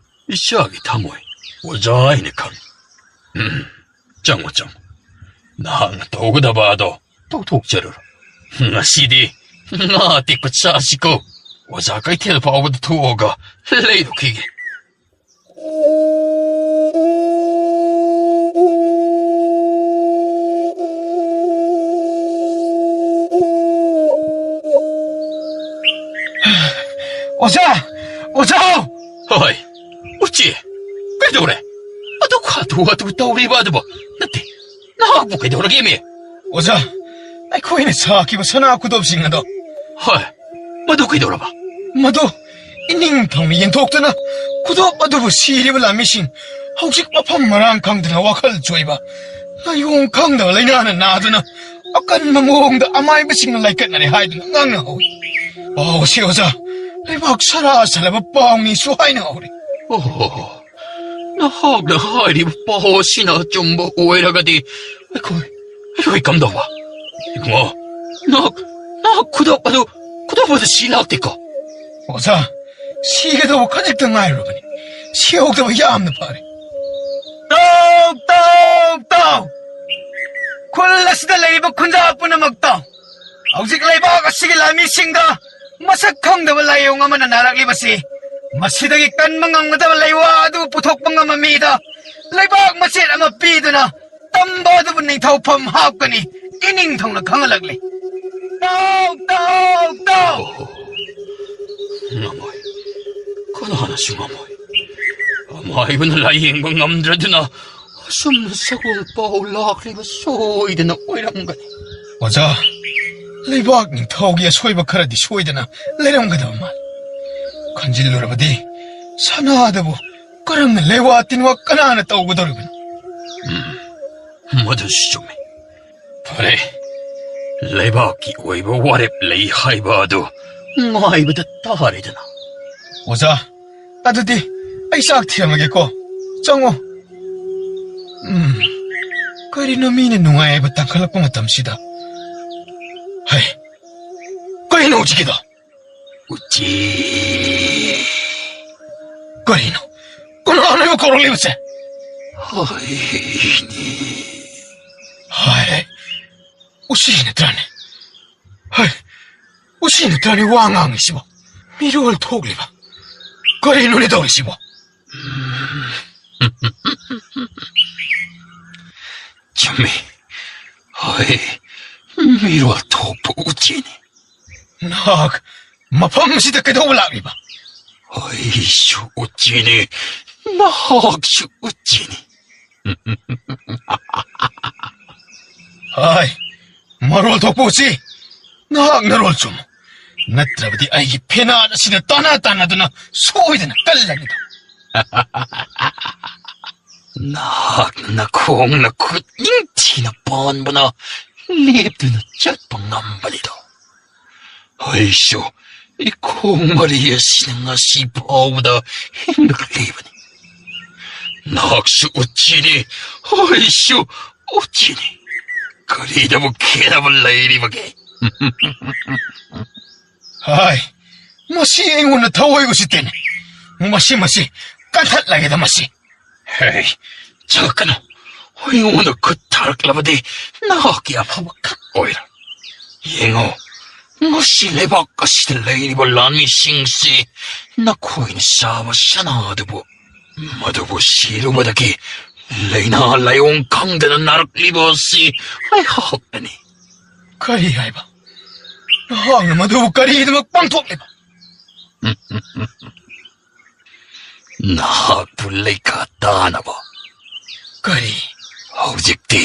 ꯏꯆꯥꯒꯤ ꯊꯃꯣꯏ ꯑꯣꯖꯥ ꯍꯥꯏꯅ ꯈꯪꯏ꯫ ꯎꯝ, ꯆꯪꯉꯣ, ꯆꯪꯉꯣ꯫ ꯅꯍꯥꯛꯅ ꯇꯧꯒꯗꯕ ꯑꯗꯣ ꯇꯧꯊꯣꯛꯆꯔꯨꯔꯣ꯫ ꯉꯁꯤꯗꯤ ꯉꯥ ꯑꯇꯦꯛꯄ ꯆꯥꯁꯤꯀꯣ꯫ ꯑꯣꯖꯥ ꯀꯩꯊꯦꯜ ꯐꯥꯎꯕꯗ ꯊꯣꯛꯑꯒ ꯂꯩꯔꯨꯈꯤꯒꯦ꯫ ꯑꯣꯖꯥ! ꯑꯣꯖꯥ! ꯍꯣꯏ, ꯎꯆꯤ, ꯀꯩꯗꯧꯔꯦ? ꯑꯗꯨꯛ ꯍꯥꯊꯨ ꯍꯥꯊꯨ ꯇꯧꯔꯤꯕ ꯑꯗꯨꯕꯨ? ꯅꯠꯇꯦ, ꯅꯍꯥꯛꯄꯨ ꯀꯩꯗꯧꯔꯒꯦꯃꯤ? ꯑꯣꯖꯥ, ꯑꯩꯈꯣꯏꯅ ꯁꯥꯈꯤꯕ ꯁꯅꯥ ꯈꯨꯗꯣꯞꯁꯤꯡ ꯑꯗꯣ꯫ ꯍꯣꯏ, ꯃꯗꯨ ꯀꯩꯗꯧꯔꯕ? ꯃꯗꯨ ꯏꯅꯤꯡ ꯊꯧꯅ ꯌꯦꯟꯊꯣꯛꯇꯨꯅ ꯈꯨꯗꯣꯞ ꯑꯗꯨꯕꯨ ꯁꯤꯔꯤꯕ ꯂꯥꯟꯃꯤꯁꯤꯡ ꯍꯧꯖꯤꯛ ꯃꯐꯝ ꯃꯔꯥꯡ ꯈꯪꯗꯅ ꯋꯥꯈꯜ ꯆꯣꯏꯕ, ꯂꯥꯏꯑꯣꯡ ꯈꯪꯗꯕ ꯂꯥꯏꯅꯥꯅ ꯅꯥꯗꯨꯅ ꯑꯀꯟꯕ ꯃꯑꯣꯡꯗ ꯑꯃꯥꯏꯕꯁꯤꯡꯅ ꯂꯥꯏꯀꯠꯅꯔꯦ ꯍꯥꯏꯗꯨꯅ ꯉꯥꯡꯅꯍꯧꯏ꯫ ꯄꯥꯎ ꯑꯁꯤ ꯑꯣꯖꯥ, ꯂꯩꯕꯥꯛ ꯁꯔꯥ ꯁꯥꯂꯕ ꯄꯥꯎꯅꯤꯁꯨ ꯍꯥꯏꯅꯍꯧꯔꯤ꯫ ꯑꯣꯍꯣ, ꯅꯍꯥꯛꯅ ꯍꯥꯏꯔꯤꯕ ꯄꯥꯎ ꯑꯁꯤꯅ ꯑꯆꯨꯝꯕ ꯑꯣꯏꯔꯒꯗꯤ ꯑꯩꯈꯣꯏ, ꯑꯩꯈꯣꯏ ꯀꯝꯗꯧꯕ? ꯏꯕꯨꯡꯉꯣ, ꯅꯍꯥꯛ, ꯅꯍꯥꯛ ꯈꯨꯗꯣꯞ ꯑꯗꯨ, ꯈꯨꯗꯣꯞ ꯑꯗꯨ ꯁꯤ ꯂꯥꯛꯇꯦꯀꯣ? ꯑꯣꯖꯥ, ꯁꯤꯒꯗꯧꯕ ꯈꯖꯤꯛꯇ ꯉꯥꯏꯔꯕꯅꯤ꯫ ꯁꯤꯍꯧꯗꯕ ꯌꯥꯝꯅ ꯐꯔꯦ꯫ ꯇꯥꯎ, ꯇꯥꯎ, ꯇꯥꯎ! ꯈꯨꯜ ꯑꯁꯤꯗ ꯂꯩꯔꯤꯕ ꯈꯨꯟꯖꯥ ꯄꯨꯝꯅꯃꯛ ꯇꯥꯎ! ꯍꯧꯖꯤꯛ ꯂꯩꯕꯥꯛ ꯑꯁꯤꯒꯤ ꯂꯥꯟꯃꯤꯁꯤꯡꯗ ꯃꯁꯛ ꯈꯪꯗꯕ ꯂꯥꯏꯑꯣꯡ ꯑꯃꯅ ꯅꯥꯔꯛꯂꯤꯕꯁꯤ, ꯃꯁꯤꯗꯒꯤ ꯀꯟꯕ ꯉꯝꯒꯗꯕ ꯂꯩꯋꯥ ꯑꯗꯨ ꯄꯨꯊꯣꯛꯄ ꯉꯝꯕ ꯃꯤꯗ ꯂꯩꯕꯥꯛ ꯃꯆꯦꯠ ꯑꯃ ꯄꯤꯗꯨꯅ ꯇꯝꯕ ꯑꯗꯨꯕꯨ ꯅꯤꯡꯊꯧꯐꯝ ꯍꯥꯞꯀꯅꯤ꯫ ꯏꯅꯤꯡꯊꯧꯅ ꯈꯪꯍꯜꯂꯛꯂꯤ꯫ ꯇꯥꯎ, ꯇꯥꯎ, ꯇꯥꯎ! ꯑꯣ, ꯉꯝꯃꯣꯏ꯫ ꯀꯅꯥꯅꯁꯨ ꯉꯝꯃꯣꯏ꯫ ꯑꯃꯥꯏꯕꯅ ꯂꯥꯏꯌꯦꯡꯕ ꯉꯝꯗ꯭ꯔꯗꯨꯅ ꯑꯁꯨꯝꯅ ꯁꯒꯣꯜ ꯄꯥꯎ ꯂꯥꯛꯂꯤꯕ ꯁꯣꯏꯗꯅ ꯑꯣꯏꯔꯝꯒꯅꯤ꯫ ꯑꯣꯖꯥ, ꯂꯩꯕꯥꯛ ꯅꯤꯡꯊꯧꯒꯤ ꯑꯁꯣꯏꯕ ꯈꯔꯗꯤ ꯁꯣꯏꯗꯅ ꯂꯩꯔꯝꯒꯗꯕ ꯃꯥꯜꯂꯤ꯫ ꯈꯟꯖꯤꯜꯂꯨꯔꯕꯗꯤ ꯁꯅꯥꯗꯕꯨ ꯀꯔꯝꯅ ꯂꯩꯋꯥ ꯇꯤꯟꯋꯥ ꯀꯅꯥꯅ ꯇꯧꯒꯗꯧꯔꯤꯕꯅꯣ? ꯎꯝ, ꯃꯗꯨꯁꯨ ꯆꯨꯝꯃꯤ꯫ ꯐꯔꯦ, ꯂꯩꯕꯥꯛꯀꯤ ꯑꯣꯏꯕ ꯋꯥꯔꯦꯞ ꯂꯩ ꯍꯥꯏꯕ ꯑꯗꯨ ꯉꯥꯏꯕꯗ ꯇꯥꯔꯦꯗꯅ꯫ ꯑꯣꯖꯥ, ꯑꯗꯨꯗꯤ ꯑꯩ ꯆꯥꯛ ꯊꯤꯔꯝꯃꯒꯦꯀꯣ꯫ ꯆꯪꯉꯣ꯫ ꯎꯝ, ꯀꯔꯤꯅꯣ ꯃꯤꯅ ꯅꯨꯡꯉꯥꯏꯕ ꯇꯥꯡꯈꯠꯂꯛꯄ ꯃꯇꯝꯁꯤꯗ? ꯍꯩ, ꯀꯔꯤꯅꯣ ꯍꯧꯖꯤꯛꯀꯤꯗꯣ? ꯎꯆꯤ꯫ ꯀꯔꯤꯅꯣ? ꯀꯅꯥꯅꯣ ꯑꯩꯕꯨ ꯀꯧꯔꯛꯂꯤꯕꯁꯦ? ꯍꯣꯏꯅꯦ꯫ ꯍꯥꯏ, ꯎꯆꯤ ꯅꯠꯇ꯭ꯔꯥꯅꯦ? ꯍꯩ, ꯎꯆꯤ ꯅꯠꯇ꯭ꯔꯥꯅꯦ ꯋꯥ ꯉꯥꯡꯉꯤꯁꯤꯕꯣ? ꯃꯤꯔꯣꯜ ꯊꯣꯛꯂꯤꯕ? ꯀꯔꯤꯅꯣꯅꯦ ꯇꯧꯔꯤꯁꯤꯕꯣ? ꯆꯨꯝꯃꯤ꯫ ꯍꯣꯏ, ꯃꯤꯔꯣꯜ ꯊꯣꯛꯄ ꯎꯆꯤꯅꯤ꯫ ꯅꯍꯥꯛ ꯃꯐꯝ ꯑꯁꯤꯗ ꯀꯩꯗꯧꯕ ꯂꯥꯛꯂꯤꯕ? ꯑꯩꯁꯨ ꯎꯆꯤꯅꯤ, ꯅꯍꯥꯛꯁꯨ ꯎꯆꯤꯅꯤ꯫ ꯍꯥꯏ, ꯃꯔꯣꯜ ꯊꯣꯛꯄ ꯎꯆꯤ, ꯅꯍꯥꯛ ꯅꯔꯣꯜ ꯆꯨꯝꯃꯨ, ꯅꯠꯇ꯭ꯔꯕꯗꯤ ꯑꯩꯒꯤ ꯐꯦꯅꯥꯠ ꯑꯁꯤꯅ ꯇꯥꯟꯅ ꯇꯥꯟꯅꯗꯨꯅ ꯁꯣꯏꯗꯅ ꯀꯜꯂꯅꯤꯗꯣ꯫ ꯅꯍꯥꯛꯅ ꯅꯈꯣꯡ ꯅꯈꯨꯠ ꯅꯤꯡꯊꯤꯅ ꯄꯥꯟꯕꯅ ꯂꯦꯞꯇꯨꯅ ꯆꯠꯄ ꯉꯝꯕꯅꯤꯗꯣ꯫ ꯑꯩꯁꯨ ꯏꯈꯣꯡ ꯃꯔꯤ ꯑꯁꯤꯅ ꯉꯁꯤ ꯐꯥꯎꯕꯗ ꯍꯤꯡꯂꯛꯂꯤꯕꯅꯤ꯫ ꯅꯍꯥꯛꯁꯨ ꯎꯆꯤꯅꯤ, ꯑꯩꯁꯨ ꯎꯆꯤꯅꯤ꯫ ꯀꯔꯤꯗꯕꯨ ꯈꯦꯠꯅꯕ ꯂꯩꯔꯤꯕꯒꯦ? ꯍꯥꯏ, ꯃꯁꯤ ꯑꯩꯉꯣꯟꯗ ꯊꯑꯣꯏ ꯎꯁꯤꯠꯇꯦꯅꯦ꯫ ꯃꯁꯤ, ꯃꯁꯤ ꯀꯟꯊꯠꯂꯒꯦꯗ ꯃꯁꯤ꯫ ꯍꯦ, ꯆꯠꯀꯅꯨ꯫ ꯑꯩꯉꯣꯟꯗ ꯈꯨꯠ ꯊꯥꯔꯛꯂꯕꯗꯤ ꯅꯍꯥꯛꯀꯤ ꯑꯐꯕ ꯈꯛ ꯑꯣꯏꯔꯣꯏ꯫ ꯌꯦꯡꯉꯣ, ꯉꯁꯤ ꯂꯩꯕꯥꯛ ꯑꯁꯤꯗ ꯂꯩꯔꯤꯕ ꯂꯥꯟꯃꯤꯁꯤꯡꯁꯤ ꯅꯈꯣꯏꯅ ꯆꯥꯕ ꯁꯅꯥ ꯑꯗꯨꯕꯨ, ꯃꯗꯨꯕꯨ ꯁꯤꯔꯨꯕꯗꯒꯤ ꯂꯥꯏꯅꯥ ꯂꯥꯏꯑꯣꯡ ꯈꯪꯗꯅ ꯅꯥꯔꯛꯂꯤꯕ ꯑꯁꯤ ꯑꯩꯍꯥꯛꯅꯅꯤ꯫ ꯀꯔꯤ ꯍꯥꯏꯕ? ꯅꯍꯥꯛꯅ ꯃꯗꯨꯕꯨ ꯀꯔꯤꯒꯤꯗꯃꯛ ꯄꯥꯡꯊꯣꯛꯂꯤꯕ? ꯅꯍꯥꯛꯄꯨ ꯂꯩꯈꯥ ꯇꯥꯅꯕ꯫ ꯀꯔꯤ? ꯍꯧꯖꯤꯛꯇꯤ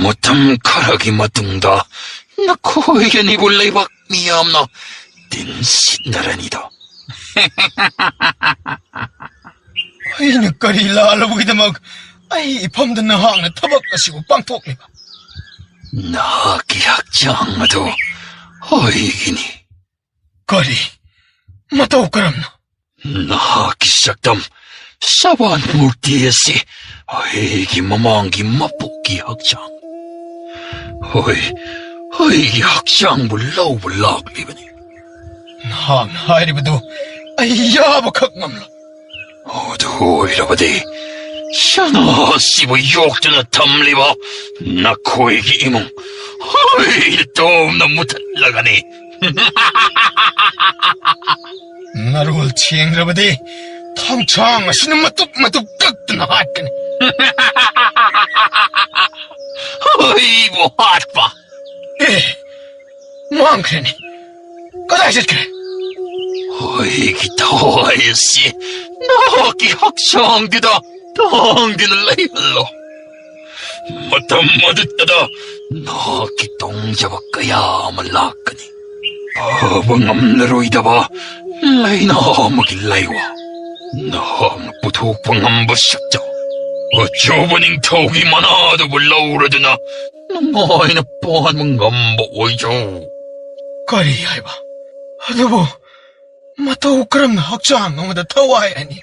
ꯃꯇꯝ ꯈꯔꯒꯤ ꯃꯇꯨꯡꯗ ꯅꯈꯣꯏ ꯑꯅꯤꯕꯨ ꯂꯩꯕꯥꯛ ꯃꯤꯌꯥꯝꯅ ꯇꯤꯟꯁꯤꯠꯅꯔꯅꯤꯗꯣ꯫ ꯑꯩꯅ ꯀꯔꯤ ꯂꯥꯜꯂꯨꯕꯒꯤꯗꯃꯛ ꯑꯩ ꯏꯐꯝꯗ ꯅꯍꯥꯛꯅ ꯊꯕꯛ ꯑꯁꯤꯕꯨ ꯄꯥꯡꯊꯣꯛꯂꯤꯕ? ꯅꯍꯥꯛꯀꯤ ꯍꯛꯆꯥꯡ ꯑꯗꯨ ꯑꯩꯒꯤꯅꯤ꯫ ꯀꯔꯤ? ꯃꯇꯧ ꯀꯔꯝꯅ? ꯅꯍꯥꯛꯀꯤ ꯁꯛꯇꯝ ꯁꯕꯥꯟ ꯃꯨꯔꯇꯤ ꯑꯁꯤ ꯑꯩꯒꯤ ꯃꯃꯥꯡꯒꯤ ꯃꯄꯣꯛꯀꯤ ꯍꯛꯆꯥꯡ, ꯍꯣꯏ, ꯑꯩꯒꯤ ꯍꯛꯆꯥꯡꯕꯨ ꯂꯧꯕ ꯂꯥꯛꯂꯤꯕꯅꯤ꯫ ꯅꯍꯥꯛꯅ ꯍꯥꯏꯔꯤꯕꯗꯨ ꯑꯩ ꯌꯥꯕꯈꯛ ꯉꯝꯂꯣꯏ꯫ ꯑꯗꯨ ꯑꯣꯏꯔꯕꯗꯤ, ꯁꯅꯥ ꯑꯁꯤꯕꯨ ꯌꯣꯛꯇꯨꯅ ꯊꯝꯂꯤꯕ ꯅꯈꯣꯏꯒꯤ ꯏꯃꯨꯡ ꯑꯩꯅ ꯇꯣꯝꯅ ꯃꯨꯊꯠꯂꯒꯅꯤ꯫ ꯅꯔꯣꯜ ꯊꯦꯡꯗ꯭ꯔꯕꯗꯤ ꯊꯥꯡꯁꯥꯡ ꯑꯁꯤꯅ ꯃꯇꯨꯞ ꯃꯇꯨꯞ ꯀꯛꯇꯨꯅ ꯍꯥꯠꯀꯅꯤ꯫ ꯑꯩꯕꯨ ꯍꯥꯠꯄ? ꯑꯦ, ꯃꯥꯡꯈ꯭ꯔꯦꯅꯦ꯫ ꯀꯗꯥꯏ ꯆꯠꯈ꯭ꯔꯦ? ꯑꯩꯒꯤ ꯊꯋꯥꯏ ꯑꯁꯤ ꯅꯍꯥꯛꯀꯤ ꯍꯛꯆꯥꯡꯗꯨꯗ ꯇꯥꯡꯗꯨꯅ ꯂꯩꯍꯜꯂꯣ꯫ ꯃꯇꯝ ꯑꯗꯨꯗ ꯅꯍꯥꯛꯀꯤ ꯇꯣꯡꯖꯕ ꯀꯌꯥ ꯑꯃ ꯂꯥꯛꯀꯅꯤ꯫ ꯐꯕ ꯉꯝꯂꯔꯣꯏꯗꯕ ꯂꯥꯏꯅꯥ ꯑꯃꯒꯤ ꯂꯥꯏꯋꯥ꯫ ꯅꯍꯥꯛꯅ ꯄꯨꯊꯣꯛꯄ ꯉꯝꯕ ꯁꯛꯇ ꯑꯆꯧꯕ ꯅꯤꯡꯊꯧꯒꯤ ꯃꯅꯥꯗꯨꯕꯨ ꯂꯧꯔꯗꯨꯅ ꯅꯨꯡꯉꯥꯏꯅ ꯄꯥꯟꯕ ꯉꯝꯕ ꯑꯣꯏꯖꯧ꯫ ꯀꯔꯤ ꯍꯥꯏꯕ? ꯑꯗꯨꯕꯨ ꯃꯇꯧ ꯀꯔꯝꯅ ꯍꯛꯆꯥꯡ ꯑꯃꯗ ꯊꯋꯥꯏ ꯑꯅꯤ?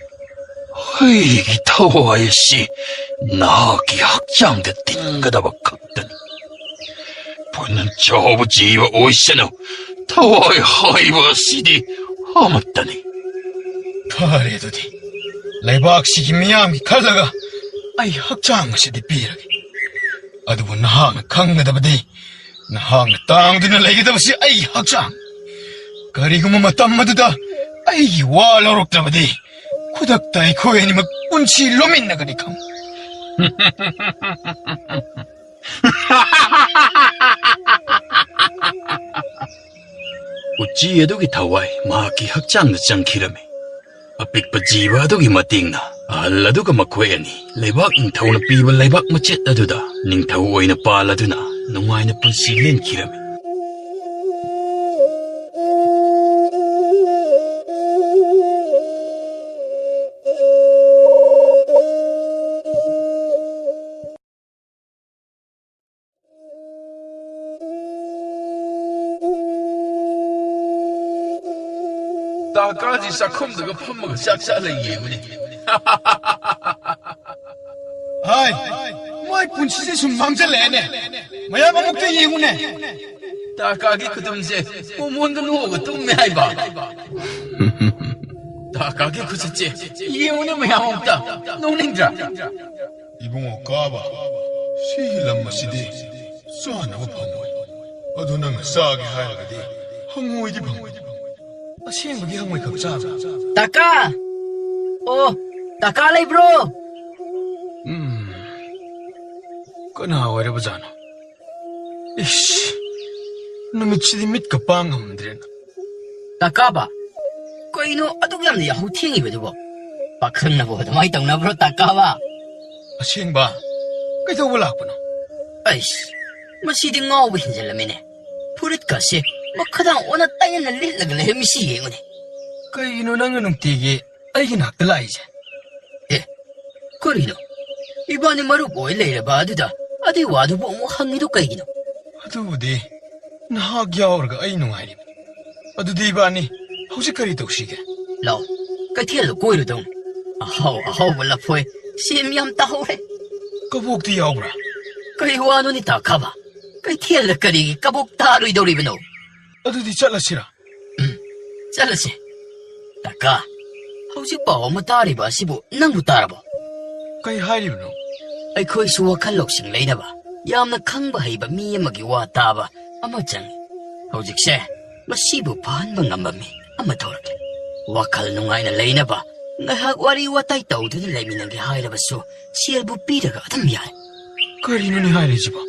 ꯑꯩꯒꯤ ꯊꯋꯥꯏ ꯑꯁꯤ ꯅꯍꯥꯛꯀꯤ ꯍꯛꯆꯥꯡꯗ ꯇꯤꯟꯒꯗꯕ ꯈꯛꯇꯅꯤ꯫ ꯐꯅ ꯆꯥꯎꯕ ꯖꯤꯕ ꯑꯣꯏꯁꯅꯨ, ꯊꯋꯥꯏ ꯍꯥꯏꯕ ꯑꯁꯤꯗꯤ ꯑꯃꯠꯇꯅꯤ꯫ ꯐꯔꯦ ꯑꯗꯨꯗꯤ, ꯂꯩꯕꯥꯛꯁꯤꯒꯤ ꯃꯤꯌꯥꯝꯒꯤ ꯈꯜꯂꯒ ꯑꯩ ꯍꯛꯆꯥꯡ ꯑꯁꯤꯗꯤ ꯄꯤꯔꯒꯦ꯫ ꯑꯗꯨꯕꯨ ꯅꯍꯥꯛꯅ ꯈꯪꯒꯗꯕꯗꯤ, ꯅꯍꯥꯛꯅ ꯇꯥꯡꯗꯨꯅ ꯂꯩꯒꯗꯕꯁꯤ ꯑꯩꯒꯤ ꯍꯛꯆꯥꯡ꯫ ꯀꯔꯤꯒꯨꯝꯕ ꯃꯇꯝ ꯑꯗꯨꯗ ꯑꯩꯒꯤ ꯋꯥ ꯂꯧꯔꯛꯇ꯭ꯔꯕꯗꯤ, ꯈꯨꯗꯛꯇ ꯑꯩꯈꯣꯏ ꯑꯅꯤꯃꯛ ꯄꯨꯟꯁꯤ ꯂꯣꯃꯤꯟꯅꯒꯅꯤ ꯈꯪ꯫ ꯎꯆꯤ ꯑꯗꯨꯒꯤ ꯊꯋꯥꯏ ꯃꯍꯥꯛꯀꯤ ꯍꯛꯆꯥꯡꯗ ꯆꯪꯈꯤꯔꯝꯃꯤ꯫ ꯑꯄꯤꯛꯄ ꯖꯤꯕ ꯑꯗꯨꯒꯤ ꯃꯇꯦꯡꯅ ꯑꯍꯜ ꯑꯗꯨꯒ ꯃꯈꯣꯏ ꯑꯅꯤ ꯂꯩꯕꯥꯛ ꯅꯤꯡꯊꯧꯅ ꯄꯤꯕ ꯂꯩꯕꯥꯛ ꯃꯆꯦꯠ ꯑꯗꯨꯗ ꯅꯤꯡꯊꯧ ꯑꯣꯏꯅ ꯄꯥꯜꯂꯗꯨꯅ ꯅꯨꯡꯉꯥꯏꯅ ꯄꯨꯟꯁꯤ ꯂꯦꯟꯈꯤꯔꯝꯃꯤ꯫ ꯇꯥꯀꯥꯖꯤ ꯆꯥꯛꯈꯨꯝꯗꯒ ꯐꯝꯃꯒ ꯆꯥꯛ ꯆꯥ ꯂꯩ ꯌꯦꯡꯉꯨꯅꯦ꯫ ꯍꯥꯏ, ꯃꯣꯏ ꯄꯨꯟꯁꯤꯁꯦ ꯁꯨꯝ ꯃꯥꯡꯖꯜꯂꯛꯑꯦꯅꯦ꯫ ꯃꯌꯥꯝ ꯑꯃꯨꯛꯇ ꯌꯦꯡꯉꯨꯅꯦ꯫ ꯇꯥꯀꯥꯒꯤ ꯈꯨꯗꯨꯝꯁꯦ ꯃꯣꯃꯣꯟꯒ ꯅꯣꯛꯑꯒ ꯇꯨꯝꯃꯦ ꯍꯥꯏꯕ꯫ ꯇꯥꯀꯥꯒꯤ ꯈꯨꯆꯠꯁꯦ ꯌꯦꯡꯉꯨꯅꯦ ꯃꯌꯥꯝ ꯑꯃꯨꯛꯇ꯫ ꯅꯣꯛꯅꯤꯡꯗ꯭ꯔꯥ? ꯏꯕꯨꯡꯉꯣ ꯀꯥꯕ, ꯁꯤꯒꯤ ꯂꯝ ꯑꯁꯤꯗꯤ ꯆꯥꯅꯕ ꯐꯪꯉꯣꯏ꯫ ꯑꯗꯨ ꯅꯪꯅ ꯆꯥꯒꯦ ꯍꯥꯏꯔꯒꯗꯤ ꯍꯪꯉꯣꯏꯗꯤ ꯐꯪꯉꯣꯏ꯫ ꯑꯁꯦꯡꯕꯒꯤ ꯍꯪꯉꯣꯏ ꯈꯛ ꯆꯥꯕ꯭ꯔꯥ? ꯇꯥꯀꯥ! ꯑꯣ, ꯇꯥꯀꯥ ꯂꯩꯕ꯭ꯔꯣ? ꯎꯝ, ꯀꯅꯥ ꯑꯣꯏꯔꯕꯖꯥꯠꯅꯣ? ꯏꯁ, ꯅꯨꯃꯤꯠꯁꯤꯗꯤ ꯃꯤꯠꯀ ꯄꯥꯡ ꯉꯝꯗ꯭ꯔꯦꯅ꯫ ꯇꯥꯀꯥꯕ, ꯀꯩꯅꯣ ꯑꯗꯨꯛ ꯌꯥꯝꯅ ꯌꯥꯍꯧ ꯊꯦꯡꯉꯤꯕꯗꯨꯕꯣ? ꯄꯥꯈꯪꯅꯕꯨ ꯑꯗꯨꯃꯥꯏꯅ ꯇꯧꯅꯕ꯭ꯔꯣ, ꯇꯥꯀꯥꯕ? ꯑꯁꯦꯡꯕ? ꯀꯩꯗꯧꯕ ꯂꯥꯛꯄꯅꯣ? ꯑꯩꯁ, ꯃꯁꯤꯗꯤ ꯉꯥꯎꯕ ꯍꯦꯟꯖꯜꯂꯝꯃꯦꯅꯦ꯫ ꯐꯨꯔꯤꯠꯀꯁꯦ ꯃꯈꯥꯗꯥꯡ ꯑꯣꯟꯅ ꯇꯩꯅꯅ ꯂꯤꯠꯂꯒ ꯂꯩꯔꯝꯃꯤꯁꯤ ꯌꯦꯡꯉꯨꯅꯦ꯫ ꯀꯩꯒꯤꯅꯣ ꯅꯪꯅ ꯅꯨꯡꯇꯤꯒꯤ ꯑꯩꯒꯤ ꯅꯥꯛꯇ ꯂꯥꯛꯏꯁꯦ? ꯑꯦ, ꯀꯔꯤꯅꯣ? ꯏꯕꯥꯅꯤ ꯃꯔꯨꯞ ꯑꯣꯏ ꯂꯩꯔꯕ ꯑꯗꯨꯗ ꯑꯗꯨꯏ ꯋꯥꯗꯨꯕꯨ ꯑꯃꯨꯛ ꯍꯪꯉꯤꯗꯨ ꯀꯩꯒꯤꯅꯣ? ꯑꯗꯨꯕꯨꯗꯤ ꯅꯍꯥꯛ ꯌꯥꯎꯔꯒ ꯑꯩ ꯅꯨꯡꯉꯥꯏꯔꯤꯕꯅꯤ꯫ ꯑꯗꯨꯗꯤ ꯏꯕꯥꯅꯤ ꯍꯧꯖꯤꯛ ꯀꯔꯤ ꯇꯧꯁꯤꯒꯦ? ꯂꯥꯎ, ꯀꯩꯊꯦꯜꯗ ꯀꯣꯏꯔꯨꯗꯧꯅꯤ꯫ ꯑꯍꯥꯎ ꯑꯍꯥꯎꯕ ꯂꯐꯣꯏ, ꯁꯦꯝ ꯌꯥꯝ ꯇꯥꯍꯧꯔꯦ꯫ ꯀꯕꯣꯛꯇꯤ ꯌꯥꯎꯕ꯭ꯔꯥ? ꯀꯩ ꯋꯥꯅꯣꯅꯦ ꯇꯥ ꯈꯥꯕ? ꯀꯩꯊꯦꯜꯗ ꯀꯔꯤꯒꯤ ꯀꯕꯣꯛ ꯇꯥꯔꯣꯏꯗꯧꯔꯤꯕꯅꯣ? ꯑꯗꯨꯗꯤ ꯆꯠꯂꯁꯤꯔꯥ? ꯎꯝ, ꯆꯠꯂꯁꯦ꯫ ꯇꯥꯀꯥ, ꯍꯧꯖꯤꯛ ꯄꯥꯎ ꯑꯃ ꯇꯥꯔꯤꯕ ꯑꯁꯤꯕꯨ ꯅꯪꯕꯨ ꯇꯥꯔꯕꯣ? ꯀꯩ ꯍꯥꯏꯔꯤꯕꯅꯣ? ꯑꯩꯈꯣꯏꯁꯨ ꯋꯥꯈꯜ ꯂꯧꯁꯤꯡ ꯂꯩꯅꯕ ꯌꯥꯝꯅ ꯈꯪꯕ ꯍꯩꯕ ꯃꯤ ꯑꯃꯒꯤ ꯋꯥ ꯇꯥꯕ ꯑꯃ ꯆꯪꯏ꯫ ꯍꯧꯖꯤꯛꯁꯦ ꯃꯁꯤꯕꯨ ꯐꯍꯟꯕ ꯉꯝꯕ ꯃꯤ ꯑꯃ ꯊꯣꯔꯛꯂꯦ꯫ ꯋꯥꯈꯜ ꯅꯨꯡꯉꯥꯏꯅ ꯂꯩꯅꯕ ꯉꯥꯏꯍꯥꯛ ꯋꯥꯔꯤ ꯋꯥꯇꯥꯏ ꯇꯧꯗꯨꯅ ꯂꯩꯃꯤꯟꯅꯒꯦ ꯍꯥꯏꯔꯕꯁꯨ ꯁꯦꯜꯕꯨ ꯄꯤꯔꯒ ꯑꯗꯨꯝ ꯌꯥꯏ꯫ ꯀꯔꯤꯅꯣꯅꯦ ꯍꯥꯏꯔꯤꯁꯤꯕꯣ?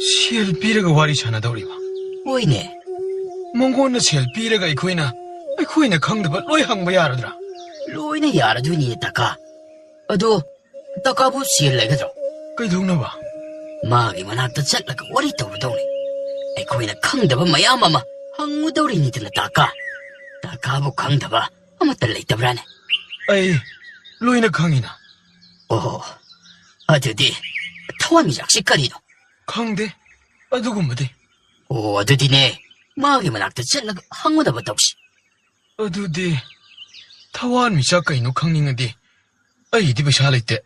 ꯁꯦꯜ ꯄꯤꯔꯒ ꯋꯥꯔꯤ ꯁꯥꯟꯅꯗꯧꯔꯤꯕ? ꯍꯣꯏꯅꯦ꯫ ꯃꯉꯣꯟꯗ ꯁꯦꯜ ꯄꯤꯔꯒ ꯑꯩꯈꯣꯏꯅ, ꯑꯩꯈꯣꯏꯅ ꯈꯪꯗꯕ ꯂꯣꯏ ꯍꯪꯕ ꯌꯥꯔꯗ꯭ꯔꯥ? ꯂꯣꯏꯅ ꯌꯥꯔꯗꯣꯏꯅꯤꯅꯦ, ꯇꯥꯀꯥ꯫ ꯑꯗꯣ ꯇꯥꯀꯥꯕꯨ ꯁꯦꯜ ꯂꯩꯒꯗ꯭ꯔꯣ? ꯀꯩꯗꯧꯅꯕ? ꯃꯥꯒꯤ ꯃꯅꯥꯛꯇ ꯆꯠꯂꯒ ꯋꯥꯔꯤ ꯇꯧꯔꯨꯗꯧꯅꯤ꯫ ꯑꯩꯈꯣꯏꯅ ꯈꯪꯗꯕ ꯃꯌꯥꯝ ꯑꯃ ꯍꯪꯉꯨꯗꯧꯔꯤꯅꯤꯗꯅ, ꯇꯥꯀꯥ꯫ ꯇꯥꯀꯥꯕꯨ ꯈꯪꯗꯕ ꯑꯃꯠꯇ ꯂꯩꯇꯕ꯭ꯔꯥꯅꯦ? ꯑꯩ ꯂꯣꯏꯅ ꯈꯪꯉꯤꯅ꯫ ꯑꯣꯍꯣ, ꯑꯗꯨꯗꯤ ꯊꯋꯥꯟꯃꯤꯆꯥꯛꯁꯤ ꯀꯔꯤꯅꯣ? ꯈꯪꯗꯦ ꯑꯗꯨꯒꯨꯝꯕꯗꯤ꯫ ꯑꯣ, ꯑꯗꯨꯗꯤꯅꯦ, ꯃꯥꯒꯤ ꯃꯅꯥꯛꯇ ꯆꯠꯂꯒ ꯍꯪꯉꯨꯅꯕ ꯇꯧꯁꯤ꯫ ꯑꯗꯨꯗꯤ ꯊꯋꯥꯟꯃꯤꯆꯥꯛ ꯀꯩꯅꯣ ꯈꯪꯅꯤꯡꯉꯗꯤ ꯑꯩꯗꯤ ꯄꯩꯁꯥ ꯂꯩꯇꯦ꯫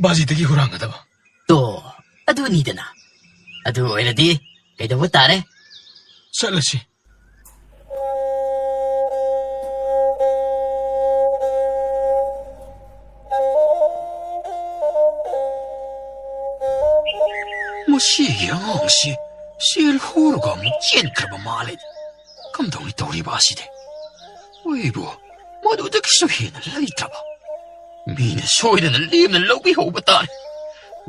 ꯕꯥꯖꯤꯗꯒꯤ ꯍꯨꯔꯥꯟꯒꯗꯕ꯫ ꯇꯣ, ꯑꯗꯨꯅꯤꯗꯅ꯫ ꯑꯗꯨ ꯑꯣꯏꯔꯗꯤ ꯀꯩꯗꯧꯕ ꯇꯥꯔꯦ? ꯆꯠꯂꯁꯤ꯫ ꯃꯁꯤꯒꯤ ꯑꯉꯥꯡꯁꯤ ꯁꯦꯜ ꯍꯨꯔꯒ ꯑꯃꯨꯛ ꯆꯦꯟꯈ꯭ꯔꯕ ꯃꯥꯜꯂꯦ꯫ ꯀꯝꯗꯧꯅꯤ ꯇꯧꯔꯤꯕ ꯑꯁꯤꯗꯤ? ꯑꯩꯕꯨ ꯃꯗꯨꯗꯒꯤꯁꯨ ꯍꯦꯟꯅ ꯂꯩꯇ꯭ꯔꯕ꯫ ꯃꯤꯅ ꯁꯣꯏꯗꯅ ꯂꯦꯝꯅ ꯂꯧꯕꯤꯍꯧꯕ ꯇꯥꯔꯦ꯫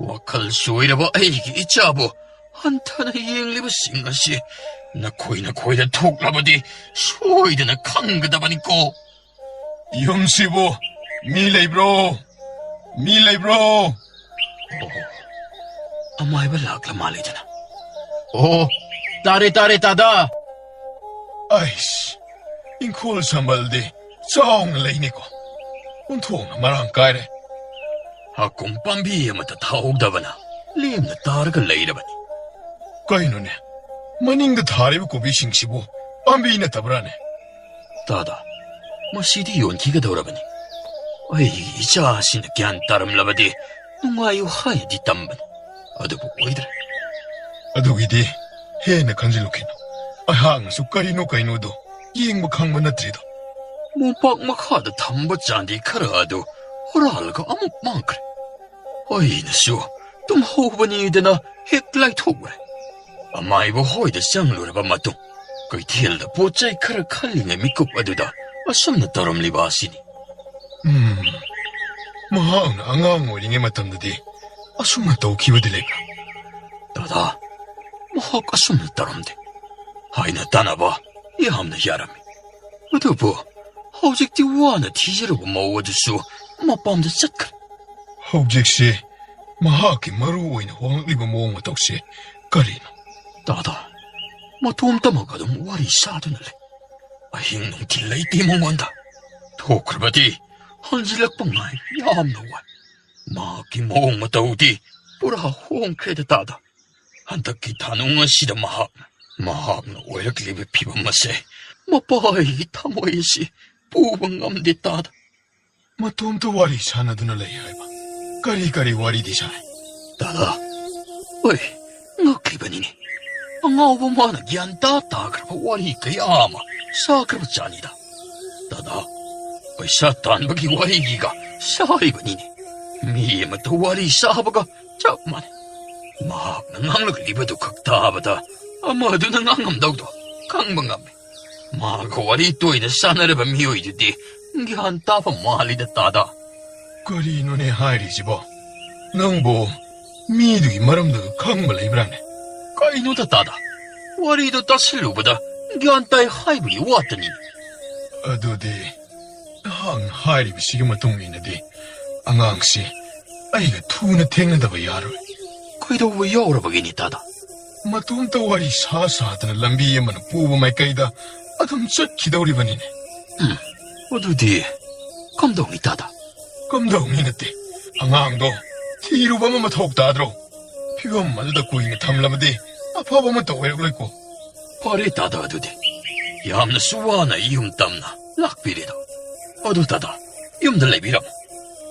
ꯋꯥꯈꯜ ꯆꯣꯏꯔꯕ ꯑꯩꯒꯤ ꯏꯆꯥꯕꯨ ꯍꯟꯊꯅ ꯌꯦꯡꯂꯤꯕꯁꯤꯡ ꯑꯁꯤ ꯅꯈꯣꯏ ꯅꯈꯣꯏꯗ ꯊꯣꯛꯂꯕꯗꯤ ꯁꯣꯏꯗꯅ ꯈꯪꯒꯗꯕꯅꯤꯀꯣ꯫ ꯌꯨꯝꯁꯤꯕꯨ ꯃꯤ ꯂꯩꯕ꯭ꯔꯣ? ꯃꯤ ꯂꯩꯕ꯭ꯔꯣ? ꯑꯣ, ꯑꯃꯥꯏꯕ ꯂꯥꯛꯂ ꯃꯥꯜꯂꯤꯗꯅ꯫ ꯑꯣ, ꯇꯥꯔꯦ, ꯇꯥꯔꯦ, ꯇꯥꯗ꯫ ꯑꯩꯁ, ꯏꯪꯈꯣꯜ ꯁꯝꯕꯜꯗꯤ ꯆꯥꯎꯅ ꯂꯩꯅꯤꯀꯣ꯫ ꯑꯣꯟꯊꯣꯛꯅ ꯃꯔꯥꯡ ꯀꯥꯏꯔꯦ꯫ ꯍꯥꯀꯨꯝ ꯄꯥꯝꯕꯤ ꯑꯃꯠꯇ ꯊꯥꯍꯧꯗꯕꯅ ꯂꯦꯝꯅ ꯇꯥꯔꯒ ꯂꯩꯔꯕꯅꯤ꯫ ꯀꯩꯅꯣꯅꯦ, ꯃꯅꯤꯡꯗ ꯊꯥꯔꯤꯕ ꯀꯣꯕꯤꯁꯤꯡꯁꯤꯕꯨ ꯄꯥꯝꯕꯤ ꯅꯠꯇꯕ꯭ꯔꯥꯅꯦ? ꯇꯥꯗ, ꯃꯁꯤꯗꯤ ꯌꯣꯟꯈꯤꯒꯗꯧꯔꯕꯅꯤ꯫ ꯑꯩꯒꯤ ꯏꯆꯥꯁꯤꯅ ꯒ꯭ꯌꯥꯟ ꯇꯥꯔꯝꯂꯕꯗꯤ ꯅꯨꯡꯉꯥꯏꯌꯨ ꯍꯥꯏꯅꯗꯤ ꯇꯝꯕꯅꯤ, ꯑꯗꯨꯕꯨ ꯑꯣꯏꯗ꯭ꯔꯦ꯫ ꯑꯗꯨꯒꯤꯗꯤ ꯍꯦꯟꯅ ꯈꯟꯖꯤꯜꯂꯨꯈꯤꯅꯨ꯫ ꯑꯩꯍꯥꯛꯅꯁꯨ ꯀꯔꯤꯅꯣ ꯀꯩꯅꯣꯗꯣ ꯌꯦꯡꯕ ꯈꯪꯕ ꯅꯠꯇ꯭ꯔꯤꯗꯣ꯫ ꯃꯣꯝꯄꯥꯛ ꯃꯈꯥꯗ ꯊꯝꯕ ꯆꯥꯟꯗꯤ ꯈꯔ ꯑꯗꯨ ꯍꯨꯔꯥꯜꯂꯒ ꯑꯃꯨꯛ ꯃꯥꯡꯈ꯭ꯔꯦ꯫ ꯑꯩꯅꯁꯨ ꯇꯨꯝꯍꯧꯕꯅꯤꯗꯅ ꯍꯦꯛ ꯂꯥꯏꯊꯣꯛꯎꯔꯦ꯫ ꯑꯃꯥꯏꯕ ꯍꯣꯏꯗ ꯆꯪꯂꯨꯔꯕ ꯃꯇꯨꯡ, ꯀꯩꯊꯦꯜꯗ ꯄꯣꯠ ꯆꯩ ꯈꯔ ꯈꯜꯂꯤꯉꯩ ꯃꯤꯀꯨꯞ ꯑꯗꯨꯗ ꯑꯁꯨꯝꯅ ꯇꯧꯔꯝꯂꯤꯕ ꯑꯁꯤꯅꯤ꯫ ꯎꯝ, ꯃꯍꯥꯛꯅ ꯑꯉꯥꯡ ꯑꯣꯏꯔꯤꯉꯩ ꯃꯇꯝꯗꯗꯤ ꯑꯁꯨꯝꯅ ꯇꯧꯈꯤꯕꯗꯤ ꯂꯩꯕ꯭ꯔꯥ? ꯗꯥꯗꯥ, ꯃꯍꯥꯛ ꯑꯁꯨꯝꯅ ꯇꯧꯔꯝꯗꯦ꯫ ꯍꯥꯏꯅ ꯇꯥꯟꯅꯕ ꯌꯥꯝꯅ ꯌꯥꯔꯝꯃꯤ꯫ ꯑꯗꯨꯕꯨ ꯍꯧꯖꯤꯛꯇꯤ ꯋꯥꯅ ꯊꯤꯖꯔꯨꯕ ꯃꯧ ꯑꯗꯨꯁꯨ ꯃꯄꯥꯝꯗ ꯆꯠꯈ꯭ꯔꯦ꯫ ꯍꯧꯖꯤꯛꯁꯤ ꯃꯍꯥꯛꯀꯤ ꯃꯔꯨ ꯑꯣꯏꯅ ꯍꯣꯡꯂꯛꯂꯤꯕ ꯃꯑꯣꯡ ꯃꯇꯧꯁꯦ ꯀꯔꯤꯅꯣ? ꯗꯥꯗꯥ, ꯃꯇꯣꯝꯇꯃꯛ ꯑꯗꯨꯝ ꯋꯥꯔꯤ ꯁꯥꯗꯨꯅ ꯂꯩ꯫ ꯑꯍꯤꯡ ꯅꯨꯡꯊꯤꯜ ꯂꯩꯇꯦ ꯃꯉꯣꯟꯗ꯫ ꯊꯣꯛꯈ꯭ꯔꯕꯗꯤ ꯍꯟꯖꯤꯜꯂꯛꯄ ꯉꯥꯏ ꯌꯥꯝꯅ ꯋꯥꯏ꯫ ꯃꯍꯥꯛꯀꯤ ꯃꯑꯣꯡ ꯃꯇꯧꯗꯤ ꯄꯨꯔꯥ ꯍꯣꯡꯈ꯭ꯔꯦꯗ ꯇꯥꯗ꯫ ꯍꯟꯗꯛꯀꯤ ꯊꯥꯅꯨꯡ ꯑꯁꯤꯗ ꯃꯍꯥꯛꯅ, ꯃꯍꯥꯛꯅ ꯑꯣꯏꯔꯛꯂꯤꯕ ꯐꯤꯕꯝ ꯑꯁꯦ ꯃꯄꯥꯒꯤ ꯊꯃꯣꯏ ꯑꯁꯤ ꯄꯨꯕ ꯉꯝꯗꯦ ꯇꯥꯗ꯫ ꯃꯇꯣꯝꯇ ꯋꯥꯔꯤ ꯁꯥꯟꯅꯗꯨꯅ ꯂꯩ ꯍꯥꯏꯕ꯫ ꯀꯔꯤ ꯀꯔꯤ ꯋꯥꯔꯤꯗꯤ ꯁꯥꯏ? ꯗꯥꯗꯥ, ꯑꯣꯏ, ꯉꯛꯂꯤꯕꯅꯤꯅꯦ꯫ ꯑꯉꯥꯎꯕ ꯃꯥꯅ ꯒ꯭ꯌꯥꯟ ꯇꯥ ꯇꯥꯈ꯭ꯔꯕ ꯋꯥꯔꯤ ꯀꯌꯥ ꯑꯃ ꯁꯥꯈ꯭ꯔꯕ ꯖꯥꯠꯅꯤꯗ꯫ ꯗꯥꯗꯥ, ꯄꯩꯁꯥ ꯇꯥꯟꯕꯒꯤ ꯋꯥꯔꯤꯒꯤꯒ ꯁꯥꯔꯤꯕꯅꯤꯅꯦ꯫ ꯃꯤ ꯑꯃꯇ ꯋꯥꯔꯤ ꯁꯥꯕꯒ ꯆꯞ ꯃꯥꯟꯅꯩ꯫ ꯃꯍꯥꯛꯅ ꯉꯥꯡꯂꯛꯂꯤꯕꯗꯨ ꯈꯛ ꯇꯥꯕꯗ ꯑꯃꯗꯨꯅ ꯉꯥꯡꯉꯝꯗꯧꯗꯣ ꯈꯪꯕ ꯉꯝꯃꯤ꯫ ꯃꯥꯒ ꯋꯥꯔꯤ ꯇꯣꯏꯅ ꯁꯥꯟꯅꯔꯕ ꯃꯤꯑꯣꯏꯗꯨꯗꯤ ꯒ꯭ꯌꯥꯟ ꯇꯥꯕ ꯃꯥꯜꯂꯤꯗ, ꯇꯥꯗ꯫ ꯀꯔꯤꯅꯣꯅꯦ ꯍꯥꯏꯔꯤꯁꯤꯕꯣ? ꯅꯪꯕꯨ ꯃꯤꯗꯨꯒꯤ ꯃꯔꯝꯗꯨ ꯈꯪꯕ ꯂꯩꯕ꯭ꯔꯥꯅꯦ? ꯀꯩꯅꯣꯗ, ꯇꯥꯗ? ꯋꯥꯔꯤꯗꯣ ꯇꯥꯁꯤꯜꯂꯨꯕꯗ ꯒ꯭ꯌꯥꯟ ꯇꯥꯏ ꯍꯥꯏꯕꯒꯤ ꯋꯥꯇꯅꯤ꯫ ꯑꯗꯨꯗꯤ ꯅꯍꯥꯛꯅ ꯍꯥꯏꯔꯤꯕꯁꯤꯒꯤ ꯃꯇꯨꯡ ꯏꯟꯅꯗꯤ ꯑꯉꯥꯡꯁꯤ ꯑꯩꯒ ꯊꯨꯅ ꯊꯦꯡꯅꯗꯕ ꯌꯥꯔꯣꯏ꯫ ꯀꯩꯗꯧꯕ ꯌꯥꯎꯔꯕꯒꯦꯅꯦ, ꯇꯥꯗ? ꯃꯇꯣꯝꯇ ꯋꯥꯔꯤ ꯁꯥ ꯁꯥꯗꯅ ꯂꯝꯕꯤ ꯑꯃꯅ ꯄꯨꯕ ꯃꯥꯏꯀꯩꯗ ꯑꯗꯨꯝ ꯆꯠꯈꯤꯗꯧꯔꯤꯕꯅꯤꯅꯦ꯫ ꯎꯝ, ꯑꯗꯨꯗꯤ ꯀꯝꯗꯧꯅꯤ, ꯇꯥꯗ? ꯀꯝꯗꯧꯅꯤ ꯅꯠꯇꯦ, ꯑꯉꯥꯡꯗꯣ ꯊꯤꯔꯨꯕ ꯑꯃ ꯃꯊꯧ ꯇꯥꯗ꯭ꯔꯣ? ꯐꯤꯕꯝ ꯑꯗꯨꯗ ꯀꯨꯏꯅ ꯊꯝꯂꯕꯗꯤ ꯑꯐꯕ ꯑꯃꯠꯇ ꯑꯣꯏꯔꯛꯂꯣꯏꯀꯣ꯫ ꯐꯔꯦ, ꯇꯥꯗ, ꯑꯗꯨꯗꯤ ꯌꯥꯝꯅꯁꯨ ꯋꯥꯅ ꯌꯨꯝ ꯇꯝꯅ ꯂꯥꯛꯄꯤꯔꯦꯗꯣ꯫ ꯑꯗꯨ, ꯇꯥꯗ, ꯌꯨꯝꯗ ꯂꯩꯕꯤꯔꯝꯃꯣ꯫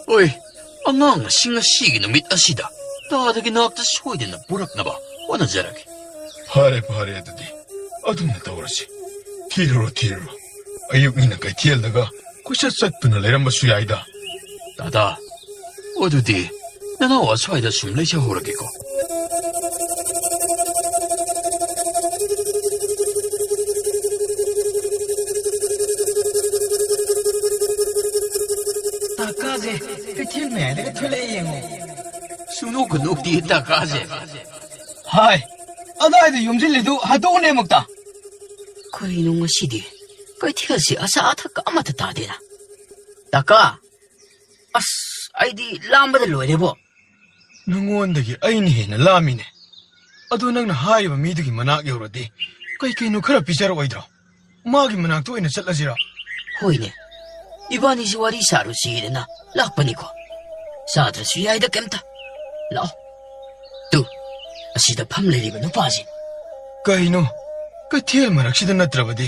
ꯍꯣꯏ, ꯑꯉꯥꯡ ꯑꯁꯤ ꯉꯁꯤꯒꯤ ꯅꯨꯃꯤꯠ ꯑꯁꯤꯗ ꯇꯥꯗꯒꯤ ꯅꯥꯛꯇ ꯁꯣꯏꯗꯅ ꯄꯨꯔꯛꯅꯕ ꯍꯣꯠꯅꯖꯔꯒꯦ꯫ ꯐꯔꯦ, ꯐꯔꯦ, ꯑꯗꯨꯗꯤ ꯑꯗꯨꯝꯅ ꯇꯧꯔꯁꯤ꯫ ꯊꯤꯔꯨꯔꯣ, ꯊꯤꯔꯨꯔꯣ꯫ ꯑꯌꯨꯛꯅꯤꯅ ꯀꯩꯊꯦꯜꯗꯒ ꯀꯣꯏꯆꯠ ꯆꯠꯇꯨꯅ ꯂꯩꯔꯝꯕꯁꯨ ꯌꯥꯏꯗ꯫ ꯇꯥꯗ, ꯑꯗꯨꯗꯤ ꯅꯅꯥꯎ ꯑꯁ꯭ꯋꯥꯏꯗ ꯁꯨꯝ ꯂꯩꯖꯍꯧꯔꯒꯦꯀꯣ꯫ ꯇꯥꯀꯥꯁꯦ ꯀꯩꯊꯦꯜ ꯃꯌꯥꯏꯗꯒ ꯊꯣꯛꯂꯛꯑꯦ ꯌꯦꯡꯉꯣ꯫ ꯁꯨꯡꯅꯣꯛꯀ ꯅꯣꯛꯇꯦ ꯇꯥꯀꯥꯁꯦ꯫ ꯍꯥꯏ, ꯑꯗꯥꯏꯗ ꯌꯣꯝꯁꯤꯜꯂꯤꯗꯨ ꯍꯥꯠꯇꯣꯛꯎꯅꯦ ꯑꯃꯨꯛꯇ꯫ ꯀꯩꯅꯣ ꯉꯁꯤꯗꯤ ꯀꯩꯊꯦꯜꯁꯤ ꯑꯆꯥ ꯑꯊꯛ ꯑꯃꯠꯇ ꯇꯥꯗꯦꯅ? ꯇꯥꯀꯥ, ꯑꯁ, ꯑꯩꯗꯤ ꯂꯥꯝꯕꯗ ꯂꯣꯏꯔꯦꯕꯣ꯫ ꯅꯉꯣꯟꯗꯒꯤ ꯑꯩꯅ ꯍꯦꯟꯅ ꯂꯥꯝꯃꯤꯅꯦ꯫ ꯑꯗꯣ ꯅꯪꯅ ꯍꯥꯏꯔꯤꯕ ꯃꯤꯗꯨꯒꯤ ꯃꯅꯥꯛ ꯌꯧꯔꯗꯤ ꯀꯩ ꯀꯩꯅꯣ ꯈꯔ ꯄꯤꯖꯔꯛꯑꯣꯏꯗ꯭ꯔꯣ? ꯃꯥꯒꯤ ꯃꯅꯥꯛꯇ ꯑꯣꯏꯅ ꯆꯠꯂꯁꯤꯔꯣ? ꯍꯣꯏꯅꯦ, ꯏꯕꯥꯅꯤꯁꯨ ꯋꯥꯔꯤ ꯁꯥꯔꯨꯁꯤꯗꯅ ꯂꯥꯛꯄꯅꯤꯀꯣ꯫ ꯆꯥꯗ꯭ꯔꯁꯨ ꯌꯥꯏꯗ ꯀꯩꯝꯇ꯫ ꯂꯥꯛꯑꯣ꯫ ꯇꯨ, ꯑꯁꯤꯗ ꯐꯝ ꯂꯩꯔꯤꯕ ꯅꯨꯄꯥꯁꯤ꯫ ꯀꯩꯅꯣ? ꯀꯩꯊꯦꯜ ꯃꯔꯛꯁꯤꯗ ꯅꯠꯇ꯭ꯔꯕꯗꯤ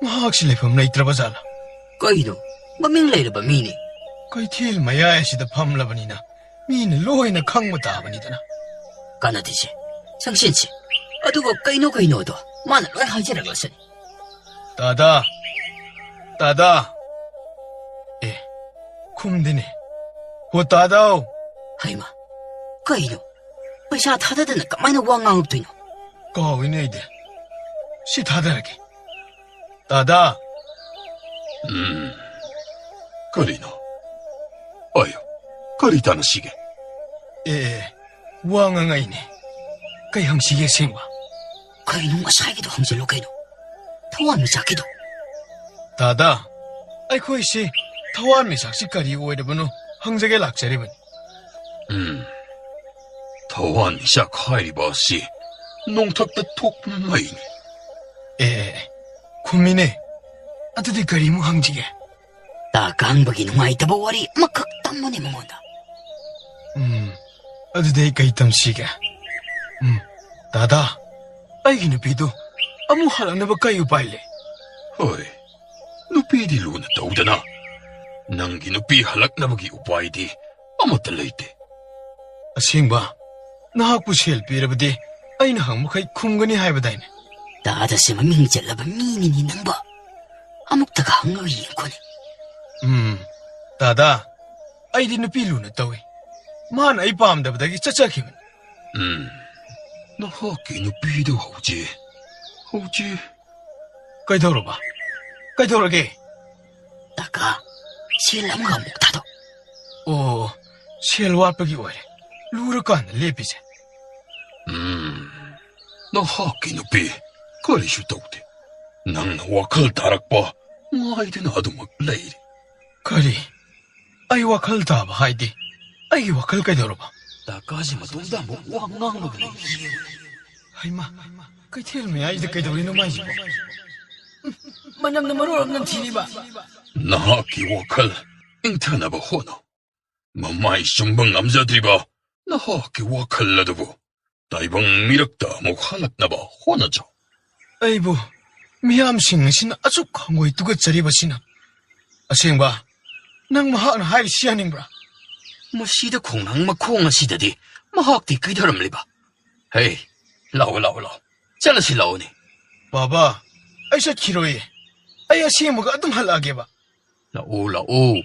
ꯃꯍꯥꯛꯁꯤ ꯂꯩꯐꯝ ꯂꯩꯇ꯭ꯔꯕ ꯖꯥꯠꯂꯥ? ꯀꯩꯅꯣ? ꯃꯃꯤꯡ ꯂꯩꯔꯕ ꯃꯤꯅꯤ꯫ ꯀꯩꯊꯦꯜ ꯃꯌꯥꯏ ꯑꯁꯤꯗ ꯐꯝꯂꯕꯅꯤꯅ ꯃꯤꯅ ꯂꯣꯏꯅ ꯈꯪꯕ ꯇꯥꯕꯅꯤꯗꯅ꯫ ꯀꯥꯟꯅꯗꯦꯁꯦ, ꯁꯪꯁꯤꯟꯁꯦ꯫ ꯑꯗꯨꯒ ꯀꯩꯅꯣ ꯀꯩꯅꯣꯗꯣ ꯃꯥꯅ ꯂꯣꯏ ꯍꯥꯏꯖꯔꯛꯂꯁꯅꯤ꯫ ꯇꯥꯗꯥ! ꯇꯥꯗꯥ! ꯑꯦ, ꯈꯨꯝꯗꯦꯅꯦ꯫ ꯍꯣ, ꯇꯥꯗꯥꯎ! ꯍꯩꯃꯥ, ꯀꯩꯅꯣ? ꯄꯩꯁꯥ ꯊꯥꯗꯗꯅ ꯀꯃꯥꯏꯅ ꯋꯥ ꯉꯥꯡꯉꯛꯇꯣꯏꯅꯣ? ꯀꯥꯎꯏꯅꯦ ꯑꯩꯗꯤ꯫ ꯁꯤ ꯊꯥꯗꯔꯒꯦ꯫ ꯇꯥꯗꯥ! ꯎꯝ, ꯀꯔꯤꯅꯣ? ꯑꯌꯣ, ꯀꯔꯤ ꯇꯥꯟꯅꯁꯤꯒꯦ? ꯑꯦ, ꯋꯥ ꯉꯥꯡꯉꯛꯏꯅꯦ꯫ ꯀꯩ ꯍꯪꯁꯤꯒꯦ ꯑꯁꯦꯡꯕ? ꯀꯩꯅꯣ ꯉꯁꯥꯏꯒꯤꯗꯣ ꯍꯪꯖꯜꯂꯣ ꯀꯩꯅꯣ꯫ ꯊꯋꯥꯟꯃꯤꯆꯥꯛꯀꯤꯗꯣ꯫ ꯇꯥꯗꯥ, ꯑꯩꯈꯣꯏꯁꯤ ꯊꯋꯥꯟꯃꯤꯆꯥꯛꯁꯤ ꯀꯔꯤ ꯑꯣꯏꯔꯕꯅꯣ ꯍꯪꯖꯒꯦ ꯂꯥꯛꯆꯔꯤꯕꯅꯤ꯫ ꯎꯝ, ꯊꯋꯥꯟꯃꯤꯆꯥꯛ ꯍꯥꯏꯔꯤꯕ ꯑꯁꯤ ꯅꯣꯡꯊꯛꯇ ꯊꯣꯛꯄ ꯃꯩꯅꯤ꯫ ꯑꯦ, ꯑꯦ, ꯑꯦ, ꯈꯨꯝꯃꯤꯅꯦ꯫ ꯑꯗꯨꯗꯤ ꯀꯔꯤꯃꯨꯛ ꯍꯪꯁꯤꯒꯦ? ꯇꯥ ꯀꯥꯡꯕꯒꯤ ꯅꯨꯡꯉꯥꯏꯇꯕ ꯋꯥꯔꯤ ꯑꯃꯈꯛ ꯇꯝꯃꯨꯅꯦ ꯃꯉꯣꯟꯗ꯫ ꯎꯝ, ꯑꯗꯨꯗꯤ ꯑꯩ ꯀꯩ ꯇꯝꯁꯤꯒꯦ? ꯎꯝ, ꯗꯥꯗꯥ, ꯑꯩꯒꯤ ꯅꯨꯄꯤꯗꯨ ꯑꯃꯨꯛ ꯍꯜꯂꯛꯅꯕ ꯀꯩ ꯎꯄꯥꯏ ꯂꯩ? ꯍꯣꯏ, ꯅꯨꯄꯤꯗꯤ ꯂꯨꯅ ꯇꯧꯗꯅ, ꯅꯪꯒꯤ ꯅꯨꯄꯤ ꯍꯜꯂꯛꯅꯕꯒꯤ ꯎꯄꯥꯏꯗꯤ ꯑꯃꯠꯇ ꯂꯩꯇꯦ꯫ ꯑꯁꯦꯡꯕ? ꯅꯍꯥꯛꯄꯨ ꯁꯦꯜ ꯄꯤꯔꯕꯗꯤ ꯑꯩꯅ ꯍꯪꯕꯈꯩ ꯈꯨꯝꯒꯅꯤ ꯍꯥꯏꯕꯗꯥꯏꯅꯦ? ꯗꯥꯗꯥꯁꯦ ꯃꯃꯤꯡ ꯆꯠꯂꯕ ꯃꯤꯅꯤꯅꯦ ꯅꯪꯕꯣ꯫ ꯑꯃꯨꯛꯇꯒ ꯍꯪꯉꯒ ꯌꯦꯡꯈꯣꯅꯦ꯫ ꯎꯝ, ꯗꯥꯗꯥ, ꯑꯩꯗꯤ ꯅꯨꯄꯤ ꯂꯨꯅ ꯇꯧꯏ꯫ ꯃꯥꯅ ꯑꯩ ꯄꯥꯝꯗꯕꯗꯒꯤ ꯆꯠꯆꯈꯤꯕꯅꯤ꯫ ꯎꯝ, ꯅꯍꯥꯛꯀꯤ ꯅꯨꯄꯤꯗꯨ ꯍꯧꯖꯤꯛ, ꯍꯧꯖꯤꯛ ꯀꯩꯗꯧꯔꯕ? ꯀꯩꯗꯧꯔꯒꯦ? ꯇꯥꯀꯥ, ꯁꯦꯜ ꯑꯃꯒ ꯑꯃꯨꯛ ꯊꯥꯗꯣꯛ꯫ ꯑꯣ, ꯁꯦꯜ ꯋꯥꯠꯄꯒꯤ ꯑꯣꯏꯔꯦ ꯂꯨꯔꯀꯥꯟꯗ ꯂꯦꯞꯄꯤꯁꯦ꯫ ꯎꯝ, ꯅꯍꯥꯛꯀꯤ ꯅꯨꯄꯤ ꯀꯔꯤꯁꯨ ꯇꯧꯗꯦ꯫ ꯅꯪꯅ ꯋꯥꯈꯜ ꯇꯥꯔꯛꯄ ꯉꯥꯏꯗꯨꯅ ꯑꯗꯨꯃꯛ ꯂꯩꯔꯤ꯫ ꯀꯔꯤ? ꯑꯩ ꯋꯥꯈꯜ ꯇꯥꯕ ꯍꯥꯏꯗꯤ? ꯑꯩꯒꯤ ꯋꯥꯈꯜ ꯀꯩꯗꯧꯔꯕ? ꯇꯥꯀꯥꯁꯤ ꯃꯇꯣꯝꯇ ꯑꯃꯨꯛ ꯋꯥ ꯉꯥꯡꯕꯒ ꯂꯩ꯫ ꯍꯩꯃꯥ, ꯀꯩꯊꯦꯜ ꯃꯌꯥꯏꯁꯤꯗ ꯀꯩꯗꯧꯔꯤꯅꯣ ꯃꯥꯏꯁꯤꯕꯣ? ꯎꯝ, ꯃꯅꯝꯅ ꯃꯔꯣꯜ ꯑꯃ ꯅꯝꯊꯤꯔꯤꯕ꯫ ꯅꯍꯥꯛꯀꯤ ꯋꯥꯈꯜ ꯏꯪꯊꯅꯕ ꯍꯣꯠꯅꯧ꯫ ꯃꯃꯥꯏ ꯆꯨꯝꯕ ꯉꯝꯖꯗ꯭ꯔꯤꯕ ꯅꯍꯥꯛꯀꯤ ꯋꯥꯈꯜ ꯑꯗꯨꯕꯨ ꯇꯥꯏꯕꯪ ꯃꯤꯔꯛꯇ ꯑꯃꯨꯛ ꯍꯜꯂꯛꯅꯕ ꯍꯣꯠꯅꯖꯧ꯫ ꯑꯩꯕꯨ ꯃꯤꯌꯥꯝꯁꯤꯡ ꯑꯁꯤꯅ ꯑꯁꯨꯛ ꯍꯪꯒꯣꯏ ꯇꯨꯀꯠꯆꯔꯤꯕꯁꯤꯅ꯫ ꯑꯁꯦꯡꯕ, ꯅꯪ ꯃꯍꯥꯛꯅ ꯍꯥꯏꯔꯤꯁꯤ ꯌꯥꯅꯤꯡꯕ꯭ꯔꯥ? ꯃꯁꯤꯗ ꯈꯣꯡꯅꯥꯡ ꯃꯈꯣꯡ ꯑꯁꯤꯗꯗꯤ ꯃꯍꯥꯛꯇꯤ ꯀꯩꯗꯧꯔꯝꯂꯤꯕ? ꯍꯦ, ꯂꯥꯛꯑꯣ, ꯂꯥꯛꯑꯣ, ꯂꯥꯛꯑꯣ꯫ ꯆꯠꯂꯁꯤ ꯂꯥꯛꯑꯣꯅꯦ꯫ ꯕꯥꯕꯥ, ꯑꯩ ꯆꯠꯈꯤꯔꯣꯏꯌꯦ꯫ ꯑꯩ ꯑꯁꯦꯡꯕꯒ ꯑꯗꯨꯝ ꯍꯜꯂꯛꯑꯒꯦꯕ꯫ ꯂꯥꯛꯑꯣ, ꯂꯥꯛꯑꯣ꯫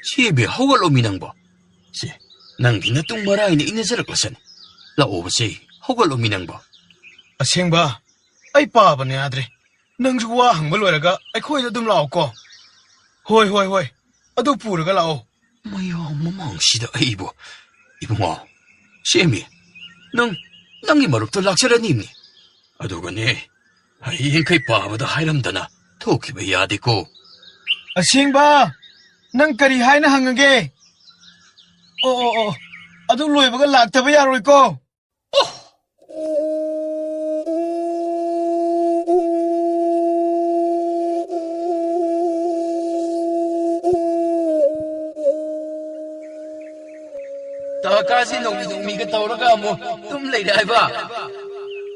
ꯁꯦꯝꯕꯤ, ꯍꯧꯒꯠꯂꯣꯃꯤ ꯅꯪꯕꯣ꯫ ꯁꯦ, ꯅꯪꯒꯤ ꯅꯇꯨꯡ ꯃꯔꯥꯏꯅ ꯏꯟꯅꯖꯔꯛꯂꯁꯅꯤ꯫ ꯂꯥꯛꯑꯣꯕꯁꯦ, ꯍꯧꯒꯠꯂꯣꯃꯤ ꯅꯪꯕꯣ꯫ ꯑꯁꯦꯡꯕ, ꯑꯩ ꯄꯥꯕꯅ ꯌꯥꯗ꯭ꯔꯦ꯫ ꯅꯪꯁꯨ ꯋꯥ ꯍꯪꯕ ꯂꯣꯏꯔꯒ ꯑꯩꯈꯣꯏꯗ ꯑꯗꯨꯝ ꯂꯥꯛꯑꯣꯀꯣ꯫ ꯍꯣꯏ, ꯍꯣꯏ, ꯍꯣꯏ꯫ ꯑꯗꯨ ꯄꯨꯔꯒ ꯂꯥꯛꯑꯣ꯫ ꯃꯌꯥꯝ ꯃꯃꯥꯡꯁꯤꯗ ꯑꯩꯕꯨ, ꯏꯕꯨꯡꯉꯣ, ꯁꯦꯝꯕꯤ, ꯅꯪ, ꯅꯪꯒꯤ ꯃꯔꯨꯞꯇꯣ ꯂꯥꯛꯆꯔꯅꯤꯅꯦ꯫ ꯑꯗꯨꯒꯅꯦ, ꯍꯌꯦꯡꯈꯩ ꯄꯥꯕꯗ ꯍꯥꯏꯔꯝꯗꯅ ꯊꯣꯛꯈꯤꯕ ꯌꯥꯗꯦꯀꯣ꯫ ꯑꯁꯦꯡꯕ, ꯅꯪ ꯀꯔꯤ ꯍꯥꯏꯅ ꯍꯪꯉꯒꯦ? ꯑꯣ, ꯑꯣ, ꯑꯣ, ꯑꯗꯨ ꯂꯣꯏꯕꯒ ꯂꯥꯛꯇꯕ ꯌꯥꯔꯣꯏꯀꯣ꯫ ꯑꯣ! ꯇꯥꯀꯥꯁꯤ ꯅꯣꯡꯃꯤ ꯅꯣꯡꯃꯤꯒ ꯇꯧꯔꯒ ꯑꯃꯨꯛ ꯇꯨꯝ ꯂꯩꯔꯦ ꯍꯥꯏꯕ꯫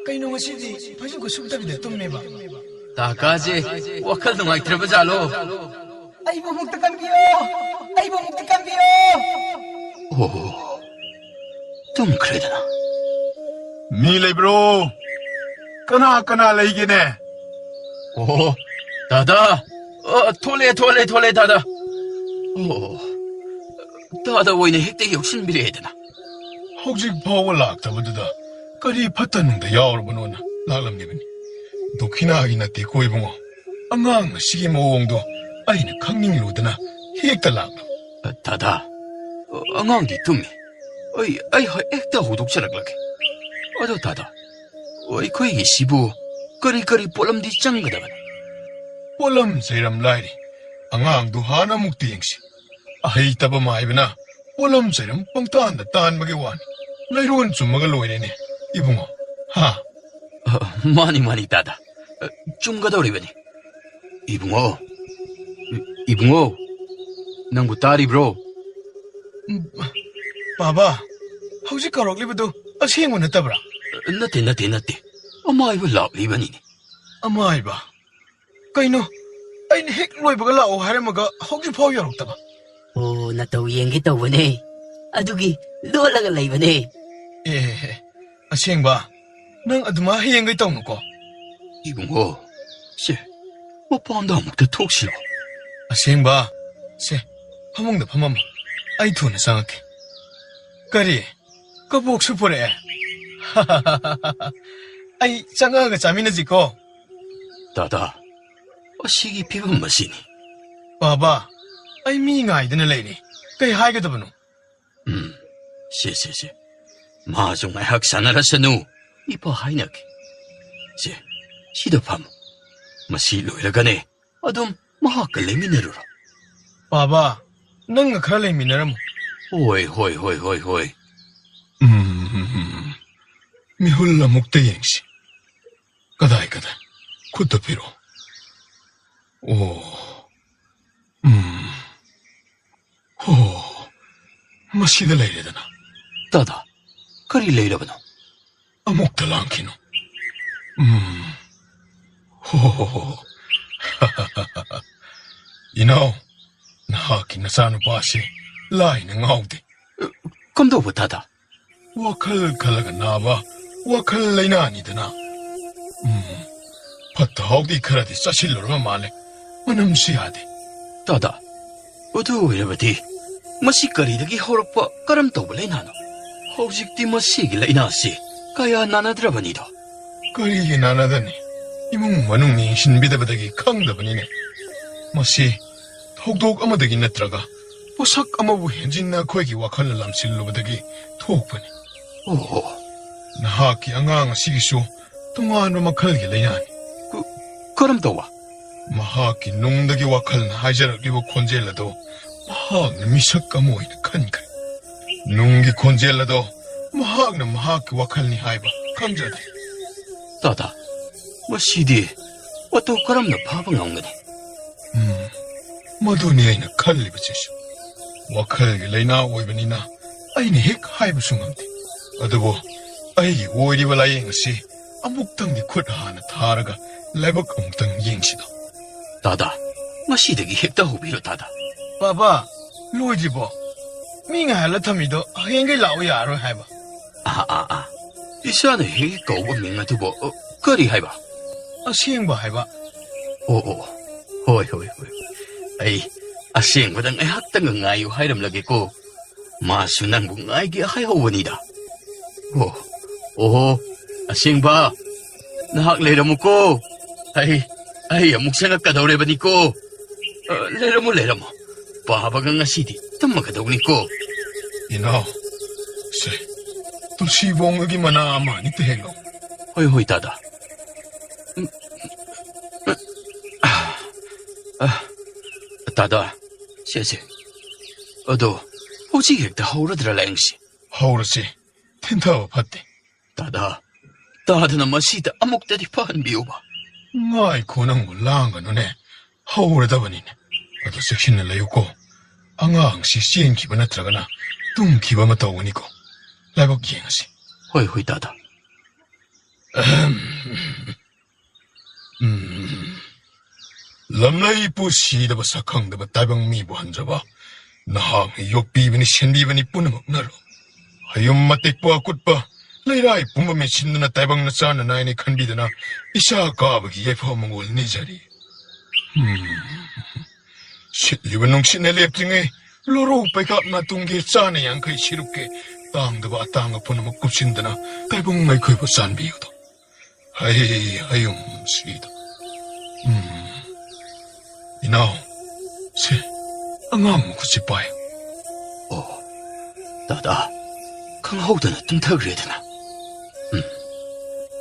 ꯀꯩꯅꯣ ꯉꯁꯤꯗꯤ ꯐꯩꯖꯨꯞꯀ ꯁꯨꯞꯇꯕꯤꯗ ꯇꯨꯝꯃꯦꯕ? ꯇꯥꯀꯥꯁꯦ ꯋꯥꯈꯜ ꯅꯨꯡꯉꯥꯏꯇ꯭ꯔꯕ ꯖꯥꯠꯂꯣ? ꯑꯩꯕꯨ ꯑꯃꯨꯛꯇ ꯀꯟꯕꯤꯌꯣ! ꯑꯩꯕꯨ ꯑꯃꯨꯛꯇ ꯀꯟꯕꯤꯌꯣ! ꯑꯣ, ꯇꯨꯝꯈ꯭ꯔꯦꯗꯅ꯫ ꯃꯤ ꯂꯩꯕ꯭ꯔꯣ? ꯀꯅꯥ ꯀꯅꯥ ꯂꯩꯒꯦꯅꯦ? ꯑꯣ, ꯗꯥꯗꯥ꯫ ꯑ, ꯊꯣꯛꯂꯛꯑꯦ, ꯊꯣꯛꯂꯛꯑꯦ, ꯊꯣꯛꯂꯛꯑꯦ, ꯗꯥꯗꯥ꯫ ꯑꯣ, ꯗꯥꯗꯥ ꯑꯣꯏꯅ ꯍꯦꯛꯇ ꯌꯧꯁꯤꯟꯕꯤꯔꯛꯑꯦꯗꯅ꯫ ꯍꯧꯖꯤꯛ ꯐꯥꯎꯕ ꯂꯥꯛꯇꯕꯗꯨꯗ ꯀꯔꯤ ꯐꯠꯇ ꯅꯨꯡꯗ ꯌꯥꯎꯔꯕꯅꯣꯅ ꯂꯥꯛꯂꯝꯂꯤꯕꯅꯤ꯫ ꯗꯣꯈꯤꯅꯥꯒꯤ ꯅꯠꯇꯦꯀꯣ ꯏꯕꯨꯡꯉꯣ꯫ ꯑꯉꯥꯡ ꯑꯁꯤꯒꯤ ꯃꯑꯣꯡꯗꯣ ꯑꯩꯅ ꯈꯪꯅꯤꯡꯂꯨꯗꯅ ꯍꯦꯛꯇ ꯂꯥꯛꯂꯕ꯫ ꯗꯥꯗꯥ, ꯑꯉꯥꯡꯗꯤ ꯇꯨꯝꯃꯤ꯫ ꯑꯩ, ꯑꯩ ꯍꯦꯛꯇ ꯍꯧꯗꯣꯛꯆꯔꯛꯂꯒꯦ꯫ ꯑꯗꯣ ꯗꯥꯗꯥ, ꯑꯩꯈꯣꯏꯒꯤꯁꯤꯕꯨ ꯀꯔꯤ ꯀꯔꯤ ꯄꯣꯠꯂꯝꯗꯤ ꯆꯪꯒꯗꯕꯅꯣ? ꯄꯣꯠꯂꯝ ꯆꯩꯔꯝ ꯂꯥꯏꯔꯤ꯫ ꯑꯉꯥꯡꯗꯨ ꯍꯥꯟꯅ ꯑꯃꯨꯛꯇ ꯌꯦꯡꯁꯤ꯫ ꯑꯍꯩꯇꯕ ꯃꯥꯏꯕꯅ ꯄꯣꯠꯂꯝ ꯆꯩꯔꯝ ꯄꯪꯇꯥꯟꯗ ꯇꯥꯟꯕꯒꯤ ꯋꯥꯅꯤ꯫ ꯂꯩꯔꯣꯟ ꯆꯨꯝꯃꯒ ꯂꯣꯏꯔꯦꯅꯦ, ꯏꯕꯨꯡꯉꯣ꯫ ꯍꯥ? ꯑ, ꯃꯥꯅꯤ, ꯃꯥꯅꯤ, ꯗꯥꯗꯥ꯫ ꯑ, ꯆꯨꯝꯒꯗꯧꯔꯤꯕꯅꯤ꯫ ꯏꯕꯨꯡꯉꯣ, ꯏ-, ꯏꯕꯨꯡꯉꯣ, ꯅꯪꯕꯨ ꯇꯥꯔꯤꯕ꯭ꯔꯣ? ꯎꯝ, ꯕꯥꯕꯥ, ꯍꯧꯖꯤꯛ ꯀꯧꯔꯛꯂꯤꯕꯗꯨ ꯑꯁꯦꯡꯕ ꯅꯠꯇꯕ꯭ꯔꯥ? ꯅꯠꯇꯦ, ꯅꯠꯇꯦ, ꯅꯠꯇꯦ꯫ ꯑꯃꯥꯏꯕ ꯂꯥꯛꯂꯤꯕꯅꯤꯅꯦ꯫ ꯑꯃꯥꯏꯕ? ꯀꯩꯅꯣ? ꯑꯩꯅ ꯍꯦꯛ ꯂꯣꯏꯕꯒ ꯂꯥꯛꯑꯣ ꯍꯥꯏꯔꯝꯃꯒ ꯍꯧꯖꯤꯛ ꯐꯥꯎ ꯌꯧꯔꯛꯇꯕ? ꯑꯣ, ꯅꯇꯧ ꯌꯦꯡꯒꯦ ꯇꯧꯕꯅꯦ꯫ ꯑꯗꯨꯒꯤ ꯂꯣꯠꯂꯒ ꯂꯩꯕꯅꯦ꯫ ꯑꯦ, ꯑꯁꯦꯡꯕ? ꯅꯪ ꯑꯗꯨꯃꯥꯏ ꯍꯌꯦꯡꯒꯩ ꯇꯧꯅꯨꯀꯣ꯫ ꯏꯕꯨꯡꯉꯣ, ꯁꯦ, ꯃꯄꯥꯟꯗ ꯑꯃꯨꯛꯇ ꯊꯣꯛꯁꯤꯔꯣ? ꯑꯁꯦꯡꯕ? ꯁꯦ, ꯐꯃꯨꯡꯗ ꯐꯝꯃꯝꯃꯣ꯫ ꯑꯩ ꯊꯨꯅ ꯆꯪꯉꯛꯀꯦ꯫ ꯀꯔꯤ? ꯀꯕꯣꯛꯁꯨ ꯄꯨꯔꯛꯑꯦ? ꯑꯩ ꯆꯪꯉꯛꯑꯒ ꯆꯥꯃꯤꯟꯅꯁꯤꯀꯣ꯫ ꯇꯥꯗꯥ, ꯑꯁꯤꯒꯤ ꯐꯤꯕꯝ ꯑꯁꯤꯅꯤ꯫ ꯕꯥꯕꯥ, ꯑꯩ ꯃꯤ ꯉꯥꯏꯗꯅ ꯂꯩꯔꯦ꯫ ꯀꯩ ꯍꯥꯏꯒꯗꯕꯅꯣ? ꯎꯝ, ꯁꯦ, ꯁꯦ, ꯁꯦ꯫ ꯃꯥꯁꯨ ꯉꯥꯏꯍꯥꯛ ꯁꯥꯟꯅꯔꯁꯅꯨ꯫ ꯏꯄꯥ ꯍꯥꯏꯅꯒꯦ꯫ ꯁꯦ, ꯁꯤꯗ ꯐꯝꯃꯨ꯫ ꯃꯁꯤ ꯂꯣꯏꯔꯒꯅꯦ, ꯑꯗꯨꯝ ꯃꯍꯥꯛꯀ ꯂꯩꯃꯤꯟꯅꯔꯨꯔꯣ꯫ ꯕꯥꯕꯥ, ꯅꯪꯒ ꯈꯔ ꯂꯩꯃꯤꯟꯅꯔꯝꯃꯨ꯫ ꯍꯣꯏ, ꯍꯣꯏ, ꯍꯣꯏ, ꯍꯣꯏ, ꯍꯣꯏ꯫ ꯎꯝ, ꯃꯤꯍꯨꯜ ꯑꯃꯨꯛꯇ ꯌꯦꯡꯁꯤ꯫ ꯀꯗꯥꯏ, ꯀꯗꯥꯏ? ꯈꯨꯠꯇ ꯄꯤꯔꯛꯑꯣ꯫ ꯑꯣ, ꯎꯝ꯫ ꯍꯣ, ꯃꯁꯤꯗ ꯂꯩꯔꯦꯗꯅ꯫ ꯇꯥꯗꯥ, ꯀꯔꯤ ꯂꯩꯔꯕꯅꯣ? ꯑꯃꯨꯛꯇ ꯂꯥꯡꯈꯤꯅꯨ꯫ ꯎꯝ꯫ ꯍꯣ, ꯍꯣ, ꯍꯣ, ꯍꯣ꯫ ꯏꯅꯥꯎ, ꯅꯍꯥꯛꯀꯤ ꯅꯆꯥꯅꯨꯄꯥꯁꯤ ꯂꯥꯏꯅ ꯉꯥꯎꯗꯦ꯫ ꯀꯝꯗꯧꯕ, ꯇꯥꯗꯥ? ꯋꯥꯈꯜ ꯈꯜꯂꯒ ꯅꯥꯕ ꯋꯥꯈꯜ ꯂꯩꯅꯥꯅꯤꯗꯅ꯫ ꯎꯝ, ꯐꯠꯇ ꯍꯥꯎꯗꯤ ꯈꯔꯗꯤ ꯆꯥꯁꯤꯜꯂꯨꯔꯕ ꯃꯥꯜꯂꯦ꯫ ꯃꯅꯝꯁꯨ ꯌꯥꯗꯦ꯫ ꯇꯥꯗꯥ, ꯑꯗꯨ ꯑꯣꯏꯔꯕꯗꯤ ꯃꯁꯤ ꯀꯔꯤꯗꯒꯤ ꯍꯧꯔꯛꯄ, ꯀꯔꯝ ꯇꯧꯕ ꯂꯩꯅꯥꯅꯣ? ꯍꯧꯖꯤꯛꯇꯤ ꯃꯁꯤꯒꯤ ꯂꯩꯅꯥꯁꯤ ꯀꯌꯥ ꯅꯥꯅꯗ꯭ꯔꯕꯅꯤꯗꯣ꯫ ꯀꯔꯤꯒꯤ ꯅꯥꯅꯗꯅꯤ? ꯏꯃꯨꯡ ꯃꯅꯨꯡꯅ ꯌꯦꯡꯁꯤꯟꯕꯤꯗꯕꯗꯒꯤ ꯈꯪꯗꯕꯅꯤꯅꯦ꯫ ꯃꯁꯤ ꯊꯧꯗꯣꯛ ꯑꯃꯗꯒꯤ ꯅꯠꯇ꯭ꯔꯒ ꯄꯣꯠꯁꯛ ꯑꯃꯕꯨ ꯍꯦꯟꯖꯤꯟꯅ ꯑꯩꯈꯣꯏꯒꯤ ꯋꯥꯈꯜꯅ ꯂꯝꯁꯤꯜꯂꯨꯕꯗꯒꯤ ꯊꯣꯛꯄꯅꯤ꯫ ꯑꯣꯍꯣ꯫ ꯅꯍꯥꯛꯀꯤ ꯑꯉꯥꯡ ꯑꯁꯤꯒꯤꯁꯨ ꯇꯣꯉꯥꯟꯕ ꯃꯈꯜꯒꯤ ꯂꯩꯅꯥꯅꯤ꯫ ꯀ-, ꯀꯔꯝ ꯇꯧꯕ? ꯃꯍꯥꯛꯀꯤ ꯅꯨꯡꯗꯒꯤ ꯋꯥꯈꯜꯅ ꯍꯥꯏꯖꯔꯛꯂꯤꯕ ꯈꯣꯟꯖꯦꯜ ꯑꯗꯨ ꯃꯍꯥꯛꯅ ꯃꯤꯁꯛ ꯑꯃ ꯑꯣꯏꯅ ꯈꯟꯈ꯭ꯔꯦ꯫ ꯅꯨꯡꯒꯤ ꯈꯣꯟꯖꯦꯜ ꯑꯗꯣ ꯃꯍꯥꯛꯅ ꯃꯍꯥꯛꯀꯤ ꯋꯥꯈꯜꯅꯤ ꯍꯥꯏꯕ ꯈꯪꯖꯗꯦ꯫ ꯇꯥꯗꯥ, ꯃꯁꯤꯗꯤ ꯃꯇꯧ ꯀꯔꯝꯅ ꯐꯥꯕ ꯉꯝꯒꯅꯤ? ꯎꯝ, ꯃꯗꯨꯅꯤ ꯑꯩꯅ ꯈꯜꯂꯤꯕꯁꯤꯁꯨ꯫ ꯋꯥꯈꯜꯒꯤ ꯂꯩꯅꯥ ꯑꯣꯏꯕꯅꯤꯅ ꯑꯩꯅ ꯍꯦꯛ ꯍꯥꯏꯕꯁꯨ ꯉꯝꯗꯦ꯫ ꯑꯗꯨꯕꯨ ꯑꯩꯒꯤ ꯑꯣꯏꯔꯤꯕ ꯂꯥꯏꯌꯦꯡ ꯑꯁꯤ ꯑꯃꯨꯛꯇꯪꯗꯤ ꯈꯨꯠ ꯍꯥꯟꯅ ꯊꯥꯔꯒ ꯂꯥꯏꯕꯛ ꯑꯃꯨꯛꯇꯪ ꯌꯦꯡꯁꯤꯗ꯫ ꯇꯥꯗꯥ, ꯉꯁꯤꯗꯒꯤ ꯍꯦꯛꯇ ꯍꯧꯕꯤꯔꯣ, ꯇꯥꯗꯥ꯫ ꯕꯥꯕꯥ, ꯂꯣꯏꯗ꯭ꯔꯤꯕꯣ? ꯃꯤ ꯉꯥꯏꯍꯜꯂ ꯊꯝꯃꯤꯗꯣ ꯍꯌꯦꯡꯒꯩ ꯂꯥꯛꯑꯣ ꯌꯥꯔꯔꯣꯏ ꯍꯥꯏꯕ꯫ ꯑꯥ, ꯑꯥ, ꯑꯥ꯫ ꯏꯆꯥꯅ ꯍꯦꯛ ꯍꯦꯛ ꯀꯧꯕ ꯃꯤꯡ ꯑꯗꯨꯕꯨ, ꯑ, ꯀꯔꯤ ꯍꯥꯏꯕ? ꯑꯁꯦꯡꯕ ꯍꯥꯏꯕ꯫ ꯑꯣ, ꯑꯣ, ꯑꯣ꯫ ꯍꯣꯏ, ꯍꯣꯏ, ꯍꯣꯏ꯫ ꯑꯩ ꯑꯁꯦꯡꯕꯗ ꯉꯥꯏꯍꯥꯛꯇꯪꯒ ꯉꯥꯏꯌꯨ ꯍꯥꯏꯔꯝꯂꯒꯦꯀꯣ꯫ ꯃꯥꯁꯨ ꯅꯪꯕꯨ ꯉꯥꯏꯒꯦ ꯍꯥꯏꯍꯧꯕꯅꯤꯗ꯫ ꯑꯣ, ꯑꯣꯍꯣ, ꯑꯁꯦꯡꯕ, ꯅꯍꯥꯛ ꯂꯩꯔꯝꯃꯨꯀꯣ꯫ ꯑꯩ, ꯑꯩ ꯑꯃꯨꯛ ꯆꯪꯉꯛꯀꯗꯧꯔꯦꯕꯅꯤꯀꯣ꯫ ꯑ, ꯂꯩꯔꯝꯃꯨ, ꯂꯩꯔꯝꯃꯨ꯫ ꯄꯥꯕꯒ ꯉꯁꯤꯗꯤ ꯇꯝꯃꯒꯗꯧꯅꯤꯀꯣ꯫ ꯏꯅꯥꯎ, ꯁꯦ, ꯇꯨꯜꯁꯤꯕꯣꯡꯒꯒꯤ ꯃꯅꯥ ꯑꯃ ꯑꯅꯤꯇ ꯍꯦꯛꯂꯛꯎ꯫ ꯍꯣꯏ, ꯍꯣꯏ, ꯗꯥꯗꯥ꯫ ꯎꯝ, ꯎꯝ, ꯑ, ꯑ, ꯗꯥꯗꯥ, ꯁꯦ, ꯁꯦ꯫ ꯑꯗꯣ, ꯍꯧꯖꯤꯛ ꯍꯦꯛꯇ ꯍꯧꯔꯗ꯭ꯔꯥ ꯂꯥꯏꯌꯦꯡꯁꯤ? ꯍꯧꯔꯁꯤ꯫ ꯊꯤꯟꯊꯕ ꯐꯠꯇꯦ꯫ ꯗꯥꯗꯥ, ꯇꯥꯗꯅ ꯃꯁꯤꯗ ꯑꯃꯨꯛꯇꯗꯤ ꯐꯍꯟꯕꯤꯌꯨꯕ꯫ ꯉꯥꯏꯈꯣ, ꯅꯪꯕꯨ ꯂꯥꯡꯒꯅꯨꯅꯦ꯫ ꯍꯧꯔꯗꯕꯅꯤꯅꯦ꯫ ꯑꯗꯣ ꯆꯦꯛꯁꯤꯟꯅ ꯂꯩꯌꯨꯀꯣ꯫ ꯑꯉꯥꯡꯁꯤ ꯆꯦꯟꯈꯤꯕ ꯅꯠꯇ꯭ꯔꯒꯅ ꯇꯨꯝꯈꯤꯕ ꯑꯃ ꯇꯧꯒꯅꯤꯀꯣ꯫ ꯂꯥꯏꯕꯛ ꯌꯦꯡꯉꯁꯤ꯫ ꯍꯣꯏ, ꯍꯣꯏ, ꯗꯥꯗꯥ꯫ ꯑꯍꯝ꯫ ꯎꯝ꯫ ꯂꯝꯂꯩ ꯏꯄꯨ ꯁꯤꯗꯕ ꯁꯛꯈꯪꯗꯕ ꯇꯥꯏꯕꯪ ꯃꯤꯕꯨ ꯍꯟꯖꯕ꯫ ꯅꯍꯥꯛꯅ ꯌꯣꯛꯄꯤꯕꯅꯤ, ꯁꯦꯟꯕꯤꯕꯅꯤ ꯄꯨꯝꯅꯃꯛꯅꯔꯣ꯫ ꯍꯌꯨꯝ ꯑꯇꯦꯛꯄ ꯑꯀꯨꯠꯄ, ꯂꯩꯔꯥꯏ ꯄꯨꯝꯕ ꯃꯦꯠꯁꯤꯟꯗꯨꯅ ꯇꯥꯏꯕꯪꯅ ꯆꯥꯅ ꯅꯥꯏꯅ ꯈꯟꯕꯤꯗꯨꯅ ꯏꯆꯥ ꯀꯥꯕꯒꯤ ꯌꯥꯏꯐ ꯃꯪꯒꯣꯜ ꯅꯤꯖꯔꯤ꯫ ꯎꯝ꯫ ꯁꯤꯠꯂꯤꯕ ꯅꯨꯡꯁꯤꯠꯅ ꯂꯦꯞꯇ꯭ꯔꯤꯉꯩ, ꯂꯣꯔꯧ ꯄꯩꯀꯥꯞ ꯅꯥꯇꯨꯡꯒꯤ ꯆꯥꯅ ꯌꯥꯡꯈꯩ ꯁꯤꯔꯨꯛꯀꯤ ꯇꯥꯡꯗꯕ ꯑꯇꯥꯡꯕ ꯄꯨꯝꯅꯃꯛ ꯀꯨꯞꯁꯤꯟꯗꯨꯅ ꯇꯥꯏꯕꯪ ꯑꯩꯈꯣꯏꯕꯨ ꯆꯥꯟꯕꯤꯌꯨꯗ꯫ ꯍꯩ ꯍꯌꯨꯝꯁꯤꯗ꯫ ꯎꯝ꯫ ꯏꯅꯥꯎ, ꯁꯦ, ꯑꯉꯥꯡ ꯃꯈꯨꯠꯁꯤ ꯄꯥꯏ꯫ ꯑꯣ, ꯗꯥꯗꯥ, ꯈꯪꯍꯧꯗꯅ ꯇꯨꯝꯊꯈ꯭ꯔꯦꯗꯅ꯫ ꯎꯝ,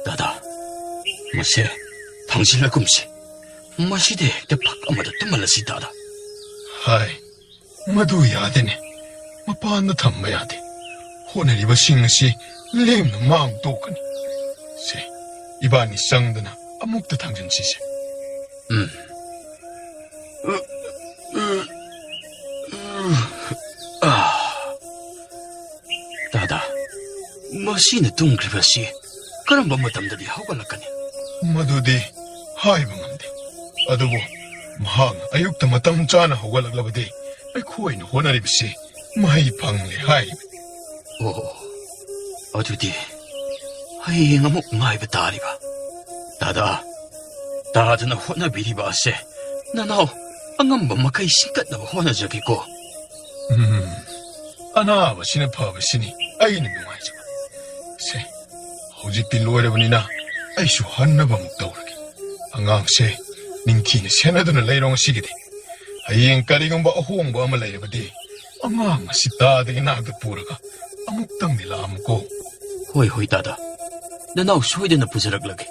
ꯗꯥꯗꯥ, ꯃꯁꯦ ꯊꯥꯡꯖꯤꯜꯂꯒꯨꯝꯁꯤ꯫ ꯃꯁꯤꯗ ꯍꯦꯛꯇ ꯐꯛ ꯑꯃꯗ ꯇꯨꯝꯍꯜꯂꯁꯤ, ꯗꯥꯗꯥ꯫ ꯍꯥꯏ, ꯃꯗꯨ ꯌꯥꯗꯦꯅꯦ꯫ ꯃꯄꯥꯟꯗ ꯊꯝꯕ ꯌꯥꯗꯦ꯫ ꯍꯣꯠꯅꯔꯤꯕꯁꯤꯡ ꯑꯁꯤ ꯂꯦꯝꯅ ꯃꯥꯡ ꯇꯣꯛꯀꯅꯤ꯫ ꯁꯦ, ꯏꯕꯥꯅꯤ ꯆꯪꯗꯅ ꯑꯃꯨꯛꯇ ꯊꯥꯡꯖꯤꯟꯁꯤꯁꯦ꯫ ꯎꯝ꯫ ꯑꯥ꯫ ꯗꯥꯗꯥ, ꯃꯁꯤꯅ ꯇꯨꯝꯈ꯭ꯔꯤꯕꯁꯤ ꯀꯔꯝꯕ ꯃꯇꯝꯗꯗꯤ ꯍꯧꯒꯠꯂꯛꯀꯅꯤ? ꯃꯗꯨꯗꯤ ꯍꯥꯏꯕ ꯉꯝꯗꯦ꯫ ꯑꯗꯨꯕꯨ ꯃꯍꯥꯛꯅ ꯑꯌꯨꯛꯇ ꯃꯇꯝ ꯆꯥꯅ ꯍꯧꯒꯠꯂꯛꯂꯕꯗꯤ ꯑꯩꯈꯣꯏꯅ ꯍꯣꯠꯅꯔꯤꯕꯁꯤ ꯃꯍꯩ ꯐꯪꯂꯦ ꯍꯥꯏꯔꯤꯕꯅꯤ꯫ ꯑꯣ, ꯑꯗꯨꯗꯤ ꯍꯌꯦꯡ ꯑꯃꯨꯛ ꯉꯥꯏꯕ ꯇꯥꯔꯤꯕ꯫ ꯇꯥꯗꯥ, ꯇꯥꯗꯅ ꯍꯣꯠꯅꯕꯤꯔꯤꯕ ꯑꯁꯦ ꯅꯅꯥꯎ ꯑꯉꯝꯕ ꯃꯈꯩ ꯁꯤꯡꯀꯠꯅꯕ ꯍꯣꯠꯅꯖꯒꯦꯀꯣ꯫ ꯎꯝ, ꯑꯅꯥꯕꯁꯤꯅ ꯐꯕꯁꯤꯅꯤ ꯑꯩꯅ ꯅꯨꯡꯉꯥꯏꯖꯕ꯫ ꯁꯦ, ꯍꯧꯖꯤꯛꯇꯤ ꯂꯣꯏꯔꯕꯅꯤꯅ ꯑꯩꯁꯨ ꯍꯟꯅꯕ ꯑꯃꯨꯛ ꯇꯧꯔꯒꯦ꯫ ꯑꯉꯥꯡꯁꯦ ꯅꯤꯡꯊꯤꯅ ꯁꯦꯟꯅꯗꯨꯅ ꯂꯩꯔꯣ ꯉꯁꯤꯒꯤꯗꯤ꯫ ꯍꯌꯦꯡ ꯀꯔꯤꯒꯨꯝꯕ ꯑꯍꯣꯡꯕ ꯑꯃ ꯂꯩꯔꯕꯗꯤ ꯑꯉꯥꯡ ꯑꯁꯤ ꯇꯥꯗꯒꯤ ꯅꯥꯛꯇ ꯄꯨꯔꯒ ꯑꯃꯨꯛꯇꯪꯗꯤ ꯂꯥꯛꯑꯝꯃꯨꯀꯣ꯫ ꯍꯣꯏ, ꯍꯣꯏ, ꯇꯥꯗ꯫ ꯅꯅꯥꯎ ꯁꯣꯏꯗꯅ ꯄꯨꯖꯔꯛꯂꯒꯦ꯫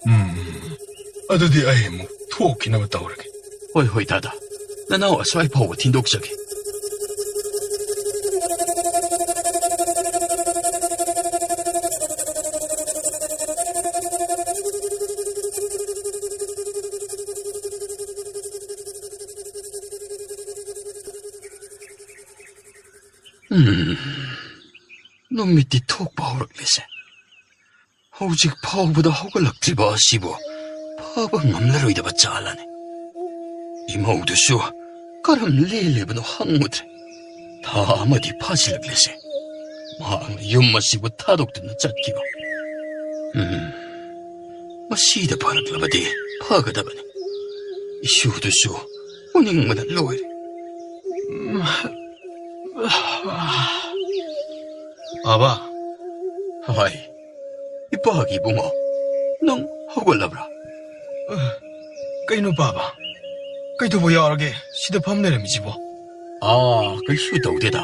ꯎꯝ, ꯎꯝ꯫ ꯑꯗꯨꯗꯤ ꯑꯩ ꯑꯃꯨꯛ ꯊꯣꯛꯈꯤꯅꯕ ꯇꯧꯔꯒꯦ꯫ ꯍꯣꯏ, ꯍꯣꯏ, ꯇꯥꯗ꯫ ꯅꯅꯥꯎ ꯑꯁ꯭ꯋꯥꯏ ꯐꯥꯎꯕ ꯊꯤꯟꯗꯣꯛꯆꯒꯦ꯫ ꯎꯝ, ꯅꯨꯃꯤꯠꯇꯤ ꯊꯣꯛꯄ ꯍꯧꯔꯛꯂꯦꯁꯦ꯫ ꯍꯧꯖꯤꯛ ꯐꯥꯎꯕꯗ ꯍꯧꯒꯠꯂꯛꯇ꯭ꯔꯤꯕ ꯑꯁꯤꯕꯨ ꯐꯕ ꯉꯝꯂꯔꯣꯏꯗꯕ ꯆꯥꯂꯅꯤ꯫ ꯏꯃꯧꯗꯨꯁꯨ ꯀꯔꯝ ꯂꯦꯜꯂꯤꯕꯅꯣ ꯍꯪꯉꯨꯗ꯭ꯔꯦ꯫ ꯊꯥ ꯑꯃꯗꯤ ꯐꯥꯖꯤꯜꯂꯛꯂꯦꯁꯦ꯫ ꯃꯍꯥꯛꯅ ꯌꯨꯝ ꯑꯁꯤꯕꯨ ꯊꯥꯗꯣꯛꯇꯨꯅ ꯆꯠꯈꯤꯕ꯫ ꯎꯝ, ꯃꯁꯤꯗ ꯐꯔꯛꯂꯕꯗꯤ ꯐꯒꯗꯕꯅꯤ꯫ ꯏꯁꯨꯗꯨꯁꯨ ꯎꯅꯤꯡꯕꯅ ꯂꯣꯏꯔꯦ꯫ ꯎꯝ꯫ ꯄꯥꯕ꯫ ꯍꯣꯏ꯫ ꯏꯄꯥꯒꯤ ꯏꯕꯨꯡꯉꯣ, ꯅꯪ ꯍꯧꯒꯠꯂꯕ꯭ꯔꯥ? ꯑ, ꯀꯩꯅꯣ ꯄꯥꯕ? ꯀꯩꯗꯧꯕ ꯌꯥꯎꯔꯒꯦ ꯁꯤꯗ ꯐꯝ ꯂꯩꯔꯝꯃꯤꯁꯤꯕꯣ? ꯑꯥ, ꯀꯩꯁꯨ ꯇꯧꯗꯦꯗ꯫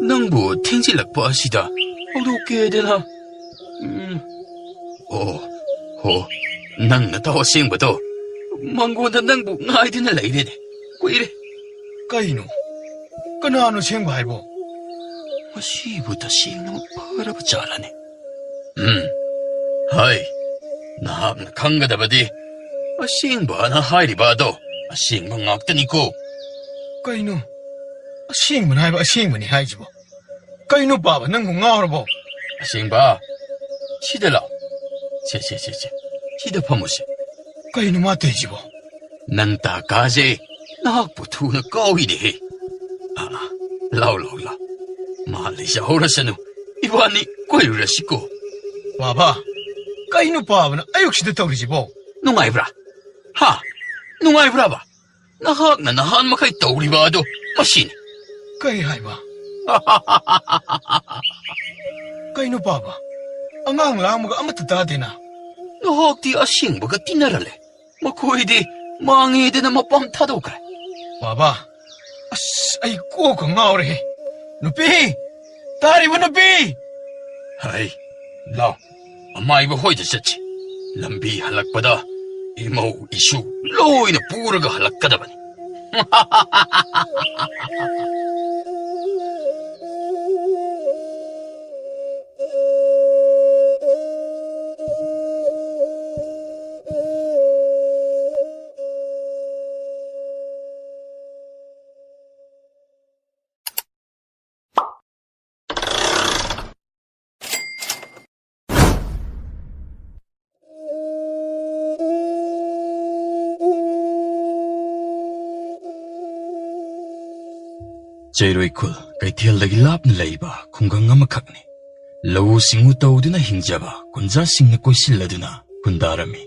ꯅꯪꯕꯨ ꯊꯦꯡꯖꯤꯜꯂꯛꯄ ꯑꯁꯤꯗ ꯍꯧꯗꯣꯛꯀꯦꯗꯅ꯫ ꯎꯝ꯫ ꯑꯣ, ꯍꯣ, ꯅꯪ ꯅꯇꯥꯎ ꯑꯁꯦꯡꯕꯗꯣ꯫ ꯃꯪꯒꯣꯟꯗ ꯅꯪꯕꯨ ꯉꯥꯏꯗꯨꯅ ꯂꯩꯔꯦꯅꯦ꯫ ꯀꯨꯏꯔꯦ꯫ ꯀꯩꯅꯣ? ꯀꯅꯥꯅꯣ ꯑꯁꯦꯡꯕ ꯍꯥꯏꯕꯣ? ꯃꯁꯤꯕꯨ ꯇꯁꯦꯡꯅꯃꯛ ꯐꯔꯕ ꯖꯥꯠꯂꯅꯦ? ꯎꯝ, ꯍꯥꯏ, ꯅꯍꯥꯛꯅ ꯈꯪꯒꯗꯕꯗꯤ ꯑꯁꯦꯡꯕꯅ ꯍꯥꯏꯔꯤꯕ ꯑꯗꯣ ꯑꯁꯦꯡꯕ ꯉꯥꯛꯇꯅꯤꯀꯣ꯫ ꯀꯩꯅꯣ? ꯑꯁꯦꯡꯕꯅ ꯍꯥꯏꯕ ꯑꯁꯦꯡꯕꯅꯤ ꯍꯥꯏꯁꯤꯕꯣ? ꯀꯩꯅꯣ ꯄꯥꯕ, ꯅꯪꯕꯨ ꯉꯥꯎꯔꯕꯣ? ꯑꯁꯦꯡꯕ? ꯁꯤꯗ ꯂꯥꯛꯑꯣ꯫ ꯁꯦ, ꯁꯦ, ꯁꯦ, ꯁꯦ꯫ ꯁꯤꯗ ꯐꯝꯃꯨꯁꯦ꯫ ꯀꯩꯅꯣ ꯃꯥ ꯇꯧꯔꯤꯁꯤꯕꯣ? ꯅꯪ ꯇꯥ ꯀꯥꯖꯦ ꯅꯍꯥꯛꯄꯨ ꯊꯨꯅ ꯀꯥꯎꯏꯅꯦꯍꯦ꯫ ꯂꯥꯎ, ꯂꯥꯎ, ꯂꯥꯎ꯫ ꯃꯥ ꯂꯩꯖꯍꯧꯔꯁꯅꯨ꯫ ꯏꯕꯥꯅꯤ ꯀꯣꯏꯔꯨꯔꯁꯤꯀꯣ꯫ ꯕꯥꯕꯥ, ꯀꯩꯅꯣ ꯄꯥꯕꯅ ꯑꯌꯨꯛꯁꯤꯗ ꯇꯧꯔꯤꯁꯤꯕꯣ? ꯅꯨꯡꯉꯥꯏꯕ꯭ꯔꯥ? ꯍꯥ? ꯅꯨꯡꯉꯥꯏꯕ꯭ꯔꯥꯕ? ꯅꯍꯥꯛꯅ ꯅꯍꯥꯟ ꯃꯈꯩ ꯇꯧꯔꯤꯕ ꯑꯗꯨ ꯃꯁꯤꯅꯤ꯫ ꯀꯩ ꯍꯥꯏꯕ? ꯀꯩꯅꯣ ꯄꯥꯕ? ꯑꯉꯥꯡ ꯂꯥꯡꯕꯒ ꯑꯃꯠꯇ ꯇꯥꯗꯦꯅ꯫ ꯅꯍꯥꯛꯇꯤ ꯑꯁꯦꯡꯕꯒ ꯇꯤꯟꯅꯔꯂꯦ꯫ ꯃꯈꯣꯏꯗꯤ ꯃꯥꯡꯉꯦꯗꯅ ꯃꯄꯥꯝ ꯊꯥꯗꯣꯛꯈ꯭ꯔꯦ꯫ ꯕꯥꯕꯥ, ꯑꯁ, ꯑꯩ ꯀꯣꯛꯀ ꯉꯥꯎꯔꯦꯍꯦ꯫ ꯅꯨꯄꯤ! ꯇꯥꯔꯤꯕ ꯅꯨꯄꯤ! ꯍꯩ, ꯂꯥꯎ, ꯑꯃꯥꯏꯕ ꯍꯣꯏꯗ ꯆꯠꯁꯤ꯫ ꯂꯝꯕꯤ ꯍꯜꯂꯛꯄꯗ ꯏꯃꯧ ꯏꯁꯨ ꯂꯣꯏꯅ ꯄꯨꯔꯒ ꯍꯜꯂꯛꯀꯗꯕꯅꯤ꯫ ꯆꯩꯔꯣꯏ ꯈꯨꯜ ꯀꯩꯊꯦꯜꯗꯒꯤ ꯂꯥꯞꯅ ꯂꯩꯕ ꯈꯨꯡꯒꯪ ꯑꯃꯈꯛꯅꯤ꯫ ꯂꯧꯎ ꯁꯤꯡꯎ ꯇꯧꯗꯨꯅ ꯍꯤꯡꯖꯕ ꯈꯨꯟꯖꯥꯁꯤꯡꯅ ꯀꯣꯏꯁꯤꯜꯂꯗꯨꯅ ꯈꯨꯟꯗꯥꯔꯝꯃꯤ꯫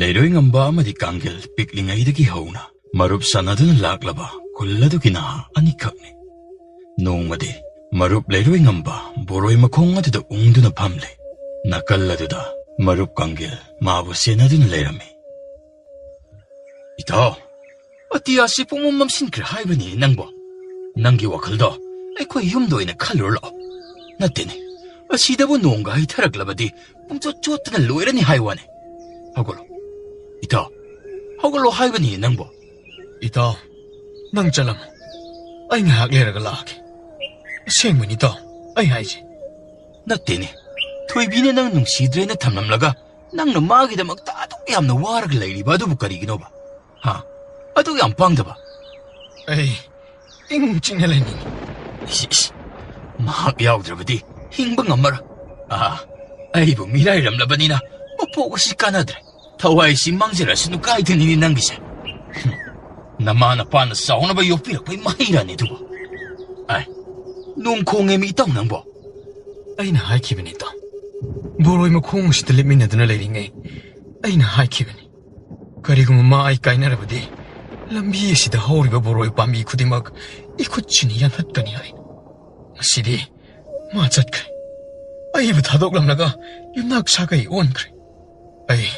ꯂꯩꯔꯣꯏ ꯉꯝꯕ ꯑꯃꯗꯤ ꯀꯥꯡꯒꯦꯜ ꯄꯤꯛꯂꯤꯉꯩꯗꯒꯤ ꯍꯧꯅ ꯃꯔꯨꯞ ꯁꯥꯟꯅꯗꯨꯅ ꯂꯥꯛꯂꯕ ꯈꯨꯜ ꯑꯗꯨꯒꯤ ꯅꯍꯥ ꯑꯅꯤꯈꯛꯅꯤ꯫ ꯅꯣꯡꯃꯗꯤ ꯃꯔꯨꯞ ꯂꯩꯔꯣꯏ ꯉꯝꯕ ꯕꯣꯔꯣꯏ ꯃꯈꯣꯡ ꯑꯗꯨꯗ ꯎꯪꯗꯨꯅ ꯐꯝꯂꯦ꯫ ꯅꯥꯀꯜ ꯑꯗꯨꯗ ꯃꯔꯨꯞ ꯀꯥꯡꯒꯦꯜ ꯃꯥꯕꯨ ꯁꯦꯟꯅꯗꯨꯅ ꯂꯩꯔꯝꯃꯤ꯫ "ꯏꯇꯥꯎ, ꯑꯇꯤꯌꯥꯁꯤ ꯄꯨꯝꯃꯝ ꯃꯝꯁꯤꯟꯈ꯭ꯔꯦ ꯍꯥꯏꯕꯅꯤ ꯅꯪꯕꯣ꯫ ꯅꯪꯒꯤ ꯋꯥꯈꯜꯗꯣ ꯑꯩꯈꯣꯏ ꯌꯨꯝꯗ ꯑꯣꯏꯅ ꯈꯜꯂꯨꯔ ꯂꯥꯛꯑꯣ꯫ ꯅꯠꯇꯦꯅꯦ, ꯑꯁꯤꯗꯕꯨ ꯅꯣꯡꯒ ꯍꯩꯊꯔꯛꯂꯕꯗꯤ ꯄꯨꯡꯆꯣꯠ ꯆꯣꯠꯇꯅ ꯂꯣꯏꯔꯅꯤ ꯍꯥꯏ ꯋꯥꯅꯤ꯫ ꯍꯧꯒꯠꯂꯣ꯫ ꯏꯇꯥꯎ, ꯍꯧꯒꯠꯂꯣ ꯍꯥꯏꯕꯅꯤ ꯅꯪꯕꯣ꯫" "ꯏꯇꯥꯎ, ꯅꯪ ꯆꯠꯂꯝꯃꯣ꯫ ꯑꯩ ꯉꯥꯏꯍꯥꯛ ꯂꯩꯔꯒ ꯂꯥꯛꯑꯒꯦ꯫ ꯑꯁꯦꯡꯕꯅꯤ ꯏꯇꯥꯎ, ꯑꯩ ꯍꯥꯏꯁꯦ꯫" "ꯅꯠꯇꯦꯅꯦ, ꯊꯣꯏꯕꯤꯅ ꯅꯪ ꯅꯨꯡꯁꯤꯗ꯭ꯔꯦꯅ ꯊꯝꯂꯝꯂꯒ ꯅꯪꯅ ꯃꯥꯒꯤꯗꯃꯛꯇ ꯑꯗꯨꯛ ꯌꯥꯝꯅ ꯋꯥꯔꯒ ꯂꯩꯔꯤꯕ ꯑꯗꯨꯕꯨ ꯀꯔꯤꯒꯤꯅꯣꯕ? ꯍꯥ? ꯑꯗꯨꯛ ꯌꯥꯝ ꯄꯥꯡꯗꯕ?" "ꯑꯩ ꯏꯪ ꯆꯤꯛꯅ ꯂꯩꯅꯤꯡꯉꯤ꯫" "ꯏꯁ, ꯏꯁ, ꯃꯍꯥꯛ ꯌꯥꯎꯗ꯭ꯔꯕꯗꯤ ꯍꯤꯡꯕ ꯉꯝꯃꯔꯣꯏ꯫ ꯑꯥ, ꯑꯩꯕꯨ ꯃꯤꯔꯥꯏꯔꯝꯂꯕꯅꯤꯅ ꯃꯄꯣꯛ ꯑꯁꯤ ꯀꯥꯟꯅꯗ꯭ꯔꯦ꯫ ꯊꯋꯥꯏꯁꯤ ꯃꯥꯡꯖꯔꯁꯅꯨ ꯀꯥꯏꯗꯅꯤꯅꯦ ꯅꯪꯒꯤꯁꯦ꯫ ꯍꯨꯝ, ꯅꯃꯥ ꯅꯄꯥꯅ ꯆꯥꯎꯅꯕ ꯌꯣꯛꯄꯤꯔꯛꯄꯩ ꯃꯍꯩꯔꯥꯅꯦ ꯑꯗꯨꯕꯨ?" ꯅꯣꯡ ꯈꯣꯡꯉꯦ ꯃꯤ ꯏꯇꯥꯎ ꯅꯪꯕꯣ꯫ ꯑꯩꯅ ꯍꯥꯏꯈꯤꯕꯅꯤ ꯏꯇꯥꯎ, ꯕꯣꯔꯣꯏ ꯃꯈꯣꯡ ꯑꯁꯤꯗ ꯂꯦꯞꯃꯤꯟꯅꯗꯨꯅ ꯂꯩꯔꯤꯉꯩ ꯑꯩꯅ ꯍꯥꯏꯈꯤꯕꯅꯤ, ꯀꯔꯤꯒꯨꯝꯕ ꯃꯥ ꯑꯩ ꯀꯥꯏꯅꯔꯕꯗꯤ ꯂꯝꯕꯤ ꯑꯁꯤꯗ ꯍꯧꯔꯤꯕ ꯕꯣꯔꯣꯏ ꯄꯥꯝꯕꯤ ꯈꯨꯗꯤꯡꯃꯛ ꯏꯈꯨꯠꯁꯤꯅ ꯌꯥꯟꯊꯠꯀꯅꯤ ꯍꯥꯏꯅ꯫ ꯉꯁꯤꯗꯤ ꯃꯥ ꯆꯠꯈ꯭ꯔꯦ꯫ ꯑꯩꯕꯨ ꯊꯥꯗꯣꯛꯂꯝꯂꯒ ꯌꯨꯝꯅꯥꯛ ꯁꯥꯒꯩ ꯑꯣꯟꯈ꯭ꯔꯦ꯫ ꯑꯩ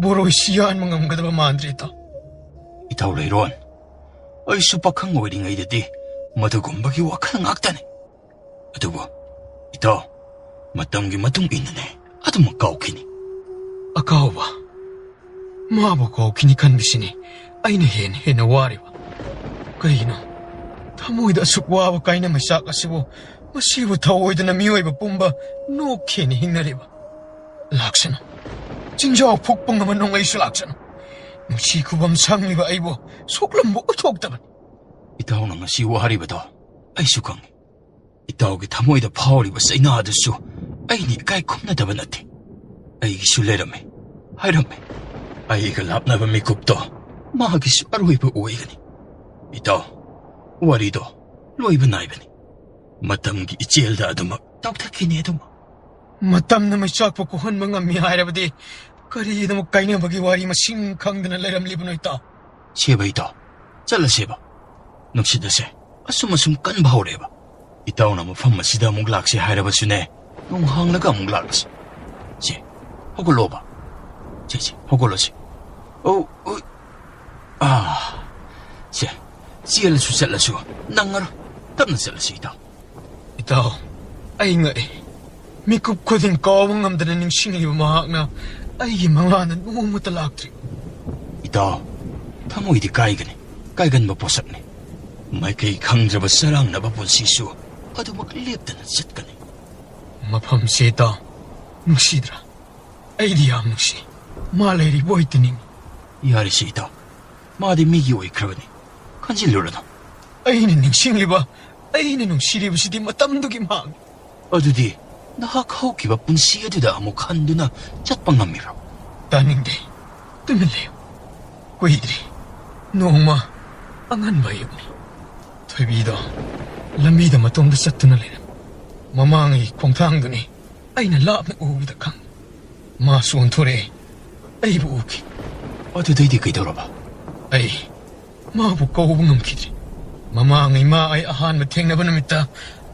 ꯕꯣꯔꯣꯏꯁꯤ ꯌꯥꯟꯕ ꯉꯝꯒꯗꯕ ꯃꯥꯟꯗ꯭ꯔꯦ ꯏꯇꯥꯎ꯫ ꯏꯇꯥꯎ ꯂꯩꯔꯣꯟ, ꯑꯩꯁꯨ ꯄꯥꯈꯪ ꯑꯣꯏꯔꯤꯉꯩꯗꯗꯤ ꯃꯗꯨꯒꯨꯝꯕꯒꯤ ꯋꯥꯈꯜ ꯉꯥꯛꯇꯅꯤ꯫ ꯑꯗꯨꯕꯨ ꯏꯇꯥꯎ, ꯃꯇꯝꯒꯤ ꯃꯇꯨꯡ ꯏꯟꯅꯅꯦ ꯑꯗꯨꯃꯛ ꯀꯥꯎꯈꯤꯅꯤ꯫ ꯑꯀꯥꯎꯕ? ꯃꯥꯕꯨ ꯀꯥꯎꯈꯤꯅꯤ ꯈꯟꯕꯁꯤꯅꯤ ꯑꯩꯅ ꯍꯦꯟꯅ ꯍꯦꯟꯅ ꯋꯥꯔꯤꯕ꯫ ꯀꯩꯒꯤꯅꯣ ꯊꯃꯣꯏꯗ ꯑꯁꯨꯛ ꯋꯥꯕ ꯀꯥꯏꯅ ꯃꯩꯆꯥꯛ ꯑꯁꯤꯕꯨ, ꯃꯁꯤꯕꯨ ꯊꯧꯑꯣꯏꯗꯅ ꯃꯤꯑꯣꯏꯕ ꯄꯨꯝꯕ ꯅꯣꯛꯈꯦꯅ ꯍꯤꯡꯅꯔꯤꯕ? ꯂꯥꯛꯁꯅꯨ, ꯆꯤꯡꯖꯥꯎ ꯐꯨꯛꯄ ꯉꯝꯕ ꯅꯣꯡꯂꯩꯁꯨ ꯂꯥꯛꯁꯅꯨ, ꯅꯨꯡꯁꯤ ꯈꯨꯕꯝ ꯁꯪꯂꯤꯕ ꯑꯩꯕꯨ ꯁꯣꯛꯂꯝꯕ ꯎꯠꯊꯣꯛꯇꯕꯅꯤ꯫ ꯏꯇꯥꯎꯅ ꯉꯁꯤ ꯋꯥꯔꯤꯕꯗꯣ ꯑꯩꯁꯨ ꯈꯪꯏ꯫ ꯏꯇꯥꯎꯒꯤ ꯊꯃꯣꯏꯗ ꯐꯥꯎꯔꯤꯕ ꯆꯩꯅꯥ ꯑꯗꯨꯁꯨ ꯑꯩꯅ ꯏꯀꯥꯏ ꯈꯨꯝꯅꯗꯕ ꯅꯠꯇꯦ꯫ ꯑꯩꯒꯤꯁꯨ ꯂꯩꯔꯝꯃꯤ, ꯍꯥꯏꯔꯝꯃꯤ꯫ ꯑꯩꯒ ꯂꯥꯞꯅꯕ ꯃꯤꯀꯨꯞꯇꯣ ꯃꯥꯒꯤꯁꯨ ꯑꯔꯣꯏꯕ ꯑꯣꯏꯒꯅꯤ꯫ ꯏꯇꯥꯎ, ꯋꯥꯔꯤꯗꯣ ꯂꯣꯏꯕ ꯅꯥꯏꯕꯅꯤ꯫ ꯃꯇꯝꯒꯤ ꯏꯆꯦꯜꯗ ꯑꯗꯨꯃꯛ ꯇꯧꯊꯈꯤꯅꯤ ꯑꯗꯨꯃꯛ꯫ ꯃꯇꯝꯅ ꯃꯩꯆꯥꯛꯄꯨ ꯀꯣꯛꯍꯟꯕ ꯉꯝꯃꯤ ꯍꯥꯏꯔꯕꯗꯤ ꯀꯔꯤꯒꯤꯗꯃꯛ ꯀꯥꯏꯅꯕꯒꯤ ꯋꯥꯔꯤ ꯃꯁꯤꯡ ꯈꯪꯗꯅ ꯂꯩꯔꯝꯂꯤꯕꯅꯣ ꯏꯇꯥꯎ? ꯁꯦꯕ ꯏꯇꯥꯎ, ꯆꯠꯂꯁꯦꯕ꯫ ꯅꯨꯡꯁꯤꯠ ꯑꯁꯦ ꯑꯁꯨꯝ ꯑꯁꯨꯝ ꯀꯟꯕ ꯍꯧꯔꯛꯑꯦꯕ꯫ ꯏꯇꯥꯎꯅ ꯃꯐꯝ ꯑꯁꯤꯗ ꯑꯃꯨꯛ ꯂꯥꯛꯁꯦ ꯍꯥꯏꯔꯕꯁꯨꯅꯦ, ꯅꯣꯡ ꯍꯥꯡꯂꯒ ꯑꯃꯨꯛ ꯂꯥꯛꯂꯁꯤ꯫ ꯁꯦ, ꯍꯧꯒꯠꯂꯣꯕ꯫ ꯁꯦ, ꯁꯦ, ꯍꯧꯒꯠꯂꯁꯤ꯫ ꯑꯧ, ꯎꯏ꯫ ꯑꯥ, ꯁꯦ, ꯆꯦꯜꯂꯁꯨ ꯆꯠꯂꯁꯨ ꯅꯪꯉꯔꯣꯏ꯫ ꯇꯞꯅ ꯆꯠꯂꯁꯤ ꯏꯇꯥꯎ꯫ ꯏꯇꯥꯎ, ꯑꯩ ꯉꯛꯑꯦ꯫ ꯃꯤꯀꯨꯞ ꯈꯨꯗꯤꯡ ꯀꯥꯎꯕ ꯉꯝꯗꯅ ꯅꯤꯡꯁꯤꯡꯂꯤꯕ ꯃꯍꯥꯛꯅ ꯑꯩꯒꯤ ꯃꯪꯂꯥꯟꯗ ꯅꯣꯡꯃꯇ ꯂꯥꯛꯇ꯭ꯔꯤ꯫ ꯏꯇꯥꯎ, ꯊꯃꯣꯏꯗꯤ ꯀꯥꯏꯒꯅꯤ, ꯀꯥꯏꯒꯟꯕ ꯄꯣꯠꯁꯛꯅꯤ꯫ ꯃꯥꯏꯀꯩ ꯈꯪꯗ꯭ꯔꯕ ꯆꯔꯥꯡꯅꯕ ꯄꯨꯟꯁꯤꯁꯨ ꯑꯗꯨꯃꯛ ꯂꯦꯞꯇꯅ ꯆꯠꯀꯅꯤ꯫ ꯃꯐꯝꯁꯦ ꯏꯇꯥꯎ, ꯅꯨꯡꯁꯤꯗ꯭ꯔꯥ? ꯑꯩꯗꯤ ꯌꯥꯝ ꯅꯨꯡꯁꯤ꯫ ꯃꯥ ꯂꯩꯔꯤꯕ ꯑꯣꯏꯇ ꯅꯤꯡꯏ꯫ ꯌꯥꯔꯦꯁꯦ ꯏꯇꯥꯎ, ꯃꯥꯗꯤ ꯃꯤꯒꯤ ꯑꯣꯏꯈ꯭ꯔꯕꯅꯤ, ꯈꯟꯖꯤꯜꯂꯨꯔꯅꯨ꯫ ꯑꯩꯅ ꯅꯤꯡꯁꯤꯡꯂꯤꯕ, ꯑꯩꯅ ꯅꯨꯡꯁꯤꯔꯤꯕꯁꯤꯗꯤ ꯃꯇꯝꯗꯨꯒꯤ ꯃꯍꯥꯛꯅꯤ꯫ ꯑꯗꯨꯗꯤ ꯅꯍꯥꯛ ꯍꯧꯈꯤꯕ ꯄꯨꯟꯁꯤ ꯑꯗꯨꯗ ꯑꯃꯨꯛ ꯍꯟꯗꯨꯅ ꯆꯠꯄ ꯉꯝꯃꯤꯕ꯭ꯔꯣ? ꯇꯥꯅꯤꯡꯗꯦ꯫ ꯇꯨꯃꯤꯟ ꯂꯩꯌꯨ꯫ ꯀꯨꯏꯗ꯭ꯔꯤ꯫ ꯅꯣꯡꯃ ꯑꯉꯟꯕ ꯑꯌꯨꯛꯅꯤ꯫ ꯊꯣꯏꯕꯤꯗꯣ ꯂꯝꯕꯤꯗ ꯃꯇꯣꯝꯇ ꯆꯠꯇꯨꯅ ꯂꯩꯔꯝꯃꯤ꯫ ꯃꯃꯥꯡꯒꯤ ꯈꯣꯡꯊꯥꯡꯗꯨꯅꯤ ꯑꯩꯅ ꯂꯥꯞꯅ ꯎꯕꯗ ꯈꯪꯉꯤ꯫ ꯃꯥꯁꯨ ꯑꯣꯟꯊꯣꯔꯛꯑꯦ, ꯑꯩꯕꯨ ꯎꯈꯤ꯫ ꯑꯗꯨꯗꯩꯗꯤ ꯀꯩꯗꯧꯔꯕ? ꯑꯩ ꯃꯥꯕꯨ ꯀꯧꯕ ꯉꯝꯈꯤꯗ꯭ꯔꯦ꯫ ꯃꯃꯥꯡꯉꯩ ꯃꯥ ꯑꯩ ꯑꯍꯥꯟꯕ ꯊꯦꯡꯅꯕ ꯅꯨꯃꯤꯠꯇ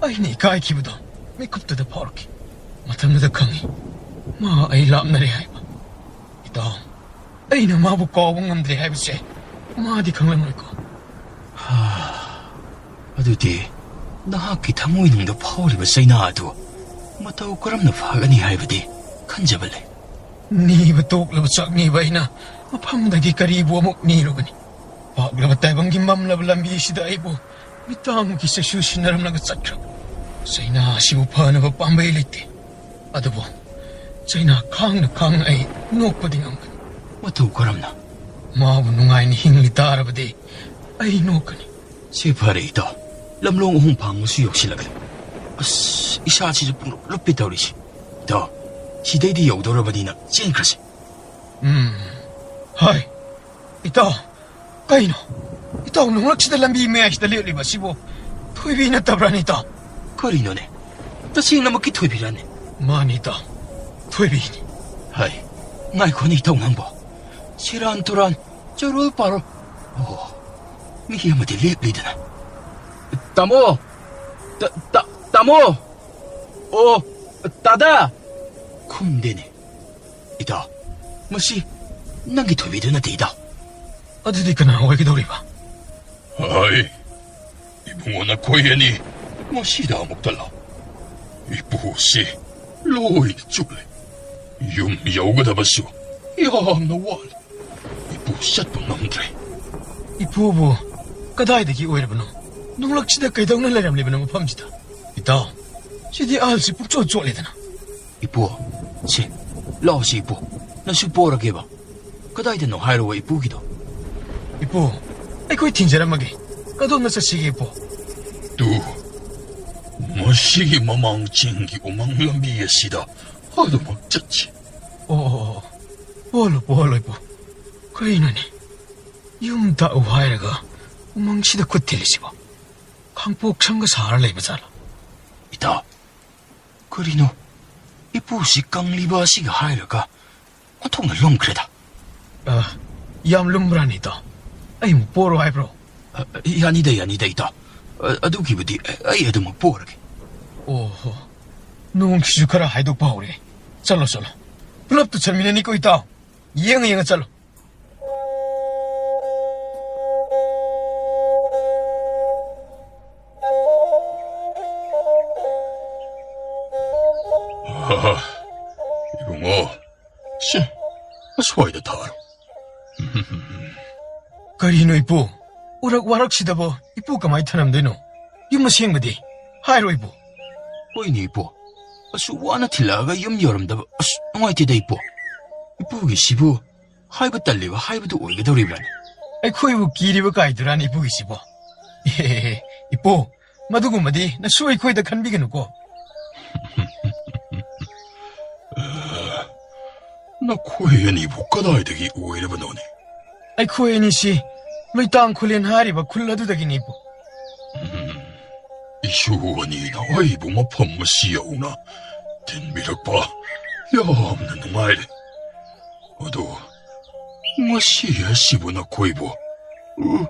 ꯑꯩꯅ ꯏꯀꯥꯏꯈꯤꯕꯗꯣ ꯃꯤꯀꯨꯞꯇꯨꯗ ꯐꯥꯎꯔꯛꯈꯤ꯫ ꯃꯇꯝꯗꯨꯗ ꯈꯪꯉꯤ, ꯃꯥ ꯑꯩ ꯂꯥꯞꯅꯔꯦ ꯍꯥꯏꯕ꯫ ꯏꯇꯥꯎ, ꯑꯩꯅ ꯃꯥꯕꯨ ꯀꯥꯎꯕ ꯉꯝꯗ꯭ꯔꯦ ꯍꯥꯏꯕꯁꯦ ꯃꯥꯗꯤ ꯈꯪꯂꯝꯂꯣꯏꯀꯣ꯫ ꯍꯥ, ꯑꯗꯨꯗꯤ ꯅꯍꯥꯛꯀꯤ ꯊꯃꯣꯏꯅꯨꯡꯗ ꯐꯥꯎꯔꯤꯕ ꯆꯩꯅꯥ ꯑꯗꯨ ꯃꯇꯧ ꯀꯔꯝꯅ ꯐꯒꯅꯤ ꯍꯥꯏꯕꯗꯤ ꯈꯟꯖꯕ ꯂꯩ꯫ ꯅꯤꯕ ꯇꯣꯛꯂꯕ ꯆꯥꯛꯅꯤꯕ ꯑꯩꯅ ꯃꯐꯝꯗꯒꯤ ꯀꯔꯤꯕꯨ ꯑꯃꯨꯛ ꯅꯤꯔꯨꯒꯅꯤ? ꯄꯥꯛꯂꯕ ꯇꯥꯏꯕꯪꯒꯤ ꯃꯝꯂꯕ ꯂꯝꯕꯤꯁꯤꯗ ꯑꯩꯕꯨ ꯃꯤꯇꯥꯡꯒꯤ ꯆꯩꯁꯨ ꯁꯤꯟꯅꯔꯝꯂꯒ ꯆꯠꯈ꯭ꯔꯕ ꯆꯩꯅꯥ ꯑꯁꯤꯕꯨ ꯐꯅꯕ ꯄꯥꯝꯕꯩ ꯂꯩꯇꯦ꯫ ꯑꯗꯨꯕꯨ ꯆꯩꯅꯥ ꯈꯥꯡꯅ ꯈꯥꯡꯅ ꯑꯩ ꯅꯣꯛꯄꯗꯤ ꯉꯝꯒꯅꯤ꯫ ꯃꯇꯧ ꯀꯔꯝꯅ? ꯃꯥꯕꯨ ꯅꯨꯡꯉꯥꯏꯅ ꯍꯤꯡꯂꯤ ꯇꯥꯔꯕꯗꯤ ꯑꯩ ꯅꯣꯛꯀꯅꯤ꯫ ꯁꯤ ꯐꯔꯦ ꯏꯇꯥꯎ, ꯂꯝꯂꯣꯡ ꯑꯍꯨꯝ ꯐꯥꯡꯕꯁꯨ ꯌꯧꯁꯤꯜꯂꯛꯂꯦ꯫ ꯑꯁ, ꯏꯁꯥꯁꯤꯁꯨ ꯄꯨꯡꯂꯨꯞ ꯂꯨꯞꯄꯤ ꯇꯧꯔꯤꯁꯤ꯫ ꯏꯇꯥꯎ, ꯁꯤꯗꯩꯗꯤ ꯌꯧꯗꯧꯔꯕꯅꯤꯅ ꯆꯦꯟꯈ꯭ꯔꯁꯤ꯫ ꯎꯝ, ꯍꯣꯏ꯫ ꯏꯇꯥꯎ, ꯀꯩꯅꯣ? ꯏꯇꯥꯎ, ꯅꯣꯡꯂꯛꯁꯤꯗ ꯂꯝꯕꯤ ꯃꯌꯥꯏꯁꯤꯗ ꯂꯦꯞꯂꯤꯕ ꯑꯁꯤꯕꯨ ꯊꯣꯏꯕꯤ ꯅꯠꯇꯕ꯭ꯔꯥꯅꯦ, ꯏꯇꯥꯎ? ꯀꯔꯤꯅꯣꯅꯦ? ꯇꯁꯦꯡꯅꯃꯛꯀꯤ ꯊꯣꯏꯕꯤꯔꯥꯅꯦ? ꯃꯥꯅꯤ, ꯏꯇꯥꯎ꯫ ꯊꯣꯏꯕꯤꯅꯤ꯫ ꯍꯥꯏ, ꯉꯥꯏꯈꯣꯅꯦ, ꯏꯇꯥꯎ ꯅꯪꯕꯣ꯫ ꯁꯤꯔꯥꯟ ꯇꯨꯔꯥꯟ, ꯆꯔꯣꯜ ꯄꯥꯔꯣꯜ꯫ ꯑꯣ, ꯃꯤ ꯑꯃꯗꯤ ꯂꯦꯞꯂꯤꯗꯅ꯫ ꯇꯥꯃꯣ! ꯇ-, ꯇ-, ꯇꯥꯃꯣ! ꯑꯣ, ꯇꯥꯗꯥ! ꯈꯨꯝꯗꯦꯅꯦ꯫ ꯏꯇꯥꯎ, ꯃꯁꯤ ꯅꯪꯒꯤ ꯊꯣꯏꯕꯤꯗꯨ ꯅꯠꯇꯦ, ꯏꯇꯥꯎ꯫ ꯑꯗꯨꯗꯤ ꯀꯅꯥ ꯑꯣꯏꯒꯗꯧꯔꯤꯕ? ꯍꯥꯏ, ꯏꯕꯨꯡꯉꯣ, ꯅꯈꯣꯏ ꯑꯅꯤ ꯃꯁꯤꯗ ꯑꯃꯨꯛꯇ ꯂꯥꯛꯎ꯫ ꯏꯄꯨꯁꯤ ꯂꯣꯏꯅ ꯆꯨꯞꯂꯦ꯫ ꯌꯨꯝ ꯌꯧꯒꯗꯕꯁꯨ ꯌꯥꯝꯅ ꯋꯥꯠꯂꯤ꯫ ꯏꯄꯨ ꯆꯠꯄ ꯉꯝꯗ꯭ꯔꯦ꯫ ꯏꯄꯨꯕꯨ ꯀꯗꯥꯏꯗꯒꯤ ꯑꯣꯏꯔꯕꯅꯣ? ꯅꯣꯡꯂꯛꯁꯤꯗ ꯀꯩꯗꯧꯅ ꯂꯩꯔꯝꯂꯤꯕꯅꯣ ꯃꯐꯝꯁꯤꯗ? ꯏꯇꯥꯎ, ꯁꯤꯗꯤ ꯑꯍꯜꯁꯤ ꯄꯨꯛꯆꯣꯠ ꯆꯣꯠꯂꯦꯗꯅ꯫ ꯏꯄꯨ, ꯁꯦ, ꯂꯥꯛꯑꯣꯁꯤ ꯏꯄꯨ, ꯅꯁꯨ ꯄꯣꯔꯒꯦꯕ꯫ ꯀꯗꯥꯏꯗꯅꯣ ꯍꯥꯏꯔꯣ ꯏꯄꯨꯒꯤꯗꯣ꯫ ꯏꯄꯨ, ꯑꯩꯈꯣꯏ ꯊꯤꯟꯖꯔꯝꯃꯒꯦ꯫ ꯀꯗꯣꯝꯗ ꯆꯠꯁꯤꯒꯦ ꯏꯄꯨ? ꯇꯨ, ꯃꯁꯤꯒꯤ ꯃꯃꯥꯡ ꯆꯤꯡꯒꯤ ꯎꯃꯪ ꯂꯝꯕꯤ ꯑꯁꯤꯗ ꯑꯗꯨꯃꯛ ꯆꯠꯁꯤ꯫ ꯑꯣ, ꯑꯣ, ꯑꯣ, ꯑꯣ꯫ ꯄꯣꯍꯜꯂꯣ, ꯄꯣꯍꯜꯂꯣ ꯏꯄꯨ꯫ ꯀꯩꯅꯣꯅꯦ? ꯌꯨꯝ ꯇꯥꯛꯎ ꯍꯥꯏꯔꯒ ꯎꯃꯪꯁꯤꯗ ꯈꯨꯠ ꯊꯤꯜꯂꯤꯁꯤꯕꯣ? ꯈꯪꯄꯣꯛ ꯁꯪꯒ ꯁꯥꯔ ꯂꯩꯕ ꯖꯥꯠꯂꯣ? ꯏꯇꯥꯎ, ꯀꯔꯤꯅꯣ? ꯏꯄꯨꯁꯤ ꯀꯪꯂꯤꯕ ꯑꯁꯤꯒ ꯍꯥꯏꯔꯒ ꯑꯣꯟꯊꯣꯛꯅ ꯂꯨꯝꯈ꯭ꯔꯦꯗ꯫ ꯑ, ꯌꯥꯝ ꯂꯨꯝꯕ꯭ꯔꯥꯅꯦ, ꯏꯇꯥꯎ? ꯑꯩ ꯑꯃꯨꯛ ꯄꯣꯔꯣ ꯍꯥꯏꯕ꯭ꯔꯣ? ꯑ, ꯌꯥꯅꯤꯗ, ꯌꯥꯅꯤꯗ, ꯏꯇꯥꯎ꯫ ꯑ, ꯑꯗꯨꯒꯤꯕꯨꯗꯤ ꯑꯩ ꯑꯗꯨꯃꯛ ꯄꯣꯔꯒꯦ꯫ ꯑꯣꯍꯣ, ꯅꯣꯡꯁꯤꯁꯨ ꯈꯔ ꯍꯥꯏꯗꯣꯛꯄ ꯍꯧꯔꯦ꯫ ꯆꯠꯂꯣ, ꯆꯠꯂꯣ꯫ ꯄꯨꯂꯞꯇꯨ ꯆꯠꯃꯤꯟꯅꯅꯤꯀꯣ, ꯏꯇꯥꯎ꯫ ꯌꯦꯡꯉ ꯌꯦꯡꯉ ꯆꯠꯂꯣ꯫ ꯑ, ꯏꯕꯨꯡꯉꯣ, ꯁꯦ, ꯑꯁ꯭ꯋꯥꯏꯗ ꯊꯥꯔꯣ꯫ ꯀꯔꯤꯅꯣ ꯏꯄꯨ? ꯎꯔꯛ ꯋꯥꯔꯛꯁꯤꯗꯕꯣ ꯏꯄꯨ ꯀꯃꯥꯏ ꯊꯅꯝꯗꯣꯏꯅꯣ? ꯌꯨꯝ ꯑꯁꯦꯡꯕꯗꯤ? ꯍꯥꯏꯔꯣ ꯏꯄꯨ꯫ ꯍꯣꯏꯅꯦ ꯏꯄꯨ, ꯑꯁꯨꯛ ꯋꯥꯅ ꯊꯤꯜꯂꯛꯑꯒ ꯌꯨꯝ ꯌꯧꯔꯝꯗꯕ, ꯑꯁ, ꯅꯨꯡꯉꯥꯏꯇꯦꯗ ꯏꯄꯨ꯫ ꯏꯄꯨꯒꯤꯁꯤꯕꯨ ꯍꯥꯏꯕ ꯇꯜꯂꯤꯕ ꯍꯥꯏꯕꯗꯨ ꯑꯣꯏꯒꯗꯧꯔꯤꯕ꯭ꯔꯥꯅꯦ? ꯑꯩꯈꯣꯏꯕꯨ ꯀꯤꯔꯤꯕ ꯀꯥꯏꯗꯨꯔꯥꯅꯦ ꯏꯄꯨꯒꯤꯁꯤꯕꯣ? ꯑꯦ, ꯏꯄꯨ, ꯃꯗꯨꯒꯨꯝꯕꯗꯤ ꯅꯁꯨ ꯑꯩꯈꯣꯏꯗ ꯈꯟꯕꯤꯒꯅꯨꯀꯣ꯫ ꯅꯈꯣꯏ ꯑꯅꯤꯕꯨ ꯀꯗꯥꯏꯗꯒꯤ ꯑꯣꯏꯔꯕꯅꯣꯅꯦ? ꯑꯩꯈꯣꯏ ꯑꯅꯤꯁꯤ ꯂꯣꯏꯇꯥꯡ ꯈꯨꯂꯦꯟ ꯍꯥꯏꯔꯤꯕ ꯈꯨꯜ ꯑꯗꯨꯗꯒꯤꯅꯤ ꯏꯄꯨ꯫ ꯎꯝ, ꯏꯁꯨ ꯑꯅꯤꯅ ꯑꯩꯕꯨ ꯃꯐꯝ ꯑꯁꯤ ꯌꯧꯅ ꯊꯤꯟꯕꯤꯔꯛꯄ ꯌꯥꯝꯅ ꯅꯨꯡꯉꯥꯏꯔꯦ꯫ ꯑꯗꯣ ꯉꯁꯤ ꯑꯁꯤꯕꯨ ꯅꯈꯣꯏꯕꯨ, ꯎ,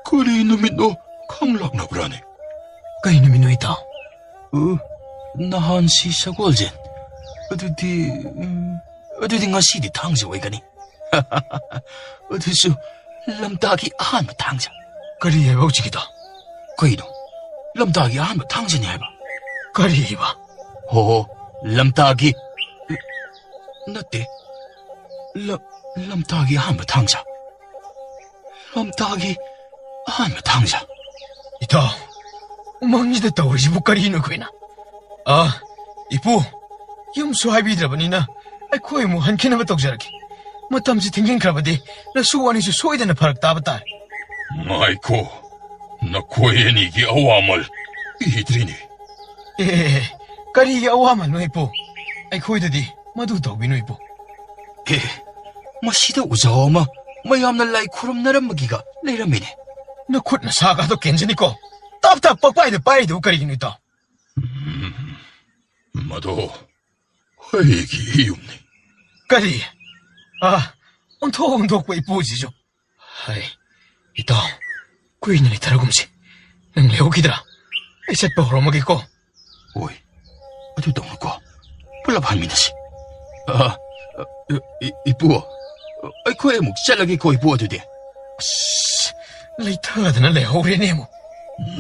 ꯀꯔꯤ ꯅꯨꯃꯤꯠꯅꯣ ꯈꯪꯂꯛꯅꯕ꯭ꯔꯥꯅꯦ? ꯀꯔꯤ ꯅꯨꯃꯤꯠꯅꯣ, ꯏꯇꯥꯎ? ꯎ, ꯅꯍꯥꯟꯁꯤ ꯁꯒꯣꯜꯁꯦꯟ꯫ ꯑꯗꯨꯗꯤ, ꯎꯝ, ꯑꯗꯨꯗꯤ ꯉꯁꯤꯗꯤ ꯊꯥꯡꯖ ꯑꯣꯏꯒꯅꯤ꯫ ꯑꯗꯨꯁꯨ ꯂꯝꯇꯥꯒꯤ ꯑꯍꯥꯟꯕ ꯊꯥꯡꯖ꯫ ꯀꯔꯤ ꯍꯥꯏꯕ ꯍꯧꯖꯤꯛꯀꯤꯗꯣ? ꯀꯩꯅꯣ? ꯂꯝꯇꯥꯒꯤ ꯑꯍꯥꯟꯕ ꯊꯥꯡꯖꯅꯤ ꯍꯥꯏꯕ? ꯀꯔꯤꯕ? ꯍꯣ ꯍꯣ, ꯂꯝꯇꯥꯒꯤ, ꯅꯠꯇꯦ, ꯂꯝ-, ꯂꯝꯇꯥꯒꯤ ꯑꯍꯥꯟꯕ ꯊꯥꯡꯖ꯫ ꯂꯝꯇꯥꯒꯤ ꯑꯍꯥꯟꯕ ꯊꯥꯡꯖ꯫ ꯏꯇꯥꯎ, ꯎꯃꯪꯁꯤꯗ ꯇꯧꯔꯤꯁꯤꯕꯨ ꯀꯔꯤꯅꯣ ꯑꯩꯈꯣꯏꯅ? ꯑ, ꯏꯄꯨ, ꯌꯨꯝꯁꯨ ꯍꯥꯏꯕꯤꯗ꯭ꯔꯕꯅꯤꯅ ꯑꯩꯈꯣꯏ ꯑꯃꯨꯛ ꯍꯟꯈꯤꯅꯕ ꯇꯧꯖꯔꯒꯦ꯫ ꯃꯇꯝꯁꯤ ꯊꯦꯡꯖꯤꯟꯈ꯭ꯔꯕꯗꯤ ꯅꯁꯨ ꯑꯅꯤꯁꯨ ꯁꯣꯏꯗꯅ ꯐꯔꯛ ꯇꯥꯕ ꯇꯥꯔꯦ꯫ ꯉꯥꯏꯈꯣ, ꯅꯈꯣꯏ ꯑꯅꯤꯒꯤ ꯑꯋꯥꯃꯜ ꯄꯤꯗ꯭ꯔꯤꯅꯦ꯫ ꯑꯦ, ꯀꯔꯤꯒꯤ ꯑꯋꯥꯃꯜꯅꯣ ꯏꯄꯨ? ꯑꯩꯈꯣꯏꯗꯗꯤ ꯃꯗꯨ ꯇꯧꯕꯤꯅꯨ ꯏꯄꯨ꯫ ꯑꯦ, ꯃꯁꯤꯗ ꯎꯖꯥꯎ ꯑꯃ ꯃꯌꯥꯝꯅ ꯂꯥꯏ ꯈꯨꯔꯨꯝꯅꯔꯝꯕꯒꯤꯒ ꯂꯩꯔꯝꯃꯤꯅꯦ꯫ ꯅꯈꯨꯠ ꯅꯁꯥꯒꯗꯣ ꯀꯦꯟꯖꯅꯤꯀꯣ꯫ ꯇꯞ ꯇꯞ ꯄꯛꯄꯥꯏꯗ ꯄꯥꯏꯔꯤꯗꯨꯕꯨ ꯀꯔꯤꯒꯤꯅꯣ, ꯏꯇꯥꯎ? ꯎꯝ, ꯃꯗꯣ ꯑꯩꯒꯤ ꯌꯨꯝꯅꯤ꯫ ꯀꯔꯤ? ꯑꯥ, ꯑꯣꯟꯊꯣꯛ ꯑꯣꯟꯊꯣꯛꯄ ꯏꯄꯨꯁꯤꯁꯨ꯫ ꯍꯥꯏ, ꯏꯇꯥꯎ, ꯀꯨꯏꯅ ꯂꯩꯊꯔꯒꯨꯝꯁꯤ꯫ ꯅꯪ ꯂꯩꯍꯧꯈꯤꯗ꯭ꯔꯥ? ꯑꯩ ꯆꯠꯄ ꯍꯧꯔꯝꯃꯒꯦꯀꯣ꯫ ꯍꯣꯏ, ꯑꯗꯨ ꯇꯧꯅꯨꯀꯣ꯫ ꯄꯨꯂꯞ ꯍꯟꯃꯤꯟꯅꯁꯤ꯫ ꯑ, ꯏ-, ꯏ-, ꯏꯄꯨ, ꯑꯩꯈꯣꯏ ꯑꯃꯨꯛ ꯆꯠꯂꯒꯦꯀꯣ, ꯏꯄꯨ, ꯑꯗꯨꯗꯤ꯫ ꯑꯁ, ꯂꯩꯊꯗꯅ ꯂꯩꯍꯧꯔꯦꯅꯦ ꯑꯃꯨꯛ꯫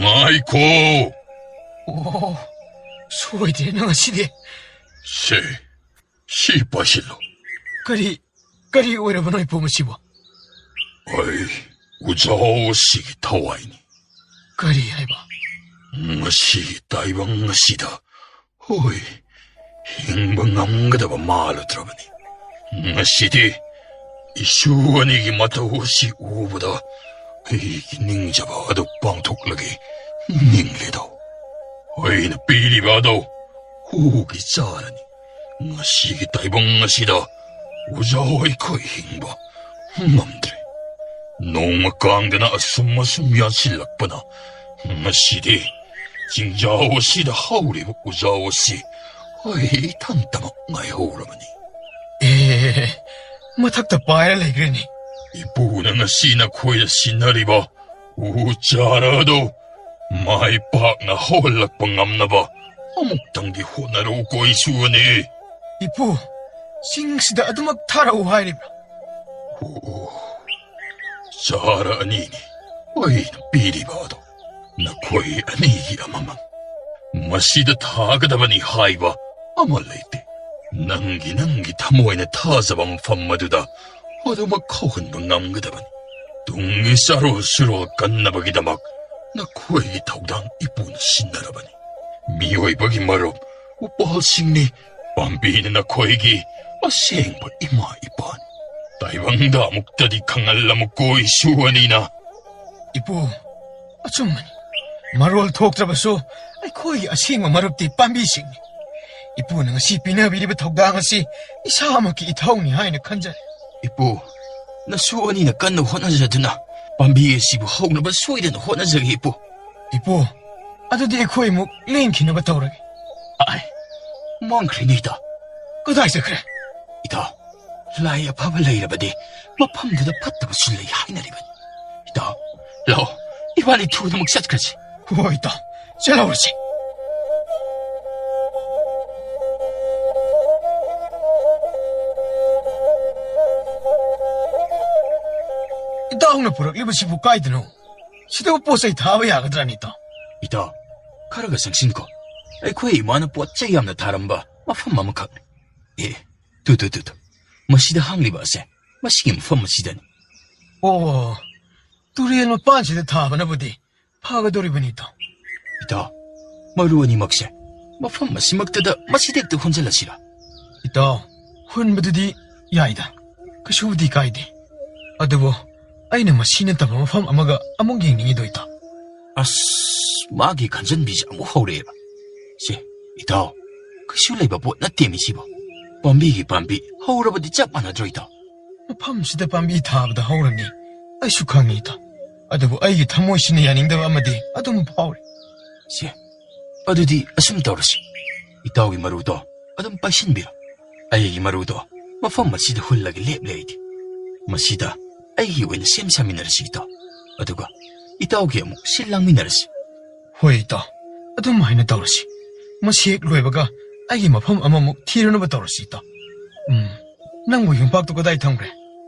ꯉꯥꯏꯈꯣ! ꯑꯣ, ꯁꯣꯏꯗ꯭ꯔꯦ ꯅꯪ ꯉꯁꯤꯗꯤ꯫ ꯁꯦ, ꯁꯤ ꯄꯥꯏꯁꯤꯜꯂꯨ꯫ ꯀꯔꯤ, ꯀꯔꯤ ꯑꯣꯏꯔꯕꯅꯣ ꯏꯄꯨ ꯃꯁꯤꯕꯨ? ꯑꯩ ꯎꯖꯥꯎ ꯑꯁꯤꯒꯤ ꯊꯋꯥꯏꯅꯤ꯫ ꯀꯔꯤ ꯍꯥꯏꯕ? ꯉꯁꯤꯒꯤ ꯇꯥꯏꯕꯪ ꯑꯁꯤꯗ, ꯍꯣꯏ, ꯍꯤꯡꯕ ꯉꯝꯒꯗꯕ ꯃꯥꯜꯂꯨꯗ꯭ꯔꯕꯅꯤ꯫ ꯉꯁꯤꯗꯤ ꯏꯁꯨ ꯑꯅꯤꯒꯤ ꯃꯇꯧ ꯑꯁꯤ ꯎꯕꯗ ꯑꯩꯒꯤ ꯅꯤꯡꯖꯕ ꯑꯗꯨ ꯄꯥꯡꯊꯣꯛꯂꯒꯦ ꯅꯤꯡꯂꯦꯗꯣ꯫ ꯑꯩꯅ ꯄꯤꯔꯤꯕ ꯑꯗꯣ ꯍꯨꯒꯤ ꯆꯥꯔꯅꯤ꯫ ꯉꯁꯤꯒꯤ ꯇꯥꯏꯕꯪ ꯑꯁꯤꯗ ꯎꯖꯥꯎ ꯑꯩꯈꯣꯏ ꯍꯤꯡꯕ ꯉꯝꯗ꯭ꯔꯦ꯫ ꯅꯣꯡꯃ ꯀꯥꯡꯗꯅ ꯑꯁꯨꯝ ꯑꯁꯨꯝ ꯌꯥꯟꯁꯤꯜꯂꯛꯄꯅ ꯉꯁꯤꯗꯤ ꯆꯤꯡꯖꯥꯎ ꯑꯁꯤꯗ ꯍꯧꯔꯤꯕ ꯎꯖꯥꯎ ꯑꯁꯤ ꯑꯩ ꯏꯊꯟꯇꯃꯛ ꯉꯥꯏꯍꯧꯔꯕꯅꯤ꯫ ꯑꯦ, ꯃꯊꯛꯇ ꯄꯥꯏꯔ ꯂꯩꯈ꯭ꯔꯦꯅꯦ꯫ ꯏꯄꯨꯅ ꯉꯁꯤ ꯅꯈꯣꯏꯗ ꯁꯤꯟꯅꯔꯤꯕ ꯎ ꯆꯥꯔ ꯑꯗꯨ ꯃꯥꯏ ꯄꯥꯛꯅ ꯍꯧꯍꯜꯂꯛꯄ ꯉꯝꯅꯕ ꯑꯃꯨꯛꯇꯪꯗꯤ ꯍꯣꯠꯅꯔꯧꯀꯣ, ꯏꯁꯨ ꯑꯅꯤ꯫ ꯏꯄꯨ, ꯆꯤꯡꯁꯤꯗ ꯑꯗꯨꯃꯛ ꯊꯥꯔꯛꯎ ꯍꯥꯏꯔꯤꯕ꯭ꯔꯥ? ꯑꯣ, ꯆꯥꯔ ꯑꯅꯤꯅꯤ ꯑꯩꯅ ꯄꯤꯔꯤꯕ ꯑꯗꯣ꯫ ꯅꯈꯣꯏ ꯑꯅꯤꯒꯤ ꯑꯃꯃꯝ꯫ ꯃꯁꯤꯗ ꯊꯥꯒꯗꯕꯅꯤ ꯍꯥꯏꯕ ꯑꯃ ꯂꯩꯇꯦ꯫ ꯅꯪꯒꯤ, ꯅꯪꯒꯤ ꯊꯃꯣꯏꯅ ꯊꯥꯖꯕ ꯃꯐꯝ ꯑꯗꯨꯗ ꯑꯗꯨꯃꯛ ꯍꯧꯍꯟꯕ ꯉꯝꯒꯗꯕꯅꯤ꯫ ꯇꯨꯡꯒꯤ ꯆꯥꯔꯣꯜ ꯁꯨꯔꯣꯜ ꯀꯟꯅꯕꯒꯤꯗꯃꯛ ꯅꯈꯣꯏꯒꯤ ꯊꯧꯗꯥꯡ ꯏꯄꯨꯅ ꯁꯤꯟꯅꯔꯕꯅꯤ꯫ ꯃꯤꯑꯣꯏꯕꯒꯤ ꯃꯔꯨꯞ ꯎꯄꯥꯜꯁꯤꯡꯅꯤ, ꯄꯥꯝꯕꯤꯅ ꯅꯈꯣꯏꯒꯤ ꯑꯁꯦꯡꯕ ꯏꯃꯥ ꯏꯄꯥꯅꯤ꯫ ꯇꯥꯏꯕꯪꯗ ꯑꯃꯨꯛꯇꯗꯤ ꯈꯪꯍꯜꯂꯝꯃꯨꯀꯣ, ꯏꯁꯨ ꯑꯅꯤꯅ꯫ ꯏꯄꯨ, ꯑꯆꯨꯝꯕꯅꯤ꯫ ꯃꯔꯣꯜ ꯊꯣꯛꯇ꯭ꯔꯕꯁꯨ ꯑꯩꯈꯣꯏꯒꯤ ꯑꯁꯦꯡꯕ ꯃꯔꯨꯞꯇꯤ ꯄꯥꯝꯕꯤꯁꯤꯡꯅꯤ꯫ ꯏꯄꯨꯅ ꯉꯁꯤ ꯄꯤꯅꯕꯤꯔꯤꯕ ꯊꯧꯗꯥꯡ ꯑꯁꯤ ꯏꯁꯥꯃꯛꯀꯤ ꯏꯊꯧꯅꯤ ꯍꯥꯏꯅ ꯈꯟꯖꯔꯦ꯫ ꯏꯄꯨ, ꯅꯁꯨ ꯑꯅꯤꯅ ꯀꯟꯅ ꯍꯣꯠꯅꯖꯗꯨꯅ ꯄꯥꯝꯕꯤ ꯑꯁꯤꯕꯨ ꯍꯧꯅꯕ ꯁꯣꯏꯗꯅ ꯍꯣꯠꯅꯖꯒꯦ, ꯏꯄꯨ꯫ ꯏꯄꯨ, ꯑꯗꯨꯗꯤ ꯑꯩꯈꯣꯏ ꯑꯃꯨꯛ ꯂꯦꯡꯈꯤꯅꯕ ꯇꯧꯔꯒꯦ꯫ ꯑꯥꯏ, ꯃꯥꯡꯈ꯭ꯔꯦꯅꯦ, ꯏꯇꯥꯎ꯫ ꯀꯗꯥꯏ ꯆꯠꯈ꯭ꯔꯦ? ꯏꯇꯥꯎ, ꯂꯥꯏ ꯑꯐꯕ ꯂꯩꯔꯕꯗꯤ ꯃꯐꯝꯗꯨꯗ ꯐꯠꯇꯕꯁꯨ ꯂꯩ ꯍꯥꯏꯅꯔꯤꯕꯅꯤ꯫ ꯏꯇꯥꯎ, ꯂꯥꯛꯑꯣ, ꯏꯕꯥꯅꯤ ꯊꯨꯅꯃꯛ ꯆꯠꯈ꯭ꯔꯁꯤ꯫ ꯍꯣꯏ, ꯏꯇꯥꯎ, ꯆꯠꯍꯧꯔꯁꯤ꯫ ꯏꯇꯥꯎꯅ ꯄꯨꯔꯛꯂꯤꯕꯁꯤꯕꯨ ꯀꯥꯏꯗꯅꯣ? ꯁꯤꯗꯕꯨ ꯄꯣꯠ ꯆꯩ ꯊꯥꯕ ꯌꯥꯒꯗ꯭ꯔꯥꯅꯦ, ꯏꯇꯥꯎ? ꯏꯇꯥꯎ, ꯈꯔꯒ ꯆꯪꯁꯤꯟꯀꯣ꯫ ꯑꯩꯈꯣꯏ ꯏꯃꯥꯅ ꯄꯣꯠ ꯆꯩ ꯌꯥꯝꯅ ꯊꯥꯔꯝꯕ ꯃꯐꯝ ꯑꯃꯈꯛꯅꯤ꯫ ꯑꯦ, ꯇꯨ, ꯇꯨ, ꯇꯨ, ꯇꯨ꯫ ꯃꯁꯤꯗ ꯍꯥꯡꯂꯤꯕ ꯑꯁꯦ, ꯃꯁꯤꯒꯤ ꯃꯐꯝ ꯑꯁꯤꯗꯅꯤ꯫ ꯑꯣ, ꯇꯨꯔꯦꯜ ꯃꯄꯥꯟꯁꯤꯗ ꯊꯥꯕꯅꯕꯨꯗꯤ ꯐꯒꯗꯧꯔꯤꯕꯅꯤ, ꯏꯇꯥꯎ꯫ ꯏꯇꯥꯎ, ꯃꯔꯨ ꯑꯅꯤꯃꯛꯁꯦ ꯃꯐꯝ ꯑꯁꯤꯃꯛꯇꯗ ꯃꯁꯤꯗ ꯍꯦꯛꯇ ꯍꯨꯟꯖꯤꯜꯂꯁꯤꯔꯥ? ꯏꯇꯥꯎ, ꯍꯨꯟꯕꯗꯨꯗꯤ ꯌꯥꯏꯗ, ꯀꯩꯁꯨꯕꯨꯗꯤ ꯀꯥꯏꯗꯦ꯫ ꯑꯗꯨꯕꯨ ꯑꯩꯅ ꯃꯁꯤ ꯅꯠꯇꯕ ꯃꯐꯝ ꯑꯃꯒ ꯑꯃꯨꯛ ꯌꯦꯡꯅꯤꯡꯉꯤꯗꯣ, ꯏꯇꯥꯎ꯫ ꯑꯁ, ꯃꯥꯒꯤ ꯈꯟꯖꯟꯕꯤꯁꯦ ꯑꯃꯨꯛ ꯍꯧꯔꯛꯑꯦꯕ꯫ ꯁꯦ, ꯏꯇꯥꯎ, ꯀꯩꯁꯨ ꯂꯩꯕ ꯄꯣꯠ ꯅꯠꯇꯦ ꯃꯤꯁꯤꯕꯣ꯫ ꯄꯥꯝꯕꯤꯒꯤ ꯄꯥꯝꯕꯤ ꯍꯧꯔꯕꯗꯤ ꯆꯞ ꯃꯥꯟꯅꯗ꯭ꯔꯣ, ꯏꯇꯥꯎ? ꯃꯐꯝꯁꯤꯗ ꯄꯥꯝꯕꯤ ꯊꯥꯕꯗ ꯍꯧꯔꯅꯤ, ꯑꯩꯁꯨ ꯈꯪꯉꯤ, ꯏꯇꯥꯎ꯫ ꯑꯗꯨꯕꯨ ꯑꯩꯒꯤ ꯊꯃꯣꯏꯁꯤꯅ ꯌꯥꯅꯤꯡꯗꯕ ꯑꯃꯗꯤ ꯑꯗꯨꯝ ꯐꯥꯎꯔꯤ꯫ ꯁꯦ, ꯑꯗꯨꯗꯤ ꯑꯁꯨꯝ ꯇꯧꯔꯁꯤ꯫ ꯏꯇꯥꯎꯒꯤ ꯃꯔꯨꯗꯣ ꯑꯗꯨꯝ ꯄꯥꯏꯁꯤꯟꯕꯤꯔꯣ꯫ ꯑꯩꯒꯤ ꯃꯔꯨꯗꯣ ꯃꯐꯝ ꯑꯁꯤꯗ ꯍꯨꯜꯂꯒ ꯂꯦꯞꯂꯦ ꯑꯩꯗꯤ꯫ ꯃꯁꯤꯗ ꯑꯩꯒꯤ ꯑꯣꯏꯅ ꯁꯦꯝ ꯁꯥꯃꯤꯟꯅꯔꯁꯤ, ꯏꯇꯥꯎ꯫ ꯑꯗꯨꯒ ꯏꯇꯥꯎꯒꯤ ꯑꯃꯨꯛ ꯁꯤꯜ ꯂꯥꯡꯃꯤꯟꯅꯔꯁꯤ꯫ ꯍꯣꯏ, ꯏꯇꯥꯎ꯫ ꯑꯗꯨꯝ ꯍꯥꯏꯅ ꯇꯧꯔꯁꯤ꯫ ꯃꯁꯤ ꯍꯦꯛ ꯂꯣꯏꯕꯒ ꯑꯩꯒꯤ ꯃꯐꯝ ꯑꯃꯃꯨꯛ ꯊꯤꯔꯨꯅꯕ ꯇꯧꯔꯁꯤ, ꯏꯇꯥꯎ꯫ ꯎꯝ, ꯅꯪꯕꯨ ꯌꯨꯝꯄꯥꯛꯇꯨ ꯀꯗꯥꯏ ꯊꯝꯈ꯭ꯔꯦ?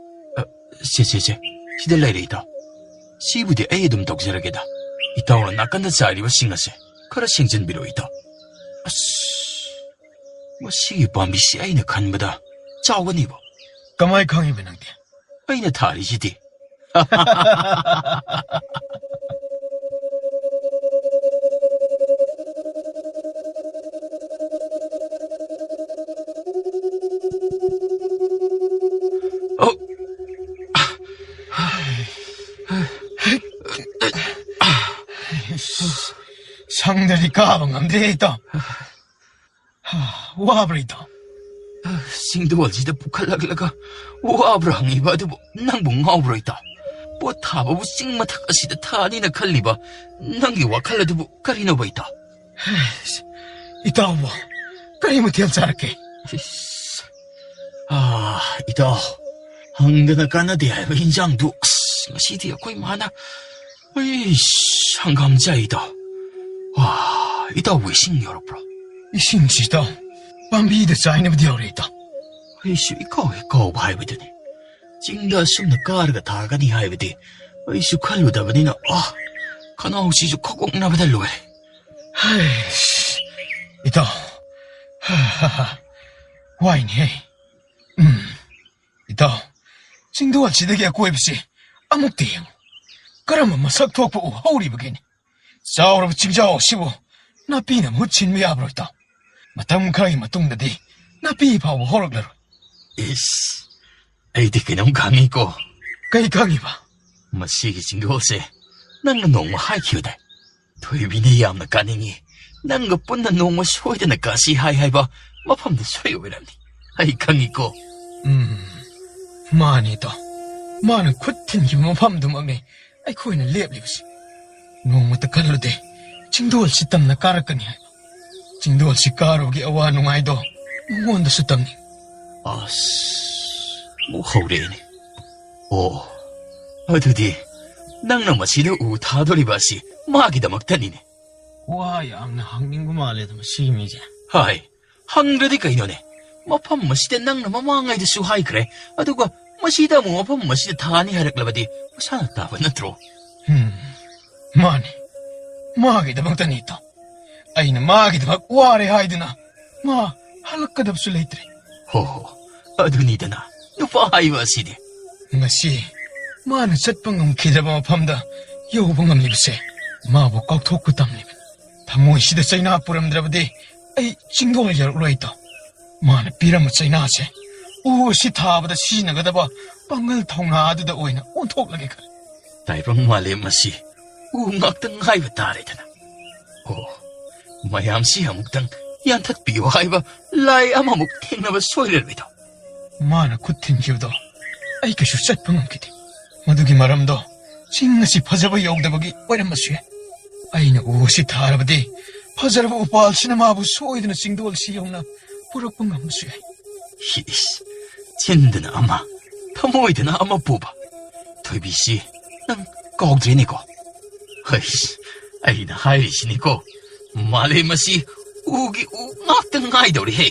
ꯑ, ꯁꯦ, ꯁꯦ, ꯁꯦ꯫ ꯁꯤꯗ ꯂꯩꯔꯦ, ꯏꯇꯥꯎ꯫ ꯁꯤꯕꯨꯗꯤ ꯑꯩ ꯑꯗꯨꯝ ꯇꯧꯖꯔꯒꯦꯗ꯫ ꯏꯇꯥꯎꯅ ꯅꯥꯀꯟꯗ ꯆꯥꯏꯔꯤꯕꯁꯤꯡ ꯑꯁꯦ ꯈꯔ ꯁꯦꯡꯖꯟꯕꯤꯔꯣ, ꯏꯇꯥꯎ꯫ ꯑꯁ, ꯃꯁꯤꯒꯤ ꯄꯥꯝꯕꯤꯁꯤ ꯑꯩꯅ ꯈꯟꯕꯗ ꯆꯥꯎꯒꯅꯤꯕꯣ꯫ ꯀꯃꯥꯏ ꯈꯪꯉꯤꯕ ꯅꯪꯗꯤ? ꯑꯩꯅ ꯊꯥꯔꯤꯁꯤꯗꯤ꯫ ꯑꯣ꯫ ꯁꯪꯗ꯭ꯔꯗꯤ ꯀꯥꯕ ꯉꯝꯗ꯭ꯔꯦ, ꯏꯇꯥꯎ꯫ ꯋꯥꯕ꯭ꯔꯥ, ꯏꯇꯥꯎ? ꯆꯤꯡꯗꯣꯜꯁꯤꯗ ꯄꯨꯈꯠꯂꯛꯂꯒ ꯋꯥꯕ꯭ꯔꯥ ꯍꯪꯉꯤꯕ ꯑꯗꯨꯕꯨ ꯅꯪꯕꯨ ꯉꯥꯎꯕ꯭ꯔꯣ, ꯏꯇꯥꯎ? ꯄꯣꯠ ꯊꯥꯕꯕꯨ ꯆꯤꯡ ꯃꯊꯛ ꯑꯁꯤꯗ ꯊꯥꯅꯤꯅ ꯈꯜꯂꯤꯕ ꯅꯪꯒꯤ ꯋꯥꯈꯜ ꯑꯗꯨꯕꯨ ꯀꯔꯤꯅꯣꯕ, ꯏꯇꯥꯎ? ꯍꯩꯁ, ꯏꯇꯥꯎꯕꯨ ꯀꯔꯤ ꯃꯊꯦꯜ ꯆꯥꯔꯛꯀꯦ? ꯏꯁ, ꯑꯥ, ꯏꯇꯥꯎ, ꯍꯪꯗꯅ ꯀꯥꯟꯅꯗꯦ ꯍꯥꯏꯕ ꯏꯟꯖꯥꯡꯗꯨ, ꯑꯁ, ꯉꯁꯤꯗꯤ ꯑꯩꯈꯣꯏ ꯃꯥꯅ, ꯑꯩꯁ, ꯍꯪꯒꯥꯝ ꯆꯥꯏ, ꯏꯇꯥꯎ꯫ ꯑꯥ, ꯏꯇꯥꯎꯕꯨ ꯏꯁꯤꯡ ꯌꯥꯎꯔꯛꯄ꯭ꯔꯣ? ꯏꯁꯤꯡꯁꯤ, ꯏꯇꯥꯎ, ꯄꯥꯝꯕꯤꯗ ꯆꯥꯏꯅꯕꯗꯤ ꯌꯥꯎꯔꯦ, ꯏꯇꯥꯎ꯫ ꯑꯩꯁꯨ ꯏꯀꯥꯎ ꯍꯦꯛ ꯀꯥꯎꯕ ꯍꯥꯏꯕꯗꯨꯅꯤ꯫ ꯆꯤꯡꯗ ꯑꯁꯨꯝꯅ ꯀꯥꯔꯒ ꯊꯥꯒꯅꯤ ꯍꯥꯏꯕꯗꯤ ꯑꯩꯁꯨ ꯈꯜꯂꯨꯗꯕꯅꯤꯅ, ꯑꯥ, ꯈꯅꯥꯎꯁꯤꯁꯨ ꯈꯣꯡꯅꯕꯗ ꯂꯣꯏꯔꯦ꯫ ꯍꯩꯁ, ꯏꯇꯥꯎ, ꯍꯥ, ꯍꯥ, ꯍꯥ, ꯋꯥꯏꯅꯦꯍꯦ꯫ ꯎꯝ, ꯏꯇꯥꯎ, ꯆꯤꯡꯗꯣꯜꯁꯤꯗꯒꯤ ꯑꯀꯣꯏꯕꯁꯤ ꯑꯃꯨꯛꯇ ꯌꯦꯡꯉꯨ꯫ ꯀꯔꯝꯕ ꯃꯁꯛ ꯊꯣꯛꯄ ꯎ ꯍꯧꯔꯤꯕꯒꯦꯅꯦ? ꯆꯥꯎꯔꯕ ꯆꯤꯡꯖꯥꯎ ꯑꯁꯤꯕꯨ ꯅꯥꯄꯤꯅ ꯃꯍꯨꯠ ꯁꯤꯟꯕ ꯌꯥꯕ꯭ꯔꯣ, ꯏꯇꯥꯎ? ꯃꯇꯝ ꯈꯔꯒꯤ ꯃꯇꯨꯡꯗꯗꯤ ꯅꯥꯄꯤ ꯐꯥꯎꯕ ꯍꯧꯔꯛꯂꯔꯣꯏ꯫ ꯏꯁ, ꯑꯩꯗꯤ ꯀꯩꯅꯣꯝ ꯈꯪꯉꯤꯀꯣ꯫ ꯀꯩ ꯈꯪꯉꯤꯕ? ꯃꯁꯤꯒꯤ ꯆꯤꯡꯗꯣꯜꯁꯦ ꯅꯪꯅ ꯅꯣꯡꯃ ꯍꯥꯏꯈꯤꯕꯗꯥꯏ? ꯊꯣꯏꯕꯤꯅ ꯌꯥꯝꯅ ꯀꯥꯅꯤꯡꯉꯤ, ꯅꯪꯒ ꯄꯨꯟꯅ ꯅꯣꯡꯃ ꯁꯣꯏꯗꯅ ꯀꯥꯁꯤ ꯍꯥꯏ ꯍꯥꯏꯕ ꯃꯐꯝꯗ ꯁꯣꯏ ꯑꯣꯏꯔꯝꯅꯤ꯫ ꯑꯩ ꯈꯪꯉꯤꯀꯣ꯫ ꯎꯝ, ꯃꯥꯅꯤ, ꯏꯇꯥꯎ꯫ ꯃꯥꯅ ꯈꯨꯠ ꯊꯤꯟꯈꯤꯕ ꯃꯐꯝꯗꯨꯃꯛꯅꯤ ꯑꯩꯈꯣꯏꯅ ꯂꯦꯞꯂꯤꯕꯁꯤ꯫ ꯅꯣꯡꯃꯇ ꯈꯜꯂꯨꯗꯦ ꯆꯤꯡꯗꯣꯜꯁꯤ ꯇꯝꯅ ꯀꯥꯔꯛꯀꯅꯤ ꯍꯥꯏꯕ꯫ ꯆꯤꯡꯗꯣꯜꯁꯤ ꯀꯥꯔꯨꯕꯒꯤ ꯑꯋꯥ ꯅꯨꯡꯉꯥꯏꯗꯣ ꯃꯉꯣꯟꯗꯁꯨ ꯇꯝꯅꯤꯡ꯫ ꯑꯁ, ꯑꯃꯨꯛ ꯍꯧꯔꯛꯑꯦꯅꯦ꯫ ꯑꯣ, ꯑꯗꯨꯗꯤ ꯅꯪꯅ ꯃꯁꯤꯗ ꯎ ꯊꯥꯗꯣꯔꯤꯕ ꯑꯁꯤ ꯃꯥꯒꯤꯗꯃꯛꯇꯅꯤꯅꯦ꯫ ꯋꯥ ꯌꯥꯝꯅ ꯍꯪꯅꯤꯡꯕ ꯃꯥꯜꯂꯦꯗ ꯃꯁꯤꯒꯤ ꯃꯤꯁꯦ꯫ ꯍꯥꯏ, ꯍꯪꯗ꯭ꯔꯗꯤ ꯀꯩꯅꯣꯅꯦ? ꯃꯐꯝ ꯑꯁꯤꯗ ꯅꯪꯅ ꯃꯃꯥꯡꯉꯩꯗꯁꯨ ꯍꯥꯏꯈ꯭ꯔꯦ, ꯑꯗꯨꯒ ꯃꯁꯤꯗ ꯑꯃꯨꯛ ꯃꯐꯝ ꯑꯁꯤꯗ ꯊꯥꯅꯤ ꯍꯥꯏꯔꯛꯂꯕꯗꯤ ꯃꯁꯥꯅ ꯇꯥꯕ ꯅꯠꯇ꯭ꯔꯣ? ꯎꯝ, ꯃꯥꯅꯤ, ꯃꯥꯒꯤꯗꯃꯛꯇꯅꯤ, ꯏꯇꯥꯎ꯫ ꯑꯩꯅ ꯃꯥꯒꯤꯗꯃꯛ ꯋꯥꯔꯦ ꯍꯥꯏꯗꯨꯅ ꯃꯥ ꯍꯜꯂꯛꯀꯗꯕꯁꯨ ꯂꯩꯇ꯭ꯔꯦ꯫ ꯍꯣ ꯍꯣ, ꯑꯗꯨꯅꯤꯗꯅ ꯅꯨꯄꯥ ꯍꯥꯏꯕ ꯑꯁꯤꯗꯤ꯫ ꯉꯁꯤ ꯃꯥꯅ ꯆꯠꯄ ꯉꯝꯈꯤꯗ꯭ꯔꯕ ꯃꯐꯝꯗ ꯌꯧꯕ ꯉꯝꯂꯤꯕꯁꯦ ꯃꯥꯕꯨ ꯀꯥꯎꯊꯣꯛꯄ ꯇꯝꯂꯤꯕꯅꯤ꯫ ꯊꯃꯣꯏꯁꯤꯗ ꯆꯩꯅꯥ ꯄꯨꯔꯝꯗ꯭ꯔꯕꯗꯤ ꯑꯩ ꯆꯤꯡꯗꯣꯜ ꯌꯧꯔꯛꯂꯣꯏ, ꯏꯇꯥꯎ꯫ ꯃꯥꯅ ꯄꯤꯔꯝꯕ ꯆꯩꯅꯥꯁꯦ ꯎ ꯑꯁꯤ ꯊꯥꯕꯗ ꯁꯤꯖꯤꯟꯅꯒꯗꯕ ꯄꯥꯡꯒꯜ ꯊꯧꯅꯥ ꯑꯗꯨꯗ ꯑꯣꯏꯅ ꯑꯣꯟꯊꯣꯛꯂꯒꯦ ꯈꯜꯂꯤ꯫ ꯇꯥꯏꯕꯪ ꯃꯥꯂꯦꯝ ꯑꯁꯤ ꯎ ꯉꯥꯛꯇ ꯉꯥꯏꯕ ꯇꯥꯔꯦꯗꯅ꯫ ꯑꯣ, ꯃꯌꯥꯝꯁꯤ ꯑꯃꯨꯛꯇꯪ ꯌꯥꯟꯊꯠꯄꯤꯌꯨ ꯍꯥꯏꯕ ꯂꯥꯏ ꯑꯃꯃꯨꯛ ꯊꯦꯡꯅꯕ ꯁꯣꯏꯔꯔꯣꯏꯗꯣ꯫ ꯃꯥꯅ ꯈꯨꯠ ꯊꯤꯟꯈꯤꯕꯗꯣ ꯑꯩ ꯀꯩꯁꯨ ꯆꯠꯄ ꯉꯝꯈꯤꯗꯦ꯫ ꯃꯗꯨꯒꯤ ꯃꯔꯝꯗꯣ ꯆꯤꯡ ꯑꯁꯤ ꯐꯖꯕ ꯌꯧꯗꯕꯒꯤ ꯑꯣꯏꯔꯝꯕꯁꯨ ꯌꯥꯏ꯫ ꯑꯩꯅ ꯎ ꯑꯁꯤ ꯊꯥꯔꯕꯗꯤ ꯐꯖꯔꯕ ꯎꯄꯥꯜꯁꯤꯅ ꯃꯥꯕꯨ ꯁꯣꯏꯗꯅ ꯆꯤꯡꯗꯣꯜꯁꯤ ꯌꯧꯅ ꯄꯨꯔꯛꯄ ꯉꯝꯕꯁꯨ ꯌꯥꯏ꯫ ꯏꯁ, ꯆꯤꯟꯗꯅ ꯑꯃ, ꯊꯃꯣꯏꯗꯅ ꯑꯃ ꯄꯨꯕ꯫ ꯊꯣꯏꯕꯤꯁꯤ ꯅꯪ ꯀꯥꯎꯗ꯭ꯔꯦꯅꯦꯀꯣ? ꯍꯩꯁ, ꯑꯩꯅ ꯍꯥꯏꯔꯤꯁꯤꯅꯤꯀꯣ, ꯃꯥꯂꯦꯝ ꯑꯁꯤ ꯎꯒꯤ ꯎ ꯉꯥꯛꯇ ꯉꯥꯏꯗꯧꯔꯦꯍꯦ꯫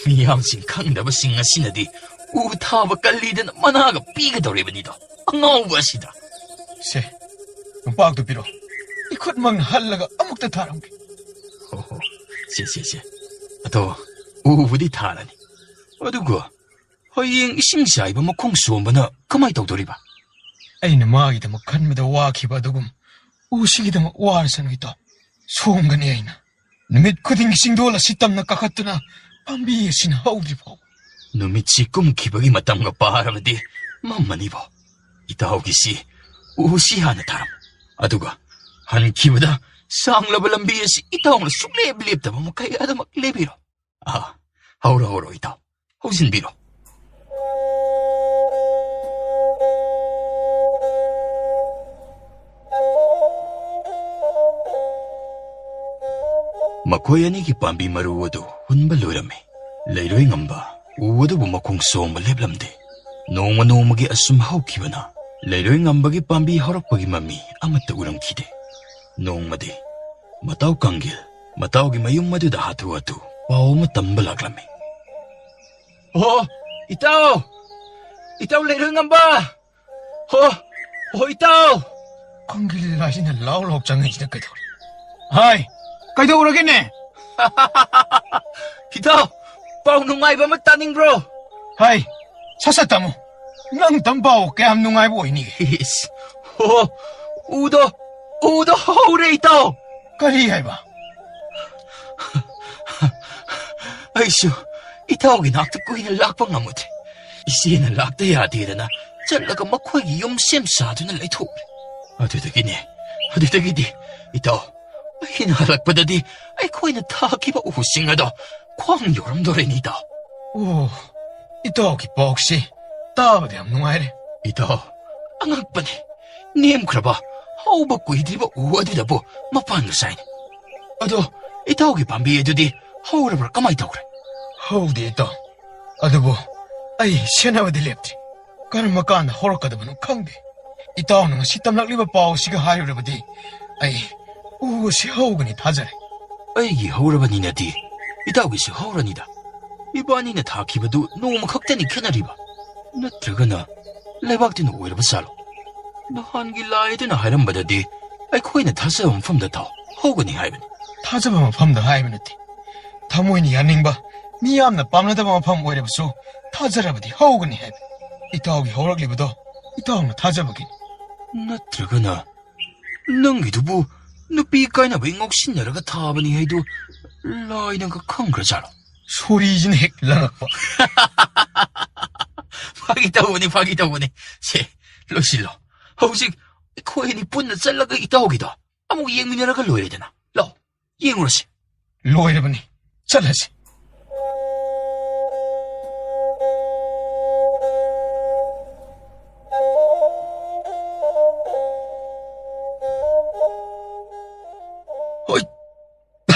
ꯃꯤꯌꯥꯝꯁꯤꯡ ꯈꯪꯗꯕꯁꯤꯡ ꯑꯁꯤꯅꯗꯤ ꯎ ꯊꯥꯕ ꯀꯜꯂꯤꯗꯅ ꯃꯅꯥꯒ ꯄꯤꯒꯗꯧꯔꯤꯕꯅꯤꯗꯣ꯫ ꯑꯉꯥꯎꯕ ꯑꯁꯤꯗ꯫ ꯁꯦ, ꯌꯣꯝꯄꯥꯛꯇꯨ ꯄꯤꯔꯣ꯫ ꯏꯈꯨꯠꯃꯛꯅ ꯍꯜꯂꯒ ꯑꯃꯨꯛꯇ ꯊꯥꯔꯝꯒꯦ꯫ ꯍꯣ ꯍꯣ, ꯁꯦ ꯁꯦ ꯁꯦ꯫ ꯑꯗꯣ ꯎꯕꯨꯗꯤ ꯊꯥꯔꯅꯤ꯫ ꯑꯗꯨꯒ ꯍꯌꯦꯡ ꯏꯁꯤꯡ ꯆꯥꯏꯕ ꯃꯈꯣꯡ ꯁꯣꯝꯕꯅ ꯀꯃꯥꯏ ꯇꯧꯗꯣꯔꯤꯕ? ꯑꯩꯅ ꯃꯥꯒꯤꯗꯃꯛ ꯈꯟꯕꯗ ꯋꯥꯈꯤꯕ ꯑꯗꯨꯒꯨꯝ ꯎꯁꯤꯒꯤꯗꯃꯛ ꯋꯥꯔꯁꯅꯨ ꯏꯇꯥꯎ꯫ ꯁꯣꯝꯒꯅꯤ ꯑꯩꯅ꯫ ꯅꯨꯃꯤꯠ ꯈꯨꯗꯤꯡꯒꯤ ꯆꯤꯡꯗꯣꯜ ꯑꯁꯤ ꯇꯝꯅ ꯀꯥꯈꯠꯇꯨꯅ ꯄꯥꯝꯕꯤ ꯑꯁꯤꯅ ꯍꯧꯗ꯭ꯔꯤ ꯐꯥꯎꯕ꯫ ꯅꯨꯃꯤꯠꯁꯤ ꯀꯨꯝꯈꯤꯕꯒꯤ ꯃꯇꯝꯒ ꯄꯥꯔꯕꯗꯤ ꯃꯝꯃꯅꯤꯕꯣ꯫ ꯏꯇꯥꯎꯒꯤꯁꯤ ꯎꯁꯤ ꯍꯥꯟꯅ ꯊꯥꯔꯝꯃꯨ꯫ ꯑꯗꯨꯒ ꯍꯟꯈꯤꯕꯗ ꯁꯥꯡꯂꯕ ꯂꯝꯕꯤ ꯑꯁꯤ ꯏꯇꯥꯎꯅ ꯁꯨꯡꯂꯦꯞ ꯂꯦꯞꯇꯕ ꯃꯈꯩ ꯑꯗꯨꯃꯛ ꯂꯦꯞꯄꯤꯔꯣ꯫ ꯑꯥ, ꯍꯧꯔꯣ, ꯍꯧꯔꯣ, ꯏꯇꯥꯎ꯫ ꯍꯧꯖꯤꯟꯕꯤꯔꯣ꯫ ꯃꯈꯣꯏ ꯑꯅꯤꯒꯤ ꯄꯥꯝꯕꯤ ꯃꯔꯨ ꯑꯗꯨ ꯍꯨꯟꯕ ꯂꯣꯏꯔꯝꯃꯤ꯫ ꯂꯩꯔꯣꯏ ꯉꯝꯕ ꯎ ꯑꯗꯨꯕꯨ ꯃꯈꯣꯡ ꯁꯣꯝꯕ ꯂꯦꯞꯂꯝꯗꯦ꯫ ꯅꯣꯡꯃ ꯅꯣꯡꯃꯒꯤ ꯑꯁꯨꯝ ꯍꯧꯈꯤꯕꯅ ꯂꯩꯔꯣꯏ ꯉꯝꯕꯒꯤ ꯄꯥꯝꯕꯤ ꯍꯧꯔꯛꯄꯒꯤ ꯃꯃꯤ ꯑꯃꯠꯇ ꯎꯔꯝꯈꯤꯗꯦ꯫ ꯅꯣꯡꯃꯗꯤ ꯃꯇꯥꯎ ꯀꯥꯡꯒꯤꯜ ꯃꯇꯥꯎꯒꯤ ꯃꯌꯨꯝ ꯑꯗꯨꯗ ꯍꯥꯊꯨ ꯍꯥꯊꯨ ꯄꯥꯎ ꯑꯃ ꯇꯝꯕ ꯂꯥꯛꯂꯝꯃꯤ꯫ "ꯑꯣ, ꯏꯇꯥꯎ! ꯏꯇꯥꯎ ꯂꯩꯔꯣꯏ ꯉꯝꯕ! ꯍꯣ, ꯍꯣ, ꯏꯇꯥꯎ!" ꯀꯥꯡꯒꯤꯜ ꯍꯥꯏꯁꯤꯅ ꯂꯥꯎ ꯂꯥꯎ ꯆꯪꯉꯛꯏꯁꯤꯅ ꯀꯩꯗꯧꯔꯦ? ꯍꯥꯏ, ꯀꯩꯗꯧꯔꯒꯦꯅꯦ? "ꯏꯇꯥꯎ, ꯄꯥꯎ ꯅꯨꯡꯉꯥꯏꯕ ꯑꯃ ꯇꯥꯅꯤꯡꯕ꯭ꯔꯣ?" ꯍꯥꯏ, ꯁꯠ ꯁꯠ ꯇꯝꯃꯨ꯫ ꯅꯪ ꯇꯝ ꯄꯥꯎ ꯀꯌꯥꯝ ꯅꯨꯡꯉꯥꯏꯕ ꯑꯣꯏꯅꯤꯒꯦ? ꯏꯁ, ꯍꯣ, ꯎꯗꯣ, ꯎꯗꯣ ꯍꯧꯔꯦ, ꯏꯇꯥꯎ꯫ ꯀꯔꯤ ꯍꯥꯏꯕ? ꯑꯩꯁꯨ ꯏꯇꯥꯎꯒꯤ ꯅꯥꯛꯇ ꯀꯨꯏꯅ ꯂꯥꯛꯄ ꯉꯝꯃꯨꯗ꯭ꯔꯦ꯫ ꯏꯆꯦꯅ ꯂꯥꯛꯇ ꯌꯥꯗꯦꯗꯅ ꯆꯠꯂꯒ ꯃꯈꯣꯏꯒꯤ ꯌꯨꯝ ꯁꯦꯝ ꯁꯥꯗꯨꯅ ꯂꯩꯊꯣꯛꯎꯔꯦ꯫ ꯑꯗꯨꯗꯒꯤꯅꯦ, ꯑꯗꯨꯗꯒꯤꯗꯤ ꯏꯇꯥꯎ, ꯑꯩꯅ ꯍꯜꯂꯛꯄꯗꯗꯤ ꯑꯩꯈꯣꯏꯅ ꯊꯥꯈꯤꯕ ꯎꯁꯤꯡ ꯑꯗꯣ ꯈ꯭ꯋꯥꯡ ꯌꯧꯔꯝꯗꯣꯔꯦꯅꯦ, ꯏꯇꯥꯎ꯫ ꯑꯣ, ꯏꯇꯥꯎꯒꯤ ꯄꯥꯎꯁꯤ ꯇꯥꯕꯗ ꯌꯥꯝ ꯅꯨꯡꯉꯥꯏꯔꯦ꯫ ꯏꯇꯥꯎ, ꯑꯉꯛꯄꯅꯤ꯫ ꯅꯦꯝꯈ꯭ꯔꯕ, ꯍꯧꯕ ꯀꯨꯏꯗ꯭ꯔꯤꯕ ꯎ ꯑꯗꯨꯗꯕꯨ ꯃꯄꯥꯟꯒ ꯁꯥꯏꯅꯤ꯫ ꯑꯗꯣ, ꯏꯇꯥꯎꯒꯤ ꯄꯥꯝꯕꯤ ꯑꯗꯨꯗꯤ ꯍꯧꯔꯕ꯭ꯔꯥ, ꯀꯃꯥꯏ ꯇꯧꯈ꯭ꯔꯦ? ꯍꯧꯗꯦ, ꯏꯇꯥꯎ꯫ ꯑꯗꯨꯕꯨ ꯑꯩ ꯁꯦꯟꯅꯕꯗꯤ ꯂꯦꯞꯇ꯭ꯔꯤ꯫ ꯀꯔꯝꯕ ꯀꯥꯟꯗ ꯍꯧꯔꯛꯀꯗꯕꯅꯣ ꯈꯪꯗꯦ꯫ ꯏꯇꯥꯎꯅ ꯉꯁꯤ ꯇꯝꯂꯛꯂꯤꯕ ꯄꯥꯎ ꯑꯁꯤꯒ ꯍꯥꯏꯔꯨꯔꯕꯗꯤ ꯑꯩ ꯎ ꯑꯁꯤ ꯍꯧꯒꯅꯤ ꯊꯥꯖꯔꯦ꯫ ꯑꯩꯒꯤ ꯍꯧꯔꯕꯅꯤꯅꯗꯤ ꯏꯇꯥꯎꯒꯤꯁꯨ ꯍꯧꯔꯅꯤꯗ꯫ ꯏꯕꯥꯅꯤꯅ ꯊꯥꯈꯤꯕꯗꯨ ꯅꯣꯡꯃ ꯈꯛꯇꯅꯤ ꯈꯦꯠꯅꯔꯤꯕ꯫ ꯅꯠꯇ꯭ꯔꯒꯅ ꯂꯩꯕꯥꯛꯇꯨꯅ ꯑꯣꯏꯔꯕ ꯖꯥꯠꯂꯣ? ꯅꯍꯥꯟꯒꯤ ꯂꯥꯏ ꯑꯗꯨꯅ ꯍꯥꯏꯔꯝꯕꯗꯗꯤ ꯑꯩꯈꯣꯏꯅ ꯊꯥꯖꯕ ꯃꯐꯝꯗ ꯊꯥꯎ, ꯍꯧꯒꯅꯤ ꯍꯥꯏꯕꯅꯤ꯫ ꯊꯥꯖꯕ ꯃꯐꯝꯗ ꯍꯥꯏꯕ ꯅꯠꯇꯦ꯫ ꯊꯃꯣꯏꯅ ꯌꯥꯅꯤꯡꯕ, ꯃꯤꯌꯥꯝꯅ ꯄꯥꯝꯅꯗꯕ ꯃꯐꯝ ꯑꯣꯏꯔꯕꯁꯨ ꯊꯥꯖꯔꯕꯗꯤ ꯍꯧꯒꯅꯤ ꯍꯥꯏꯕꯅꯤ꯫ ꯏꯇꯥꯎꯒꯤ ꯍꯧꯔꯛꯂꯤꯕꯗꯣ ꯏꯇꯥꯎꯅ ꯊꯥꯖꯕꯒꯤꯅꯤ꯫ ꯅꯠꯇ꯭ꯔꯒꯅ ꯅꯪꯒꯤꯗꯨꯕꯨ ꯅꯨꯄꯤ ꯀꯥꯏꯅꯕꯩ ꯉꯥꯎꯁꯤꯟꯅꯔꯒ ꯊꯥꯕꯅꯤ ꯍꯥꯏꯗꯨ ꯂꯥꯏꯅꯒ ꯈꯪꯈ꯭ꯔꯖꯥꯠꯂꯣ? ꯁꯣꯔꯤꯁꯤꯅ ꯍꯦꯛ ꯂꯪꯉꯛꯄ꯫ ꯐꯥꯒꯤ ꯇꯧꯕꯅꯤ, ꯐꯥꯒꯤ ꯇꯧꯕꯅꯤ꯫ ꯁꯦ, ꯂꯣꯏꯁꯤꯜꯂꯣ꯫ ꯍꯧꯖꯤꯛ ꯑꯩꯈꯣꯏ ꯑꯅꯤ ꯄꯨꯟꯅ ꯆꯠꯂꯒ ꯏꯇꯥꯎꯒꯤꯗꯣ ꯑꯃꯨꯛ ꯌꯦꯡꯃꯤꯟꯅꯔꯒ ꯂꯣꯏꯔꯦꯗꯅ꯫ ꯂꯥꯎ, ꯌꯦꯡꯉꯨꯔꯁꯤ꯫ ꯂꯣꯏꯔꯕꯅꯤ, ꯆꯠꯂꯁꯤ꯫ ꯍꯣꯏ꯫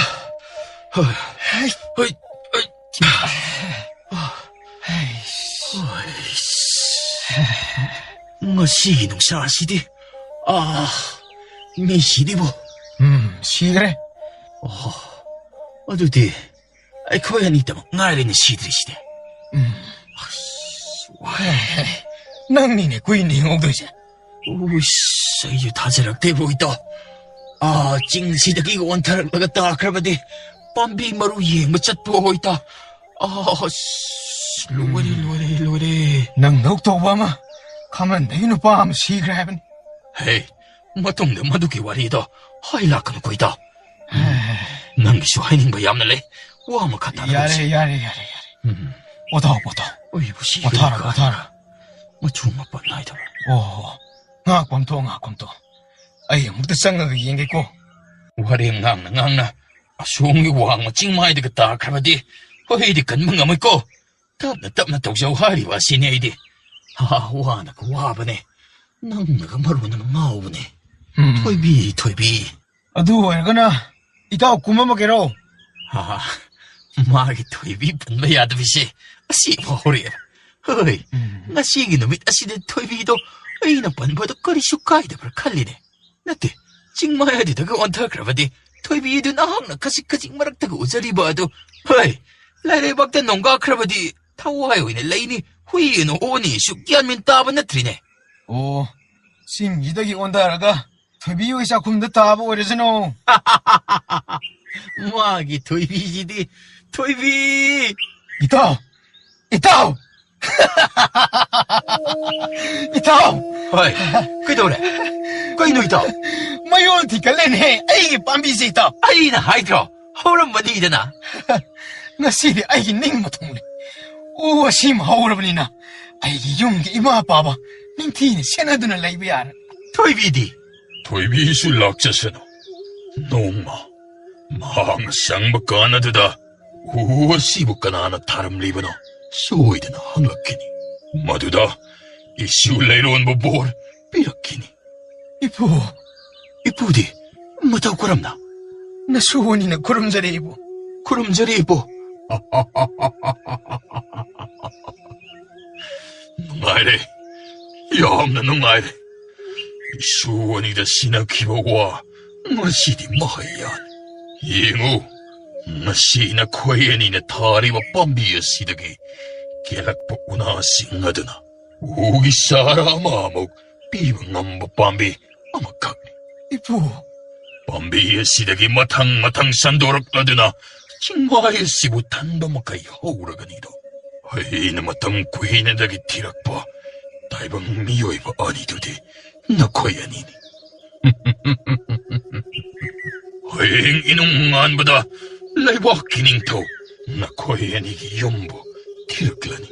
ꯍꯣꯏ꯫ ꯍꯩ꯫ ꯍꯣꯏ꯫ ꯍꯣꯏ꯫ ꯍꯩ꯫ ꯍꯣꯏ꯫ ꯉꯁꯤꯒꯤ ꯅꯨꯡꯁꯥꯁꯤꯗꯤ, ꯑꯥ, ꯃꯤ ꯁꯤꯗꯤꯕꯣ꯫ ꯎꯝ, ꯁꯤꯈ꯭ꯔꯦ꯫ ꯑꯣ, ꯑꯗꯨꯗꯤ ꯑꯩꯈꯣꯏ ꯑꯅꯤꯇꯃꯛ ꯉꯥꯏꯔꯦꯅꯦ ꯁꯤꯗ꯭ꯔꯤꯁꯤꯗꯤ꯫ ꯎꯝ꯫ ꯑꯁ, ꯋꯥꯏ꯫ ꯅꯪꯅꯤꯅꯦ ꯀꯨꯏꯅ ꯍꯤꯡꯍꯧꯗꯣꯏꯁꯦ꯫ ꯎꯁ, ꯑꯩꯁꯨ ꯊꯥꯖꯔꯛꯇꯦꯕꯣ, ꯏꯇꯥꯎ꯫ ꯑꯥ, ꯆꯤꯡꯁꯤꯗꯒꯤ ꯑꯣꯟꯊꯔꯛꯂꯒ ꯇꯥꯈ꯭ꯔꯕꯗꯤ ꯄꯥꯝꯕꯤ ꯃꯔꯨ ꯌꯦꯡꯕ ꯆꯠꯄ ꯑꯣꯏ, ꯏꯇꯥꯎ꯫ ꯑꯥ, ꯑꯁ, ꯂꯣꯏꯔꯦ, ꯂꯣꯏꯔꯦ, ꯂꯣꯏꯔꯦ꯫ ꯅꯪꯗꯧ ꯇꯧꯕ ꯑꯃ, ꯈꯥꯃꯟꯗꯒꯤ ꯅꯨꯄꯥ ꯑꯃ ꯁꯤꯈ꯭ꯔꯦ ꯍꯥꯏꯕꯅꯤ꯫ ꯍꯦ, ꯃꯇꯨꯡꯗ ꯃꯗꯨꯒꯤ ꯋꯥꯔꯤꯗꯣ ꯍꯥꯏ ꯂꯥꯛꯀꯅꯨꯀꯣ, ꯏꯇꯥꯎ꯫ ꯅꯪꯒꯤꯁꯨ ꯍꯥꯏꯅꯤꯡꯕ ꯌꯥꯝꯅ ꯂꯩ꯫ ꯋꯥ ꯑꯃꯈꯛ ꯇꯥꯟꯅꯔꯁꯤ꯫ ꯌꯥꯔꯦ, ꯌꯥꯔꯦ, ꯌꯥꯔꯦ, ꯌꯥꯔꯦ꯫ ꯎꯝ꯫ ꯄꯣꯊꯥꯎ, ꯄꯣꯊꯥꯎ꯫ ꯑꯩꯕꯨ ꯁꯤ ꯄꯣꯊꯥꯔꯣ, ꯀꯥ-, ꯄꯣꯊꯥꯔꯣ꯫ ꯃꯆꯨ ꯃꯄꯥꯟ ꯅꯥꯏꯗꯕ꯫ ꯑꯣ, ꯉꯥꯏꯍꯥꯛ ꯄꯣꯝꯊꯣꯛꯑꯣ, ꯉꯥꯏꯍꯥꯛ ꯄꯣꯝꯊꯣꯛꯑꯣ꯫ ꯑꯩ ꯑꯃꯨꯛꯇ ꯆꯪꯉꯒ ꯌꯦꯡꯒꯦꯀꯣ꯫ ꯋꯥꯔꯦꯝ ꯉꯥꯡꯅ ꯉꯥꯡꯅ ꯑꯁꯣꯝꯒꯤ ꯋꯥꯡꯃ ꯆꯤꯡ ꯃꯥꯏꯗꯒ ꯇꯥꯈ꯭ꯔꯕꯗꯤ ꯑꯩꯗꯤ ꯀꯟꯕ ꯉꯝꯃꯣꯏꯀꯣ꯫ ꯇꯞꯅ ꯇꯞꯅ ꯇꯧꯖꯧ ꯍꯥꯏꯔꯤꯕ ꯑꯁꯤꯅꯤ ꯑꯩꯗꯤ꯫ ꯍꯥ, ꯋꯥꯅꯒ ꯋꯥꯕꯅꯦ꯫ ꯅꯪꯅꯒ ꯃꯔꯣꯟ ꯑꯃ ꯉꯥꯎꯕꯅꯦ꯫ ꯎꯝ꯫ ꯊꯣꯏꯕꯤ, ꯊꯣꯏꯕꯤ꯫ ꯑꯗꯨ ꯑꯣꯏꯔꯒꯅ ꯏꯇꯥꯎ ꯀꯨꯝꯃꯝꯃꯒꯦꯔꯣ? ꯍꯥ, ꯃꯥꯒꯤ ꯊꯣꯏꯕꯤ ꯄꯟꯕ ꯌꯥꯗꯕꯤꯁꯦ ꯑꯁꯤ ꯑꯃ ꯍꯧꯔꯛꯑꯦ꯫ ꯍꯣꯏ, ꯎꯝ꯫ ꯉꯁꯤꯒꯤ ꯅꯨꯃꯤꯠ ꯑꯁꯤꯗ ꯊꯣꯏꯕꯤꯗꯣ ꯑꯩꯅ ꯄꯟꯕꯗꯣ ꯀꯔꯤꯁꯨ ꯀꯥꯏꯗꯕ꯭ꯔꯥ ꯈꯜꯂꯤꯅꯦ꯫ ꯅꯠꯇꯦ, ꯆꯤꯡꯃꯥꯏ ꯑꯗꯨꯗꯒ ꯑꯣꯟꯊꯈ꯭ꯔꯕꯗꯤ ꯊꯣꯏꯕꯤꯗꯨ ꯅꯍꯥꯛꯅ ꯈꯖꯤꯛ ꯈꯖꯤꯛ ꯃꯔꯛꯇꯒ ꯎꯖꯔꯤꯕ ꯑꯗꯨ, ꯍꯣꯏ, ꯂꯥꯏꯔꯩꯕꯥꯛꯇ ꯅꯣꯡꯒꯥꯈ꯭ꯔꯕꯗꯤ ꯊꯋꯥꯏ ꯑꯣꯏꯅ ꯂꯩꯅꯤ, ꯍꯨꯏ ꯑꯣꯏꯅ ꯑꯣꯅꯤꯁꯨ ꯒ꯭ꯌꯥꯟ ꯃꯦꯟ ꯇꯥꯕ ꯅꯠꯇ꯭ꯔꯤꯅꯦ꯫ ꯑꯣ, ꯆꯤꯡꯁꯤꯗꯒꯤ ꯑꯣꯟꯊꯔꯒ ꯊꯣꯏꯕꯤ ꯍꯣꯏ ꯆꯥꯛꯈꯨꯝꯗ ꯇꯥꯕ ꯑꯣꯏꯔꯁꯅꯨ꯫ ꯃꯥꯒꯤ ꯊꯣꯏꯕꯤꯁꯤꯗꯤ, ꯊꯣꯏꯕꯤ! ꯏꯇꯥꯎ! ꯏꯇꯥꯎ! ꯏꯇꯥꯎ! ꯍꯣꯏ, ꯀꯩꯗꯧꯔꯦ? ꯀꯩꯅꯣ, ꯏꯇꯥꯎ? ꯃꯌꯣꯜ ꯊꯤꯒꯠꯂꯦꯅꯦ ꯑꯩꯒꯤ ꯄꯥꯝꯕꯤꯁꯦ, ꯏꯇꯥꯎ! ꯑꯩꯅ ꯍꯥꯏꯗ꯭ꯔꯣ? ꯍꯧꯔꯝꯕꯅꯤꯗꯅ꯫ ꯉꯁꯤꯗꯤ ꯑꯩꯒꯤ ꯅꯤꯡꯕ ꯊꯨꯡꯂꯦ꯫ ꯎ ꯑꯁꯤꯃ ꯍꯧꯔꯕꯅꯤꯅ ꯑꯩꯒꯤ ꯌꯨꯝꯒꯤ ꯏꯃꯥ ꯄꯥꯕ ꯅꯤꯡꯊꯤꯅ ꯁꯦꯟꯅꯗꯨꯅ ꯂꯩꯕ ꯌꯥꯔꯦ꯫ ꯊꯣꯏꯕꯤꯗꯤ? ꯊꯣꯏꯕꯤꯁꯨ ꯂꯥꯛꯆꯁꯅꯨ꯫ ꯅꯣꯡꯃ ꯃꯍꯥꯛꯅ ꯆꯪꯕ ꯀꯥꯟ ꯑꯗꯨꯗ ꯎ ꯑꯁꯤꯕꯨ ꯀꯅꯥꯅ ꯊꯥꯔꯝꯂꯤꯕꯅꯣ ꯁꯣꯏꯗꯅ ꯍꯪꯂꯛꯈꯤꯅꯤ꯫ ꯃꯗꯨꯗ ꯏꯁꯨ ꯂꯩꯔꯣꯟꯕ ꯕꯣꯔ ꯄꯤꯔꯛꯈꯤꯅꯤ꯫ ꯏꯄꯨ! ꯏꯄꯨꯗꯤ ꯃꯇꯧ ꯀꯔꯝꯅ? ꯅꯁꯨ ꯑꯅꯤꯅ ꯈꯨꯔꯨꯝꯖꯔꯤ, ꯏꯄꯨ꯫ ꯈꯨꯔꯨꯝꯖꯔꯤ, ꯏꯄꯨ꯫ ꯅꯨꯡꯉꯥꯏꯔꯦ, ꯌꯥꯝꯅ ꯅꯨꯡꯉꯥꯏꯔꯦ꯫ ꯏꯁꯨ ꯑꯅꯤꯗ ꯁꯤꯟꯅꯈꯤꯕ ꯋꯥ ꯉꯁꯤꯗꯤ ꯃꯍꯩ ꯌꯥꯜꯂꯦ꯫ ꯌꯦꯡꯉꯨ, ꯉꯁꯤ ꯅꯈꯣꯏ ꯑꯅꯤꯅ ꯊꯥꯔꯤꯕ ꯄꯥꯝꯕꯤ ꯑꯁꯤꯗꯒꯤ ꯀꯦꯜꯂꯛꯄ ꯎꯅꯥꯁꯤꯡ ꯑꯗꯨꯅ ꯎꯒꯤ ꯆꯥꯔ ꯑꯃ ꯑꯃꯨꯛ ꯄꯤꯕ ꯉꯝꯕ ꯄꯥꯝꯕꯤ ꯑꯃꯈꯛꯅꯤ꯫ ꯏꯄꯨ! ꯄꯥꯝꯕꯤ ꯑꯁꯤꯗꯒꯤ ꯃꯊꯪ ꯃꯊꯪ ꯁꯟꯗꯣꯔꯛꯂꯗꯨꯅ ꯆꯤꯡꯃꯥꯏ ꯑꯁꯤꯕꯨ ꯊꯟꯕ ꯃꯈꯩ ꯍꯧꯔꯒꯅꯤꯗꯣ꯫ ꯑꯩꯅ ꯃꯇꯝ ꯀꯨꯏꯅꯗꯒꯤ ꯊꯤꯔꯛꯄ ꯇꯥꯏꯕꯪ ꯃꯤꯑꯣꯏꯕ ꯑꯅꯤꯗꯨꯗꯤ ꯅꯈꯣꯏ ꯑꯅꯤꯅꯤ꯫ ꯍꯌꯦꯡ ꯏꯅꯨꯡ ꯉꯥꯟꯕꯗ ꯂꯩꯕꯥꯛꯀꯤ ꯅꯤꯡꯊꯧ ꯅꯈꯣꯏ ꯑꯅꯤꯒꯤ ꯌꯨꯝꯕꯨ ꯊꯤꯔꯛꯂꯅꯤ꯫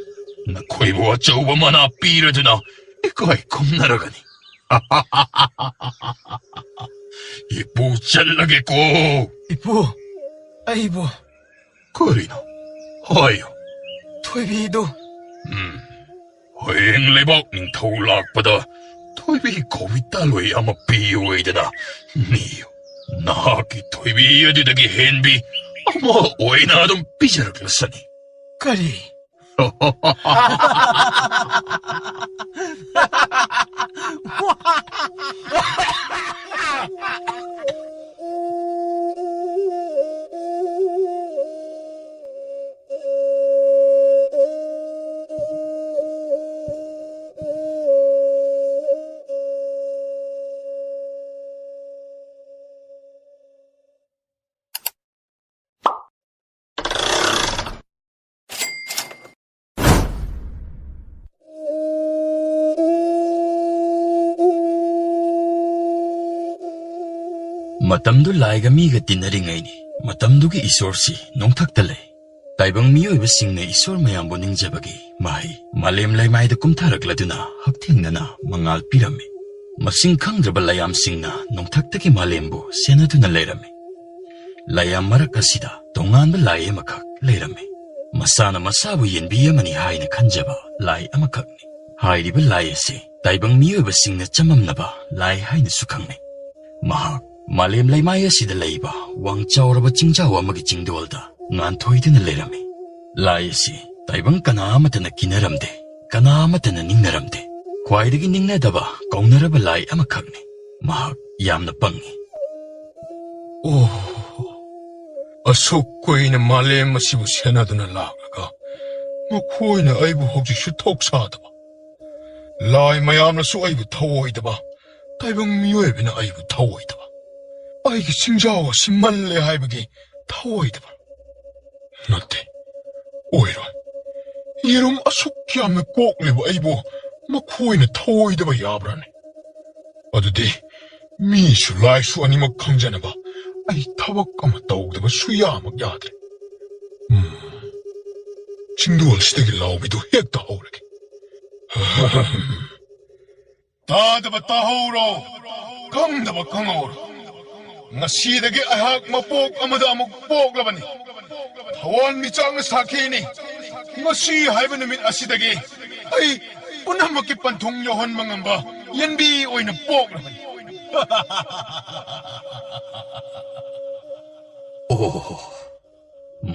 ꯅꯈꯣꯏꯕꯨ ꯑꯆꯧꯕ ꯃꯅꯥ ꯄꯤꯔꯗꯨꯅ ꯏꯀꯥꯏ ꯈꯨꯝꯅꯔꯒꯅꯤ꯫ ꯏꯄꯨ ꯆꯠꯂꯒꯦꯀꯣ꯫ ꯏꯄꯨ, ꯑꯩꯕꯨ꯫ ꯀꯔꯤꯅꯣ? ꯍꯥꯏꯌꯨ꯫ ꯊꯣꯏꯕꯤꯗꯨ꯫ ꯎꯝ꯫ ꯍꯌꯦꯡ ꯂꯩꯕꯥꯛ ꯅꯤꯡꯊꯧ ꯂꯥꯛꯄꯗ ꯊꯣꯏꯕꯤ ꯀꯧꯕꯤ ꯇꯥꯂꯣꯏ ꯑꯃ ꯄꯤꯌꯨ ꯍꯥꯏꯗꯅ ꯅꯤꯌꯨ꯫ ꯅꯍꯥꯛꯀꯤ ꯊꯣꯏꯕꯤ ꯑꯗꯨꯗꯒꯤ ꯍꯦꯟꯕꯤ ꯑꯃ ꯑꯣꯏꯅ ꯑꯗꯨꯝ ꯄꯤꯖꯔꯛꯂꯁꯅꯤ꯫ ꯀꯔꯤ? ꯃꯇꯝꯗꯨ ꯂꯥꯏꯒ ꯃꯤꯒ ꯇꯤꯟꯅꯔꯤꯉꯩꯅꯤ꯫ ꯃꯇꯝꯗꯨꯒꯤ ꯏꯁꯣꯔꯁꯤ ꯅꯣꯡꯊꯛꯇ ꯂꯩ꯫ ꯇꯥꯏꯕꯪ ꯃꯤꯑꯣꯏꯕꯁꯤꯡꯅ ꯏꯁꯣꯔ ꯃꯌꯥꯝꯕꯨ ꯅꯤꯡꯖꯕꯒꯤ ꯃꯍꯩ ꯃꯥꯂꯦꯝ ꯂꯩꯃꯥꯏꯗ ꯀꯨꯝꯊꯔꯛꯂꯗꯨꯅ ꯍꯛꯊꯦꯡꯅꯅ ꯃꯉꯥꯜ ꯄꯤꯔꯝꯃꯤ꯫ ꯃꯁꯤꯡ ꯈꯪꯗ꯭ꯔꯕ ꯂꯥꯏꯌꯥꯝꯁꯤꯡꯅ ꯅꯣꯡꯊꯛꯇꯒꯤ ꯃꯥꯂꯦꯝꯕꯨ ꯁꯦꯟꯅꯗꯨꯅ ꯂꯩꯔꯝꯃꯤ꯫ ꯂꯥꯏꯌꯥꯝ ꯃꯔꯛ ꯑꯁꯤꯗ ꯇꯣꯉꯥꯟꯕ ꯂꯥꯏ ꯑꯃꯈꯛ ꯂꯩꯔꯝꯃꯤ꯫ ꯃꯁꯥꯅ ꯃꯁꯥꯕꯨ ꯌꯦꯟꯕꯤ ꯑꯃꯅꯤ ꯍꯥꯏꯅ ꯈꯟꯖꯕ ꯂꯥꯏ ꯑꯃꯈꯛꯅꯤ꯫ ꯍꯥꯏꯔꯤꯕ ꯂꯥꯏ ꯑꯁꯤ ꯇꯥꯏꯕꯪ ꯃꯤꯑꯣꯏꯕꯁꯤꯡꯅ ꯆꯃꯝꯅꯕ ꯂꯥꯏ ꯍꯥꯏꯅꯁꯨ ꯈꯪꯅꯩ꯫ ꯃꯍꯥꯛ ꯃꯥꯂꯦꯝ ꯂꯩꯃꯥꯏ ꯑꯁꯤꯗ ꯂꯩꯕ ꯋꯥꯡ ꯆꯥꯎꯔꯕ ꯆꯤꯡꯖꯥꯎ ꯑꯃꯒꯤ ꯆꯤꯡꯗꯣꯜꯗ ꯉꯥꯟꯊꯣꯏꯗꯨꯅ ꯂꯩꯔꯝꯃꯤ꯫ ꯂꯥꯏ ꯑꯁꯤ ꯇꯥꯏꯕꯪ ꯀꯅꯥ ꯑꯃꯠꯇꯅ ꯀꯤꯅꯔꯝꯗꯦ, ꯀꯅꯥ ꯑꯃꯠꯇꯅ ꯅꯤꯡꯅꯔꯝꯗꯦ꯫ ꯈ꯭ꯋꯥꯏꯗꯒꯤ ꯅꯤꯡꯅꯗꯕ, ꯀꯧꯅꯔꯕ ꯂꯥꯏ ꯑꯃꯈꯛꯅꯤ꯫ ꯃꯍꯥꯛ ꯌꯥꯝꯅ ꯄꯪꯉꯤ꯫ ꯑꯣ, ꯑꯁꯨꯛ ꯀꯨꯏꯅ ꯃꯥꯂꯦꯝ ꯑꯁꯤꯕꯨ ꯁꯦꯟꯅꯗꯨꯅ ꯂꯥꯛꯂꯒ ꯃꯈꯣꯏꯅ ꯑꯩꯕꯨ ꯍꯧꯖꯤꯛꯁꯨ ꯊꯧꯁꯥꯗꯕ, ꯂꯥꯏ ꯃꯌꯥꯝꯅꯁꯨ ꯑꯩꯕꯨ ꯊꯧꯑꯣꯏꯗꯕ, ꯇꯥꯏꯕꯪ ꯃꯤꯑꯣꯏꯕꯅ ꯑꯩꯕꯨ ꯊꯧꯑꯣꯏꯗꯕ, ꯑꯩꯒꯤ ꯆꯤꯡꯖꯥꯎ ꯑꯁꯤ ꯃꯜꯂꯦ ꯍꯥꯏꯕꯒꯤ ꯊꯧꯑꯣꯏꯗꯕ? ꯅꯠꯇꯦ, ꯑꯣꯏꯔꯣꯏ꯫ ꯌꯦꯔꯨꯝ ꯑꯁꯨꯛ ꯌꯥꯝꯅ ꯀꯣꯛꯂꯤꯕ ꯑꯩꯕꯨ ꯃꯈꯣꯏꯅ ꯊꯧꯑꯣꯏꯗꯕ ꯌꯥꯕ꯭ꯔꯥꯅꯦ? ꯑꯗꯨꯗꯤ ꯃꯤꯁꯨ ꯂꯥꯏꯁꯨ ꯑꯅꯤꯃꯛ ꯈꯪꯖꯅꯕ ꯑꯩ ꯊꯕꯛ ꯑꯃ ꯇꯧꯗꯕ ꯁꯨꯌꯥꯃꯛ ꯌꯥꯗ꯭ꯔꯦ꯫ ꯎꯝ, ꯆꯤꯡꯗꯣꯜꯁꯤꯗꯒꯤ ꯂꯥꯎꯕꯤꯗꯨ ꯍꯦꯛꯇ ꯍꯧꯔꯒꯦ꯫ ꯇꯥꯗꯕ ꯇꯥꯍꯧꯔꯣ, ꯈꯪꯗꯕ ꯈꯪꯍꯧꯔꯣ꯫ ꯉꯁꯤꯗꯒꯤ ꯑꯩꯍꯥꯛ ꯃꯄꯣꯛ ꯑꯃꯗ ꯑꯃꯨꯛ ꯄꯣꯛꯂꯕꯅꯤ꯫ ꯊꯋꯥꯟꯃꯤꯆꯥꯛꯅ ꯁꯥꯈꯤꯅꯤ꯫ ꯉꯁꯤ ꯍꯥꯏꯕ ꯅꯨꯃꯤꯠ ꯑꯁꯤꯗꯒꯤ ꯑꯩ ꯄꯨꯝꯅꯃꯛꯀꯤ ꯄꯟꯊꯨꯡ ꯌꯧꯍꯟꯕ ꯉꯝꯕ ꯌꯦꯟꯕꯤ ꯑꯣꯏꯅ ꯄꯣꯛꯂꯕꯅꯤ꯫ ꯑꯣ,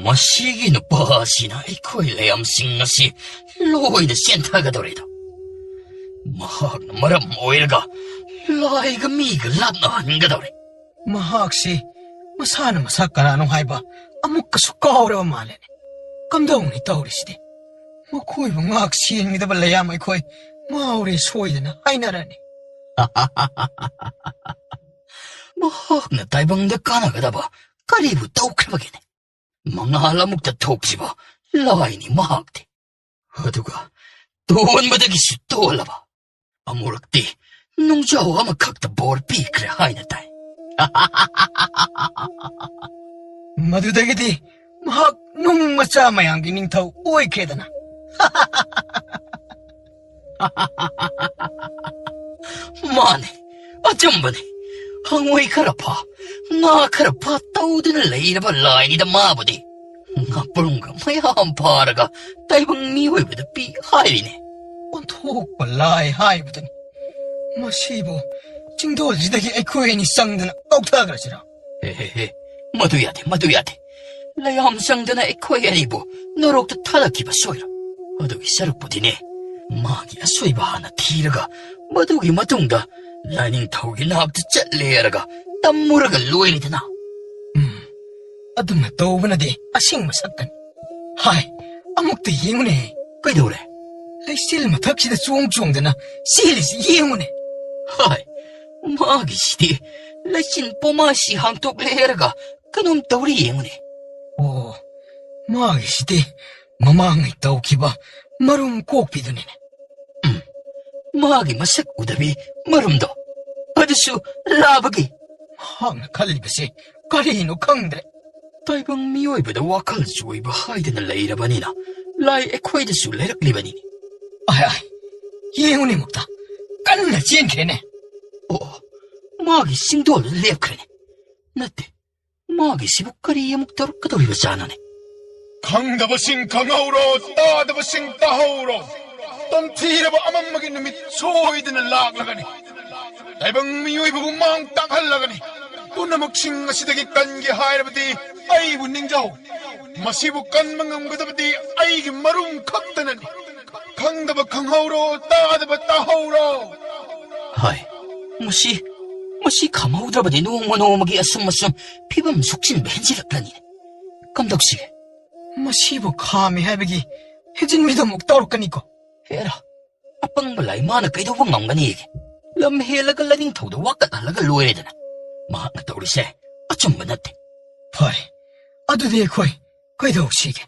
ꯃꯁꯤꯒꯤ ꯅꯨꯄꯥ ꯑꯁꯤꯅ ꯑꯩꯈꯣꯏ ꯂꯩꯌꯥꯝꯁꯤꯡ ꯑꯁꯤ ꯂꯣꯏꯅ ꯆꯦꯟꯊꯒꯗꯧꯔꯦꯗꯣ꯫ ꯃꯍꯥꯛꯅ ꯃꯔꯝ ꯑꯣꯏꯔꯒ ꯂꯥꯏꯒ ꯃꯤꯒ ꯂꯥꯞꯅꯍꯟꯒꯗꯧꯔꯦ꯫ ꯃꯍꯥꯛꯁꯤ ꯃꯁꯥꯅ ꯃꯁꯥ ꯀꯅꯥꯅꯣ ꯍꯥꯏꯕ ꯑꯃꯨꯛꯀꯁꯨ ꯀꯥꯎꯔꯕ ꯃꯥꯜꯂꯦꯅꯦ꯫ ꯀꯝꯗꯧꯅꯤ ꯇꯧꯔꯤꯁꯤꯗꯤ? ꯃꯈꯣꯏꯕꯨ ꯉꯥꯛ ꯁꯦꯟꯒꯗꯕ ꯂꯩꯌꯥꯝ ꯑꯩꯈꯣꯏ ꯃꯥꯎꯔꯦ ꯁꯣꯏꯗꯅ ꯍꯥꯏꯅꯔꯅꯤ꯫ ꯃꯍꯥꯛꯅ ꯇꯥꯏꯕꯪꯗ ꯀꯥꯟꯅꯒꯗꯕ ꯀꯔꯤꯕꯨ ꯇꯧꯈ꯭ꯔꯕꯒꯦꯅꯦ? ꯃꯉꯥꯜ ꯑꯃꯨꯛꯇ ꯊꯣꯛꯇ꯭ꯔꯤꯕ ꯂꯥꯏꯅꯤ ꯃꯍꯥꯛꯇꯤ꯫ ꯑꯗꯨꯒ ꯇꯣꯟꯕꯗꯒꯤꯁꯨ ꯇꯣꯜꯂꯕ꯫ ꯑꯃꯨꯔꯛꯇꯤ ꯅꯨꯡꯖꯥꯎ ꯑꯃꯈꯛꯇ ꯕꯣꯔ ꯄꯤꯈ꯭ꯔꯦ ꯍꯥꯏꯅ ꯇꯥꯏ꯫ ꯃꯗꯨꯗꯒꯤꯗꯤ ꯃꯍꯥꯛ ꯅꯨꯡ ꯃꯆꯥ ꯃꯌꯥꯝꯒꯤ ꯅꯤꯡꯊꯧ ꯑꯣꯏꯈ꯭ꯔꯦꯗꯅ꯫ ꯃꯥꯅꯦ, ꯑꯆꯨꯝꯕꯅꯦ꯫ ꯍꯉꯣꯏ ꯈꯔ ꯐꯥ, ꯉꯥ ꯈꯔ ꯐꯥ ꯇꯧꯗꯨꯅ ꯂꯩꯔꯕ ꯂꯥꯏꯅꯤꯗ ꯃꯥꯕꯨꯗꯤ꯫ ꯉꯥꯄ꯭ꯔꯨꯝꯒ ꯃꯌꯥꯝ ꯐꯥꯔꯒ ꯇꯥꯏꯕꯪ ꯃꯤꯑꯣꯏꯕꯗ ꯄꯤ ꯍꯥꯏꯔꯤꯅꯦ꯫ ꯑꯣꯟꯊꯣꯛꯄ ꯂꯥꯏ ꯍꯥꯏꯕꯗꯨꯅꯤ꯫ ꯃꯁꯤꯕꯨ ꯆꯤꯡꯗꯣꯜꯁꯤꯗꯒꯤ ꯑꯩꯈꯣꯏ ꯑꯅꯤ ꯆꯪꯗꯅ ꯀꯥꯎꯊꯈ꯭ꯔꯁꯤꯔ? ꯍꯦ, ꯍꯦ, ꯍꯦ, ꯃꯗꯨ ꯌꯥꯗꯦ, ꯃꯗꯨ ꯌꯥꯗꯦ꯫ ꯂꯩꯌꯥꯝ ꯆꯪꯗꯅ ꯑꯩꯈꯣꯏ ꯑꯅꯤꯕꯨ ꯅꯔꯣꯛꯇ ꯊꯥꯗꯈꯤꯕ ꯁꯣꯏꯔꯣꯏ꯫ ꯑꯗꯨꯒꯤ ꯁꯔꯨꯛꯄꯨꯗꯤꯅꯦ, ꯃꯥꯒꯤ ꯑꯁꯣꯏꯕ ꯍꯥꯟꯅ ꯊꯤꯔꯒ, ꯃꯗꯨꯒꯤ ꯃꯇꯨꯡꯗ ꯂꯥꯏꯅꯤꯡꯊꯧꯒꯤ ꯅꯥꯛꯇ ꯆꯠꯂꯦꯔꯒ ꯇꯝꯃꯨꯔꯒ ꯂꯣꯏꯔꯦꯗꯅ꯫ ꯎꯝ, ꯑꯗꯨꯝꯅ ꯇꯧꯕꯅꯗꯤ ꯑꯁꯦꯡꯕ ꯁꯛꯀꯅꯤ꯫ ꯍꯥꯏ, ꯑꯃꯨꯛꯇ ꯌꯦꯡꯉꯨꯅꯦ꯫ ꯀꯩꯗꯧꯔꯦ? ꯂꯩꯆꯤꯜ ꯃꯊꯛꯁꯤꯗ ꯆꯣꯡ ꯆꯣꯡꯗꯅ ꯆꯦꯜꯂꯤꯁꯤ ꯌꯦꯡꯉꯨꯅꯦ꯫ ꯍꯥꯏ, ꯃꯥꯒꯤꯁꯤꯗꯤ ꯂꯩꯆꯤꯜ ꯄꯣꯃꯥꯁꯤ ꯍꯥꯡꯇꯣꯛꯂꯦꯔꯒ ꯀꯩꯅꯣꯝ ꯇꯧꯔꯤ ꯌꯦꯡꯉꯨꯅꯦ꯫ ꯑꯣ, ꯃꯥꯒꯤꯁꯤꯗꯤ ꯃꯃꯥꯡꯉꯩ ꯇꯧꯈꯤꯕ ꯃꯔꯨꯝ ꯀꯣꯛꯄꯤꯗꯨꯅꯤꯅꯦ꯫ ꯎꯝ, ꯃꯥꯒꯤ ꯃꯁꯛ ꯎꯗꯕꯤ ꯃꯔꯨꯝꯗꯣ, ꯑꯗꯨꯁꯨ ꯂꯥꯕꯒꯤ꯫ ꯃꯍꯥꯛꯅ ꯈꯜꯂꯤꯕꯁꯦ ꯀꯔꯤꯅꯣ ꯈꯪꯗ꯭ꯔꯦ꯫ ꯇꯥꯏꯕꯪ ꯃꯤꯑꯣꯏꯕꯗ ꯋꯥꯈꯜ ꯆꯣꯏꯕ ꯍꯥꯏꯗꯅ ꯂꯩꯔꯕꯅꯤꯅ, ꯂꯥꯏ ꯑꯩꯈꯣꯏꯗꯁꯨ ꯂꯩꯔꯛꯂꯤꯕꯅꯤꯅꯦ꯫ ꯑꯥꯏ, ꯑꯥꯏ, ꯌꯦꯡꯉꯨꯅꯦ ꯃꯨꯛꯇ, ꯀꯟꯅ ꯆꯦꯟꯈ꯭ꯔꯦꯅꯦ꯫ ꯑꯣ, ꯃꯥꯒꯤ ꯆꯤꯡꯗꯣꯜꯗ ꯂꯦꯞꯈ꯭ꯔꯦꯅꯦ꯫ ꯅꯠꯇꯦ, ꯃꯥꯒꯤꯁꯤꯕꯨ ꯀꯔꯤ ꯑꯃꯨꯛ ꯇꯧꯔꯛꯀꯗꯧꯔꯤꯕ ꯖꯥꯠꯅꯣꯅꯦ? ꯈꯪꯗꯕꯁꯤꯡ ꯈꯪꯍꯧꯔꯣ, ꯇꯥꯗꯕꯁꯤꯡ ꯇꯥꯍꯧꯔꯣ꯫ ꯇꯝꯊꯤꯔꯕ ꯑꯃꯝꯕꯒꯤ ꯅꯨꯃꯤꯠ ꯁꯣꯏꯗꯅ ꯂꯥꯛꯂꯒꯅꯤ꯫ ꯇꯥꯏꯕꯪ ꯃꯤꯑꯣꯏꯕꯕꯨ ꯃꯥꯡ ꯇꯥꯛꯍꯜꯂꯒꯅꯤ꯫ ꯄꯨꯝꯅꯃꯛꯁꯤꯡ ꯑꯁꯤꯗꯒꯤ ꯀꯟꯒꯦ ꯍꯥꯏꯔꯕꯗꯤ ꯑꯩꯕꯨ ꯅꯤꯡꯖꯧ꯫ ꯃꯁꯤꯕꯨ ꯀꯟꯕ ꯉꯝꯒꯗꯕꯗꯤ ꯑꯩꯒꯤ ꯃꯔꯨꯝ ꯈꯛꯇꯅꯅꯤ꯫ ꯈꯪꯗꯕ ꯈꯪꯍꯧꯔꯣ, ꯇꯥꯗꯕ ꯇꯥꯍꯧꯔꯣ꯫ ꯍꯥꯏ, ꯃꯁꯤ, ꯃꯁꯤ ꯈꯪꯍꯧꯗ꯭ꯔꯕꯗꯤ ꯅꯣꯡꯃ ꯅꯣꯡꯃꯒꯤ ꯑꯁꯨꯝ ꯑꯁꯨꯝ ꯐꯤꯕꯝ ꯁꯣꯛꯆꯤꯟꯕ ꯍꯦꯟꯖꯤꯜꯂꯛꯂꯅꯤ꯫ ꯀꯝꯗꯧꯁꯤꯒꯦ? ꯃꯁꯤꯕꯨ ꯈꯥꯝꯃꯤ ꯍꯥꯏꯕꯒꯤ ꯍꯦꯟꯖꯤꯟꯕꯤꯗ ꯑꯃꯨꯛ ꯇꯧꯔꯛꯀꯅꯤꯀꯣ꯫ ꯍꯦꯔꯥ, ꯑꯄꯪꯕ ꯂꯥꯏ ꯃꯥꯅ ꯀꯩꯗꯧꯕ ꯉꯝꯒꯅꯤꯒꯦ? ꯂꯝ ꯍꯦꯜꯂꯒ ꯂꯥꯏꯅꯤꯡꯊꯧꯗ ꯋꯥꯀꯠꯍꯜꯂꯒ ꯂꯣꯏꯔꯦꯗꯅ꯫ ꯃꯍꯥꯛꯅ ꯇꯧꯔꯤꯁꯦ ꯑꯆꯨꯝꯕ ꯅꯠꯇꯦ꯫ ꯐꯔꯦ, ꯑꯗꯨꯗꯤ ꯑꯩꯈꯣꯏ ꯀꯩꯗꯧꯁꯤꯒꯦ?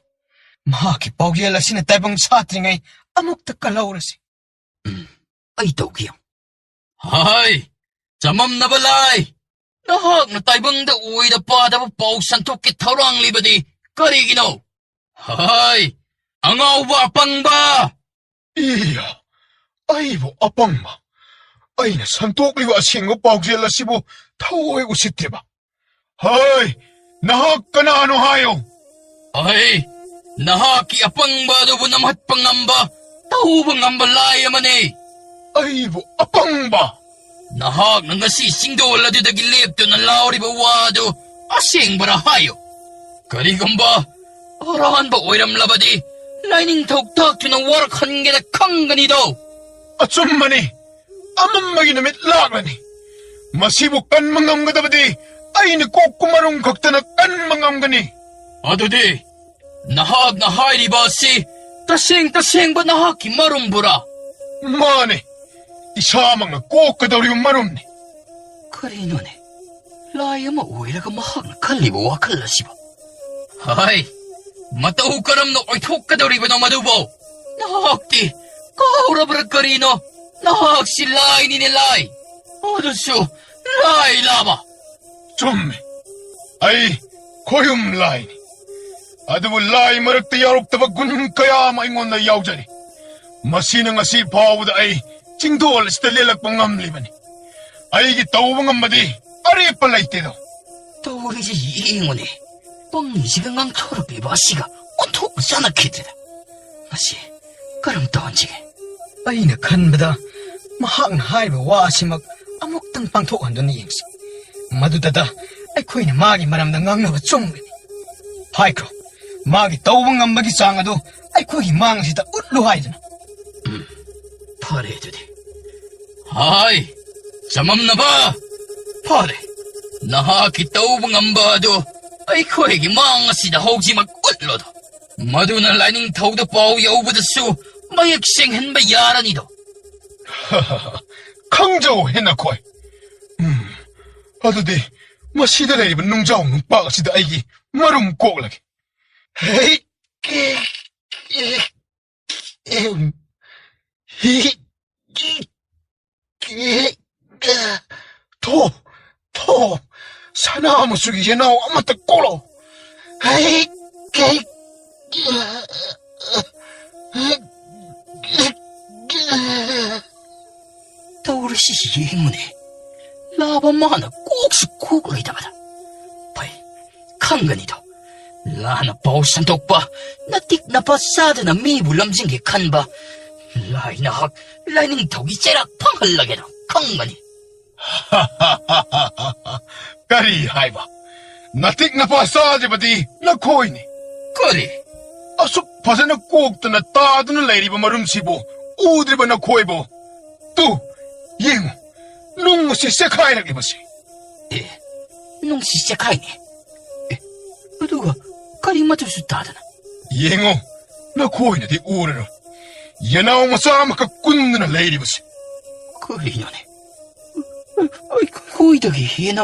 ꯃꯍꯥꯛꯀꯤ ꯄꯥꯎꯖꯦꯜ ꯑꯁꯤꯅ ꯇꯥꯏꯕꯪ ꯁꯥꯠꯇ꯭ꯔꯤꯉꯩ ꯑꯃꯨꯛꯇ ꯀꯜꯍꯧꯔꯁꯤ꯫ ꯎꯝ, ꯑꯩ ꯇꯧꯒꯦ꯫ ꯍꯥꯏ, ꯆꯃꯝꯅꯕ ꯂꯥꯏ! ꯅꯍꯥꯛꯅ ꯇꯥꯏꯕꯪꯗ ꯑꯣꯏꯗ ꯄꯥꯗꯕ ꯄꯥꯎ ꯁꯟꯊꯣꯛꯀꯤ ꯊꯧꯔꯥꯡꯂꯤꯕꯗꯤ ꯀꯔꯤꯒꯤꯅꯣ? ꯍꯥꯏ, ꯑꯉꯥꯎꯕ ꯑꯄꯪꯕ! ꯏꯌꯥ, ꯑꯩꯕꯨ ꯑꯄꯪꯕ! ꯑꯩꯅ ꯁꯟꯇꯣꯛꯂꯤꯕ ꯑꯁꯦꯡꯕ ꯄꯥꯎꯖꯦꯜ ꯑꯁꯤꯕꯨ ꯊꯑꯣꯏ ꯎꯁꯤꯠꯇ꯭ꯔꯤꯕ꯫ ꯍꯣꯏ, ꯅꯍꯥꯛ ꯀꯅꯥꯅꯣ ꯍꯥꯏꯌꯣ? ꯑꯩ ꯅꯍꯥꯛꯀꯤ ꯑꯄꯪꯕ ꯑꯗꯨꯕꯨ ꯅꯝꯍꯠꯄ ꯉꯝꯕ, ꯇꯧꯕ ꯉꯝꯕ ꯂꯥꯏ ꯑꯃꯅꯤ꯫ ꯑꯩꯕꯨ ꯑꯄꯪꯕ? ꯅꯍꯥꯛꯅ ꯉꯁꯤ ꯆꯤꯡꯗꯣꯜ ꯑꯗꯨꯗꯒꯤ ꯂꯦꯞꯇꯨꯅ ꯂꯥꯎꯔꯤꯕ ꯋꯥ ꯑꯗꯨ ꯑꯁꯦꯡꯕꯔꯥ ꯍꯥꯏꯌꯨ꯫ ꯀꯔꯤꯒꯨꯝꯕ ꯑꯔꯥꯟꯕ ꯑꯣꯏꯔꯝꯂꯕꯗꯤ ꯂꯥꯏꯅꯤꯡꯊꯧ ꯇꯥꯛꯇꯨꯅ ꯋꯥꯔꯛꯍꯟꯒꯦꯅ ꯈꯪꯒꯅꯤꯗꯣ꯫ ꯑꯆꯨꯝꯕꯅꯤ, ꯑꯃꯝꯕꯒꯤ ꯅꯨꯃꯤꯠ ꯂꯥꯛꯂꯅꯤ꯫ ꯃꯁꯤꯕꯨ ꯀꯟꯕ ꯉꯝꯒꯗꯕꯗꯤ ꯑꯩꯅ ꯀꯣꯛꯄ ꯃꯔꯨꯝ ꯈꯛꯇꯅ ꯀꯟꯕ ꯉꯝꯒꯅꯤ꯫ ꯑꯗꯨꯗꯤ ꯅꯍꯥꯛꯅ ꯍꯥꯏꯔꯤꯕ ꯑꯁꯤ ꯇꯁꯦꯡ ꯇꯁꯦꯡꯕ ꯅꯍꯥꯛꯀꯤ ꯃꯔꯨꯝꯕꯨꯔꯥ? ꯃꯥꯅꯦ, ꯏꯁꯥꯃꯛꯅ ꯀꯣꯛꯀꯗꯧꯔꯤꯕ ꯃꯔꯨꯝꯅꯤ꯫ ꯀꯔꯤꯅꯣꯅꯦ, ꯂꯥꯏ ꯑꯃ ꯑꯣꯏꯔꯒ ꯃꯍꯥꯛꯅ ꯈꯜꯂꯤꯕ ꯋꯥꯈꯜ ꯑꯁꯤꯕꯨ? ꯍꯥꯏ, ꯃꯇꯧ ꯀꯔꯝꯅ ꯑꯣꯏꯊꯣꯛꯀꯗꯧꯔꯤꯕꯅꯣ ꯃꯗꯨꯕꯨ? ꯅꯍꯥꯛꯇꯤ ꯀꯥꯎꯔꯕ꯭ꯔꯥ ꯀꯔꯤꯅꯣ? ꯅꯍꯥꯛꯁꯤ ꯂꯥꯏꯅꯤꯅꯦ, ꯂꯥꯏ꯫ ꯑꯗꯨꯁꯨ ꯂꯥꯏ ꯂꯥꯕ꯫ ꯆꯨꯝꯃꯤ꯫ ꯑꯩ ꯈꯣꯏꯍꯨꯝ ꯂꯥꯏꯅꯤ꯫ ꯑꯗꯨꯕꯨ ꯂꯥꯏ ꯃꯔꯛꯇ ꯌꯥꯎꯔꯛꯇꯕ ꯒꯨꯟ ꯀꯌꯥ ꯑꯃ ꯑꯩꯉꯣꯟꯗ ꯌꯥꯎꯖꯔꯤ꯫ ꯃꯁꯤꯅ ꯉꯁꯤ ꯐꯥꯎꯕꯗ ꯑꯩ ꯆꯤꯡꯗꯣꯜ ꯑꯁꯤꯗ ꯂꯦꯜꯂꯛꯄ ꯉꯝꯂꯤꯕꯅꯤ꯫ ꯑꯩꯒꯤ ꯇꯧꯕ ꯉꯝꯕꯗꯤ ꯑꯔꯦꯞꯄ ꯂꯩꯇꯦꯗꯣ꯫ ꯇꯧꯔꯤꯁꯤ ꯌꯦꯡꯉꯨꯅꯦ꯫ ꯄꯪꯉꯤꯁꯤꯒ ꯉꯥꯡꯊꯣꯔꯛꯂꯤꯕ ꯑꯁꯤꯒ ꯑꯣꯟꯊꯣꯛꯅ ꯆꯥꯟꯅꯈꯤꯗ꯭ꯔꯦꯗ꯫ ꯃꯁꯤ ꯀꯔꯝ ꯇꯧꯍꯟꯁꯤꯒꯦ? ꯑꯩꯅ ꯈꯟꯕꯗ ꯃꯍꯥꯛꯅ ꯍꯥꯏꯔꯤꯕ ꯋꯥ ꯑꯁꯤꯃꯛ ꯑꯃꯨꯛꯇꯪ ꯄꯥꯡꯊꯣꯛꯍꯟꯗꯨꯅ ꯌꯦꯡꯁꯤ꯫ ꯃꯗꯨꯗꯇ ꯑꯩꯈꯣꯏꯅ ꯃꯥꯒꯤ ꯃꯔꯝꯗ ꯉꯥꯡꯅꯕ ꯆꯨꯝꯒꯅꯤ꯫ ꯍꯥꯏꯈ꯭ꯔꯣ, ꯃꯥꯒꯤ ꯇꯧꯕ ꯉꯝꯕꯒꯤ ꯆꯥꯡ ꯑꯗꯨ ꯑꯩꯈꯣꯏꯒꯤ ꯃꯥꯡ ꯑꯁꯤꯗ ꯎꯠꯂꯨ ꯍꯥꯏꯗꯨꯅ꯫ ꯎꯝ, ꯐꯔꯦ ꯑꯗꯨꯗꯤ꯫ ꯍꯥꯏ, ꯆꯃꯝꯅꯕ! ꯐꯔꯦ, ꯅꯍꯥꯛꯀꯤ ꯇꯧꯕ ꯉꯝꯕ ꯑꯗꯨ ꯑꯩꯈꯣꯏꯒꯤ ꯃꯥꯡ ꯑꯁꯤꯗ ꯍꯧꯖꯤꯛꯃꯛ ꯎꯠꯂꯣꯗꯣ꯫ ꯃꯗꯨꯅ ꯂꯥꯏꯅꯤꯡꯊꯧꯗ ꯄꯥꯎ ꯌꯧꯕꯗꯁꯨ ꯃꯌꯦꯛ ꯁꯦꯡꯍꯟꯕ ꯌꯥꯔꯅꯤꯗꯣ꯫ ꯈꯪꯖꯧ ꯍꯦ ꯅꯈꯣꯏ꯫ ꯎꯝ, ꯑꯗꯨꯗꯤ ꯃꯁꯤꯗ ꯂꯩꯔꯤꯕ ꯅꯨꯡꯖꯥꯎ ꯅꯨꯡꯄꯥꯛ ꯑꯁꯤꯗ ꯑꯩꯒꯤ ꯃꯔꯨꯝ ꯀꯣꯛꯂꯒꯦ꯫ ꯍꯦ, ꯀꯦ, ꯀꯦ, ꯀꯦ, ꯍꯤ, ꯀꯦ, ꯀꯦ, ꯊꯣ, ꯊꯣ, ꯁꯅꯥ ꯃꯆꯨꯒꯤ ꯌꯦꯅꯥꯎ ꯑꯃꯠꯇ ꯀꯣꯛꯂꯣ꯫ ꯍꯦ, ꯀꯦ, ꯀꯦ, ꯇꯧꯔꯤꯁꯤ ꯌꯦꯡꯉꯨꯅꯦ꯫ ꯂꯥꯕ ꯃꯥꯅ ꯀꯣꯛꯁꯨ ꯀꯣꯛꯂꯣꯏꯗꯕꯗ꯫ ꯐꯩ, ꯈꯪꯒꯅꯤꯗꯣ꯫ ꯂꯥꯟꯅ ꯄꯥꯎ ꯁꯟꯗꯣꯛꯄ, ꯅꯇꯤꯛ ꯅꯄꯥ ꯆꯥꯗꯅ ꯃꯤꯕꯨ ꯂꯝꯖꯤꯡꯒꯦ ꯈꯟꯕ ꯂꯥꯏ ꯅꯍꯥꯛ ꯂꯥꯏꯅꯤꯡꯊꯧꯒꯤ ꯆꯩꯔꯥꯛ ꯐꯪꯍꯜꯂꯒꯦꯅ ꯈꯪꯒꯅꯤ꯫ ꯀꯔꯤ ꯍꯥꯏꯕ? ꯅꯇꯤꯛ ꯅꯄꯥ ꯆꯥꯗ꯭ꯔꯤꯕꯗꯤ ꯅꯈꯣꯏꯅꯤ꯫ ꯀꯔꯤ? ꯑꯁꯨꯛ ꯐꯖꯅ ꯀꯣꯛꯇꯅ ꯇꯥꯗꯨꯅ ꯂꯩꯔꯤꯕ ꯃꯔꯨꯝꯁꯤꯕꯨ ꯎꯗ꯭ꯔꯤꯕ ꯅꯈꯣꯏꯕꯨ? ꯇꯨ, ꯌꯦꯡꯉꯨ, ꯅꯨꯡ ꯑꯁꯤ ꯆꯦꯈꯥꯏꯔꯛꯂꯤꯕꯁꯤ꯫ ꯑꯦ, ꯅꯨꯡꯁꯤ ꯆꯦꯈꯥꯏꯅꯦ꯫ ꯑꯦ, ꯑꯗꯨꯒ ꯀꯔꯤ ꯃꯆꯨꯁꯨ ꯇꯥꯗꯅ꯫ ꯌꯦꯡꯉꯨ, ꯅꯈꯣꯏꯅꯗꯤ ꯎꯔꯔꯣꯏ꯫ ꯌꯦꯅꯥꯎ ꯃꯆꯥ ꯑꯃꯈꯛ ꯀꯨꯟꯗꯨꯅ ꯂꯩꯔꯤꯕꯁꯤ꯫ ꯀꯔꯤꯅꯣꯅꯦ? ꯑꯩꯈꯣꯏꯗꯒꯤ ꯍꯦꯟꯅ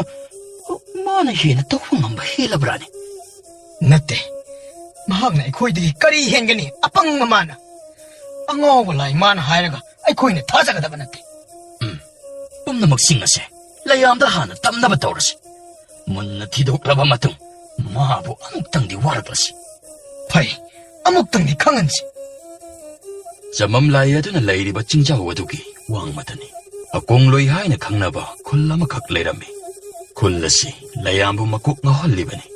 ꯃꯥꯅ ꯍꯦꯟꯅ ꯇꯧꯕ ꯉꯝꯕ ꯍꯦꯜꯂꯕ꯭ꯔꯥꯅꯦ? ꯅꯠꯇꯦ꯫ ꯃꯍꯥꯛꯅ ꯑꯩꯈꯣꯏꯗꯒꯤ ꯀꯔꯤ ꯍꯦꯟꯒꯅꯤ? ꯑꯄꯪꯕ ꯃꯥꯅ꯫ ꯑꯉꯥꯎꯕ ꯂꯥꯏ ꯃꯥꯅ ꯍꯥꯏꯔꯒ ꯑꯩꯈꯣꯏꯅ ꯊꯥꯖꯒꯗꯕ ꯅꯠꯇꯦ꯫ ꯎꯝ꯫ ꯄꯨꯝꯅꯃꯛꯁꯤꯡ ꯑꯁꯦ ꯂꯩꯌꯥꯝꯗ ꯍꯥꯟꯅ ꯇꯝꯅꯕ ꯇꯧꯔꯁꯤ꯫ ꯃꯨꯟꯅ ꯊꯤꯗꯣꯛꯂꯕ ꯃꯇꯨꯡ ꯃꯥꯕꯨ ꯑꯃꯨꯛꯇꯪꯗꯤ ꯋꯥꯔꯛꯂꯁꯤ꯫ ꯐꯩ, ꯑꯃꯨꯛꯇꯪꯗꯤ ꯈꯪꯍꯟꯁꯤ꯫ ꯆꯃꯝꯂꯥꯏ ꯑꯗꯨꯅ ꯂꯩꯔꯤꯕ ꯆꯤꯡꯖꯥꯎ ꯑꯗꯨꯒꯤ ꯋꯥꯡꯃꯗꯅꯤ ꯑꯀꯣꯡꯂꯣꯏ ꯍꯥꯏꯅ ꯈꯪꯅꯕ ꯈꯨꯜ ꯑꯃꯈꯛ ꯂꯩꯔꯝꯃꯤ꯫ ꯈꯨꯜ ꯑꯁꯤ ꯂꯩꯌꯥꯝꯕꯨ ꯃꯀꯣꯛ ꯉꯥꯎꯍꯜꯂꯤꯕꯅꯤ꯫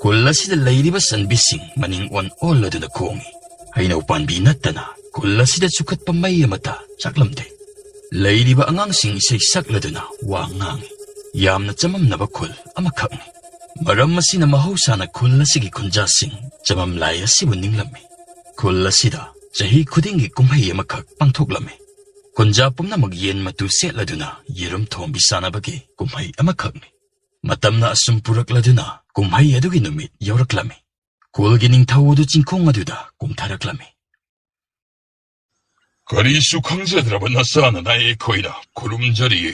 ꯈꯨꯜ ꯑꯁꯤꯗ ꯂꯩꯔꯤꯕ ꯆꯟꯕꯤꯁꯤꯡ ꯃꯅꯤꯡ ꯑꯣꯟ ꯑꯣꯜꯂꯗꯨꯅ ꯈꯣꯡꯏ꯫ ꯍꯩꯅꯧ ꯄꯥꯝꯕꯤ ꯅꯠꯇꯅ ꯈꯨꯜ ꯑꯁꯤꯗ ꯆꯨꯈꯠꯄ ꯃꯩ ꯑꯃꯠꯇ ꯆꯥꯛꯂꯝꯗꯦ꯫ ꯂꯩꯔꯤꯕ ꯑꯉꯥꯡꯁꯤꯡ ꯏꯁꯩ ꯁꯛꯂꯗꯨꯅ ꯋꯥ ꯉꯥꯡꯏ꯫ ꯌꯥꯝꯅ ꯆꯃꯝꯅꯕ ꯈꯨꯜ ꯑꯃꯈꯛꯅꯤ꯫ ꯃꯔꯝ ꯑꯁꯤꯅ ꯃꯍꯧꯁꯥꯅ ꯈꯨꯜ ꯑꯁꯤꯒꯤ ꯈꯨꯟꯖꯥꯁꯤꯡ ꯆꯃꯝꯂꯥꯏ ꯑꯁꯤꯕꯨ ꯅꯤꯡꯂꯝꯃꯤ꯫ ꯈꯨꯜ ꯑꯁꯤꯗ ꯆꯍꯤ ꯈꯨꯗꯤꯡꯒꯤ ꯀꯨꯝꯍꯩ ꯑꯃꯈꯛ ꯄꯥꯡꯊꯣꯛꯂꯝꯃꯤ꯫ ꯈꯨꯟꯖꯥ ꯄꯨꯝꯅꯃꯛ ꯌꯦꯟ ꯃꯇꯨ ꯁꯦꯠꯂꯗꯨꯅ ꯌꯦꯔꯨꯝ ꯊꯣꯡꯕꯤ ꯁꯥꯟꯅꯕꯒꯤ ꯀꯨꯝꯍꯩ ꯑꯃꯈꯛꯅꯤ꯫ ꯃꯇꯝꯅ ꯑꯁꯨꯝ ꯄꯨꯔꯛꯂꯗꯨꯅ ꯀꯨꯝꯍꯩ ꯑꯗꯨꯒꯤ ꯅꯨꯃꯤꯠ ꯌꯧꯔꯛꯂꯝꯃꯤ꯫ ꯈꯨꯜꯒꯤ ꯅꯤꯡꯊꯧ ꯑꯗꯨ ꯆꯤꯡꯈꯣꯡ ꯑꯗꯨꯗ ꯀꯨꯝꯊꯔꯛꯂꯝꯃꯤ꯫ "ꯀꯔꯤꯁꯨ ꯈꯪꯖꯗ꯭ꯔꯕ ꯅꯆꯥꯅ ꯅꯥꯏ ꯑꯩꯈꯣꯏꯅ ꯈꯨꯔꯨꯝꯖꯔꯤꯌꯦ꯫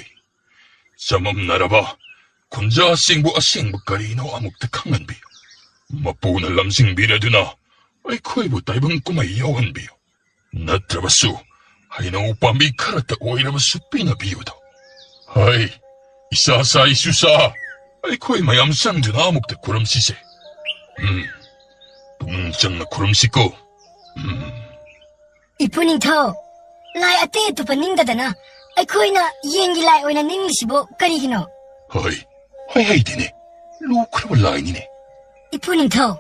ꯆꯃꯝꯅꯔꯕ ꯈꯨꯟꯖꯥꯁꯤꯡꯕꯨ ꯑꯁꯦꯡꯕ ꯀꯔꯤꯅꯣ ꯑꯃꯨꯛꯇ ꯈꯪꯍꯟꯕꯤꯌꯨ꯫ ꯃꯄꯨꯅ ꯂꯝꯖꯤꯡꯕꯤꯔꯗꯨꯅ ꯑꯩꯈꯣꯏꯕꯨ ꯇꯥꯏꯕꯪ ꯀꯨꯝꯍꯩ ꯌꯥꯎꯍꯟꯕꯤꯌꯨ꯫ ꯅꯠꯇ꯭ꯔꯕꯁꯨ ꯍꯩꯅꯧ ꯄꯥꯝꯕꯤ ꯈꯔꯇ ꯑꯣꯏꯔꯕꯁꯨ ꯄꯤꯅꯕꯤꯌꯨꯗ꯫ ꯍꯩ, ꯏꯆꯥ ꯆꯥ ꯏꯁꯨ ꯆꯥ, ꯑꯩꯈꯣꯏ ꯃꯌꯥꯝ ꯆꯪꯗꯨꯅ ꯑꯃꯨꯛꯇ ꯈꯨꯔꯨꯝꯁꯤꯁꯦ꯫ ꯎꯝ, ꯄꯨꯛꯅꯤꯡ ꯆꯪꯅ ꯈꯨꯔꯨꯝꯁꯤꯀꯣ꯫ ꯎꯝ꯫ ꯏꯄꯨ ꯅꯤꯡꯊꯧ, ꯂꯥꯏ ꯑꯇꯩ ꯑꯇꯣꯞꯄ ꯅꯤꯡꯗꯗꯅ ꯑꯩꯈꯣꯏꯅ ꯌꯦꯟꯒꯤ ꯂꯥꯏ ꯑꯣꯏꯅ ꯅꯤꯡꯂꯤꯁꯤꯕꯨ ꯀꯔꯤꯒꯤꯅꯣ? ꯍꯣꯏ, ꯍꯣꯏ, ꯍꯩꯗꯤꯅꯦ, ꯂꯨꯈ꯭ꯔꯕ ꯂꯥꯏꯅꯤꯅꯦ꯫ ꯏꯄꯨ ꯅꯤꯡꯊꯧ,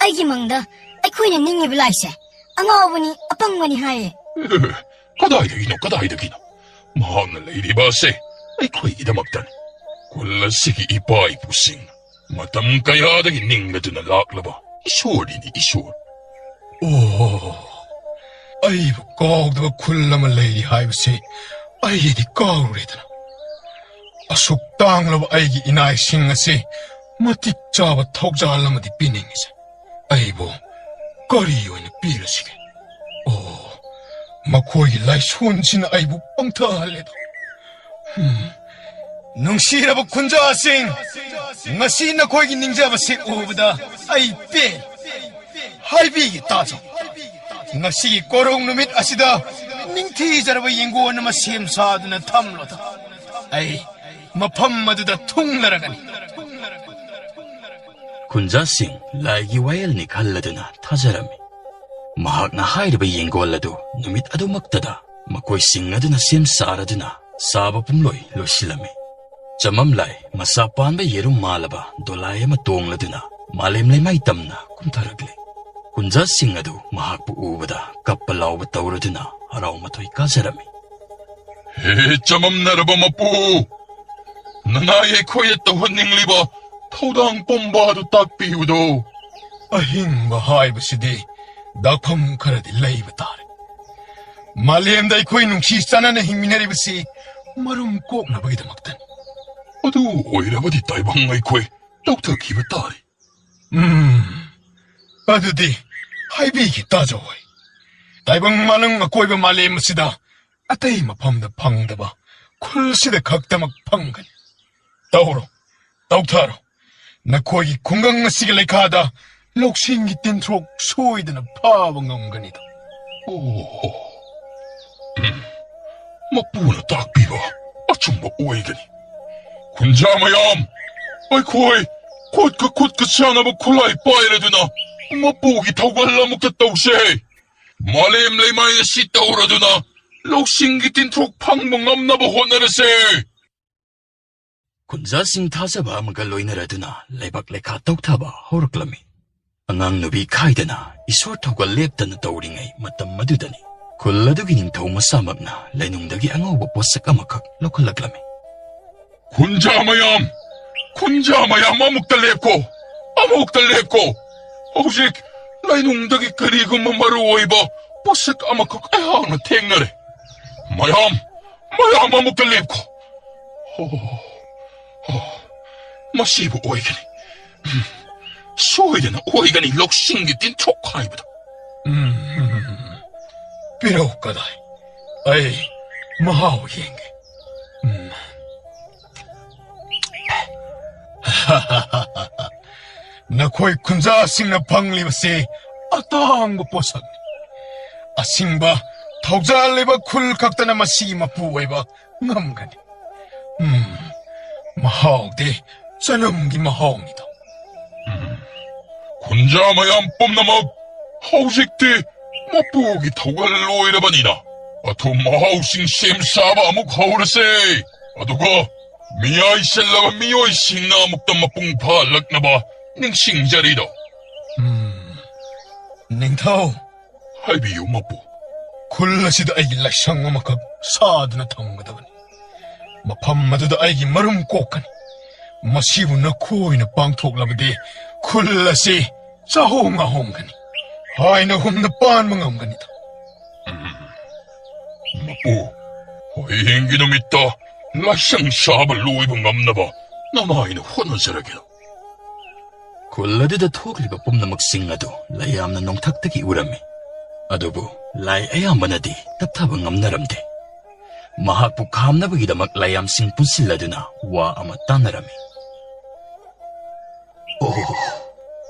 ꯑꯩꯒꯤ ꯃꯪꯗ ꯑꯩꯈꯣꯏꯅ ꯅꯤꯡꯉꯤꯕ ꯂꯥꯏꯁꯦ ꯑꯉꯥꯎꯕꯅꯤ, ꯑꯄꯪꯕꯅꯤ ꯍꯥꯏꯌꯦ꯫ ꯑꯦ, ꯀꯗꯥꯏꯗꯒꯤꯅꯣ, ꯀꯗꯥꯏꯗꯒꯤꯅꯣ? ꯃꯍꯥꯛꯅ ꯂꯩꯔꯤꯕ ꯑꯁꯦ ꯑꯩꯈꯣꯏꯒꯤꯗꯃꯛꯇꯅꯤ꯫ ꯈꯨꯜ ꯑꯁꯤꯒꯤ ꯏꯄꯥ ꯏꯄꯨꯁꯤꯡ ꯃꯇꯝ ꯀꯌꯥꯗꯒꯤ ꯅꯤꯡꯂꯗꯨꯅ ꯂꯥꯛꯂꯕ ꯏꯁꯣꯔꯅꯤꯅꯦ, ꯏꯁꯣꯔ꯫ ꯑꯣ, ꯑꯩꯕꯨ ꯀꯥꯎꯗꯕ ꯈꯨꯜ ꯑꯃ ꯂꯩꯔꯤ ꯍꯥꯏꯕꯁꯤ ꯑꯩꯒꯤꯗꯤ ꯀꯥꯎꯔꯨꯔꯦꯗꯅ꯫ ꯑꯁꯨꯛ ꯇꯥꯡꯂꯕ ꯑꯩꯒꯤ ꯏꯅꯥꯏꯁꯤꯡ ꯑꯁꯤ ꯃꯇꯤꯛ ꯆꯥꯕ ꯊꯧꯖꯥꯜ ꯑꯃꯗꯤ ꯄꯤꯅꯤꯡꯉꯤꯁꯦ꯫ ꯑꯩꯕꯨ ꯀꯔꯤ ꯑꯣꯏꯅ ꯄꯤꯔꯁꯤꯒꯦ? ꯑꯣ, ꯃꯈꯣꯏꯒꯤ ꯂꯥꯏꯁꯣꯟꯁꯤꯅ ꯑꯩꯕꯨ ꯄꯪꯊꯍꯜꯂꯦꯗ꯫ ꯍꯝ꯫ ꯅꯨꯡꯁꯤꯔꯕ ꯈꯨꯟꯖꯥꯁꯤꯡ, ꯉꯁꯤ ꯅꯈꯣꯏꯒꯤ ꯅꯤꯡꯖꯕꯁꯤ ꯎꯕꯗ ꯑꯩ ꯄꯦꯜꯂꯤ꯫ ꯍꯥꯏꯕꯤꯒꯦ ꯇꯥꯖꯧ꯫ ꯉꯁꯤꯒꯤ ꯀꯣꯔꯧ ꯅꯨꯃꯤꯠ ꯑꯁꯤꯗ ꯅꯤꯡꯊꯤꯖꯔꯕ ꯌꯦꯡꯒꯣꯟ ꯑꯃ ꯁꯦꯝ ꯁꯥꯗꯨꯅ ꯊꯝꯂꯣꯗ꯫ ꯑꯩ ꯃꯐꯝ ꯑꯗꯨꯗ ꯊꯨꯡꯂꯔꯒꯅꯤ꯫ ꯈꯨꯟꯖꯥꯁꯤꯡ ꯂꯥꯏꯒꯤ ꯋꯥꯌꯦꯜꯅꯤ ꯈꯜꯂꯗꯨꯅ ꯊꯥꯖꯔꯝꯃꯤ꯫ ꯃꯍꯥꯛꯅ ꯍꯥꯏꯔꯤꯕ ꯌꯦꯡꯒꯣꯜ ꯑꯗꯨ ꯅꯨꯃꯤꯠ ꯑꯗꯨꯃꯛꯇꯗ ꯃꯈꯣꯏꯁꯤꯡ ꯑꯗꯨꯅ ꯁꯦꯝ ꯁꯥꯔꯗꯨꯅ ꯁꯥꯕ ꯄꯨꯝꯂꯣꯏ ꯂꯣꯏꯁꯤꯜꯂꯝꯃꯤ꯫ ꯆꯃꯝꯂꯥꯏ ꯃꯆꯥ ꯄꯥꯟꯕ ꯌꯦꯔꯨꯝ ꯃꯥꯜꯂꯕ ꯗꯣꯂꯥꯏ ꯑꯃ ꯇꯣꯡꯂꯗꯨꯅ ꯃꯥꯂꯦꯝ ꯂꯩꯃꯥꯏ ꯇꯝꯅ ꯀꯨꯝꯊꯔꯛꯂꯤ꯫ ꯀꯨꯟꯖꯥꯁꯤꯡ ꯑꯗꯨ ꯃꯍꯥꯛꯄꯨ ꯎꯕꯗ ꯀꯞꯄ ꯂꯥꯎꯕ ꯇꯧꯔꯗꯨꯅ ꯍꯔꯥꯎ ꯃꯊꯣꯏ ꯀꯥꯖꯔꯝꯃꯤ꯫ "ꯍꯦ ꯆꯃꯝꯅꯔꯕ ꯃꯄꯨ, ꯅꯅꯥꯏ ꯑꯩꯈꯣꯏꯗ ꯇꯧꯍꯟꯅꯤꯡꯂꯤꯕ ꯊꯧꯗꯥꯡ ꯄꯨꯝꯕ ꯑꯗꯨ ꯇꯥꯛꯄꯤꯌꯨꯗꯣ꯫" "ꯑꯍꯤꯡꯕ ꯍꯥꯏꯕꯁꯤꯗꯤ ꯗꯥꯛꯐꯝ ꯈꯔꯗꯤ ꯂꯩꯕ ꯇꯥꯔꯦ꯫ ꯃꯥꯂꯦꯝꯗ ꯑꯩꯈꯣꯏ ꯅꯨꯡꯁꯤ ꯆꯥꯟꯅꯅ ꯍꯤꯡꯃꯤꯟꯅꯔꯤꯕꯁꯤ ꯃꯔꯨꯝ ꯀꯣꯛꯅꯕꯒꯤꯗꯃꯛꯇꯅꯤ꯫" "ꯑꯗꯨ ꯑꯣꯏꯔꯕꯗꯤ ꯇꯥꯏꯕꯪ ꯑꯩꯈꯣꯏ ꯂꯧꯊꯈꯤꯕ ꯇꯥꯔꯦ꯫" "ꯎꯝ, ꯑꯗꯨꯗꯤ ꯍꯥꯏꯕꯤꯒꯦ ꯇꯥꯖꯧ ꯍꯣꯏ꯫ ꯇꯥꯏꯕꯪ ꯃꯥꯂꯪ ꯑꯀꯣꯏꯕ ꯃꯥꯂꯦꯝ ꯑꯁꯤꯗ ꯑꯇꯩ ꯃꯐꯝꯗ ꯐꯪꯗꯕ ꯈꯨꯜꯁꯤꯗ ꯈꯛꯇꯃꯛ ꯐꯪꯒꯅꯤ꯫ ꯇꯧꯔꯣ, ꯇꯧꯊꯔꯣ꯫ ꯅꯈꯣꯏꯒꯤ ꯈꯨꯡꯒꯪ ꯑꯁꯤꯒꯤ ꯂꯩꯈꯥꯗ ꯂꯧꯁꯤꯡꯒꯤ ꯇꯤꯟꯊ꯭ꯔꯣꯛ ꯁꯣꯏꯗꯅ ꯐꯥꯕ ꯉꯝꯒꯅꯤꯗ꯫" "ꯑꯣ, ꯎꯝ, ꯃꯄꯨꯅ ꯇꯥꯛꯄꯤꯕ ꯑꯆꯨꯝꯕ ꯑꯣꯏꯒꯅꯤ꯫ ꯈꯨꯟꯖꯥ ꯃꯌꯥꯝ, ꯑꯩꯈꯣꯏ ꯈꯨꯠꯀ ꯈꯨꯠꯀ ꯆꯥꯟꯅꯕ ꯈꯨꯠꯂꯥꯏ ꯄꯥꯏꯔꯗꯨꯅ ꯃꯄꯨꯒꯤ ꯊꯧꯒꯜ ꯑꯃꯨꯛꯇ ꯇꯧꯁꯦ꯫ ꯃꯥꯂꯦꯝ ꯂꯩꯃꯥꯏ ꯑꯁꯤ ꯇꯧꯔꯗꯨꯅ ꯂꯧꯁꯤꯡꯒꯤ ꯇꯤꯟꯊ꯭ꯔꯣꯛ ꯐꯪꯕ ꯉꯝꯅꯕ ꯍꯣꯠꯅꯔꯁꯦ꯫" ꯈꯨꯟꯖꯥꯁꯤꯡ ꯊꯥꯖꯕ ꯑꯃꯒ ꯂꯣꯏꯅꯔꯗꯨꯅ ꯂꯩꯕꯥꯛ ꯂꯩꯈꯥ ꯇꯧꯊꯕ ꯍꯧꯔꯛꯂꯝꯃꯤ꯫ ꯑꯉꯥꯡ ꯅꯨꯄꯤ ꯈꯥꯏꯗꯅ ꯏꯁꯣꯔ ꯊꯧꯒꯜ ꯂꯦꯞꯇꯅ ꯇꯧꯔꯤꯉꯩ ꯃꯇꯝ ꯑꯗꯨꯗꯅꯤ ꯈꯨꯜ ꯑꯗꯨꯒꯤ ꯅꯤꯡꯊꯧ ꯃꯁꯥꯃꯛꯅ ꯂꯩꯅꯨꯡꯗꯒꯤ ꯑꯉꯧꯕ ꯄꯣꯠꯁꯛ ꯑꯃꯈꯛ ꯂꯧꯈꯠꯂꯛꯂꯝꯃꯤ꯫ "ꯈꯨꯟꯖꯥ ꯃꯌꯥꯝ, ꯈꯨꯟꯖꯥ ꯃꯌꯥꯝ, ꯑꯃꯨꯛꯇ ꯂꯦꯞꯀꯣ, ꯑꯃꯨꯛꯇ ꯂꯦꯞꯀꯣ꯫ ꯍꯧꯖꯤꯛ ꯂꯩꯅꯨꯡꯗꯒꯤ ꯀꯔꯤꯒꯨꯝꯕ ꯃꯔꯨ ꯑꯣꯏꯕ ꯄꯣꯠꯁꯛ ꯑꯃꯈꯛ ꯑꯩꯍꯥꯛꯅ ꯊꯦꯡꯅꯔꯦ꯫ ꯃꯌꯥꯝ, ꯃꯌꯥꯝ ꯑꯃꯨꯛꯇ ꯂꯦꯞꯈꯣ꯫ ꯑꯣ, ꯑꯣ, ꯃꯁꯤꯕꯨ ꯑꯣꯏꯒꯅꯤ꯫ ꯎꯝ, ꯁꯣꯏꯗꯅ ꯑꯣꯏꯒꯅꯤ ꯂꯧꯁꯤꯡꯒꯤ ꯇꯤꯟꯊ꯭ꯔꯣꯛ ꯍꯥꯏꯕꯗꯣ꯫" "ꯎꯝ, ꯎꯝ, ꯎꯝ, ꯎꯝ꯫ ꯄꯤꯔꯛꯎ ꯀꯗꯥꯏ? ꯑꯩ ꯃꯍꯥꯎ ꯌꯦꯡꯒꯦ꯫" ꯎꯝ꯫ ꯅꯈꯣꯏ ꯈꯨꯟꯖꯥꯁꯤꯡꯅ ꯐꯪꯂꯤꯕꯁꯤ ꯑꯇꯥꯡꯕ ꯄꯣꯠꯁꯛꯅꯤ꯫ ꯑꯁꯤꯡꯕ ꯊꯧꯖꯥꯜ ꯂꯩꯕ ꯈꯨꯜ ꯈꯛꯇꯅ ꯃꯁꯤ ꯃꯄꯨ ꯑꯣꯏꯕ ꯉꯝꯒꯅꯤ꯫ ꯎꯝ, ꯃꯍꯥꯎꯗꯤ ꯆꯅꯝꯒꯤ ꯃꯍꯥꯎꯅꯤꯗꯣ꯫ ꯎꯝ, ꯈꯨꯟꯖꯥ ꯃꯌꯥꯝ ꯄꯨꯝꯅꯃꯛ, ꯍꯧꯖꯤꯛꯇꯤ ꯃꯄꯨꯒꯤ ꯊꯧꯒꯜ ꯂꯣꯏꯔꯕꯅꯤꯅ ꯑꯊꯨꯝ ꯑꯍꯥꯎꯁꯤꯡ ꯁꯦꯝ ꯁꯥꯕ ꯑꯃꯨꯛ ꯍꯧꯔꯁꯦ꯫ ꯑꯗꯨꯒ ꯃꯤꯌꯥꯏ ꯆꯜꯂꯕ ꯃꯤꯑꯣꯏꯁꯤꯡꯅ ꯑꯃꯨꯛꯇ ꯃꯄꯨꯡ ꯐꯥꯍꯜꯂꯛꯅꯕ ꯅꯤꯡꯁꯤꯡꯖꯔꯤꯗꯣ꯫ ꯎꯝ, ꯅꯤꯡꯊꯧ꯫ ꯍꯥꯏꯕꯤꯌꯨ, ꯃꯄꯨ꯫ ꯈꯨꯜ ꯑꯁꯤꯗ ꯑꯩꯒꯤ ꯂꯥꯏꯁꯪ ꯑꯃꯈꯛ ꯁꯥꯗꯨꯅ ꯊꯝꯒꯗꯕꯅꯤ꯫ ꯃꯐꯝ ꯑꯗꯨꯗ ꯑꯩꯒꯤ ꯃꯔꯨꯝ ꯀꯣꯛꯀꯅꯤ꯫ ꯃꯁꯤꯕꯨ ꯅꯈꯣꯏꯅ ꯄꯥꯡꯊꯣꯛꯂꯕꯗꯤ ꯈꯨꯜ ꯑꯁꯤ ꯆꯥꯍꯣꯡ ꯉꯥꯍꯣꯡꯒꯅꯤ꯫ ꯍꯥꯏꯅ ꯍꯨꯝꯅ ꯄꯥꯟꯕ ꯉꯝꯒꯅꯤꯗ꯫ ꯎꯝ꯫ ꯃꯄꯨ, ꯍꯌꯦꯡꯒꯤ ꯅꯨꯃꯤꯠꯇ ꯂꯥꯏꯁꯪ ꯁꯥꯕ ꯂꯣꯏꯕ ꯉꯝꯅꯕ ꯅꯃꯥꯏꯅ ꯍꯣꯠꯅꯖꯔꯒꯦ꯫ ꯈꯨꯜ ꯑꯗꯨꯗ ꯊꯣꯛꯂꯤꯕ ꯄꯨꯝꯅꯃꯛꯁꯤꯡ ꯑꯗꯨ ꯂꯥꯏꯌꯥꯝꯅ ꯅꯣꯡꯊꯛꯇꯒꯤ ꯎꯔꯝꯃꯤ꯫ ꯑꯗꯨꯕꯨ ꯂꯥꯏ ꯑꯌꯥꯝꯕꯅꯗꯤ ꯇꯞꯊꯕ ꯉꯝꯅꯔꯝꯗꯦ꯫ ꯃꯍꯥꯛꯄꯨ ꯈꯥꯝꯅꯕꯒꯤꯗꯃꯛ ꯂꯥꯏꯌꯥꯝꯁꯤꯡ ꯄꯨꯟꯁꯤꯜꯂꯗꯨꯅ ꯋꯥ ꯑꯃ ꯇꯥꯟꯅꯔꯝꯃꯤ꯫ ꯑꯣ,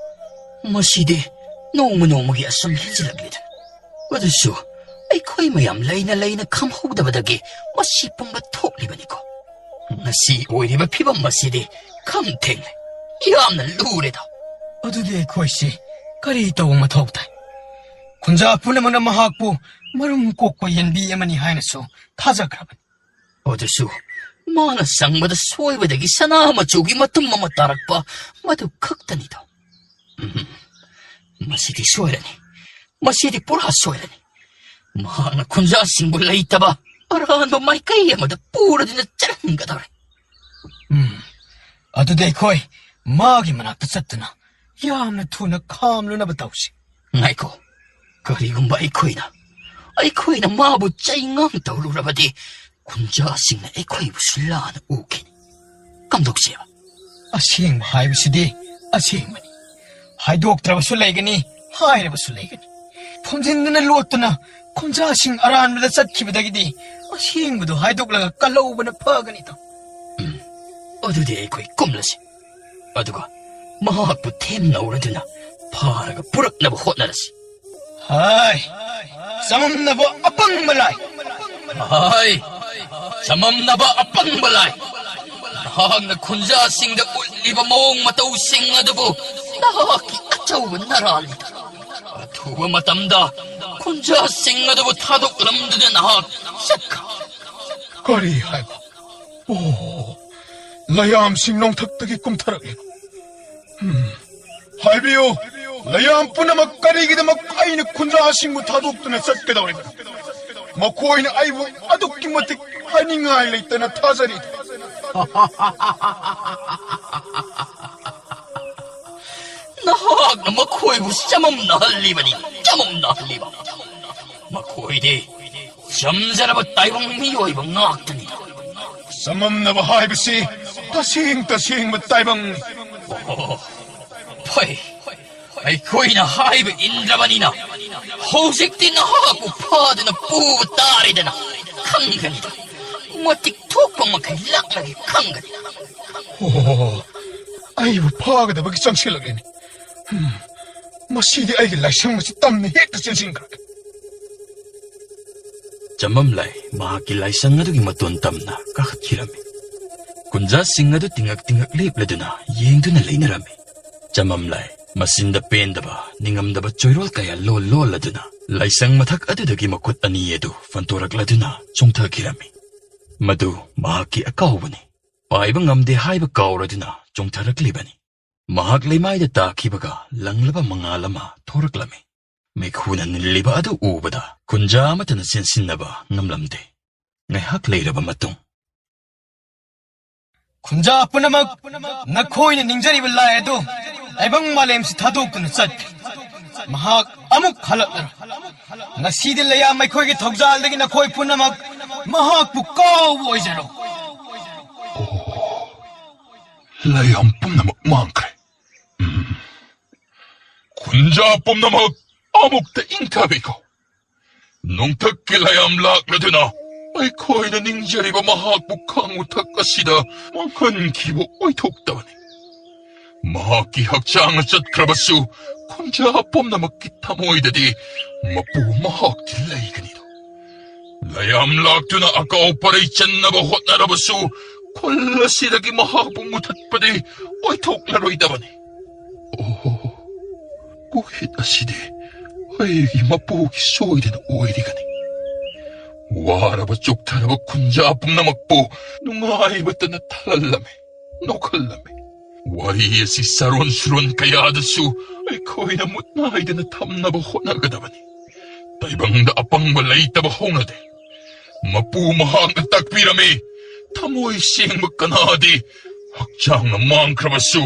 ꯃꯁꯤꯗꯤ ꯅꯣꯡꯃ ꯅꯣꯡꯃꯒꯤ ꯑꯁꯨꯝ ꯍꯦꯟꯖꯤꯜꯂꯛꯂꯦꯗ꯫ ꯑꯗꯨꯁꯨ ꯑꯩꯈꯣꯏ ꯃꯌꯥꯝ ꯂꯩꯅ ꯂꯩꯅ ꯈꯝꯍꯧꯗꯕꯗꯒꯤ ꯃꯁꯤ ꯄꯨꯝꯕ ꯊꯣꯛꯂꯤꯕꯅꯤꯀꯣ꯫ ꯉꯁꯤ ꯑꯣꯏꯔꯤꯕ ꯐꯤꯕꯝ ꯑꯁꯤꯗꯤ ꯈꯝ ꯊꯦꯡꯂꯦ꯫ ꯌꯥꯝꯅ ꯂꯨꯔꯦꯗ꯫ ꯑꯗꯨꯗꯤ ꯑꯩꯈꯣꯏꯁꯤ ꯀꯔꯤ ꯇꯧꯕ ꯃꯊꯧ ꯇꯥꯏ? ꯈꯨꯟꯖꯥ ꯄꯨꯝꯅꯃꯛꯅ ꯃꯍꯥꯛꯄꯨ ꯃꯔꯨꯝ ꯀꯣꯛꯄ ꯌꯦꯟꯕꯤ ꯑꯃꯅꯤ ꯍꯥꯏꯅꯁꯨ ꯊꯥꯖꯈ꯭ꯔꯕꯅꯤ꯫ ꯑꯗꯨꯁꯨ ꯃꯥꯅ ꯆꯪꯕꯗ ꯁꯣꯏꯕꯗꯒꯤ ꯁꯅꯥ ꯃꯆꯨꯒꯤ ꯃꯇꯨꯝ ꯑꯃ ꯇꯥꯔꯛꯄ, ꯃꯗꯨ ꯈꯛꯇꯅꯤꯗꯣ꯫ ꯎꯝ, ꯃꯁꯤꯗꯤ ꯁꯣꯏꯔꯅꯤ꯫ ꯃꯁꯤꯗꯤ ꯄꯨꯔꯥ ꯁꯣꯏꯔꯅꯤ꯫ ꯃꯍꯥꯛꯅ ꯈꯨꯟꯖꯥꯁꯤꯡꯕꯨ ꯂꯩꯇꯕ ꯑꯔꯥꯟꯕ ꯃꯥꯏꯀꯩ ꯑꯃꯗ ꯄꯨꯔꯗꯨꯅ ꯆꯠꯍꯟꯒꯗꯧꯔꯦ꯫ ꯎꯝ, ꯑꯗꯨꯗꯤ ꯑꯩꯈꯣꯏ ꯃꯥꯒꯤ ꯃꯅꯥꯛꯇ ꯆꯠꯇꯨꯅ ꯌꯥꯝꯅ ꯊꯨꯅ ꯈꯥꯝꯂꯨꯅꯕ ꯇꯧꯁꯤ꯫ ꯉꯥꯏꯈꯣ, ꯀꯔꯤꯒꯨꯝꯕ ꯑꯩꯈꯣꯏꯅ, ꯑꯩꯈꯣꯏꯅ ꯃꯥꯕꯨ ꯆꯩꯉꯥꯡ ꯇꯧꯔꯨꯔꯕꯗꯤ ꯈꯨꯟꯖꯥꯁꯤꯡꯅ ꯑꯩꯈꯣꯏꯕꯨꯁꯨ ꯂꯥꯟꯅ ꯎꯈꯤꯅꯤ꯫ ꯀꯝꯗꯧꯁꯦꯕ? ꯑꯁꯦꯡꯕ ꯍꯥꯏꯕꯁꯤꯗꯤ ꯑꯁꯦꯡꯕꯅꯤ꯫ ꯍꯥꯏꯗꯣꯛꯇ꯭ꯔꯕꯁꯨ ꯂꯩꯒꯅꯤ, ꯍꯥꯏꯔꯕꯁꯨ ꯂꯩꯒꯅꯤ꯫ ꯐꯝꯖꯤꯟꯗꯨꯅ ꯂꯣꯠꯇꯨꯅ ꯈꯨꯟꯖꯥꯁꯤꯡ ꯑꯔꯥꯟꯕꯗ ꯆꯠꯈꯤꯕꯗꯒꯤꯗꯤ ꯑꯁꯦꯡꯕꯗꯨ ꯍꯥꯏꯗꯣꯛꯂꯒ ꯀꯜꯍꯧꯕꯅ ꯐꯒꯅꯤꯗꯣ꯫ ꯎꯝ, ꯑꯗꯨꯗꯤ ꯑꯩꯈꯣꯏ ꯀꯨꯝꯂꯁꯤ꯫ ꯑꯗꯨꯒ ꯃꯍꯥꯛꯄꯨ ꯊꯦꯝꯅꯧꯔꯗꯨꯅ ꯐꯥꯔꯒ ꯄꯨꯔꯛꯅꯕ ꯍꯣꯠꯅꯔꯁꯤ꯫ ꯍꯥꯏ, ꯆꯃꯝꯅꯕ ꯑꯄꯪꯕ ꯂꯥꯏ! ꯍꯥꯏ, ꯆꯃꯝꯅꯕ ꯑꯄꯪꯕ ꯂꯥꯏ! ꯅꯍꯥꯛꯅ ꯈꯨꯟꯖꯥꯁꯤꯡꯗ ꯎꯠꯂꯤꯕ ꯃꯑꯣꯡ ꯃꯇꯧꯁꯤꯡ ꯑꯗꯨꯕꯨ ꯅꯍꯥꯛꯀꯤ ꯑꯆꯧꯕ ꯅꯔꯥꯜꯅꯤꯗ꯫ ꯑꯊꯨꯕ ꯃꯇꯝꯗ ꯈꯨꯟꯖꯥꯁꯤꯡ ꯑꯗꯨꯕꯨ ꯊꯥꯗꯣꯛꯂꯝꯗꯨꯅ ꯅꯍꯥꯛ ꯆꯠꯈ꯭ꯔꯣ꯫ ꯀꯔꯤ ꯍꯥꯏꯕ? ꯑꯣ, ꯂꯌꯥꯝꯁꯤꯡ ꯅꯣꯡꯊꯛꯇꯒꯤ ꯀꯨꯝꯊꯔꯛꯂꯤꯕ꯫ ꯎꯝ, ꯍꯥꯏꯕꯤꯌꯨ, ꯂꯩꯌꯥꯝ ꯄꯨꯝꯅꯃꯛ ꯀꯔꯤꯒꯤꯗꯃꯛ ꯑꯩꯅ ꯈꯨꯟꯖꯥꯁꯤꯡꯕꯨ ꯊꯥꯗꯣꯛꯇꯨꯅ ꯆꯠꯀꯗꯧꯔꯤꯕꯅꯣ? ꯃꯈꯣꯏꯅ ꯑꯩꯕꯨ ꯑꯗꯨꯛꯀꯤ ꯃꯇꯤꯛ ꯍꯥꯏꯅꯤꯡꯉꯥꯏ ꯂꯩꯇꯅ ꯊꯥꯖꯔꯤ꯫ ꯅꯍꯥꯛꯅ ꯃꯈꯣꯏꯕꯨ ꯆꯃꯝꯅꯍꯜꯂꯤꯕꯅꯤ, ꯆꯃꯝꯅꯍꯜꯂꯤꯕ꯫ ꯃꯈꯣꯏꯗꯤ ꯆꯝꯖꯔꯕ ꯇꯥꯏꯕꯪ ꯃꯤꯑꯣꯏꯕ ꯉꯥꯛꯇꯅꯤ꯫ ꯆꯃꯝꯅꯕ ꯍꯥꯏꯕꯁꯤ ꯇꯁꯦꯡ ꯇꯁꯦꯡꯕ ꯇꯥꯏꯕꯪꯅꯤ꯫ ꯑꯣ, ꯐꯩ꯫ ꯑꯩꯈꯣꯏꯅ ꯍꯥꯏꯕ ꯏꯟꯗ꯭ꯔꯕꯅꯤꯅ ꯍꯧꯖꯤꯛꯇꯤ ꯅꯍꯥꯛꯄꯨ ꯐꯥꯗꯨꯅ ꯄꯨꯕ ꯇꯥꯔꯦꯗꯅ꯫ ꯈꯪꯒꯅꯤꯗ꯫ ꯃꯇꯤꯛ ꯊꯣꯛꯄ ꯃꯈꯩ ꯂꯥꯛꯂꯒꯦ ꯈꯪꯒꯅꯤ꯫ ꯑꯣ, ꯑꯩꯕꯨ ꯐꯥꯒꯗꯕꯒꯤ ꯆꯪꯁꯤꯜꯂꯛꯂꯦꯅꯦ꯫ ꯎꯝ, ꯃꯁꯤꯗꯤ ꯑꯩꯒꯤ ꯂꯥꯏꯁꯪ ꯑꯁꯤ ꯇꯝꯅ ꯍꯦꯛꯇ ꯆꯦꯟꯁꯤꯟꯈ꯭ꯔꯒꯦ꯫ ꯆꯃꯝꯂꯥꯏ ꯃꯍꯥꯛꯀꯤ ꯂꯥꯏꯁꯪ ꯑꯗꯨꯒꯤ ꯃꯇꯣꯟ ꯇꯝꯅ ꯀꯥꯈꯠꯈꯤꯔꯝꯃꯤ꯫ ꯀꯨꯟꯖꯥꯁꯤꯡ ꯑꯗꯨ ꯇꯤꯡꯉꯛ ꯇꯤꯡꯉꯛ ꯂꯦꯞꯂꯗꯨꯅ ꯌꯦꯡꯗꯨꯅ ꯂꯩꯅꯔꯝꯃꯤ꯫ ꯆꯃꯝꯂꯥꯏ ꯃꯆꯤꯟꯗ ꯄꯦꯟꯗꯕ, ꯅꯤꯡꯉꯝꯗꯕ ꯆꯣꯏꯔꯣꯜ ꯀꯌꯥ ꯂꯣꯜ ꯂꯣꯜꯂꯗꯨꯅ ꯂꯥꯏꯁꯪ ꯃꯊꯛ ꯑꯗꯨꯗꯒꯤ ꯃꯈꯨꯠ ꯑꯅꯤ ꯑꯗꯨ ꯐꯟꯇꯣꯔꯛꯂꯗꯨꯅ ꯆꯣꯡꯊꯈꯤꯔꯝꯃꯤ꯫ ꯃꯗꯨ ꯃꯍꯥꯛꯀꯤ ꯑꯀꯥꯎꯕꯅꯤ꯫ ꯄꯥꯏꯕ ꯉꯝꯗꯦ ꯍꯥꯏꯕ ꯀꯥꯎꯔꯗꯨꯅ ꯆꯣꯡꯊꯔꯛꯂꯤꯕꯅꯤ꯫ ꯃꯍꯥꯛ ꯂꯩꯃꯥꯏꯗ ꯇꯥꯈꯤꯕꯒ ꯂꯪꯂꯕ ꯃꯉꯥꯜ ꯑꯃ ꯊꯣꯔꯛꯂꯝꯃꯤ꯫ ꯃꯩꯈꯨꯅ ꯅꯤꯜꯂꯤꯕ ꯑꯗꯨ ꯎꯕꯗ ꯈꯨꯟꯖꯥ ꯑꯃꯠꯇꯅ ꯆꯦꯟꯁꯤꯟꯅꯕ ꯉꯝꯂꯝꯗꯦ꯫ ꯉꯥꯏꯍꯥꯛ ꯂꯩꯔꯕ ꯃꯇꯨꯡ, ꯈꯨꯟꯖꯥ ꯄꯨꯝꯅꯃꯛ, ꯅꯈꯣꯏꯅ ꯅꯤꯡꯖꯔꯤꯕ ꯂꯥꯏ ꯑꯗꯨ ꯇꯥꯏꯕꯪ ꯃꯥꯂꯦꯝꯁꯤ ꯊꯥꯗꯣꯛꯇꯨꯅ ꯆꯠꯈ꯭ꯔꯦ꯫ ꯃꯍꯥꯛ ꯑꯃꯨꯛ ꯍꯜꯂꯛꯂꯔꯣꯏ꯫ ꯉꯁꯤꯗꯤ ꯂꯩꯌꯥꯝ ꯑꯩꯈꯣꯏꯒꯤ ꯊꯧꯖꯥꯜꯗꯒꯤ ꯅꯈꯣꯏ ꯄꯨꯝꯅꯃꯛ ꯃꯍꯥꯛꯄꯨ ꯀꯥꯎꯕ ꯑꯣꯏꯖꯔꯣ꯫ ꯂꯩꯌꯥꯝ ꯄꯨꯝꯅꯃꯛ ꯃꯥꯡꯈ꯭ꯔꯦ꯫ ꯎꯝ꯫ ꯈꯨꯟꯖꯥ ꯄꯨꯝꯅꯃꯛ ꯑꯃꯨꯛꯇ ꯏꯪꯊꯕꯤꯈꯣ꯫ ꯅꯣꯡꯊꯛꯀꯤ ꯂꯥꯏꯌꯥꯝ ꯂꯥꯛꯂꯗꯨꯅ ꯑꯩꯈꯣꯏꯅ ꯅꯤꯡꯖꯔꯤꯕ ꯃꯍꯥꯛꯄꯨ ꯈꯥꯡ ꯎꯊꯛ ꯑꯁꯤꯗ ꯃꯥꯡꯍꯟꯈꯤꯕ ꯑꯣꯏꯊꯣꯛꯇꯕꯅꯤ꯫ ꯃꯍꯥꯛꯀꯤ ꯍꯛꯆꯥꯡꯅ ꯆꯠꯈ꯭ꯔꯕꯁꯨ ꯈꯨꯟꯖꯥ ꯄꯨꯝꯅꯃꯛꯀꯤ ꯊꯃꯣꯏꯗꯗꯤ ꯃꯄꯨ ꯃꯍꯥꯛꯇꯤ ꯂꯩꯒꯅꯤꯗꯣ꯫ ꯂꯩꯌꯥꯝ ꯂꯥꯛꯇꯨꯅ ꯑꯀꯥꯎ ꯄꯔꯩ ꯆꯟꯅꯕ ꯍꯣꯠꯅꯔꯕꯁꯨ ꯈꯨꯜ ꯑꯁꯤꯗꯒꯤ ꯃꯍꯥꯛꯄꯨ ꯃꯨꯊꯠꯄꯗꯤ ꯑꯣꯏꯊꯣꯛꯂꯔꯣꯏꯗꯕꯅꯤ꯫ ꯑꯣ, ꯄꯨꯍꯤꯠ ꯑꯁꯤꯗꯤ ꯑꯩꯒꯤ ꯃꯄꯨꯒꯤ ꯁꯣꯏꯗꯅ ꯑꯣꯏꯔꯤꯒꯅꯤ꯫ ꯋꯥꯔꯕ ꯆꯣꯛꯊꯔꯕ ꯈꯨꯟꯖꯥ ꯄꯨꯝꯅꯃꯛꯄꯨ ꯅꯨꯡꯉꯥꯏꯕꯇꯅ ꯊꯜꯍꯜꯂꯝꯃꯤ, ꯅꯣꯛꯍꯜꯂꯝꯃꯤ꯫ ꯋꯥꯔꯤ ꯑꯁꯤ ꯆꯔꯣꯟ ꯁꯨꯔꯣꯟ ꯀꯌꯥꯗꯁꯨ ꯑꯩꯈꯣꯏꯅ ꯃꯨꯠ ꯅꯥꯏꯗꯅ ꯊꯝꯅꯕ ꯍꯣꯠꯅꯒꯗꯕꯅꯤ꯫ ꯇꯥꯏꯕꯪꯗ ꯑꯄꯪꯕ ꯂꯩꯇꯕ ꯍꯧꯅꯗꯦ꯫ ꯃꯄꯨ ꯃꯍꯥꯛꯅ ꯇꯥꯛꯄꯤꯔꯝꯃꯤ, ꯊꯃꯣꯏ ꯁꯦꯡꯕ ꯀꯅꯥꯗꯤ ꯍꯛꯆꯥꯡꯅ ꯃꯥꯡꯈ꯭ꯔꯕꯁꯨ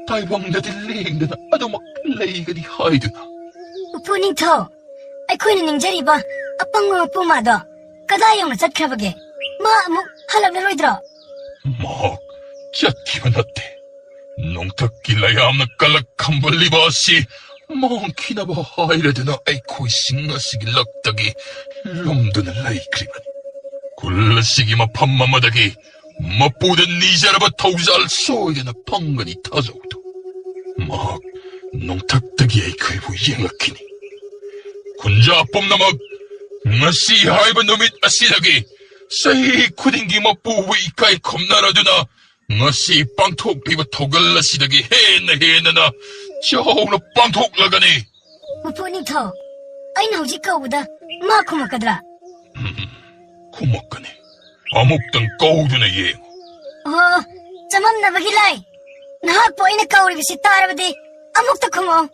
ꯇꯥꯏꯕꯪꯗꯗꯤ ꯂꯦꯡꯗꯅ ꯑꯗꯨꯃꯛ ꯂꯩꯒꯅꯤ ꯍꯥꯏꯗꯨꯅ꯫ ꯃꯄꯨ ꯅꯤꯡꯊꯧ, ꯑꯩꯈꯣꯏꯅ ꯅꯤꯡꯖꯔꯤꯕ ꯑꯄꯪꯕ ꯃꯄꯨ ꯃꯥꯗꯣ ꯀꯗꯥꯏ ꯌꯧꯅ ꯆꯠꯈ꯭ꯔꯕꯒꯦ? ꯃꯥ ꯑꯃꯨꯛ ꯍꯜꯂꯛꯂꯔꯣꯏꯗ꯭ꯔꯣ? ꯃꯍꯥꯛ ꯆꯠꯈꯤꯕ ꯅꯠꯇꯦ꯫ ꯅꯣꯡꯊꯛꯀꯤ ꯂꯩꯌꯥꯝꯅ ꯀꯂꯛ ꯈꯝꯕꯜꯂꯤꯕ ꯑꯁꯤ ꯃꯥꯡꯈꯤꯅꯕ ꯍꯥꯏꯔꯗꯨꯅ ꯑꯩꯈꯣꯏꯁꯤꯡ ꯑꯁꯤꯒꯤ ꯂꯛꯇꯒꯤ ꯂꯨꯝꯗꯨꯅ ꯂꯩꯈ꯭ꯔꯤꯕꯅꯤ꯫ ꯈꯨꯜ ꯑꯁꯤꯒꯤ ꯃꯐꯝ ꯑꯃꯗꯒꯤ ꯃꯄꯨꯗ ꯅꯤꯖꯔꯕ ꯊꯧꯖꯥꯜ ꯁꯣꯏꯗꯅ ꯐꯪꯒꯅꯤ ꯊꯥꯖꯧꯗꯣ꯫ ꯃꯍꯥꯛ ꯅꯣꯡꯊꯛꯇꯒꯤ ꯑꯩꯈꯣꯏꯕꯨ ꯌꯦꯡꯂꯛꯈꯤꯅꯤ꯫ ꯈꯨꯟꯖꯥ ꯄꯨꯝꯅꯃꯛ, ꯉꯁꯤ ꯍꯥꯏꯕ ꯅꯨꯃꯤꯠ ꯑꯁꯤꯗꯒꯤ ꯆꯍꯤ ꯈꯨꯗꯤꯡꯒꯤ ꯃꯄꯨꯕꯨ ꯏꯀꯥꯏ ꯈꯨꯝꯅꯔꯗꯨꯅ ꯉꯁꯤ ꯄꯥꯡꯊꯣꯛꯂꯤꯕ ꯊꯧꯒꯜ ꯑꯁꯤꯗꯒꯤ ꯍꯦꯟꯅ ꯍꯦꯟꯅ ꯆꯥꯎꯅ ꯄꯥꯡꯊꯣꯛꯂꯒꯅꯤ꯫ ꯃꯄꯨ ꯅꯤꯡꯊꯧ, ꯑꯩꯅ ꯍꯧꯖꯤꯛ ꯀꯧꯕꯗ ꯃꯥ ꯈꯨꯝꯃꯛꯀꯗ꯭ꯔꯥ? ꯎꯝ, ꯈꯨꯝꯃꯛꯀꯅꯤ꯫ ꯑꯃꯨꯛꯇꯪ ꯀꯧꯗꯨꯅ ꯌꯦꯡꯉꯨ꯫ ꯑꯣ, ꯆꯃꯝꯅꯕꯒꯤ ꯂꯥꯏ, ꯅꯍꯥꯛꯄꯨ ꯑꯩꯅ ꯀꯧꯔꯤꯕꯁꯤ ꯇꯥꯔꯕꯗꯤ ꯑꯃꯨꯛꯇ ꯈꯨꯝꯃꯛꯑꯣ꯫